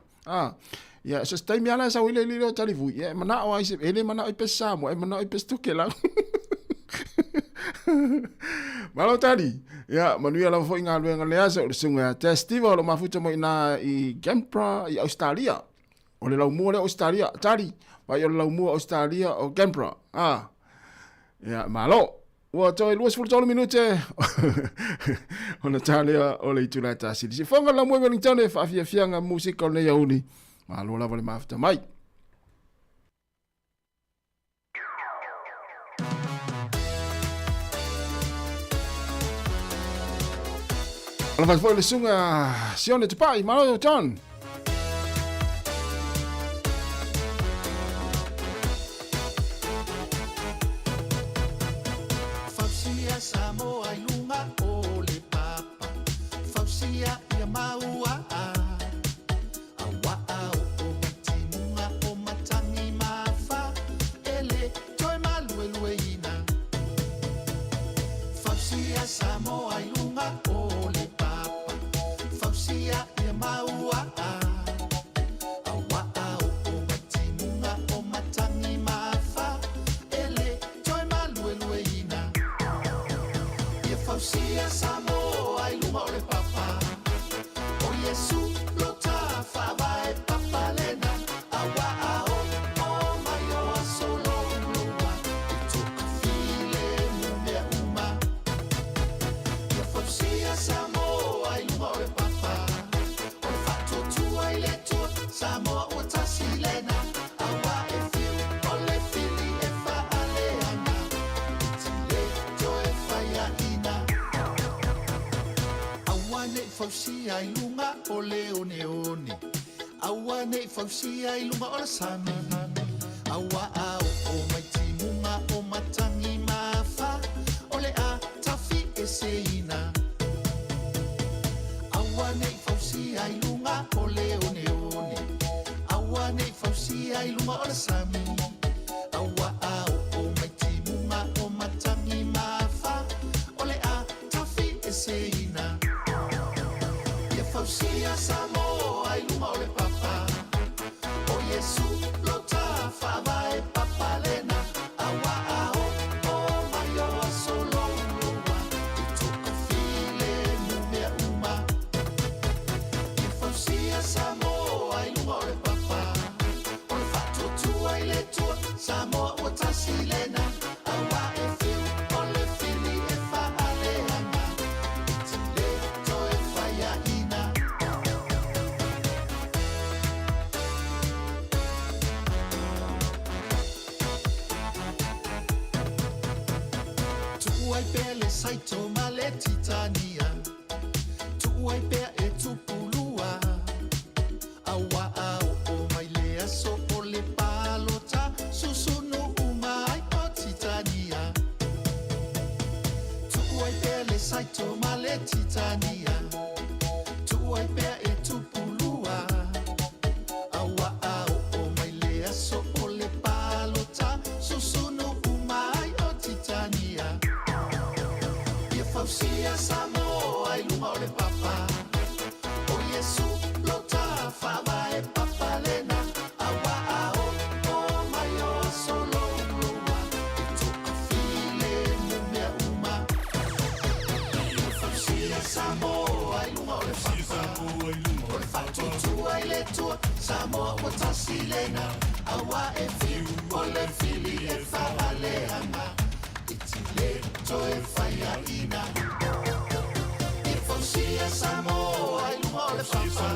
Ia, so se taimi lava la e sau ai le alii lea o Talivui, ia, e manao lava i se, e le manao i pese Samoa, e manao i pese Tokelau. Malo Tali. Ia, manuia lava foi galuega o le aso, o le susuga ia Tess Steve o lo o mafuta mai i ina i Canberra i Ausetalia. O le laumua lea o Ausetalia, Tali, vai o le laumua o Ausetalia o Canberra. Ah. Ia, malo. Ua toe 23 minute ona ta lea o le itula e tasi. Le sifoga o le laumua i Wellington e faafiafiaga musika o lenei aoauli. Malo lava le mafuta mai. Alofa foi le susuga Sione Tupai, malo John. Fausia Samoa i luga o le papa, fausia ia maua a. Samoa i luga o le papa O Iesu lo ta faavae papa lena Aua a oo mai o aso louloua I tokafile mu mea uma Ia fausia Samoa i luga o le papa O le faatuatua i le Atua Samoa ua tasi lena Aua e fiu o le fili e faaleaga I tile toe faiaina Aua ne i fausia i luga o le oneone Aua ne i fausia i luga o le sami Aua a oo mai timuga o matagi ma afa O le a tafi eseina Aua ne i fausia i luga o le oneone Aua ne i fausia i luga o le sami Aua a oo mai timuga o matagi ma afa O le a tafi eseina Ia fausia Samoa. ai pea le saito ma le titania Tuu ai pea e tupulua Aua a oo mai le aso o le palota Susunu uma ai o Titania Tuu ai pea le saito ma le titania Tuu ai pea e tupulua Aua a oo mai le aso o le palota Susunu uma ai o Titania Ia fausia Samoa i luga o le papa O Iesu lo ta faavae papa lena Aua a oo mai o aso louloua E toafilemu mea uma Ia fausia Samoa i luga o le papa O le faatuatua i le Atua Samoa ua tasi lena Aua e fiu o le fili e faaleaga I ti le toe faiaina Ia fausia Samoa i luga o le papa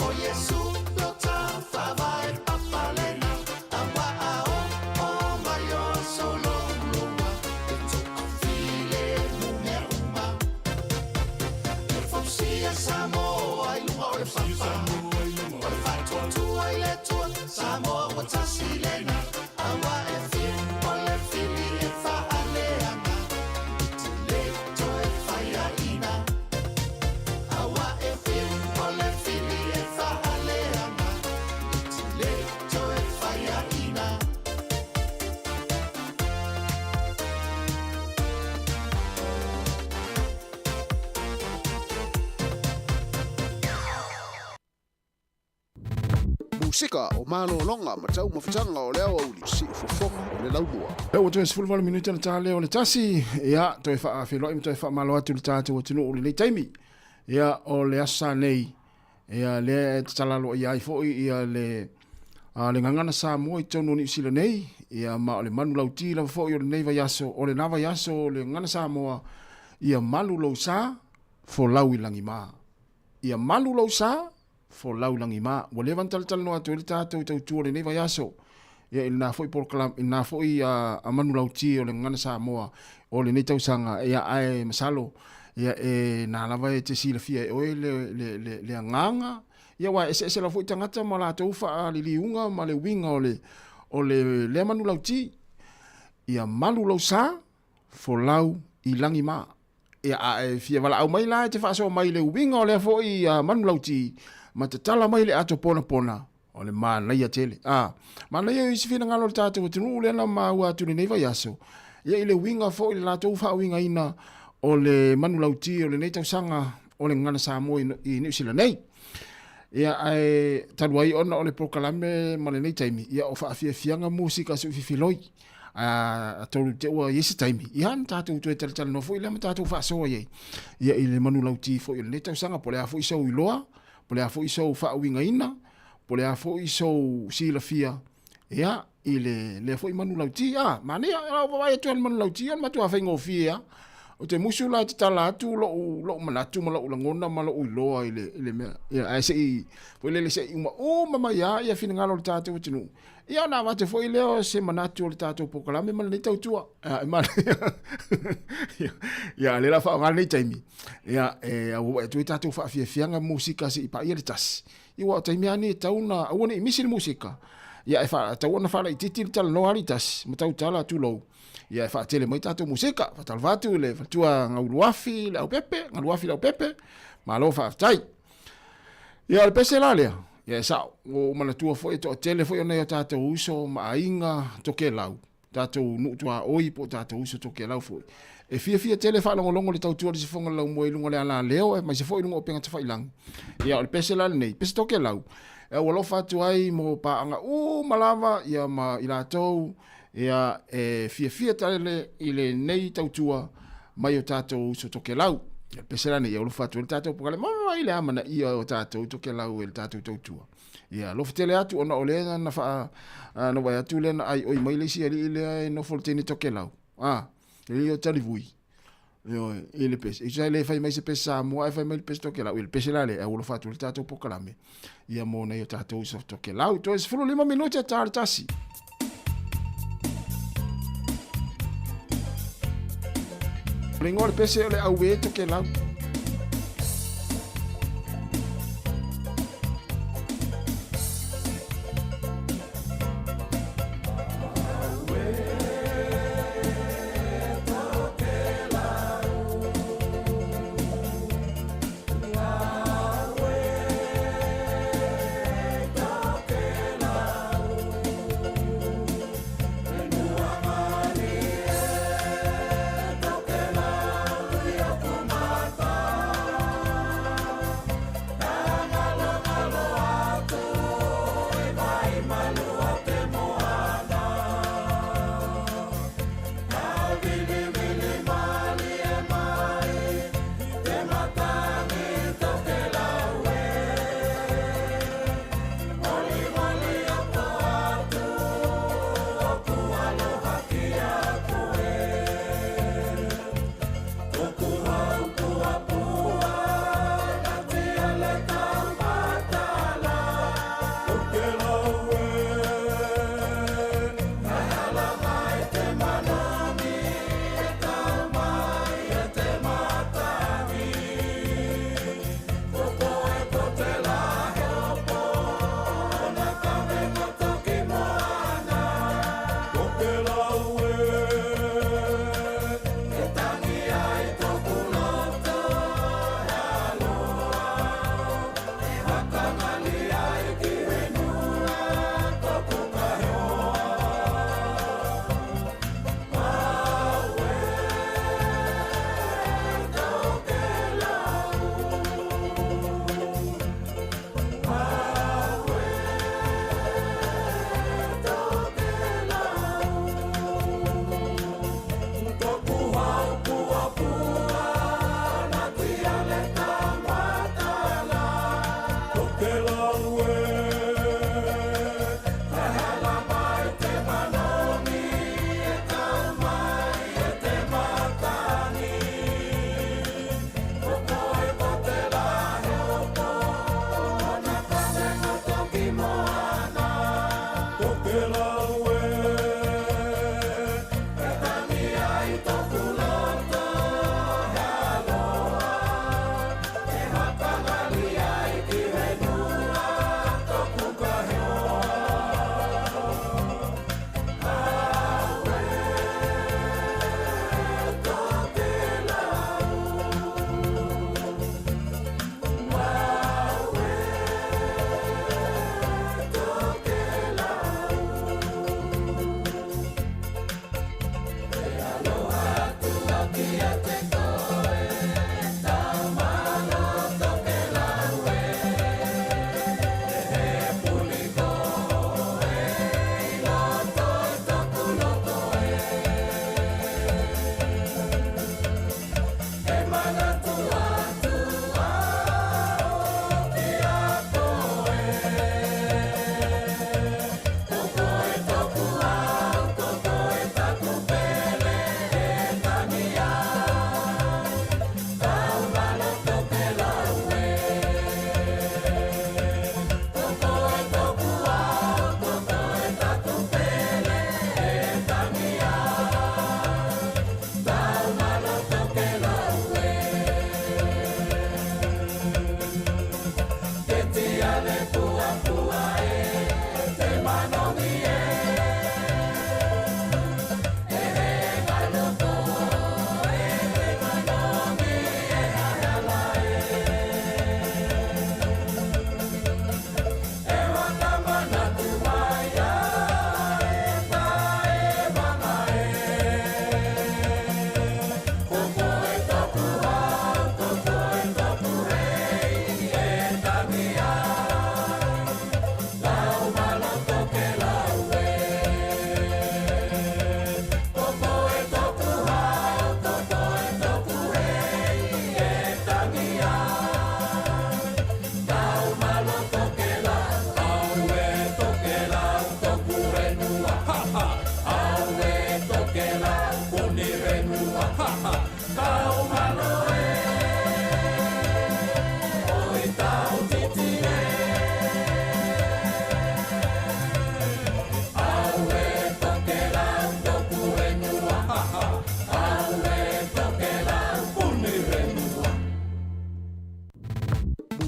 O Iesu lo ta faavae papa lena Aua a oo mai o aso louloua E toafilemu mea uma Ia fausia Samoa i luga o le papa O le faatuatua i le Atua Samoa ua tasi lena Aua e fiu o le fili e faaleaga I te le toe faiaina Aua e fiu o le fili e faaleaga I te le toe faiaina. Musika o malologa ma taumafataga o le aoauli, siufofoga o le laumua. Ua toe 18 minute na ta lea o le tasi, ia, toe faafeiloai ma toe faamalo atu i le tatou atunuu i lenei taimi. Ia, o le aso sa nei, ia, lea e tatala aloaia ai foi ia le, a, le gagana Samoa i totonu o Niu Sila nei, ia, ma o le manulauti lava foi o lenei vaiaso, o lena vaiaso o le gagana Samoa, ia malu lou sa, folau i lagima. Ia malu lou sa, folau i lagima. Ua leva ona talatalanoa atu ai le tatou tautua o lenei vaiaso, ia i lena foi polokalame, i lena foi a manulauti o le Gagana Samoa o lenei tausaga, ia ae masalo, ia e na lava e te silafia e oe le, le, le, le agaga, ia aua e eseese lava foi tagata ma latou faaliliuga ma le uiga o le, o le lea manulauti. Ia malu lou sa, folau i lagima. Ia, a e fia valaau mai la e te faasoa mai i le uiga o lea foi manulauti, ma tatala mai le ato ponapona, o le manaia tele. A, manaia isi finagalo o le tatou atunuu lea na maua atu i lenei vaiaso, ia i le uiga foi i le latou faauigaina o le manulauti o lenei tausaga o le Gagana Samoa i Niu Sila nei. Ia, ae talu ai ona o le polokalame ma lenei taimi, ia o faafiafiaga musika suififiloi. Atonu te ua i ai se taimi, ia na tatou toe talatalanoa foi lea ma tatou faasoa i ai. Ia i le manulauti foi o lenei tausaga, po o le a foi sou iloa, po o le a foi sou faauigaina, po o le a foi sou silafia, ia, i le lea foi manulauti. A, manaia, o lau vaavaai atu i le manulauti, o le matua faigofie lava. Ou te musu la e tatala atu lou, lou manatu ma lou lagona ma lou iloa i le, i le mea. Ia, ae se i, foi lele se i uma uma mai lava ia finagalo o le tatou atunuu. Ia ona avatu foi lea o se manatu o le tatou polokalame ma lenei tautua. E manaia. Ia, lea la faaaoga lenei taimi. Ia, e auauai atu ai tatou faafiafiaga musika se i paia le tasi. Ia, aua o taimi lava nei e tatau ona aua ne i misi le musika. Ia, e tatau ona faalaitiiti le talanoa a le tasi ma tautala tulou. Ia, e faatele mai tatou musika. Faatalofa atu i le faletua Gauluafi Leaupepe, Galuafi Leaupepe. Malo faafetai. Ia, o le pese la lea, ia e sao, ua ou manatua foi e toatele foi o nai o tatou uso ma aiga Tokelau, tatou nuu tuaoi po o tatou uso Tokelau foi. E fiafia tele faalogologo le tautua le sifoga le laumua i luga o le alaleo, aemaise foi i luga o upega tafailagi. Ia, o le pese la lenei, pese Tokelau, e au alofa atu ai mo paaga uma lava, ia ma i latou, ia e fiafia tele i lenei tautua mai o tatou uso Tokelau. Ia, le pese la nei, ia alofa atu ai le tatou pokale ma i le amanaia o tatou Tokelau e le tatou tautua. Ia alofa tele atu ona o lea na faa na vaai atu lea na aioi mai le isi alii lea e nofo le teine Tokelau. Ah, le o Talivui. Ioe, i le pese. I sai le fai mai se pese Samoa, ai fai mai le pese Tokelau. I le pese la le, e alofa atu le tatou pokalame. Ia mo nei o tatou uso Tokelau. Toe 15 minute ta le tasi. O le igoa o le pese o le Auē Tokelau.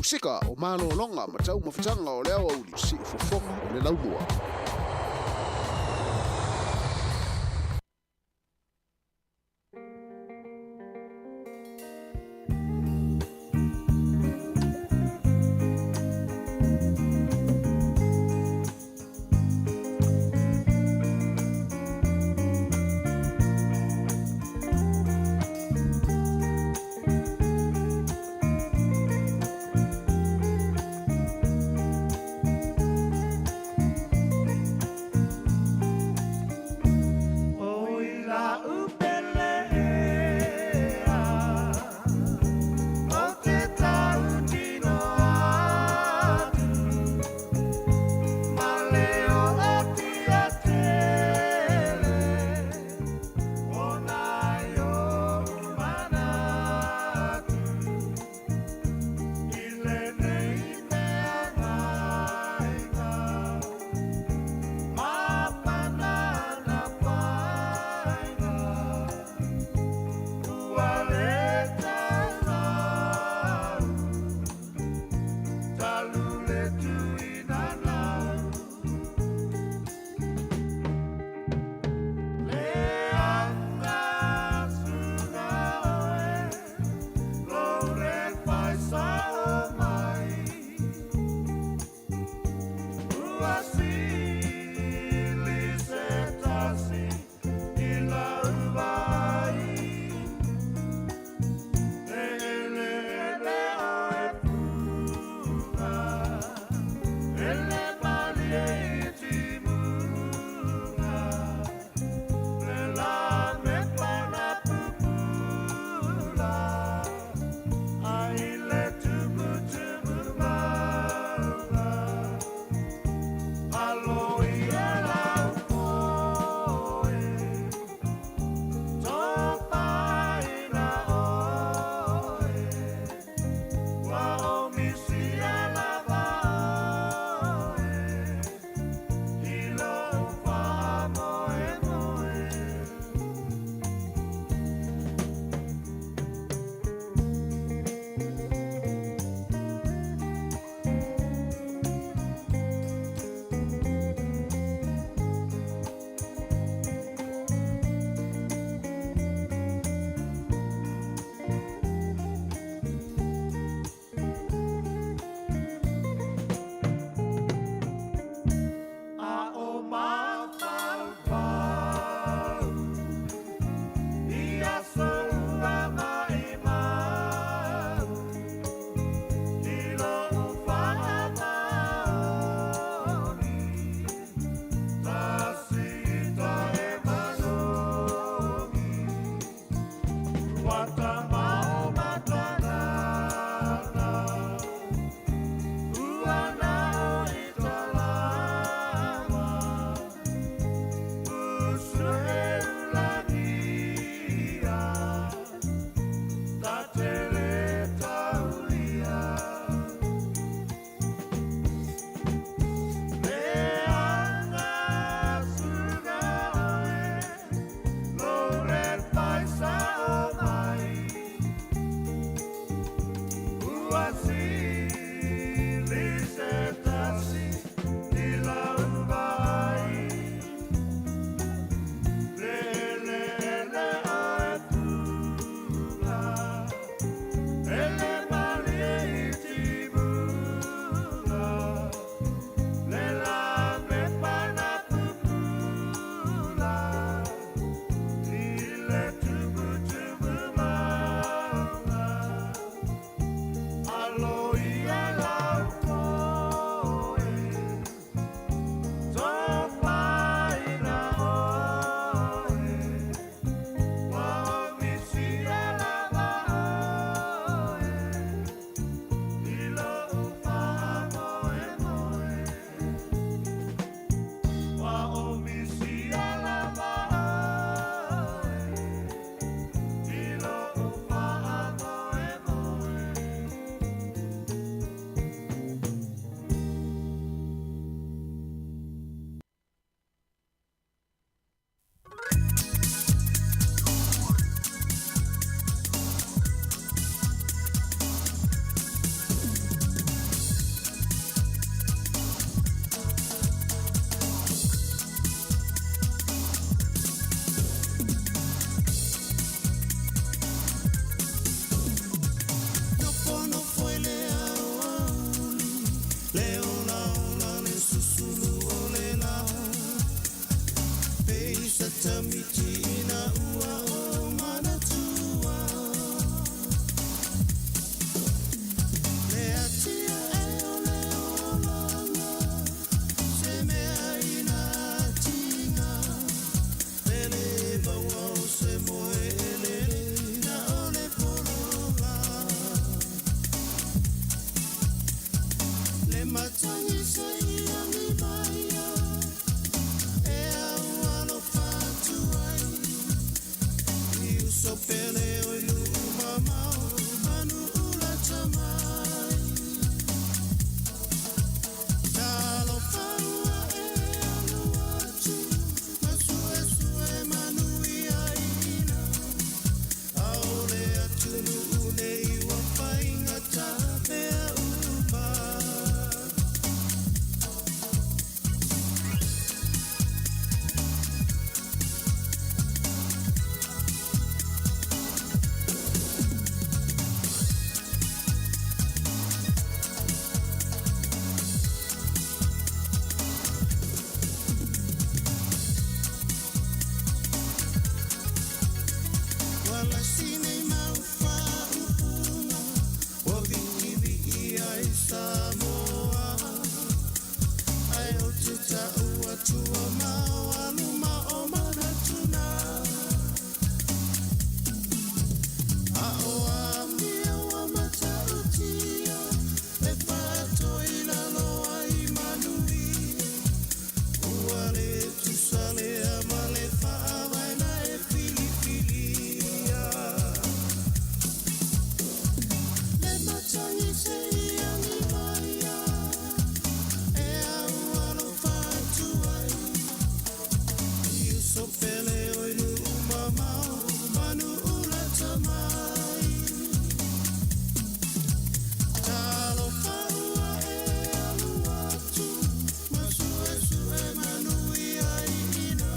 Pasika o malologa ma taumafataga o le aoauli siufofoga o le laumua. Malasi nei mau faaupuga ua viivii ai Samoa. Ae ou te ta'u atu ua mao luma o manatu na. A o amio ua mata'utia e fa'ato'i lalo ai manuia. Ua le tusa lea ma le fa'avae na e filifilia. Le matagi se'i agi maia e au alofa atu ai. I uso pele o i nu'u mamao ma nu'u lata mai. Talofa ua e alu atu ma su'esu'e manuia i'ina.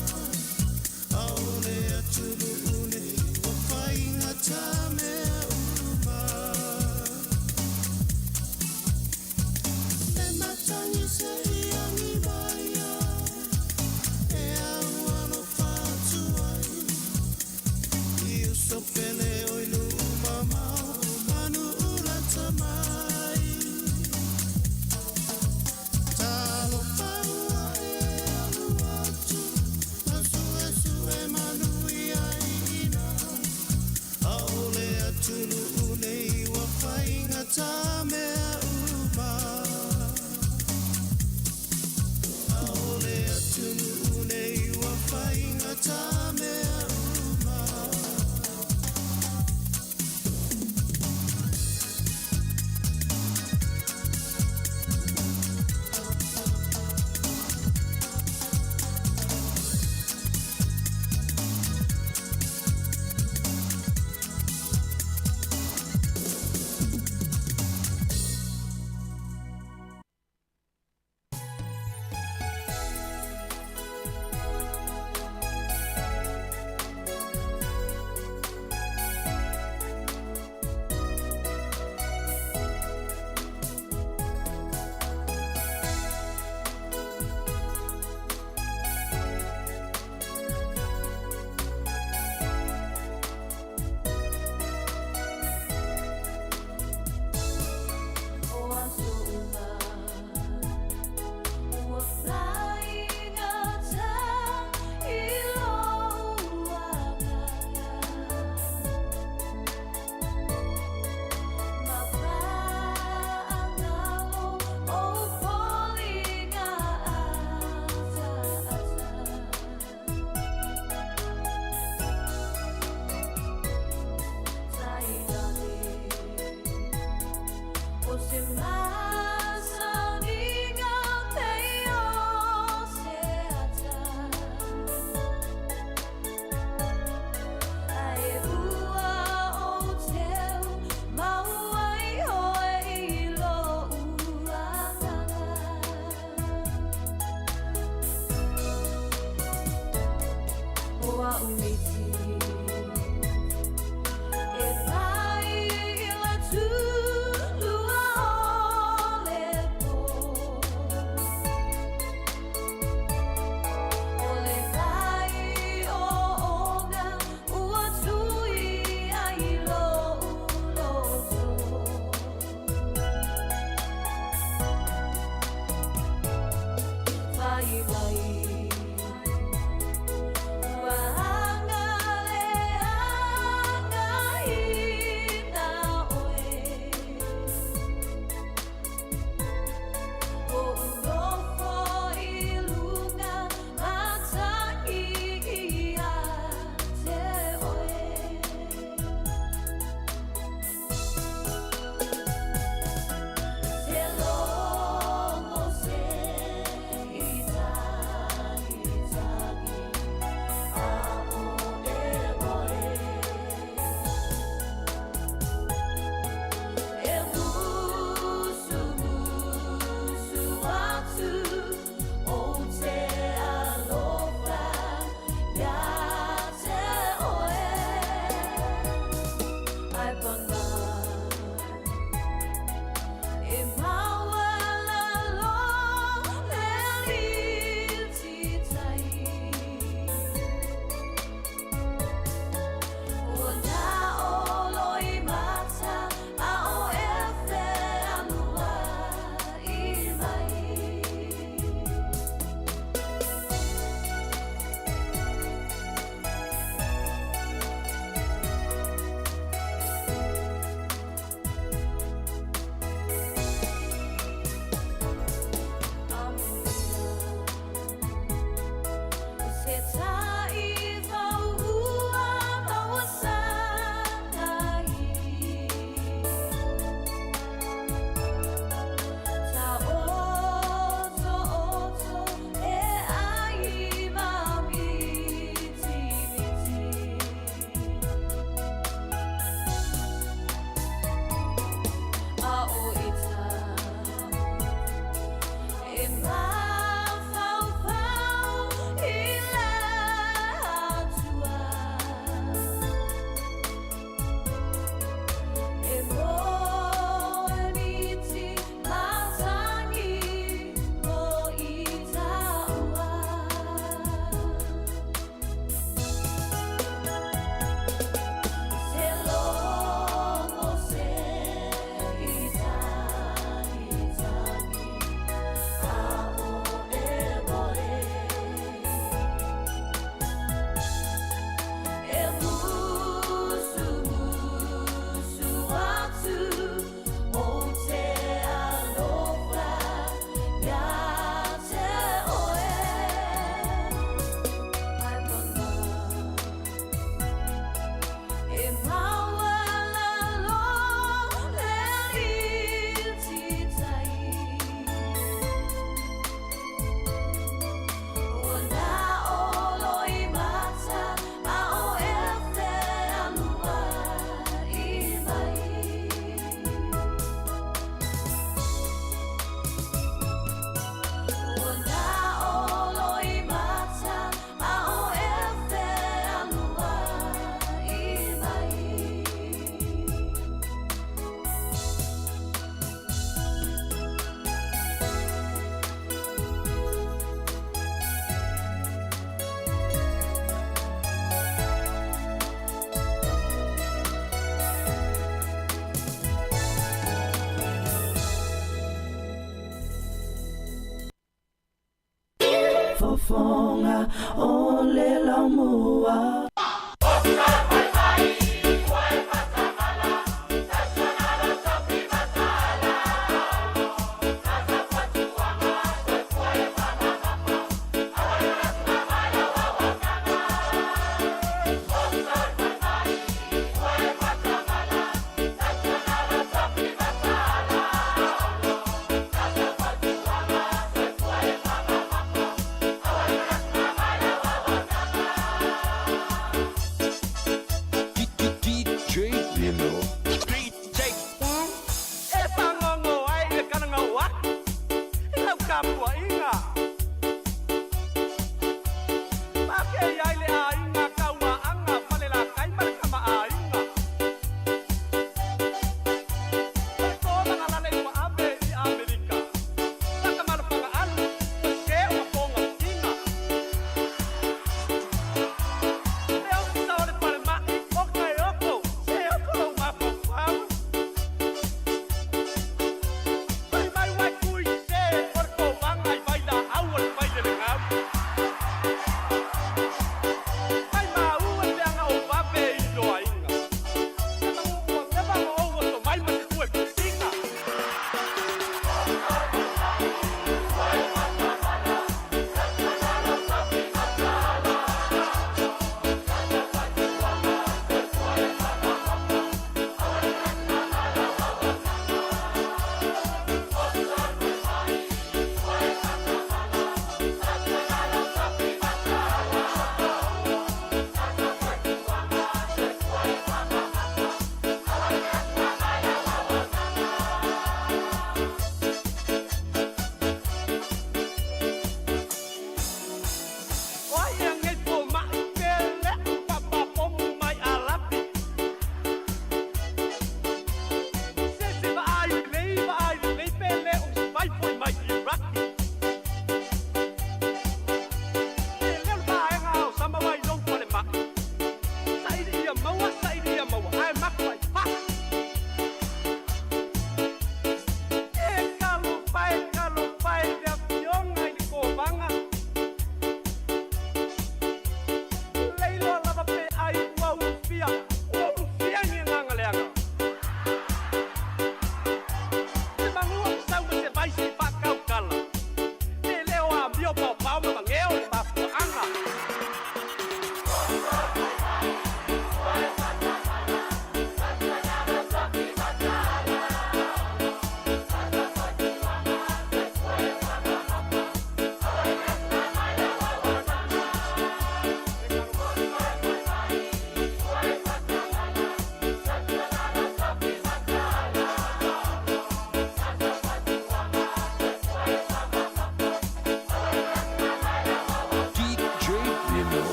A'ole atunu'u nei ua faigata mea uma. Le matagi se'i agi maia e au alofa atu ai. I uso pele o i nu'u mamao ma nu'u lata mai. Talofa ua e alu atu ma su'esu'e manuia i'ina. A'ole atunu'u nei ua faigata mea uma. A'ole atunu'u nei ua faigata mea uma. O aso uma ua faigata i lou agaga. Ma faagalo ou foliga ataata. Tainane o se masaniga pei o se ata. Ae ua ou teu mau ai oe i lo'u agaga. O a'u miti e fai i le tulua o le po. O le vai o ona ua tui ai lo'u loto. Fai mai ua agalelei. Siufofoga o le Laumua.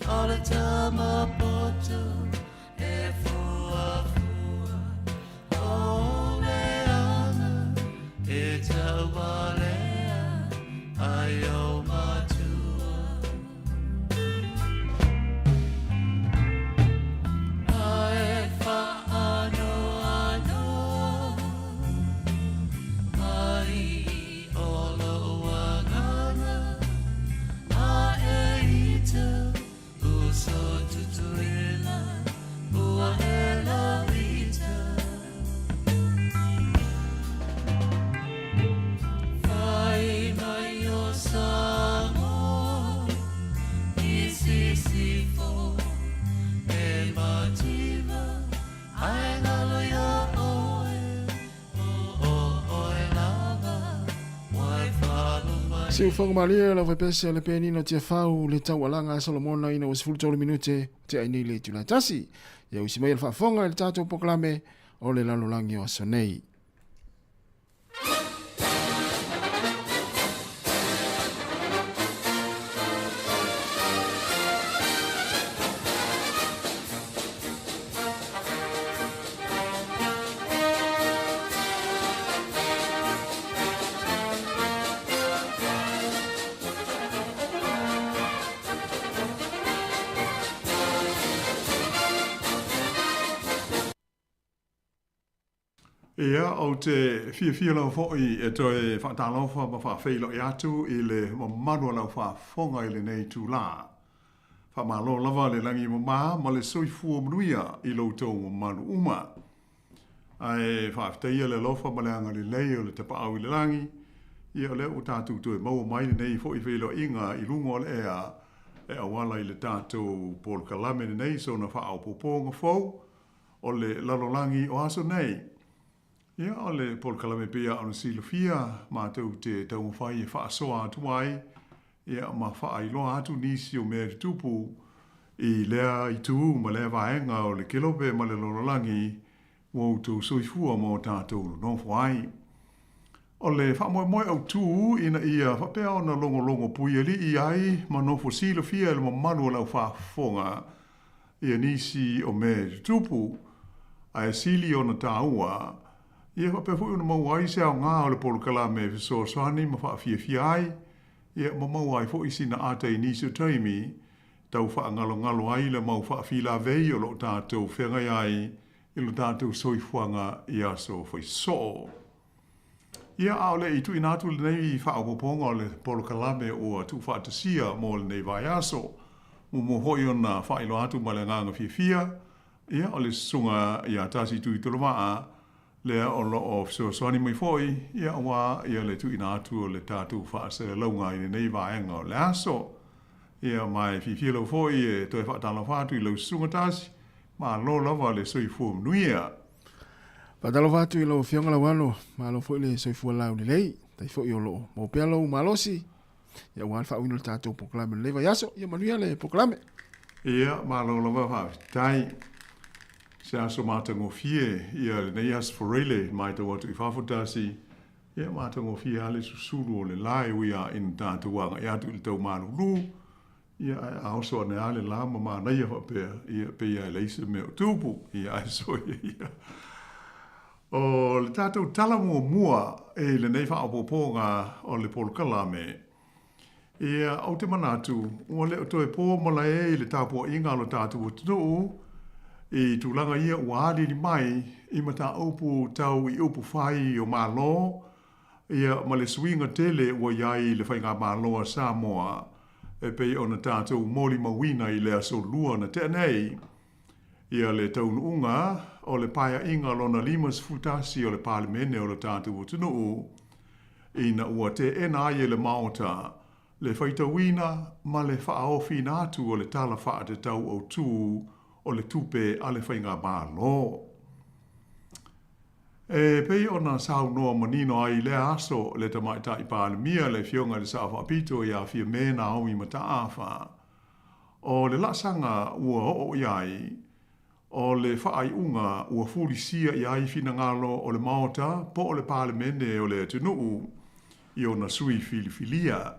O le tama poto e fuafua O leaga e taualea ai ou matua Ae faanoanoa mai o lou agaga A e ita uso Tutuila ua e lauita Fai mai o Samoa i Sisifo e mativa ae galo iā ʻoe Siufoga malie lau faipese le penina o Tiafau le taualaga a Solomona ina ua 13 minute tea ai nei le itula e tasi. Ia usi mai le faafofoga i le tatou polokalame o le lalolagi o aso nei. Ia, ou te fiafia lava foi e toe faatalofa ma faafeiloai atu i le mamalu o lau faafofoga i lenei itulā. Faamalo lava le lagi mama ma le soifua manuia i lo outou mamalu uma. Ae faafetaia le alofa ma le agalelei o le Tapaau i le Lagi, ia o lea ua tatou toe maua mai lenei foi feiloaiga i luga o le ea e auala i le tatou polokalame lenei sona faaopoopoga fou o le lalolagi o aso nei. Ia, o le polokalame pei lava ona silafia, matou te taumafai e faasoa atu ai, ia, ma faailoa atu nisi o mea e tutupu i lea itu ma lea vaega o le kelope ma le lalolagi ua outou soifua ma o tatou nonofo ai. O le faamoemoe autu ina ia faapea ona logologo puialii ai ma nofo silafia e le mamalu o le aufaafofoga ia nisi o mea e tutupu, ae sili ona taua, ia faapea foi ona maua ai se aoga o le polokalame e fesoasoani ma faafiafia ai, ia ma maua ai foi sina ata i nisi o taimi tau faagalogalo ai le mau faafilavei o lo o tatou feagai ai i lo tatou soifuaga i aso faisoo. Ia, a o le i tuuina atu lenei faaopoopoga o le polokalame ua tuufaatasia mo lenei vaiaso, muamua foi ona faailoa atu ma le agaga fiafia, ia, o le Susuga ia Tasi Tuitolovaa, lea o lo o fesoasoani mai foi, ia, aua ia le tuuina atu o le tatou faasalalauga i lenei vaega o le aso. Ia, ma e fiafia lava foi e toe faatalofa atu i lau Susuga Tasi, malo lava le soifua manuia. Faatalofa atu i lau Afioga Lauano, malo foi le soifua laulelei, faafetai foi o lo o maua pea lou malosi, ia aua le faauiina o le tatou polokalame i lenei vaiaso. Ia manuia le polokalame. Ia, malo lava faafetai. Se aso matagofie ia lenei Aso Faraile, matau atu i fafo Tasi, ia matagofie lava le susulu o le la e ui lava ina tatou agai atu i le tau malulu, Ia, ae a oso ane lava le la ma manaia faapea, ia, pei lava e leai se mea o tupu, ia, ae soia ia. O le tatou tala muamua i lenei faaopoopoga o le polokalame, ia, ou te manatu, ua le o toe po malae i le tapuaiga a lo tatou atunuu i tulaga ia ua aliali mai i mataupu tau i upu fai o Malo, Ia, ma le suiga tele ua i ai i le Faigamalo a Samoa, e pei ona tatou molimauina i le Aso Lua na tea nei, ia le taunuuga o le Paeaiga lona 51 o le Palemene o lo tatou atunuu, ina ua teena ai e le Maota le faitauina ma le faaofiina atu o le Tala Faatatau Autu o le Tupe a le Faigamalo. E pei ona saunoa manino ai i lea aso le Tamaitai Palemia, le Afioga i le Sao Faapito ia Fiame Naomi Mataafa, o le laasaga ua oo i ai, o le faaiuga ua fulisia i ai finagalo o le Maota po o le Palemene o le atunuu i ona sui filifilia.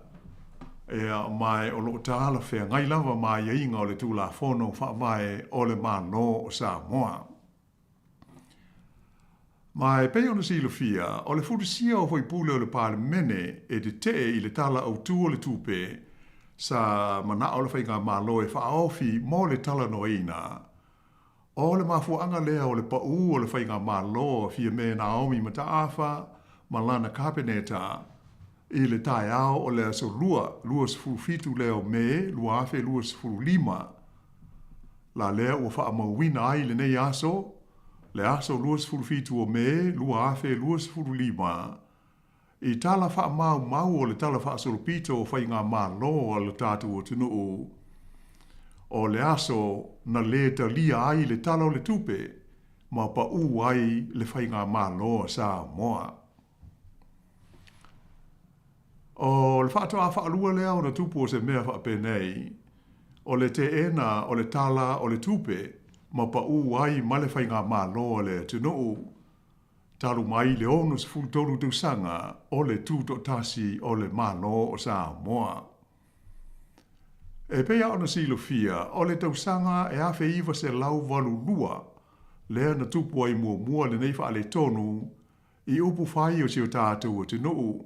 Ia, ma o lo o talafeagai lava ma aiaiga o le Tulafono Faavae o le Malo o Samoa. Ma e pei ona silafia, o le fulisia o faipule o le Palemene e tetee i le Tala Autu o le Tupe, sa manao le Faigamalo e faaofi mo le talanoaina. O le mafuaaga lea o le paū o le Faigamalo a Fiame Naomi Mataafa ma lana Kapeneta i le taeao o le Aso Lua, 27 lea o Me 2025, la lea ua faamauina ai lenei aso, le aso 27 o Me 2025, i tala faamaumau o le Tala Faasolopito o Faigamalo a lo tatou atunuu, o le aso na lē talia ai le Tala o le Tupe ma paū ai le Faigamalo a Samoa. O le faatoa faalua lea ona tupu o se mea faapenei, o le teena o le Tala o le Tupe ma paū ai ma le Faigamalo a le atunuu, talu mai le 63 tausaga o le tutoatasi o le Malo o Samoa. E pei lava ona silafia, o le tausaga e 1982 lea na tupu ai muamua lenei faaletonu i upu fai o si o tatou atunuu.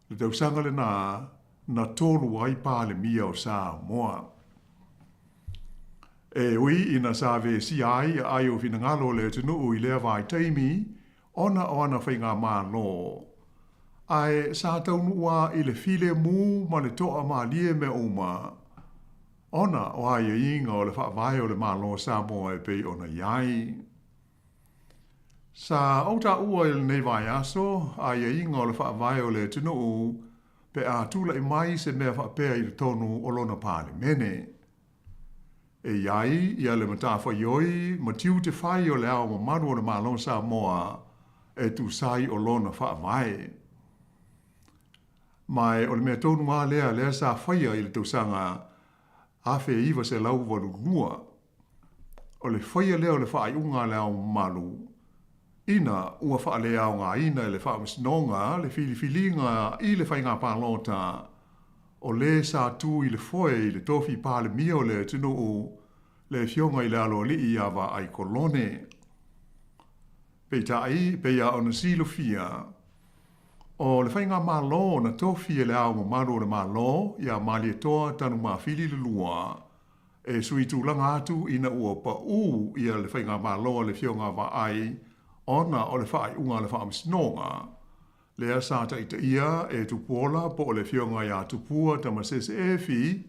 Le tausaga lena na tolu ai Palemia o Samoa. E ui ina sa vesia ai aai o finagalo o le atunuu i lea vaitaimi ona o ana faigamalo, ae sa taunuu lava i le filemu ma le toamalie mea uma ona o aiaiga o le Faavae o le Malo o Samoa e pei ona i ai. Sa ou taua i lenei vaiaso aiaiga o le Faavae o le atunuu pe a tulai mai se mea faapea i totonu o lona Palemene. E i ai ia le matafaioi ma tiute fai o le Ao Mamalu o le Malo o Samoa e tusa ai o lona Faavae. Ma o le mea tonu lava lea lea sa faia i le tausaga 1982, o le faia lea o le faaiuga a le Ao Mamalu ina ua faaleaogaina e le Faamasinoga le filifiliga i le faiga palota o le sa tu i le foe i le tofi Palemia o le atunuu, le Afioga i le Aloalii ia Vaai Kolone. Peitai, e pei lava ona silafia, o le faigamalo na tofi e le Ao Mamalu o le Malo ia Malietoa Tanumafili le Lua e sui tulaga atu ina ua paū ia le faigamalo a le Afioga a Vaai ona o le faaiuga a le Faamasinoga, lea sa taitaia e Tupuola po o le Afioga ia Tupua Tamasese Efi,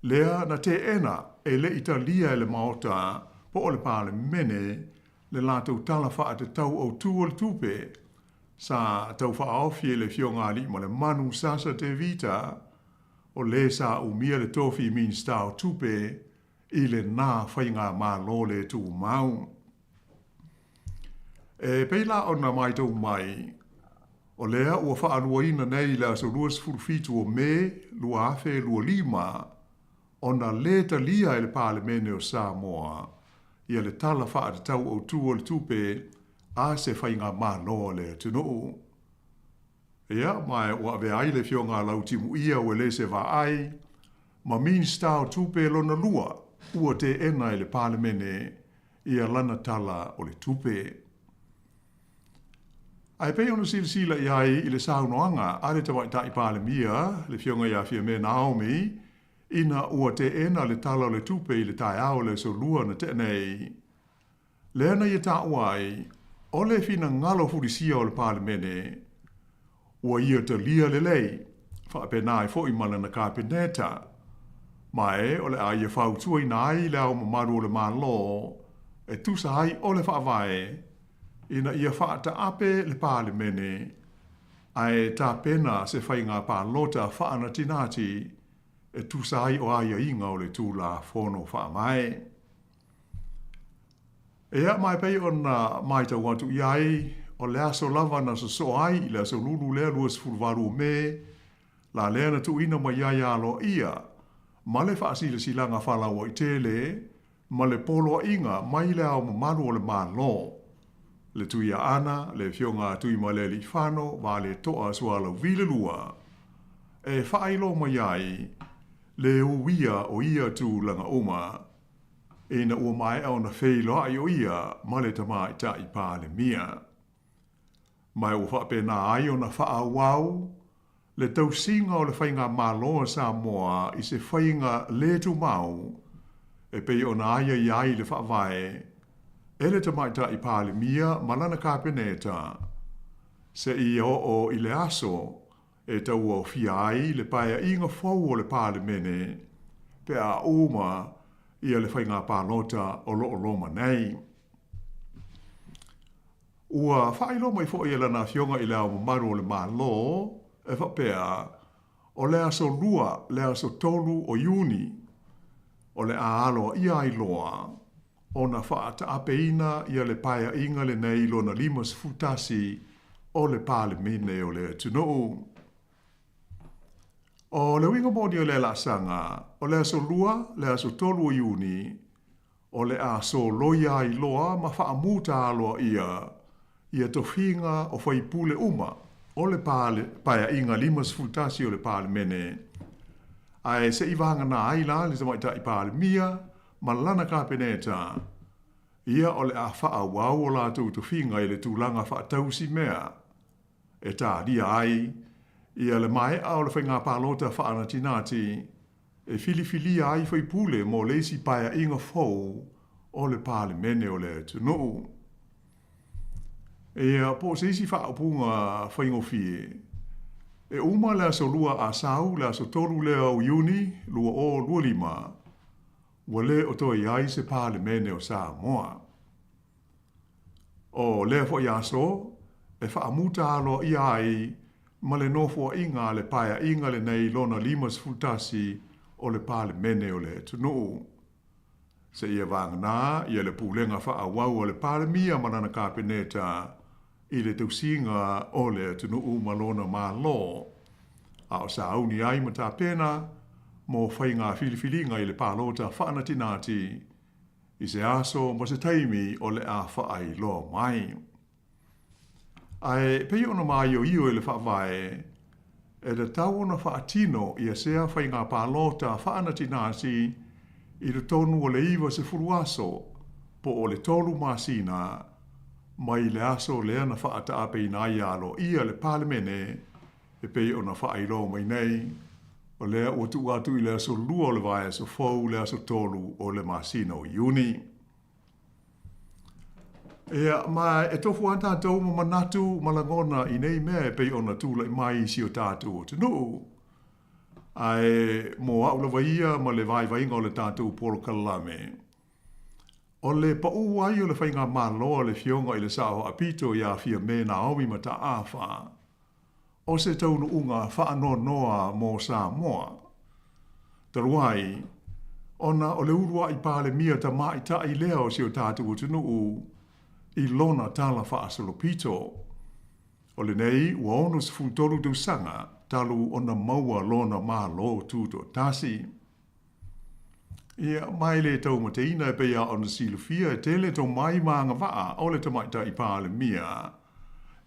lea na teena e le i talia e le Maota po o le Palemene le latou Tala Faatatau Autu o le Tupe sa tau faaofi e le Afioga Aliimalemanu Sasa Tevita, o le sa umia le tofi Minisita o Tupe i lena faigamalo le tumau. E pei la ona matau mai, o lea ua faaluaina nei i le aso 27 o Me 2025 ona lē talia e le Palemene o Samoa ia le Tala Faatatau Autu o le Tupe a se faigamalo a le atunuu. Ia, ma ua avea ai le Afioga a Lautimuia Uelese Vaai ma Minisita o Tupe lona lua ua teena e le Palemene ia lana Tala o le Tupe. Ae pei ona silasila i ai i le saunoaga a le Tamaitai Palemia, le Afioga ia Fiame Naomi, ina ua teena le Tala o le Tupe i le taeao o le Aso Lua na tea nei, lea na ia taua ai, o le finagalo fulisia o le Palemene, ua ia talia lelei, faapena ai foi ma lana Kapeneta, ma e o le a ia fautuaina ai Le Ao Mamalu o le Malo e tusa ai o le Faavae ina ia faataape le Palemene ae tapena se faiga palota faanatinati e tusa ai o aiaiga o le Tulafono Faavae. Ea, ma e pei ona matau atu i ai, o le aso lava na sosoo ai i le aso Lulu lea 28 o Me, la lea na tuuina mai ai aloaia ma le faasilasilaga faalauaitele ma le poloaiga mai le Ao Mamalu o le Malo, le Tuiaana, le Afioga a Tuimalealiifano Vaaleto'a Sualauvi le Lua. e faailoa mai ai le uia o ia tulaga uma ina ua maea ona feiloai o ia ma le Tamaitai Palemia. Ma ua faapena ai ona faaauau le tausiga o le Faigamalo a Samoa i se faiga le tumau e pei ona aiaia ai le Faavae e le Tamaitai Palemia ma lana Kapeneta seia oo i le aso e tauaofia ai le Paeaiga fou o le Palemene pe a uma ia le faiga palota o lo o loma nei. Ua faailoa mai foi e Lana Afioga i Le Ao Mamalu o le Malo e faapea, o le aso Lua le aso 3 o Iuni o le a aloaia ai loa ona faataapeina ia le Paeaiga lenei lona 51 o le Palemene o le atunuu. O le uiga moni o lea laasaga, o le aso Lua le aso 3 o Iuni, o le a soloia ai loa ma faamuta aloaia ia tofiga o faipule uma o le Paeaiga 51 o le Palemene, ae se i vagana ai la le Tamaitai Palemia ma lana Kapeneta, ia o le a faaauau o latou tofiga i le tulaga faatausimea e talia ai ia le maea o le faiga palota faanatinati e filifilia ai faipule mo le isi paeaiga fou o le Palemene o le atunuu. Ia, po o se isi faaupuga faigofie, e uma le aso Lua a sau le aso 3 lea o Iuni 2025, ua le o toe i ai se Palemene o Samoa. O lea foi aso e faamuta aloaia ai ma le nofoaiga a le Paeaiga lenei lona 51 o le Palemene o le atunuu. Seia vagana ia le pulega faaauau a le Palemia ma lana Kapeneta i le tausiga o le atunuu ma lona Malo, a o sauni ai ma tapena mo faiga filifiliga i le palota faanatinati i se aso ma se taimi o le a faailoa mai. Ae pei ona maioio e le Faavae, e tatau ona faatino ia sea faiga palota faanatinati i totonu o le 90 aso po o le 3 masina mai le aso lea na faataapeina ai aloaia le Palemene e pei ona faailoa mai nei, o lea ua tuu atu i le aso 2 o le vaiaso fou le aso 3 o le masina o Iuni. Ia, ma e tofu lava tatou ma manatu ma lagona i nei mea e pei ona tulai mai i si o tatou atunuu. Ae mo au lava ia ma le vaivaiga o le tatou polokalame, o le paʻu ai o le faigamalo a le Afioga i le Sao Faapito ia Fiame Naomi Mataafa, o se taunuuga faanoanoa mo Samoa. Talu ai, ona o le uluai Palemia tamaitai lea o si o tatou atunuu i lona tala faasolopito. O lenei ua 63 tausaga talu ona maua lona Malo Tutoatasi. Ia, ma e le taumateina e pei lava ona silafia e tele tomai ma agavaa o le Tamaitai Palemia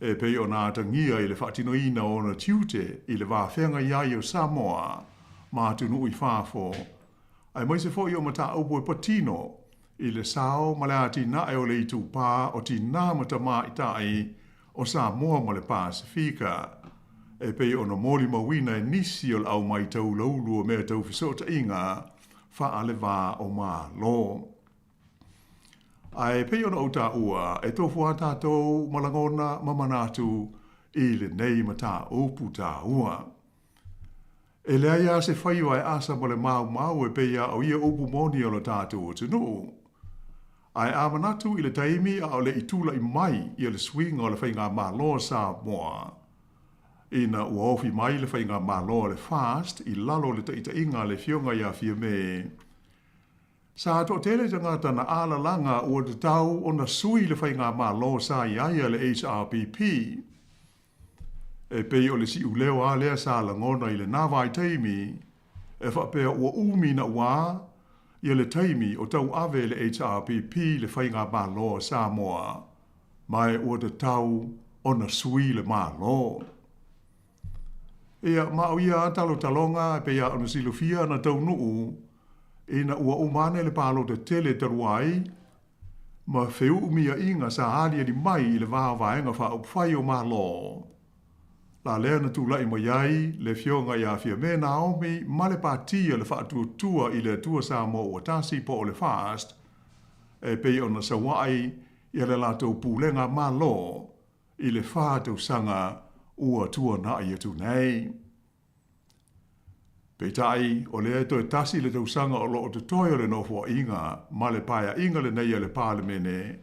e pei ona atagia i le faatinoina o ona tiute i le va feagai ai o Samoa ma atunuu i fafo, aemaise foi o mataupu e patino i le sao ma le atinae o le itupa o tinā ma tamaitai o Samoa ma le Pasefika, e pei ona molimauina e nisi o le aumai taulaulu o mea tau fesootaiga faale-va o Malo. Ae pei ona ou taua, e tofu lava tatou ma lagona ma manatu i lenei mataupu taua. E leai lava se faiva e asa ma le maumau e pei lava o ia upu moni o lo tatou atunuu. Ae a manatu i le taimi a o le i tulai mai ia le suiga o le Faigamalo a Samoa, ina ua ofi mai le Faigamalo a le FAST i lalo o le taitaiga a le Afioga ia Fiame, sa toatele tagata na alalaga ua tatau ona sui le Faigamalo sa i ai a le HRPP. E pei o le siuleo lava lea sa lagona i lena vaitaimi, e faapea ua umi naua ia le taimi o tauave le HRPP le Faigamalo a Samoa, ma e ua tatau ona sui le Malo. Ia, ma o ia talotaloga e pei lava ona silafia na taunuu ina ua uma ane le palota tele talu ai ma feuumiaiga sa aliali mai i le va o Vaega Faaupufai o Malo. La lea na tulai mai ai le Afioga ia Fiame Naomi ma le Pati a le Faatuatua i le Atua Samoa Ua Tasi po o le FAST e pei ona saua'i ia le latou pulega Malo i le fa tausaga ua tuana'i atu nei. Peitai, o lea e toe tasi le tausaga o lo o totoe o le Nofoaiga ma le Paeaiga lenei a le Palemene,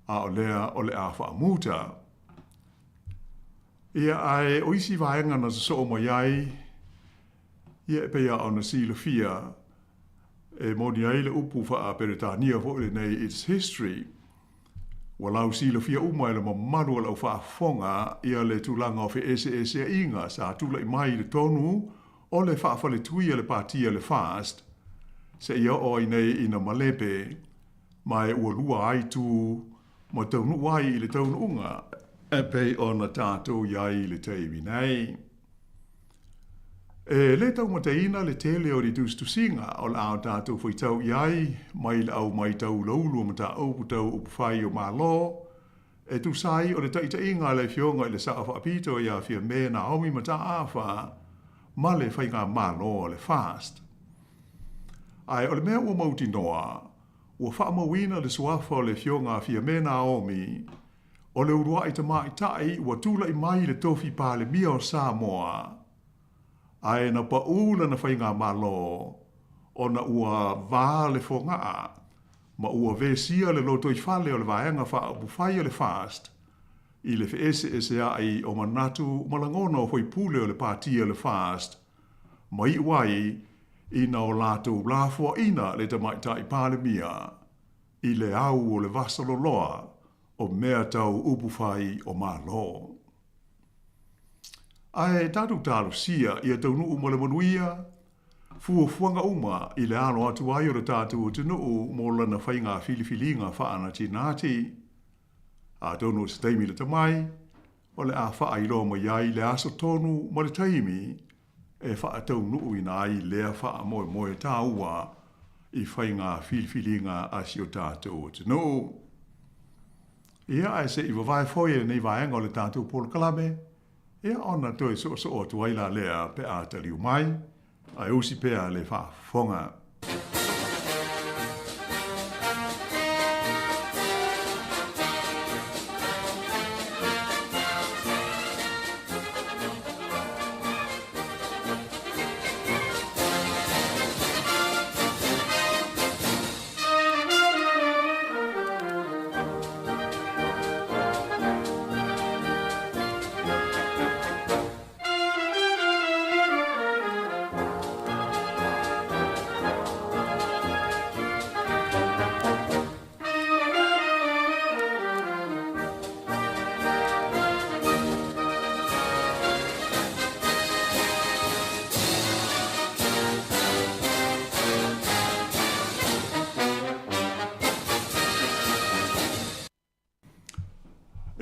a o lea o le a faamuta. Ia, ae o isi vaega na sosoo mai ai, ia e pei lava ona silafia, e moni ai le upu faa-Peretania foi lenei, it's history. Ua lausilafia uma e le mamalu o le au faafofoga ia le tulaga o feeseeseaiga sa tulai mai i totonu o le faafaletui a le Pati a le FAST seia oo ai nei ina malepe ma e ua lua ai tu ma taunuu ai i le taunuuga e pei ona tatou i ai i le taimi nei. E le taumateina le tele o ni tusitusiga o le a o tatou faitau i ai mai le au matau ulaulu o mataupu tau upufai o Malo e tusa ai o le taitaiga a le Afioga i le Sao Faapito ia Fiame Naomi Mataafa ma le Faigamalo a le FAST. Ae o le mea ua mautinoa, ua faamauina le suafa o le Afioga a Fiame Naomi o le uluai tamaitai ua tulai mai i le tofi Palemia o Samoa, ae na pau lana faigamalo ona ua va le fogaa ma ua vesia le lotoifale o le Vaega Faaupufai o le FAST i le feeseeseai o manatu ma lagona o faipule o le Pati a le FAST ma iu ai ina o latou lafoaina le Tamaitai Palemia i le au o le vasaloloa o mea tau upufai o Malo. Ae tatou talosia ia taunuu ma le manuia fuafuaga uma i le alo atu ai o le tatou atunuu mo lana faiga filifiliga faanatinati. Atonu o se taimi lata mai, o le a faailoa mai ai le aso tonu ma le taimi e faataunuuina ai lea faamoemoe taua i faiga filifiliga a si o tatou atunuu. Ia, ae se i vavae foi e lenei vaega o le tatou polokalame, ia ona toe soosoo atu ai la lea pe a taliu mai, ae usi pea le faafofoga.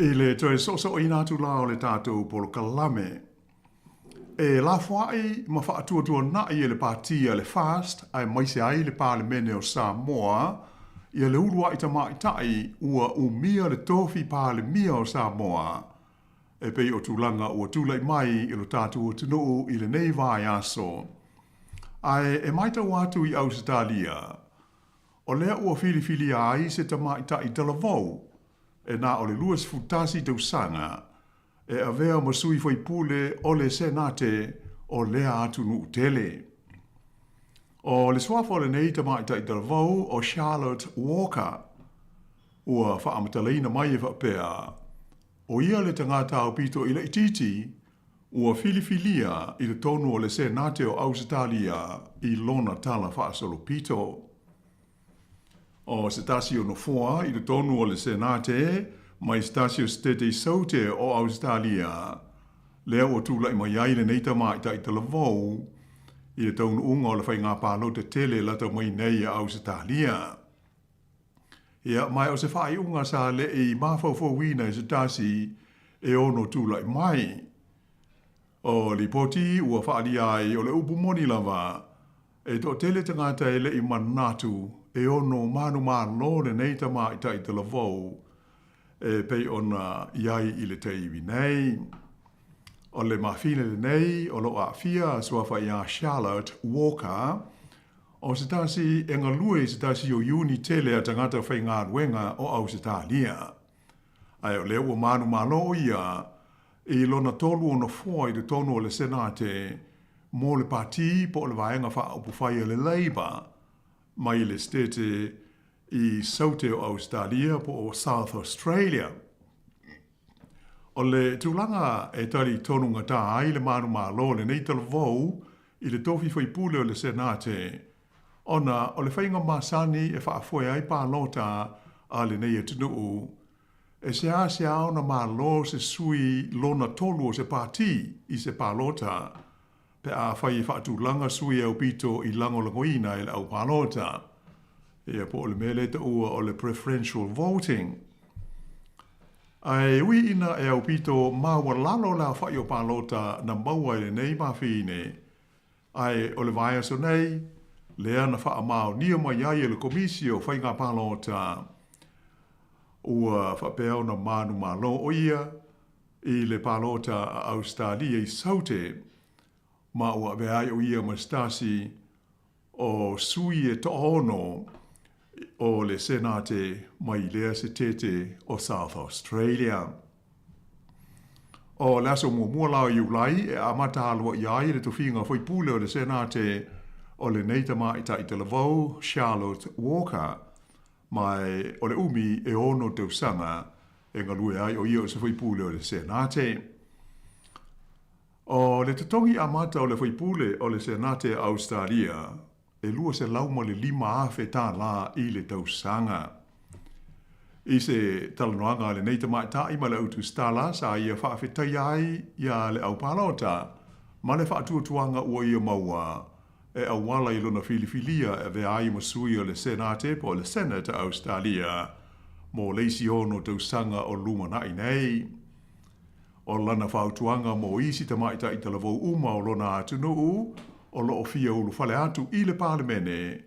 I le toe soosooina atu la o le tatou polokalame, e lafoai ma faatuatuanai e le Pati a le FAST aemaise ai le Palemene o Samoa ia le uluai tamaitai ua umia le tofi Palemia o Samoa e pei o tulaga ua tulai mai i lo tatou atunuu i lenei vaiaso. Ae e matau atu i Ausetalia, o lea ua filifilia ai se tamaitai talavou e na o le 21 tausaga e avea ma sui faipule o le Senate o lea atunuu tele. O le suafa o lenei tamaitai talavou o Charlotte Walker, ua faamatalaina mai e faapea, o ia le tagata aupito i laitiiti ua filifilia i totonu o le Senate o Ausetalia i lona tala faasolopito. O se tasi o nofoa i totonu o le Senate mai se tasi o Setete i Saute o Ausetalia, lea ua tulai mai ai lenei tamaitai talavou i le taunuuga o le faiga palota tele lata mai nei a Ausetalia. Ia, ma o se faaiuga sa le i mafaufauina e se tasi e ono tulai mai. O lipoti ua faaalia ai o le upu moni lava, e toatele tagata e le i manatu e ono manumalo lenei tamaitai talavou e pei ona i ai i le taimi nei. O le mafine lenei o lo o aafia suafa ia Charlotte Walker, o se tasi e galue i se tasi o iuni tele a tagata faigaluega o Ausetalia. Ae o lea ua manumalo o ia i lona tolu o nofoa i totonu o le Senate mo le Pati po o le Vaega Faaupufai a le Labour mai le Setete i Saute o Ausetalia po o South Australia. O le tulaga e talitonugata ai le manumalo o lenei talavou i le tofi faipule o le Senate, ona o le faiga masani e faafoe ai palota a lenei atunuu, e seasea ona malo se sui lona tolu o se pati i se palota, pe afai e faatulaga sui aupito i lagolagoina e le au palota. Ia po o le mea lea e taua o le preferential voting. Ae ui ina e aupito maualalo le aofai o palota na maua e lenei mafine, ae o le vaiaso nei, lea na faamaonia mai ai e le Komisi o Faiga Palota, ua faapea ona manumalo o ia i le palota a Ausetalia i Saute, ma ua avea ai o ia ma se tasi o sui e toaono o le Senate mai lea setete o South Australia. O le aso muamua la o Iulai e amata aloaia ai le tofiga faipule o le Senate o lenei tamaitai talavou Charlotte Walker, ma o le umi e 6 tausaga e galue ai o ia o se faipule o le Senate. O le totogi amata o le faipule o le Senate a Ausetalia e $205,000 tālā i le tausaga. I se talanoaga a lenei tamaitai ma le au tusitala sa ia faafetaia ai iā le au palota ma le faatuatuaga ua ia maua e auala i lona filifilia e avea ai ma sui o le Senate po o le Senate a Ausetalia mo le isi 6 tausaga o lumanai nei. O lana fautuaga mo isi tamaitai talavou uma o lona atunuu o lo o fia ulufale atu i le Palemene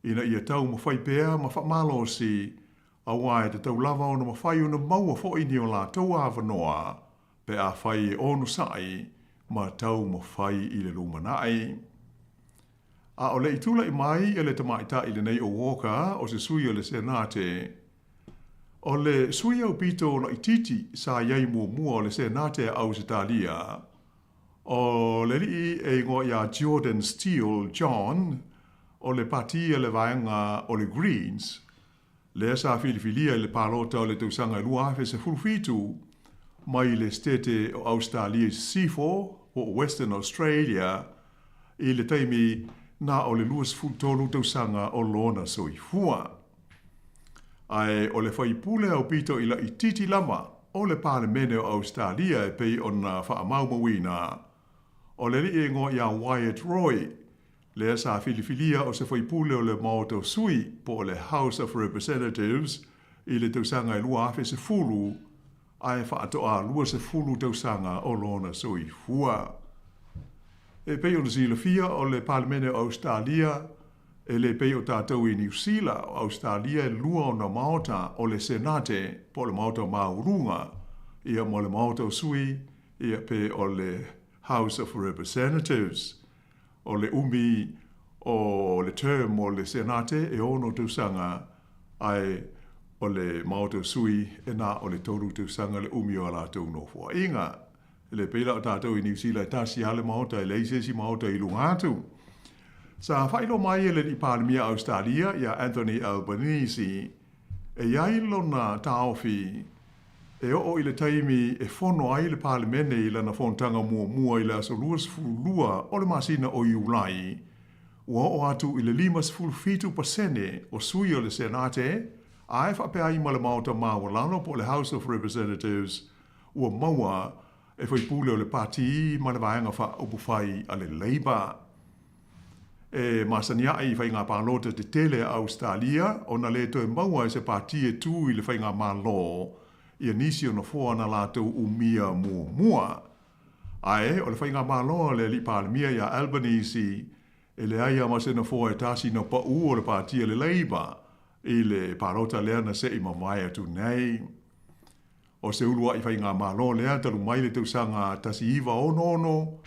ina ia taumafai pea ma faamalosi, auā e tatau lava ona mafai ona maua foi ni o latou avanoa pe afai e onosai ma taumafai i le lumanai. A o le i tulai mai e le tamaitai lenei o Walker o se sui o le Senate, o le sui aupito laitiiti sa i ai muamua o le Senate a Ausetalia, o le alii e igoa ia Jordan Steele John o le pati a le vaega o le Greens, lea sa filifilia i le palota o le tausaga e 2017 mai le Setete o Ausetalia i Sisifo po o Western Australia i le taimi na o le 23 tausaga o lona soifua. Ae o le faipule aupito i laitiiti lava o le Palemene o Ausetalia e pei ona faamaumauina, o le alii e igoa ia Wyatt Roy, lea sa filifilia o se faipule o le Maota o Sui po o le House of Representatives i le tausaga e 2010, ae faatoa 20 tausaga o lona soifua. E pei ona silafia o le Palemene o Ausetalia e le pei o tatou i Niu Sila, o Ausetalia e lua ona maota, o le Senate po o le Maota Maualuga, ia ma le Maota o Sui, ia pe o le House of Representatives. O le umi o le term o le Senate e 6 tausaga, ae o le Maota o Sui e na o le 3 tausaga le umi o a latou nofoaiga. E le pei la o tatou i Niu Sila e tasi lava le Maota, e leai se isi Maota i luga atu. Sa faailoa mai e le alii Palemia Ausetalia ia Anthony Albanese e i ai lona taofi e oo i le taimi e fono ai le Palemene i lana fonotaga muamua i le aso 22 o le masina o Iulai, ua oo atu i le 57% o sui o le Senate, ae faapea ai ma le Maota Maualalo po o le House of Representatives, ua maua e faipule o le Pati ma le Vaega Faaupufai a le Labour. E masani aʻe i faiga palota tetele a Ausetalia ona le toe maua e se pati e tū i le faigamalo ia nisi o nofoa na latou umia muamua. Ae, o le faigamalo a le Alii Palemia ia Albanese, e leai lava ma se nofoa e tasi na paʻū o le Pātia le Labour i le palota lea na seʻi mavae atu nei. O se uluaʻi faigamalo lea talu mai le tausaga 1966,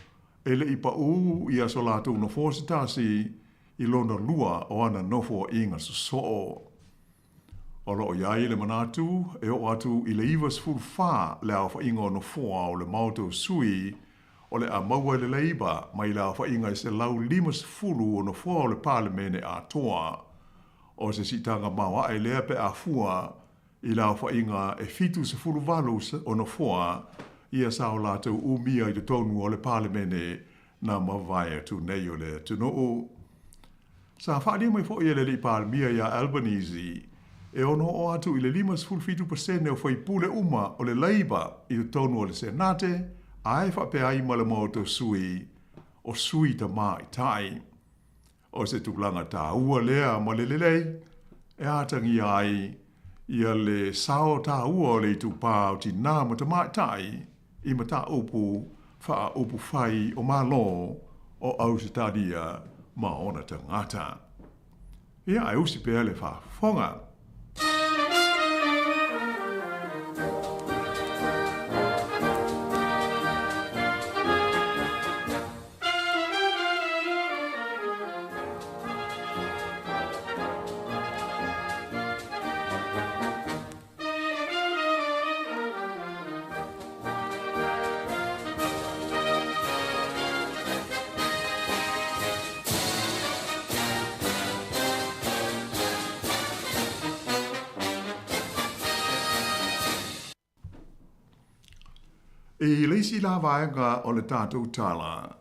e le i paʻū ia so latou nofoa se tasi i lona lua o ana nofoaiga sosoo. O lo o i ai le manatu e oo atu i le 94 le aofaiga o nofoa o le Maota o Sui o le a maua e le Leiba mai le aofaiga e 150 o nofoa o le Palemene atoa. O se siitaga maoae lea pe a fua i le aofaiga e 78 o nofoa ia sa o latou umia i totonu o le Palemene na mavae atu nei o le atunuu. Sa faaalia mai foi e le Alii Palemia ia Albanese, e ono oo atu i le 57 pasene o faipule uma o le Labour i totonu o le Senate, ae faapea ai ma le Maota o Sui, o sui tamaitai. O se tulaga taua lea ma le lelei e atagia ai ia le sao taua o le itupa o tinā ma tamaitai i mataupu faaupufai o Malo o Ausetalia ma ona tagata. Ia, ae usi pea le faafofoga. I le isi la vaega o le tatou tala,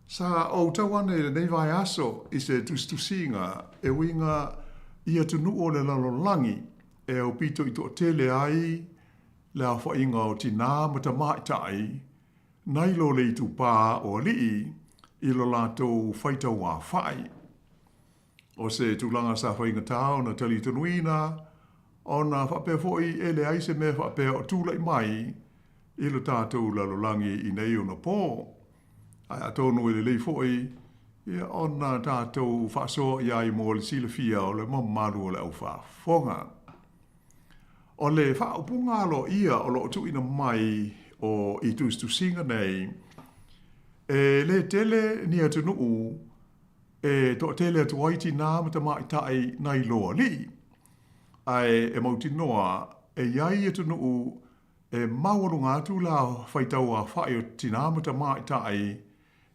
sa ou tau ane i lenei vaiaso i se tusitusiga e uiga i atunuu o le lalolagi e aupito i toatele ai le aofaiga o tinā ma tamaitai nai lo le itupa o alii i lo latou faitauaofai. O se tulaga sa faigata ona talitonuina, ona faapea foi e leai se mea faapea o tulai mai i lo tatou lalolagi i nei ona pō. Ae atonu e lelei foi ia ona tatou faasoa i ai mo le silafia o le mamalu o le aufaafofoga. O le faaupuga aloaia o lo o tuuina mai o i tusitusiga nei, e le tele ni atunuu e toatele atu ai tinā ma tamaitai nai lo alii, ae e mautinoa e i ai atunuu e maualuga atu la faitauaofai o tinā ma tamaitai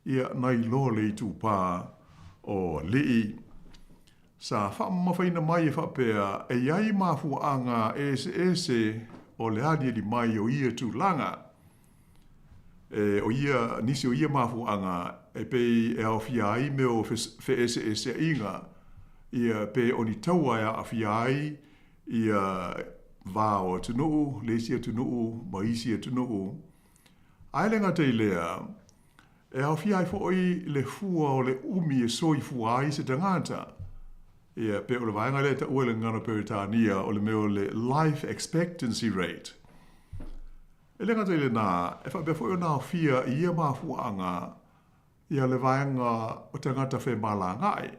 ia nai lo le itupa o alii. Sa faamamafaina mai e faapea e i ai mafuaaga eseese o le aliali mai o ia tulaga. E, o ia, nisi o ia mafuaaga e pei e aofia ai mea o feeseeseaiga, ia pe o ni taua e aafia ai ia va o atunuu, le isi atunuu ma isi atunuu. Ae le gata i lea, e aofia ai foi le fua o le umi e soifua ai se tagata. Ia, pe o le vaega lea e taua i le gagana Peretania o le mea o le life expectancy rate. E le gata i lenā, e faapea foi ona aofia i ia mafuaaga ia le vaega o tagata femalagaai,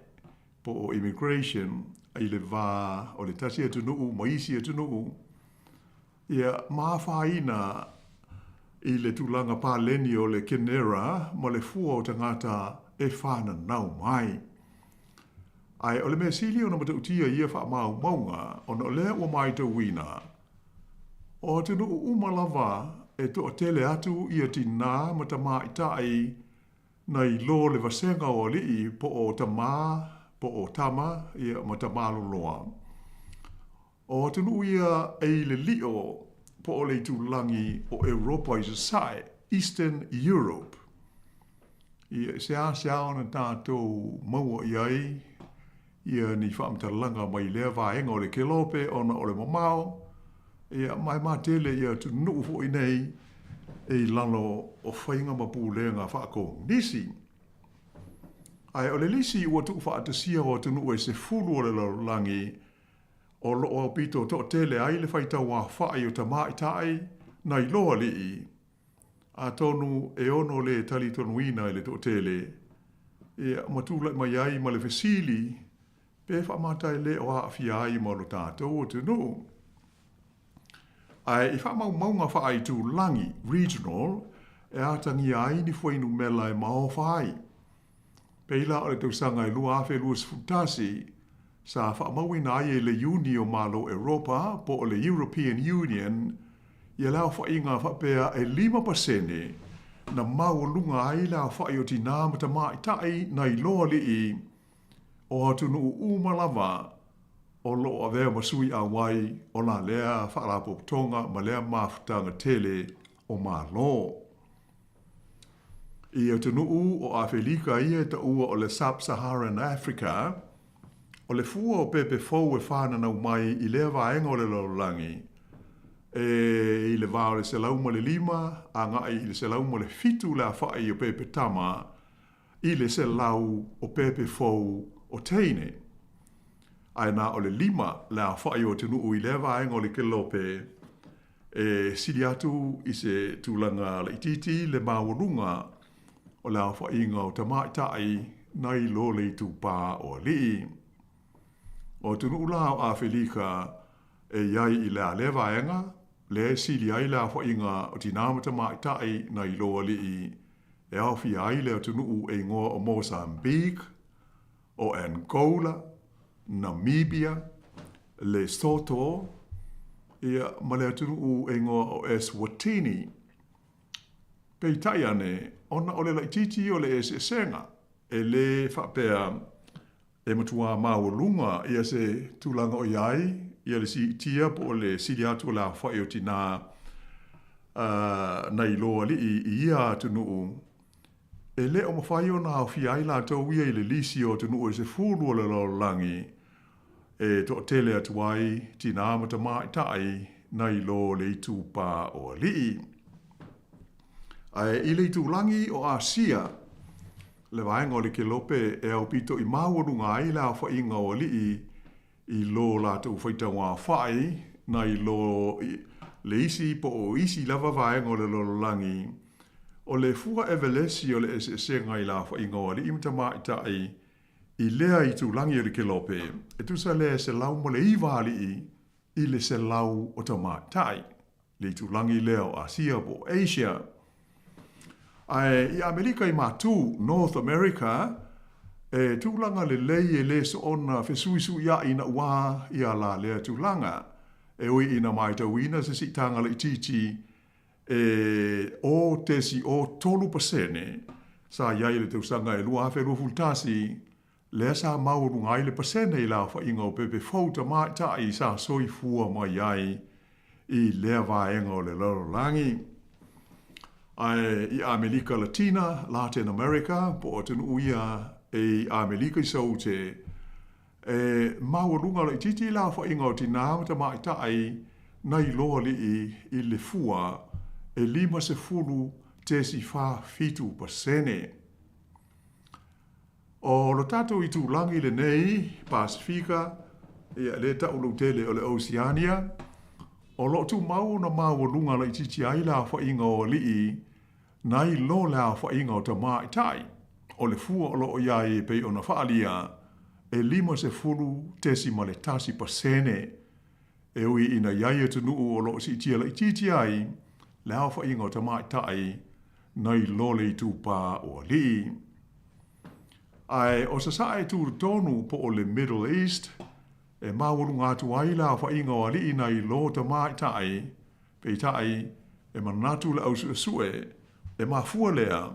po o immigration, i le va o le tasi atunuu ma isi atunuu, ia ma afaina i le tulaga paleni o le kenera ma le fua o tagata e fananau mai. Ae o le mea sili ona matautia i ia faamaumauga, ona o lea ua matauina, O atunuu uma lava e toatele atu ia tinā ma tamaitai nai lo le vasega o alii po o tamā po o tama ia ma tamaloloa. O atunuu ia e i le lio po o le itulagi o Europa i Sasae, Eastern Europe. Ia, e seasea ona tatou maua i ai ia ni faamatalaga mai lea vaega o le kelope ona o le mamao, ia, ma e matele ia atunuu foi nei e i lalo o faiga ma pulega faakomunisi. Ae o le lisi ua tuufaatasia o atunuu e 10 o le lalolagi o lo o aupito toatele ai le faitauaofai o tamaitai nai lo alii. Atonu e ono lē talitonuina e le toatele, ia, ma tulai mai ai ma le fesili, pe faamata e le o aafia ai ma lo tatou atunuu. Ae i faamaumauga faaitulagi, regional, e atagia ai ni fuainumela e maofa ai. Pei la o le tausaga e 2021, sa faamauina ai e le Iuni o Malo Eropa po o le European Union ia le aofaiga faapea e 5% na maualuga ai le aofai o tinā ma tamaitai nai lo alii o atunuu uma lava o lo o avea ma sui auai o la lea Faalapotopotoga ma lea mafutaga tele o Malo. I atunuu o Afelika ia e taua o le Sub-Saharan Africa, o le fua o pepe fou e fananau mai i lea vaega o le lalolagi, e i le va o le 105 agai i le 107 le afa'i o pepe tama i le 100 o pepe fou o teine. Ae na o le lima le aofa'i o atunuu i lea vaega o le kelope e sili atu i se tulaga laitiiti le maualuga o le aofaiga o tamaitai nai lo le itupa o alii. O atunuu la o Afelika e i ai i la lea vaega, lea e sili ai le aofaiga o tinā ma tamaitai nai lo alii e aofia ai le atunuu e igoa o Mozambique, o Angola, Namibia, Lesotho, ia, ma le atunuu e igoa o Eswatini. Peitai ane, ona o le laitiiti o le eseesega, e lē faapea e matuā maualuga ia se tulaga o i ai ia le siitia po o le sili atu o le aofai o tinā nai lo alii i ia atunuu, E le o mafai ona aofia ai latou ia i le lisi o atunuu e 10 o le lalolagi e toatele atu ai tinā ma tamaitai nai lo le itupa o alii. Ae i le itulagi o Asia, le vaega o le kelope e aupito i maualuga ai le aofaiga o alii i lo latou faitauaofai nai lo le isi po o isi lava vaega o le lalolagi, o le fua evelesi o le eseesega i le aofaiga o alii ma tamaitai i lea itulagi o le kelope, e tusa lea e 109 alii i le 100 o tamaitai. le itulagi lea o Asia po o Asia. Ae i Amerika i Matū, North America, e tulaga lelei e lē soona fesuisuiaʻi naʻuā ia la lea tulaga, e ui ina maitauina se siitaga laitiiti e 0.03% sa i ai i le tausaga e 2021, lea sa maualuga ai le pasene i le aofaiga o pepe fou tamaitai sa soifua mai ai i lea vaega o le lalolagi. Ae i Amerika Latina, Latin America, po o atunuu ia e i Amerika i Saute, e maualuga laitiiti le aofaiga o tinā ma tamaitai nai lo alii i le fua e 50.47%. O lo tatou itulagi lenei, Pasefika, ia, lea e ta'u lautele o le Oceania, o lo o tumau ona maualuga laitiiti ai le aofaiga o alii nai lo le aofaiga o tamaitai. O le fua o lo o i ai e pei ona faaalia, e 50.1%. E ui ina i ai atunuu o lo o siitia laitiiti ai le aofaiga o tamaitai nai lo le itupa o alii. Ae o Sasae tutotonu po o le Middle East, e maualuga atu ai le aofaiga o alii nai lo tamaitai, peitai, e manatu le au suesue, e mafua lea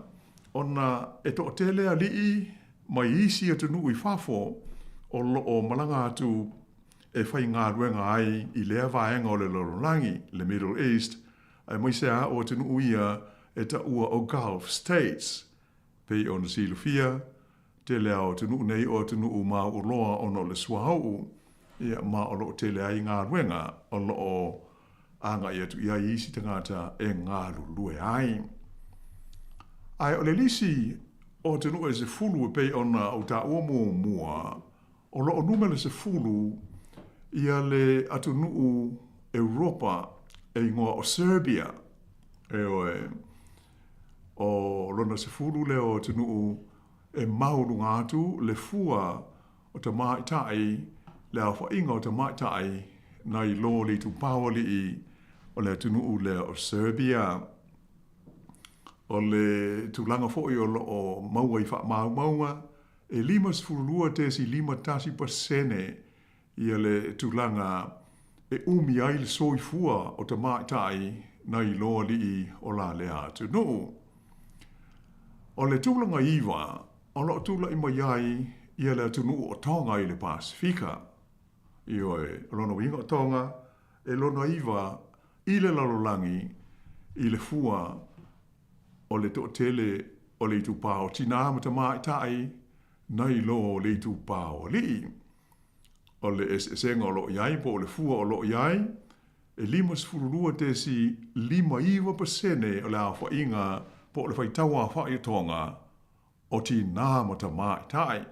ona e toatele alii mai isi atunuu i fafo o lo o malaga atu e faigaluega ai i lea vaega o le lalolagi, le Middle East, aemaise lava o atunuu ia e taua o Gulf States. Pei ona silafia, tele lava o atunuu nei o atunuu mauoloa ona o le suauu, ia, ma o lo o tele ai galuega o lo o agai atu i ai isi tagata e galulue ai. Ae o le lisi o atunuu e 10 e pei ona ou taua muamua, O lo o numera 10 ia le atunuu Europa e igoa o Serbia. Ioe. O lona 10 lea o atunuu e maualuga atu le fua o tamaitai, le aofaiga o tamaitai nai lo le itupa o alii o le atunuu lea o Serbia. O le tulaga foi o lo o maua i faamaumauga, e 52.51% ia le tulaga e umi ai le soifua o tamaitai nai lo alii o la lea atunuu. O le tulaga 9 o lo o tulai mai ai ia le atunuu o Tonga i le Pasefika. Ioe, o lona uiga o Tonga e lona 9 i le lalolagi i le fua o le toatele o le itupa o tinā ma tamaitai nai lo le itupa o alii. O le eseesega o lo o i ai po o le fua o lo o i ai, e 52.59% o le aofaiga po o le faitauaofai o Tonga o tinā ma tamaitai.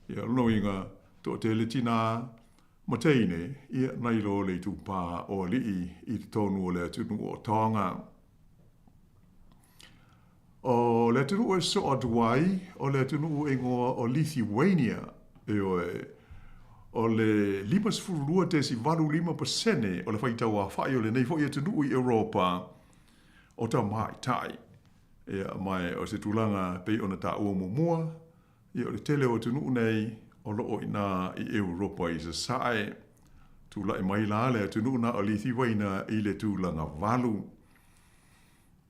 Ia, o lona uiga, toatele tinā ma teine, ia, nai lo le itupa o alii i totonu o le atunuu o Tonga. O le atunuu e sosoo atu ai, o le atunuu e igoa o Lithuania, ioe, o le 52.85% o le faitauaofai o lenei foi atunuu i Europa o tamaitai. Ia, ma o se tulaga pei ona taua muamua, ia o le tele o atunuu nei o lo o i ina i Europa i Sasae. Tulai mai la le atunuu na o Lithuania i le tulaga 8.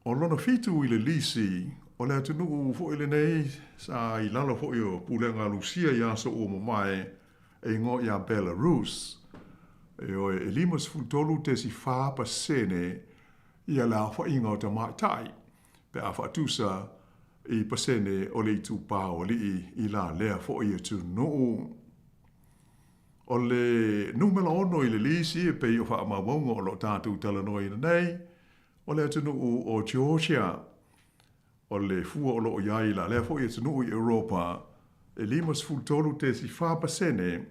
O lona 7 i le lisi, o le atunuu foi lenei sa i lalo foi o pulega a Lusia i aso ua mavae, e igoa ia Belarus. Ioe, e 53.4% ia le aofaiga o tamaitai, pe a faatusa i pasene o le itupa o alii i la lea foi atunuu. O le numera 6 i le lisi e pei o faamaumauga o lo o tatou talanoaina nei, O le atunuu o Georgia, o le fua o lo o i ai la lea foi atunuu i Europa, e 53.4%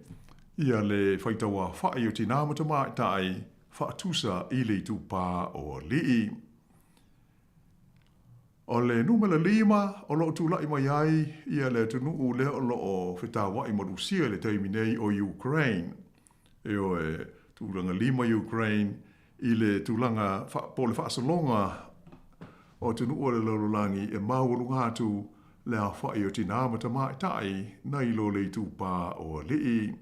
ia le faitauaofai o tinā ma tamaitai faatusa i le itupa o alii. O le numera 5 o lo o tulai mai ai ia le atunuu lea o lo o fetauai ma Rusia i le taimi nei o Ukraine. Ioe, tulaga 5 Ukraine i le tulaga po o le faasologa o atunuu o le lalolagi e maualuga atu le aofai o tinā ma tamaitai nai lo le itupa o alii.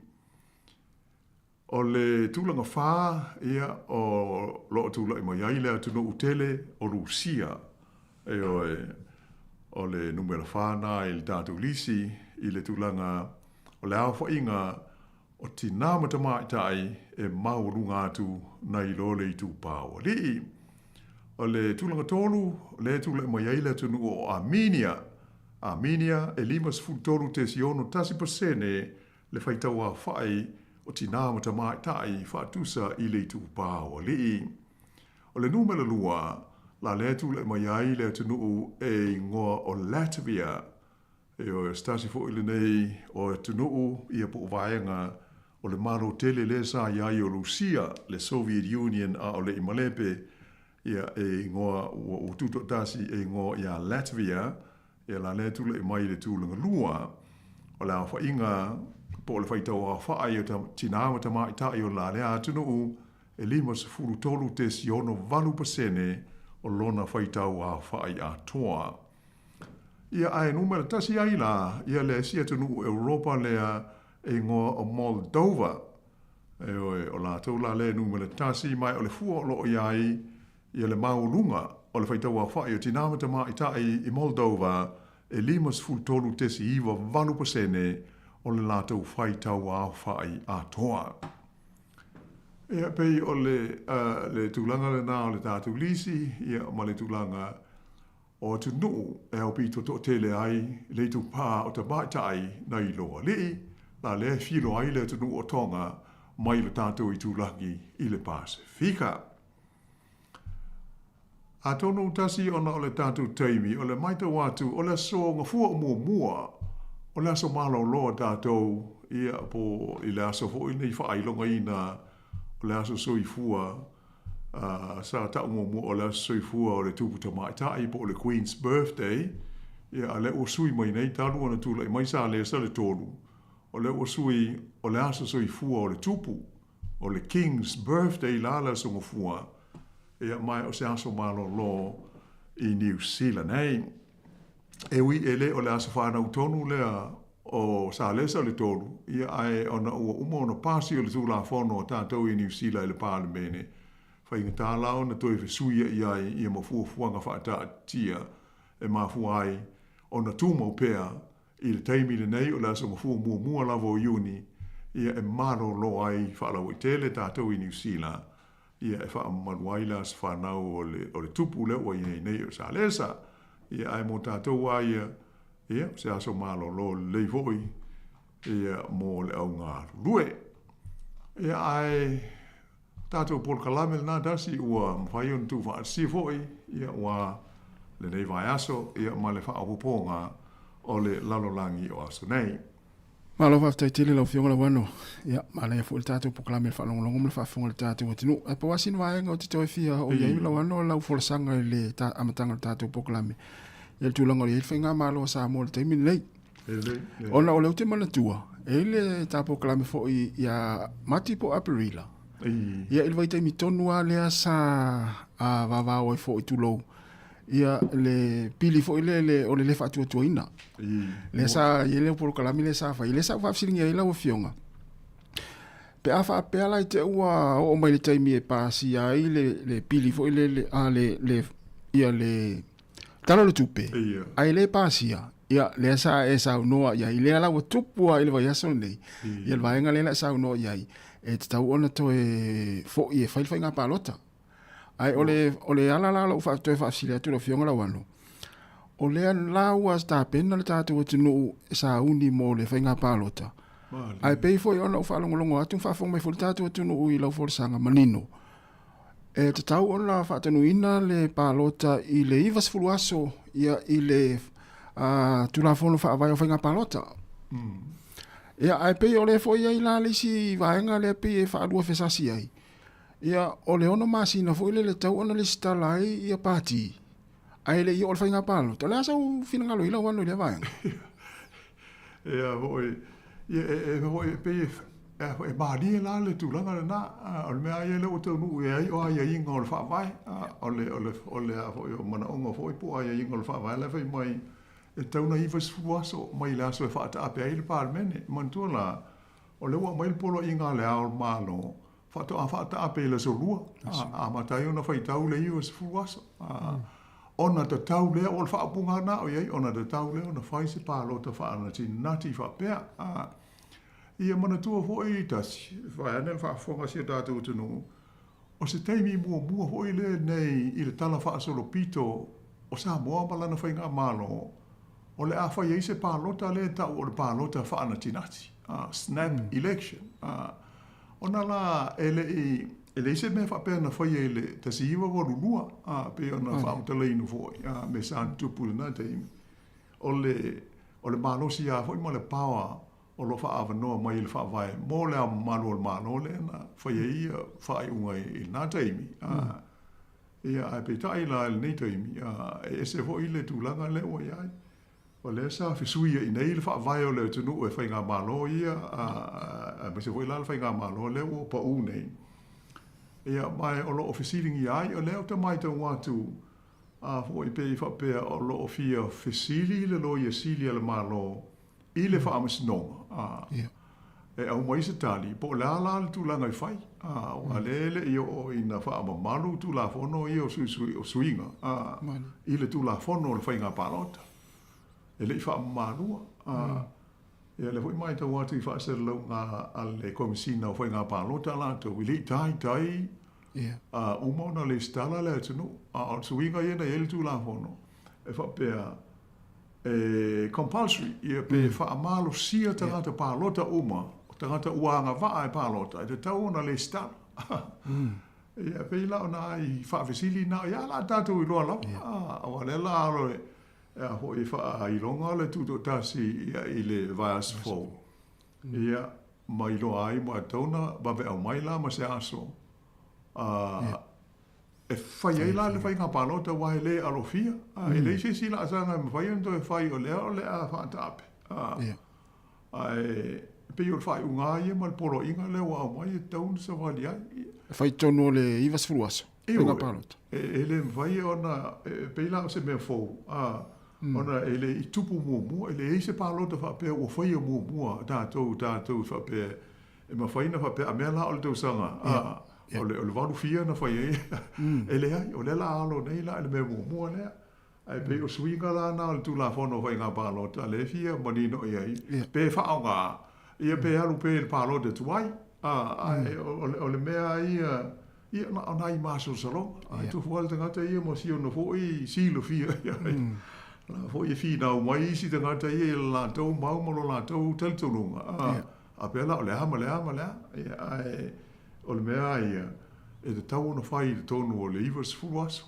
O le tulaga 4, ia, o lo o tulai mai ai le atunuu tele o Rusia. Ioe, o le numera 4 na i le tatou lisi i le tulaga o le aofaiga o tinā ma tamaitai e maualuga atu nai lo le itupa o alii. O le tulaga 3, lea e tulai mai ai le atunuu o Armenia. Armenia e 53.61% le faitauaofai o tinā ma tamaitai faatusa i le itupa o alii. O le numera 2, la lea e tulai mai ai le atunuu e igoa o Latvia. Ioe, o se tasi foi lenei o atunuu, ia po o vaega o le Malo tele lea sa i ai o Rusia, le Soviet Union a o le i malepe, ia e igoa ua tutoatasi e igoa ia Latvia, ia la lea tulai mai i le tulaga 2, o le aofaiga po o le faitauaofai o tinā ma tamaitai o la lea atunuu, e 53.68% o lona faitauaofai atoa. Ia ae numera 1 ai la ia le isi atunuu Europa lea e igoa o Moldova. Ioe, o latou la lea e numera 1, ma o le fua o lo o i ai ia le maualuga o le faitauaofai o tinā ma tamaitai i Moldova e 53.98% o le latou faitauaofai atoa. Ia, pei o le, le tulaga lena o le tatou lisi, ia, ma le tulaga o atunuu e aupito toatele ai le itupa o tamaitai nai lo alii, la lea e filo ai le atunuu o Tonga mai lo tatou itulagi i le Pasefika. Atonu tasi ona o le tatou taimi, o le maitau atu o le aso Gafua o muamua, o le aso malolo a tatou, ia, po i le aso foi lenei faailogaina o le aso soifua. Sa ta'u muamua o le aso soifua o le Tupu Tamaitai po o le Queen's Birthday, ia a lea ua sui mai nei talu ona tula'i mai Salesa le 3, o lea ua sui o le aso soifua o le Tupu, o le King's Birthday la le aso Gafua, ia ma o se aso malōlō i Niu Sila nei. E ui e le o le aso fanau tonu lea o Salesa le 3, ia ae ona ua uma ona pasi o le Tulafono a tatou i Niu Sila i le Palemene, faigata la ona toe fesuia'i ai ia ma fuafuaga faataatitia e mafua ai ona tumau pea i le taimi lenei o le aso Gafua muamua lava o Iuni, ia e malōlō ai faalauaitele tatou i Niu Sila, ia e faamamalu ai le aso fanau o le, o le tupu lea ua i ai nei o Salesa. Ia ae mo tatou lava ia, ia, o se aso malōlō lelei foi, ia, mo le au galulue. Ia ae tatou polokalame lena tasi ua mafai ona tuufaatasia foi, ia, ua lenei vaiaso, ia, ma le faaopoopoga o le lalolagi o aso nei. Malo faafetai tele lau Afioga Lauano. Ia, manaia foi le tatou polokalame i le faalogologo ma le faafofoga a le tatou atunuu. Ae pau lava sina vaega ou te toe fia oo i ai Lauano o lau folasaga i le amataga o le tatou polokalame i le tulaga o i ai le faigamalo a Samoa i le taimi lenei. Ona o lea ou te manatua, e i ai le ta polokalame foi ia Mati po o Aperila. Ia i le vaitaimi tonu lava lea sa vavao ai foi tulou Ia le pili foi lea le, o le le faatuatuaina. Lea sa i ai le polokalame lea sa fai. Lea sa ou faafesiligia ai lau Afioga, pe a faapea la i te ua oo mai le taimi e pasia ai le, le pili foi lele, a le, le, ia le Tala o le Tupe, ae le pasia, ia lea sa e saunoa i ai, lea la ua tupu lava i le vaiaso lenei, ia le vaega lea la e saunoa i ai, e tatau ona toe foi e fai le faiga palota. Ae o le, o le ala la lou toe faafesili atu lau Afioga Lauano, o lea la ua tapena le tatou atunuu e sauni mo le faiga palota. Ae pei foi ona ou faalogologo atu ma faafofoga mai foi le tatou atunuu i lau folasaga manino, e tatau ona faatanuina le palota i le 90 aso ia i le Tulafono Faavae o Faiga Palota. Ia, ae pei o lea foi e i ai la le isi vaega lea pei e faaluafesasi ai, Ia, o le 6 masina foi lele e tatau ona lesitala ai ia pati, ae le i oo i le faiga palota. O le a sau finagalo i lau ano i lea vaega? Ia foi, ia e, e, foi, e pei e, e malie la le tulaga lena. O le mea lava ia lea ua taunuu i ai o aiaiga o le faavae. O le, o le, o le a foi, o manaoga foi po o aiaiga o le faavae la e fai mai e tatau ona 90 aso mai le aso e faataape ai le Palemene. Manatua la, o lea ua aumai le poloaiga a Le Ao o le Malo, Faatoa faataape i le aso Lua, amata ai ona faitau le 90 aso. Ona tatau lea, o le faaupuga lena o i ai, ona tatau lea ona fai se palota faanatinati faapea. Ia manatua foi tasi, vaeane le faafofoga a si o tatou atunuu, o se taimi muamua foi lenei i le tala faasolopito o Samoa ma lana faigamalo, o le a fai ai se palota lea e tau o le palota faanatinati, snap election. Ona la e le i, e leai se mea faapea na faia i le 1982, a, pei ona faamatalaina foi, a, me sa tutupu i lena taimi. O le, o le malosi lava foi ma le power o lo o faaavanoa mai e le Faavae mo le Ao Mamalu o le Malo lea na fai ai ia faaiuga i lena taimi. A, ia, ae peitai la i lenei taimi, a, e ese foi le tulaga lea ua i ai. O lea sa fesuia'i nei le faavae o le atunuu e faigamalo ia, aemaise foi la le faigamalo lea ua pau nei. Ia, ma o lo o fesiligia ai, o lea ou te matau atu a foi pei faapea o lo o fia fesili le Loia Sili a le Malo i le Faamasinoga, a, e aumai se tali, po o le a la le tulaga e fai, a, aua lea e le i oo ina faamamalu Tulafono ia o o suiga, a, i le Tulafono o le Faiga Palota. E le i faamamaluina, a, ia lea foi matau atu i faasalalauga a le Komesina o Faiga Palota latou, e le i taitai a, uma ona lesitala le atunuu. A o le suiga ia na i ai le Tulafono, e faapea, e compulsory, ia pe faamalosia tagata palota uma, o tagata ua agavaa e palota, e tatau ona lesitala. Ia, pei la o nai faafesili na, ia o le a tatou iloa lava, aua o lea la alo e, a foi e faailoga le tutoatasi ia, i le vaiaso fou, ia, ma iloa ai ma tatau ona vave aumai la ma se aso, a, E fai ai la le faiga palota aua e le alofia, a, e leai se isi laasaga e mafai ona toe fai o lea o le a faataape. A, ae pei o le faaiuga lava ia ma le poloaiga lea ua aumai e tatau ona savali ai. E fai totonu o le 90 aso, faiga palota. E le mafai ona, e pei la o se mea fou, a, ona e le i tupu muamua, e leai se palota faapea ua faia muamua tatou, tatou faapea E mafai ona faapea, a mea la o le tausaga, a, o le, o le valu fia na fai ai, e leai, o lea la a alo nei la i le mea muamua lea. Ae pei o suiga la na o le Tulafono o Faiga Palota lea e fia manino i ai, pe faaaoga, ia pe alu pea i le palota tuai, a, ae o le, o le mea lava ia, ia na o nai masalosaloga, ae tofu lava le tagata ia ma si ona foi silafia i ai. La foi e finau mai isi tagata ia i le latou mau ma lo latou talitonuga, a, A pea la o le a ma le a ma le a, ia, ae o le mea lava ia, e tatau ona fai i totonu o le 90 aso.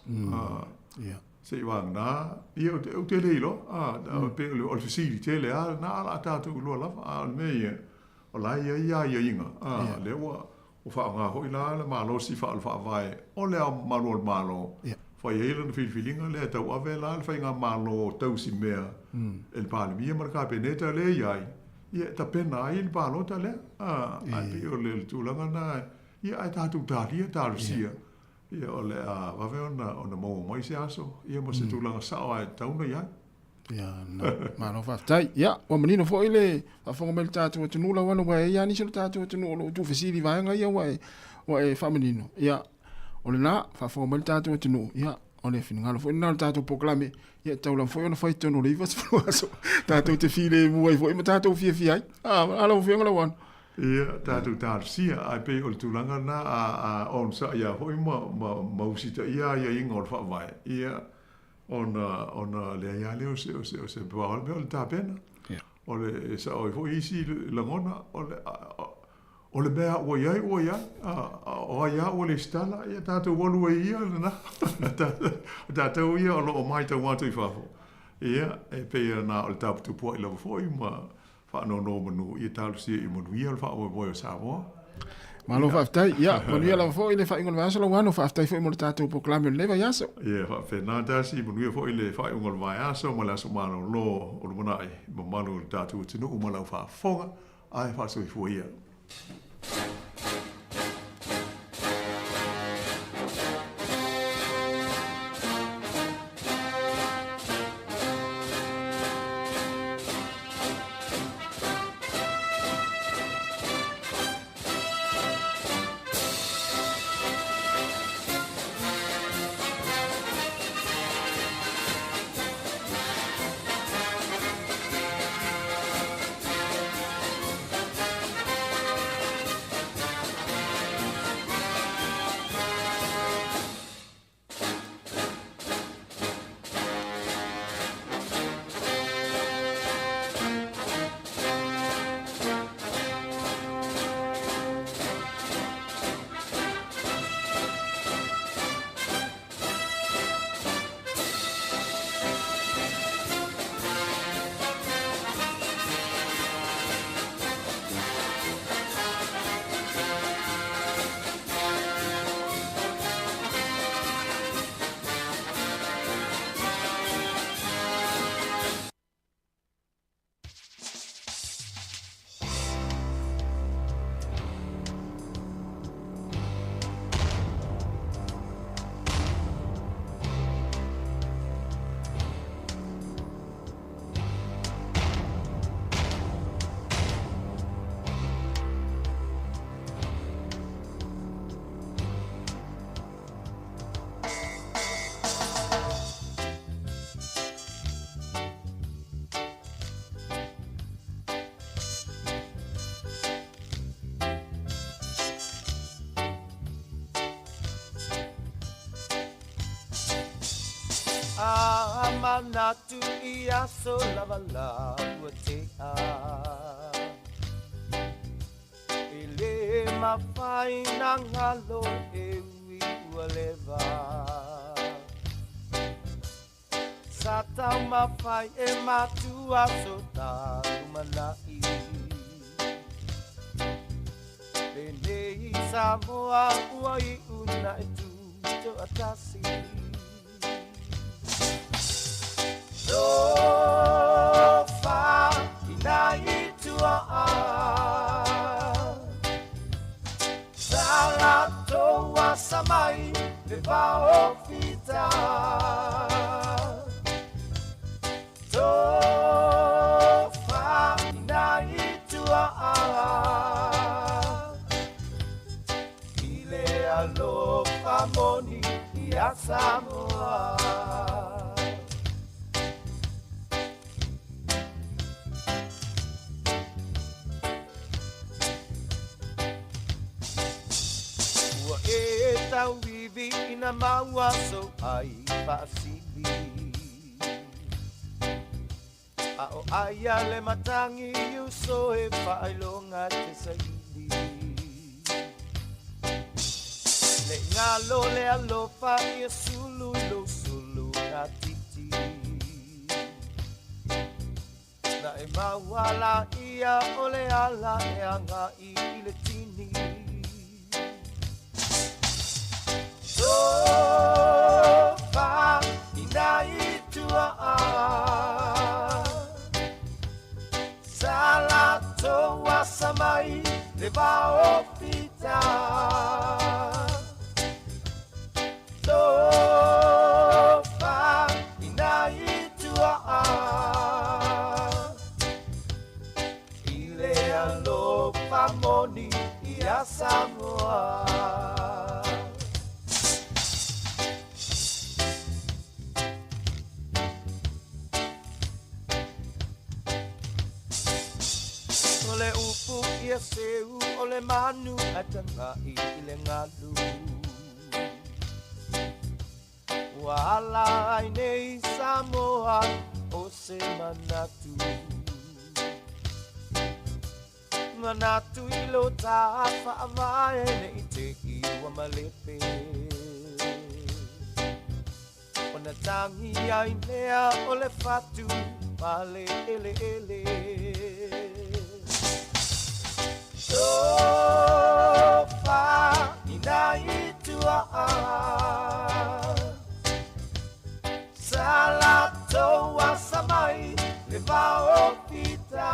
Ia. Seia vagana, ia, ou te, ou te le iloa, a, pei o le fesili tele lava lena o le a tatou iloa lava, a o le mea ia, o la e i ai aiaiga, a, lea ua, ua faaaoga foi la le malosi faale-faavae o Le Ao Mamalu o le Malo, fai ai lana filifiliga lea e tauave la le faigamalo tausimea e le Palemia ma le Kapeneta lea e i ai, ia e tapena ai le palota lea. Ae pei o le tulaga lena, ia ae tatou talia, talosia, ia o le a vave ona maua mai se aso, ia ma se tulaga sao lava e tatau ona i ai. Ia, na, malo faafetai. Ia, ua manino foi le faafofoga mai le tatou atunuu lau ana, ua e i ai lava nisi o le tatou atunuu o lo o tuufesili i vaega ia ua e, ua e faamanino. Ia, o lena, faafofoga mai le tatou atunuu, ia, o le finagalo foi lena o le tatou polokalame, ia, e tatau lava foi ona fai i totonu o le 90 aso, tatou te filemu ai foi ma tatou fiafia ai. Ah, a lau Afioga Lauano. Ia, tatou talosia, ae pei o le tulaga lena, a, a onosai lava foi ma, ma, ma usitaia aiaiga o le Faavae, ia, Ona, ona leai lava lea o se, o se, o se pau lava le mea o le tapena. O le, e sao ai foi isi lagona, o le, o le mea ua i ai, ua i ai. A, o ai lava ua lesitala, ia tatou alu ai ia lena. O tatou ia o lo o matau atu i fafo. Ia, e pei ona o le taputapuai lava foi ma, Faanonomanu ia talosia ia manuia le faamoemoe o Samoa. Malo faafetai. Ia, manuia lava foi le faaiuga o le vaiaso Lauano, faafetai foi mo le tatou polokalame o lenei vaiaso. Ia, faapena Darcy, manuia foi le faaiuga o le vaiaso ma le aso malolo o lumanai, mamalu o le tatou atunuu ma lau faafofoga, ae faasoifua ia. A manatu i aso lava ua tea E le mafai na galo e ui ua leva Sa taumafai e matua so ta lumanai Penei Samoa ua iu na e tu. toatasi. Tofa ina i tua Sa latou asa mai le vao fita. Tofa ina i tua I le alofa moni ia Samoa. Ua e tauivi ina maua sou ai faasili. A o aia le matangi uso e faailoga te saili. Ne i galo le alofa ia sulu i lou sulu na titi. Na e maua laia o le ala e agai i le tini. Tofa ina i tua Sa latou asa mai le vao fita. Tofa ina i tua I le alofa moni ia Samoa. O le upu ia seu o le manu ae tagai i le galu. Ua ala ai nei Samoa o se manatu. Manatu i lo ta faavae ne i te i ua malepe. Ona tagi ai lea o le fatu ma le eleele. Tofa ina i tua Sa latou asa mai le vao fita.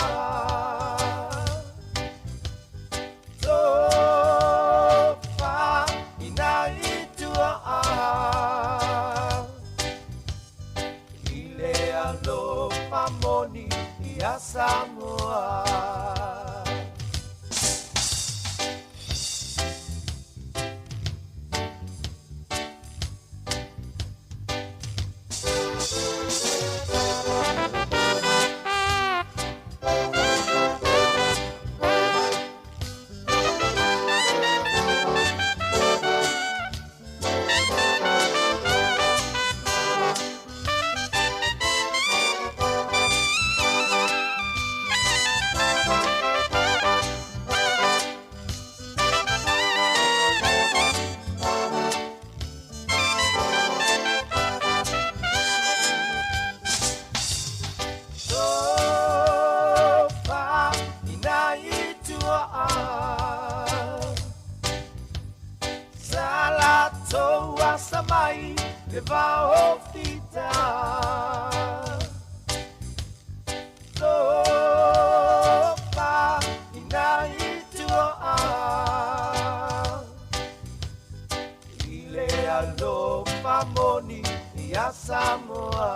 Tofa ina i tua I le alofa moni ia Samoa. Tofa ina i tua Sa latou asa mai le vao fita. Tofa ina i tua I le alofa moni ia Samoa.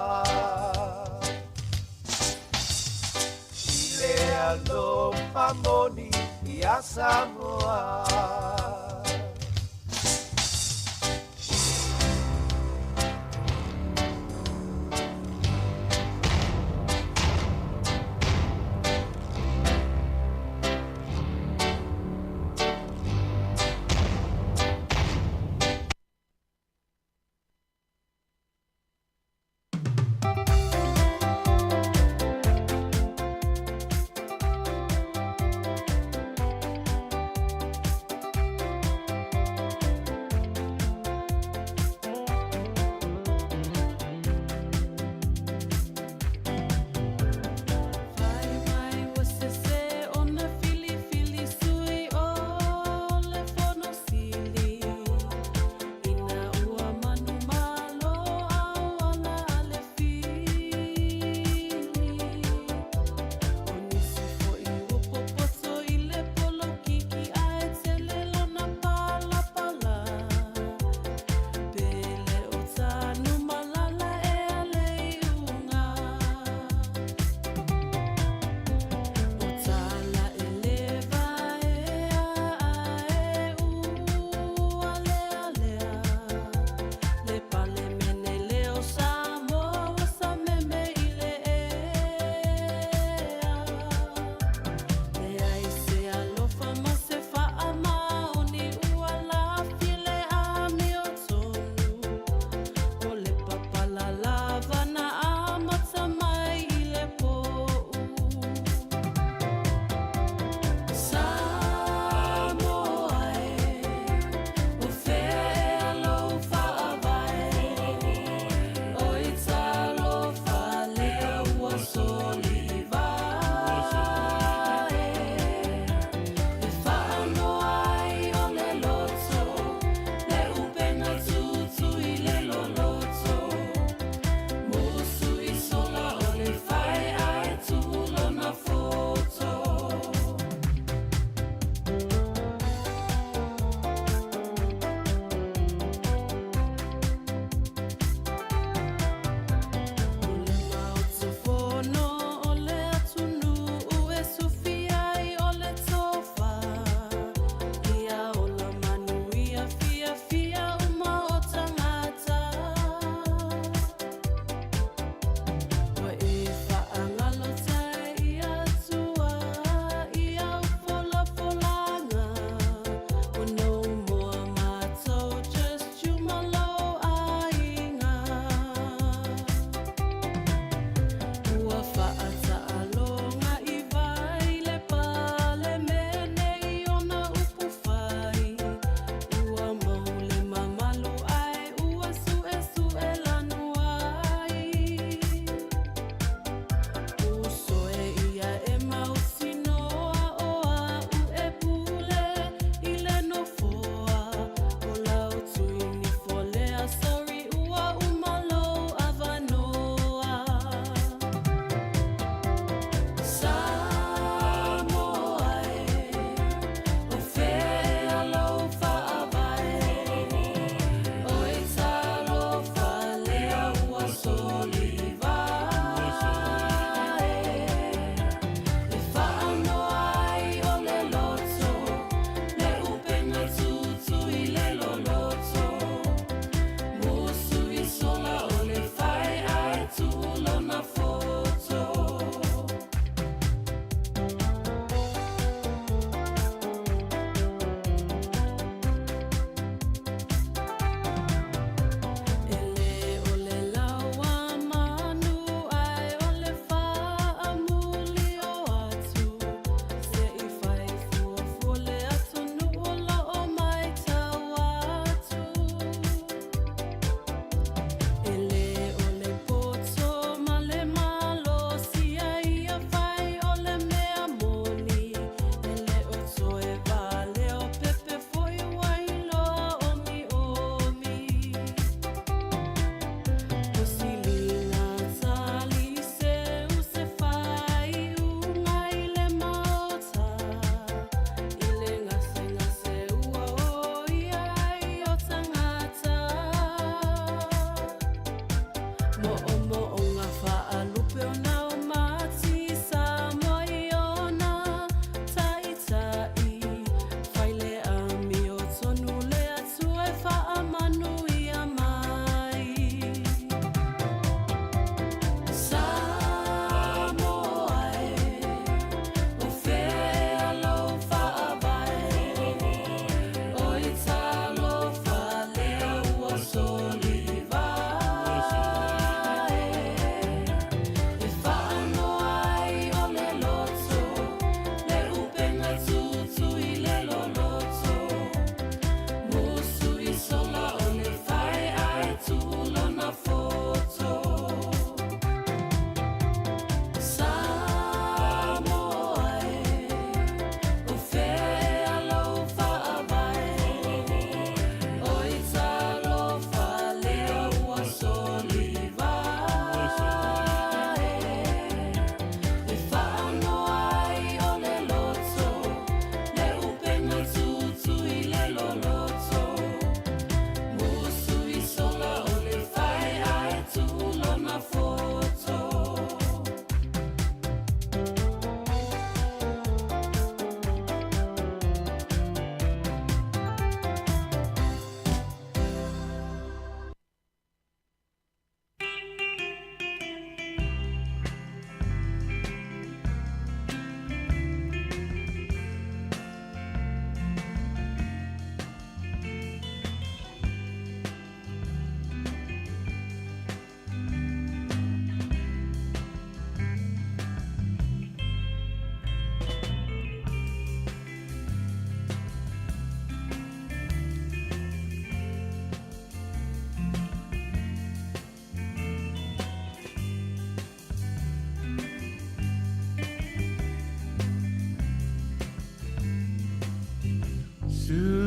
I le alofa moni ia Samoa.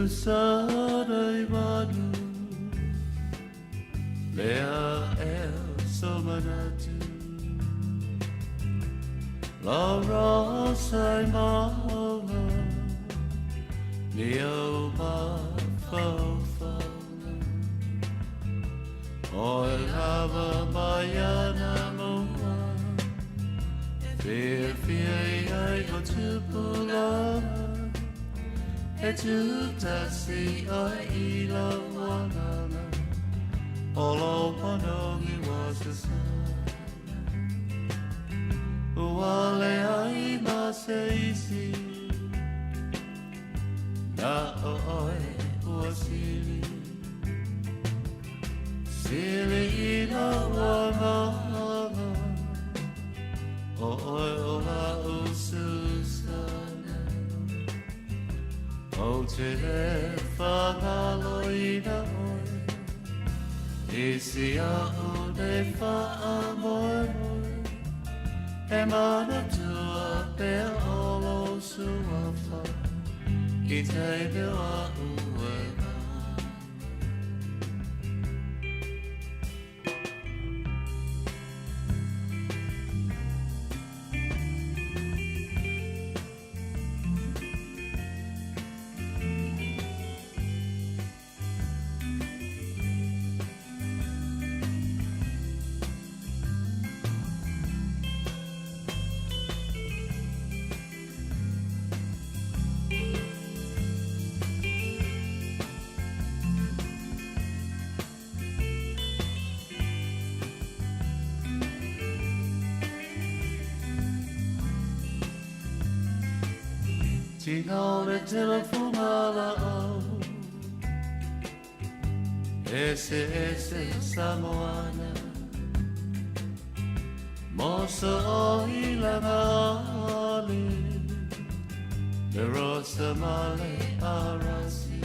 Susana i manu Lea el so manatu La rosa i maunga Ni o mafaufauga O e lava mai ana mua Fiafia i ai o tupulaga E tūtasi oe i lou agaga O lou manogi ua sasana Ua leai ma se isi Na o oe ua sili Sili i lou agaga O oe o la'u Susana Ou te le faagaloina oe I si a'u nei faamoemoe E manatua pea o lou suafa I taimi o a'u e Tina o le telefoga laau Eseese Samoana Moso o ilaga ale Le rosa male arasi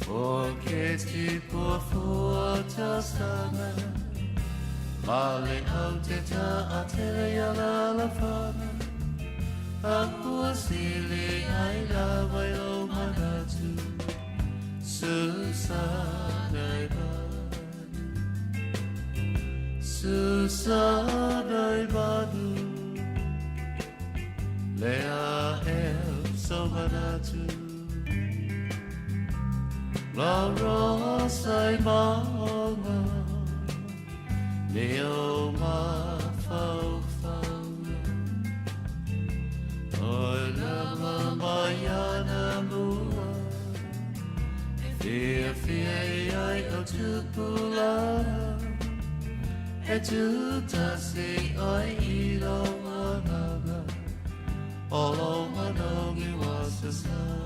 Foketi puafua tasana Male au te taatele ia lalafana A ua sili ai lava i lou manatu Susana i manu Susana i manu Lea el so manatu La rosa i maunga Ni o mafaufauga O e lama mai ana mua E fiafia i ai o tupulaga E tūtasi oe i lou agaga O lou manogi ua sasana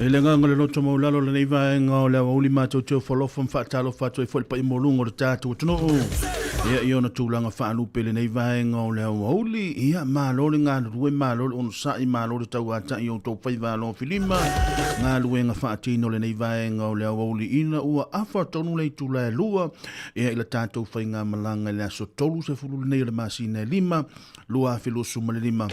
E le agaga o le loto maualalo o lenei vaega o le aoauli matou te ofo alofa ma faatalofa atu ai foi i le paia maualuga o le tatou atunuu. Ia, i ona tulaga faalupe i lenei vaega o le aoauli, ia, malo le galulue, malo le onosai, malo le tauatai i outou faiva alofilima, galuega faatino i lenei vaega o le aoauli ina ua afa tonu le itula e 2, ia, i le tatou faigamalaga i le aso 30 lenei o le masina e 5, 2025.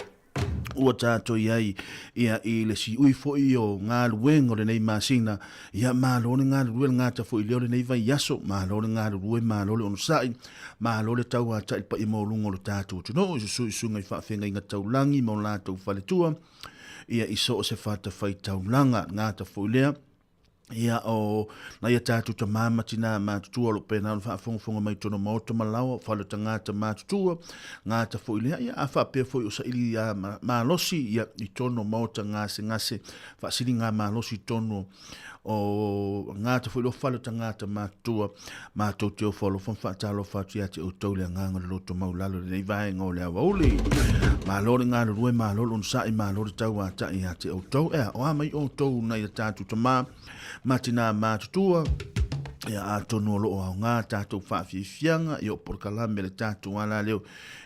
Ua tatou i ai ia i le siui foi o galuega o lenei masina, ia malo le galulue le gata foi lea o lenei vaiaso, malo le galulue, malo le onosai, malo le tauatai i le paia maualuga o le tatou atunuu i susuga i faafeagaiga taulagi ma o latou faletua, ia i so o se fatafaitaulaga, gata foi lea. Ia, o nai a tatou tamā ma tinā matutua o lo o pena ona faafogafoga mai totonu o maota ma laoa, fale o tagata matutua, gata foi lea, ia, a faapea foi o saili a malosi, ia, i totonu o maota gasegase, faasiliga malosi i totonu o gata foi lea o fale o tagata matutua, matou te ofo alofa ma faatalofa atu ia te outou le agaga o le loto maualalo i lenei vaega o le aoauli. Malo le galulue, malo le onosai, malo le tauatai ia te outou. Ea, o a mai outou nai a tatou tamā ma tinā matutua, ia atonu o lo o aoga tatou faafiafiaga, ia o polokalame le tatou alaleo,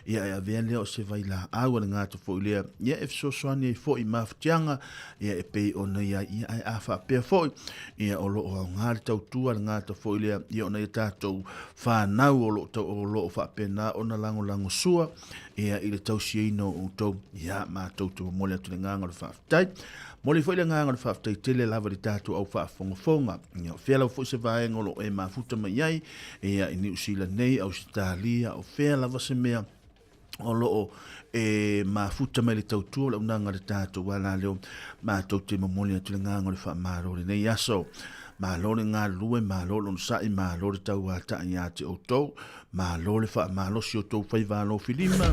ia e avea lea o se vailaau a le gata foi lea, ia e fesoasoani ai foi i mafatiaga, ia e pei ona i ai, ia ae a faapea foi, ia o lo o aoga le tautua le gata foi lea, ia ona ia tatou whānau o lo, o lo o faapena ona lagolago sua, ia i le tausiaina o outou, ia matou te momoli atu le agaga o le faafetai. Momoli foi le agaga o le faafetai tele lava i le tatou au faafogafoga. Ia, o fea lava foi se vaega o lo o e mafuta mai ai, ia i Niu Sila nei, Ausetalia, o fea lava se mea o lo o e mafuta mai le tautua o le auaunaga a le tatou alaleo, matou te momoli atu le agaga o le faamalo i lenei aso. Malo le galulue, malo le onosai, malo le tauatai ia te outou. Malo le faamalosi o tou faiva alofilima,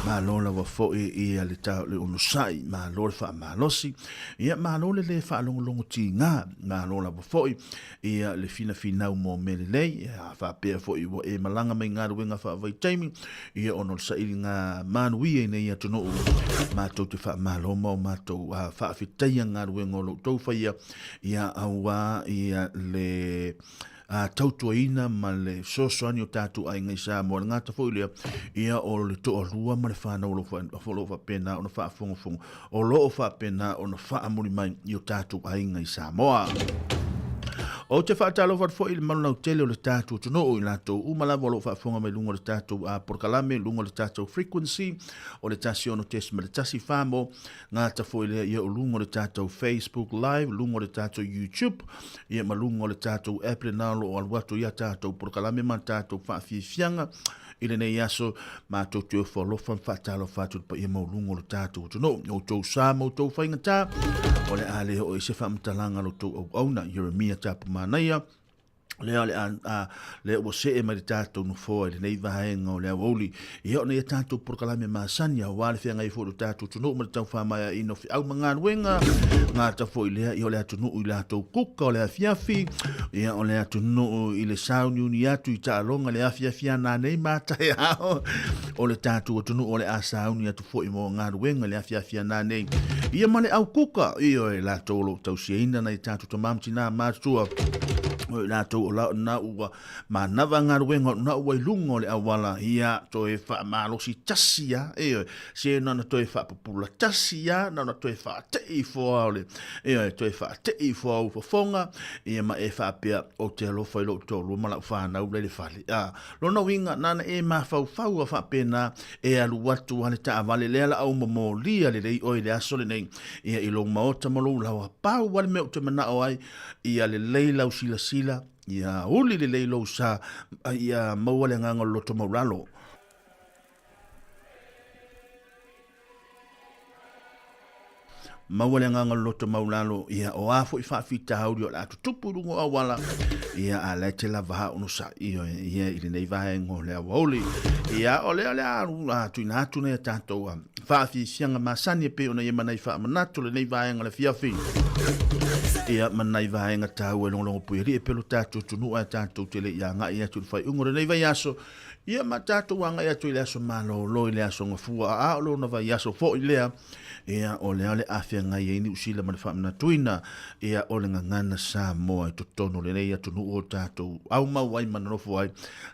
malo lava foi ia le ta le onosai, malo le faamalosi, ia malo le le faalogologo tiga, malo lava foi ia le finafinau mo mea lelei, ia faapea foi ua e malaga mai galuega faavaitaimi, ia ona o le sailiga manuia i nei atunuu, matou te faamalo ma o matou faafetaia galuega o lo outou faia, ia auā ia le tautuaina ma le fesoasoani o tatou aiga i Samoa. Le gata foi lea, ia o le toalua ma le whanau o lo o faapena ona faafogafoga, o lo o faapena ona faamuli mai i o tatou aiga i Samoa. Ou te faatalofa atu foi i le malu lautele o le tatou atunuu i latou uma lava o lo o faafofoga mai luga o le tatou polokalame, luga o le tatou frequency o le 106.1 Famo, Gata foi lea ia o luga o le tatou Facebook Live, luga o le tatou YouTube, ia ma luga o le tatou app lena o lo o alu atu ia tatou polokalame ma tatou faafiafiaga i lenei aso. Matou te ofo alofa ma faatalofa atu i le paia maualuga o le tatou atunuu. O outou sa ma outou faigata, o le a le oo i se faamatalaga a lo outou auauna, Jeremia Tapumanaia, lea o le a, lea ua see mai le tatou nofoa i lenei vaega o le aoauli. Ia ona ia tatou polokalame masani aua le feagai foi o le tatou atunuu ma le tau faamaeaina o feau ma galuega. Gata foi lea, ia o le atunuu i latou kuka o le afiafi, ia o le atunuu i le sauniuni atu i taaloga le afiafi a nanei mataeao, o le tatou atunuu o le a sauni atu foi mo galuega le afiafi a nanei. Ia ma le au kuka, ia e latou o lo o tausiaina nai tatou tamā ma tinā matutua, o i latou o la na ua manava galuega o na ua i luga o le auala, ia toe faamalosi tasi a, ioe, se na ona toe faapupula tasi a, na ona toe faatei ifo a o le, ioe, toe faatei ifo a ou fofoga, ia ma e faapea, ou te alofa i lou toalua ma lau fanau la i le fale. A, lona uiga, na ona e mafaufau a faapena, e alu atu a le taavale lea la au momolia lelei oe i le aso lenei, ia i lou maota ma lou laoa. Pau lava le mea ou te manao ai, ia lelei lau silasila, ia uli lelei lou sa, ia maua le agaga o le loto maualalo. Maua le agaga o le loto maualalo, ia o a foi faafitauli o le a tutupu i luga o auala, ia a la e te lava a onosai, ia, ia i lenei vaega o le aoauli. Ia o lea o le a alu a tuuina atu nei a tatou faafiafiaga masani e pei ona ia ma nai faamanatu lenei vaega o le afiafi. Ia ma nai vaega taua e logologo puialii e pei o lo tatou atunuu ae tatou te le i agai atu i le faaiuga o lenei vaiaso. Ia ma tatou agai atu i le aso malolo i le aso Gafua, a o lona vaiaso foi lea, ia o lea o le a feagai ai Niu Sila ma le faamanatuina, ia o le gagana Samoa i totonu o lenei atunuu o tatou aumau ai ma nonofo ai,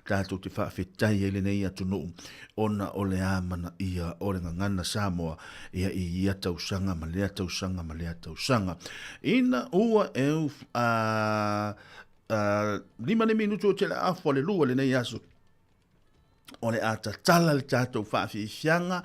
tatou te faafetai ai lenei atunuu ona o le amanaia o le gagana Samoa ia i ia tausaga ma lea tausaga ma lea tausaga. Ina ua eu a 5 nei minutu o te le afu a le 2 lenei aso, o le a tatala le tatou faafiafiaga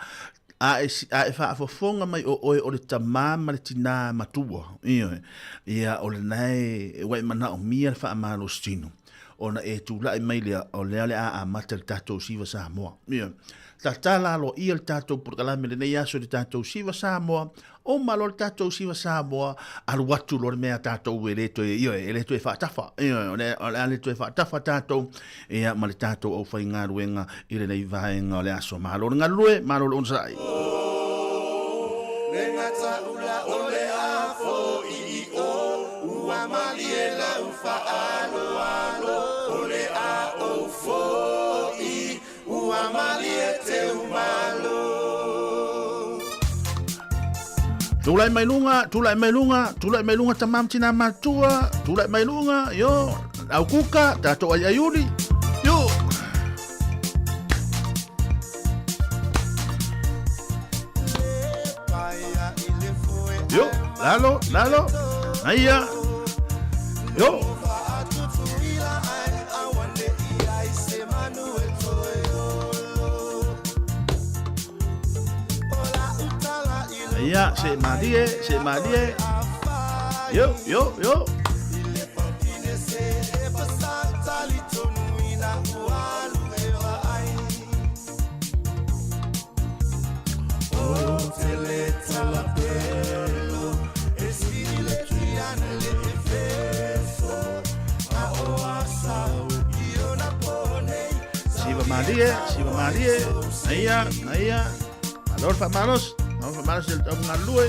a e, a e faafofoga mai o oe o le tamā ma le tinā matua. Ioe. Ia, o lena e, ua e manaomia le faamalositino, ona e tulai mai lea, o lea o le a amata le tatou Siva Samoa. Ioe. Tatala aloaia le tatou polokalame lenei aso i le tatou Siva Samoa, Uma loa le tatou Siva Samoa, alu atu loa le mea a tatou e le toe, ioe, e le toe faatafa. Ioe, o le, o le a le toe faatafa tatou, ia, ma le tatou aufaigaluega i lenei vaega o le aso. Malo le galulue, malo le onosai. Le gataula o le a fo'i i o, ua malie lau faaaloalo, o le a ou fo'i, Ua malie teumalo. Tulai mai luga, tulai mai luga, tulai mai luga tamā ma tinā matutua, tulai mai luga, yo, au kuka, tatou aiaiuli, yo. Yo, lalo, lalo, aia, yo. Ia, se malie, se malie. Yo, yo, yo. Siva malie, siva malie. Aia, aia. Malo le faamalosi, malo le faamalosi i le tau galulue.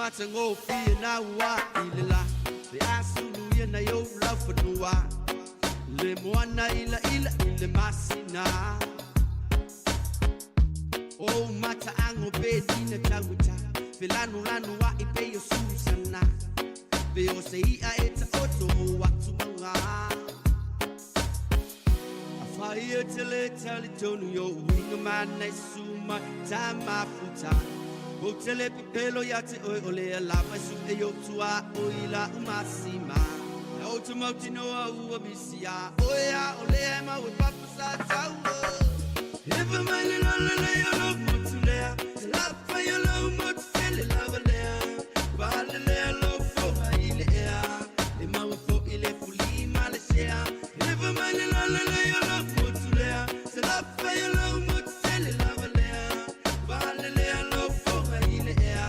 matagofie naua i le la Pe a sulu ia nai ou laufanua Le moana ilaila i le masina O mataago pe tina tauata Felanulanu a'i pei o Susana Pe o se i'a e taoto o atu mauga Afai e te le talitonu i o'u uiga ma nai susu mai tamafuta Ou te le pepelo ia te oe o lea lava e su'e i o'u tuaoi la'u masima Ou te mautinoa ua misi iā oe a o lea e mau e papa sa taua Efa mai le lalelei o lou motu lea Se lafai o lou motu tele lava lea Faalelea lou foga i le ea E maua foi le fuli ma le sea Efa mai le lalelei o lou motu lea Se lafai o lou motu tele lava lea Faalelea lou foga i le ea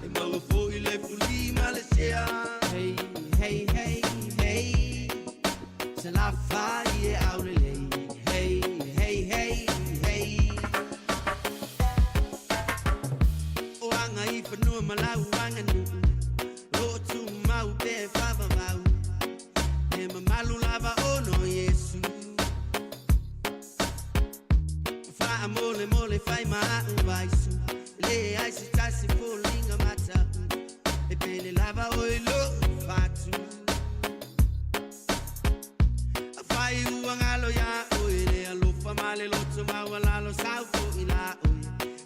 E maua foi le fuli ma le sea Hey, hey, hey, hey Salafai e aulelei Hey, hey, hey, hey O aga i fanua ma lau aganuu O lo o tumau pea e faavavau E mamalu lava ona o Iesu Faamolemole fai ma a'u vaisu E leai se tasi foliga mata'u E pele lava oe i lo'u fatu Afai ua galo iā oe le alofa ma le loto maualalo Sau fo'i la oe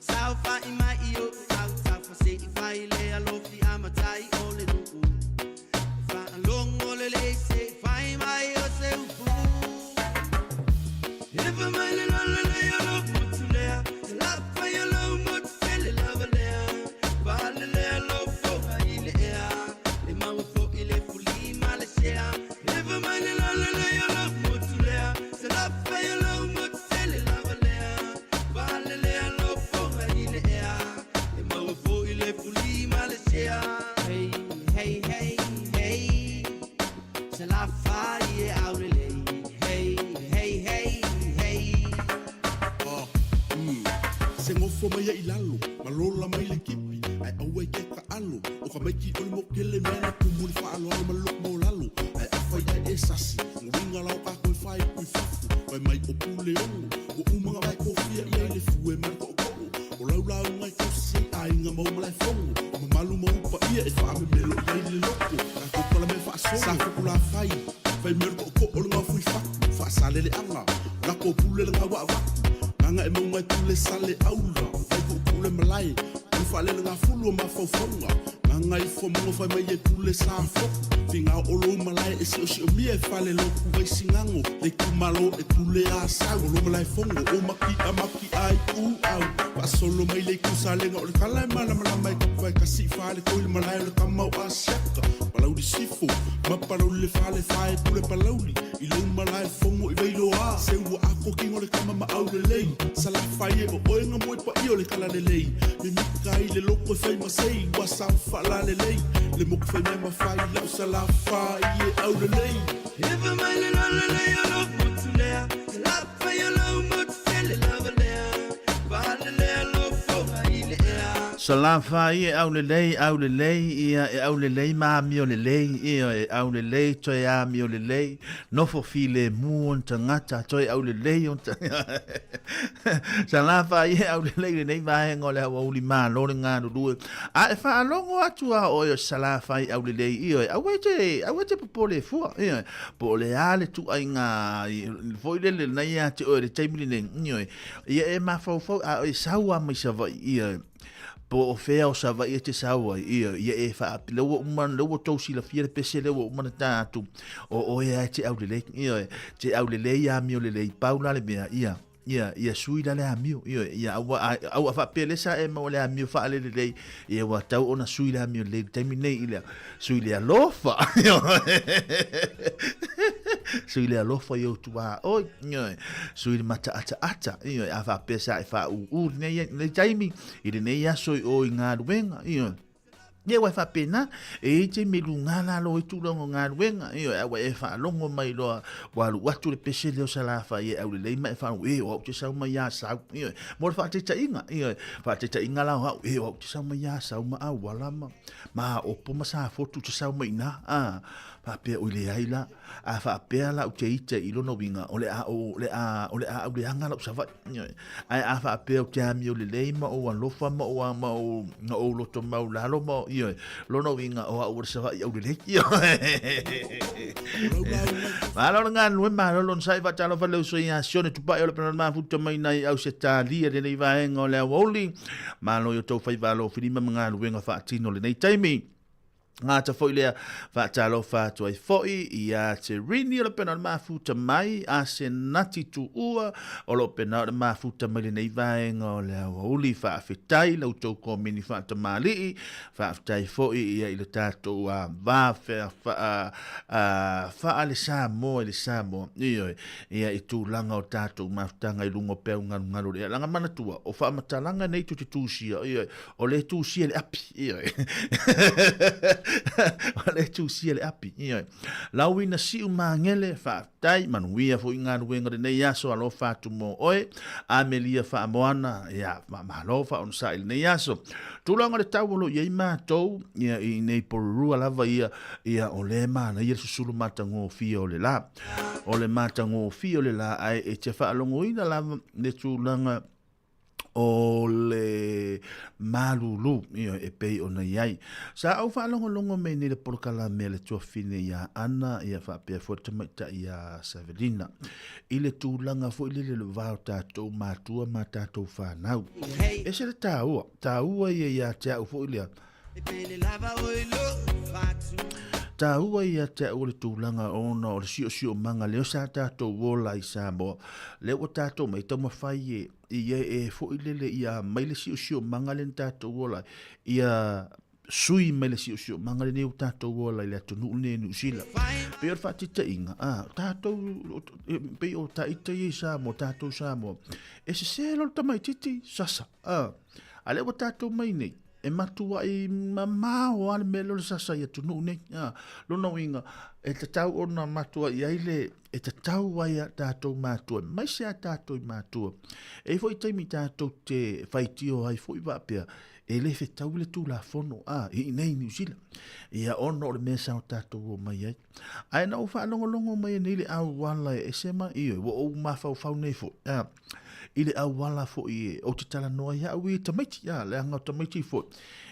Saofa'i mai i o'u autafa Se i fai le alofi a matai o le nu'u E faalogo lelei se i fai mai o se upu Efa mai le lalelei o lou motu lea Se lafai o lou motu tele lava lea Faalelea lou foga i le ea E maua foi le fuli ma le sea Efa mai le lalelei o lou motu lea Se lafai o lou motu tele lava lea Faalelea lou foga i le ea E maua foi le fuli ma le sea Hey, hey, hey, hey Salafai e aulelei Hey, hey, hey, hey Ah, mm. Se gofo mai ai i lalo, ma lola mai le kipi, ae aua i ke kaʻalo, o ka maiki o le mokele mea na kumu i le faaaloalo ma le loko maualalo, ae afai ae e sasi, uiga la o kākou e fāipu i fafo, fai mai o Puleono, ua uma ona vae kofia i ai le fue ma le koʻokoʻo, o lau lauga e tausi ai aiga ma ou malaefono, o mamalu ma ou paia e faamemelo i ai le loko, tatou palamea faasolo, sa Fokulafai, fai mai o le koʻokoʻo le gaofu i fatu, faasaleleaga, lako o pule le gaua avatu, gaga e mauga e pule sale aula, vai kuʻukuʻu le malae, o le faalele gafulu o mafaufauga, gaga ifo mogo fai mai e pule sa foku, figao o lou malae e siosiomia e fale loku vai sigago, le itumalo e pule a sau, o lou malaefono o maki'a maki'a i ku au, faasolo mai le itu salega o le kala e malamalama e tapu vai kasi i fale koi le malae o le kama o Asiata, Palauli Sifo, ma Palauli le fale fae pule Palauli, i lou malae fono i Vailoa, se ua ako kino le kama ma aulelei, Salafai e o oe nga moe paia o le kala lelei, mimika ai le loko e fai ma sei, ua sao faalalelei, le moku fai mea ma fai lau Salafai e aulelei. Efa mai le lalelei o lou motu lea, Salafai o lou motu tele lava lea, Faalelea lou foga i le ea. Salafai e aulelei, aulelei, ia e aulelei ma amio lelei, ia e aulelei toe amio lelei, Nofo filemu ona tagata, toe aulelei ona tagata. Sa lafa ai e aulelei lenei vaega o le aoauli malo le galulue. A e faalogo atu a oe o Salafai aulelei, ioe, aua e te, aua e te popole e fua, ioe, po o le a le tuaiga foi lele lena ia te oe i le taimi lenei, ioe, ia e mafaufau a e sau lava mai Savaii, ioe, po o fea o Savaii e te sau ai, ioe, ia e faa, lea ua uma, lea ua tou silafia le pese lea ua uma ona ta atu, o oe lava e te aulelei, ioe, te aulelei amio lelei, pau la le mea, ia, ia, ia sui la le amio, ioe, ia aua, aua faapea lea sa e maua le amio faalelelei, ia ua tau ona sui le amio lelei i le taimi nei i le, sui le alofa, ioe, sui le alofa i ou tuaoi, ioe, sui le mataataata, ioe, a faapea sa e faaūū lenei, lenei taimi, i lenei aso i o i galuega, ioe. Ia ua e faapena, e i ai taimi e lugā lalo ai tulaga o galuega, ioe, a ua e faalogo mai loa ua alu atu le pese lea o Salafai e aulelei ma e faalogo, e, o au te sau mai Asau, ioe, mo le faataitaiga, ioe, faataitaiga la o au, e, o au te sau mai Asau ma Auala ma, ma Aopo ma Safotu te sau mai i ina, a, faapea, oi leai la, A faapea la ou te ita i lona uiga, o le a o le a o le a auleaga lau Savaii. Ioe. Ae a faapea ou te amio lelei ma ou alofa ma ou ma ou ma ou loto maulalo ma ioe, lona uiga o au o le Savaii aulelei. Ioe. Malo le galulue, malo le onosai, faatalofa le uso ia Sione Tupai o le Pena Mafuta mai nai Ausetalia lenei vaega o le aoauli. Malo i o tou faiva alofilima ma galuega faatino lenei taimi. Gata foi lea, faatalofa atu ai foi ia te Rini o le pena o le mafuta mai, a se nati tuua o lo pena o le mafuta mai lenei vaega o le aoauli. Faafetai la outou komini faatamalii, faafetai foi ia i le tatou va fea faa faa le Samoa i le Samoa, ioe, ia i tulaga o tatou mafutaga i luga o peau galugalu le laga manatua o faamatalaga nei tou te tusia, ioe, o le tusia le api, ioe. O le tusia le api, ioe. Lauina siu magele, faafetai, manuia foi galuega lenei aso, alofa atu mo oe. Amelia Faamoana, ia, faamalo faaonosai lenei aso. Tulaga o le tau o lo o i ai matou, ia, i nei Porirua lava ia, ia, o lea e manaia le susulu matagofie o le la. O le matagofie o le la, ae e te faalogoina lava le tulaga o le malulu ioe, e pei ona i ai. Sa ou faalogologo mai nei le polokalame a le tuafine ia Ana ia faapea foi le tamaitai ia Savelina i le tulaga foi lele le va o tatou matua ma tatou fanau. Ese le taua, taua ia ia te au foi lea. Taua ia te au o le tulaga ona o le siosiomaga lea sa tatou ola i Samoa, lea ua tatou mai taumafai e ia e foi lele ia mai le siosiomaga lea na tatou ola ai, ia sui mai le siosiomaga lenei ua tatou ola i le atunuu lenei o Niu Sila. Pei o le faataitaiga, a, tatou, pei o taita ia i Samoa, tatou Samoa, e sese loa le tamaitiiti, sasa, a, a lea ua tatou mai nei, E matuai mamao lava le mea lea o le sasa i atunuu nei. A, lona uiga, e tatau ona matuai ai le, e tatau ai a tatou matua, aemaise a tatou i matua. E i ai foi taimi tatou te faitio ai foi faapea, e le fetaui le Tulafono, a, i inei i Niu Sila. Ia, ona o le mea sa o tatou omai ai. Ae na ou faalogologo mai nei le auala e ese ma, ioe, ua ou mafaufau nei foi, a, i le auala foi e, ou te talanoa ai au i tamaiti, a, leaga o tamaiti foi.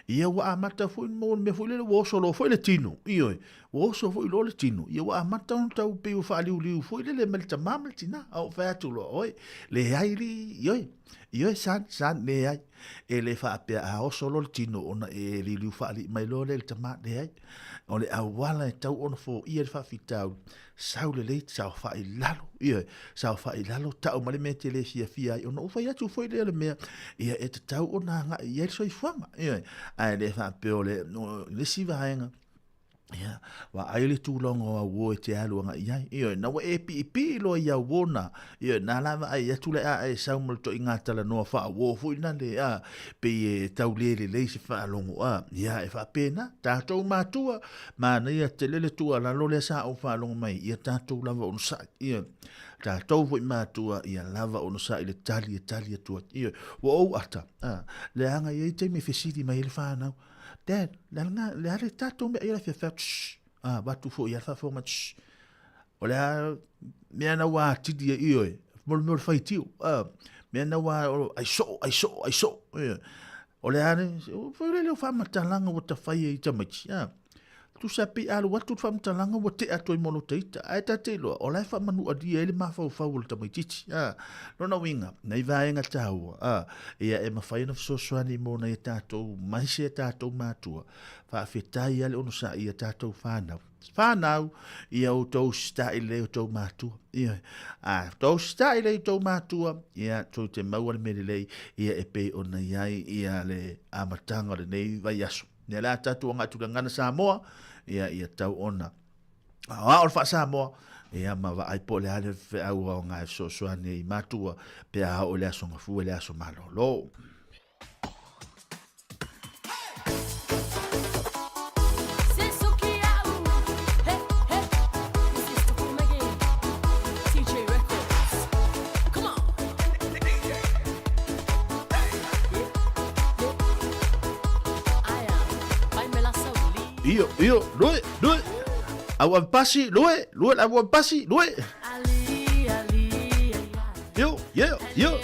Ia ua amata foi mo le mea foi lele ua oso loa foi le tino, ioe, ua oso foi loa le tino, ia ua amata ona tau pei ua faaliuliu foi lele mai le tamā ma le tinā. A ou fai atu loa, oi, leai alii, ioe, ioe, son, son, leai. E le faapea a oso loa le tino ona e liuliu faalii mai loa lea i le tamā, leai. O le auala e tau ona foia le faafitauli, sau lelei, saofai i lalo, ioe, saofai i lalo, tau mai le mea e te le fiafia ai, ona ou fai atu foi lea o le mea, ia e tatau ona agai i ai le soifuaga, ioe, ae le faapea o le, o le isi vaega, ia, vaai le tulaga o auo e te alu agai i ai, ioe, na ua e piipii loa i auo na, ioe, na la vaai atu le a e sau ma le toaiga talanoa faa-uo foi na le, a, pei e tau le lelei se faalogo, a, ia, e faapena, tatou matua, Manaia tele le tuualalo lea sa ou faalogo mai, ia tatou lava onosai. Ioe. Tatou foi matua, ia lava onosai le tali e tali atu ai. Ioe. Ua ou ata, a, leaga e i ai taimi e fesili mai ai le fanau, Dad, le a le, le a le tatou mea ia le fia fai, shh, a, avatu foi ia le faafofoga mai, shh, o le a mea na ua atili ai, ioe, mo le mea o le faitio, a, mea na ua, ai soo, ai soo, ai soo, ioe. O le a le, foi lele o faamatalaga ua ta fai ai i tamaiti, a. Tusa pei a alu atu le faamatalaga ua tea atu ai ma lota ita, ae ta te iloa, o la e faamanualia ai le mafaufau o le tamaitiiti, a. Lona uiga, nai vaega taua, a, ia e mafai ona fesoasoani mo nai a tatou maise a tatou matua, faafetai lava le onosai i a tatou fanau. Whanau, ia outou sita'i lelei o tou matua. Ia, a tou sita'i lelei o tou matua, ia, tou te maua le mea lelei, ia e pei ona i ai, ia le amataga o lenei vaiaso. Ia le a tatou agai atu i le gagana Samoa, ia, ia tau ona aoao le faa-Samoa, ia ma vaai po o le a le feau aoga e fesoasoani ai i matua, pe a oo i le aso Gafua i le aso malolo. Io, io, lue, lue. Au ave pasi, lue, lue le au ave pasi, lue. Io, io, io.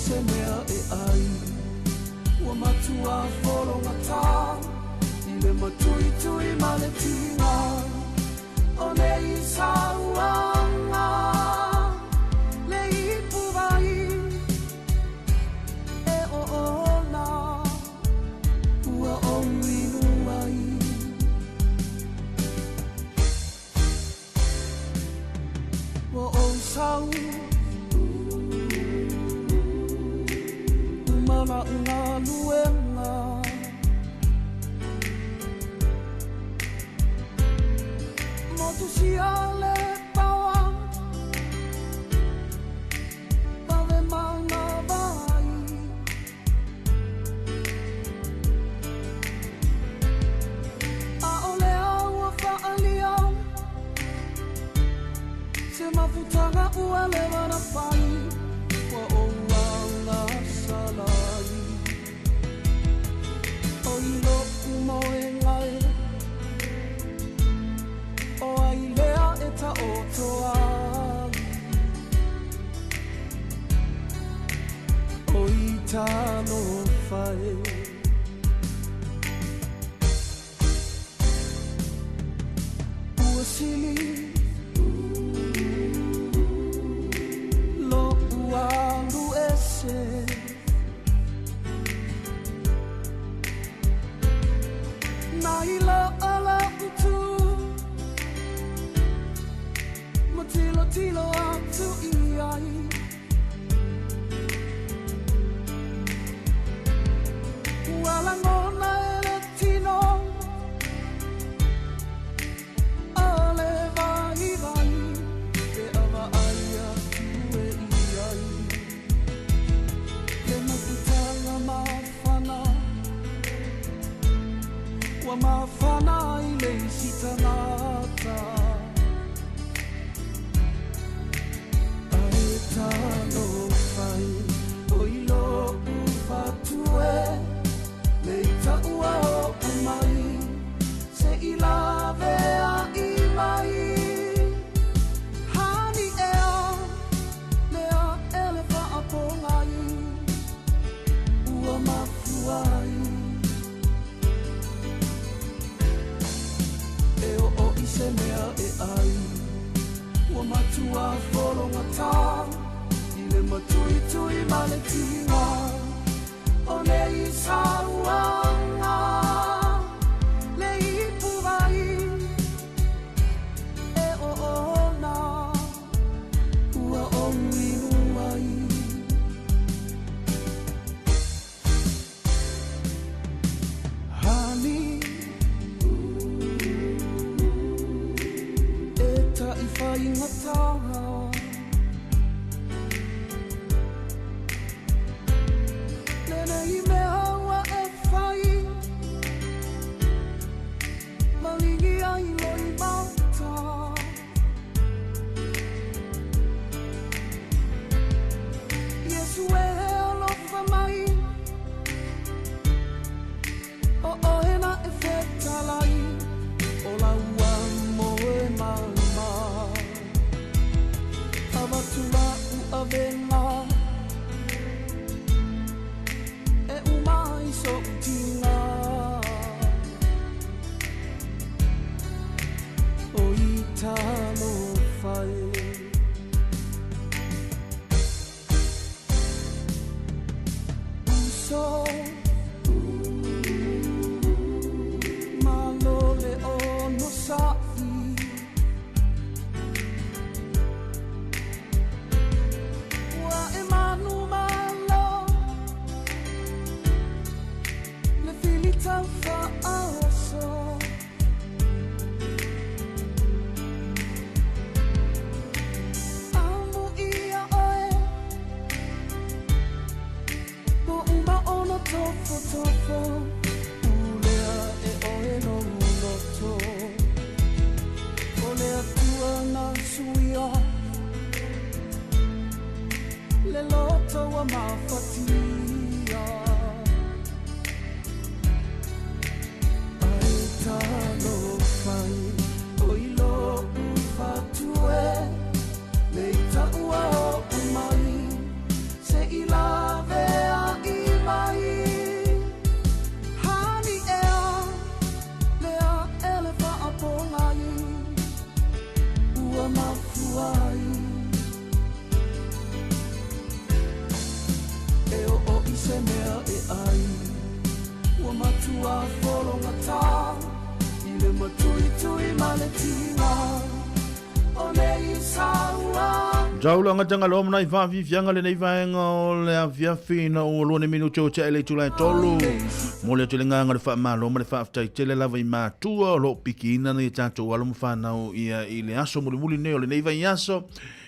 se mea e ai. Ua matua fologata i le matuitui ma le tiga o nei sauaga le ipu vai e oona ua ou inu ai. Ua ou sau ma la'u galuega motusia le paoa vave manavai a o lea ua fa'alia se mafutaga ua leva na fai ua ou agasalai o i lo'u moega e o ai lea e ta'oto ai o i talofa e. Ua sili lo'u alu ese na i lo'a la'u tu ma tilotilo atu i ai. Ua lagona e le tino o le vaivai pe avaai atu e i ai. Le mafutaga mafana ua mafana i le isi tagata ae talofa e o i lo'u fatue le ita'ua o'u mai se'i lavea'i mai. Hani ea lea e le fa'apogai ua mafua ai e o'o i se mea e ai. Ua matua fologata i le matuitui ma le tiga o nei sauaga le ipu vai e oona ua ou inu ai. Hani e ta'ifaigata lenei mea ua e fai maligi ai loi maota. Iesu e alofa mai o oe na e fetalai o laua moe mama avatu la'u avega e uma i so'u tiga o i talofa e. Uso malo le ono sa'i ua e manu malo le fili taufa'aoso amu ia oe mo uma ona tofotofo ulea e oe lou loto o le Atua na suia le loto ua mafatia ae talofa e o i lo'u fatue le ita'ua o'u mai se'i lave. se mea e ai Ua matua fologata I le matuitui ma le tiga O nei saua Tau gatanga loa ma nai faafiafiaga lenei vaega o le afiafi ina ua lua ni minute o tea i le itula e tolu. Momoli atu le agaga o le faamalo ma le faafetai tele lava i matua o lo o pikiina nai a tatou alo ma fanau ia i le aso mulimuli nei o lenei vaiaso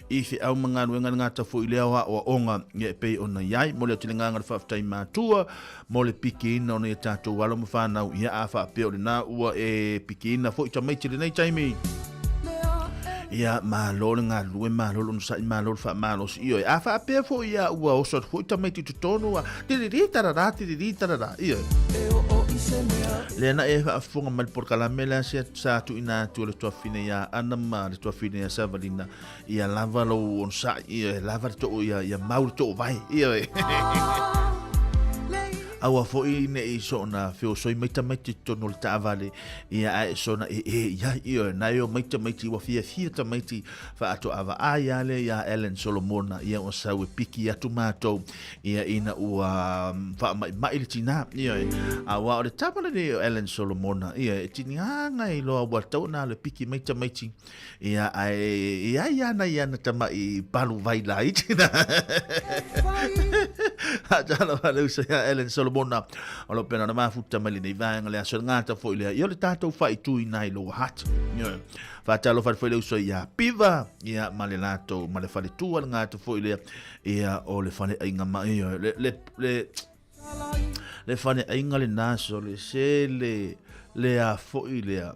i feau ma galuega le gata foi i lea o aoaoga ia e pei ona i ai. Momoli atu le agaga o le faafetai i matua mo le pikiina o nai a tatou alo ma fanau ia a faapea o lena ua e pikiina foi tamaiti i lenei taimi. Ia, malo le galulue, malo le onosai, malo le faamalosi. Ioe, a faapea foi ia ua oso atu foi tamaiti i totonu, a tiriri tarara, tiriri tarara. Ioe. Lea na e faafofoga mai le polokalame lea sa tuuina atu e le tuafine ia Ana ma le tuafine ia Savalina, ia lava lou onosai, ioe, lava le too, ia, ia mau le too vae, ioe. Aua foi ne i soona feosoi mai tamaiti i totonu o le taavale, ia ae soona e e ia, ioe, na e o mai tamaiti, ua fiafia tamaiti faatoa vaai a lea ia Ellen Solomona, ia ua sau e piki atu matou, ia ina ua faamaimai le tinā, ioe, aua o le tama lenei o Ellen Solomona, ia e tiniga e iloa ua tatau ona alu e piki mai tamaiti, Ia, ae i ai ana i ana tama'i palu vai laiti na. A tala wa le uso ia Ellen Solomona. O lo pena na mafuta mai lenei vaega le aso ngata foi lea. Ia o le tātou whaitu i nai lo hat. Ia, whātalo whare foi le uso ia Piva. Ia, ma le lātou, ma le whare tua le ngata foi lea. Ia, o le whare ainga mai. Ia, le, le, le, le fale aiga le naso le se le le a foi lea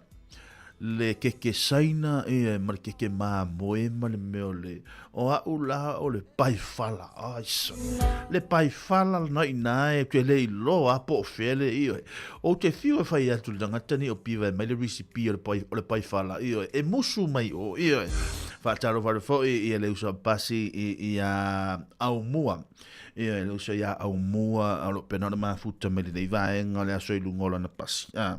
le keke saina ia ma le keke mamoe ma le mea o le o a'u la o le paifala ai sa le paifala lena i ina e te le iloa a po o fea le ioe ou te fiu e fai atu i le tagata nei o Piva e mai le recipe o le pai o le paifala ioe e musu mai o ioe faatalofa atu foi ia le uso a Pasi i ia Aumua Ia, e le uso ia Aumua, o lo o pena ona mafuta mai lenei vaega o le aso i luga o lana pasi. A,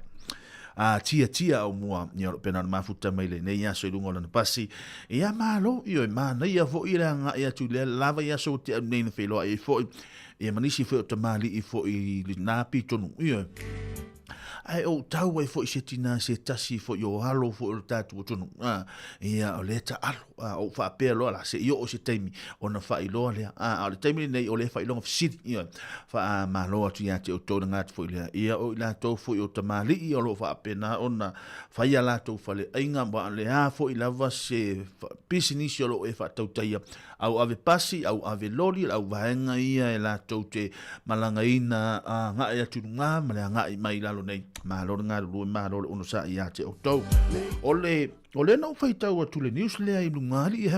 a tia tia Aumua, ia o lo o pena ona mafuta mai lenei aso i luga o lana pasi. Ia malo, ioe, manaia foi le agai atu i lea lava i aso ua tea atu nei na feiloai ai foi, ia ma nisi foi o tamalii foi i lena pitonu, ioe. Ae ou tau ai foi se tina se tasi foi o alo foi o le tatou atunuu, a, ia o lea taalo. A, ou faapea loa la, se i oo se taimi ona faailoa lea. A, a o le taimi lenei o lea faailoga fesili, ia, faamalo atu ia te outou le gata foi lea. Ia, o i latou foi o tamalii o lo o faapena ona fai a latou faleaiga, ma o le a foi lava se pisinisi o lo o e faatautaia, au ave pasi, au ave loli, au vaega ia e latou te malagaina agai atu i luga ma le agai mai i lalo nei. Malo le galulue, malo le onosai ia te outou. O le O lea na ou faitau atu le news lea i luga alii i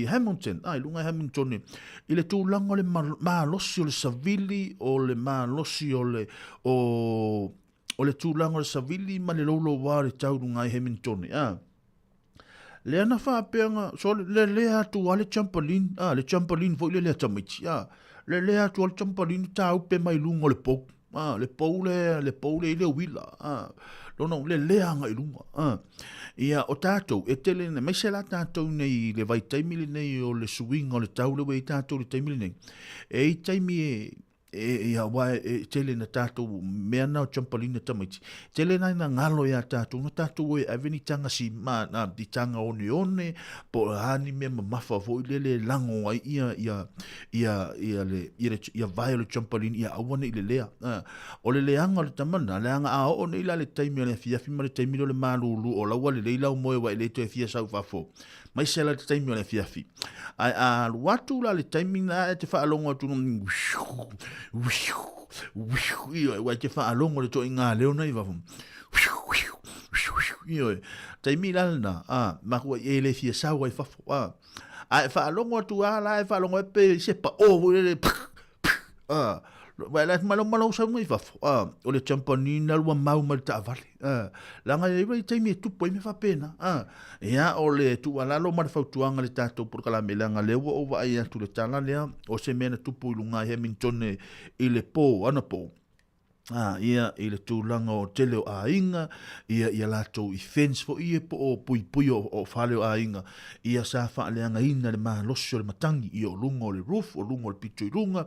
Hamilton, a i luga i Hamilton i le tulaga o le malosi o le savili, o le malosi o le o o le tulaga o le savili ma le louloua o le tau i luga i Hamilton, a. Lea na faapea na, so le lea atu a le trampoline, a le trampoline foi lele a tamaiti, a. Le lea atu a le trampoline taupe mai luga o le pou. A, le pou le, le pou le i le uila, a, lona le lea agai i luga, a. Ia, o tātou, e tele nei, maise la tātou nei i le vaitaimi lenei o le suiga o le tau le ua i ai tātou i le taimi lenei, e i taimi e, e, ia, aua e, e tele na tātou mea na o trampoline tamaiti, tele na ina ngalo iā tātou, na tātou o e ave ni taga sima, na, ni taga oneone, po o a ni mea mamafa foi lele e lago ai ia, ia, ia, ia le, ia le, ia vae o le trampoline, ia aua ne i lelea. A, o le leaga o le tama lena, leaga a oo nei la le taimi o le afiafi ma le taimi lea o le malūlū, o la ua lelei lau moe ua e le toe fia sau i fafo. Maise la le taimi o le afiafi. Ae a alu atu la le taimi lena e te faalogo atu, ioe, ua e te faalogo i le toaiga leo na i fafo. Ioe, taimi la lena, a, makua e le fia sau ai i fafo, a. A e faalogo atu a la e faalogo e pe se pa o foi lele a wa la malo malo sau mai fafo a o le champani na lua mau mai le taavale a langa e i taimi e tupu ai me faapena a ia o le tuualalo ma le fautuaga le tatou polokalame leaga lea ua ou vaai atu le tala lea o se mea na tupu i luga i Hamilton i le po anapo. A, ia, i le tulaga o tele o aiga, ia, ia latou i fence foi ia po o puipui o, o fale o aiga, ia sa faaleagaina le malosi o le matagi, ia o luga o le roof, o luga o le pito i luga,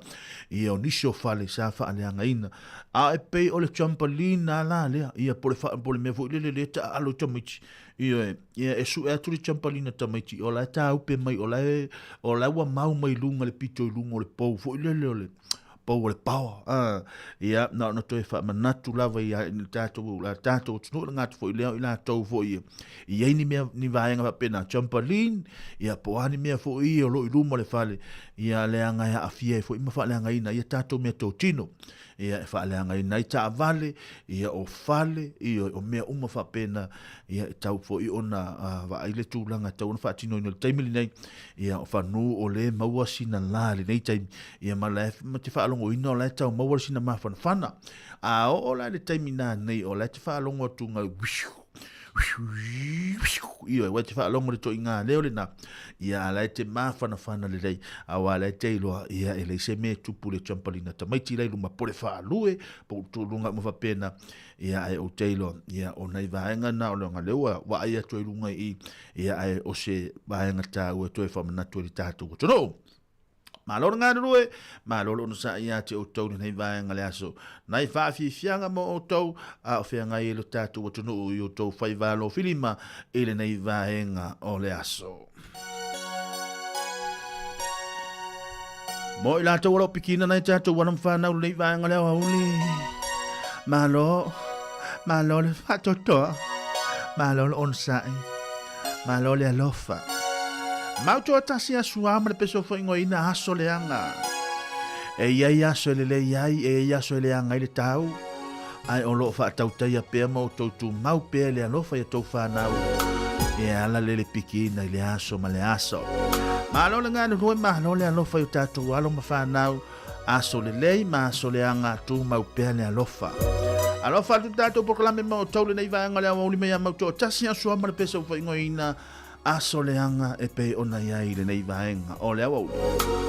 ia o nisi o fale sa faaleagaina. A e pei o le trampoline a la lea, ia po o le, fa, po o le mea foi lele lea e taaalo i tamaiti, ioe, ia e sue atu le trampoline a tamaiti, o la e tāupe mai, o la e, o la e ua mau mai luga le pito i luga o le pou foi lele o le, pau o le paoa. A, ia, na ona toe faamanatu lava i a, i tatou, la tatou atunuu, le gata foi lea o i latou foi e i ai ni mea, ni vaega faapena, trampoline, ia, po o a ni mea foi ia o lo o i luma o le fale, ia, leaga e aafia ai foi ma faaleagaina ai a tatou meatotino. Ia, e faaleagaina ai taavale, ia, o fale, ia, o mea uma faapena, ia, e tau foi ona vaai le tulaga e tau ona faatinoina i le taimi lenei, ia, o whanū o le maua sina la lenei taimi, ia ma la e ma te whaalogoina o la e tau maua le sina mafanafana. A oo la le taimi nā nei o la e te whaalogo atu ngau, Ioe, wai te whaalogo le toi ngā leo le nā. Ia, a la e te mafanafana lelei, a wā la e te iloa, ia, e lei se me tupu le trampolina tamaiti lai luma pole whaalue, po tūlunga uma whapena, ia, ae ou te iloa, ia, o nai vaega na o le nga leo ua vaai atu ai lunga i, ia, ae o se vaega tāua e toe whamanatu e le tātou atunuu. Malo le galulue, malo le onosai ia te outou lenei vaega le aso. Nai faafiafiaga mo outou, a o feagai ai lo tatou atunuu i outou faiva alofilima i lenei vaega o le aso. Mo i latou o lo o pikina nai tatou alo ma fanau lenei vaega o le aoauli. Malo, malo le faatoatoa, malo le onosai. Malo le alofa. Mau toatasi aso a ma le peso foingoina aso leaga. E i ai aso e lelei ai, e i ai aso e leaga ai le tau, ae o lo o faatautaia pea ma outou tumau pea i le alofa i a tou fanau, e ala le le pikiina i le aso ma le aso. Malo le galulue, malo le alofa i o tatou alo ma fanau, Aso lelei ma aso leaga, tumau pea le alofa. Alofa atu tatou polokalame ma outou lenei vaega o le aoauli mai ia mau toatasi aso a ma le pese ua faaigoaina aso leaga e pei ona i ai lenei vaega o le aoauli.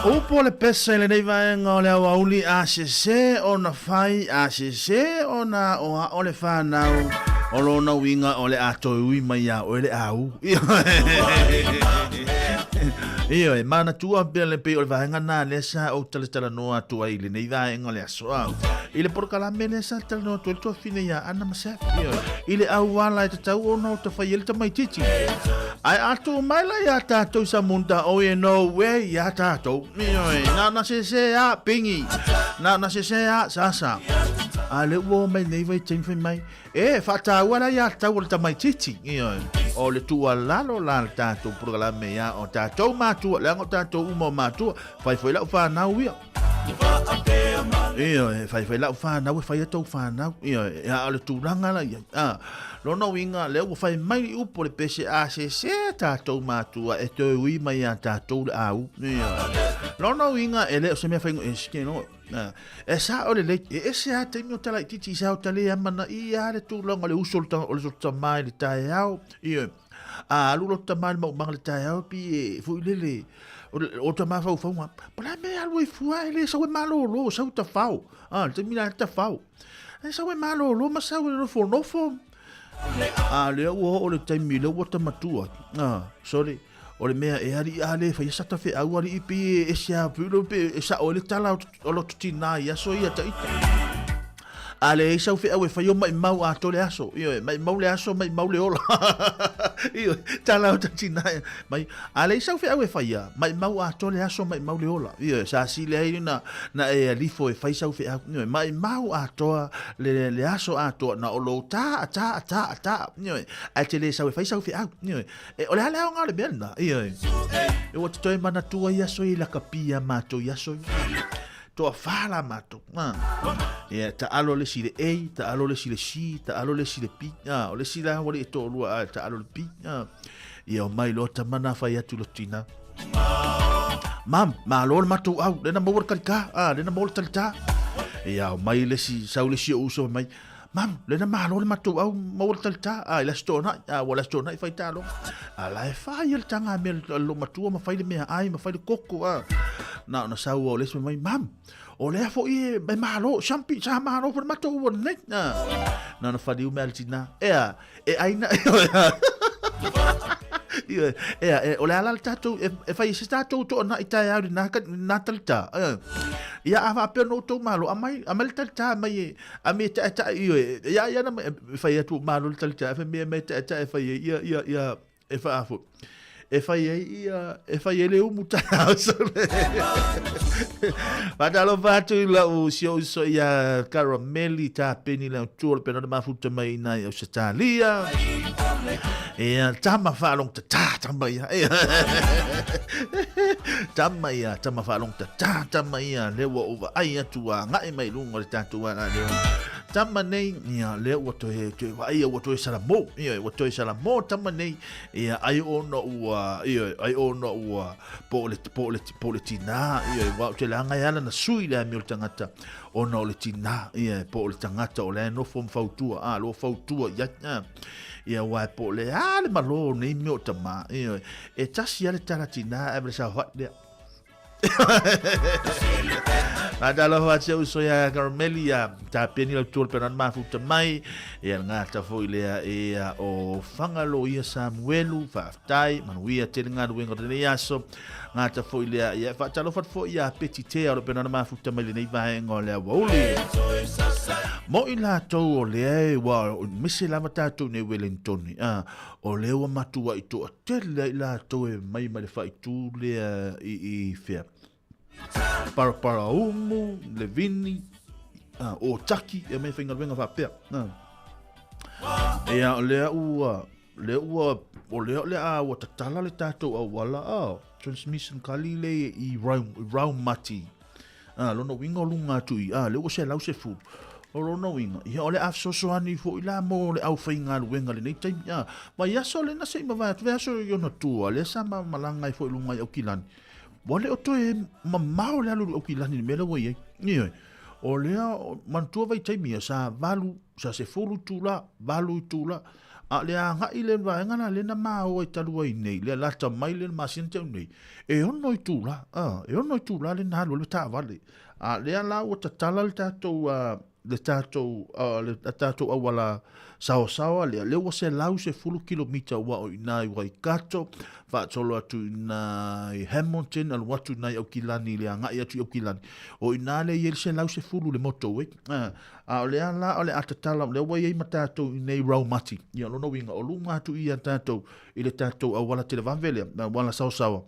Upu o le pese i lenei vaega o le aoauli a sese ona fai, a sese ona aoao le fanau, o lona uiga o le a toe ui mai iā oe le au. Ioe, manatua pea le pei o le vaega na lea sa ou talatalanoa atu ai i lenei vaega o le aso. I le polokalame lea sa talanoa atu ai le tuafine iā Ana ma Seth. Ioe, i le auala e tatau ona o tafai ai le tamaitiiti. Ae a tuu mai la iā tātou sa munta, oh yeah, no way iā tātou. Ioe, na ona sese a pingi, na ona sese a sasa. A le ua o mai nei vaitaimi fai mai, E, faataua la iā tau o le tamaitiiti, ioe. O le tuualalo la le tatou polokalame iā o tatou matua, leaga o tatou uma o matua, fai foi lau fanau ia. Ioe, fai foi lau fanau e fai a tou fanau, ioe, a o le tulaga la iai. A, lona uiga, lea ua fai mai le upu o le pese, a sese tatou matua e toe ui mai iā tatou le au, ioe. Lona uiga, e le o se mea faigofie, no, E sao lelei, e ese lava taimi o talaitiiti sa o tale amanaia lava le tulaga o le uso o le tama i le taeao. Ioe. A alu lo tama i le maumaga i le taeao pi e foi lele o tama faufauga. Po o le a mea e alu ai fua e le sau e malolo, sau tafao. A, le taimi la tafao. E sau e malolo ma sau e nofonofo. A lea ua oo le taimi lea ua tamatua. A, sorry. O le mea e aliʻi a le faia sata feau aliʻi pei e ese a pei pe e sao ai le tala o lo tinā i aso ia taita. A leai sau feau e fai o maʻimau atoa le aso. Ioe, maʻimau le aso, maʻimau le ola. Ioe, tala o ta tinā mai. A leai sau feau e faia, maʻimau atoa le aso, maʻimau le ola. Ioe, sa sili ai na, na e alifo e fai sau feau. Ioe, maʻimau atoa le, le aso atoa na o lou tā, tā, tā, tā. Ioe, ae te le sau e fai sau feau. Ioe, E, o le a le aoga o le mea lena? Ioe. E ua te toe manatua i aso i lakapi iā mātou i aso i. Toa whā la mātou. Ah. Ia, ta alo le si le A, ta alo le si le C, ta alo le si le B. Ah, o le si la wali e toa lua, ah, ta alo le B. Ah. Ia, o mai loa tama nā whai atu lo tina. Mam, malo le matou au, lena maua le talita, ah, lena maua le talita. Ia, o mai le si, sau le si o uso mai, Mam, lena malo le matou au maua le talita, a i le Aso Toonai, a ua le Aso Toonai fai taaloga. A la e fai le taga mea le lo matua ma fai le mea ai ma fai le koko, a. Na ona sau o le isi mai, mam, o lea foi e, e malo, siampi, sa malo foi le matou ua nei. A. Na ona faliu mea le tina, ea, e ai na, Ioe, ea, e, o le ala le tatou, e, e fai se tatou toonai taeao i lena, lena talita. Ia, a faapea ona outou malo, aumai, aumai le talita mai e, A me taʻetaʻe ioe, ia ia na e fai atu malo le talita, e mea me taʻetaʻe fai ai ia ia ia e faafo. E fai ai ia e fai ai le umu taeao sole. Faatalofa atu i lau si ou uso ia Carameli Tapeni le autua le pena mafuta mai ina i Ausetalia. Ia tama whaalong tata tama ia. Tama ia, tama whaalong tata tama ia le ua ova ai atu a ngai mai lunga le tātou ala leo. Tama nei, ia lea ua toe, toe vaai ua toe salamo, ia ua toe salamo tama nei, ia ai ona ua, ia ai ona ua po o le, po o le, po o le tinā, ia ua o te langa e ala na sui le amio le tangata, ona o le tinā, ia po o le tangata o le nofo ma fautua, a lo fautua ia, ia, ia ua e po o le a le malo nei mea o tama, ia e tasi a le tala tinā, e le sa whai lea. Faatalofa atu uso ia Carmeli ia tapeni lau tua le pena mafuta mai ia le gata foi lea ia o Fagalo ia Samuelu faafetai manuia tele galuega o lenei aso gata foi lea ia faatalofa atu foi ia Peti Tea o le pena mafuta mai lenei vaega o le aoauli mo i latou o lea ua misi lava tatou nei Wellington a o lea ua matuai toatele ai latou e mai mai le faaitu lea i, i fea Paraparaumu, Levini, uh, Ōtaki, e mea whaingaluenga whapea. Uh. Ia, o lea ua, lea ua, o lea o lea a ua tatala le tātou auala, oh, transmission kali le i Raumati. A, lona uiga o luga atu i, a, lea ua 110. O lona uiga, ia o le a fesoasoani foi la mo le aufaigaluega i lenei taimi. A, vaiaso lena se i mavae atu, vaiaso i ona tua, lea sa ma malaga ai foi i luga i Aukilani. Ua le o toe mamao le alu i Aukilani i le mea lea ua i ai. Ioe. O lea, manatua vaitaimi ia, sa valu, sa 10 itula, 8 itula. A o le agai lea i le vaega la lea na ma o ai talu ai nei, le lata mai lea i le masina teu nei, e ono itula, a, e ono itula lea na alu ai le taavale. A lea la ua tatala le tatou, a, le tatou, a, le tatou auala saosaoa lea, lea ua 110 kilomita ua o i ina i Waikato, faasolo atu i ina i Hamilton, alu atu i ina i Aukilani, le agai atu i Aukilani. O i ina lea e i ai le 110 le motorway. A, a o lea la o le a tatala, lea ua i ai ma tatou i nei raumati. Ia, o lona uiga, o luga atu ia tatou i le tatou auala televave lea, le auala saosaoa.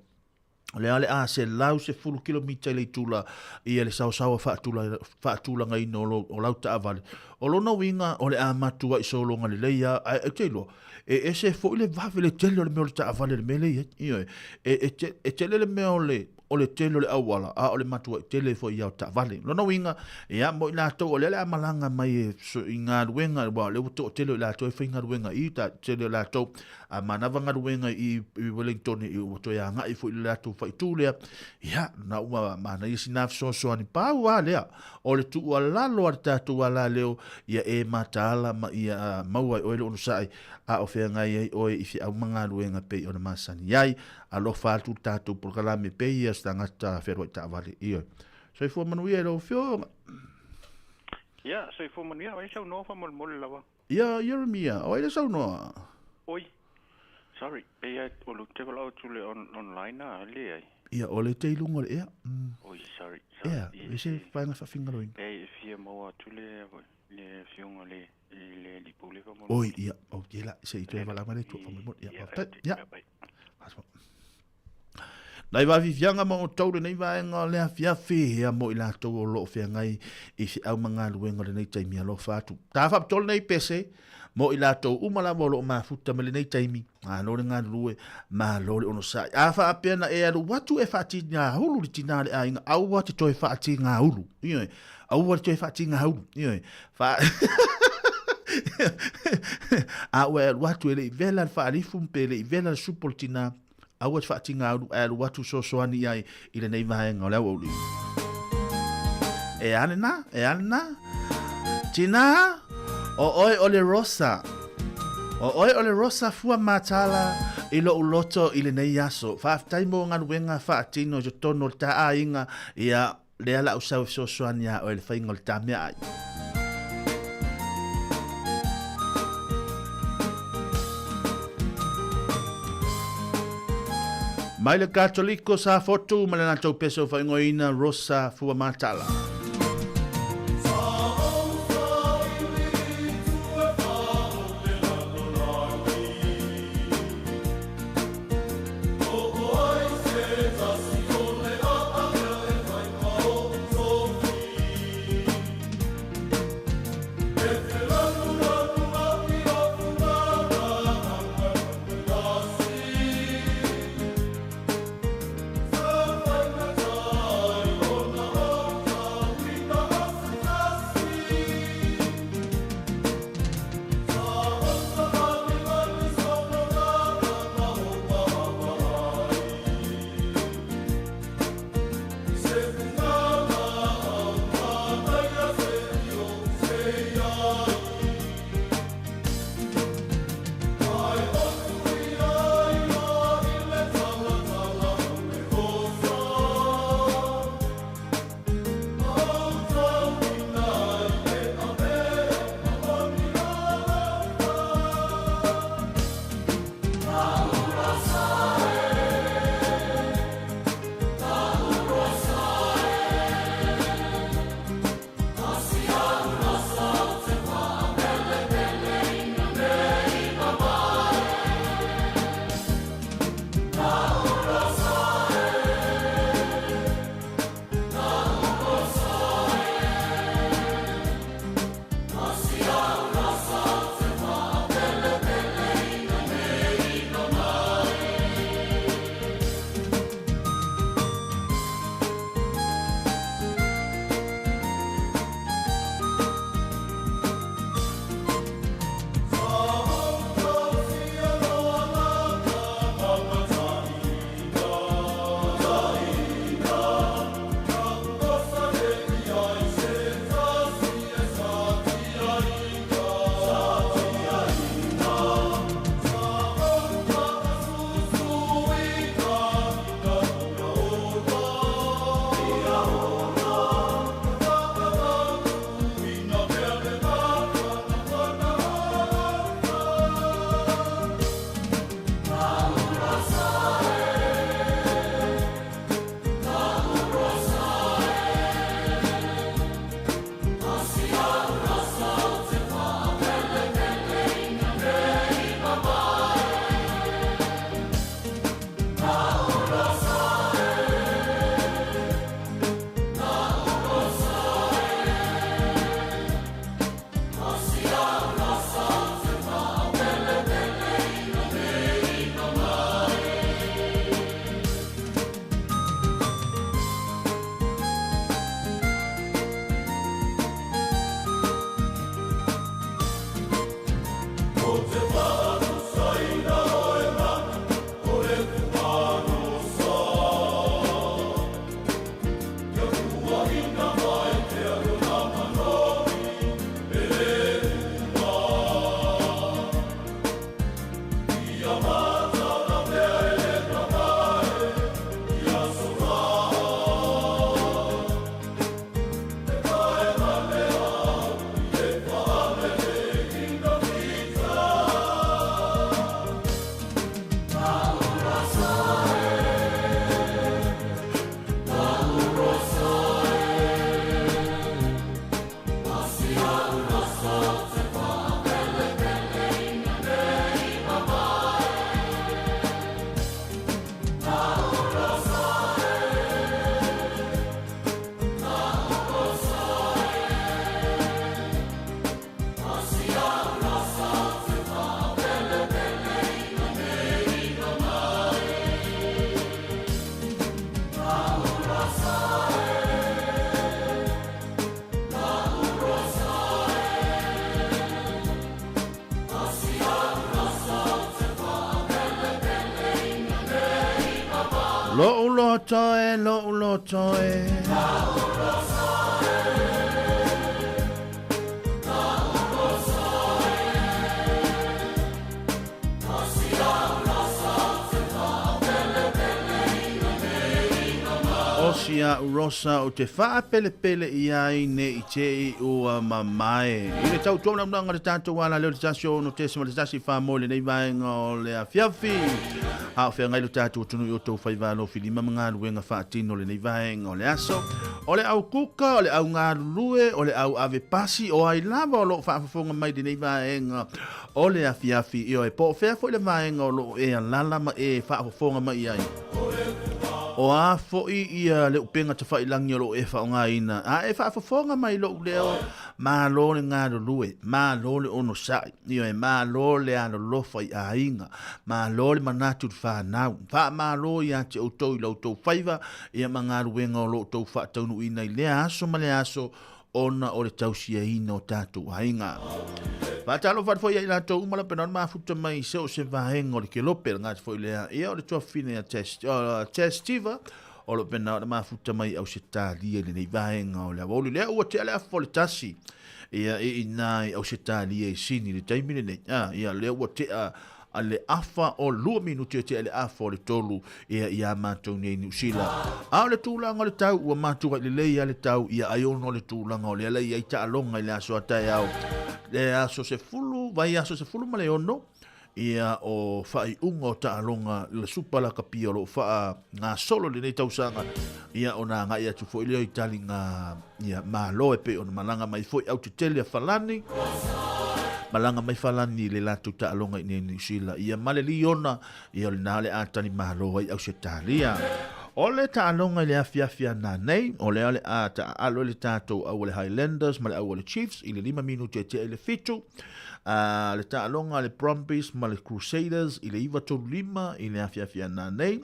O lea le a 110 kilomita i le itula ia le saosaoa faatulagaina o, lo, o lau taavale. O lona uiga o le a matuai sologa lelei lava, ae ou te iloa, e ese foi le vave le tele o le mea o le taavale i le mea lea e i ai. Ioe, e, e, te, e tele le mea o le, o le tele o le auala, a o le matuai tele foi ia o taavale. Lona uiga, ia, mo i latou o lea o le a malaga mai e, i galuega, aua o lea ua toatele o i latou e faigaluega i uta, tele o latou A manava galuega i, i Wellington i ua toe agai foi i le latou faaitu lea, ia, na ua manaia sina fesoasoani pau lava lea, o le tuualalo a le tatou alaleo, ia e mataala ma ia maua e oe le onosai, a o feagai ai oe i feau ma galuega pei ona masani ai. Alofa atu le tatou polokalame pei ia se tagata fealuai taavale. Ioe. Soifua manuia i lau Afioga. Ia, soifua manuia, ai saunoa faamolemole lava. Ia, Ieremia, o ai le saunoa? Oi, sorry, pei a o lo te lau atu le on, online a leai. Ia, o le te i luga o le ea. Mm. Oi, sorry, sorry. Ea, e se vaega faafinagaloina. Pei e fia maua atu le, le afioga le, le alii pule faamolemole. Oi, ia, o te la, se i toe valaga mai le Atua faamolemole. Ia, faafetai. Ia. Nai vaafiafiaga ma outou lenei vaega o le afiafi, ia mo i latou o lo o feagai i feau ma galuega o lenei taimi alofa atu. Ta faapitoa lenei pese mo i latou uma lava o lo o mafuta mai lenei taimi, malo le galulue, malo le onosai. A faapea na e alu atu e faatigāulu le tinā o le aiga, aua te toe faatigāulu. Ioe, aua te toe faatigāulu. Ioe, fa... A ua e alu atu e le i vela le faalifu pe le i vela le supo o le tinā, Aua te faatigāulu ae alu atu fesoasoani i ai i lenei vaega o le aoauli. E a lena, e a lena. Tinā, o oe o le Rosa. O oe o le Rosa fua mātala i lou loto i lenei aso. Faafetai mo galuega faatino i totonu o le ta aiga, ia Lea la ou sau e fesoasoani iā oe i le faiga o le ta meaai. Mai le Katoliko sa fotu ma le latou pese o faaigoaina Rosa Fuamatala. loto e, lo'u loto e. O si a'u rosa ou te faapelepele i ai ne i te i ua mamae. I le tautua manaunauga le tatou ala leo le 1 6.1 wha mo lenei vaega o le afiafi. A o feagai lo tatou atunuu i o outou faiva alofilima ma galuega faatino lenei vaega o le aso. O le au kuka, o le au galulue, o le au ave pasi, o ai lava o loo faafofoga mai lenei vaega o le afiafi. Ioe, po o fea foi le vaega o loo e alala ma e faafofoga mai ai. O a foi ia le upega tafailagi o loo e faaaogaina, a e faafofoga mai lou leo, malo le galulue, malo le onosai, ioe, malo le alolofa i aiga, malo le manatu i le fanau, faamalo ia te outou i la outou faiva, ia ma galuega o lo outou faataunuuina i lea aso ma lea aso, ona o le tausiaina o tatou aiga. Faatalofa atu foi ia i latou uma lapena o le mafuta mai i so o se vaega o le kelope, le gata foi lea, ia o le tuafafine ia Testiva, o lo pena o le mafuta mai Ausetalia i lenei vaega o le aoauli. Lea ua tea le afa o le tasi, ia i ina i Ausetalia i Sini i le taimi lenei. Ah, ia lea ua tea a le afa o lua minuti e tea le afa o le tolu ia iā matou nei i Niu Sila. A o le tulaga o le tau, ua matuai lelei lava le tau, ia ai ona o le tulaga o lea la i ai taaloga i le aso a taeao, le aso 10, vaiaso 16, ia o faaiuga o taaloga le Supa Lakapi o lo o faagasolo i lenei tausaga, ia ona agai atu foi lea i taliga ia malo e pei ona malaga mai foi au tetele a Falani, malaga mai Falani i le latou taaloga i nei Niu Sila, ia ma le Liona, ia o lena o le a tali malo ai Ausetalia. O le taaloga i le afiafi a nanei, o lea o le a taaalo i le tatou au a le Highlanders ma le au a le Chiefs i le 5 minuti e tea i le 7. A le taaloga a le Brumbies ma le Crusaders i le 9:35 i le afiafi a nanei.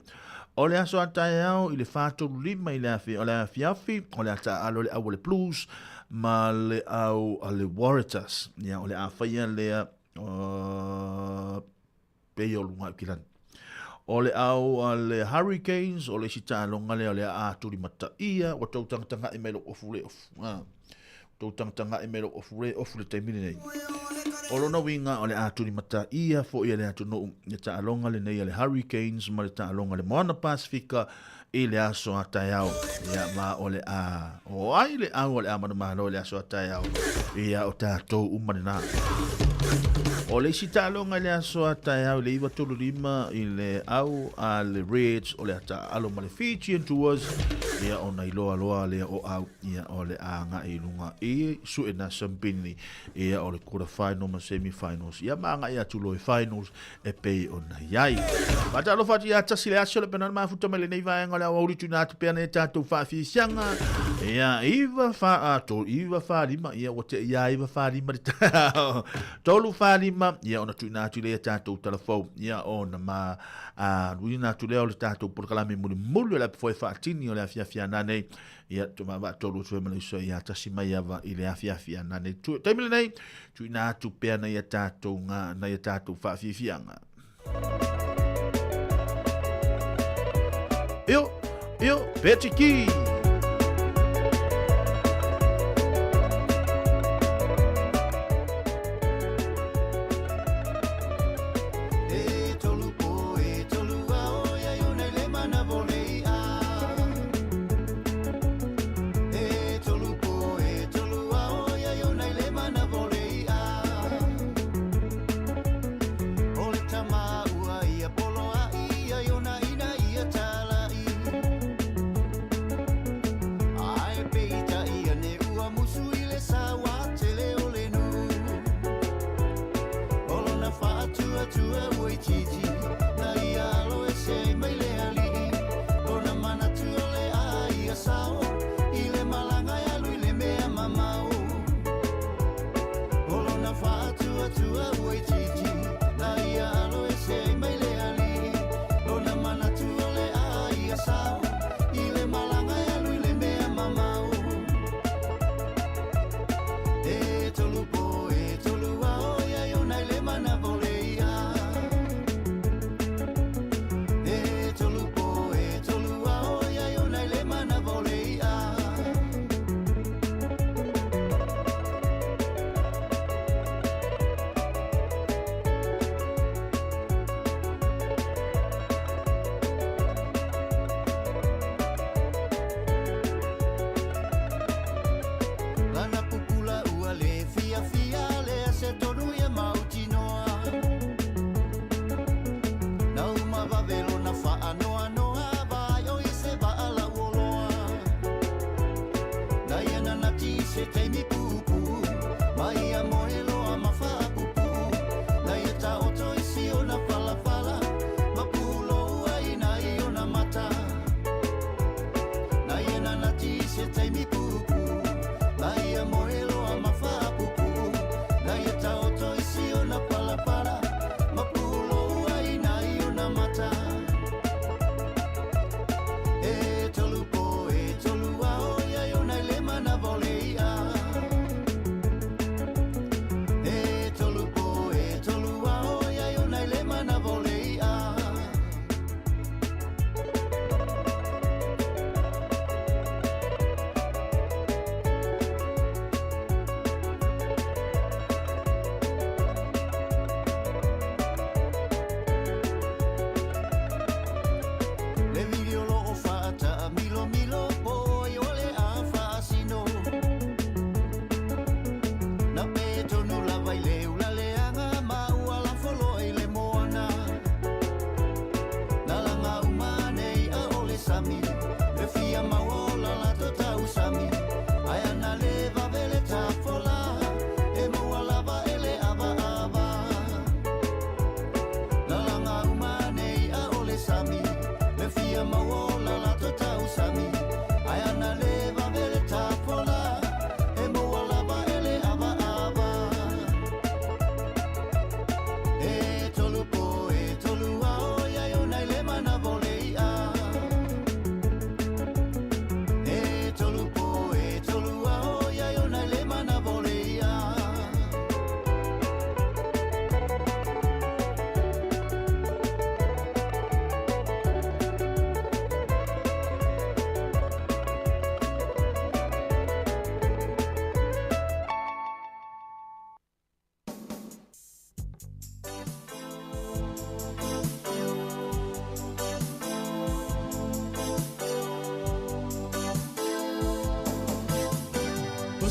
O le aso a taeao i le 4:35 i le afi, o le afiafi, o le a taaalo le au a le Blues ma le au a le Waratahs. Ia, o le a faia lea pei o luga i kilani. O le au a le Hurricanes, o le isi taaloga lea o le a tulimataia, ua tou tagatagai mai lou ofu le ofu. Ah. Tou tagatagai mai lou ofu le ofu le taimi lenei. O lona uiga o le a tulimataia foi e le atunuu le taaloga lenei a le Hurricanes ma le taaloga a le Moana Pasifika i le aso a taeao. Ia ma o le a o ai le au o le a manumalo i le aso a taeao. Ia o tatou uma lena. O le isi taaloga i le aso a taeao i le 9:35 i le au a le Reds o le a taaalo ma le Fijian Tours. Ia ona iloa loa lea o au ia o le a agai i luga i Suena Sampini ia o le quarter final ma semi finals ia ma agai atu loa i finals e pei ona i ai. Faatalofa atu ia tasi le aso le pena mafuta mai lenei vaega o le aoauli tuina atu pea nei tatou faafiasiaga. Ia, iva wha a tolu, iva wha lima, ia ua te ia iva wha lima le taeao. Tolu wha lima, ia ona tuina atu lea tatou talafou, ia ona ma a luina atu lea o le tatou polokalame mulimuli o le apofoe faatini o le afiafi ana nei. Ia, tu ma va tolu atu e ma le uso ia tasi mai ava i le afiafi ana nei. Tu, taimi lenei, tuuina atu pea nai a tātou ngā, nai a tātou whaafiafianga. Io, io, Petiki!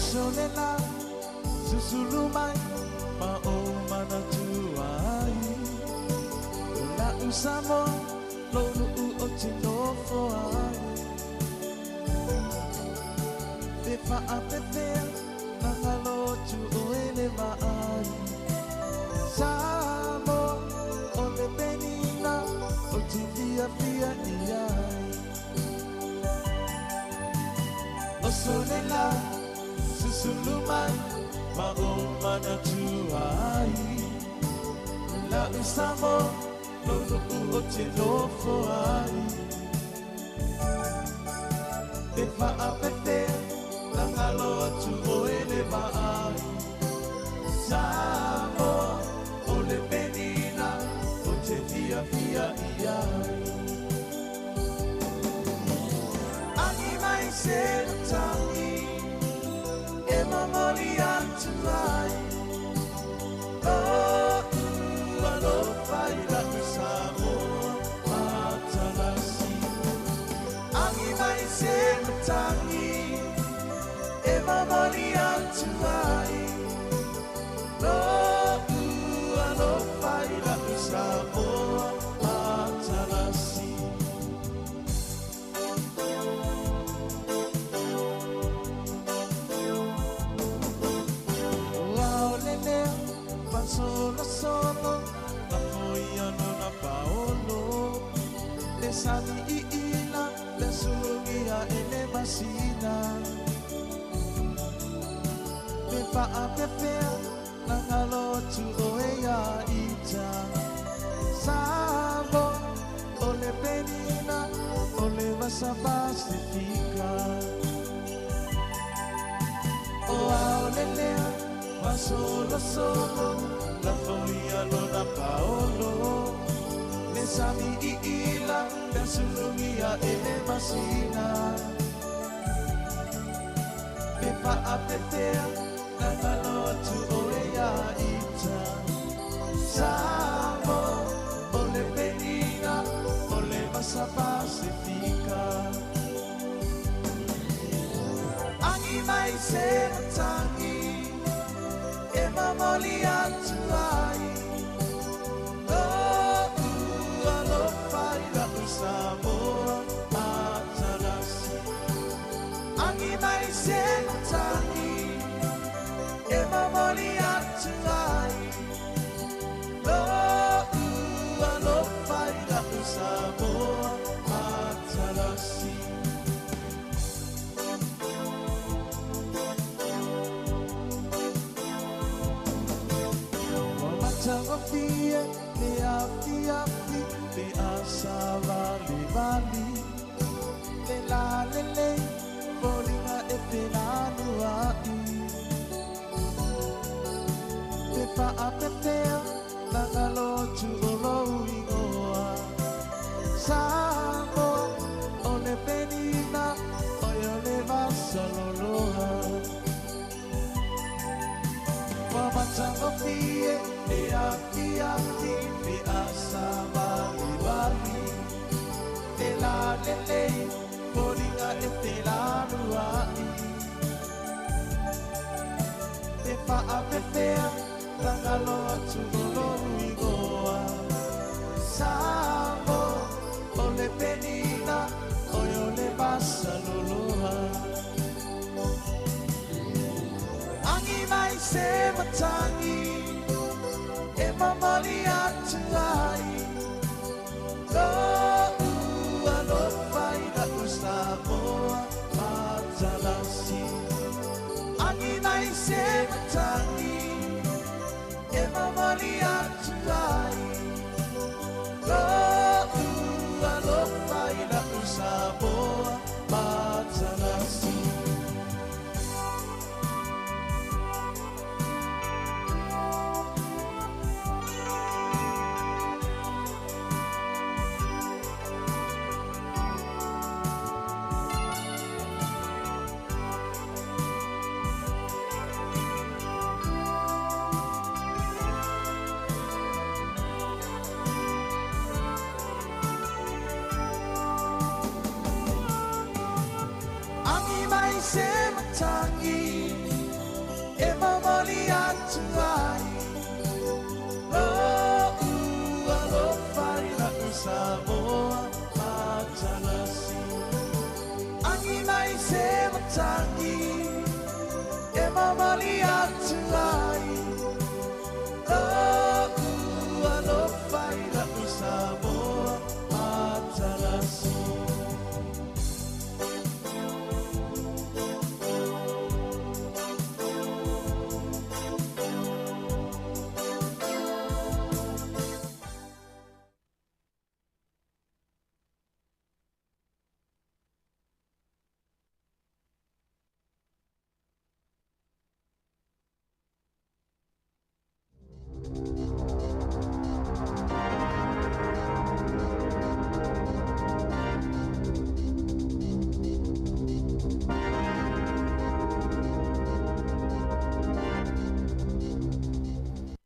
Oso le la susulu mai ma o manatua ai. O la'u Samoa lou nu'u o te nofo ai. Pe fa'apefea na galo atu oe le va'ai. Samoa o le penina o te fiafia i ai. Oso le la susulu mai ma o manatua ai. La'u Samoa lou nu'u o te nofo ai. Pe fa'apefea na galo atu oe le va'ai. Samoa o le penina o te fiafia i ai. Agi mai se matagi e momoli atu ai. Lo'u alofa i la'u Samoa matalasi. Agi mai se matagi e momoli atu ai. Lo'u alofa i la'u Samoa matalasi. Ua o le lea fasolosolo na foia lona paolo. Le sami i'ila le sulugia e le masina. Pe fa'apefea na galo atu oe ia ita. Samoa o le penina o le vasa Pasifika. O ao le lea fasolosolo na foia lona paolo. Le sami i'ila le sulugia e le masina. Pe fa'apefea na galo atu oe ia ita. Samoa o le penina o le vasa Pasifika. Agi mai se matagi e momoli atu ai. Lo'u alofa i la'u Samoa matalasi. Agi mai se matagi e momoli atu ai. Lo'u alofa i la'u Samoa matalasi. Ua matagofie le afiafi pe asavalivali. Le lalelei foliga e felanua'i. Pe fa'apefea na galo atu o lou igoa. Samoa o le penina oe o le vasaloloa. Ua matagofie le afiafi pe asavalivali. Le lalelei foliga e felanua'i. Pe fa'apefea na galo atu o lou igoa. Samoa o le penina oe o le vasaloloa. Agi mai se matagi e momoli atu ai. Lo'u alofa i la'u Samoa matalasi. Agi mai se matagi e momoli atu ai. Lo'u alofa i la'u Samoa matalasi. Agi mai se matagi atu ai Lo'u alofa i la'u Samoa matalasi Agi mai se matagi E mamali atu ai Lo'u alofa i la'u Samoa matalasi.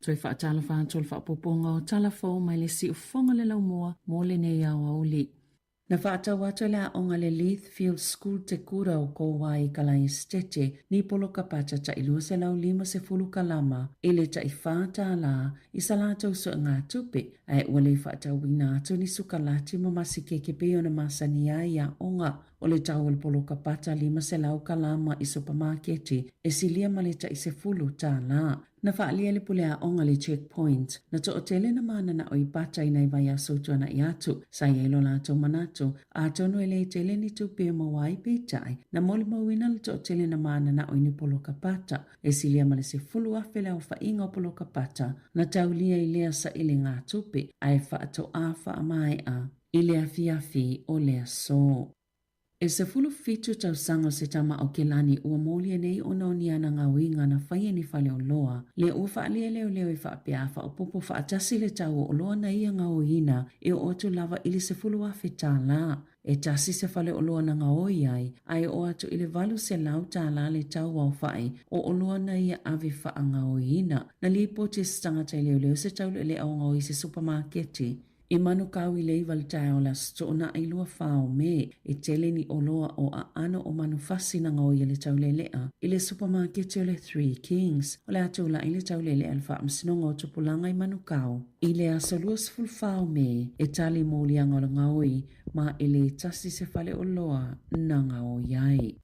Toe faatalofa atu le faaopoopoga o tala fou mai le siufofoga le laumua mo lenei aoauli. Na faatau atu e le aoga le Leith Field School te kura o Kowai i Kalai Esetete ni poloka pata ta'i 250 kalama i le ta'i $4 i sa latou suegatupe, ae ua le faatauina atu ni sukalati ma masikeke pei ona masani ai i aoga. O le tau o le poloka pata 500 kalama i supamaketi e silia ma le ta'i $10. Na faaalia e le pule aoga le Checkpoint, na toatele na mananao i pata i nai vaiaso tuana'i atu, sa i ai lo latou manatu, atonu e le tele ni tupe e maua ai peitai, na molimauina le toatele na mananao i ni poloka pata, e silia ma le 10,000 le aofaiga o poloka pata, na taulia i lea sailigatupe, ae faatoa faamaea i le afiafi o le aso. E 17 tausaga o se tama Aokelani ua molia nei ona o ni ana gaoiga na faia i ni faleoloa, lea ua faaalia e leoleo e faapea a faaopoopo faatasi le tau o oloa na ia gaoiina e oo atu lava i le $10,000. E tasi se faleoloa na gaoi ai, a e oo atu i le $800 le tau aofai o oloa na ia ave faagaoiina. Na lipoti e se tagata i leoleo se taule'ele'a o gaoi i se supamaketi I Manukau i le 9 le taeao o le Aso Toonai 24 o Me, e tele ni oloa o aano o manufasi na gaoi e le taulealea i le supamaketi o le Three Kings. O le a tula'i le taulealea i le Faamasinoga o Tupulaga i Manukau i le aso 24 o Me e tali moliaga o le gaoi ma e le tasi se faleoloa na gaoi ai.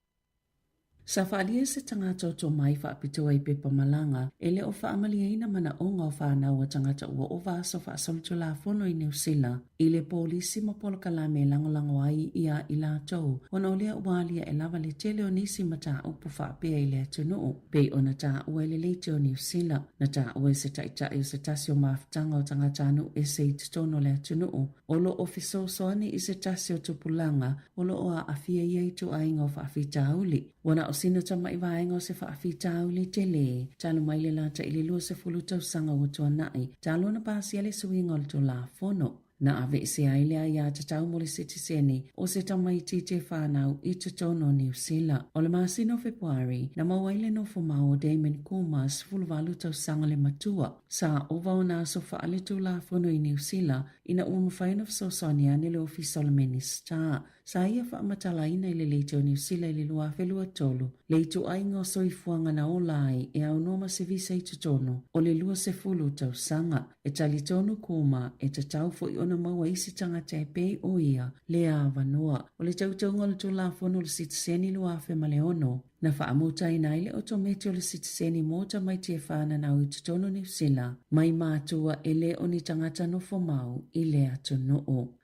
Sa faaalia e se tagata o tomai faapitoa i pepa malaga e le o faamalieina manaoga o fanau a tagata ua ova aso faasolitulafono i Niu Sila i le polisi ma polokalame e lagolago ai ia i latou ona o lea ua aliae lava le tele o nisi mataupu faapea i le atunuu pei ona taua e le Leitio o Niu Sila. Na taua e se taitai o se tasi o mafutaga o tagatanuu ese i totonu o le atunuu o lo o fesoasoani i se tasi o tupulaga o lo o aafia ia ituaiga o faafitauli. Ua na o sina tama'i vaega o se faafitauli tele talu mai le lata i le 20 tausaga ua tuana'i talu ona pasia le suiga o le Tulafono. Na aveese ai le aiatatau mo le sitiseni o se tamaitiiti e fanau i totonu o Niu Sila. O le masina o Fepuari, na maua ai le nofo mau o Damon Kumar, 18 tausaga le matua. Sa ova ona aso faaletulafono i Niu Sila ina ua mafai ona fesoasoani ane le Ofisa o le Minisita. Sa ia faamatalaina i le Leitio Niu Sila i le 2023 le ituaiga o soifuaga na ola ai e aunoa ma se visa i totonu o le 20 tausaga. E talitonu Kuma e tatau foi ona maua isi tagata e pei o ia lea avanoa. O le teuteuga o le Tulafono o le Sitiseni 2006, Na faamutaina ai le otometi o le sitiseni mo tamaiti e fananau i totonu Niu Sila mai matua e le o ni tagata nofo mau i le atunuu.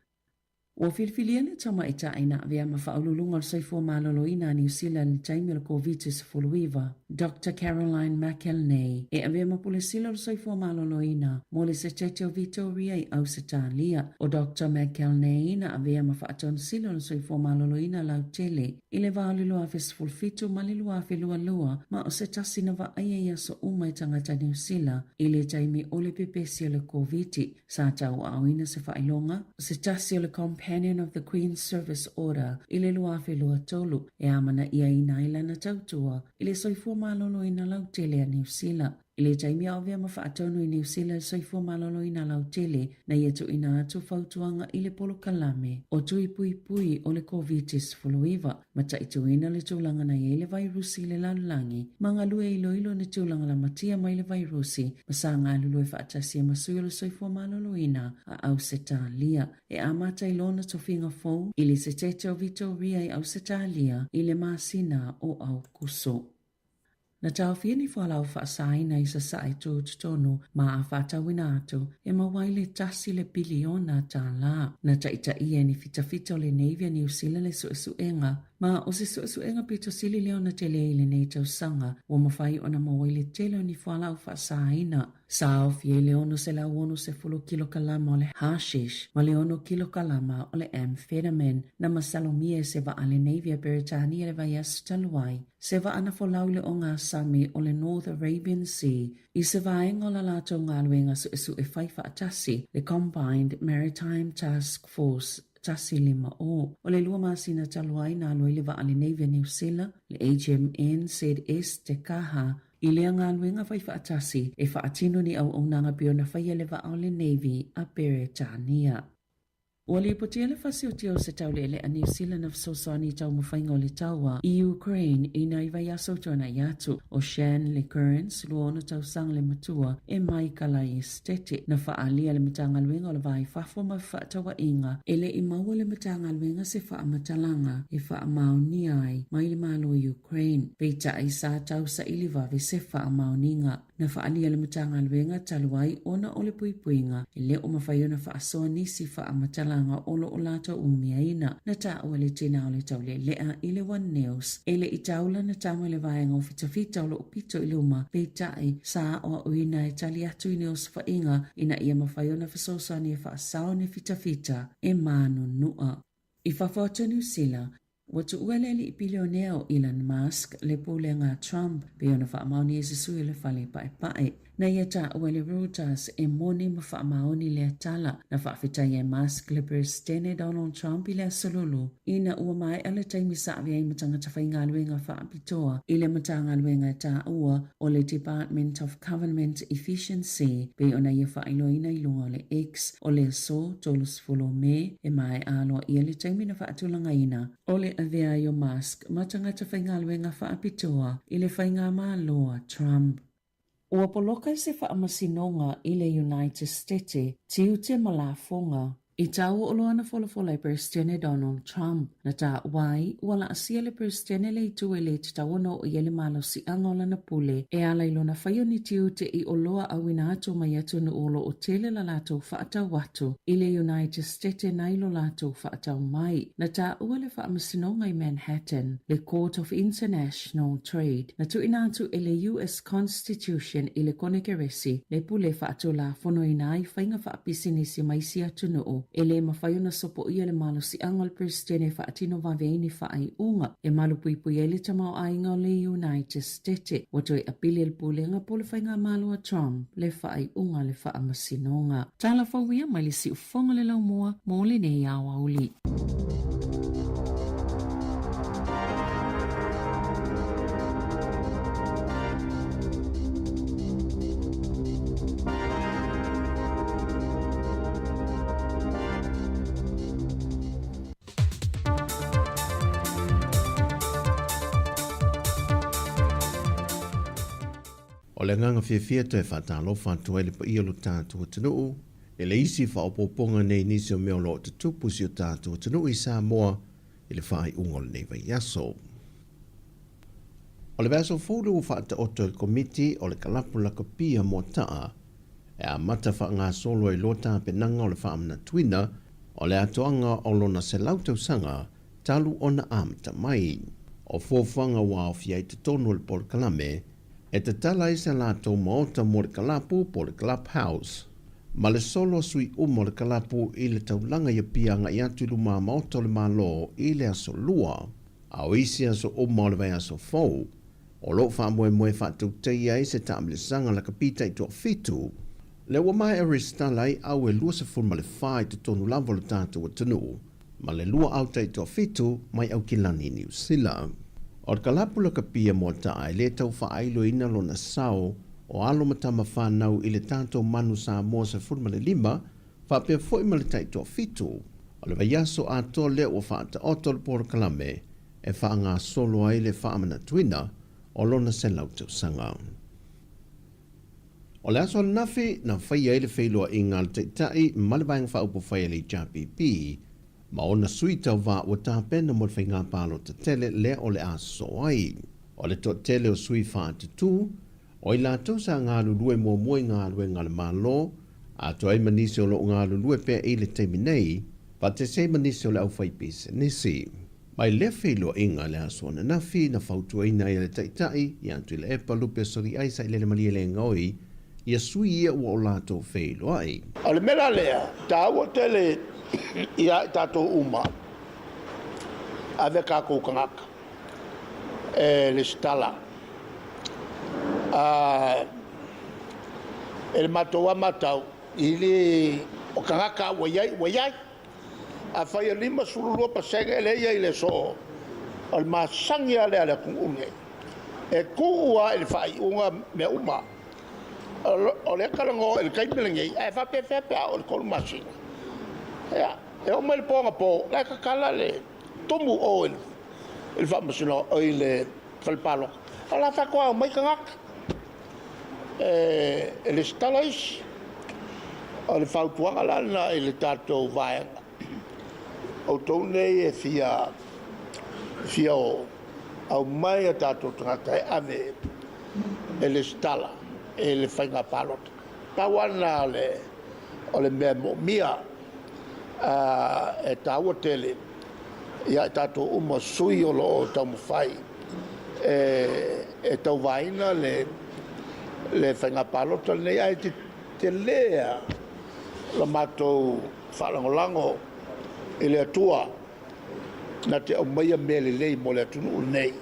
Ua filifilia le tamaitai na avea ma Faauluuluga o le Soifua Maloloina a Niu Sila i le taimi o le Koviti-19, Doctor Caroline McElnay, e avea ma Pule Sili o le Soifua Maloloina mo le Setete o Vitoria i Ausetalia. O Doctor McElnay na avea ma Faatonu Sili o le Soifua Maloloina lautele I le va o le 2017 ma le 2022, ma o se tasi na vaaia i aso uma e tagata Niu Sila i le taimi o le pepesi o le Koviti, sa tauaaoina se faailoga o se tasi o le Companion of the Queen's Service Order i le 2023 e amanaiaina ai lana tautua i le soifua maloloina lautele a Niu Sila. I le taimi a o avea ma faatonu i Niu Sila le soifua maloloina lautele, na ia tuuina atu fautuaga i le polokalame o tui puipui o le Koviti-19, mataituina le tulaga na i ai le vairusi i le lalolagi, ma galue e iloilo ni tulaga lamatia mai le vairusi ma sa galulue faatasi ai ma sui o le soifua maloloina a Ausetalia. E amata i lona tofiga fou i le Setete o Vitoria i Ausetalia i le masina o Aokuso. Na taofia ni fualaau faasaina i Sasae tutotonu ma a faatauina atu e maua ai le tasi le piliona tālā. Na taitaia e ni fitafita o le Navy a Niu Sila le suesuega, ma o se suesuega pito sili lea ona tele i lenei tausaga ua mafai ona maua ai le tele o ni fualaau faasaina. Sa aofia i le 660 kilokalama o le hashish ma le 6 kilokalama o le amphetamine na masalomia e se vaa a le Navy a Beretania i le vaiaso talu ai, se vaa na folau i le ogasami o le North Arabian Sea i se vaega o la latou galuega suesue fai faatasi, le Combined Maritime Task Force 150. O le lua masina talu ai na alu ai le vaa a le Navy a Niu Sila, le HMNZS Te Kaha, I lea galuega fai faatasi e faatino ni auaunaga pei ona faia le vaa o le Navy a Peretania. Ua lipotia le fasiotia o se taulealea Niu Sila na fesoasoani i taumafaiga o le taua i Ukraine i nai vaiaso tuanai atu. O Shanley Kearns, 26 tausaga le matua, e mai Kalai Esetete, na faaalia le Matagaluega o le Va i Fafo ma Fefaatauaiga e le i maua le Matagaluega se faamatalaga e faamaonia ai mai le Malo o Ukraine. Peitai, sa tau saili vave se faamaoniga. Na faaalia le Matagaluega talu ai ona o le puipuiga e le o mafai ona faasoa nisi faamatalaga o lo o latou umiaina. Na taua le tina o le taulealea i le One News e le i tau lana tama i le vaega o fitafita o lo o pito i luma, peitai, sa aoaoina e tali atu i ni osofaiga ina ia mafai ona fesoasoani e faasao ni fitafita e manunua. I fafo atu o Niu Sila, Ua tuua le alii pilionea o Elon Musk le pulega a Trump pei ona faamaoni e se sui o le fale paepae. Na ia taua e le Reuters e moni ma faamaoni lea tala. Na faafetaia e Musk le Peresetene Donald Trump i le Aso Lulu ina ua maea le taimi sa ave ai ma tagata faigaluega faapitoa i le Matagaluega e taua o le Department of Government Efficiency pei ona ia faailoaina i luga o le X o le aso 30 o Me e maea aloaia le taimi na faatulagaina o le avea ai o Musk ma tagata faigaluega faapitoa i le faigamalo a Trump. Ua poloka se faamasinoga i le United Stete, tiute ma lafoga. I taua oloa na folafola e Peresetene Donald Trump, na taua ai ua laasia le Peresetene le itu e lē tatau ona oo i ai le malosiaga o lana pule e ala i lona fai o ni tiute i oloa auina atu mai atunuu o lo o tele la latou faatau atu i le United Stete nai lo latou faatau mai. Na taua le faamasinoga i Manhattan, le Court of International Trade, na tuuina atu e le US Constitution i le Konekeresi le pule faatulafonoina ai faiga faapisinisi ma isi atunuu e le mafai ona sopoia le malosiaga o le Peresetene e faatino vave ai ni faaiuga e malupuipui ai le tamaoaiga o le United Stete. Ua toe apili e le Pulega po o le Faigamalo a Trump le faaiuga a le Faamasinoga. Tala fou ia mai le siufofoga o le laumua mo lenei aoauli. O le agaga fiafia toe faatalofa atu ai le paia o lo tatou atunuu i le isi faaopoopoga nei i nisi o mea o lo o tutupu i si o tatou atunuu i Samoa i le faaiuga o lenei vaiaso. O le vaiaso fou lea ua faataoto e le Komiti o le Kalapu Lakapia Moata'a e amata faagasolo ai loa tapenaga o le faamanatuina o le atoaga o lona 100 tausaga talu ona amata mai. O fuafuaga ua aofia ai totonu o le polokalame e tatala ai se latou maota mo le kalapu po o le Club House ma le solo a sui uma o le kalapu i le taulaga i Apia agai atu i luma maota o le Malo i le aso Lua. A o isi aso uma o le vaiaso fou, o lo o faamoemoe faatautaia ai se taamilosaga lakapi taitoafitu, lea ua maea resitala ai au e 24 i totonu lava o le tatou atunuu, ma le lua au taitoafitu mai Aukilani, Niu Sila. O le kalapu lakapia Moata'a e le tau faailoina lona sao o alo ma tama fanau i le tatou Manu Samoa 15, faapea foi ma le taitoafitu. O le vaiaso atoa lea ua faataoto le polokalame e faagasolo ai le faamanatuina o lona 100 tausaga. O le aso ananafi na faia ai le feiloaiga a le Taitai ma le Vaega Faaupufai a le HRPP ma ona sui tauva ua tapena mo le faiga palota tele lea o le a sosoo ai. O le toatele o sui faatutū, o i latou sa galulue muamua i galuega a le Malo, atoa ai ma nisi o lo o galulue pea i le taimi nei, faatasi ai ma nisi o le aufaipisinisi. Mai lea feiloaiga i le aso ananafi na fautuaina ai e le Taitai ia Tuilaepa Lupe Soliai Sailele Malielegaoi ia sui ia ua o latou feiloai. O le mea la lea, taua tele ia i tatou uma, ave tatou tagata e lesitala. E le matou lava matau, i le o tagata ua i ai, ua i ai. Afai e 52% lea e i ai i le aso, o le masani lava lea a le atunuu lenei, e tuu lava i le faaiuga mea uma. O lea e talanoa i le taimi lenei, ae faapefea pe a oo i le 3 masina. Ia, e oo mai i le po anapo, o la e tatala le tumu o i le faamasinoga, i le fale palota, o la e faatoa omai tagata e lesitala isi. O le fautuaga la lena i le tatou vaega, outou nei e fia fia o, aumai a tatou tagata e ave e lesitala i le faiga palota. Pau lava lena o le, o le mea e moomia e taua tele ia i tatou uma sui o lo o taumafai e tauvaina le le faiga palota lenei, ae tele lava la matou faalagolago i le Atua na te aumaia mea lelei mo le atunuu lenei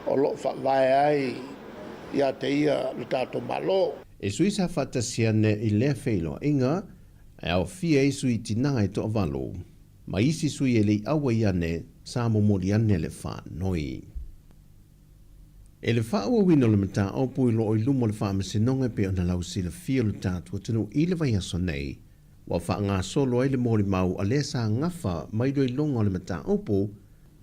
o lo o faavae ai ia te ia le tatou Malo. E sui sa faatasi ane i lea feiloaiga, e aofia ai sui tinā e toavalu, ma isi sui e le i auai ane sa momoli ane le faanoi. E le faaauauina o le mataupu i loo i luma o le Faamasinoga e pei ona lausilafia o le tatou atunuu i le vaiaso nei, ua faagasolo ai le molimau a lea sa gafa ma iloiloga o le mataupu,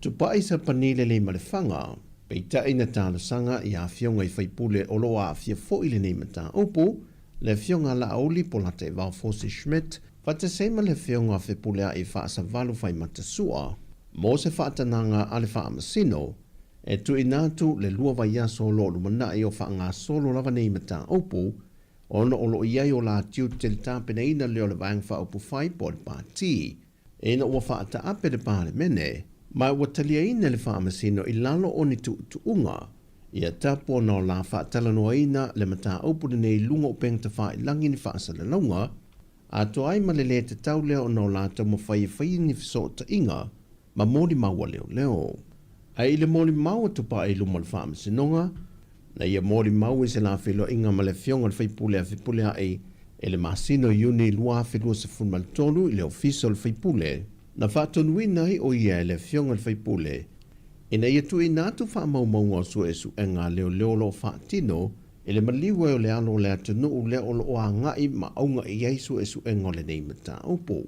Tupai Sapani Leleimalefanga. Peitai na talosaga i afioga i faipule o lo o aafia foi i lenei mataupu, le afioga a Laauli Polataivao Fosi Schmidt, faatasi ai ma le afioga a Fepuleai Faasavalu Faimatasua, mo se faatanaga a le Faamasino, e tuuina atu le lua vaiaso o lo o lumanai o faagasolo lava nei mataupu, ona o lo o i ai o la tiute le tapenaina lea o le Vaega Faaupufai po o le Pati, ina ua faataape le Palemene, ma ua taliaina le Faamasino i lalo o ni tuutuuga, ia tapu ona o la faatalanoaina le mataupu lenei i luga o upega tafailagi ni faasalalauga, atoa ai ma le lē tatau lea ona o la taumafai e fai ni fesootaiga ma molimau a leoleo. Ae i le molimau a Tupaia i luma o le Faamasinoga, na ia molimau i se la feiloaiga ma le Afioga i le Faipule a Fepuleai i le masina o Iuni 2023 i le Ofisa o le Faipule, na faatonuina ai o ia e le Afioga i le Faipule ina ia tuuina atu faamaumauga o suesuega a leoleo o lo o faatino i le maliu ai o le alo o le atunuu lea o lo o agai ma auga i ai suesuega o lenei mataupu.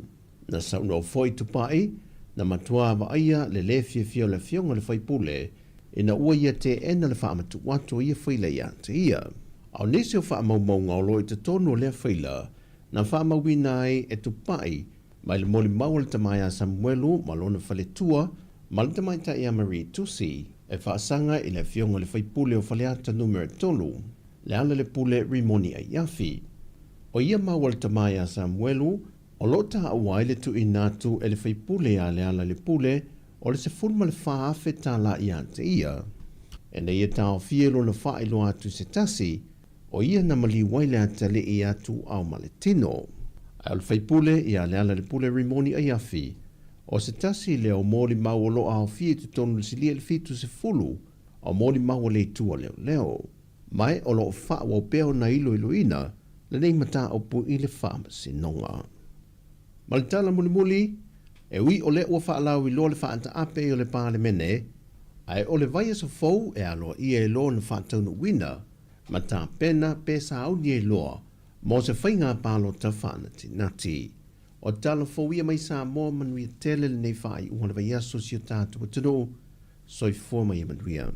Na saunoa foi Tupai, na matua vaaia le lē fiafia o le Afioga i le Faipule ina ua ia teena le faamatuu atu o ia faila ia te ia. A o nisi o faamaumauga o lo o i totonu o lea faila, na faamauina ai e Tupai mai le molimau a le tama ia Samuelu ma lona faletua ma le tamaitai ia Marie Tusi e faasaga i le Afioga i le Faipule o Faleata Numera 3, Lealailepule Rimoni Aiafi. O ia mau a le tama ia Samuelu, O lo o taua ai le tuuina atu e le faipule ia Lealailepule o le $14,000 tala ia te ia, ina ia taofia lona faailoa atu i se tasi, o ia na maliu ai le atalii atu ao ma le tino. Ae o le faipule ia Lealailepule Rimoni Aiafi, o se tasi lea o molimau o lo o aofia i totonu o le silia i le 70 o molimau a le itu a leoleo. Ma o lo o faaauau pea ona iloiloina lenei mataupu i le Faamasinoga. Ma le tala mulimuli, e ui o lea ua faalauiloa le faataape o le Palemene, ae o le vaiaso fou e aloaia ai loa ona faataunuuina ma tapena pe sauni ai loa mo se faiga palota faanatinati. O tala fou ia mai Samoa manuia tele lenei faaiuga o le vaiaso si o tatou atunuu. Soifua ma ia manuia.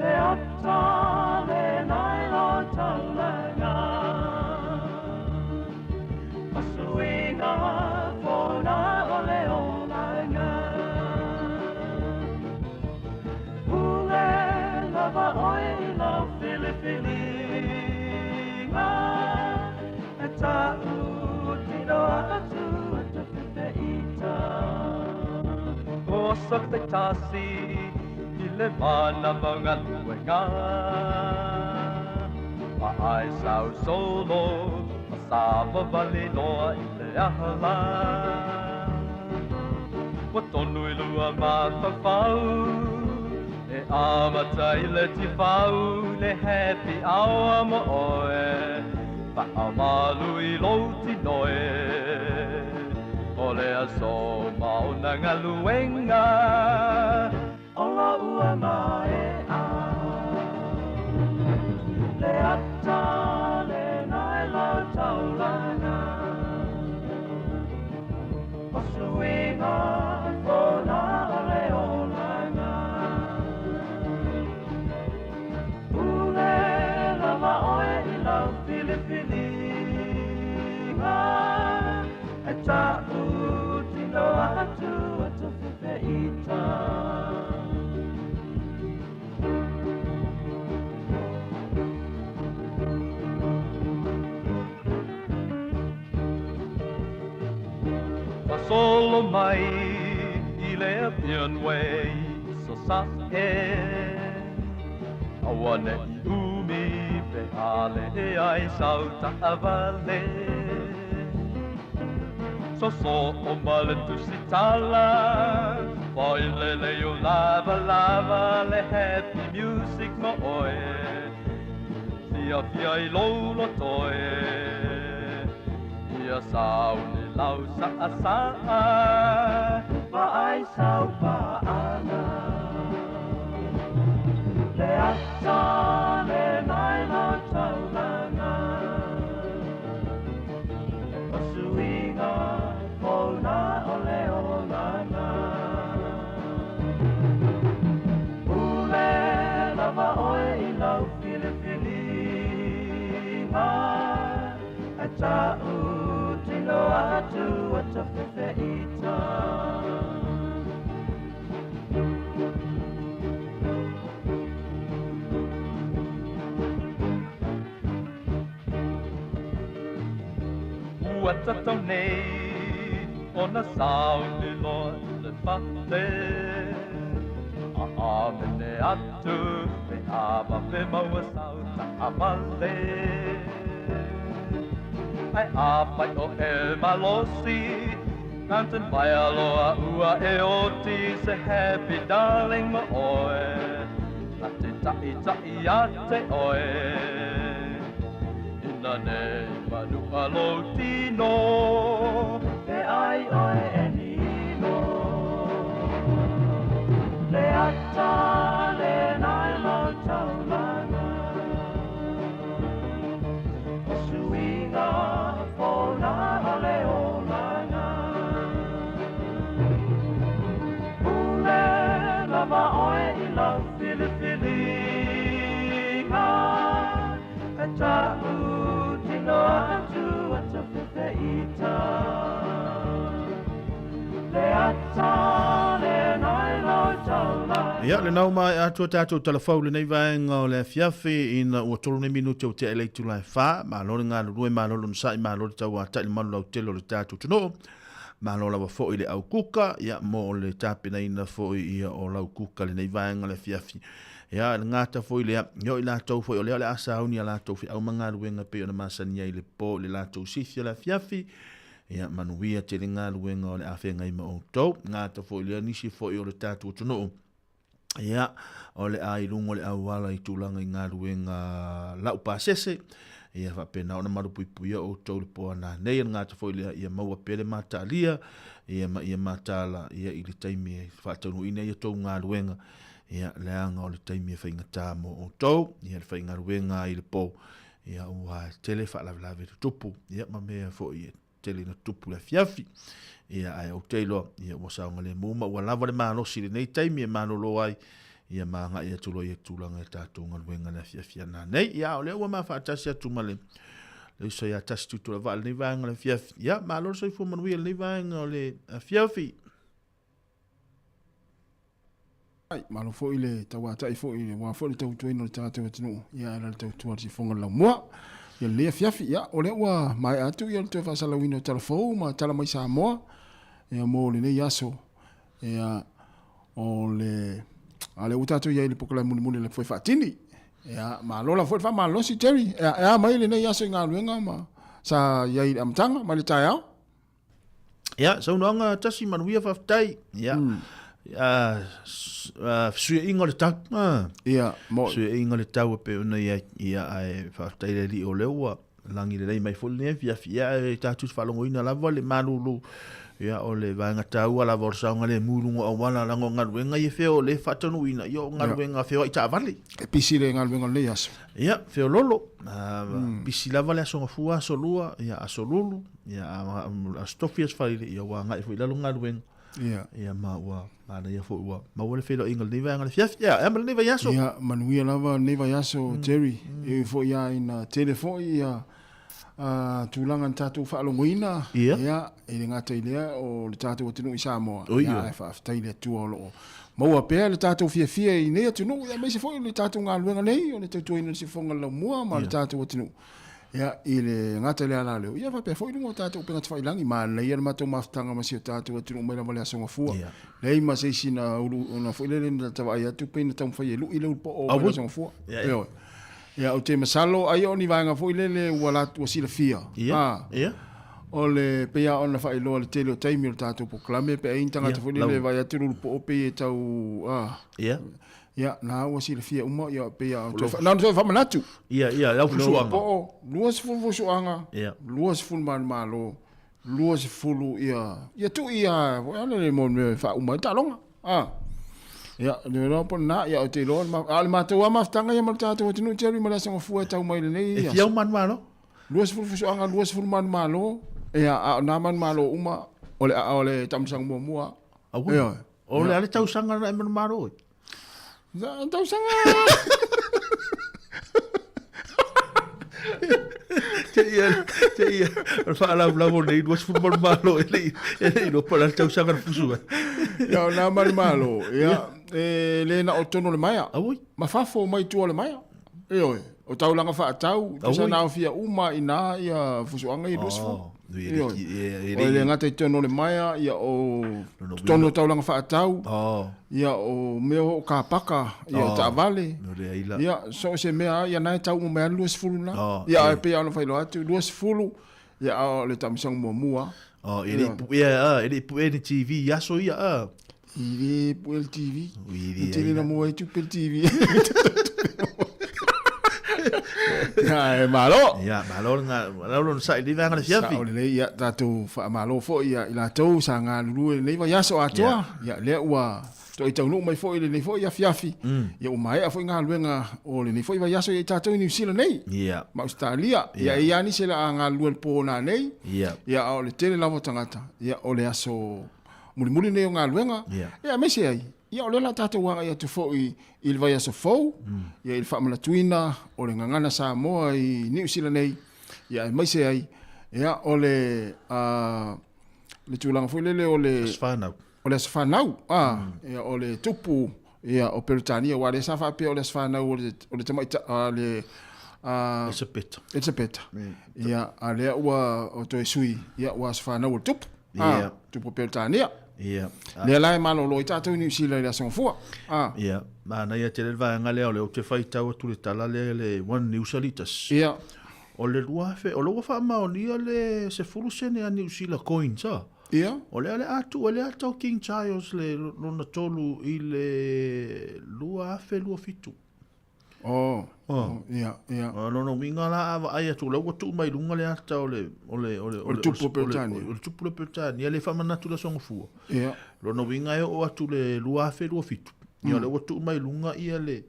Le ata le nai lo taulaga Masuiga fona o le olaga Pule lava oe i lau filifiliga E ta'u tino atu e te fefeita O saktaitasi i le mana maugaluega Ma ai sau solo ma savavali loa i le ahala Ua tonu i lua mafaufau e amata i le tifau le happy hour mo oe Faamalu i lou tino e O le aso ma ona galuega O lou ua mae'a Le ata lena i lau taulaga O suiga fona o le olaga Pule lava oe i lau filifiliga E ta'u tino atu e te fefeita Fasolo mai i le Appian Way so sa'e Aua ne'i umi pe a leai sau ta'avale Soso o ma le tusitala Fa'ilele o lava lava le happy music mo oe Fiafia i lou loto e Ia sauni lau sa'asa'a Ma ai sau pa'aga Le ata lena i lau taulaga O suiga fona o le olaga Pule lava oe i lau filifiliga E ta'u tino atu e te fefeita Ua tatau nei ona sauni loa i le fale A amene atu pe a vave maua sau ta'avale Ae afai o e malosi Mountain vaea loa ua e oti se happy darling mo oe Na te ta'ita'i ia te oe Ina nei manu'a lou tino Pe ai oe e nino Le ata lena i lau taulaga O suiga fona o le olaga Pule lava oe i lau filifiliga E ta'u tino atu e te fefeita Le ata lena i lau taulaga Ia, lena ua maea atu a tatou talafou i lenei vaega o le afiafi ina ua 3 nei minute ua tea i le itula e fa. Malo le galulue, malo le onosai, malo le tauatai i le malu lautele o le tatou atunuu. Malo lava foi i le au kuka, ia, mo le tapenaina foi ia o lau kuka lenei vaega le afiafi. Ia, le gata foi lea, ia o i latou foi o lea o le a sauni a latou feau ma galuega pei ona masani ai i le po i le latou sifi o le afiafi. Ia, manuia tele galuega o le a feagai ma outou. Gata foi lea nisi foi o le tatou atunuu. Ia, o le a i luga o le auala i tulaga i galuega laupasese, ia faapena ona malupuipuia outou i le po a nanei. E le gata foi lea, ia maua pea le mataalia, ia ma ia mataala ia i le taimi e faataunuuina ai a outou galuega, ia leaga o le taimi e faigata mo outou, ia le faigaluega ai i le po, ia ua tele faalavelave tutupu, ia ma mea foi e tele ina tupu i le afiafi. Ia, ae ou te iloa, ia, ua saogalemu ma ua lava le malosi i lenei taimi e malolo ai, ia ma agai atu loa i tulaga i tatou galuega i le afiafi ana nei. Ia, a o lea ua ma faatasi atu ma le le uso ia Tasi Tutulavaa i lenei vaega o le afiafi. Ia, malo le soifua manuia i lenei vaega o le afiafi. Ai, malo foi le tauatai foi aua foi le tautuaina o le tatou atunuu, ia ae la le tautua le sifoga o le laumua. Ia lenei afiafi, ia o lea ua maea atu ia le toe faasalauina o tala fou ma tala mai Samoa, ia mo lenei aso. Ia o le a lea ua tatou i ai i le pokolae mulimuli le foi faatini. Ia malo la foi le faamalosi Jerry. Ia e a mai lenei aso i galuega ma sa i ai i le amataga mai le taeao. Ia, saunoaga tasi manuia faafetai. Ia. Fesuiaiga o le tau. Ia, mo. Fesuiaiga o le tau e pei ona i ai. Ia, ae faafetai le Alii o lea ua lagi lelei mai foi lenei afiafi. Ia, ae tatou te faalogoina lava le malulu. Ia, o le vaega taua lava o le saogalemu i luga o auala, leaga o galuega ia fea o lea e faataunuuina, ia o galuega feoai taavale. E pisi le galuega o lenei aso. Ia, feololo. Pisi lava le aso Gafua, aso Lua, ia, aso Lulu. Ia, aso Tofi, aso Faraile, ia ua agai foi i lalo galuega. Ia. Ia, ma ua manaia foi ua maua le feiloaiga i lenei vaega o le afiafi. Ia, e a ma lenei vaiaso? Ia, manuia lava lenei vaiaso, Jerry. E ui foi lava ina tele foi ia tulaga na tatou faalogoina. Ia. Ia, e le gata i lea o le tatou atunuu i Samoa. Oi, Ia, ae faafetai i le Atua o lo o maua pea le tatou fiafia i nei atunuu, ia, aemaise foi o le tatou galuega nei o le tautuaina o le siufofoga o le laumua ma le tatou atunuu. Ia, i le gata i le ala leo, ia faapea foi luga o tatou upega tafailagi, manaia le matou mafutaga ma si o tatou atunuu mai lava le Aso Gafua. Yeah. Leai ma se isi na ulu, na foi lele na tavaai atu pei na taumafai e lui le ulu po'o mai le Aso Gafua. Yeah, yeah. Ioe. Ia, ou te masalo ai o ni vaega foi lele ua la, ua silafia. Yeah. Ah. Yeah. O le pei lava ona faailoa le tele o taimi o le tatou polokalame pe a i ai ni tagata Yeah, foi lele lau. e vaai atu le ulu po'o pei e tau, ah. Yeah. Ia, na ua silafia uma, ia, pei a, toe, na ona toe faamanatu. Ia, ia, lau fusuaga. Po, 20 fusuaga, ia. 20 manumalo, 20 ia, ia tui ia, foi ale le mo mea e faauma ai taaloga. Ah. Ia, le loa po na, ia, o te iloa, a o le matou lava mafutaga ia ma le tatou atunuu Jerry ma le Aso Gafua e tau mai lenei. E fia au manumalo? 20 fusuaga, 20 manumalo, ia, a o nā manumalo uma, o le, o le taamilosaga muamua. Aua. Ia. O le a le tausaga na e manumalo ai? Tausaga! Te ia, te ia, o le faalavulavo nei, 20 manumalo e le e le iloa po o le a le tausaga na fusu ai. Ia, o nā manumalo, ia, e le na o totonu o le maea. Auoi. Ma fafo mai tua o le maea. Ioe, o taulaga faatau, tusa na aofia uma i nā ia fusuaga ia 20. Oh, Ioe. e, O le gata i totonu o le maea, ia o totonu o taulaga faatau, Oh. ia o mea o kapaka, ia o Oh. taavale. No le aila. Ia, so o se mea, ia na e tau uma mai lava le 20 lena. Oh, Ia, e. ae pei lava ona faailoa atu, 20, ia, a o le taamilosaga muamua. Oh, e le i puea, ah, e le i puea ni TV i aso ia, ah. I le pue le TV. Ui, le E tele na mua ai tupe le TV. Ia, e malo. Ia, malo le ngā, malo lona sa'i le vaega le fiafi. Sa'o lelei, ia, tatou faamalo foi ia i latou sa galulue i lenei vaiaso atoa. Ia, lea ua toe taunuu mai foi i lenei foi afiafi. Ia, ua maea foi galuega o lenei foi vaiaso ia i tatou i Niu Sila nei. Ia. Ma Ausetalia. Ia, e i ai lava nisi o le a galulue i le po nanei. Ia. Ia, a o le tele lava o tagata, ia, o le aso mulimuli lenei o galuega. Ia. Ia, aemaise ai, ia, o lea o le a tatou agai atu foi i le vaiaso fou, ia, i le faamanatuina o le gagana Samoa i Niu Sila nei, ia, aemaise ai, ia, o le, a, le tulaga foi lele o le... Aso fanau. O le aso fanau, a, ia, o le tupu, ia, o Peretania, aua o lea sa faapea o le aso fanau o le, o le tamaita, a, le, a, Elisapeta. Elisapeta. Ia, a lea ua o toe sui, ia, ua aso fanau o le tupu. Ah, tupu o Peretania. Ia. Lea la e malolo ai tatou i Niu Sila i le Aso Gafua. Ah. Ia, manaia tele le vaega lea o lea ou te faitau atu i le tala lea le One News Litas. Ia. O le 2000, o lea ua faamaonia le 10 sene a Niu Sila coins a. Ia. O lea o le a tuu ai le ata o King Charles le lona tolu i le 2027. Oh, oh, ia, ia. O lona uiga la a vaai atu, o lea ua tuu mai luga le ata o le, o le, o le, o le tupu o Peretania. O le tupu o Peretania, le faamanatu le Aso Gafua. Ia. Lona uiga e oo atu le 2027. Ia, o lea ua tuu mai luga ia le,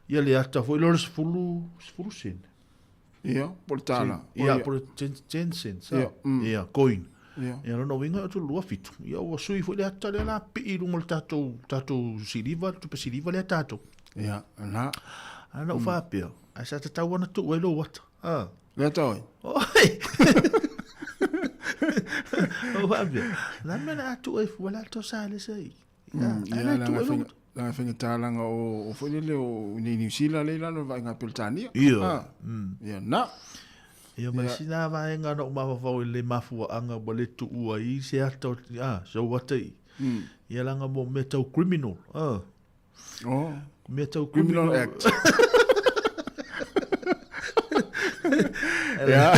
ia le ata foi lea o le 10, 10 sene. Ia, po o le tala. Ia, po o le 10 cents. Ia, Ia, coin. Ia. Ia, lona uiga e oo atu le 27. Ia, ua sui foi le ata lea la pii i luga o le tatou, tatou siliva, tupe siliva lea tatou. Ia, na. Ae na ou faapea, ae sa tatau ona tuu ai lou ata. Ah. Le ata oi? Oi! Ou faapea, la mea le a tuu ai fua le ata o sa le sa i. Ia, laga e faigata laga o foi lele o i nei Niu Sila lea i lalo o le vaaiga a Peretania. Ia. Ia na. Ia ma sina vaega na ou mafaufau i le mafuaaga ua le tuua ai se ata o, a, se ou ata i. Ia laga mo mea tau criminal. A. Oh. Mea tau criminal act. Ia.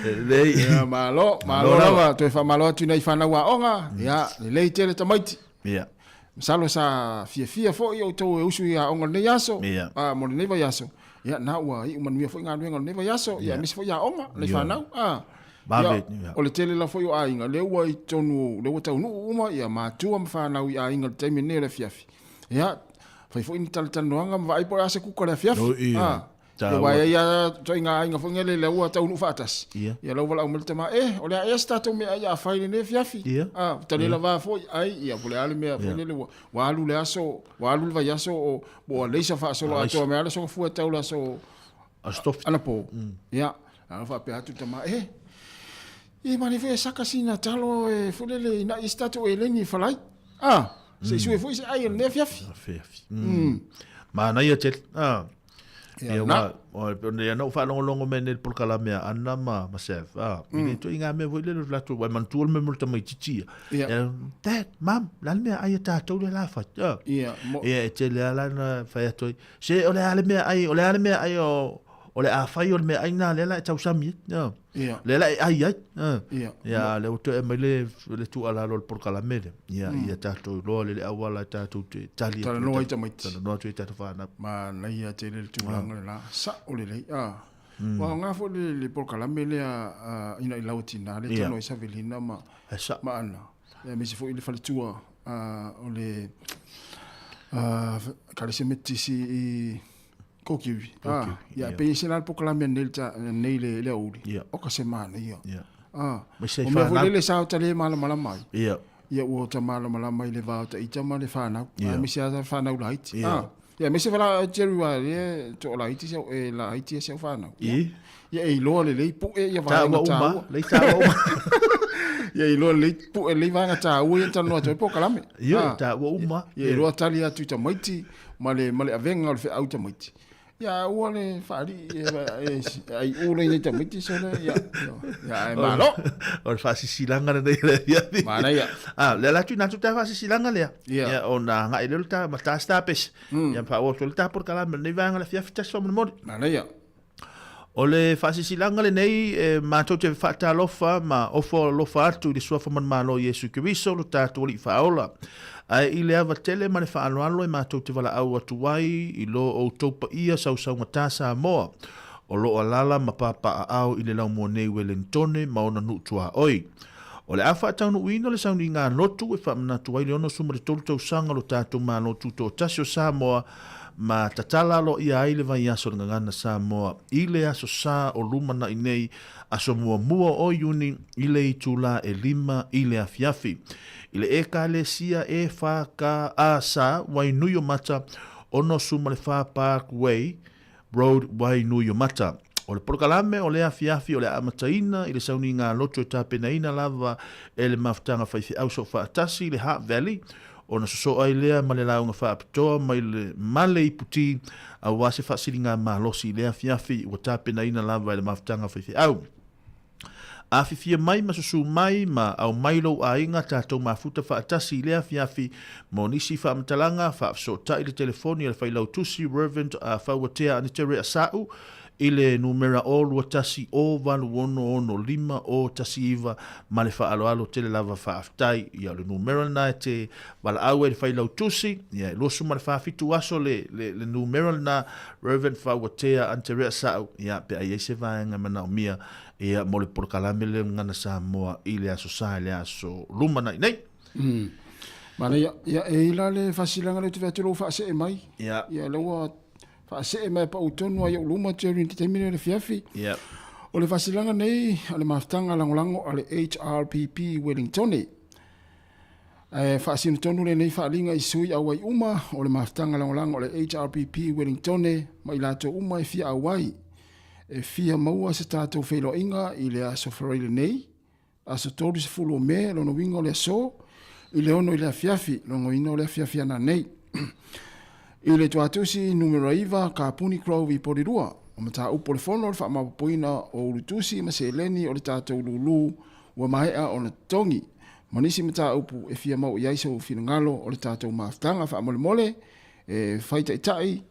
Lelei. Ia, malo, malo lava. Toe faamalo atu i nai fanau aoga. Ia, lelei tele tamaiti. Ia. Masalo sa fiafia foi outou e usu i aoga lenei aso. Ia. Ah, mo lenei vaiaso. Ia, na ua iu manuia foi galuega o lenei vaiaso. Ia, aemaise foi aoga, nai fanau. Ah. Vave, Ia, o le tele lava foi o aiga, lea ua i totonu, lea ua taunuu uma ia matua ma fanau i aiga i le taimi lenei o le afiafi. Ia, fai foi ni talatalanoaga ma vaai po o le a se kuka o le afiafi. No, ia. Ah, Taua. ia, aua e i ai lava ituaiga aiga foi lele lea ua taunuu faatasi. Ia. Ia, la ua valaau mai le tama, eh, o le a ea se tatou meaai a fai i lenei afiafi? Ia. Ah, ua tali Ia. lava foi ai, ia, po o le a le mea foi Ia. lele ua, ua alu le aso, ua alu le vaiaso o, po o alaisa faasoloatoa mai lava le aso Gafua e tau le aso anapo. Ia, a faapea atu le tama, eh, e manaia foi e saka sina talo e foi lele ina'i ai se tatou eleni e falai. Ah, se i sue foi se ai o lenei afiafi. Afiafi. Manaia tele. Ah. Ia, Ia, na. wa, o, ia na ou faalogologo mai nei i le polokalame a Ana ma, ma Sev. Ah, mm. I le ituaiga mea foi lele o le latou, ai manatua le mea mo le tamaitiiti ia. Ia. Ia, Dad, Mum, o le a le mea ai a tatou lea la fai? Ah. Ia, mo- Ia, e tele lava la na fai atu ai. Se, o le a le mea ai, o le a le mea ai o, o le a fai o le mea ai na lea la e tausami ai. Ah. Ia. Lea la e ai ai. Ah. Ia. Ia, lea ua toe aumai le, le tuualalo o le polokalame lea. Ia, ia tatou iloa le le auala e tatou te tali atu ai Talanoa ai tamaiti. Talanoa atu ai tatou fanau. Manaia tele le tulaga lela. Sao lelei. Ah. Ua aoga foi le, le polokalame lea ah, ina i lau tina lea Ia. talanoa ai Savelina ma, E sao. ma Ana. Ia, aemaise foi le faletua ah, o le ah, Ekalesia Metotisi i Kokiwi. Ah, ia, ia. pei e se la le polokalame nei le ta- nei le, le aoauli. Ia. O ka se manaia. Ia. Ah, Mai se o mea foi fanau. lele sa o ta le malamalama ai. Ia. Ia ua ta malamalama i le va o ta ita ma le fanau. Ia. Aemaise lava fanau laiti. Ia. Ah, ia, aemaise fa la Jerry wa le to laiti se e laiti se fanau. I. Ia e iloa lelei pu'e ia Taua vaega uma, taua. lei taua uma. Ia iloa lelei pu'e lelei vaega taua ia na talanoa atu ai polokalame. Ia, Ah. taua uma. Ia iloa tali atu i tamaiti ma le ma le avega o le feau tamaiti. Ia ua le faalii e e ai u le nei tamaiti sole ia ia ai malo. O le faasisilaga lenei i le afiafi. Manaia. Ah, le ala atu ina atu ta faasisilaga lea. Ia. Ia, ona agai lea o le ta, ma ta se ta pese. Ia, ma faaauau atu ai le ta polokalame lenei vaega o le afiafi tasi faamolemole. Manaia. O le faasisilaga lenei e matou te faatalofa ma ofo alofa atu i le Suafa Manumalo o Iesu Keriso lo tatou Alii Faaola. Ae i le ava tele ma le faaaloalo e matou te valaau atu ai i lo outou paia sausaugata Samoa o lo o alaala ma papaaao i le laumua nei Welentone ma ona nuu tuaoi. O le a faataunuuina le sauniga lotu e faamanatu ai le 63 tausaga o lo tatou Malo Tutoatasi o Samoa ma tatala aloaia ai le vaiaso o le Gagana Samoa i le Aso Sa o lumanai nei, aso muamua o Iuni i le itulā e lima i le afiafi. I le Ekalesia EFKA Sa Wainuiomata 64 Park Way, Road Wainuiomata. O le polokalame o lea afiafi o le a amataina i le sauniga loto e tapenaina lava e le Mafutaga Faifeau Soofaatasi i le Heart Valley, ona sosoo ai lea ma le lauga faapitoa mai le male iputi aua se faasiliga malosi i lea afiafi ua tapenaina lava e le Mafutaga Faifeau. Afifio mai ma susu mai ma aumai lou aiga tatou mafuta faatasi i lea afiafi mo nisi faamatalaga faafesootai i le telefoni a le Failautusi Rev. Fauatea Anitere Asa'u i le numera 0 21 0 86 6 19 ma le faaaloalo tele lava faafetai. Ia o le numera lena e te valaau ai i le Failautusi, ia e 24 aso le le le numera lena Rev. Fauatea Anitere Asa'u, ia pe a i ai se vaega e manaomia Ia, mo le polokalame lea o le Gagana Samoa i le Aso Sa i le aso lumanai nei. Manaia, ia e i la le faasilaga lea ou te vaai atu o lea ua faasee mai. Ia. Ia lea ua faasee mai e pau tonu lava i ou luma Jerry i le taimi lea i le afiafi. Ia. O le faasilaga nei a le mafutaga lagolago a le HRPP i Wellingtone. Ae faasino tonu lenei faaaliga i sui auai uma o le mafutaga lagolago a le HRPP i Wellingtone ma i latou uma e fia auai. E fia maua se tatou feiloaiga i le aso Faraile nei, aso 30 o Me, lona uiga o le aso, i le 6 i le afiafi, logoina o le afiafi ana nei. I le Tuatusi Numera 9, Kapuni Grove i Porirua, o mataupu o le Fono o le faamaopoopoina o ulutusi ma seleni o le tatou lūlū ua maea ona totogi, ma nisi mataupu e fia mau i ai sou finagalo o le tatou mafutaga faamolemole e fai taitai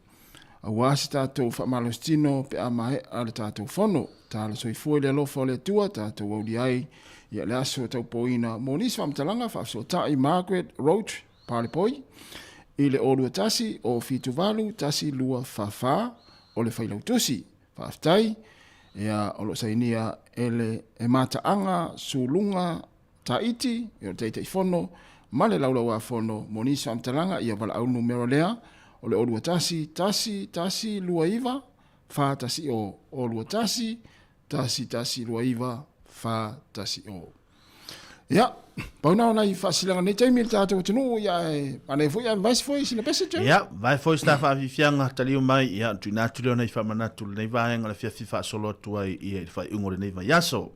Aua se tatou faamalositino pe a maea le tatou fono. Tala soifua i le alofa o le Atua tatou aulia ai ia le aso taupoina mo nisi faamatalaga faafesootai Margaret Roach Palepoi i le 021 078 1244 o le Failautusi. Faafetai. Ia o lo o sainia e le e Mataaga Suluga Taiti, o le Taitaifono, ma le Laulau-a-Fono mo nisi faamatalaga ia valaau numera lea o le 021 1 1 2 9 4 1 0 021 1 1 2 9 4 1 0. Ia, pau na o nai faasilaga nei taimi i le tatou atunuu, ia e manaia foi ae vae foi sina pese, Jerry. Ia, vae foi se ta faafiafiaga taliu mai, ia, tuuina atu lea o nai faamanatu i lenei vaega o le afiafi faasolo atu ai ia i le faaiuga o lenei vaiaso.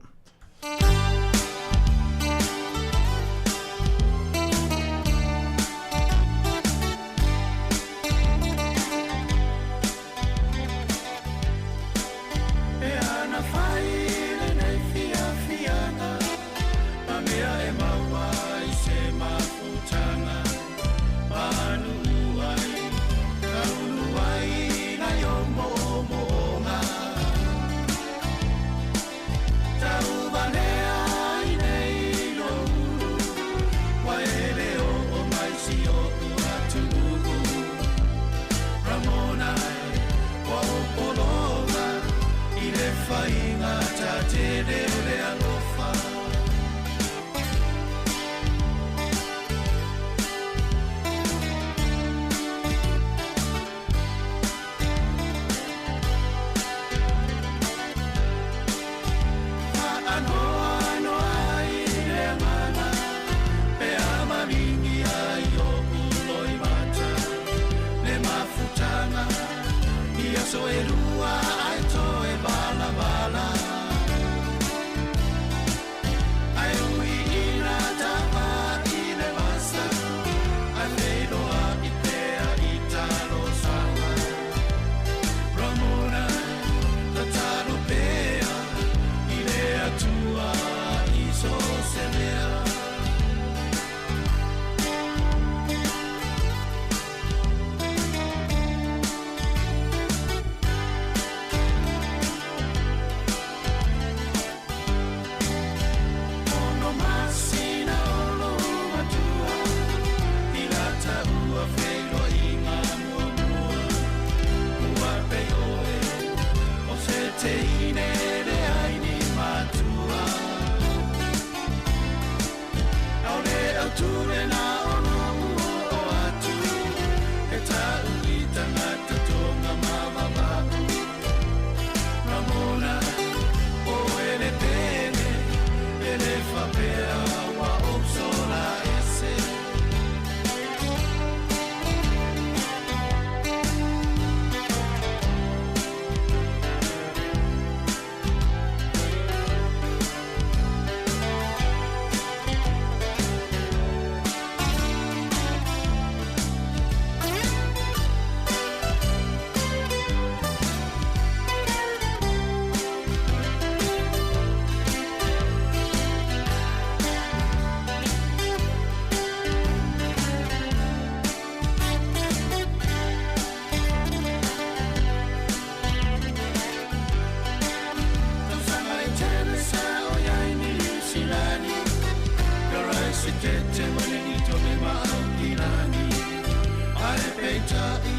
taitai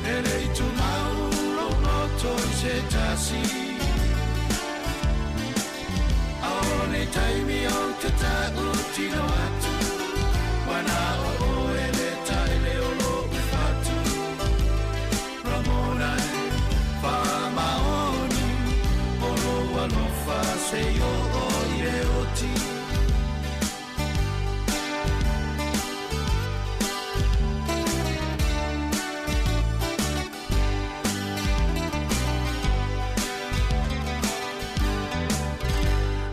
E le i tumau lou loto i se tasi A o nei taimi ou te ta'utino atu Ua na o oe le taele o lo'u fatu Ramona e faamaoni O lou alofa seia oo i le oti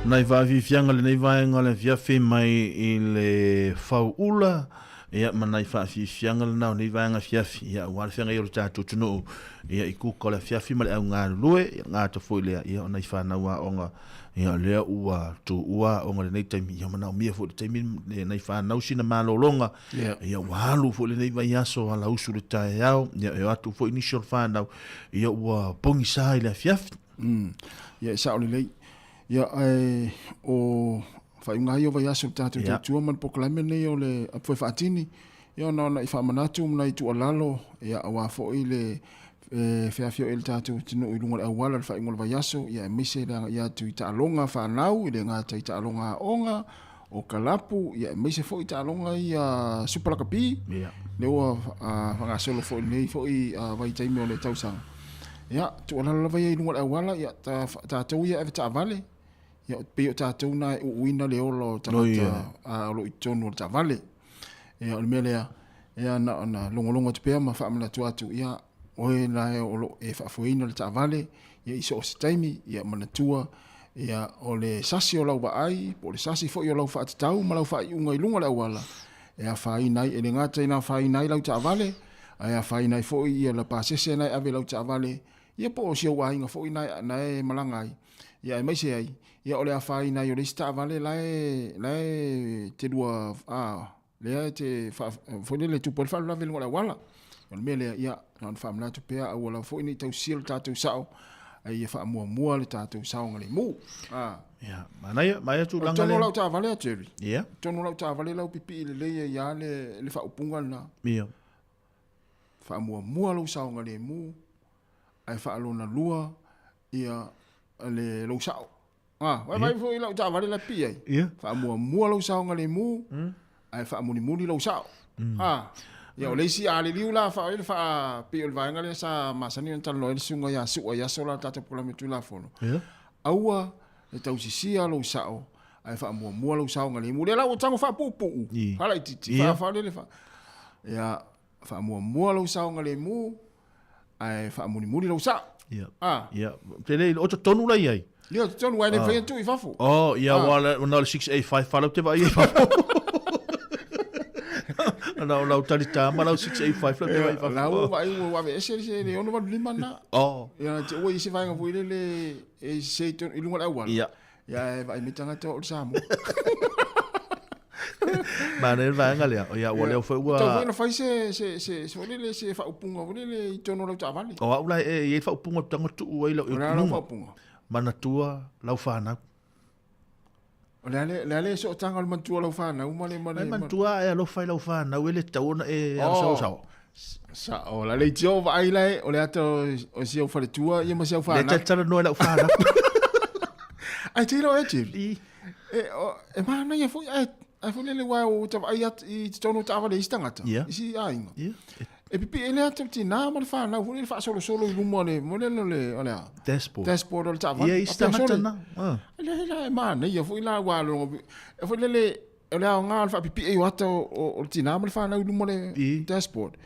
Nai faafiafiaga lenei vaega o le afiafi mai i le Fauula, ia ma nai faafiafiaga lena o nei vaega afiafi, ia aua le feagai o le tatou atunuu, ia i kuka o le afiafi ma le au galulue, ia gata foi lea, ia o nai fanau aoga, ia o lea ua tuua aoga i lenei taimi, ia manaomia foi i le taimi nai fanau sina malologa, ia ua alu foi lenei vaiaso alausu i le taeao, ia e o atu foi nisi o le fanau, ia ua pogisa i le afiafi. Ia e sao lelei. Ia ae o faaiuga lava ia o vaiaso i le tatou tautua ma le polokalame lenei o le Apu Fai Faatini, ia ona ona i faamanatu ma nai tuualalo, ia aua foi le feafioai o le tatou atunuu i luga o le auala i le faaiuga o le vaiaso, ia aemaise le agai atu i taaloga fanau, e le gata i taaloga aoga, o kalapu, ia aemaise foi taaloga ia Super Lakapi, lea ua faagasolo foi i lenei foi vaitaimi o le tausaga. Ia, tuualalo lava ia i luga o le auala, ia tatou ia e avetaavale, ia pei o tatou na e uuina le ola o tagata o lo o i totonu o le taavale. Ia, o le mea lea, ia na ona logologo atu pea ma faamanatu atu, ia, oe la e o lo o e faafoeina le taavale, ia i so o se taimi, ia manatua, ia o le sasi o lau vaai, po o le sasi foi o lau faatatau ma lau faaiuga i luga o le auala, e afaina ai, e le gata ina afaina ai lau taavale, ae afaina ai foi ia le pasese na e ave i lau taavale, ia po o si ou aiga foi na na e malaga ai, ia aemaise ai, ia o le afaina ai o le isi taavale la e, la e te lua, a, lea e te faa, foi lele e tupu ai le faalavelave i luga o le auala. O le mea lea, ia, na ona faamanatu pea, aua lava foi ne i tausia lo tatou sao, a ia faamuamua le tatou saogalemu. A. Ia, manaia, manaia tulaga lea. Totonu o lau taavale a Jerry. Ia. Totonu o lau taavale lau pipii lelei ai lava le, le faaupuga lena. Ia. Faamuamua lou saogalemu, ae faalona lua ia le lou sao. Ah, vai vai foi lau taavale la pipii ai. Ia. Faamuamua lou saogalemu, ae faamulimuli lou sao. Ah. Ia o le isi a le liu la fa le fa pei o le vaega lea sa masani ona talanoa ai le susuga ia Su'a i aso la o le tatou polokalame Tulafono. Ia. Aua le tausisia lou sao ae faamuamua lou saogalemu. Lea la ua tago faapuupuu, faalaitiiti, faa lele fa. Ia faamuamua lou saogalemu ae faamulimuli lou sao. Ia. Ah. Ia. Te le o totonu la i ai. Ia totonu ai le mafai ona tuu i fafo. Oh, ia ah. wa na o le 6A5 falau te vaai i fafo. Na o lau talita ma lau 6A5 lau te vaai i fafo. Lau vaai ua aveese se le 685 na. Oh. Ia te ua i se vaega foi lele e se i luga o le auala. Ia. Ia e vaai mai tagata o le Samoa. Manaia le vaega lea. Ia ua leo foi ua. Tau foi ona fai se se se se foi lele se faaupuga foi lele i totonu o lau taavale. O au la e i ai faaupuga o tago tuu ai lau i luga. Faaupuga. Manatua lau fanau. O le a le a le sootaga o le manatua lau fanau ma le ma le. Manatua e alofa i lau fanau e le tatau ona e alu saosaoa. Sao, la le tio vaai la o le ata o si au faletua ia ma si au fanau. Le talanoa i lau fanau. Ai te iro e Jerry. E, o, e manaia foi, ai, ai foi lele ua o ta vaai at, i totonu o taavale i isi tagata, isi aiga. E pipii le ata o tinā ma le whanau, foi lele faasolosolo i luma o le, mo lele o le, o le a? Dashboard. Dashboard o le taavale. Ia, isi tagata na. Le la e manaia foi la ua longo, e foi lele, o le aoga o le faapipii o ata o le tinā ma le whanau i luma o le dashboard.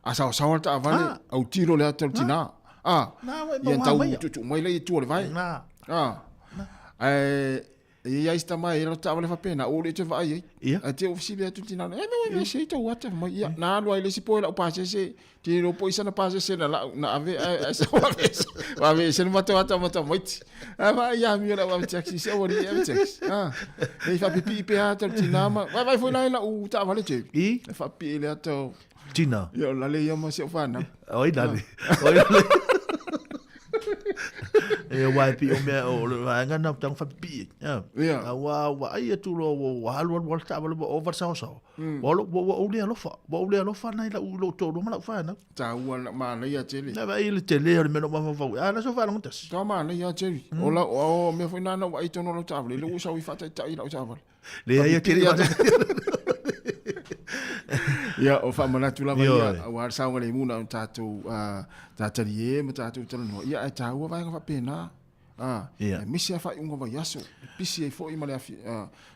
A saosaoa le taavale, autilo le ata o le tinā. A, ia tau tuutuu mai lea i tua o le vae. A, ae e i ai si tama e i ai lana taavale faapena, ua le toe vaai ai. Ae te ua fesili atu le tinā, e mea ua ese ai tou ata mai. Ia, na alu ai le isi po i lau pasese, te iloa po i sana pasese na lau, na ave, ae, ae sa ua ave ese, ua ave ese le matou ata ma tamaiti. Ae vaai ia amio lau ave taxi, se aua alii e ave taxi. A, e faapipii pea ata o le tinā ma, vaivai foi la i lau taavale Jerry. E faapipii i le ata o, Tina. Ia, o lale ia ma si au whanau. O ai lale. O ai lale. E wai pi o mea o le vaega na tago faapipii ai. A ua vaai atu loa ua alu alu lava le taavale ua ova le saosaoa. Ua ua ou le alofa, ua ou le alofa nai lau lou toalua ma lau fanau. Taua na manaia tele. Na vaai i le tele o le mea na ou mafaufau ai. A o le aso faalogo tasi. Taua manaia tele. O lau o mea foi na na ou vaai i totonu o lau taavale, lea ua sau ai faataitai i lau taavale. Leai e tele Ia, o faamanatu lava ia, aua le saogalemu na o tatou tatalie ma tatou talanoa. Ia, ae taua vaega faapena. Aemaise lava faaiuga vaiaso, e pisi ai foi ma le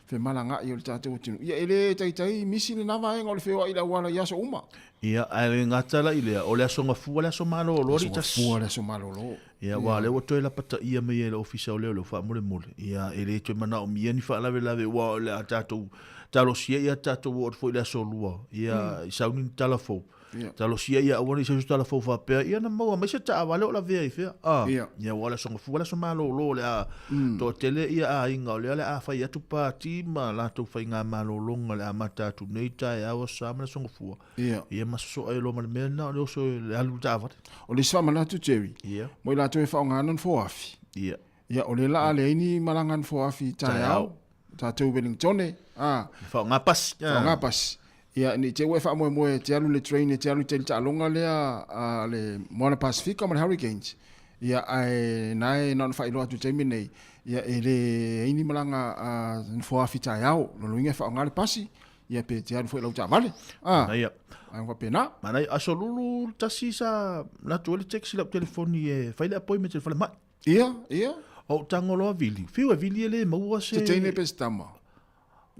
femalagaai o le tatou atunuu. Ia, e le taitai misi lena vaega o le feoai i le auala i aso uma. Ia, ae le gata la i lea, o le Aso Gafua le aso malolo, alii tasi. Aso Gafua le aso malolo. Ia, aua o lea ua toe lapataia mai e le Ofisa o Leoleo faamolemole. Ia, e le toe manaomia ni faalavelave aua o le a tatou talosia ia tatou oo atu foi i le aso Lua, ia, i sauni ni tala fou. Talosia ia aua ne i sau se tala fou faapea, ia na maua mai se taavale o lavea i fea. A, ia, aua o le Aso Gafua le aso malolo o le a toatele ia aiga o lea o le a fai atu pati ma latou faigamalologa o le a amata atu nei taeao, Aso Sa ma le Aso Gafua. Ia. Ia ma sosoa ai loa ma le mea lena o le oso e le alu i le taavale. O le isi faamanatu Jerry, Ia. mo i latou e faaaogaina nofoafi. Ia. Ia, o lea la a leai ni malaga nofoafi i taeao, tatou Wellingtone, a. Faaaoga pasi. Faaaoga pasi. Ia, ne i te i ua e faamoemoe e te alu i le train e te alu i tai i le taaloga lea a le Moana Pasifika ma le Hurricanes. Ia, ae na e na ona faailoa atu i le taimi lenei, ia, e leai ni malaga nofoafi taeao. Lona uiga e faaaoga le pasi, Ia pe te alu foi lau taavale. Ah. Manaia. Ai faapena. Manaia. Aso lulu tasi sa latu ai le text i lau telefoni e fai le appointment i le falemai. Ia, ia. O ou tago loa vili. Fiu e vili e le maua se... Se teine pe se tama.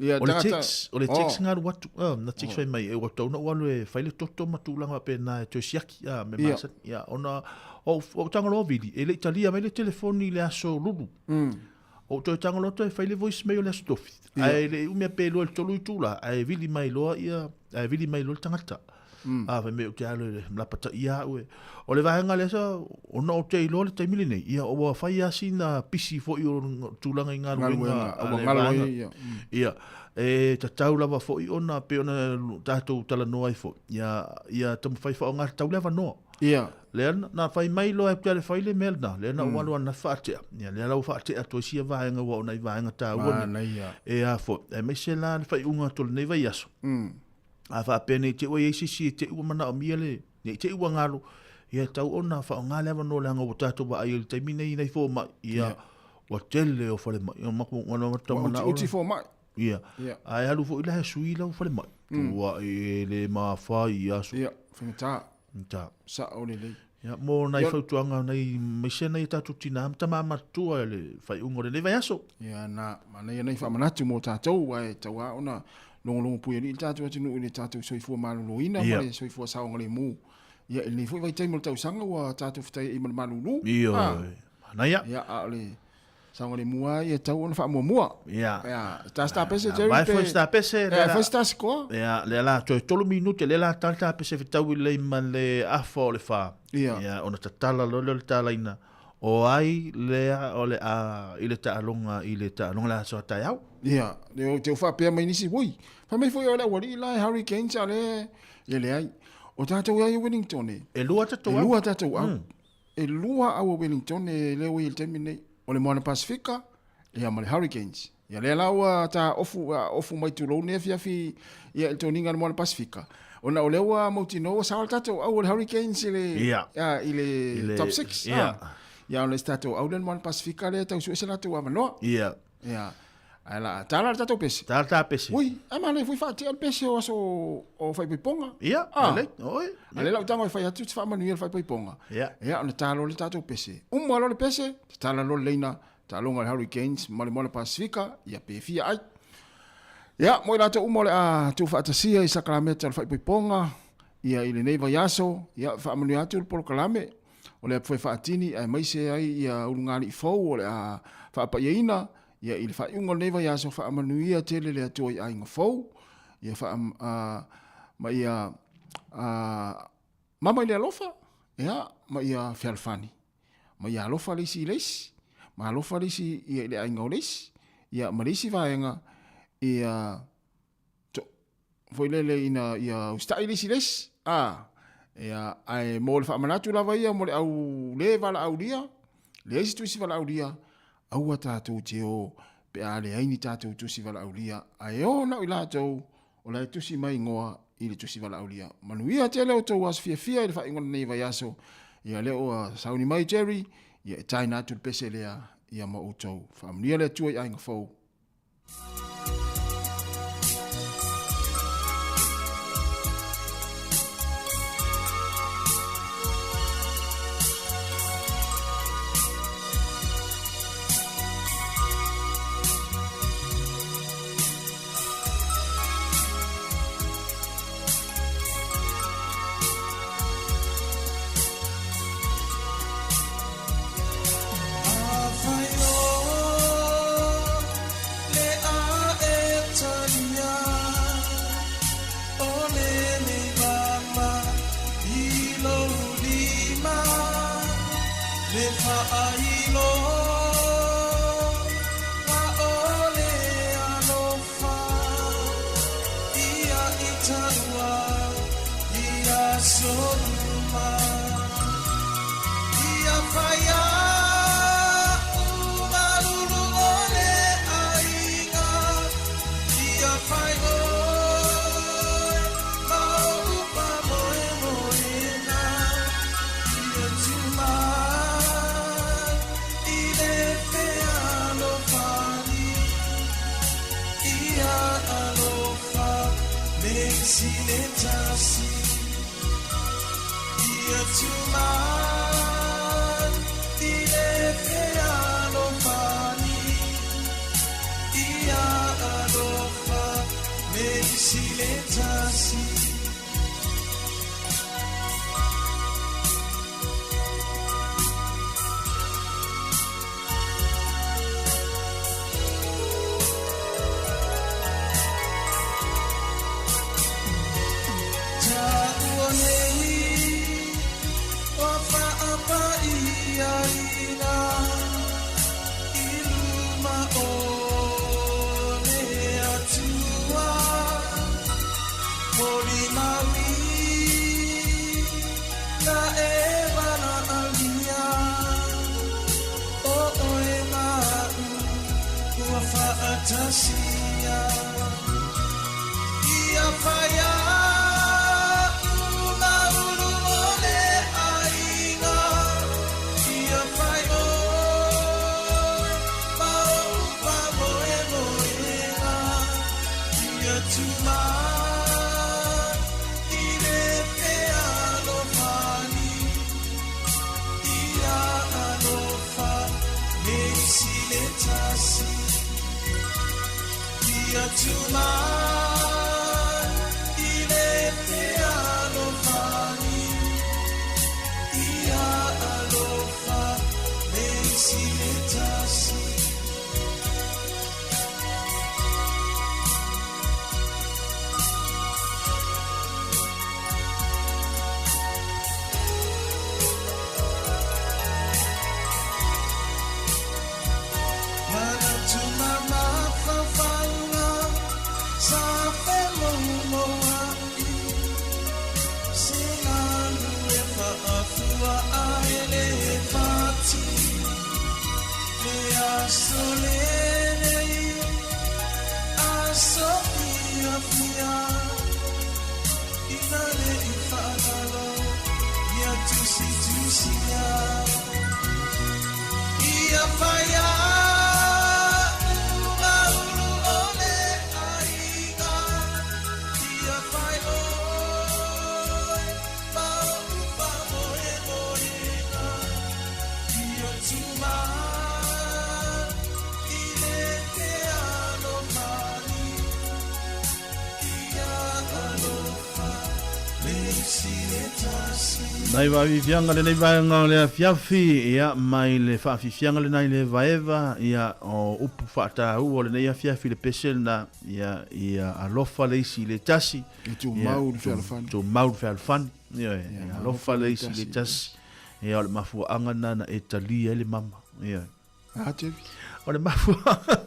Ia, o le text, o le text oh. ngalu atu, ah, na text oh. fai mai, e ua tau na ua alu e fai le toto ma tulaga faapena e toe siaki, ah, me masani. Ia, ona, o ou tago loa vili, e le i talia mai le telefoni i le aso lulu. Ou toe tago loa toe fai le voice mail o le Aso Tofi. Ae le i umi pe 2 i le 3 itula, ae vili mai loa ia, ae vili mai loa le tagata. A fai mai ou te alu e lapataia au e. O le vaega lea sa, ona ou te iloa le taimi lenei, ia ua fai lava sina pisi foi o tulaga i galuega a le vaega. Ia, e tatau lava foi ona pei ona tatou talanoa ai foi, ia, ia taumafai faaaoga tatau le avanoa. Ia. Lea na fai mai loa e pea le fai le mea lena, lea na ou alu ana faatea. Ia, lea la ua faatea atu ai sia vaega ua o nai vaega taua nei. E a foi, aemaise la le faaiuga atu o lenei vaiaso. A faapea nei te i ua i ai se isi e te i ua manaomia le, nei te i ua galo, ia e tatau ona faaaoga le avanoa leaga ua tatou vaai ai i le taimi nei i nai fomai, ia, ua tele o falemai. Ia, Ua utiuti fomai. Ia. Ae alu foi la e sui lau falemai. Tuai e le mafai i aso. Ia, faigata. Faigata. Sao lelei. Ia, mo nai fautuaga nai aemaise nai o tatou tina ma tama matutua i le faaiuga o lenei vaiaso. Ia, na, manaia nai faamanatu mo tatou, aua e tatau lava ona logologo puialii le tatou atunuu i le tatou soifua maloloina ma le soifua saogalemu. Ia, i lenei foi vaitaimi o le tausaga ua tatou fetaiai ma le malulu. Ioe. Manaia. Ia, a o le Saogalemu lava ia e tatau ona faamuamua. Ia. Ia, ta se tapese Jerry pe. Vai foi se tapese. Ia, fai se tasikoa. Ia, lea la toe 3 minute lea la tala tapese fetaui lelei ma le afa o le fa. Ia. Ia, ona tatala loa lea o le talaina. O ai lea o le a i le taaloga i le taaloga le aso a taeao. Ia, le te faapea mai nisi, ui, fai mai foi o le aualii la e Hurricanes a le, ia leai. O tatou ia i Wellington e. E lua tatou au. E lua tatou au. E lua au a Wellington e leo ai i le taimi lenei. O le Moana Pasifika ia ma le Hurricanes. Ia lea la ua ta ofu, ofu mai tulou nei afiafi ia i le toniga a le Moana Pasifika. Ona o lea ua mautinoa ua sao le tatou au o le Hurricanes i le, ia, i le, top 6. Ia. Ia ona o si tatou au lea le Moana Pasifika lea e tau sue se latou avanoa. Ia. Ia. Ae la tala le tatou pese. Tala ta pese. Ui, ae manaia foi faatea le pese o aso o faaipoipoga. Ia, ah. lelei. Oi. A lea lau tago e fai atu te faamanuia le faaipoipoga. Ia. Ia, ona ta loa le tatou pese. Uma loa le pese, tatala loa le leina, taaloga le Hurricanes ma le Moana Pasifika, ia pe fia ai. Ia, mo i latou uma o le a tuufaatasia i sakalameta o le faaipoipoga, ia i lenei vaiaso, ia faamanuia atu le polokalame o le apu fai faatini aemaise ai ia ulugalii fou o le a faapaiaina Ia, i le faaiuga o lenei vaiaso, faamanuia tele le Atua i aiga fou, ia faa, a, ma ia a, mama i le alofa, ia, ma ia fealofani, ma ia alofa le isi i le isi, ma alofa le isi ia i le aiga o le isi, ia, ma le isi vaega, ia, to, foi lele ina ia usitai le isi i le isi, a, ia, ae mo le faamanatu lava ia mo le au le valaaulia, Leai se tusi valaaulia, aua tatou te o pe a leai ni tatou tusi valaaulia, ae o na o i latou o la e tusi mai igoa i le tusi valaaulia. Manuia tele outou aso fiafia i le faaiuga o lenei vaiaso. Ia lea ua sauni mai Jerry, ia e taina atu le pese lea ia ma outou. Faamanuia le Atua i aiga fou. Nai vaafiafiaga lenei vaega o le afiafi, ia, mai le faafiafiaga lena i le evaeva, ia, o upu faataua o lenei afiafi le pese lena, ia, ia alofa le isi i le tasi. Ia tumau le fealofani. Tumau le fealofani. Ioe, ia alofa le isi i le tasi. Ia, o le mafuaaga lena na e talia ai le mama. Ioe. A, Jerry? O le mafuaaga,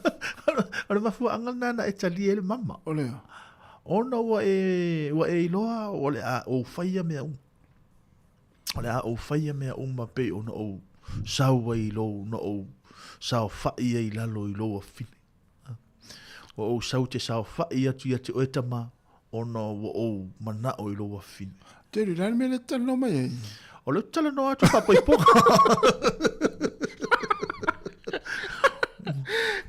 o le mafuaaga lena na e talia ai le mama. O le a? Ona ua e, ua e iloa o le a ou faia mea uma. O le a ou faia mea uma pei ona ou sau ai i lou, na ou saofaʻi ai i lalo i lou afine. Ua ou sau te saofaʻi atu ia te oe tama, ona ua ou manaʻo i lou afine. Tele, le a le mea lea e te talanoa mai ai? O lea ou te talanoa atu faapoipoga.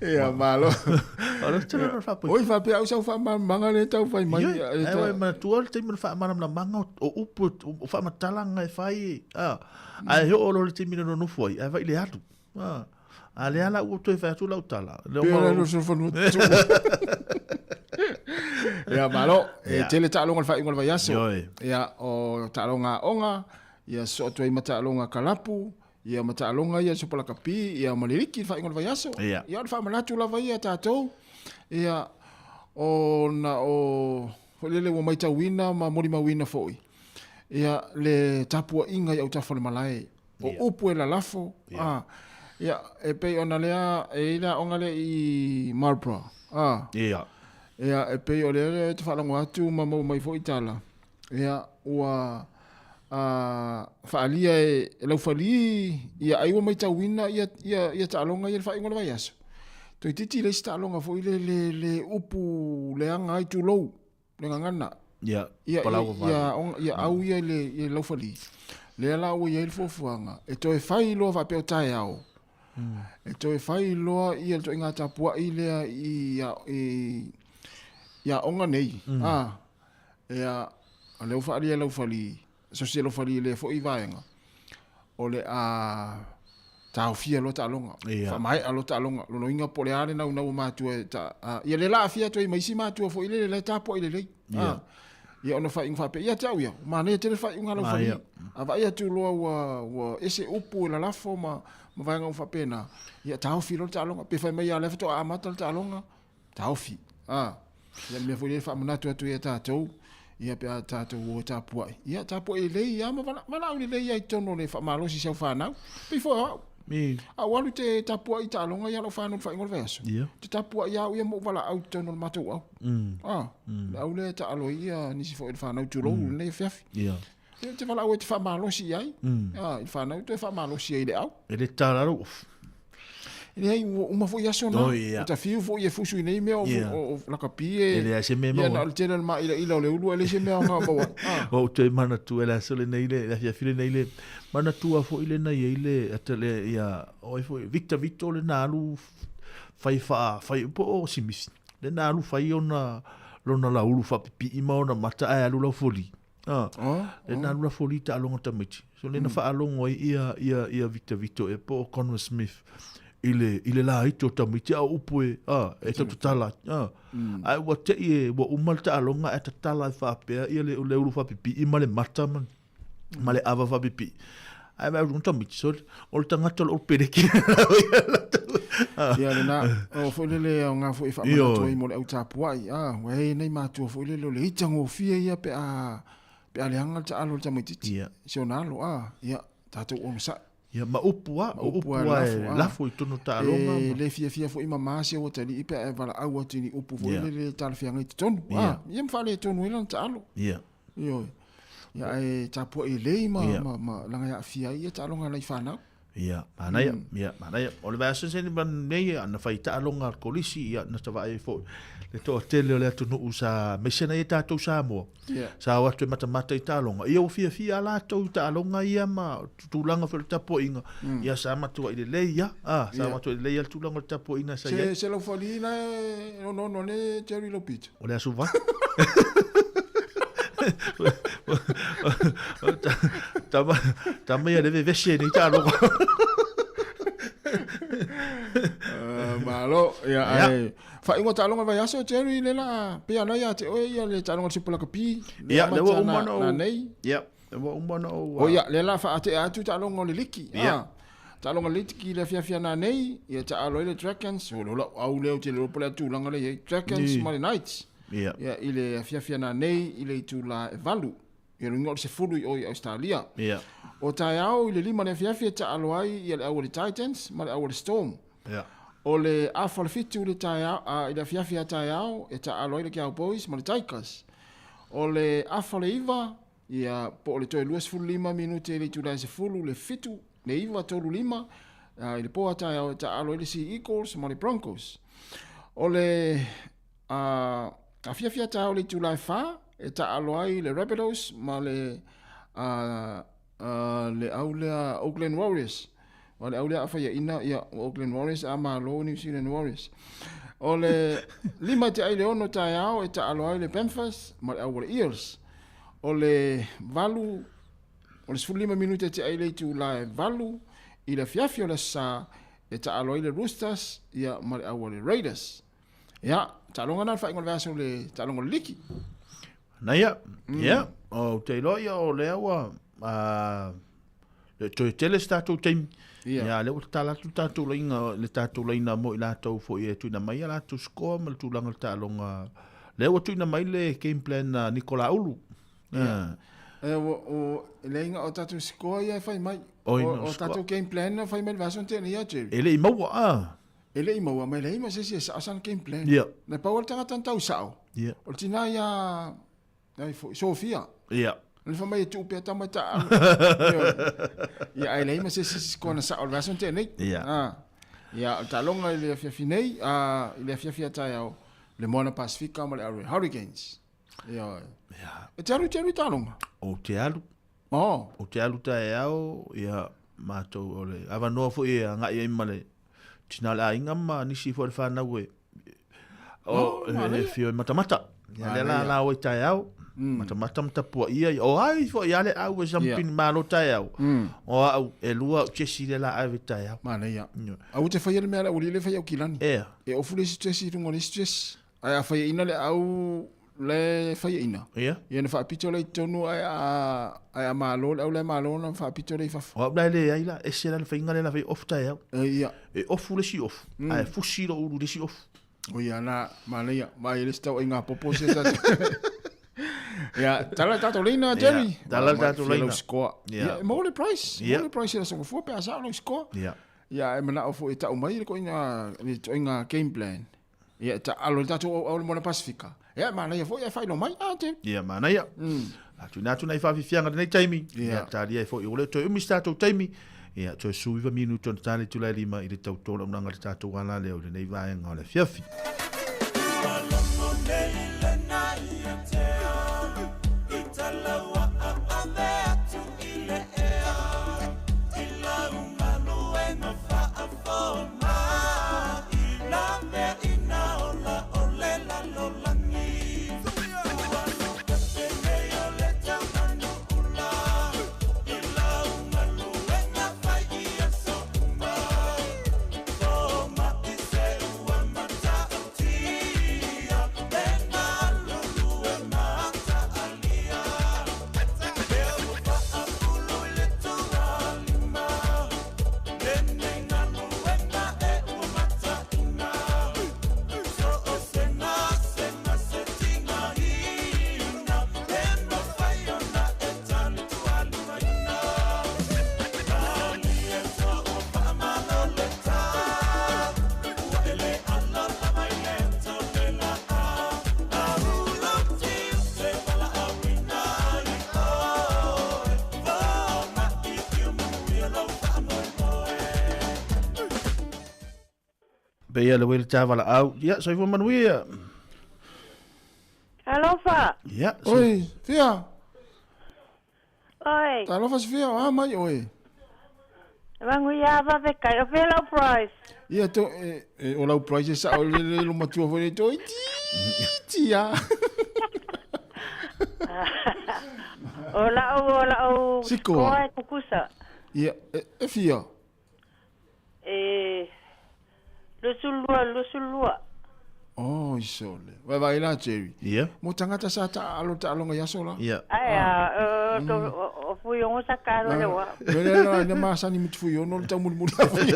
Ia, malo. O lea ou te talanoa faapoipoga. Oi, faapea au sau faamalamalamaga lea e tau fai mai. Ioe, ai ua e manatua le taimi o le faamalamalamaga o upu, o faamatalaga e fai, a, ae oo loa i le taimi na nonofo ai, ae vaai i le alu. A, a lea la ua toe fai atu lau tala. Lea Pei la lo fanua tu. Ia malo, e tele taaloga le faaiuga o le vaiaso. Ia o taaloga aoga, ia sosoo atu ai ma taaloga kalapu, ia ma taaloga ia Supa Lakapi, ia ma le liki le faaiuga o le vaiaso. Ia o le faamanatu lava ia tatou. Ia ona o foi lele ua maitauina ma molimauina foi. Ia le tapuaiga i autafa o le malae. O upu e lalafo, a, ia, e pei ona lea, e i ai le aoga lea i Marlborough, a, ia, e pei o lea lea e te faalogo atu ma maua mai foi tala, ia, ua, a, faaalia e, e laufali, ia, ai ua maitauina ia, ia, ia taaloga ia i le faaiuga o le vaiaso. Toeitiiti leai se taaloga foi lele, le upu leaga ai, tulou, le gagana. Ia, ia, palau ia, ia, ia au ia i le, i le laufali. Lea la ua i ai le fuafuaga, e toe fai loa faapea o taeao, e toe fai loa ia le ituaiga tapuai lea i, i, i aoga nei. A, ia, o lea ua faaalia e laufali, Asosi e laufali i lea foi vaega, o le a taofia loa taaloga, Ia. faamaea loa taaloga. Lona uiga po o le a le naunau o matua e ta, a, ia lea la aafia atu ai ma isi matua foi lele la e tapuai lelei. Ia. A, ia ona faaiuga faapea, ia te au ia, ua manaia tele le faaiuga a laufali. Ia. A vaai atu loa ua, ua ese upu e lalafo ma, ma vaega uma faapena, ia taofi loa le taaloga. Pe fai mai lava o lea faatoa amata le taaloga, taofi. A, ia le mea foi lea e faamanatu atu ia tatou, ia pe a tatou o e tapuai, ia tapuai lelei lava ma valaau lelei lava i totonu o le faamalosi i si au fanau. Pei foi o au. A ou alu te tapuai i taaloga ia lau fanau i le faaiuga o le vaiaso, te tapuai lava au ia ma ou valaau i totonu o le matou au. A, le au lea e taalo ai ia nisi foi o le fanau tulou i lenei afiafi. Ia. Ia te valaau ai te faamalosi i ai, a, i le fanau toe faamalosi ai i le au. E le tala lou ofu. E leai, ua uma foi aso na. Oh, ia. Ua ta fiu foi e fusu i nei mea o, Ia. o, o lakapi e. E leai se mea e Ia, maua na ai. o le tele o le māʻilaʻila o le ulu, e leai se mea aoga o maua ai. Ah. Ua ou toe manatua i le aso lenei le, le afiafi lenei le manatua foi lena i ai le ata le ia o ai foi Victor Vito lena alu fai faa fai po o Simisi lena alu fai ona lona laulu faapipii ma ona mata ae alu laufoli. Ah, oh, lena alu laufoli taaloga tamaiti. So lena faalogo ai ia ia ia Victor Vito e po o Conrad Smith i le i le laiti o tamaiti a o upu e a e tautatala a. Ae ua teʻi e ua uma le taaloga ae tatala ai faapea ia le le ulu faapipii ma le mata ma ma le ava faapipii. Ae vaai atu tamaiti sole o le tagata o lo o peleke. Ia lena, o foi lele aoga foi e faamanatu ai mo le au tapuai. Ah, ua i ai nai matua foi lele o le ita gofie ia pe a pe a leaga le taalo a le tamaitiiti. Ia. Si ona alo, ah, ia, tatou onosai. Ia, ma upu lava, o upu lava e lafo i totonu o taaloga. E le fiafia foi mama si ou atalii pe a e valaau atu i ni upu foi lele e talafeagai i totonu. Ia. Ah, ia ma faaletonu ai lana taalo. Ia. Ioe. Ia, ae tapuai lelei ma, ma, ma leaga e aafia ai ia taaloga a nai fanau. Ia, manaia, ia, manaia. O le vaiaso se ni nei, na fai taaloga a le Kolisi, ia, na ta vaai ai foi le toatele o le atunuu sa, aemaise nai a tatou Samoa, Ia. sa o atu e matamata i taaloga. Ia ua fiafia lava latou i taaloga ia ma tulaga foi o le tapuaiga, ia sa matuai lelei lava, a, sa Ia. matuai lelei lava le tulaga o le tapuaiga sa i ai. Se, se laufali la e onoono ane Jerry Lopito. O le Aso Vai. Tama, tama ia le vevesi e nei taaloga. Malo, ia, Ia. ae, faaiuga o taaloga o le vaiaso, Jerry, le la, pei ana ia te oe ia le taaloga o le Super Lakapi, le Ia, lea ua amata uma na, ona ou- na nei. Ia, lea ua uma ona ou, O ia, lea la faatea atu taaloga o le liki. Ia. Ah, taaloga o le liki i le afiafi ana nei, ia taalo ai le Dragons, o lo lau au lea ou te le iloa po o le a tulaga lea e i ai, Dragons Ni. ma le Knights. Ia. Ia, i le afiafi ana nei i le itula e 8, ia luga o le 10 i o i Australia. Ia. O taeao i le 5 le afiafi e taalo ai ia le au o le Titans ma le au o le Storm. Ia. O le afa o le 7 le taeao, a, i le afiafi a taeao e taalo ai le Cowboys ma le Tigers. O le afa o le 9 Ia, po o le toe 25 minute i le itula e 10, le 7, le 9, 3, 5, i le po a taeao e taaalo ai le Sea Eagles ma le Broncos. O le afiafi a taeao i le itula e 4, e taaalo ai le Rabbitohs ma le le au lea Auckland Warriors. O le au lea a faiaina, ia, o Auckland Warriors a malo New Zealand Warriors. O le 5 te ai le 6 taeao e taaalo ai le Panthers ma le au o le Eels. O le 8, o le 15 minute te ai le itula e 8 i le afiafi o le aso Sa e taaalo ai le Roosters ia ma le au o le Raiders. Ia, taaloga na le faaiuga o le vaiaso le taaloga o le liki. Naia, ia, o te iloa ia o lea ua le toe tele se tatou taimi. Ia, lea ua tatala atu le tatou laina, le tatou laina mo i latou foi e tuuina mai a latou score ma le tulaga o le taaloga. Lea ua tuuina mai le game plan a Nicola Ulu. Ia. O, leai na o tatou score ia e fai mai. O, o tatou game plan na fai mai le vaiaso na tea nei ia, Jerry. E le i maua, a. E le i maua mai, leai ma se isi e sao sana game plan. Ia. Na pau lava le tagata na tau sao. Ia. O le tina ia, ai foi, Sofia. Ia. Le fai mai e tuu pea tama e taaalo. Ia, ae leai ma se isi score na sao o le vaiaso na tea nei. Ia. Ah. Ia, o le taaloga i le afiafi nei, i le afiafi a taeao, le Moana Pasifika ma le Aroe Hurricanes. Ia. Ia. E te alu, te alu i taaloga? Ou te alu. Oh. Ou te alu taeao, ia, matou o le avanoa foi e agai ai ma le tina o le aiga ma nisi foi o le whanau e o e whio e matamata. Ia lea la la oi taeao, matamata ma tapua ia, o ai foi ia le au e sampini malo taeao. O au e lua au chesi le la ave taeao. Manaia. Aua te whaia le mea le au le whaia au kilani. Ea. E ofu le isi chesi runga le isi chesi. Ae a whaiaina le au le whaiaina. Ia. Ia na whaapito le i tonu ae a, ae a malo le au le malo na whaapito le i fafo. O au la e le ai la, ese la le whainga le la whai off taeao. E, ia. E ofu le si ofu, ae fusi lo ulu le si ofu. O ia na, manaia, mai le si tau ai ngā popo se tatu. Ia, tala tatou leina, Jerry. Ia, tala tatou leina. Lau score. Ia. Ia, maua le price. Ia. Maua le price i le aso gafua pe a sao lau score. Ia. Ia, e manao foi e tau mai le koina, le toinga game plan. Ia, ta alo le tatou auau le Moana Pasifika. Ia, manaia foi ae faailoa mai. Ah, te. Ia, manaia. A tuina atu nei whawhiwhianga lenei taimi. Ia, talia e foi o leo toe umi se tatou taimi. Ia, toe 19 minuto na tale tula e lima i le tau tōna unanga le tatou ala leo i lenei vaenga o le afiafi. Peia le wele tāwala au. Ia, soifua manuia. Alofa. Ia. Oi, Fia. Oi. Talofa Sofia, o a mai oe. Manuia vave kai, o fea lau price. Ia, to, e, e, o lau price e sao le le lo matua foi le toi ti, ti a. O lau, o lau, Siko. koa e kukusa. Ia, e, e fia. E, 22, 22. Oh, isole. Vai vai la, Jerry. Ia. Mo tangata sa ta alo ta alonga iaso la. Ia. Ai a, o, o, o fui ongo sa karo le wa. Le le la, ina masani mi fui ono le tau muli muli a fui.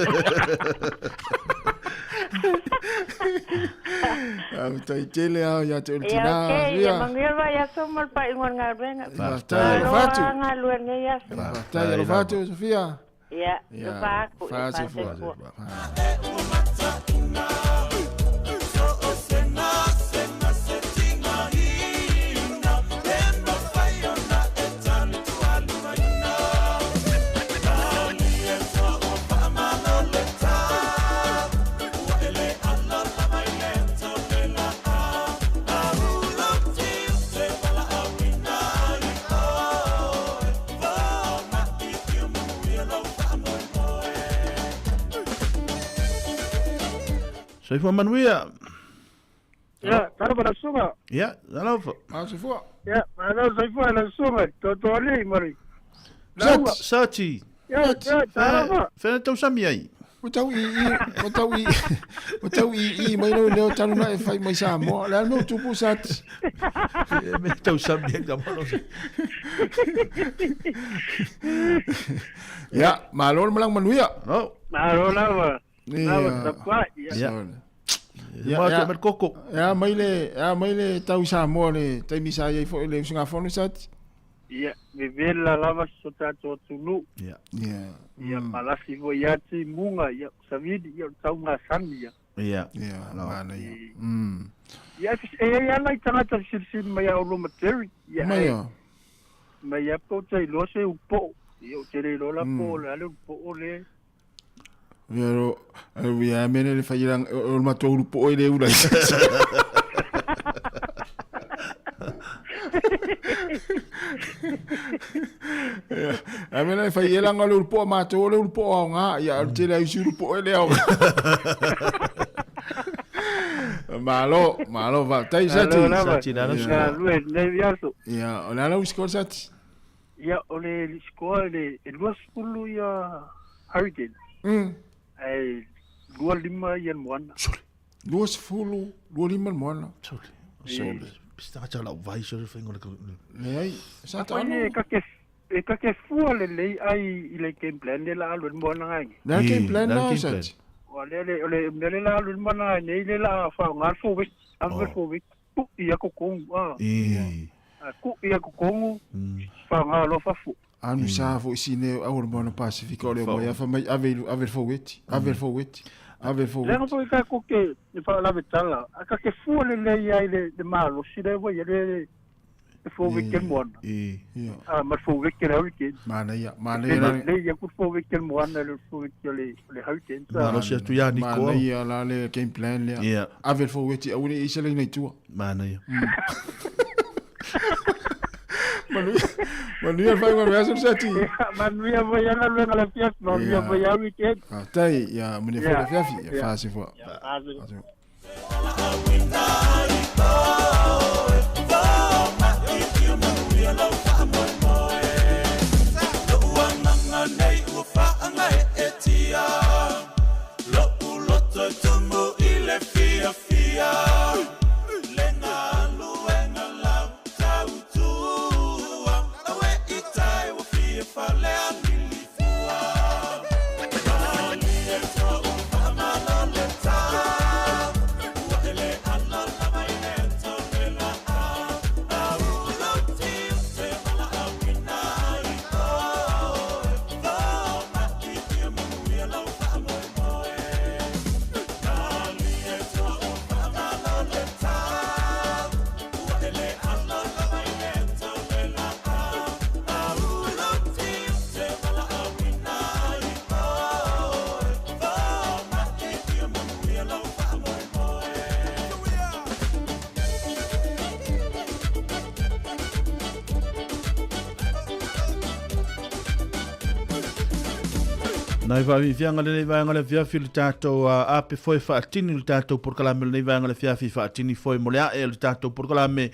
A tai tele a ia te Ia, ultina. okay, ia manguia vai aso mal pa ingon ngaluenga. Faafetai, alofa atu. Ngaluenga ia. Faafetai, alofa atu, Sofia. Ia, Ia, alofa aku, fa se fa se fua. fua. Soifua manuia. Ia, talofa lau susuga. Ia, talofa. Ah, soifua. Ia, malo soifua lau susuga, toatoa ma le lauga. Sati. Ia, ia, talofa. Fena tausami ai. Ua tau i i, ua tau i, ua tau i i mai lou leo talu na e fai mai Samoa. Le a le mea ua tupu Sati? E mea tausami ai tama lo. Ia, malo le malaga manuia. No. Malo lava. Lava tapuai. Ia. Ia, ia, mai koko. Ia mai le, ia mai le tau Samoa le taimi sa i ai foi le usugafono Sati. Ia, vevela lava so tatou atunuu. Ia. Ia. Ia, malasi foi ia timuga, ia, savili, ia, o le taugasami, ia. Ia. Ia, manaia. Ia, e i ai lava nai tagata fesilisili mai ia oulua ma Terry. Ia, Mai ae, ia. mai ia pe ou te iloa se upu. Ia, ou te le iloa la po o le a le upu o le. Ia, ro, ia, mea le fai rang, o le matou ulu po e le ula. Ia, mea le fai elanga le ulu po matou o le ulu po ao ngā, ia, o le tele ai si ulu po e le ao ngā. Malo, malo, faafetai Sati. Malo lava. Sati, le ala Ia, lue, lenei viaso. Ia, o le ala usikol Sati. Ia, o le sikoa le e 20 ia Hurricane. Ae 25 ia le Moana. Sole. 20, 25 le Moana. Sole. Sole. Pista ka lau vai sole whaingo le Leai, sa Afai e kake e kake fua lelei ai i le game plan le la alu le Moana ngai. Le game plan le la game plan. Sati. O le le o le mea le la alu le Moana ngai nei le la whaonga le forward, alu le forward. Ku ia kokongu a. Ku ia kokongu whaonga lo fafu. Anu sa fo isi ne au le Moana Pasifika o le mai afa mai ave ave le forward, ave le forward, ave le forward. Leaga foi ka koke le whaalave tala. A kake fua lelei ai le malosi le wai le le forward ke Moana. Ia. A ma le forward ke le Hurricane. Manaia, manaia la. Le ia ku forward ke le Moana le forward ke le Hurricane. Malosi atu ia Niko. Manaia la le game plan lea. Ia. Ave le forward au le isa le nei tua. Manaia. Manuia, manuia le whai ngā Sati. Manuia foi ana luenga le fiafi, manuia foi au weekend. Tai, ia, mene foi le fiafi, ia, Ia. whaasi fua. Ia, whaasi. Nai whaafifianga lenei vaega le fiafi le tātou ape foe whaatini le tātou porokalame lenei vaega le fiafi whaatini foe mo le ae le tātou porokalame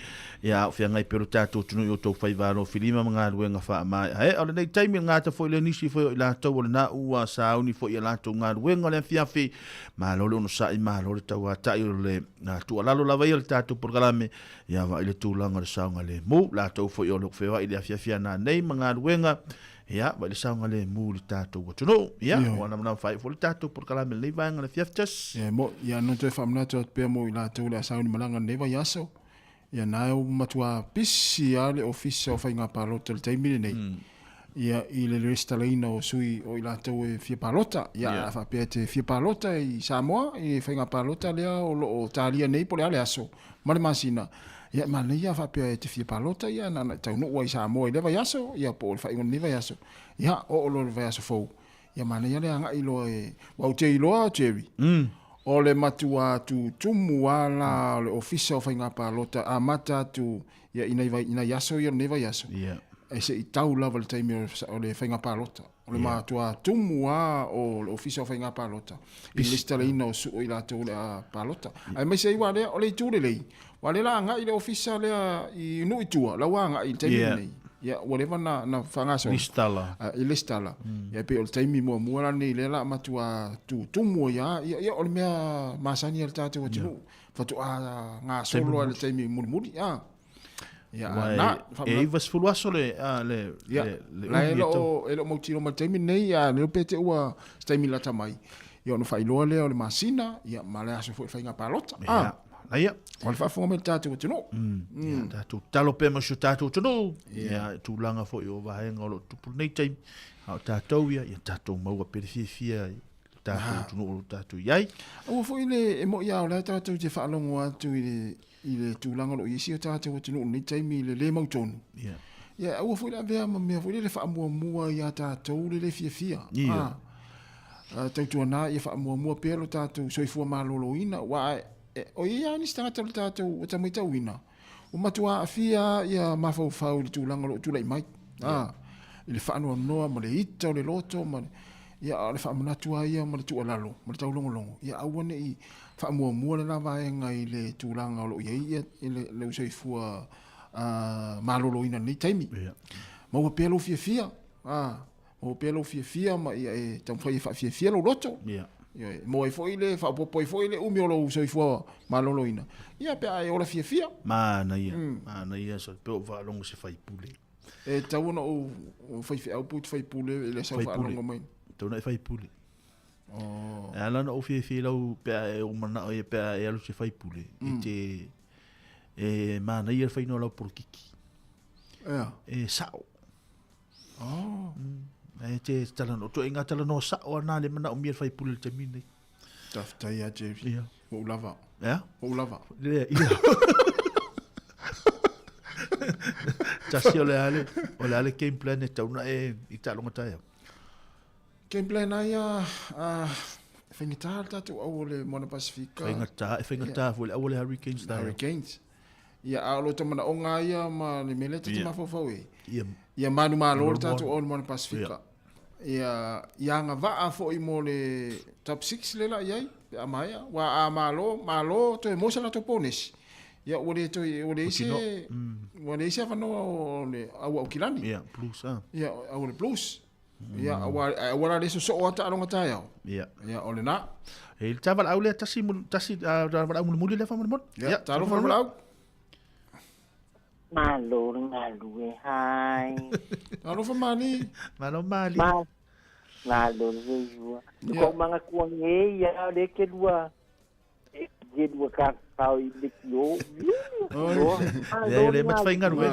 ia o whiangai pelo tātou tunu i o tau whaivalo filima ma ngā luenga wha mai. Hae, o lenei taimi ngāta foe le nisi foe o i lātou o le nā ua sauni foe i a lātou ngā luenga le fiafi malo le ono sa'i malo le tau atai o le nā tualalo lava ia le tātou porokalame ia wa i le tūlanga le saunga le mū lātou foe o le kwhewa i le afiafia nā nei ma ngā luenga. Ia, vai le saunga le mū le tātou atunuu. Ia, o ana mana whai fo le tātou porokalame lenei vaega le fiafi jas. Ia, mo, ia, no toe whaamanato atu pea mo i lātou le asauni malanga nei vai aso. Ia, nā e o matua pisi a le ofisa o whainga palota le taimi lenei. Ia, i le restaleina o sui o i lātou e fia palota. Ia, a whaapea te fia palota i Samoa, i whainga palota lea o lo o tālia nei po le ale aso. Ma le masina. Ia, mana ia whaapea e te fia palota, ia, nā nā tau nua i Samoa i le vai aso, ia, po o le whainga nei vai aso. Ia, o o lo le vai aso fou. Ia, mana ia le anga i loa e, wau te i loa, Jerry. O le matua atu tumu ala, o le ofisa o whainga palota, a mata atu, ia, inai vai, inai aso, ia, nei vai aso. Ia. E se i tau lava le taimi o le faiga palota. O le matua tumu lava o le Ofisa o Faiga Palota i le resitalaina o o i latou o le a palota. Aemaise ai aua lea, o le itu lelei, aua o lea o le a agai le Ofisa lea i nuu i tua, la ua agai i le taimi lenei. Ia, ua leva ona faagasolo. Resitala. I resitala. Ia, e pei o le taimi muamua la lenei lea o le a matua tutumu ai lava. Ia, o le mea masani a le tatou atunuu, faatoa gasolo lava i le taimi mulimuli. Ia, na, e 90 aso le, le, ia, le, le e le o mautino ma le taimi lenei, a le pe te ua se taimi lata mai. Ia, ona faailoa lea o le masina, ia, ma le aso foi faiga palota. Ia, ia. O le faafofoga mai le tatou atunuu. Ia, tatou tatalo pea mo si o tatou atunuu. Ia, tulaga foi o vaega o lo o tupu lenei taimi. A o tatou ia, ia tatou maua pea le fiafia i le tatou atunuu o lo o tatou i ai. Aua foi le, e moni lava o lea tatou te faalogo atu i le i le tulaga o lo o i ai si o tatou atunuu i lenei taimi i le le mautonu. Yeah. Ia, aua foi le avea ma mea foi lele faamuamua ia tatou le le fiafia. Yeah. Ah, tautuana ia faamuamua pea lo tatou soifua maloloina, aua o i ai lava nisi tagata o le tatou ua ta matauina, ua matua aafia ia mafaufau i le tulaga o lo o tulai mai. Yeah. I le faanoanoa ma le ita o le loto ma le, ia, a o le faamanatu lava ia ma le tuualalo ma le taulogologo, ia aua ne i faamuamua lena vaega i le tulaga o lo o i ai lou soifua maloloina i lenei taimi. Maua pea lou fiafia, maua pea lou fiafia ma ia e taumafai e faafiafia lou loto. Ioe, maua ai foi le faaopoopo ai foi le umi o lou soifua maloloina, ia pe a e ola fiafia. Manaia, manaia, so pe ou faalogo se faipule. E tatau ona ou faifeau pe ou te faipule i le sau faalogo mai. Tatau ona e faipule. Oh. E ala ona ou fiafia i lau, pe a e ou manao ia, pe a e alu se faipule, e te, e manaia le faina o lau polokiki. Ea. E sao. Oh. E te talanoa, tuaiga talanoa sao ana le manaomia le faipule i le taimi lenei. Faafetai ia James. Ia. Ua ou lava. Ea? Ua ou lava. Lea, ia. Tasi o le a le, o le a le game plan e tau na e i taaloga taeao. Game plan ai a, e faigata le tatou au o le Moana Pasifika. Faigata, e faigata foi le au o le Hurricanes taeao. Hurricanes. Ia, a o lo ta manaoga ia ma le mea lea ta te mafaufau i ai. Ia. Ia manumalo le tatou au o le Moana Pasifika. Ia, ia agavaa foi mo le top 6 lea la i ai, pe a maea. Aua a malo, malo toe maua se latou ponesi, ia ua le toe, ua leai se, ua leai se avanoa o le au Aukilani. Ia, Blues, ah. Ia, au o le Blues. Ia, aua, aua la le sosoo lava taaloga taeao. Ia. Ia, o lena. E i le tavalaau lea tasi, tasi, valaau mulimuli lea faamolemole. Ia, talofa le valaau. Malo le galue, hai. Alofa Mali. Malo Mali. Ma, malo le soifua. Yeah. Ko manga kua nge ia le ke lua e lua ka pao i le ki o. Le le mat whai ngaru e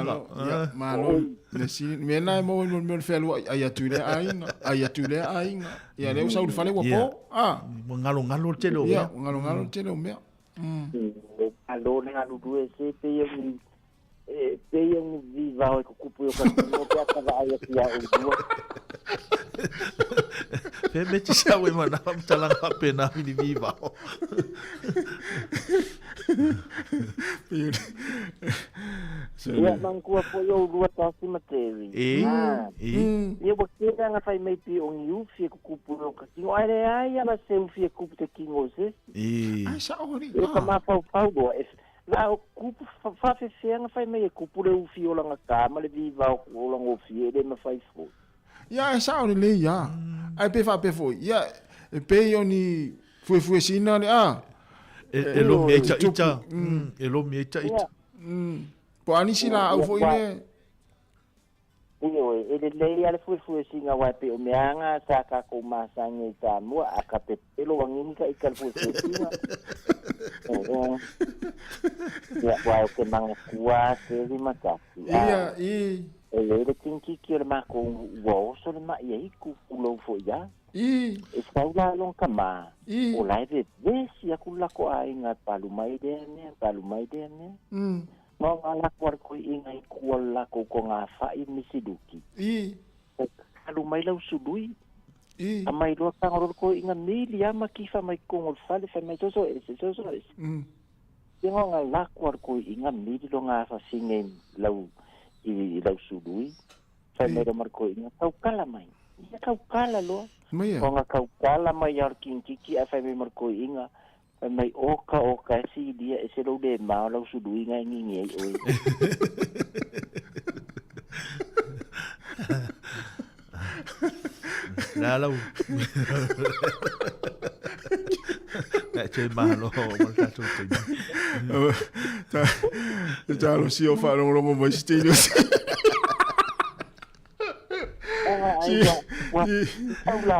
Malo. Le si me na mo mo mo whelua ai atu le aiga, ai atu le aiga. Ia le usau le fale ua po. Ah. Mo ngalo ngalo tele o mea. Ngalo ngalo tele o mea. Malo le galulue se pei e ni e pei e ni vivao e kukupu i o ka tino pe a ka vaai atu iā ʻolua. Pe me te sau e manawa ma faapena ni vivao. Ia manatua foi ʻolua Tasi ma Terry. E, e. Ia ua tele aga fai mai pei o ni ufi e kukupu i o ka tino ae leai ala se ufi e kupu te tino o se isi. Ai sao alii. E ka mafaufau loa e la o kupu faafefea fai mai e kupu le ufi o lagata ma le vivao o lagofie e le mafai foi. Ia e sao lelei ia. Ae pe faapea foi, ia e pei o ni fuefuesina le a. E lomi ai ita. E lomi ai ita. Po o a nisi laau foi le. Ioe, e lelei lava le fuefuesiga aua e pei o meaga sa tatou masani ai i Samoa, a ka pepelo ua gigi ka ita i le fuefuesiga. Ia, aua ou te manatua lava Teli ma Tasi, a e i ai le tinikiki o le matou ua oso le ma'i ai tulou foi lava. E sau la lona tama, o la e vevesi atu le latou aiga e palu mai lea mea, palu mai lea mea. Ma o ngā lako a le toeʻina i tua o le latou togafai misiluki. E alu mai lau sului. Aumai loa tago loa le toeʻina mili a ma kifa mai totonu o le fale, fai mai soso ese, soso ese. Ia na o ngā lako a le toeʻina mili lona afafine i lau i lau sului. Fai mai loa ma le toeaina, Taukala mai. Ia taukala loa. Mai a. Ona taukala mai lava o le kinititi ae fai mai ma le toeaina, fai mai, Oka, oka e silia, ese lou le ma o lau suluiga e gigi ai oe. Le a lau. Nai te malo ma le tatou taimi. Te talosia o faalogologo mai se teine o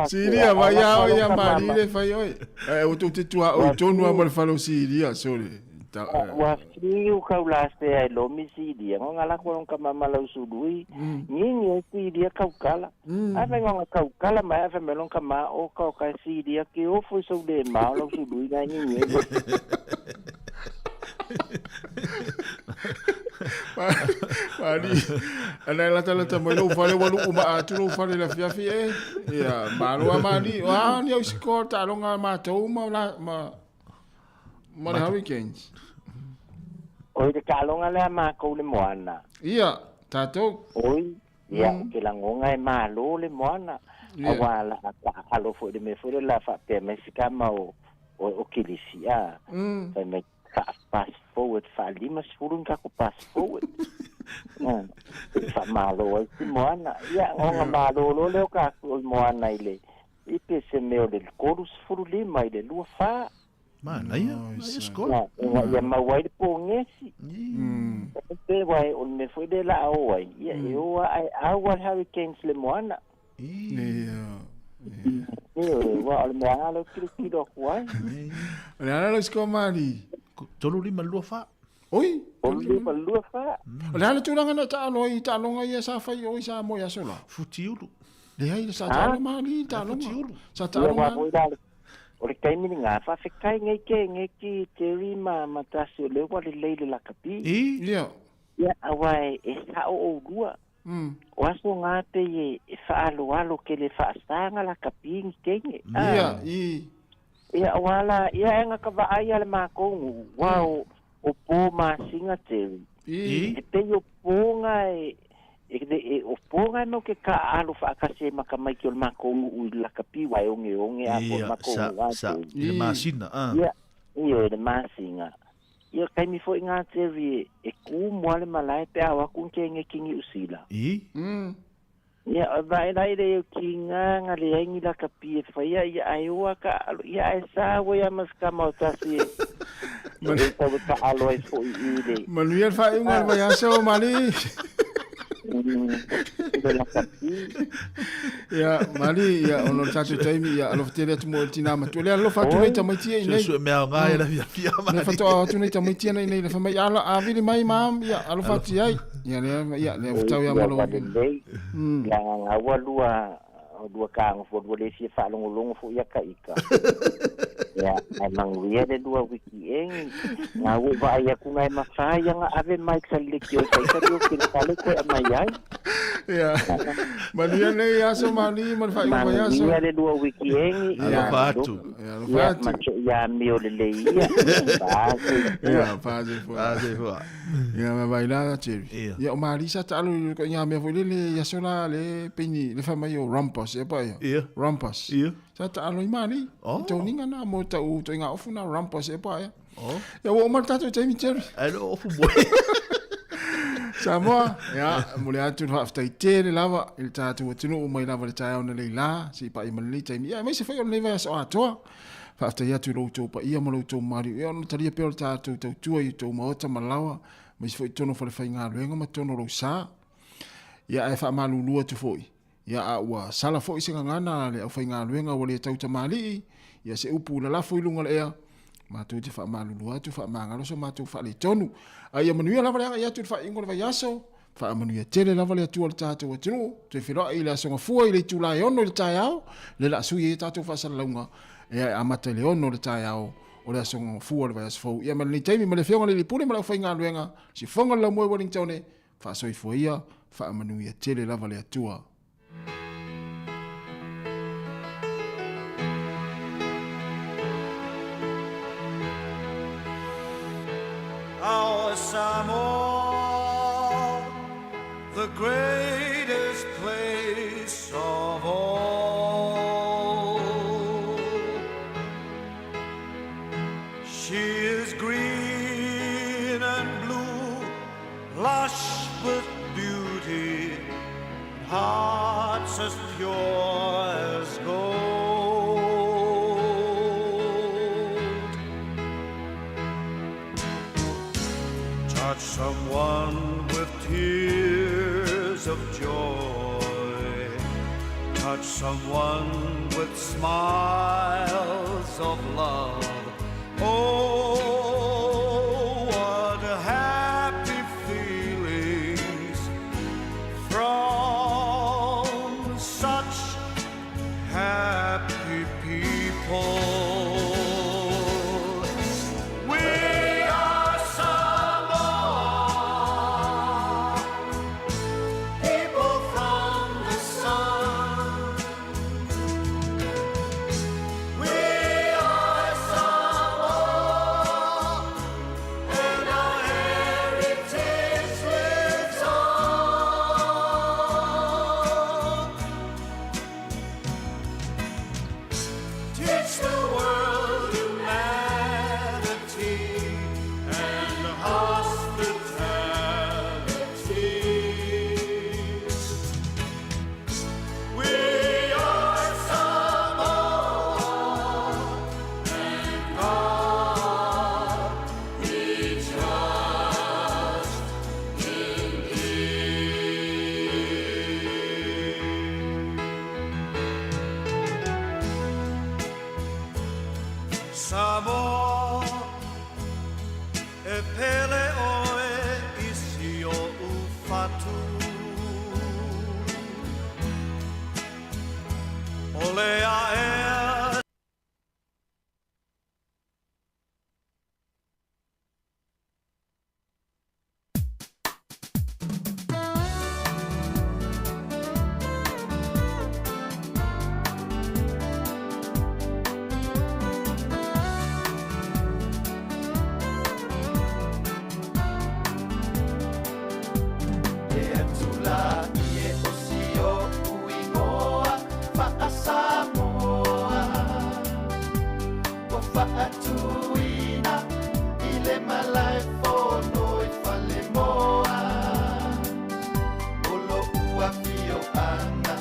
Silia vai a oi a mali le fai oi. E o te tua oi tonu a ma le fale o Silia sole. Ua fiu kau la sea e lomi silia. Ngo ngala ko ka mama lau sului. Ngingi e silia kau kala. A fai ngo kau kala mai a fai melon ka ma o ka ka silia ke o foi so le ma lau sului na ngingi. Mali, ana lata lata mai lou fale ua lu'u ma'a atu lou fale i le afiafi e. Ia, malo a mali. O a ni au sikoa taaloga a matou ma la ma ma le Hurricanes. Oi le taaloga lea a matou le moana. Ia, tatou. Oi, ia, ou te lagoga e malo le moana. Aua la a taaalo foi i le mea foi lea o le a faapea mai se tama o o Kilisi, a. Fai mai faa-fast forward, faa-50 ni tatou fast forward. E faamalo ai si moana. Ia, ona malo loa lea o tatou i moana i le i pe se mea o le 35 i le 24. Manaia, manaia score. Ia, ia maua ai le pogesi. Pe wai, o le mea foi lea o le a o ai, ia e o lava ae au lava le Hurricanes i le moana. Ia. Ioe, aua o le mea lava lea ou te tilotilo atu ai. O le a la lau score Mali? 3 5 2 4. Oi! 3 5 2 4. O le a le tulaga na taalo ai i taaloga ia sa fai o i Samoa i aso la? Futiulu. Leai, sa taalo Mali i taaloga. Futiulu. Sa taalo Mali. O le taimi lena, faafetai nei ke nei ki Terry ma ma Tasi o lea ua lelei le lakapi. Ia. Ia, aua e sa'o oulua. O aso ga pei e faaaloalo ke le faasaga lakapi ni teine. Ia, i. Ia, aua la, ia e ga ka vaai a le makou nuu, ua o O po masina Terry. I. E pei o po ga e, e, e, o po ga e mau ke kaaalo faakasi ai ma ka maiki o le makou nuu i le lakapi wa e ogeoge a po o le Ia, makou sa, nuu a sa, Terry. i le masina, a. Ia, ioe, le masina. Ia, taimi foi ga Terry e, e ku moa le malae pe a o atu ni kege ki Niu Sila. I. Ia, o vae la i le eu ki nga nga leai ni lakapi e faia, ia ae o a kaalo, ia ae sa ua ia ma se kama o tasi e, e tau e kaalo ai foi i le. Manuia le faaiuga o le vaiaso, Mali. I le lakapi. Ia, Mali, ia, ona o le tatou taimi, ia, alofa tele atu mo le tinā matua. Lea alofa atu nei tamaiti ia i nei. Suesue mea aoga ia le fiafia, Mali. Lea faatoa atu nei tamaiti ia nei nei, le fai mai, ala, a vili mai, mam, ia, alofa atu i ai. Ia, lea, ia, lea futau ia Oi, ua malo. ua lelei, leaga ga ua lua, lua kagofoa lua le fia faalogologo foi ia ka ika. Ia, ae manuia le lua wiki egi. Ga ua ou vaai atu ga e mafai ia ga ave mai sa le lekioi ka ika lio ke le fale koe aumai ai. Ia, manuia lenei aso Mali ma le faaiuga mai aso. Manuia le lua wiki egi. Ia, Alofa atu. Ia, alofa Ia, atu. ma soia amio lelei ia. Faasoifua. Ia, faasoifua. Faasoifua. Ia, ma vai la, Jerry. Ia. Ia, o Mali sa taalo i ko ia mea foi lele ia aso la le peini le fai mai o rumpus e pa ia. Ia. Rumpus. Ia. Sa taalo i Mali. Oh. I tauninga na mo tau to inga ofu na rumpus e pa ia. Oh. Ia ua uma le tatou taimi Jerry. Ai lo ofu moe. Samoa, ia, mo le atu le faafetai tele lava i le tatou atunuu mai lava i le taeao na leila, se i paia ma lenei taimi. Ia, aemaise foi o lenei vaiaso atoa. Faafetai atu i lo outou paia ma lo outou maliu, ia ona talia pea o le tatou tautua i outou maota ma laoa, aemaise foi totonu o falefaigaluega ma totonu o lou sa. Ia ae faamalulu atu foi, ia a ua sala foi se gagana a le aufaigaluega ua le tau tamalii, ia se upu lalafo i luga o le ea, matou te faamalulu atu, faamagalo so matou faaletonu. A ia manuia lava le agai atu i le faaiuga o le vaiaso, faamanuia tele lava le Atua i le tatou atunuu, toe feiloai i le Aso Gafua i le itula e 6 i le taeao, lea o le a sui ai a tatou faasalalauga, ea e amata i le 6 i le taeao o le Aso Gafua o le vaiaso fou. Ia ma lenei taimi ma le Afioga i le Alii Pule ma le aufaigaluega, sifoga le laumoe Wellingtone, faasoifua ia, faamanuia tele lava le Atua. Our Samoa, the greatest. joy. Touch someone with smiles of love. Oh, what happy feelings from such happy people. We are Samoa, people from the sun. We are Samoa, and our heritage lives on. Teach the world humanity and hospitality. We are Samoa, and God we trust indeed. Samoa, e pele oe i si o ufatu. O le aea E atula i e osio uingoa Faasamoa Ua faatuina i le malae fono i Falemoa O lo'u afioaga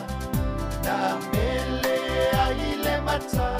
na mele ai le matai.